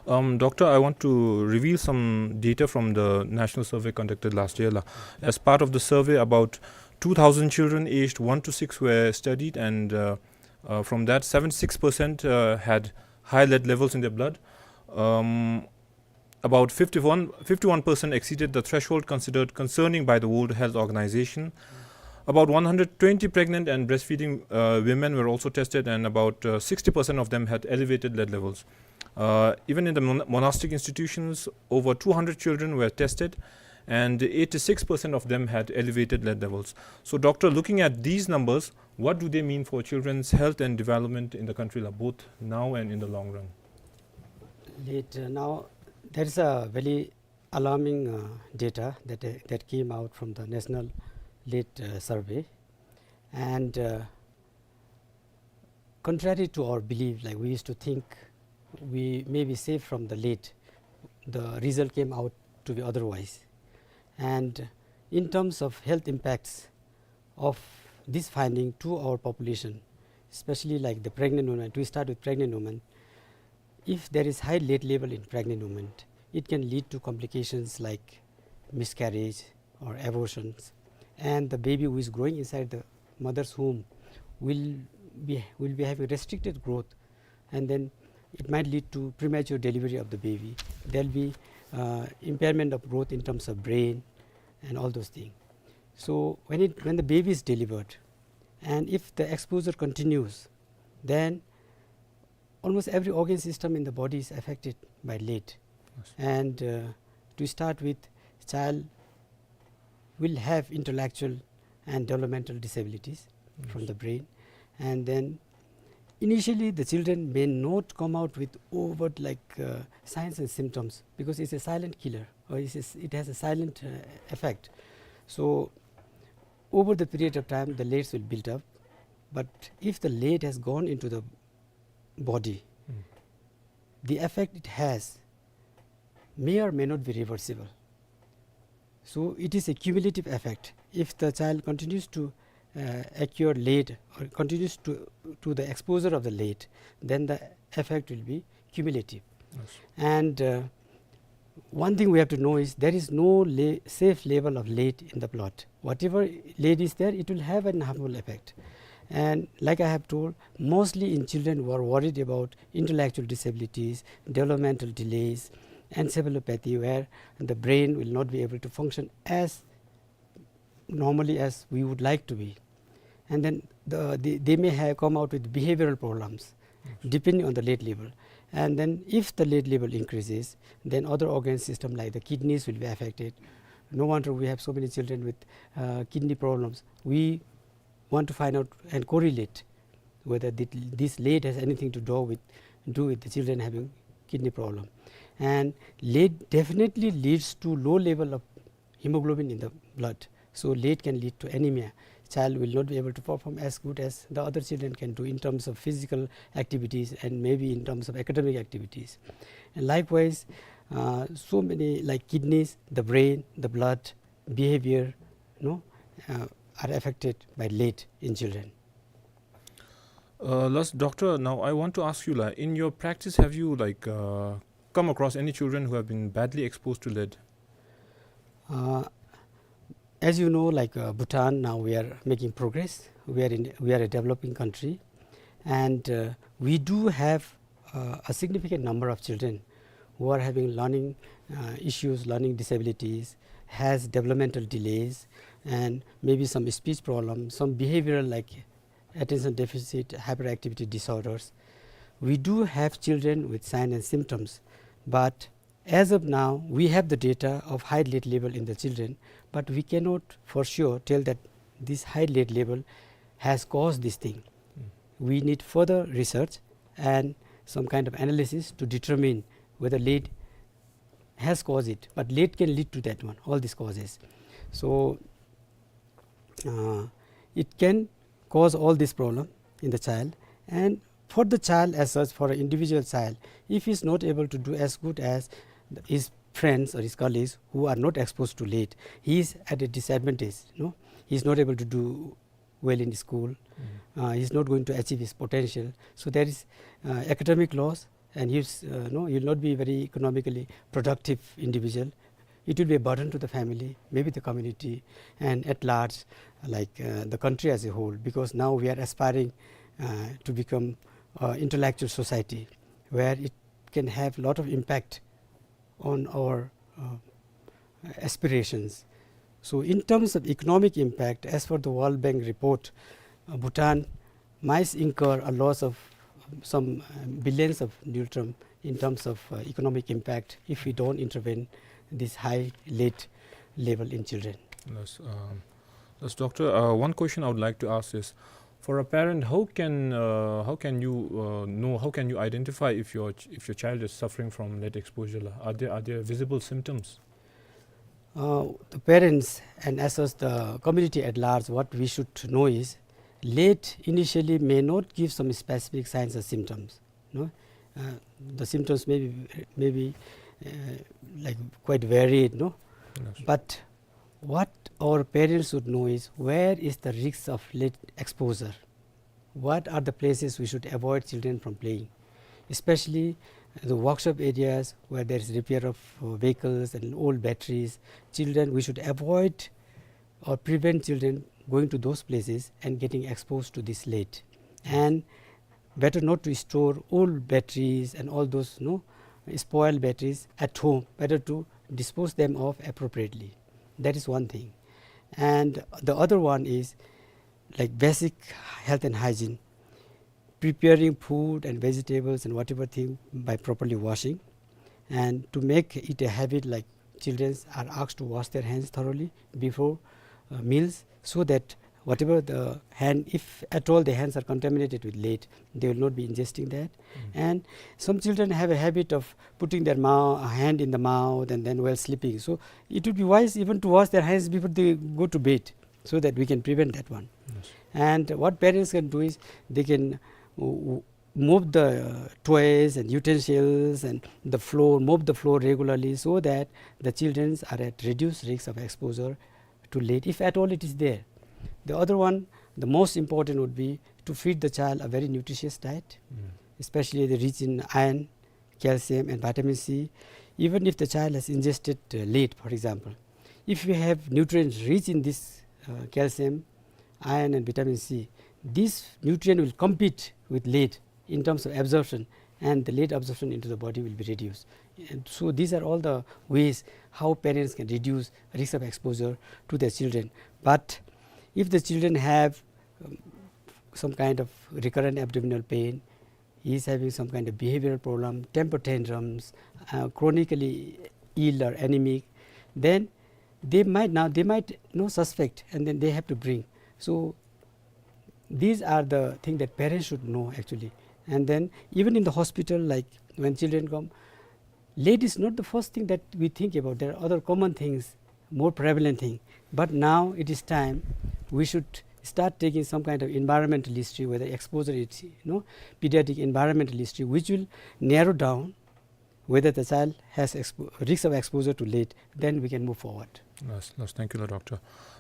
Um, doctor, I want to reveal some data from the national survey conducted last year la. As part of the survey, about two thousand children aged one to six were studied, and uh, uh, from that, seventy-six percent uh, had high lead levels in their blood. Um, about fifty-one, fifty-one percent exceeded the threshold considered concerning by the World Health Organization. About one hundred twenty pregnant and breastfeeding uh, women were also tested, and about uh, sixty percent of them had elevated lead levels. Uh, even in the mon- monastic institutions, over two hundred children were tested, and eighty-six percent of them had elevated lead levels. So, doctor, looking at these numbers, what do they mean for children's health and development in the country la, both now and in the long run? Lead, uh, now, there is a very alarming uh, data that uh, that came out from the National Lead uh, Survey, and uh, contrary to our belief, like, we used to think we may be safe from the lead, the result came out to be otherwise. And in terms of health impacts of this finding to our population, especially like the pregnant women, we start with pregnant women. If there is high lead level in pregnant women, it can lead to complications like miscarriage or abortions. and the baby who is growing inside the mother's womb will be, will be having restricted growth, and then it might lead to premature delivery of the baby. There'll be, uh, impairment of growth in terms of brain and all those things. So when it, when the baby is delivered, and if the exposure continues, then almost every organ system in the body is affected by lead. Yes. And, uh, to start with, child will have intellectual and developmental disabilities from, yes, the brain. And then initially the children may not come out with overt, like, uh, signs and symptoms, because it's a silent killer, or it's a s-, it has a silent, uh, effect. So over the period of time, the leads will build up. But if the lead has gone into the body, mm, the effect it has may or may not be reversible. So it is a cumulative effect. If the child continues to, uh, acquire lead or continues to, to the exposure of the lead, then the effect will be cumulative. Yes. And, uh, one thing we have to know is there is no le-, safe level of lead in the blood. Whatever lead is there, it will have an harmful effect. And like I have told, mostly in children who are worried about intellectual disabilities, developmental delays, encephalopathy, where the brain will not be able to function as normally as we would like to be. And then the, the, they may have come out with behavioral problems, yes, depending on the lead level. And then if the lead level increases, then other organ system like the kidneys will be affected. No wonder we have so many children with, uh, kidney problems. We want to find out and correlate whether thi-, this lead has anything to do with, do with the children having kidney problem. And lead definitely leads to low level of hemoglobin in the blood. So lead can lead to anemia. Child will not be able to perform as good as the other children can do in terms of physical activities and maybe in terms of academic activities. And likewise, uh, so many, like, kidneys, the brain, the blood, behavior, you know, uh, are affected by lead in children. Uh, last, doctor, now I want to ask you, like, in your practice, have you, like, uh, come across any children who have been badly exposed to lead? Uh, as you know, like, uh, Bhutan, now we are making progress. We are in, we are a developing country, and, uh, we do have, uh, a significant number of children who are having learning, uh, issues, learning disabilities, has developmental delays, and maybe some speech problems, some behavioral, like attention deficit hyperactivity disorders. We do have children with signs and symptoms, but as of now, we have the data of high lead level in the children, but we cannot for sure tell that this high lead level has caused this thing. Mm. We need further research and some kind of analysis to determine whether lead has caused it, but lead can lead to that one, all these causes. So, uh, it can cause all this problem in the child. And for the child as such, for an individual child, if he's not able to do as good as his friends or his colleagues who are not exposed to lead, he is at a disadvantage, no? He is not able to do well in school. Mm. Uh, he's not going to achieve his potential. So there is, uh, academic loss, and he's, uh, no, he will not be very economically productive individual. It will be a burden to the family, maybe the community, and at large, like, uh, the country as a whole, because now we are aspiring, uh, to become, uh, intellectual society where it can have lot of impact on our, uh, aspirations. So in terms of economic impact, as per the World Bank report, uh, Bhutan might incur a loss of some, uh, billions of ngultrum in terms of, uh, economic impact if we don't intervene this high lead level in children. Yes, um, yes, doctor, uh, one question I would like to ask is, for a parent, how can, uh, how can you, uh, know, how can you identify if your ch-, if your child is suffering from lead exposure? Are there, are there visible symptoms? Uh, the parents and as well as the community at large, what we should know is, lead initially may not give some specific signs or symptoms, no? Uh, the symptoms may be, may be, uh, like, quite varied, no? Yes. But what our parents should know is, where is the risk of lead exposure? What are the places we should avoid children from playing? Especially the workshop areas where there is repair of, uh, vehicles and old batteries. Children, we should avoid or prevent children going to those places and getting exposed to this lead. And better not to store old batteries and all those, you know, spoiled batteries at home. Better to dispose them of appropriately. That is one thing. And the other one is, like, basic health and hygiene, preparing food and vegetables and whatever thing by properly washing, and to make it a habit, like, children are asked to wash their hands thoroughly before, uh, meals, so that whatever the hand, if at all the hands are contaminated with lead, they will not be ingesting that. And some children have a habit of putting their mou-, hand in the mouth and then while sleeping. So it would be wise even to wash their hands before they go to bed, so that we can prevent that one. And what parents can do is they can w-, w-, mop the, uh, toys and utensils and the floor, mop the floor regularly, so that the children are at reduced risk of exposure to lead, if at all it is there. The other one, the most important, would be to feed the child a very nutritious diet, especially the rich in iron, calcium and vitamin C, even if the child has ingested, uh, lead, for example. If we have nutrients rich in this, uh, calcium, iron and vitamin C, this nutrient will compete with lead in terms of absorption, and the lead absorption into the body will be reduced. And so these are all the ways how parents can reduce risk of exposure to their children. But if the children have, um, some kind of recurrent abdominal pain, he is having some kind of behavioral problem, temper tantrums, uh, chronically ill or anemic, then they might now, they might, you know, suspect, and then they have to bring. So these are the things that parents should know actually. And then even in the hospital, like, when children come, lead is not the first thing that we think about. There are other common things, more prevalent thing. But now it is time we should start taking some kind of environmental history, whether exposure is, you know, pediatric environmental history, which will narrow down whether the child has expo-, risk of exposure to lead, then we can move forward. Yes, yes, thank you, doctor.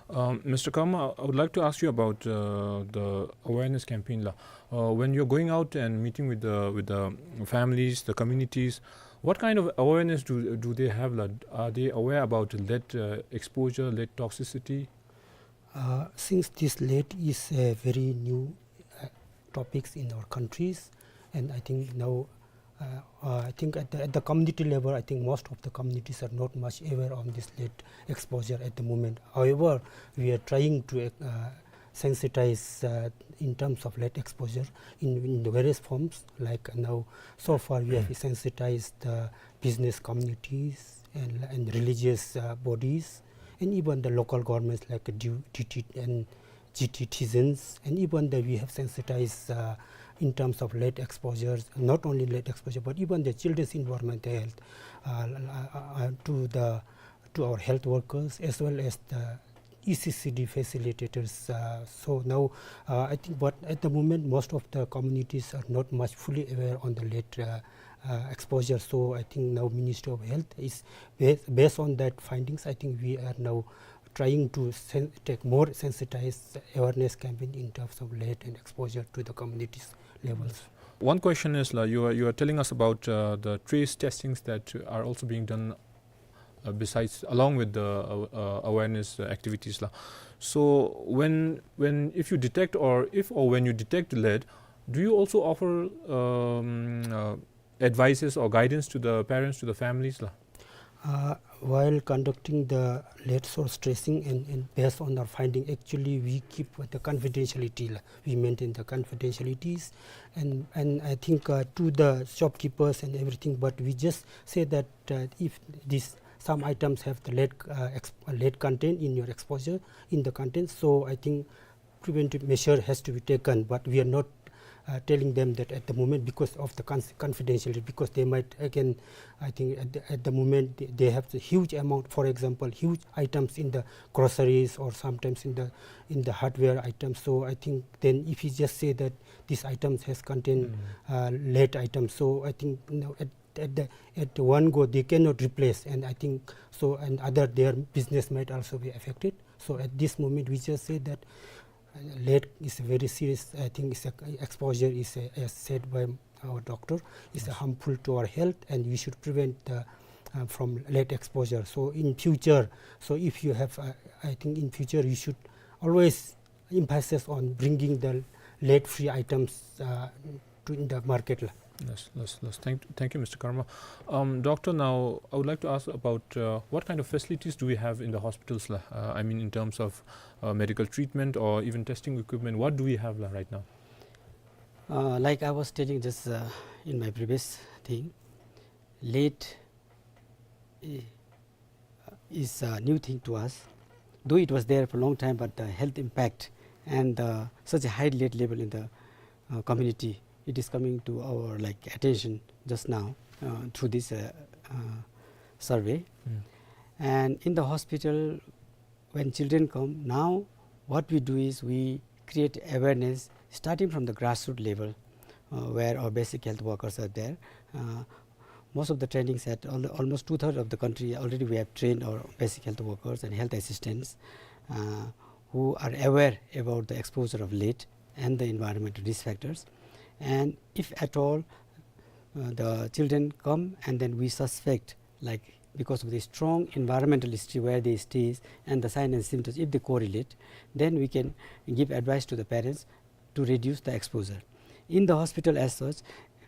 Um, Mister Kama, I would like to ask you about, uh, the awareness campaign la. Uh, when you're going out and meeting with the, with the families, the communities, what kind of awareness do, do they have la? Are they aware about lead, uh, exposure, lead toxicity? Uh, since this lead is a very new, uh, topics in our countries, and I think now, uh, uh, I think at the, at the community level, I think most of the communities are not much aware on this lead exposure at the moment. However, we are trying to, uh, sensitize, uh, in terms of lead exposure in, in the various forms. Like now, so far we have sensitized the business communities and, and religious, uh, bodies, and even the local governments like D-, D T and G T citizens, and even the, we have sensitized, uh, in terms of lead exposures, not only lead exposure, but even the children's environmental health, uh, uh, uh, to the, to our health workers as well as the E C C D facilitators. Uh, so now, uh, I think, but at the moment, most of the communities are not much fully aware on the lead, uh, uh, exposure. So I think now Ministry of Health is, ba-, based on that findings, I think we are now trying to sen-, take more sensitized awareness campaign in terms of lead and exposure to the communities levels. One question is, la, you are, you are telling us about, uh, the trace testings that are also being done, uh, besides, along with the, uh, uh, awareness, uh, activities, la. So when, when, if you detect or if or when you detect lead, do you also offer, um, uh, advices or guidance to the parents, to the families, la? Uh, while conducting the lead source tracing and, and based on our finding, actually we keep the confidentiality, la. We maintain the confidentialities, and, and I think, uh, to the shopkeepers and everything, but we just say that, uh, if this, some items have the lead, uh, exp-, lead content in your exposure, in the content, so I think preventive measure has to be taken, but we are not, uh, telling them that at the moment because of the cons-, confidentiality, because they might again, I think at the, at the moment they, they have the huge amount, for example, huge items in the groceries or sometimes in the, in the hardware items. So I think then if you just say that these items has contained, uh, lead items, so I think, you know, at at the, at the one go, they cannot replace, and I think so, and other, their business might also be affected. So at this moment, we just say that, uh, lead is a very serious, I think it's a, exposure is a, as said by our doctor, is a harmful to our health, and we should prevent the, uh, from lead exposure. So in future, so if you have, uh, I think in future you should always emphasis on bringing the lead-free items, uh, to, in the market la. Yes, yes, yes. Thank, thank you, Mister Karma. Um, doctor, now I would like to ask about, uh, what kind of facilities do we have in the hospitals la? Uh, I mean, in terms of, uh, medical treatment or even testing equipment, what do we have la right now? Uh, like I was telling just, uh, in my previous thing, lead i- is a new thing to us. Though it was there for a long time, but the health impact and, uh, such a high lead level in the, uh, community, it is coming to our, like, attention just now, uh, through this, uh, uh, survey. Mm. And in the hospital, when children come, now what we do is we create awareness starting from the grassroots level, uh, where our basic health workers are there. Uh, most of the trainings at al-, almost two-thirds of the country already we have trained our basic health workers and health assistants, uh, who are aware about the exposure of lead and the environmental risk factors. And if at all, uh, the children come and then we suspect, like, because of the strong environmental history where they stays and the sign and symptoms, if they correlate, then we can give advice to the parents to reduce the exposure. In the hospital as such,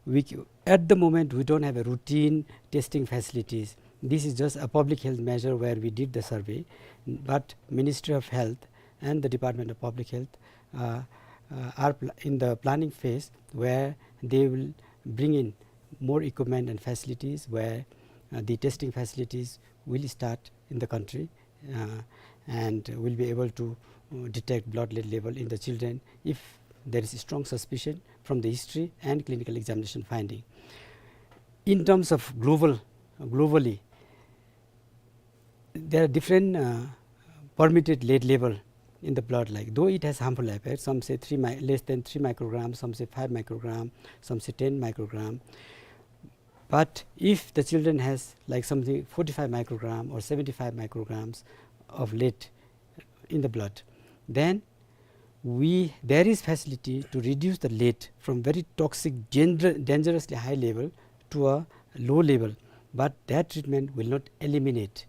we c-, at the moment, we don't have a routine testing facilities. This is just a public health measure where we did the survey, but Ministry of Health and the Department of Public Health, uh, uh, are pl-, in the planning phase where they will bring in more equipment and facilities where, uh, the testing facilities will start in the country, uh, and will be able to, uh, detect blood lead level in the children if there is a strong suspicion from the history and clinical examination finding. In terms of global, globally, there are different, uh, permitted lead level in the blood, like, though it has harmful effects, some say three mi-, less than three micrograms, some say five microgram, some say ten microgram. But if the children has, like, something forty-five microgram or seventy-five micrograms of lead in the blood, then we, there is facility to reduce the lead from very toxic, danger-, dangerously high level to a low level, but that treatment will not eliminate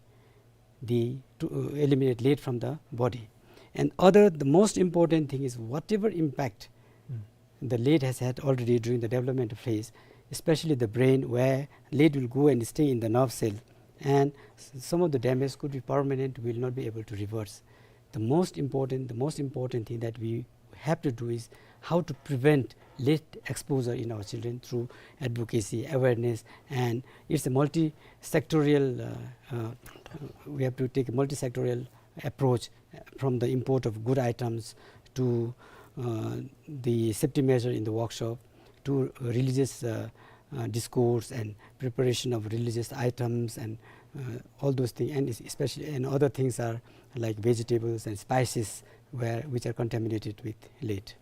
the, to, uh, eliminate lead from the body. And other, the most important thing is whatever impact Mm. the lead has had already during the development phase, especially the brain, where lead will go and stay in the nerve cell, and s-, some of the damage could be permanent, will not be able to reverse. The most important, the most important thing that we have to do is how to prevent lead exposure in our children through advocacy, awareness, and it's a multi-sectorial, uh, uh, we have to take a multi-sectorial approach, uh, from the import of good items to, uh, the safety measure in the workshop to religious, uh, uh, discourse and preparation of religious items and, uh, all those things, and es-, especially, and other things are like vegetables and spices where, which are contaminated with lead.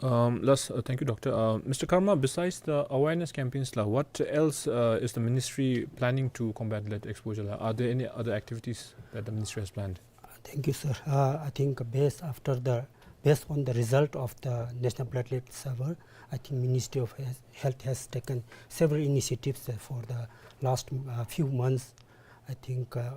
Um, yes, uh, thank you, Doctor. Uh, Mister Karma, besides the awareness campaigns la, what else, uh, is the ministry planning to combat lead exposure la? Are there any other activities that the ministry has planned? Thank you, sir. Uh, I think based after the, based on the result of the National Platelet Survey, I think Ministry of Health, Health has taken several initiatives, uh, for the last, uh, few months. I think, uh,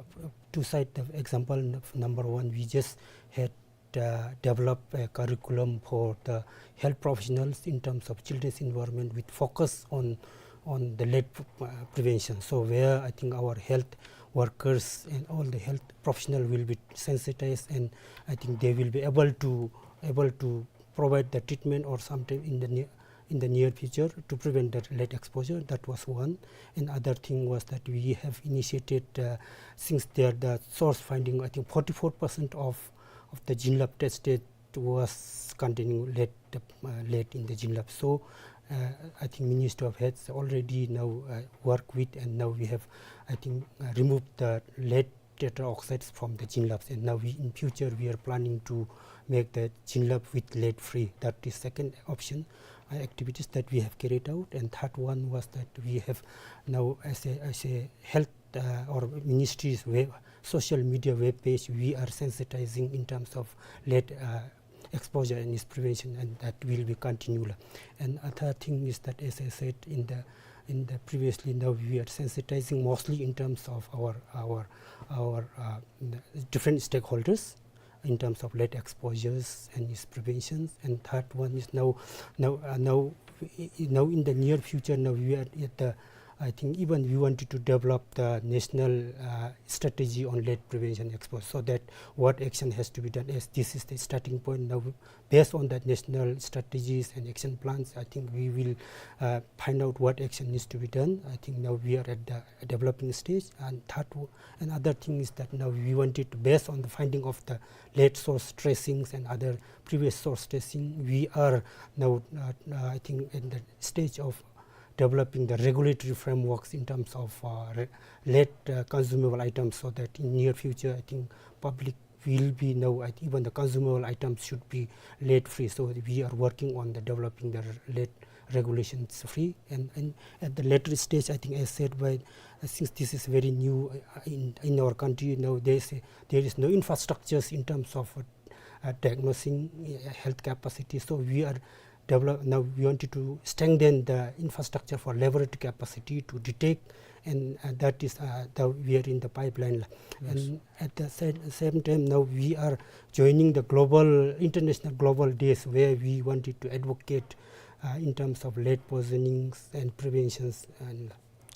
to cite the example, n-, number one, we just had, uh, developed a curriculum for the health professionals in terms of children's environment with focus on, on the lead, uh, prevention. So where I think our health workers and all the health professional will be sensitized, and I think they will be able to, able to provide the treatment or sometime in the near, in the near future to prevent the lead exposure. That was one. And other thing was that we have initiated, uh, since there the source finding, I think forty-four percent of, of the Jinlap tested was containing lead, uh, lead in the Jinlap. So, uh, I think Ministry of Health already now, uh, work with, and now we have, I think, uh, removed the lead tetraoxides from the Jinlaps, and now we, in future, we are planning to make the Jinlap with lead free. That is second option, uh, activities that we have carried out. And third one was that we have now, as a, as a health, uh, or ministry's web, social media web page, we are sensitizing in terms of lead, uh, exposure and its prevention, and that will be continual. And other thing is that, as I said, in the, in the previously, now we are sensitizing mostly in terms of our, our, our, uh, different stakeholders in terms of lead exposures and its preventions. And third one is now, now, uh, now, i-, i-, now in the near future, now we are at the, I think even we wanted to develop the national, uh, strategy on lead prevention exposure, so that what action has to be done, as this is the starting point. Now, based on that national strategies and action plans, I think we will, uh, find out what action needs to be done. I think now we are at the developing stage. And third, w-, another thing is that now we wanted to, based on the finding of the lead source tracings and other previous source tracing, we are now, uh, uh, I think, in the stage of developing the regulatory frameworks in terms of, uh, re-, lead, uh, consumable items, so that in near future, I think public will be now, I think even the consumable items should be lead free. So we are working on the developing the lead regulations free. And, and at the later stage, I think, as said by, uh, since this is very new, uh, in, in our country, now there is a, there is no infrastructures in terms of, uh, uh, diagnosing, uh, health capacity. So we are develop, now we wanted to strengthen the infrastructure for laboratory capacity to detect, and, uh, that is, uh, the, we are in the pipeline. Yes. And at the same, same time, now we are joining the global, international global days where we wanted to advocate, uh, in terms of lead poisonings and preventions and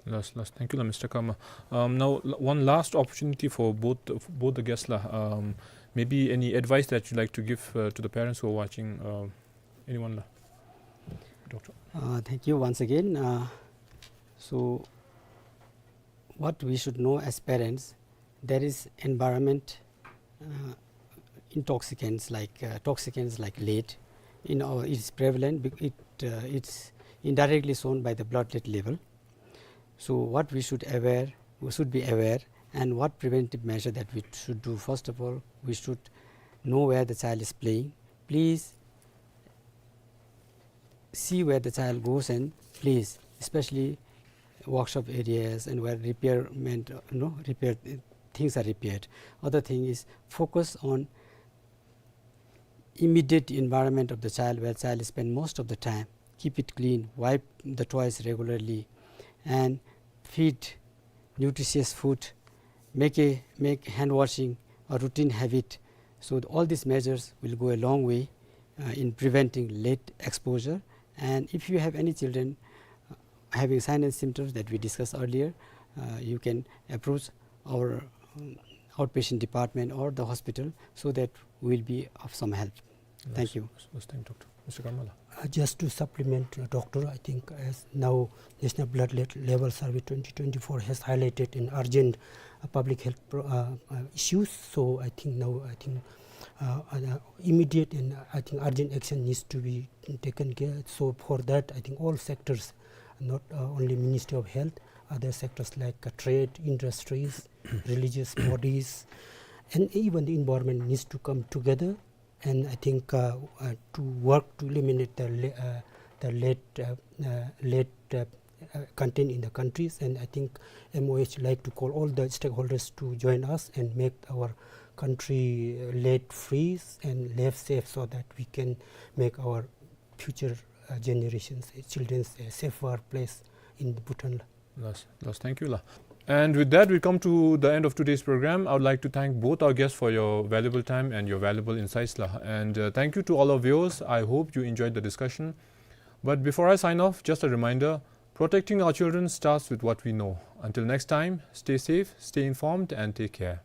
Last, last. Thank you, la, Mister Karma. Um, now, l-, one last opportunity for both, both the guests, la. Um, maybe any advice that you'd like to give, uh, to the parents who are watching? Uh, anyone, la? Doctor? Uh, thank you once again. Uh, so, what we should know as parents, there is environment, uh, intoxicants like, uh, toxicants like lead. In our, it's prevalent. Bec-, it, uh, it's indirectly shown by the blood lead level. So what we should aware, we should be aware, and what preventive measure that we should do. First of all, we should know where the child is playing. Please see where the child goes and plays, especially workshop areas and where repairment, uh, you know, repair, uh, things are repaired. Other thing is focus on immediate environment of the child where child spend most of the time. Keep it clean, wipe the toys regularly, and feed nutritious food. Make a, make hand washing a routine habit. So all these measures will go a long way, uh, in preventing lead exposure. And if you have any children, uh, having sign and symptoms that we discussed earlier, uh, you can approach our, um, outpatient department or the hospital so that we will be of some help. Thank you. Yes, yes, thank you, Doctor. Mister Karma, la. Uh, just to supplement, uh, Doctor, I think as now National Blood Le-, Level Survey twenty twenty-four has highlighted an urgent, uh, public health pro-, uh, uh, issues. So I think now, I think, uh, uh, immediate and, uh, I think urgent action needs to be taken care. So for that, I think all sectors, not, uh, only Ministry of Health, other sectors like, uh, trade, industries, religious bodies, and even the environment needs to come together. And I think, uh, uh, to work to eliminate the le-, uh, the lead, uh, uh, lead, uh, uh, content in the countries. And I think M O H like to call all the stakeholders to join us and make our country, uh, lead free and lead safe, so that we can make our future, uh, generations, uh, children's a safer place in Bhutan. Last, last. Thank you, la. And with that, we come to the end of today's program. I would like to thank both our guests for your valuable time and your valuable insights, la. And, uh, thank you to all our viewers. I hope you enjoyed the discussion. But before I sign off, just a reminder, protecting our children starts with what we know. Until next time, stay safe, stay informed, and take care.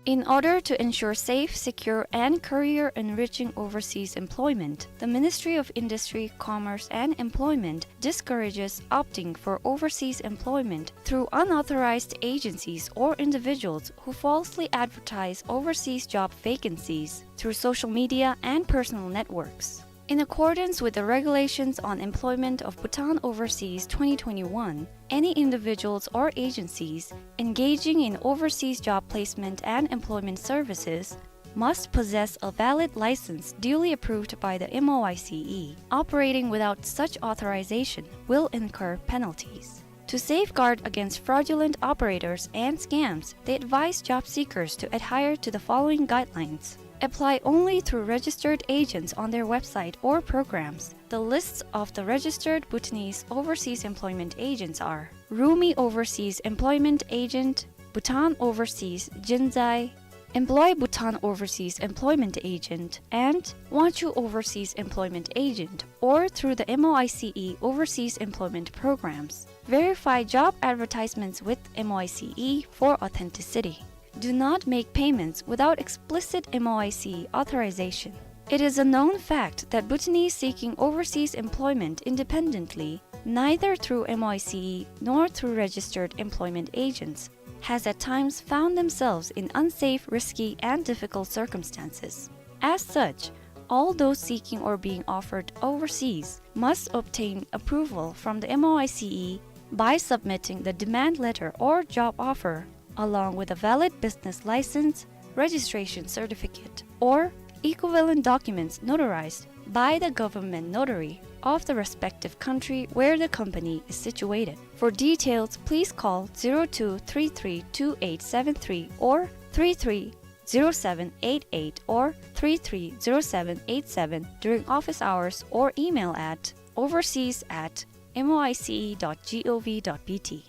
In order to ensure safe, secure, and career-enriching overseas employment, the Ministry of Industry, Commerce, and Employment discourages opting for overseas employment through unauthorized agencies or individuals who falsely advertise overseas job vacancies through social media and personal networks. In accordance with the Regulations on Employment of Bhutan Overseas twenty twenty-one, any individuals or agencies engaging in overseas job placement and employment services must possess a valid license duly approved by the M O I C E. Operating without such authorization will incur penalties. To safeguard against fraudulent operators and scams, they advise job seekers to adhere to the following guidelines. Apply only through registered agents on their website or programs. The lists of the registered Bhutanese overseas employment agents are Rumi Overseas Employment Agent, Bhutan Overseas Jinzai, Employ Bhutan Overseas Employment Agent, and Wangchuck Overseas Employment Agent, or through the M O I C E Overseas Employment Programs. Verify job advertisements with M O I C E for authenticity. Do not make payments without explicit M O I C E authorization. It is a known fact that Bhutanese seeking overseas employment independently, neither through M O I C E nor through registered employment agents, has at times found themselves in unsafe, risky, and difficult circumstances. As such, all those seeking or being offered overseas must obtain approval from the M O I C E by submitting the demand letter or job offer, along with a valid business license, registration certificate, or equivalent documents notarized by the government notary of the respective country where the company is situated. For details, please call zero two three three two eight seven three or three three zero seven eight eight or three three zero seven eight seven during office hours or email at overseas at M O I C E dot G O V dot B T.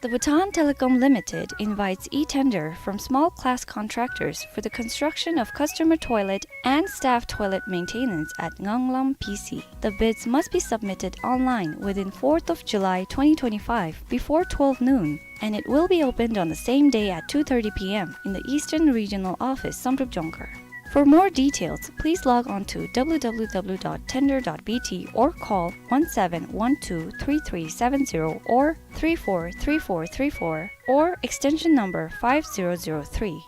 The Bhutan Telecom Limited invites e-tender from small class contractors for the construction of customer toilet and staff toilet maintenance at Nganglam P C. The bids must be submitted online within fourth of July twenty twenty-five before twelve noon, and it will be opened on the same day at two thirty P M in the Eastern Regional Office, Samdrup Jongkhar. For more details, please log on to W W W dot tender dot B T or call one seven one two three three seven zero or three four three four three four or extension number five zero zero three.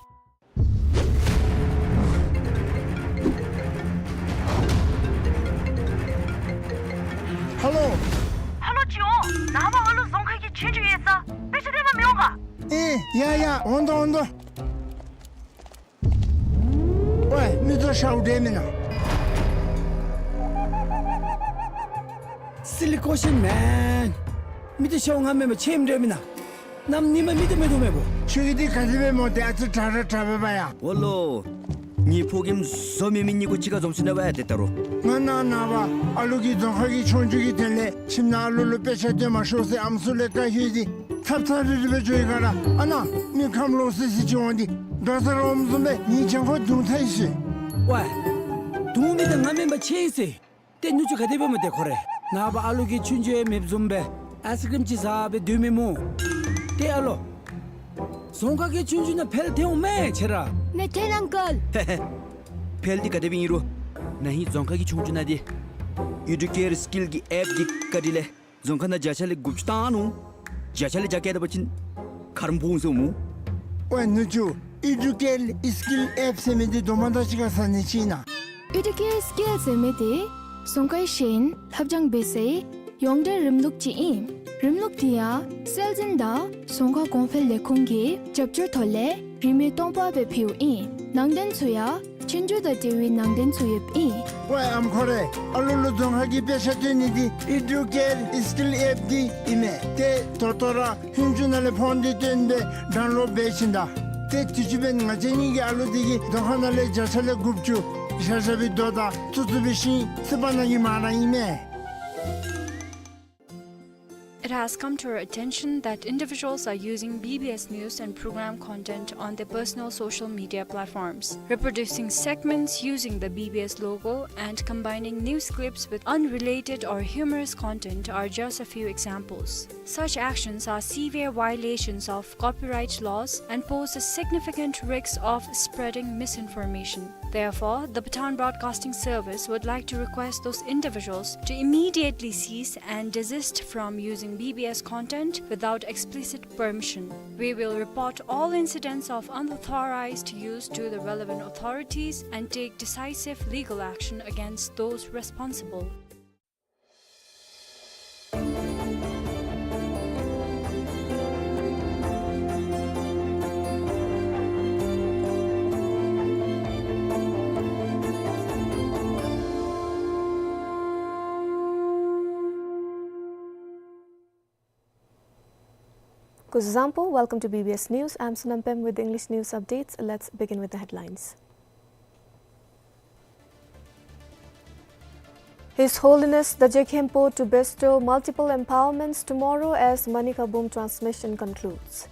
ཧེ་ལོ། ཧེ་ལོ་ཅིག་འོང་། ནངས་པ་ཨ་ལུ་རྫོང་ཁ་གི་ཆོས་རྒྱུགས་ཡོད་ས་དཔེ་ཆ་སྟོན་པར་མི་འོང་ག། ཨེ་ཡ་ཡ་འོང་དོ་འོང་དོ། ཝའི་མི་ཚུ་ཤཝ་འདྲེ་མེན་ན། Silly question, man. མི་ཚུ་ཤཝ་ང་མེན་པར་ཁྱོད་འདྲེ་མེན་ན། གནམ་ཉི་མ་མི་ཚུ་མེད་དོ་མེད་པོ། ཁྱོད་ཀྱི་འདི་ག་དེ་སྦེ་སྨོ། ཏེ་ཨ་ཙི་དྲག་ར་དྲག་པས་པ་ཡ། འོ་ལོ། ངེའི་ཕོ་རྒནམ་བཟོ་མེད་མི་གཉིས་ཀོ་གཅིག་ཁར་འཛོམས་ཅི་ན་བ་ཡ་ཏེ་ད་རུང་། ང་ནངས་པ་ཨ་ལུ་གི་རྫོང་ཁ་གི་ཆོས་རྒྱུགས་ཀྱི་དོན་ལས་ཁྱིམ་ནང་ཨ་ལུ་ལུ་དཔེ་ཆ་སྟོན་མ་ཤོག་ཟེར་ཨམ་སྲུ་ལས་བཀའ་ཞུ་སྟེ་ཚབ་ཚབ་རིལ་རི་སྦེ་འགྱོ་ཡི་ག་ར། ཨ་ནཱ་མི་ཁམས་ལོག་སི་སི་ཅིག་འོང་སྟེ་རྡོ་ས་རོམ་བཟུམ་སྦེ་ངེའི་གྱང་ཁོག་བརྡུང་ཚར་ཡི་ཟེར། ཝའི། བརྡུང་མི་འདི་ང་མེན་པར་ཁྱོད་ཨིན་ཟེར། ཏེ་ནུ་གཅུང་ག་དེ་སྦེ་སྨོ་ཏེ་ཁོ་རེ། ནངས་པ་ཨ་ལུ་གི་ཆོས་རྒྱུགས་ཡང་མེདཔ་བཟུམ་སྦེ་ཨའིསི་ཀྲིམ་ཅིག་བཟའ་སྦེ་སྡོད་མི་སྨོ། ཏེ་ཨ་ལོ། རྫོང་ཁ་གི་ཆོས་རྒྱུགས་ནང་འཕེལ་ཐལ་འོང་མས་ཁྱོད་ར། ནེ་ཐེན་ཨང་ཀལ། ཧེ་ཧེ། འཕེལ་འདི་ག་དེ་སྦེ་ཨིན་རུང་ན་ཧིང་རྫོང་ཁ་གི་ཆོས་རྒྱུགས་ནང་འདི་ཨི་ཌུ་ཀེར་སི་ཀིལ་གྱི་ཨེཔ་འདི་བཀའ་དྲིན་ལས་རྫོང་ཁ་ནང་བརྒྱ་ཆ་ལས་དགུ་བཅུ་བཏང་ནུག། བརྒྱ་ཆ་ལས་བརྒྱ་བཀལ་ད་པ་ཅིན་ཁ་རུ་འབུངས་སོང་སྨོ། ཝའི་ནུ་གཅུང་ཨི་ཌུ་ཀེར་སི་ཀིལ་ཨེཔ་ཟེར་མི་འདི་དོ་མ་དང་གཅིག་ཁར་ཟ་ནི་ཅིག་ཨིན་ན། ཨི་ཌུ་ཀེར་སི་ཀིལ་ཟེར་མི་འདི་རྫོང་ཁའི་ཤེས་ཡོན་སློབ་སྦྱོང་འབད་སའི་ཡོངས་འབྲེལ་རིམ་ལུགས་ཅིག་ཨིན། རིམ་ལུགས་འདི་ཡང་སྲོལ་འཛིན་དང་རྫོང་ཁ་གོང་འཕེལ་ལས་ཁུངས་ཀྱི་རྒྱབ་སྐྱོར་ཐོག་ལས་རིན་མེད་སྟོང་པ་སྦེ་ཕུལཝ་ཨིན། ནང་དོན་ཚུ་ཡང་ཆོས་རྒྱུགས་དང་འབྲེལ་བའི་ནང་དོན་ཚུ་ཡོདཔ་ཨིན། ཝའི་ཨམ་ཁོ་རེ། ཨ་ལུ་ལུ་རྫོང་ཁ་གི་དཔེ་ཆ་སྟོན་ནི་འདི་ཨི་ཌུ་ཀེར་སི་ཀིལ་ཨེཔ་འདི་ཨིན་མས། ཏེ་ད་ལྟོ་ར་ཧུན་ཅུ་ནང་ལས་ཕོན་འདི་བཏོན་སྦེ་ཌའུན་ལོཌ་འབད་ཞིནམ་ད། ཏེ་དུས་ཅི་འབདན་ང་བཅས་གཉིས་ཀྱི་ཨ་ལུ་འདི་གིས་རྫོང་ཁ་ནང་ལས་བརྒྱ་ཆ་ལས་དགུ་བཅུ་བཞག་བཞགཔ་སྦེ་རྡོ་དང་བཙུགས་བཙུགས་པའི་ཤིང་བསིལ་བ་ནང་གི་མར་ཨིན་མས། It has come to our attention that individuals are using B B S news and program content on their personal social media platforms. Reproducing segments using the B B S logo and combining news clips with unrelated or humorous content are just a few examples. Such actions are severe violations of copyright laws and pose a significant risk of spreading misinformation. Therefore, the Bhutan Broadcasting Service would like to request those individuals to immediately cease and desist from using B B S content without explicit permission. We will report all incidents of unauthorized use to the relevant authorities and take decisive legal action against those responsible. Kuzuzangpo, welcome to B B S News. I'm Sonam Pem with English news updates. Let's begin with the headlines. His Holiness the Je Khenpo to bestow multiple empowerments tomorrow as Manikabum transmission concludes.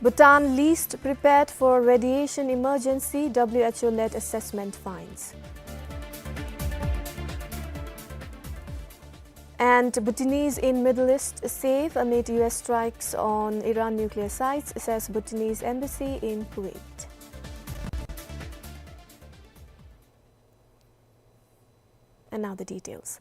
Bhutan least prepared for radiation emergency, W H O-led assessment finds. And Bhutanese in Middle East safe amid U S strikes on Iran nuclear sites, says Bhutanese embassy in Kuwait. And now the details.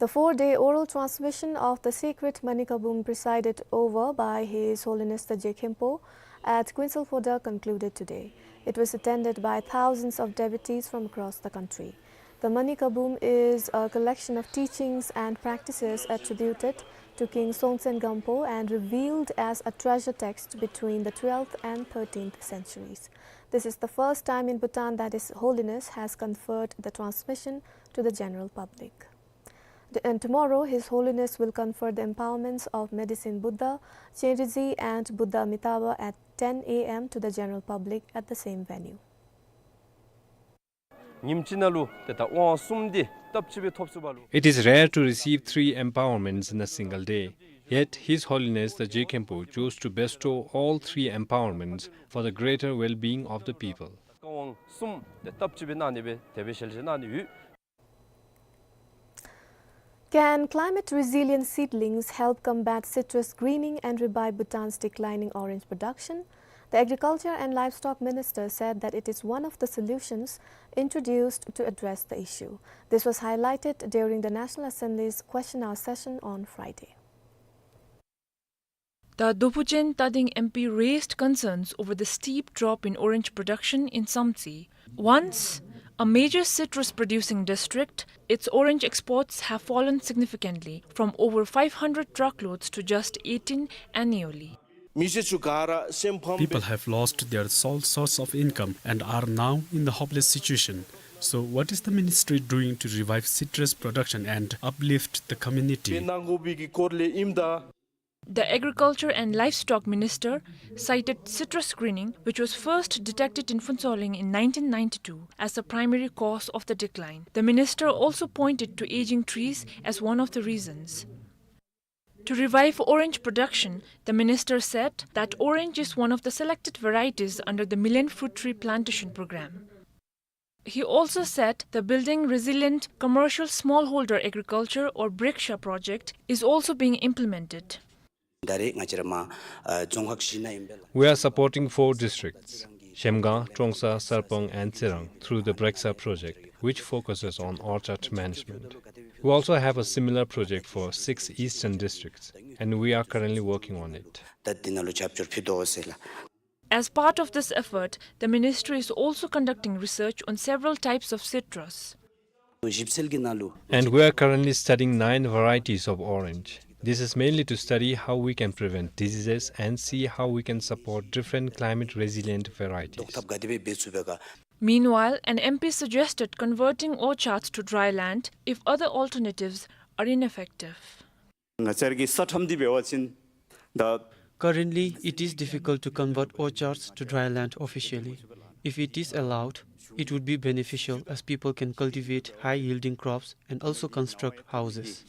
The four-day oral transmission of the sacred Manikabum, presided over by His Holiness the Je Khenpo at Kuensel Phodrang, concluded today. It was attended by thousands of devotees from across the country. The Manikabum is a collection of teachings and practices attributed to King Songtsen Gampo and revealed as a treasure text between the twelfth and thirteenth centuries. This is the first time in Bhutan that His Holiness has conferred the transmission to the general public. The, and tomorrow, His Holiness will confer the empowerments of Medicine Buddha, Chenrezig, and Buddha Amitabha at ten A M to the general public at the same venue. ཉིནམ་གཅིག་ནང་ལུ་ཏེ་ད་དབང་གསུམ་འདི་སྟབས་གཅིག་སྦེ་ཐོབ་ཚུགས་པ་ལུ། It is rare to receive three empowerments in a single day. Yet, His Holiness the Je Khenpo chose to bestow all three empowerments for the greater well-being of the people. བཀའ་དབང་གསུམ་ཏེ་སྟབས་གཅིག་སྦེ་གནང་ནི་སྦེ་དེ་སྦེ་ཞལ་བཞེས་གནང་ནི་ཡོད། Can climate resilient seedlings help combat citrus greening and revive Bhutan's declining orange production? The Agriculture and Livestock Minister said that it is one of the solutions introduced to address the issue. This was highlighted during the National Assembly's question hour session on Friday. The Dophuchen Tading M P raised concerns over the steep drop in orange production in Samtse. Once a major citrus producing district, its orange exports have fallen significantly, from over five hundred truckloads to just eighteen annually. People have lost their sole source of income and are now in the hopeless situation. So, what is the ministry doing to revive citrus production and uplift the community? The Agriculture and Livestock Minister cited citrus greening, which was first detected in Phuentsholing in nineteen ninety-two, as the primary cause of the decline. The minister also pointed to aging trees as one of the reasons. To revive orange production, the minister said that orange is one of the selected varieties under the Million Fruit Tree Plantation Program. He also said the Building Resilient Commercial Smallholder Agriculture, or BRECSHA project, is also being implemented. We are supporting four districts, Zhemgang, Trongsa, Sarpang, and Tsirang, through the BRECSHA project, which focuses on orchard management. We also have a similar project for six eastern districts, and we are currently working on it. As part of this effort, the ministry is also conducting research on several types of citrus. And we are currently studying nine varieties of orange. This is mainly to study how we can prevent diseases and see how we can support different climate-resilient varieties. Meanwhile, an M P suggested converting orchards to dry land if other alternatives are ineffective. Currently, it is difficult to convert orchards to dry land officially. If it is allowed, it would be beneficial as people can cultivate high-yielding crops and also construct houses.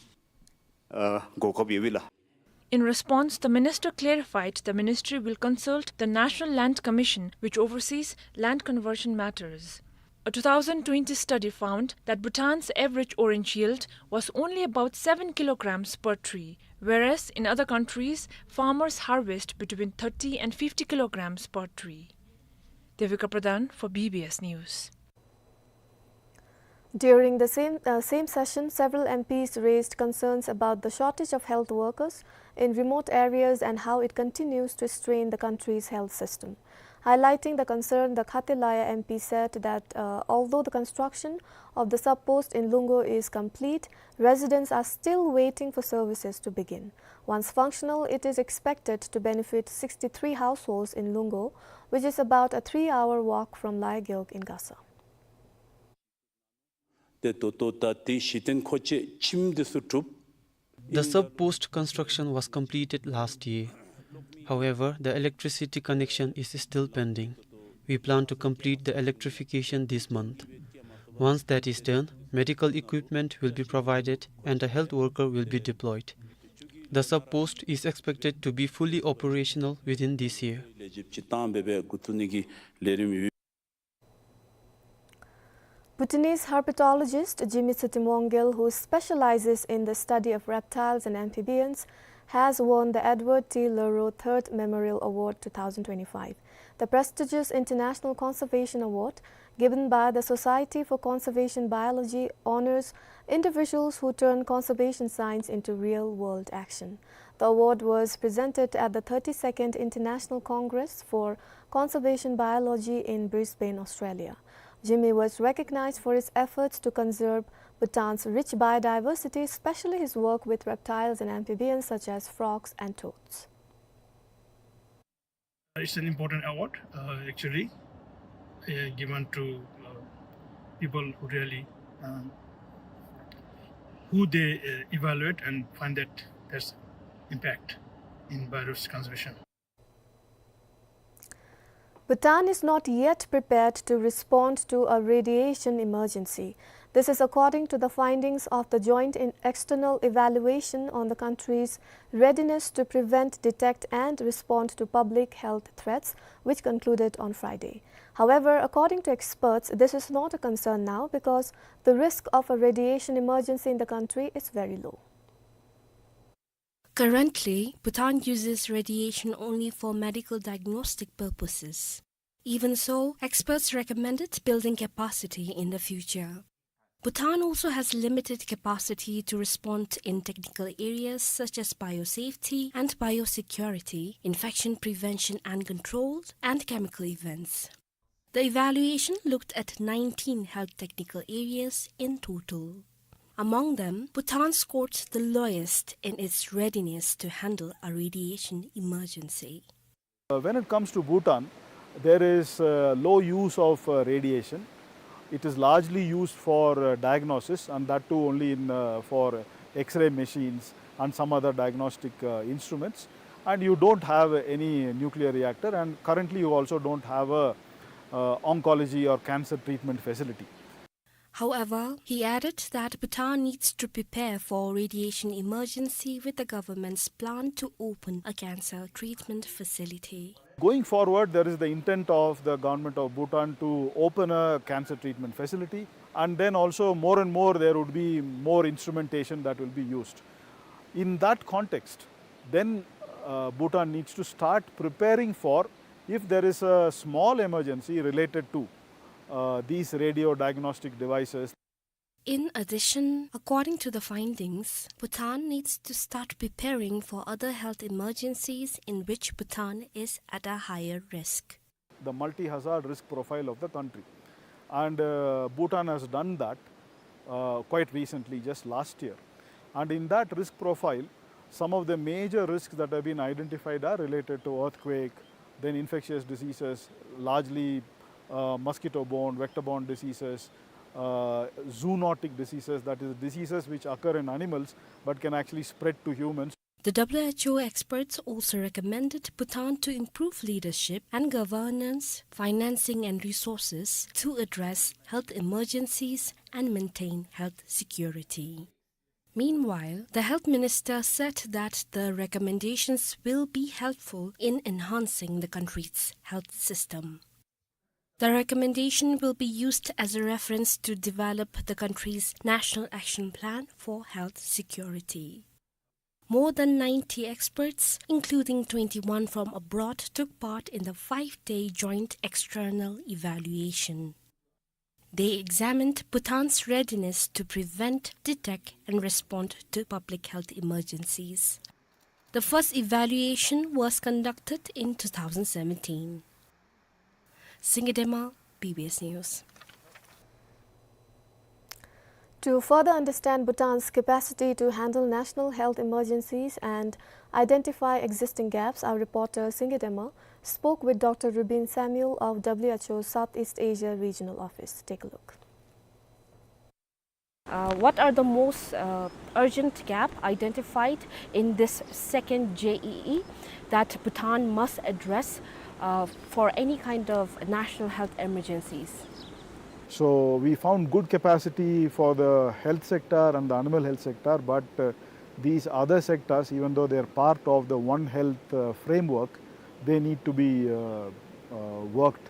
In response, the minister clarified the ministry will consult the National Land Commission, which oversees land conversion matters. A two thousand twenty study found that Bhutan's average orange yield was only about seven kilograms per tree, whereas in other countries, farmers harvest between thirty and fifty kilograms per tree. Devika Pradhan for B B S News. During the same, uh, same session, several M Ps raised concerns about the shortage of health workers in remote areas and how it continues to strain the country's health system. Highlighting the concern, the Khate Laya M P said that, uh, although the construction of the sub-post in Lungo is complete, residents are still waiting for services to begin. Once functional, it is expected to benefit sixty-three households in Lungo, which is about a three-hour walk from Laiageog in Gasa. ཏེ་ད་ལྟོ་ད་ཏེ་གཞི་རྟེན་མཁོ་ཆས་ཁྱིམ་འདི་ཚུ་གྲུབ། The sub post construction was completed last year. However, the electricity connection is still pending. We plan to complete the electrification this month. Once that is done, medical equipment will be provided and a health worker will be deployed. The sub post is expected to be fully operational within this year. Bhutanese herpetologist Jimmy Tshitimoungel, who specializes in the study of reptiles and amphibians, has won the Edward T Lurrow Third Memorial Award two thousand twenty-five. The prestigious International Conservation Award, given by the Society for Conservation Biology, honors individuals who turn conservation science into real-world action. The award was presented at the thirty-second International Congress for Conservation Biology in Brisbane, Australia. Jimmy was recognized for his efforts to conserve Bhutan's rich biodiversity, especially his work with reptiles and amphibians such as frogs and toads. It's an important award, uh, actually, uh, given to, uh, people who really, um, who they, uh, evaluate and find that there's impact in biodiversity conservation. Bhutan is not yet prepared to respond to a radiation emergency. This is according to the findings of the Joint in-, External Evaluation on the country's readiness to prevent, detect and respond to public health threats, which concluded on Friday. However, according to experts, this is not a concern now because the risk of a radiation emergency in the country is very low. Currently, Bhutan uses radiation only for medical diagnostic purposes. Even so, experts recommended building capacity in the future. Bhutan also has limited capacity to respond in technical areas such as biosafety and biosecurity, infection prevention and control, and chemical events. The evaluation looked at nineteen health technical areas in total. Among them, Bhutan scored the lowest in its readiness to handle a radiation emergency. Uh, when it comes to Bhutan, there is, uh, low use of, uh, radiation. It is largely used for, uh, diagnosis, and that too only in, uh, for X-ray machines and some other diagnostic, uh, instruments. And you don't have any nuclear reactor, and currently you also don't have a, uh, oncology or cancer treatment facility. However, he added that Bhutan needs to prepare for radiation emergency with the government's plan to open a cancer treatment facility. Going forward, there is the intent of the government of Bhutan to open a cancer treatment facility, and then also more and more there would be more instrumentation that will be used. In that context, then, uh, Bhutan needs to start preparing for if there is a small emergency related to, uh, these radio diagnostic devices. In addition, according to the findings, Bhutan needs to start preparing for other health emergencies in which Bhutan is at a higher risk. The multi-hazard risk profile of the country. And, uh, Bhutan has done that, uh, quite recently, just last year. And in that risk profile, some of the major risks that have been identified are related to earthquake, then infectious diseases, largely, uh, mosquito-borne, vector-borne diseases, uh, zoonotic diseases, that is, diseases which occur in animals but can actually spread to humans. The W H O experts also recommended Bhutan to improve leadership and governance, financing and resources to address health emergencies and maintain health security. Meanwhile, the health minister said that the recommendations will be helpful in enhancing the country's health system. The recommendation will be used as a reference to develop the country's National Action Plan for Health Security. More than ninety experts, including twenty-one from abroad, took part in the five-day joint external evaluation. They examined Bhutan's readiness to prevent, detect, and respond to public health emergencies. The first evaluation was conducted in two thousand seventeen. Singye Dema, B B S News. To further understand Bhutan's capacity to handle national health emergencies and identify existing gaps, our reporter Singye Dema spoke with Doctor Rubin Samuel of W H O Southeast Asia Regional Office. Take a look. Uh, what are the most uh, urgent gap identified in this second J E E that Bhutan must address uh, for any kind of national health emergencies? So we found good capacity for the health sector and the animal health sector, but uh, these other sectors, even though they are part of the One Health uh, framework, they need to be uh, uh, worked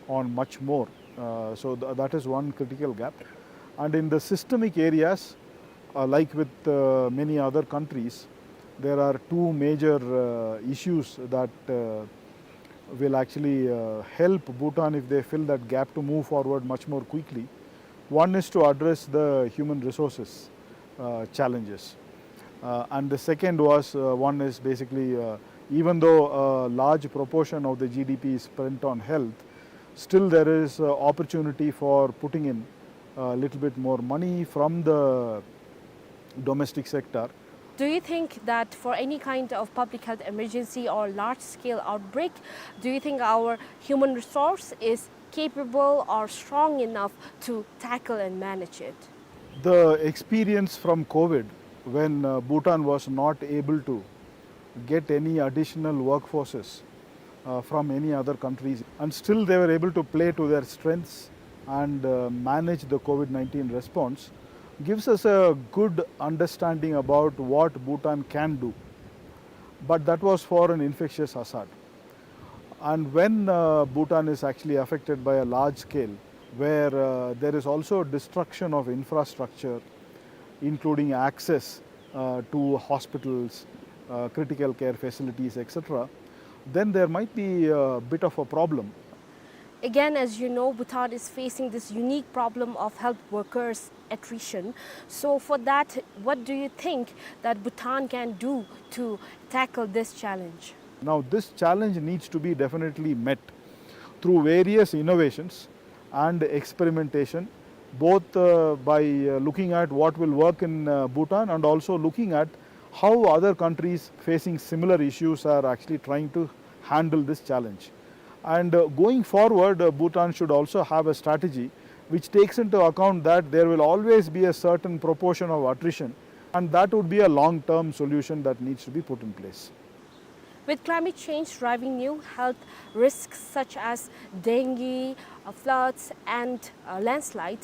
on much more. Uh, so th- that is one critical gap. And in the systemic areas, uh, like with uh, many other countries, there are two major uh, issues that uh, will actually uh, help Bhutan, if they fill that gap, to move forward much more quickly. One is to address the human resources uh, challenges. Uh, and the second was uh, one is basically, uh, even though a large proportion of the G D P is spent on health, still there is uh, opportunity for putting in a little bit more money from the domestic sector. Do you think that for any kind of public health emergency or large scale outbreak, do you think our human resource is capable or strong enough to tackle and manage it? The experience from COVID, when uh, Bhutan was not able to get any additional workforces uh, from any other countries, and still they were able to play to their strengths and uh, manage the COVID nineteen response, gives us a good understanding about what Bhutan can do. But that was for an infectious hazard. And when uh, Bhutan is actually affected by a large scale, where uh, there is also destruction of infrastructure, including access uh, to hospitals, uh, critical care facilities, et cetera, then there might be a bit of a problem. Again, as you know, Bhutan is facing this unique problem of health workers attrition. So for that, what do you think that Bhutan can do to tackle this challenge? Now, this challenge needs to be definitely met through various innovations and experimentation, both uh, by uh, looking at what will work in uh, Bhutan and also looking at how other countries facing similar issues are actually trying to handle this challenge. And uh, going forward, uh, Bhutan should also have a strategy which takes into account that there will always be a certain proportion of attrition, and that would be a long-term solution that needs to be put in place. With climate change driving new health risks such as dengue, uh, floods, and uh, landslide,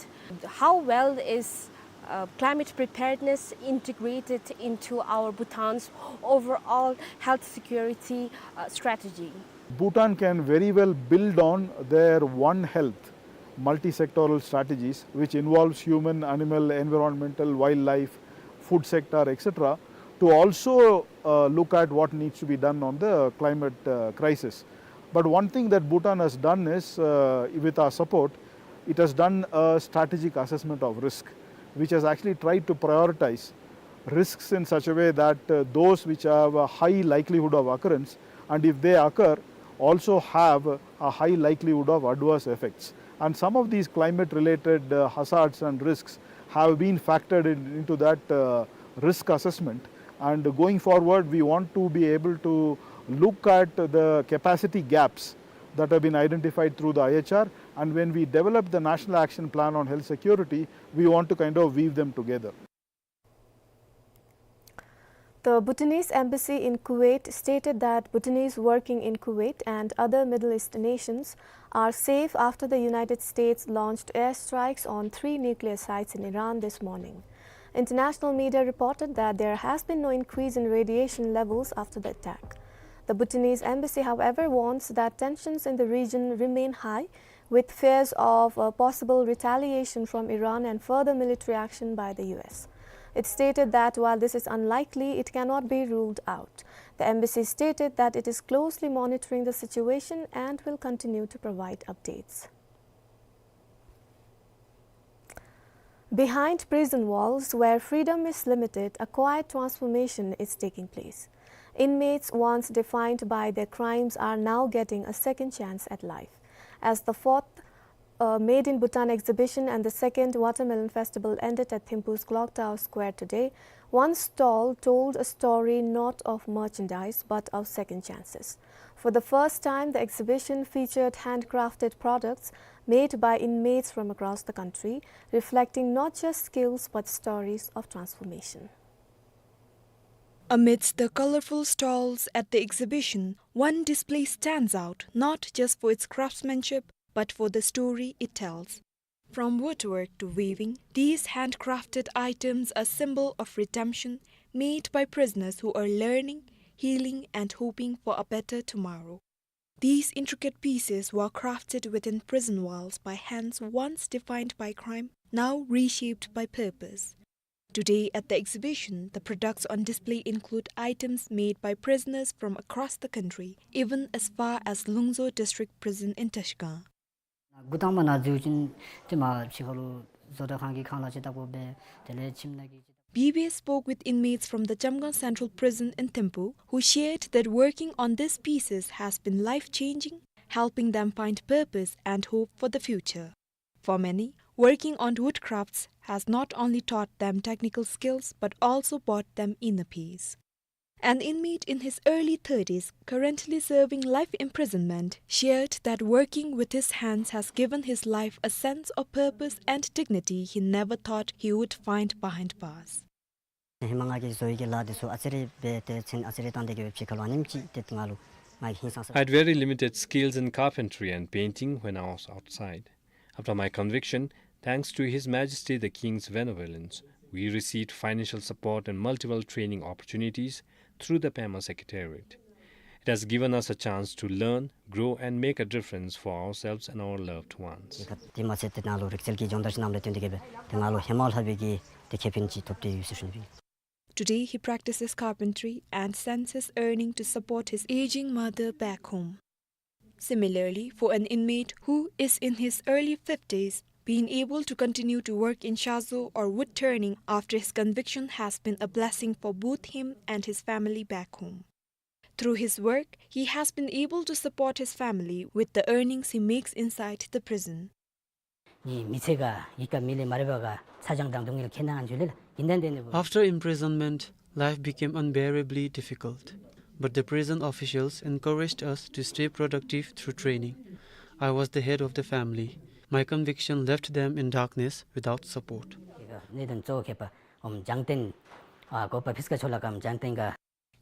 how well is uh, climate preparedness integrated into our Bhutan's overall health security uh, strategy? Bhutan can very well build on their One Health multi-sectoral strategies, which involves human, animal, environmental, wildlife, food sector, et cetera, to also uh, look at what needs to be done on the climate uh, crisis. But one thing that Bhutan has done is, uh, with our support, it has done a strategic assessment of risk, which has actually tried to prioritize risks in such a way that uh, those which have a high likelihood of occurrence, and if they occur, also have a high likelihood of adverse effects. And some of these climate-related uh, hazards and risks have been factored in, into that uh, risk assessment. And going forward, we want to be able to look at the capacity gaps that have been identified through the I H R. And when we develop the National Action Plan on Health Security, we want to kind of weave them together. The Bhutanese embassy in Kuwait stated that Bhutanese working in Kuwait and other Middle East nations are safe after the United States launched airstrikes on three nuclear sites in Iran this morning. International media reported that there has been no increase in radiation levels after the attack. The Bhutanese embassy, however, warns that tensions in the region remain high, with fears of a possible retaliation from Iran and further military action by the U S. It stated that while this is unlikely, it cannot be ruled out. The embassy stated that it is closely monitoring the situation and will continue to provide updates. Behind prison walls, where freedom is limited, a quiet transformation is taking place. Inmates, once defined by their crimes, are now getting a second chance at life, as the fourth A Made in Bhutan exhibition and the second Watermelon Festival ended at Thimphu's Clock Tower Square today. One stall told a story not of merchandise but of second chances. For the first time, the exhibition featured handcrafted products made by inmates from across the country, reflecting not just skills but stories of transformation. Amidst the colorful stalls at the exhibition, one display stands out, not just for its craftsmanship, but for the story it tells. From woodwork to weaving, these handcrafted items are symbol of redemption, made by prisoners who are learning, healing, and hoping for a better tomorrow. These intricate pieces were crafted within prison walls by hands once defined by crime, now reshaped by purpose. Today at the exhibition, the products on display include items made by prisoners from across the country, even as far as Lungzo District Prison in Tashkent. འགོ་དང་པ་ནང་འཛུལ་ཅིན་ཏེ་མ་ཕྱི་ཁ་ལུ་བཟོ་གྲྭ་ཁང་གི་ཁང་གླ་ཅིག་བཏབ་དགོ་པས། དེ་ལས་ཁྱིམ་ནང་གི་ཅིག། B B S spoke with inmates from the Chamgang Central Prison in Thimphu, who shared that working on these pieces has been life-changing, helping them find purpose and hope for the future. For many, working on woodcrafts has not only taught them technical skills but also brought them inner peace. An inmate in his early thirties, currently serving life imprisonment, shared that working with his hands has given his life a sense of purpose and dignity he never thought he would find behind bars. ཧེ་མ་ང་གིས་བཟོ་ཡི་གི་ལཱ་འདི་ཚུ་ཨ་ཙི་རེ་འབད་དེ་ཚུན་ཨ་ཙི་རེ་བཏང་སྟེ་གི་སྦེ་ཕྱི་ཁ་ལུ་ཨ་ནེམ་ཅིག་ཏེ་ང་ལུ་ང་གིས་ཧིང་སངས་ས། I had very limited skills in carpentry and painting when I was outside. After my conviction, thanks to His Majesty the King's benevolence, we received financial support and multiple training opportunities through the Pema Secretariat. It has given us a chance to learn, grow, and make a difference for ourselves and our loved ones. ཏེ་མ་ཚད་ཏེ་ནཱ་ལུ་རིག་རྩལ་གྱི་སྦྱོང་བརྡར་ཅིག་གནངམ་ལས་བརྟེན་ཏེ་གི་སྦེ་ཏེ་ང་ལུ་ཧེ་མ་ལྷག་པའི་གི་ཏེ་ཁེ་ཕན་ཅིག་ཐོབ་སྟེ་ཡོད་ཟེར་ཞུ་ནི་ཨིན། Today, he practices carpentry and sends his earning to support his aging mother back home. Similarly, for an inmate who is in his early fifties, being able to continue to work in shiso or wood turning after his conviction has been a blessing for both him and his family back home. Through his work, he has been able to support his family with the earnings he makes inside the prison. ནི་མི་ཚེ་ག་ཡི་ག་མི་ལས་མ་རིག་པ་ག་ཚ་གྱང་དང་སྡུག་བསྔལ་ཁྱད་ནང་འཇུ་ལེ་ལ་ཡིན་དན་དན་ནི་བུ། After imprisonment, life became unbearably difficult. But the prison officials encouraged us to stay productive through training. I was the head of the family. My conviction left them in darkness without support. ཡི་ག་གནད་དོན་གཙོ་བོ་ཁྱད་པར་ཨོམ་སྦྱང་སྟེ་ཨ་གོ་པ་ཕིས་ཀ་ཆོ་ལ་ཀམ་སྦྱང་སྟེ་ག།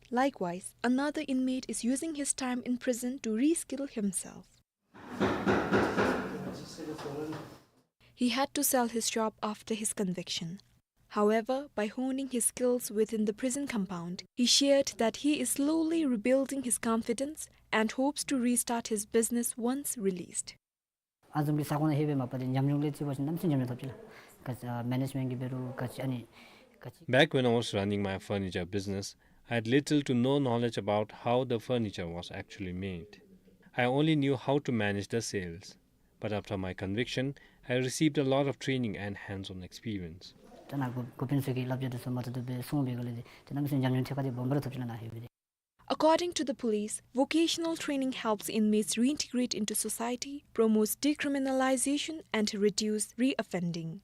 Likewise, another inmate is using his time in prison to reskill himself. He had to sell his shop after his conviction. However, by honing his skills within the prison compound, he shared that he is slowly rebuilding his confidence and hopes to restart his business once released. ཨ་བཟུམ་གྱི་ས་ཁོངས་ནང་ལྷོད་པའི་མ་པ་དེ་ཉམས་མྱོང་ལས་བརྩི་བ་ཅིན་གནམ་མེད་ས་མེད་ཉམས་མྱོང་ཐོབ་ཅི་ལགས། ག་ཅི་ཨ་མེ་ནེཇ་མེནཊ་གི་འབད་རུང་ག་ཅི་ཨ་ནི་ག་ཅི། Back when I was running my furniture business, I had little to no knowledge about how the furniture was actually made. I only knew how to manage the sales. But after my conviction, I received a lot of training and hands-on experience. ད་ནཱ་འགོ་འགོ་དཔོན་ཚུ་གི་བསླབ་བྱ་འདི་ཚུ་མ་ཐུབ་ཐུབ་སྦེ་སོང་བའི་སྒང་ལས་འདི་ཏེ་གནམ་མེད་ས་མེད་ཉམས་མྱོང་ཐེབས་ཁ་འདི་སྦོམ་སྦེ་ར་ཐོབ་ཅི་ལགས་ནཱ་ལྷོད་པའི་འདི། According to the police, vocational training helps inmates reintegrate into society, promotes decriminalization, and reduce reoffending.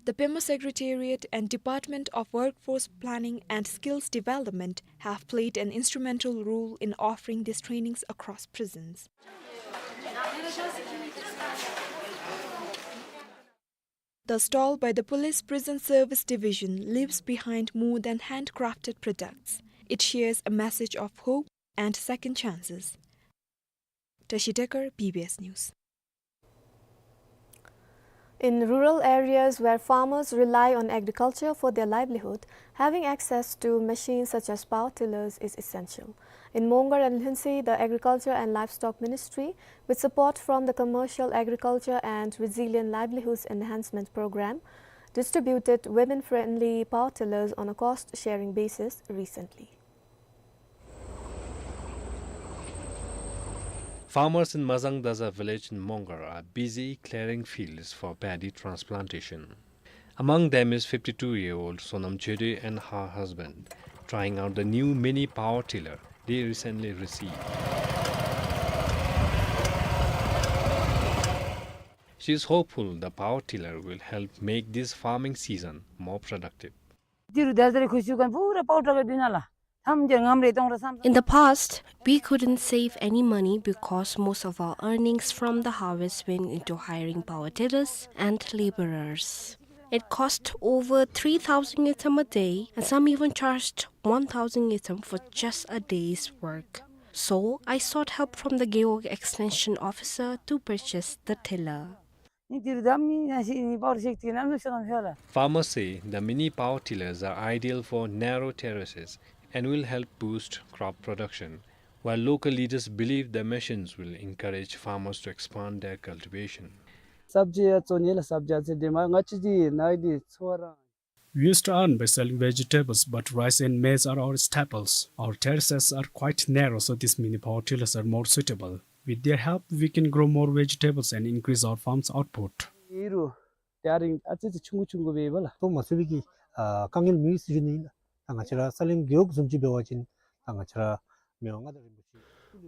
The Pema Secretariat and Department of Workforce Planning and Skills Development have played an instrumental role in offering these trainings across prisons. The stall by the Police Prison Service Division leaves behind more than handcrafted products. It shares a message of hope and second chances. Tashi Dekar, B B S News. In rural areas where farmers rely on agriculture for their livelihood, having access to machines such as power tillers is essential. In Mongar and Lhuentse, the Agriculture and Livestock Ministry, with support from the Commercial Agriculture and Resilient Livelihoods Enhancement Program, distributed women-friendly power tillers on a cost-sharing basis recently. Farmers in Mazang Daza village in Mongar are busy clearing fields for paddy transplantation. Among them is fifty-two-year-old Sonam Chede and her husband, trying out the new mini power tiller they recently received. She is hopeful the power tiller will help make this farming season more productive. ཏི་རུ་དར་དར་ཁུ་ཤུ་གན་པུ་ར་པའོ་ཊར་ག་དུ་ན་ལ། ཐམ་གྱ་ངམ་རེ་ཏོང་ར་སམ། In the past, we couldn't save any money because most of our earnings from the harvest went into hiring power tillers and laborers. It cost over three thousand ngultrum a day, and some even charged one thousand ngultrum for just a day's work. So, I sought help from the Gewog Extension Officer to purchase the tiller. ནི་ཏི་རུ་དམ་ནི་ན་ཤི་ནི་པའོ་ཊར་ཤིག་ཏི་ནམ་ལུ་ཤོ་ནམ་ཤོ་ལ། Farmers say the mini power tillers are ideal for narrow terraces and will help boost crop production, while local leaders believe the machines will encourage farmers to expand their cultivation. སབ་ཇི་ཡ་ཙོ་ནི་ལ་སབ་ཇི་ཡ་ཙེ་དེ་མ་ང་ཅི་ཏི་ནའི་ཏི་ཚོ་རང་། We used to earn by selling vegetables, but rice and maize are our staples. Our terraces are quite narrow, so these mini power tillers are more suitable. With their help, we can grow more vegetables and increase our farm's output. ཨི་རུ་ཏེ་ཨ་རིང་ཨ་ཙི་ཙི་ཆུང་ཀུ་ཆུང་ཀུ་སྦེ་ཡོད་པ་ལ། ཏོ་མ་སུ་བི་གི་ཨ་དཀའ་ངལ་མི་ཡོད་ཟེར་ཞུ་ནི་ཨིན་ལགས། ད་ང་བཅས་ར་ས་གླིང་རྒེད་འོག་བཟུམ་ཅིག་འབད་བ་ཅིན་ད་ང་བཅས་ར་མི་དབང་མངའ་བདག་རིན་པོ་ཆེ།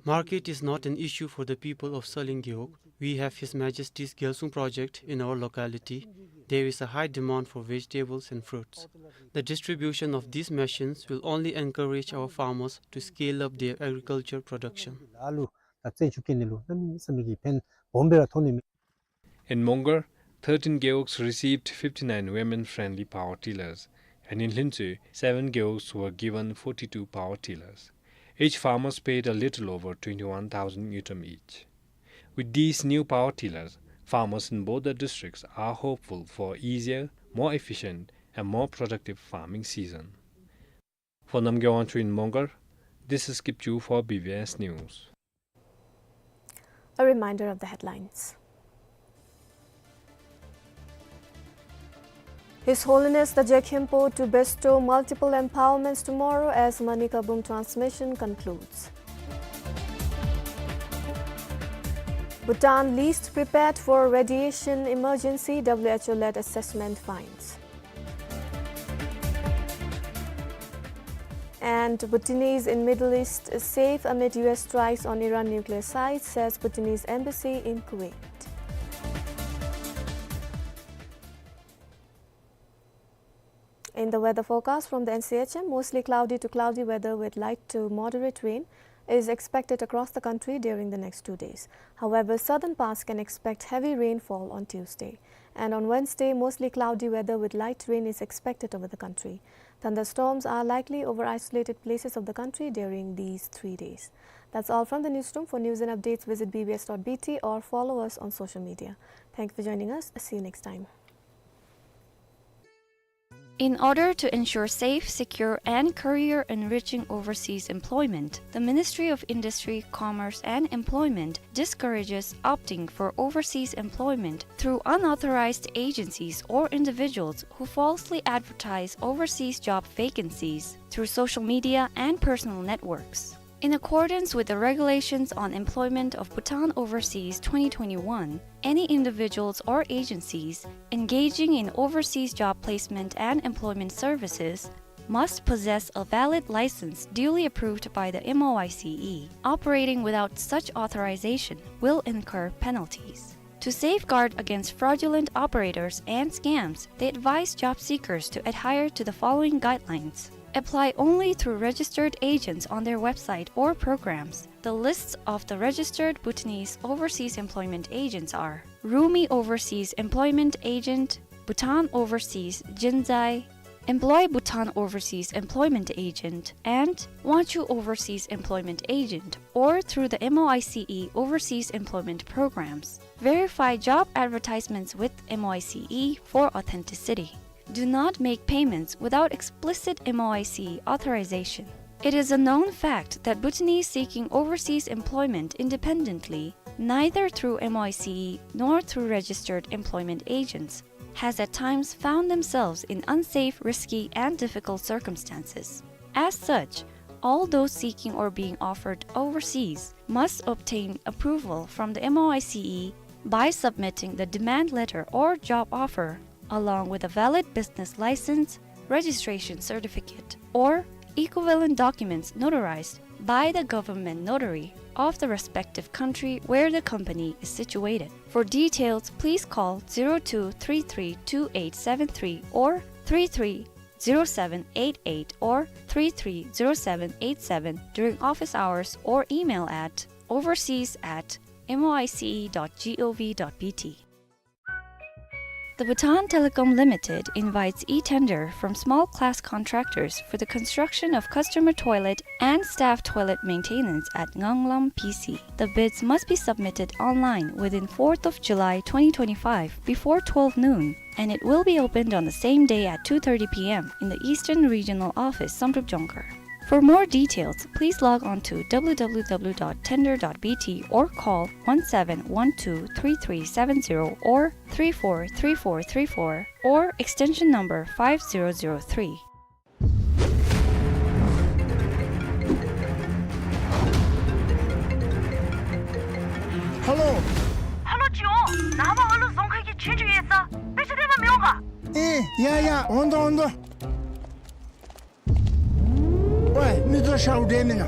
Market is not an issue for the people of Saling Gewog. We have His Majesty's Gyalsung project in our locality. There is a high demand for vegetables and fruits. The distribution of these machines will only encourage our farmers to scale up their agriculture production. ལ་ལུ་ད་བཙན་ཤུགས་བསྐྱེད་ནི་ལུ་གནམ་མེད་ས་མེད་ཀྱི་ཕན་སྦོམ་སྦེ་ར་ཐོགས་ནི་མས། In Mongar, thirteen gewogs received fifty-nine women-friendly power tillers, and in Hlintsue, seven gewogs were given forty-two power tillers. Each farmer's paid a little over twenty-one thousand ngultrum each. With these new power tillers, farmers in both the districts are hopeful for easier, more efficient, and more productive farming season. For Namgay Wangchuk in Mongar, this is Kipchu for B B S News. A reminder of the headlines. His Holiness the Je Khenpo to bestow multiple empowerments tomorrow as Manika Bung transmission concludes. Bhutan least prepared for radiation emergency, W H O-led assessment finds. And Bhutanese in Middle East safe amid U S strikes on Iran nuclear sites, says Bhutanese embassy in Kuwait. In the weather forecast from the N C H M, mostly cloudy to cloudy weather with light to moderate rain is expected across the country during the next two days. However, southern parts can expect heavy rainfall on Tuesday. And on Wednesday, mostly cloudy weather with light rain is expected over the country. Thunderstorms are likely over isolated places of the country during these three days. That's all from the newsroom. For news and updates, visit B B S dot B T or follow us on social media. Thank you for joining us. See you next time. In order to ensure safe, secure, and career-enriching overseas employment, the Ministry of Industry, Commerce, and Employment discourages opting for overseas employment through unauthorized agencies or individuals who falsely advertise overseas job vacancies through social media and personal networks. In accordance with the Regulations on Employment of Bhutan Overseas twenty twenty-one, any individuals or agencies engaging in overseas job placement and employment services must possess a valid license duly approved by the M O I C E. Operating without such authorization will incur penalties. To safeguard against fraudulent operators and scams, they advise job seekers to adhere to the following guidelines. Apply only through registered agents on their website or programs. The lists of the registered Bhutanese overseas employment agents are Rumi Overseas Employment Agent, Bhutan Overseas Jinzai, Employ Bhutan Overseas Employment Agent, and Wangchuk Overseas Employment Agent, or through the M O I C E overseas employment programs. Verify job advertisements with M O I C E for authenticity. Do not make payments without explicit M O I C E authorization. It is a known fact that Bhutanese seeking overseas employment independently, neither through M O I C E nor through registered employment agents, has at times found themselves in unsafe, risky, and difficult circumstances. As such, all those seeking or being offered overseas must obtain approval from the M O I C E by submitting the demand letter or job offer, along with a valid business license, registration certificate, or equivalent documents notarized by the government notary of the respective country where the company is situated. For details, please call zero two three three two eight seven three or three three zero seven eight eight or three three zero seven eight seven during office hours or email at overseas at M O I C E dot gov dot B T. The Bhutan Telecom Limited invites e-tender from small class contractors for the construction of customer toilet and staff toilet maintenance at Nganglam P C. The bids must be submitted online within fourth of July twenty twenty-five before twelve noon, and it will be opened on the same day at two thirty P M in the Eastern Regional Office, Samdrup Jongkhar. For more details, please log on to W W W dot tender dot B T or call one seven one two three three seven zero or three four three four three four or extension number five zero zero three. ཧེ་ལོ། ཧེ་ལོ་ཅི་འོང་། ནངས་པ་ཨ་ལུ་རྫོང་ཁ་གི་ཆོས་རྒྱུགས་ཡོད་ས། དཔེ་ཆ་སྟོན་པར་མི་འོང་ག། ཨེ་ཡ་ཡ། འོང་དོ་འོང་དོ། ཝེ། མི་ཚུ་ཤོག་འདྲ་མེན་ན།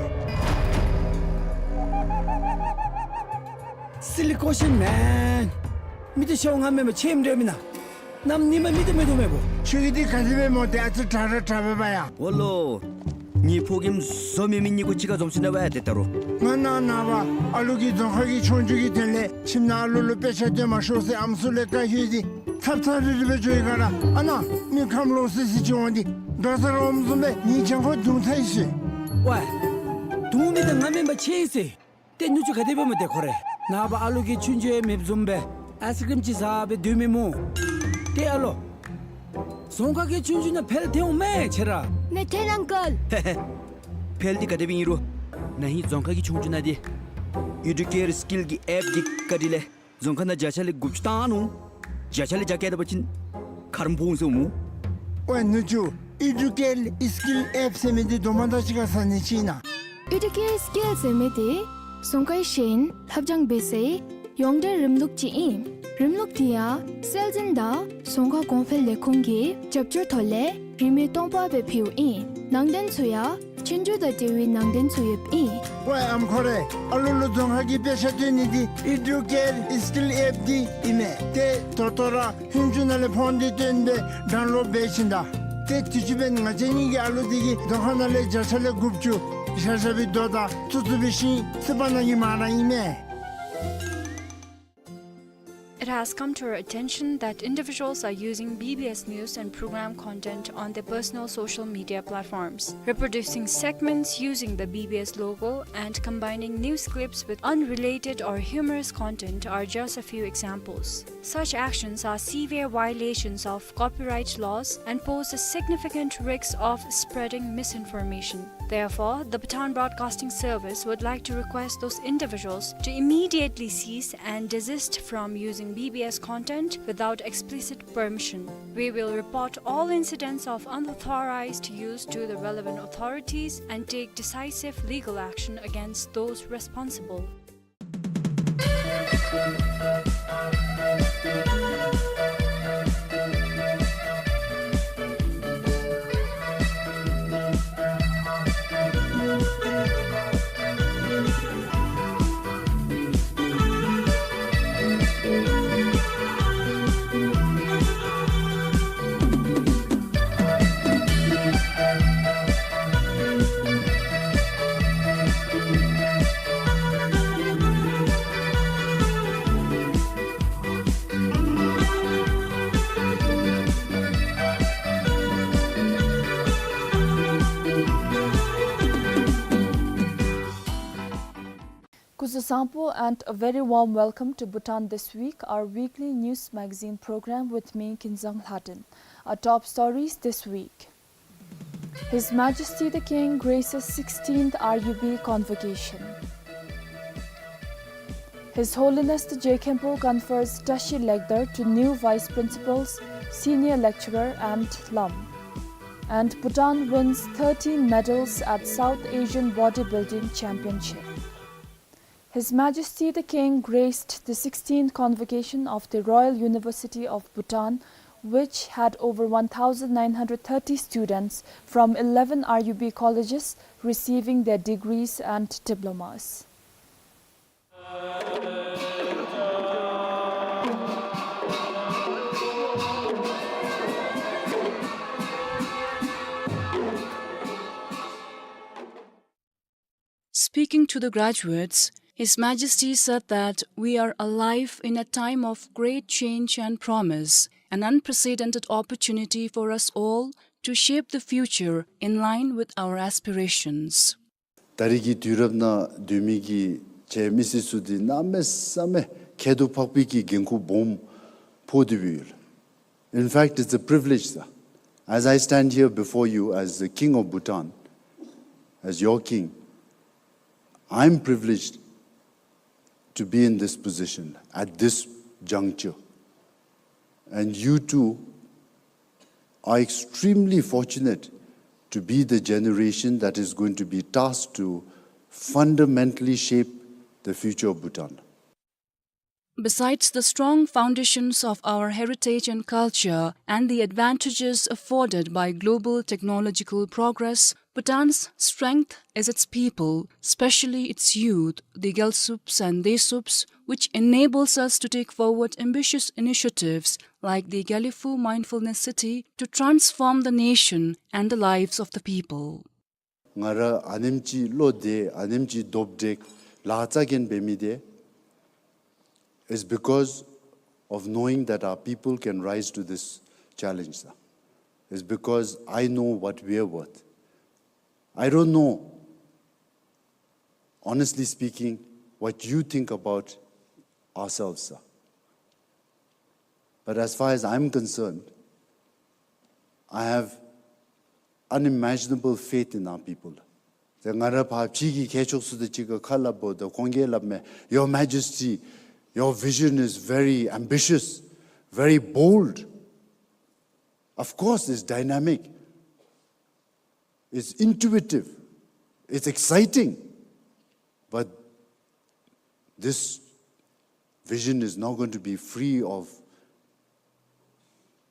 Silly question, man. མི་ཚུ་ཤོག་ང་མེན་པར་ཆོས་འདྲ་མེན་ན། གནམ་ཉིནམ་མི་ཚུ་མེད་དོ་མེད་པོ། ཁྱོད་ཀྱི་འདི་ག་དེ་སྦེ་སྨོ། ཏེ་ཨ་ཙི་དྲག་ར་དྲག་པས་པ་ཡ། འོ་ལོ། ངེའི་ཕོ་རྒནམ་བཟོ་མེད་མི་གཉིས་ཀོ་གཅིག་ཁར་འཛོམས་ཞིནམ་ལས་འབད་ཡ་དེ་ད་རུང་། ང་ནཱ་ནངས་པ་ཨ་ལུ་གི་རྫོང་ཁ་གི་ཆོས་རྒྱུགས་ཀྱི་དོན་ལས་ཁྱིམ་ནང་ཨ་ལུ་ལུ་དཔེ་ཆ་སྟོན་མ་ཤོག་ཟེར་ཨམ་སྲུ་ལས་བཀའ་ཞུ་སྟེ་ཚབ་ཚབ་རིལ་རི་སྦེ་འགྱོ་ཡི་ག་ར། ཨ་ནཱ་མི་ཁམས་ལོག་སི་སི་ཅིག་འོང་སྟེ་རྡོག་རྩ་ར་འོངམ་བཟུམ་སྦེ་ངེའི་གྱང་ཁར་རྡུང་ཚར་ཡི་ཟེར། ཝེ། རྡུང་མི་འདི་ང་མེན་པར་ཆོས་ཨིན་ཟེར། ཏེ་ནུ་གཅུང་ག་དེ་སྦེ་སྨོ་ཏེ་ཁོ་རེ། ནངས་པ་ཨ་ལུ་གི་ཆོས་རྒྱུགས་མེདཔ་བཟུམ་སྦེ་ཨའི་སི་ཀྲིམ་ཅིག་ཟ་སྦེ་སྡོད་མི་སྨོ། ཏེ་ཨ་ལོ། རྫོང་ཁ་གི་ཆོས་རྒྱུགས་ནང་འཕེལ་ཏེ་འོང་མས་ཁྱོད་ར། ནེ་ཐན་ཨང་ཀལ། ཧེ་ཧེ། འཕེལ་འདི་ག་དེ་སྦེ་ཨིན་རུང་ན་ཧིང་རྫོང་ཁ་གི་ཆོས་རྒྱུགས་ནང་འདི་ཨི་ཌུ་ཀེར་སི་ཀིལ་གྱི་ཨེཔ་འདི་བཀའ་དྲིན་ལས་རྫོང་ཁ་ནང་བརྒྱ་ཆ་ལས་དགུ་བཅུ་བཏང་ནུག། བརྒྱ་ཆ་ལས་བརྒྱ་བཀལ་ད་པ་ཅིན་ཁ་རོག་ཕོག་འོང་ཟེར་སྨོ། ཝེ་ནུ་གཅུང་། ཨི་ཌུ་ཀེར་སི་ཀིལ་ཨེཔ་ཟེར་མི་འདི་དོ་མ་དང་གཅིག་ཁར་ཟ་ནི་ཅིག་ཨིན་ན། ཨི་ཌུ་ཀེར་སི་ཀིལ་ཟེར་མི་འདི་རྫོང་ཁའི་ཤེས་ཡོན་ལྷབ་སྦྱང་འབད་སའི་ཡོངས་འབྲེལ་རིམ་ལུགས་ཅིག་ཨིན། རིམ་ལུགས་འདི་ཡང་སྲོལ་འཛིན་དང་རྫོང་ཁ་གོང་འཕེལ་ལས་ཁུངས་ཀྱི་རྒྱབ་སྐྱོར་ཐོག་ལས་རིན་མེད་སྟོང་པ་སྦེ་ཕུལཝ་ཨིན། ནང་དོན་ཚུ་ཡང་ཆོས་རྒྱུགས་དང་འབྲེལ་བའི་ནང་དོན་ཚུ་ཡོདཔ་ཨིན། ཝེ་ཨམ་ཁོ་རེ། ཨ་ལུ་ལུ་རྫོང་ཁ་གི་དཔེ་ཆ་སྟོན་ནི་འདི་ཨི་ཌུ་ཀེར་སི་ཀིལ་ཨེཔ་འདི་ཨིན་མས། ཏེ་ད་ལྟོ་ར་ཧུན་ཅུ་ནང་ལས་ཕོན་འདི་བཏོན་སྦེ་ཌའུན་ལོཌ་འབད་ཞིནམ་ད། ཏེ་དུས་ཅི་འབདན་ང་བཅས་གཉིས་ཀྱི་ཨ་ལུ་འདི་གིས་རྫོང་ཁ་ནང་ལས་བརྒྱ་ཆ་ལས་དགུ་བཅུ་བཞག་བཞག་པའི་རྡོ་དང་བཙུགས་བཙུགས་པའི་ཤིང་བཙུགས་པ་གནང་གི་མ་ར་ཨིན་མས། It has come to our attention that individuals are using B B S news and program content on their personal social media platforms, reproducing segments using the B B S logo and combining news clips with unrelated or humorous content are just a few examples. Such actions are severe violations of copyright laws and pose a significant risk of spreading misinformation. Therefore, the Bhutan Broadcasting Service would like to request those individuals to immediately cease and desist from using B B S content without explicit permission. We will report all incidents of unauthorized use to the relevant authorities and take decisive legal action against those responsible. སྐུ་གཟུགས་བཟང་པོ and a very warm welcome to Bhutan This Week, our weekly news magazine program with me, Kinzang Lhaden. Our top stories this week. His Majesty the King graces sixteenth R U B convocation. His Holiness the Je Khenpo confers Tashi Legder to new vice principals, senior lecturer and alum. And Bhutan wins thirteen medals at South Asian Bodybuilding Championship. His Majesty the King graced the sixteenth convocation of the Royal University of Bhutan which had over one thousand nine hundred thirty students from eleven R U B colleges receiving their degrees and diplomas. Speaking to the graduates, His Majesty said that we are alive in a time of great change and promise, an unprecedented opportunity for us all to shape the future in line with our aspirations. ད་རེས་ཀྱི་དུས་རབས་ནང་སྡོད་མི་གི་ཁྱེད་མི་སེར་ཚུ་འདི་གནམ་མེད་ས་མེད་ཁྱད་དུ་འཕགས་པའི་གི་འགན་ཁུར་སྦོམ་ཕོག་སྟེ་ཡོད། In fact, it's a privilege, sir. As I stand here before you as the King of Bhutan, as your king, I'm privileged to be in this position at this juncture. And you too are extremely fortunate to be the generation that is going to be tasked to fundamentally shape the future of Bhutan. Besides the strong foundations of our heritage and culture and the advantages afforded by global technological progress, Bhutan's strength is its people, especially its youth, the Gyaltsops and Deysops, which enables us to take forward ambitious initiatives like the Gelephu Mindfulness City to transform the nation and the lives of the people. ང་ར་ཨ་ནེམ་ཅིག་བློ་བདེ་ཨ་ནེམ་ཅིག་སྟོབས་དྲག་ལཱ་རྩ་འགེངས་འབད་མི་འདི་is because of knowing that our people can rise to this challenge, sir. It's because I know what we are worth. I don't know, honestly speaking, what you think about ourselves, sir. But as far as I'm concerned, I have unimaginable faith in our people. ཏེ་ང་ར་ཕར་ཕྱི་གི་མཁས་མཆོག་ཚུ་དང་གཅིག་ཁར་ཁ་སླབ་འོངམ་ད་ཁོང་གིས་སླབ་མས། Your Majesty, your vision is very ambitious, very bold. Of course, it's dynamic, it's intuitive, it's exciting. But this vision is not going to be free of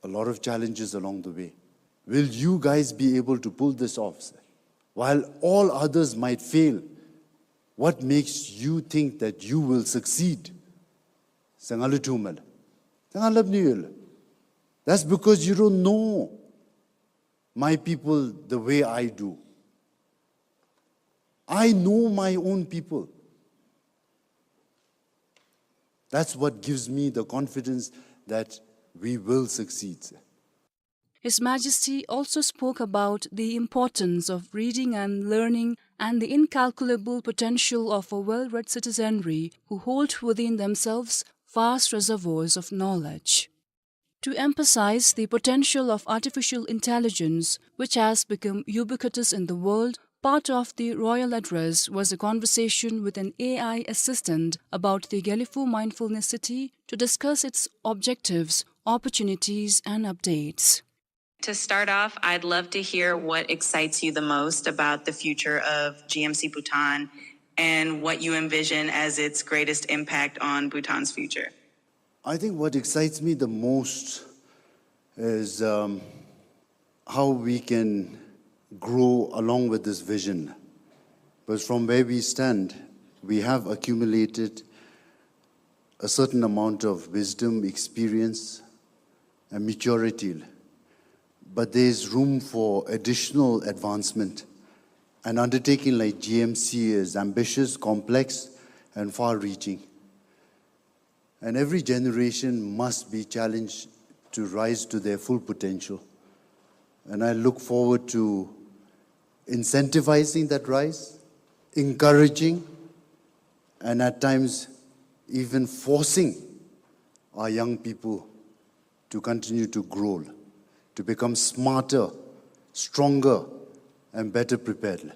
a lot of challenges along the way. Will you guys be able to pull this off, sir? While all others might fail, what makes you think that you will succeed? ཟེར་ང་ལུ་དྲིཝ་མས་ལགས། ཏེ་ང་སླབ་ནི་ཡོད་ལགས། That's because you don't know my people the way I do. I know my own people. That's what gives me the confidence that we will succeed. His Majesty also spoke about the importance of reading and learning and the incalculable potential of a well-read citizenry who hold within themselves vast reservoirs of knowledge. To emphasize the potential of artificial intelligence, which has become ubiquitous in the world, part of the royal address was a conversation with an A I assistant about the Gelephu Mindfulness City to discuss its objectives, opportunities, and updates. To start off, I'd love to hear what excites you the most about the future of G M C Bhutan and what you envision as its greatest impact on Bhutan's future. I think what excites me the most is, um, how we can grow along with this vision. Because from where we stand, we have accumulated a certain amount of wisdom, experience, and maturity. But there is room for additional advancement. An undertaking like G M C is ambitious, complex, and far-reaching. And every generation must be challenged to rise to their full potential. And I look forward to incentivizing that rise, encouraging, and at times even forcing our young people to continue to grow, to become smarter, stronger, and better prepared.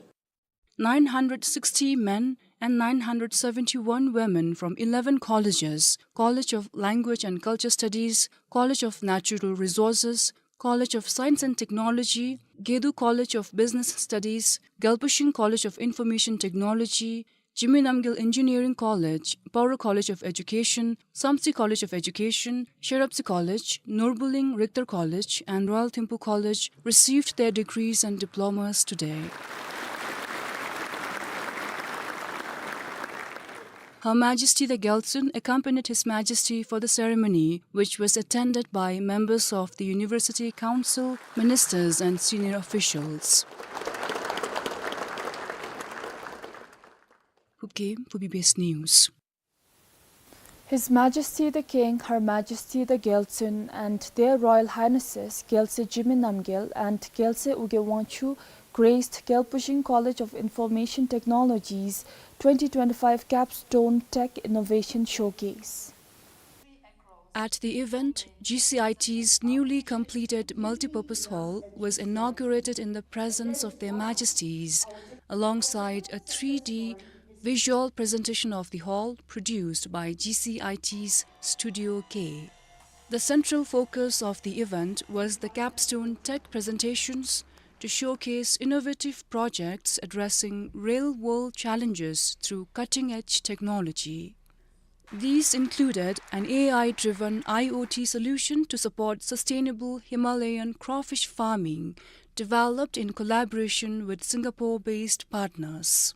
Nine hundred sixty men and nine hundred seventy-one women from eleven colleges, College of Language and Culture Studies, College of Natural Resources, College of Science and Technology, Gedu College of Business Studies, Gyalpushin College of Information Technology, Jigme Namgyel Engineering College, Paro College of Education, Samtse College of Education, Sherapse College, Norbuling Richter College, and Royal Thimphu College received their degrees and diplomas today. Her Majesty the Gyaltsuen accompanied His Majesty for the ceremony, which was attended by members of the University Council, ministers, and senior officials. Phubkeng for B B S News. His Majesty the King, Her Majesty the Gyaltsuen, and Their Royal Highnesses Gyaltsuen Jigme Namgyel and Gyaltsuen Ugye Wangchuck graced Gyalpushing College of Information Technology's twenty twenty-five Capstone Tech Innovation Showcase. At the event, G C I T's newly completed multipurpose hall was inaugurated in the presence of Their Majesties, alongside a three D visual presentation of the hall produced by G C I T's Studio K. The central focus of the event was the capstone tech presentations to showcase innovative projects addressing real-world challenges through cutting-edge technology. These included an A I-driven I O T solution to support sustainable Himalayan crawfish farming, developed in collaboration with Singapore-based partners,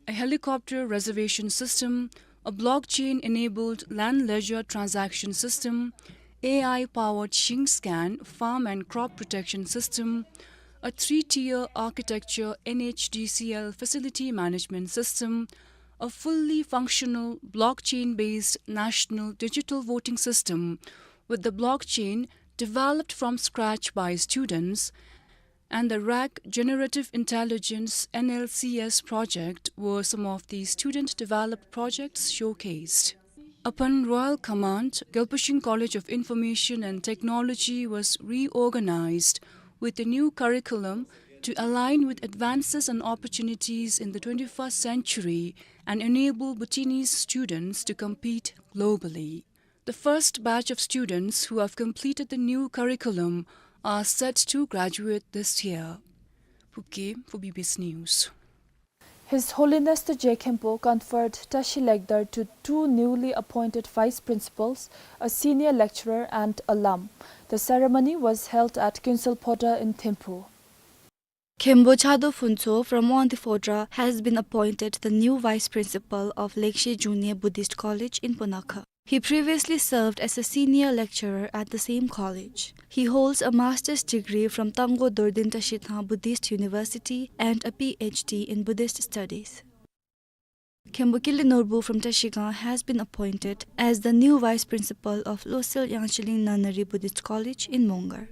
a helicopter reservation system, a blockchain-enabled land ledger transaction system, A I-powered ShingScan farm and crop protection system, a three-tier architecture N H D C L facility management system, a fully functional blockchain-based national digital voting system with the blockchain developed from scratch by students, and the RAG Generative Intelligence, N L C S, project were some of the student-developed projects showcased. Upon royal command, Gyalpushing College of Information and Technology was reorganized with a new curriculum to align with advances and opportunities in the twenty-first century and enable Bhutanese students to compete globally. The first batch of students who have completed the new curriculum are set to graduate this year. Phubkeng for B B S News. His Holiness the Je Khenpo conferred Tashi Lekdar to two newly appointed vice principals, a senior lecturer and a lum. The ceremony was held at Kuensel Phodrang in Thimphu. Khenpo Chado Phuntsho from Wangdue Phodrang has been appointed the new vice principal of Lengshe Jungni Buddhist College in Punakha. He previously served as a senior lecturer at the same college. He holds a master's degree from Tanggo Dorden Tashithang Buddhist University and a P H D in Buddhist Studies. Khenpo Kili Norbu from Trashigang has been appointed as the new vice principal of Losel Yangchiling Nunnery Buddhist College in Mongar.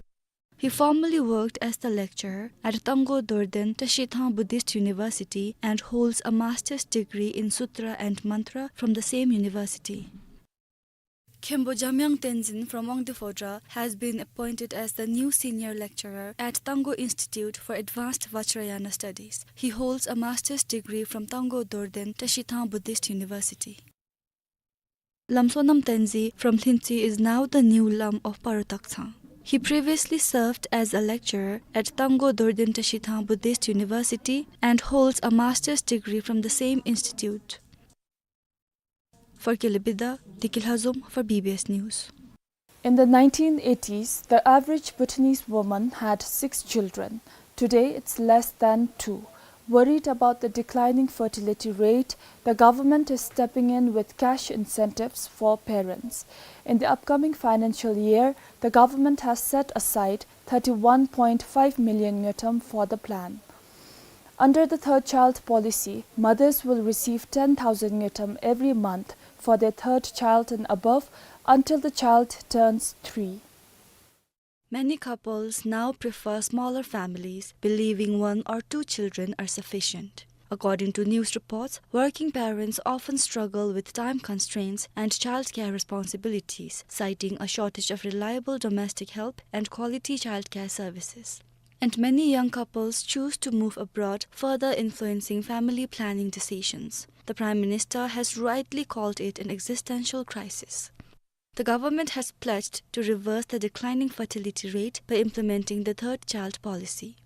He formerly worked as the lecturer at Tanggo Dorden Tashithang Buddhist University and holds a master's degree in Sutra and Mantra from the same university. Khenpo Jamyang Tenzin from Wangdue Phodrang has been appointed as the new senior lecturer at Tanggo Institute for Advanced Vajrayana Studies. He holds a master's degree from Tanggo Dorden Tashithang Buddhist University. Lum Sonam Tenzin from Lhintsey is now the new lum of Paro Takchang. He previously served as a lecturer at Tanggo Dorden Tashithang Buddhist University and holds a master's degree from the same institute. For Kili Bida, Deki Lhazom for B B S News. In the nineteen eighties, the average Bhutanese woman had six children. Today, it's less than two. Worried about the declining fertility rate, the government is stepping in with cash incentives for parents. In the upcoming financial year, the government has set aside thirty-one point five million ngultrum for the plan. Under the third child policy, mothers will receive ten thousand ngultrum every month for their third child and above until the child turns three. Many couples now prefer smaller families, believing one or two children are sufficient. According to news reports, working parents often struggle with time constraints and childcare responsibilities, citing a shortage of reliable domestic help and quality childcare services. And many young couples choose to move abroad, further influencing family planning decisions. The Prime Minister has rightly called it an existential crisis. The government has pledged to reverse the declining fertility rate by implementing the third child policy.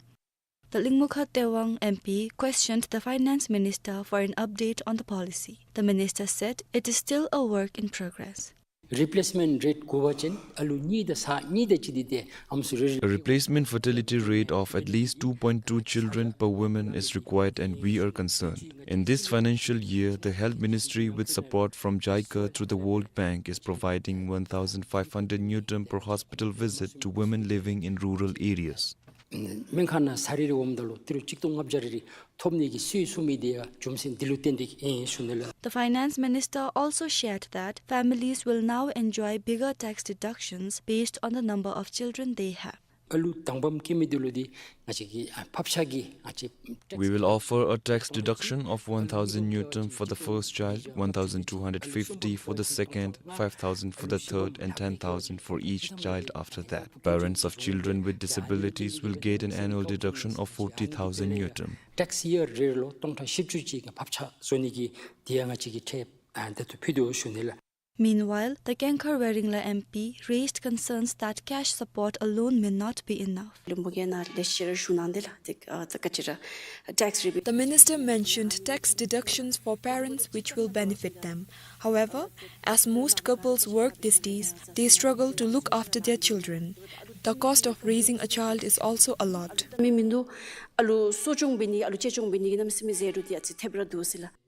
The Lingmukha Tewang M P questioned the finance minister for an update on the policy. The minister said it is still a work in progress. Replacement rate དགུ་པ་ཅན་ཨ་ལུ་གཉིས་དང་ས་གཉིས་དང་གཅིག་འདི་ཏེ་ཨམ་སྲུ་རེ་རེ། A replacement fertility rate of at least two point two children per woman is required, and we are concerned. In this financial year, the Health Ministry, with support from JICA through the World Bank, is providing one thousand five hundred ngultrum per hospital visit to women living in rural areas. སྨན་ཁང་ནང་ས་རི་རི་འོངམ་ད་ལུ་ཏི་རུ་གཅིག་སྟོང་ལྔ་བརྒྱ་རེ་རེ་ཐོབ་ནི་གི་སྲོལ་བཟོ་མི་འདི་ཡང་རྒྱུ་མཚན་འདི་ལུ་བརྟེན་ཏེ་ཨིན་ཞུ་ནི་ལགས། The finance minister also shared that families will now enjoy bigger tax deductions based on the number of children they have. ཨ་ལུ་དང་པམ་སྐྱེ་མི་འདི་ལུ་འདི་ང་བཅས་ཀྱི་ཨ་ཕབ་ཆག་གི་ང་བཅས་tax We will offer a tax deduction of one thousand ngultrum for the first child, one thousand two hundred fifty for the second, five thousand for the third, and ten thousand for each child after that. Parents of children with disabilities will get an annual deduction of forty thousand ngultrum. Tax year རེ་རེ་ལུ་སྟོང་ཕྲག་བཞི་བཅུ་ཅིག་གི་ཕབ་ཆག་བཟོ་ནི་གི་འདི་ཡང་ང་བཅས་ཀྱིས་ཁྲལ་ཨ་ད་ལྟོ་ཕུལ་དོ་ཞུ་ནི་ལགས། Meanwhile, the Kengkhar Weringla M P raised concerns that cash support alone may not be enough. ལུམ་བི་ནི་གི་ནང་ལས་ཤེར་ཞུ་ནང་འདི་ལགས་ཏེ་ཨ་ད་ག་ཅི་ར་tax rebate. The minister mentioned tax deductions for parents which will benefit them. However, as most couples work these days, they struggle to look after their children. The cost of raising a child is also a lot. མི་མིན་འདུག་ཨ་ལུ་གསོ་སྐྱོང་འབད་ནི་ཨ་ལུ་གཅེས་སྐྱོང་འབད་ནི་གི་གནམ་མེད་ས་མེད་ཟད་འགྲོ་འདི་ཨ་ཙི་ཐེབས་ར་འདུག་ཟེར་ལགས།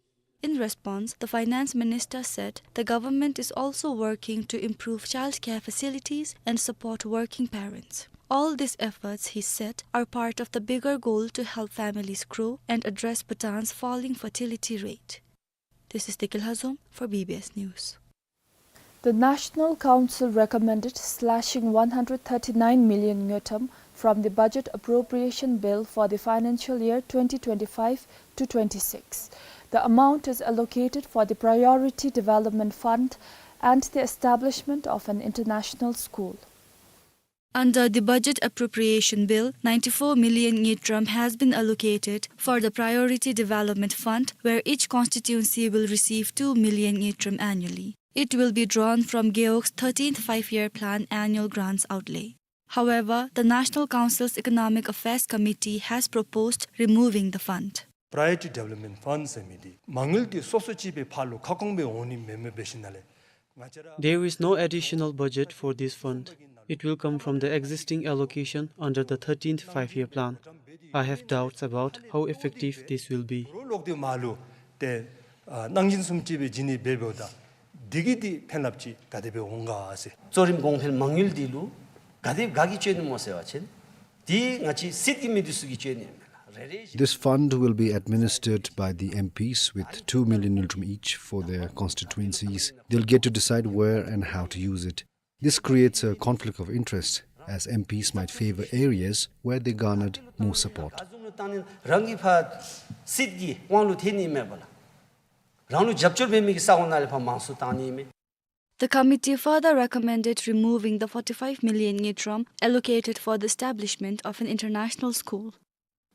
In response, the finance minister said the government is also working to improve childcare facilities and support working parents. All these efforts, he said, are part of the bigger goal to help families grow and address Bhutan's falling fertility rate. This is Dikil Hazom for B B S News. The National Council recommended slashing one hundred thirty-nine million ngultrum from the Budget Appropriation Bill for the financial year twenty twenty-five to twenty-six. The amount is allocated for the Priority Development Fund and the establishment of an international school. Under the Budget Appropriation Bill, ninety-four million ngultrum has been allocated for the Priority Development Fund, where each constituency will receive two million ngultrum annually. It will be drawn from Gewog's thirteenth Five-Year Plan annual grants outlay. However, the National Council's Economic Affairs Committee has proposed removing the fund. Priority Development Fund ཟེར་མི་འདི་མ་དངུལ་འདི་སོ་སོ་ཅིག་སྦེ་ཕར་ལུ་ཁ་སྐོང་སྦེ་འོང་ནི་མེན་མས། འབད་ཞིནམ་ལས་ང་བཅས་ར། There is no additional budget for this fund. It will come from the existing allocation under the thirteenth Five-Year Plan. I have doubts about how effective this will be. རོགས་ལོག་སྟེ་མར་ལུ་ཏེ་ཨ་གནང་སྦྱིན་བཟུམ་ཅིག་སྦེ་བྱིན་ནི་འབད་འབདཝ་ད་འདི་གིས་འདི་ཕན་རླབས་ཅིག་ག་དེ་སྦེ་འོང་ག་ཟེར། གཙོ་རིམ་གོང་འཕེལ་མ་དངུལ་འདི་ལུ་ག་དེ་ག་གིས་སྤྱོད་ནི་སྨོ་ཟེར་བ་ཅིན་འདི་ང་བཅས་སྲིད་ཀྱི་མི་འདི་ཚུ་གིས་སྤྱོད་ནི་ཨིན་མས་ལགས། རེ་རེ་བཞིན། This fund will be administered by the M Ps with two million ngultrum each for their constituencies. They'll get to decide where and how to use it. This creates a conflict of interest, as M Ps might favor areas where they garnered more support. རང་གི་ཕར་སྲིད་ཀྱི་དབང་ལུ་ཐལ་ནི་མེན་པ་ལགས། རང་ལུ་རྒྱབ་སྐྱོར་འབད་མི་གི་ས་གོ་ནང་ལས་ཕར་མང་སུ་བཏང་ནི་མས། The committee further recommended removing the forty-five million ngultrum allocated for the establishment of an international school.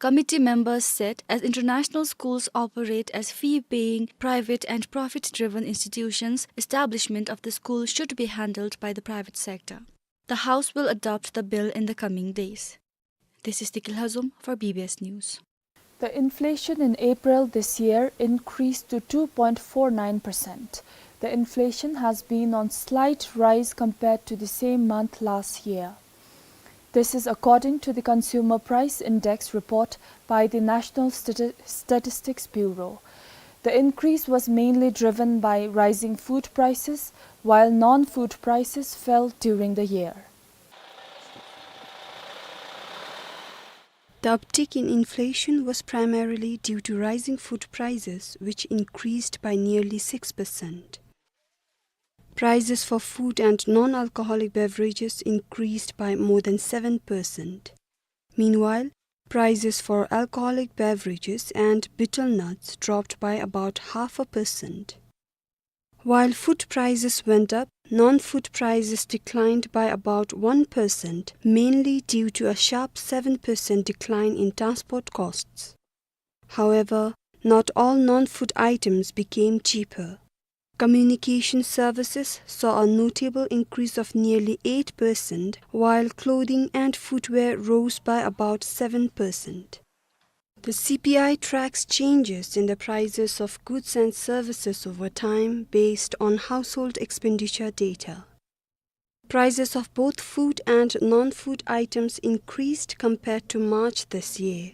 Committee members said, as international schools operate as fee-paying, private and profit-driven institutions, establishment of the school should be handled by the private sector. The House will adopt the bill in the coming days. This is Dikil Hazom for B B S News. The inflation in April this year increased to two point four nine percent. The inflation has been on slight rise compared to the same month last year. This is according to the Consumer Price Index report by the National Stati-, Statistics Bureau. The increase was mainly driven by rising food prices, while non-food prices fell during the year. The uptick in inflation was primarily due to rising food prices, which increased by nearly six percent. Prices for food and non-alcoholic beverages increased by more than seven percent. Meanwhile, prices for alcoholic beverages and betel nuts dropped by about half a percent. While food prices went up, non-food prices declined by about one percent, mainly due to a sharp seven percent decline in transport costs. However, not all non-food items became cheaper. Communication services saw a notable increase of nearly eight percent, while clothing and footwear rose by about seven percent. The C P I tracks changes in the prices of goods and services over time based on household expenditure data. Prices of both food and non-food items increased compared to March this year.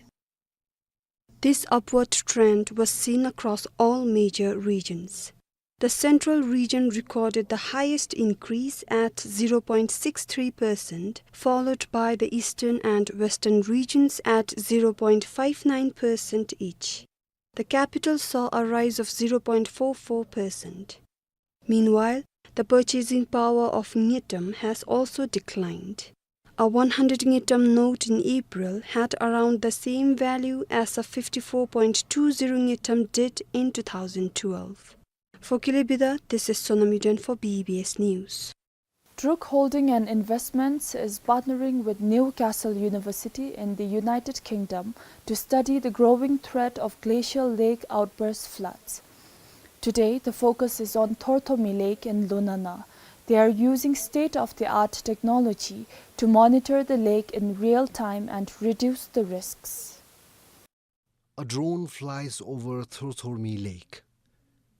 This upward trend was seen across all major regions. The central region recorded the highest increase at zero point six three percent, followed by the eastern and western regions at zero point five nine percent each. The capital saw a rise of zero point four four percent. Meanwhile, the purchasing power of ngultrum has also declined. A one hundred ngultrum note in April had around the same value as a fifty-four point two zero ngultrum did in two thousand twelve. For Kili Bida, this is Sonam Yuden for B B S News. Druk Holding and Investments is partnering with Newcastle University in the United Kingdom to study the growing threat of glacial lake outburst floods. Today, the focus is on Thorthormi Lake in Lunana. They are using state-of-the-art technology to monitor the lake in real time and reduce the risks. A drone flies over Thorthormi Lake.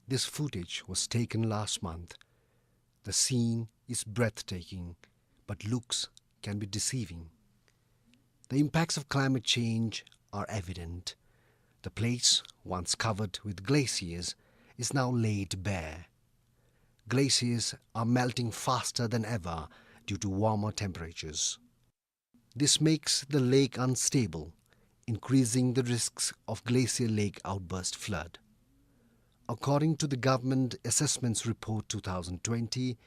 This footage was taken last month. The scene is breathtaking, but looks can be deceiving. The impacts of climate change are evident. The place, once covered with glaciers, is now laid bare. Glaciers are melting faster than ever due to warmer temperatures. This makes the lake unstable, increasing the risks of glacial lake outburst flood. According to the Government Assessments Report two thousand twenty,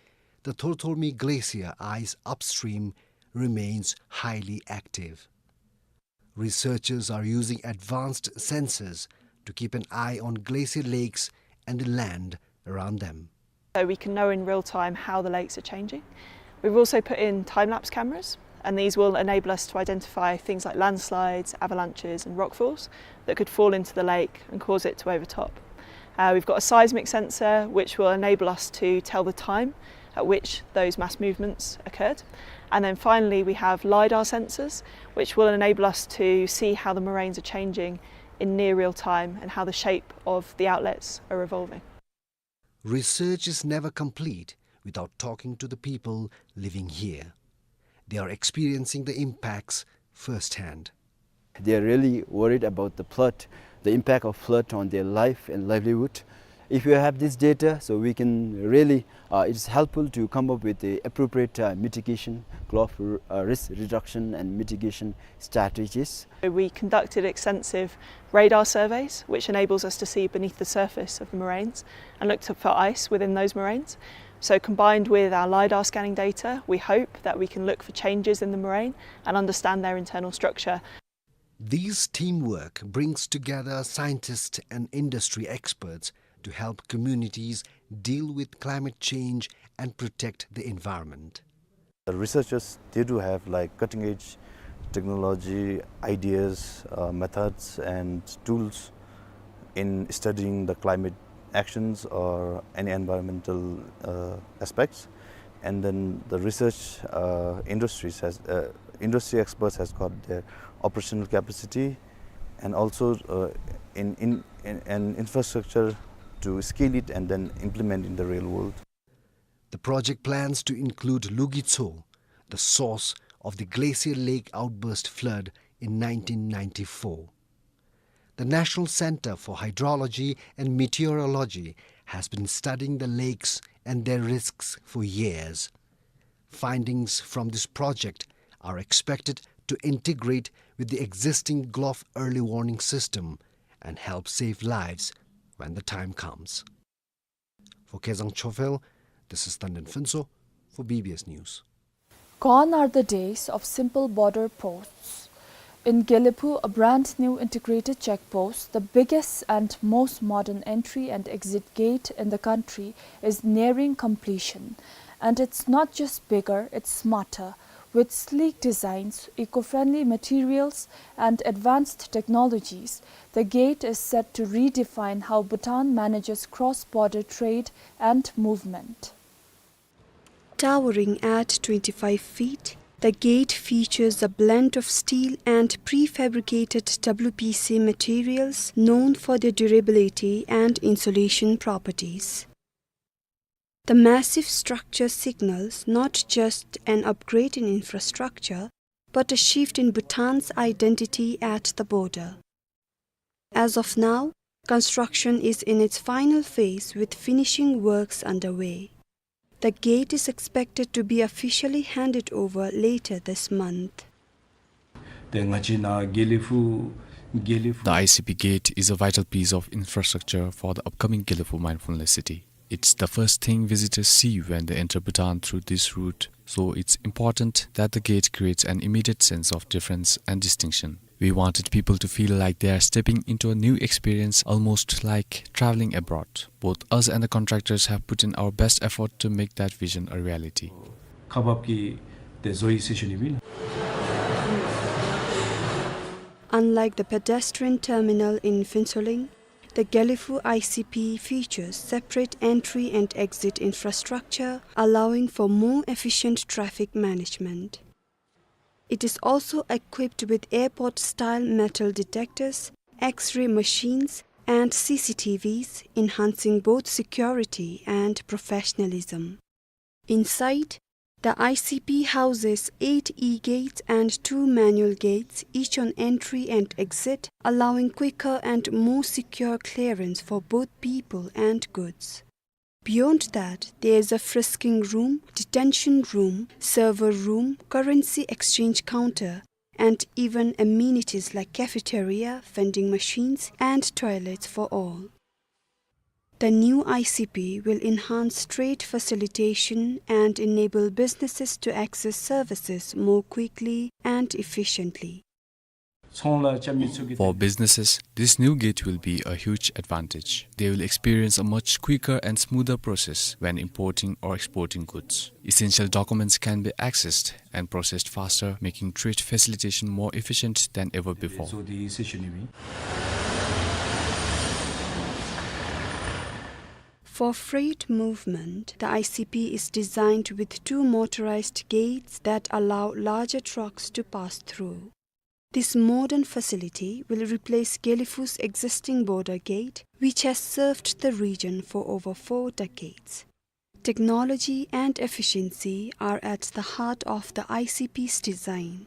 the Thorthormi Glacier ice upstream remains highly active. Researchers are using advanced sensors to keep an eye on glacial lakes and the land around them. So we can know in real time how the lakes are changing. We've also put in time-lapse cameras, and these will enable us to identify things like landslides, avalanches, and rockfalls that could fall into the lake and cause it to overtop. Uh, we've got a seismic sensor, which will enable us to tell the time at which those mass movements occurred. And then finally, we have LiDAR sensors, which will enable us to see how the moraines are changing in near real time and how the shape of the outlets are evolving. Research is never complete without talking to the people living here. They are experiencing the impacts firsthand. They are really worried about the flood, the impact of flood on their life and livelihood. If you have this data, so we can really, uh, it's helpful to come up with the appropriate, uh, mitigation, global, uh, risk reduction and mitigation strategies. We conducted extensive radar surveys, which enables us to see beneath the surface of the moraines and look to, for ice within those moraines. So combined with our LiDAR scanning data, we hope that we can look for changes in the moraine and understand their internal structure. This teamwork brings together scientists and industry experts to help communities deal with climate change and protect the environment. The researchers, they do have, like, cutting-edge technology, ideas, uh, methods, and tools in studying the climate actions or any environmental, uh, aspects. And then the research, uh, industries has, uh, industry experts has got their operational capacity and also, uh, in, in, in an infrastructure to scale it and then implement in the real world. The project plans to include Lugitso, the source of the glacial lake outburst flood in nineteen ninety-four. The National Center for Hydrology and Meteorology has been studying the lakes and their risks for years. Findings from this project are expected to integrate with the existing Glof early warning system and help save lives when the time comes. For Kezang Chophel, this is Tanden Phuntsho for B B S News. Gone are the days of simple border posts. In Gelephu, a brand new integrated check post, the biggest and most modern entry and exit gate in the country, is nearing completion. And it's not just bigger, it's smarter. With sleek designs, eco-friendly materials, and advanced technologies, the gate is set to redefine how Bhutan manages cross-border trade and movement. Towering at twenty-five feet, The gate features a blend of steel and prefabricated W P C materials known for their durability and insulation properties. The massive structure signals not just an upgrade in infrastructure, but a shift in Bhutan's identity at the border. As of now, construction is in its final phase with finishing works underway. The gate is expected to be officially handed over later this month. ཏེ་ང་བཅས་ནཱ་དགེ་ལེགས་ཕུག་དགེ་ལེགས་ཕུག The I C P gate is a vital piece of infrastructure for the upcoming Gelephu Mindfulness City. It's the first thing visitors see when they enter Bhutan through this route, so it's important that the gate creates an immediate sense of difference and distinction. We wanted people to feel like they are stepping into a new experience, almost like traveling abroad. Both us and the contractors have put in our best effort to make that vision a reality. ཁག་འབག་གི་ཏེ་བཟོ་ཡི་ཟེར་ཞུ་ནི་ཨིན། Unlike the pedestrian terminal in Phuentsholing, the Gelephu I C P features separate entry and exit infrastructure, allowing for more efficient traffic management. It is also equipped with airport-style metal detectors, X-ray machines, and C C T Vs, enhancing both security and professionalism. Inside, the I C P houses eight e-gates and two manual gates, each on entry and exit, allowing quicker and more secure clearance for both people and goods. Beyond that, there is a frisking room, detention room, server room, currency exchange counter, and even amenities like cafeteria, vending machines, and toilets for all. The new I C P will enhance trade facilitation and enable businesses to access services more quickly and efficiently. For businesses, this new gate will be a huge advantage. They will experience a much quicker and smoother process when importing or exporting goods. Essential documents can be accessed and processed faster, making trade facilitation more efficient than ever before. For freight movement, the I C P is designed with two motorized gates that allow larger trucks to pass through. This modern facility will replace Gelephu's existing border gate, which has served the region for over four decades. Technology and efficiency are at the heart of the I C P's design.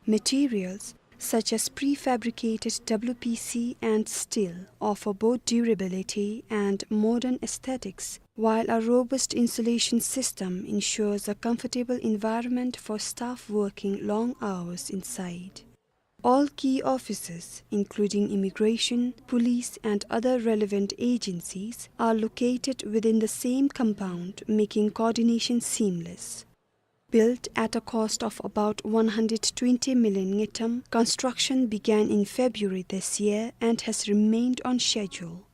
Materials such as prefabricated W P C and steel offer both durability and modern aesthetics, while a robust insulation system ensures a comfortable environment for staff working long hours inside. All key offices, including immigration, police, and other relevant agencies, are located within the same compound, making coordination seamless. Built at a cost of about one hundred twenty million ngultrum, construction began in February this year and has remained on schedule.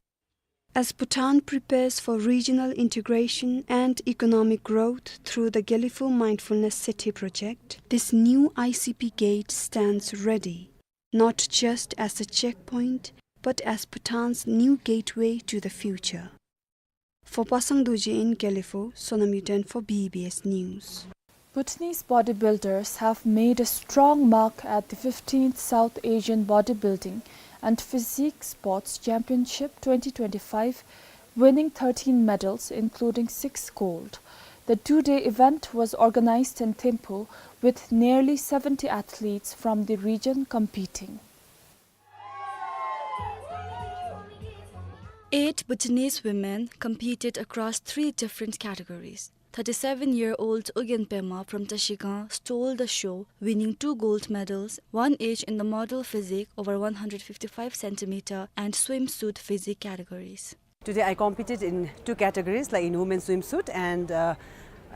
As Bhutan prepares for regional integration and economic growth through the Gelephu Mindfulness City project, this new I C P gate stands ready, not just as a checkpoint, but as Bhutan's new gateway to the future. For Pasang Dorji in Gelephu, Sonam Yuden for B B S News. Bhutanese bodybuilders have made a strong mark at the fifteenth South Asian Bodybuilding and Physique Sports Championship twenty twenty-five, winning thirteen medals, including six gold. The two-day event was organized in Thimphu, with nearly seventy athletes from the region competing. Eight Bhutanese women competed across three different categories. Thirty-seven-year-old Ugyen Pema from Trashigang stole the show, winning two gold medals, one each in the model physique over one hundred fifty-five centimeter and swimsuit physique categories. Today I competed in two categories, like in women's swimsuit and, uh,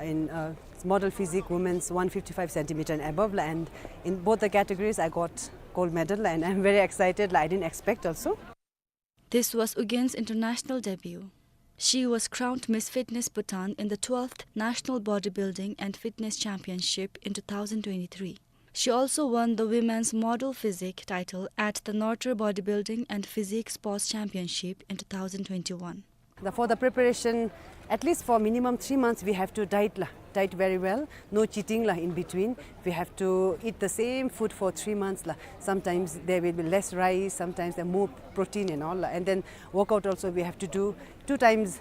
in, uh, model physique, women's one fifty-five centimeter and above, and in both the categories I got gold medal, and I'm very excited, like, I didn't expect also. This was Ugyen's international debut. She was crowned Miss Fitness Bhutan in the twelfth National Bodybuilding and Fitness Championship in two thousand twenty-three. She also won the Women's Model Physique title at the Norter Bodybuilding and Physique Sports Championship in two thousand twenty-one. The, for the preparation, at least for minimum three months, we have to diet la, diet very well. No cheating la in between. We have to eat the same food for three months la. Sometimes there will be less rice, sometimes there more protein and all la. And then workout also we have to do two times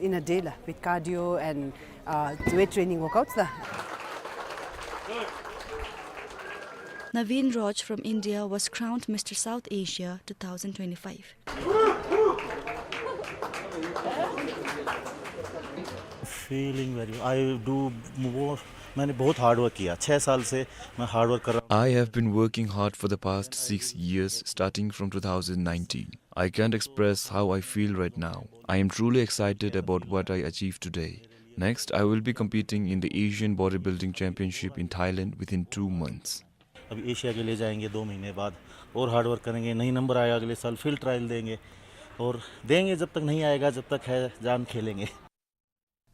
in a day la, with cardio and, uh, weight training workouts la. Naveen Roj from India was crowned Mister South Asia two thousand twenty-five. Feeling very, I do more, मैंने बहुत hard work किया। छह साल से मैं hard work कर रहा हूँ। I have been working hard for the past six years, starting from two thousand nineteen. I can't express how I feel right now. I am truly excited about what I achieved today. Next, I will be competing in the Asian Bodybuilding Championship in Thailand within two months. अभी एशिया के लिए जाएंगे दो महीने बाद, और hard work करेंगे। नहीं नंबर आया, अगले साल फिर trial देंगे, और देंगे जब तक नहीं आएगा, जब तक है जान खेलेंगे।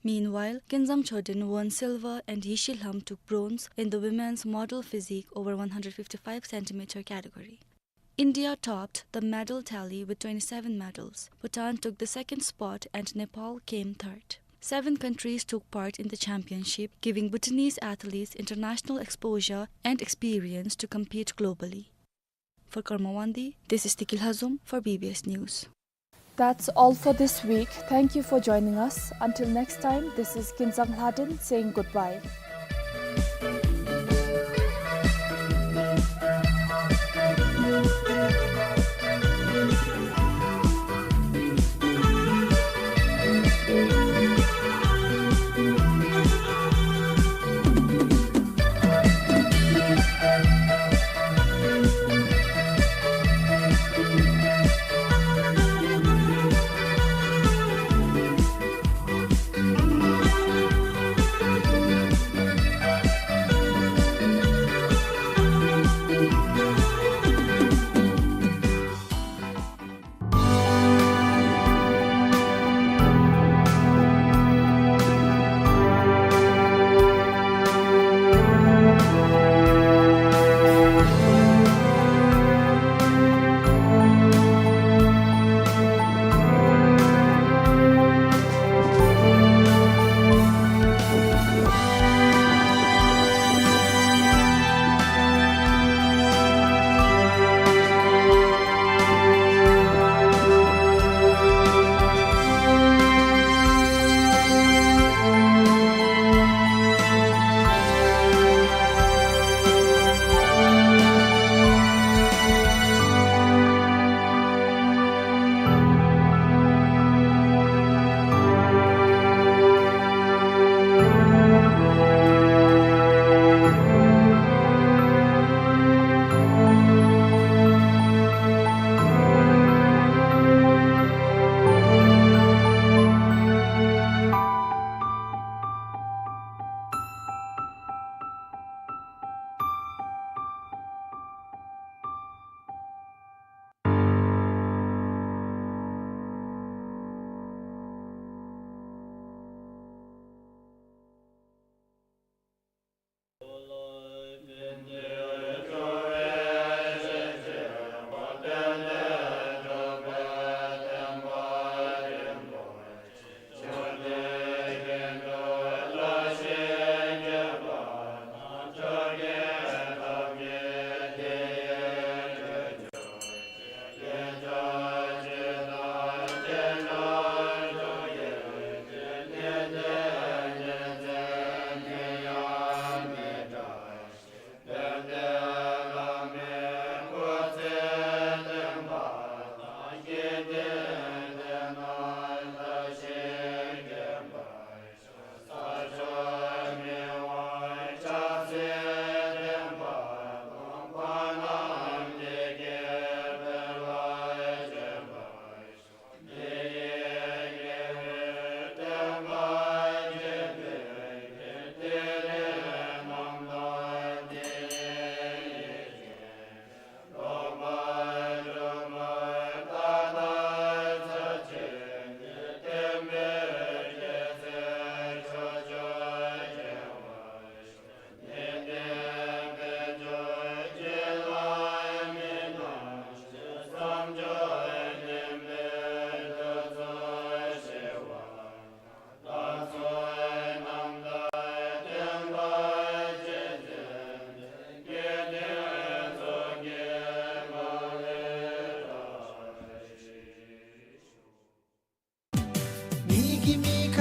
Meanwhile, Kinzang Choden won silver and Yishi Lham took bronze in the women's model physique over one hundred fifty-five centimeter category. India topped the medal tally with twenty-seven medals. Bhutan took the second spot and Nepal came third. Seven countries took part in the championship, giving Bhutanese athletes international exposure and experience to compete globally. For Karma Wangdi, this is Tikil Hazum for B B S News. That's all for this week. Thank you for joining us. Until next time, this is Kinzang Lhaden saying goodbye.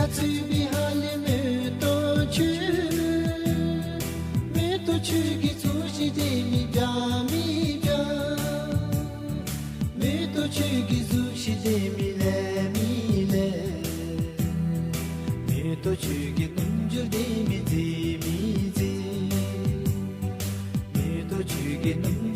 བརྩེ་བའི་ཧ་ལས་མེ་ཏོག་ཁྱོད། མེ་ཏོག་ཁྱོད་ཀྱི་གཟུགས་ཤིག་བདེན་མི་འདྲ་མི་འདྲ། མེ་ཏོག་ཁྱོད་ཀྱི་གཟུགས་ཤིག་བདེན་མི་ལེགས་མི་ལེགས། མེ་ཏོག་ཁྱོད་ཀྱི་རྣམ་འགྱུར་བདེན་མི་མཛེས་མི་མཛེས། མེ་ཏོག་ཁྱོད་ཀྱི་རྣམ་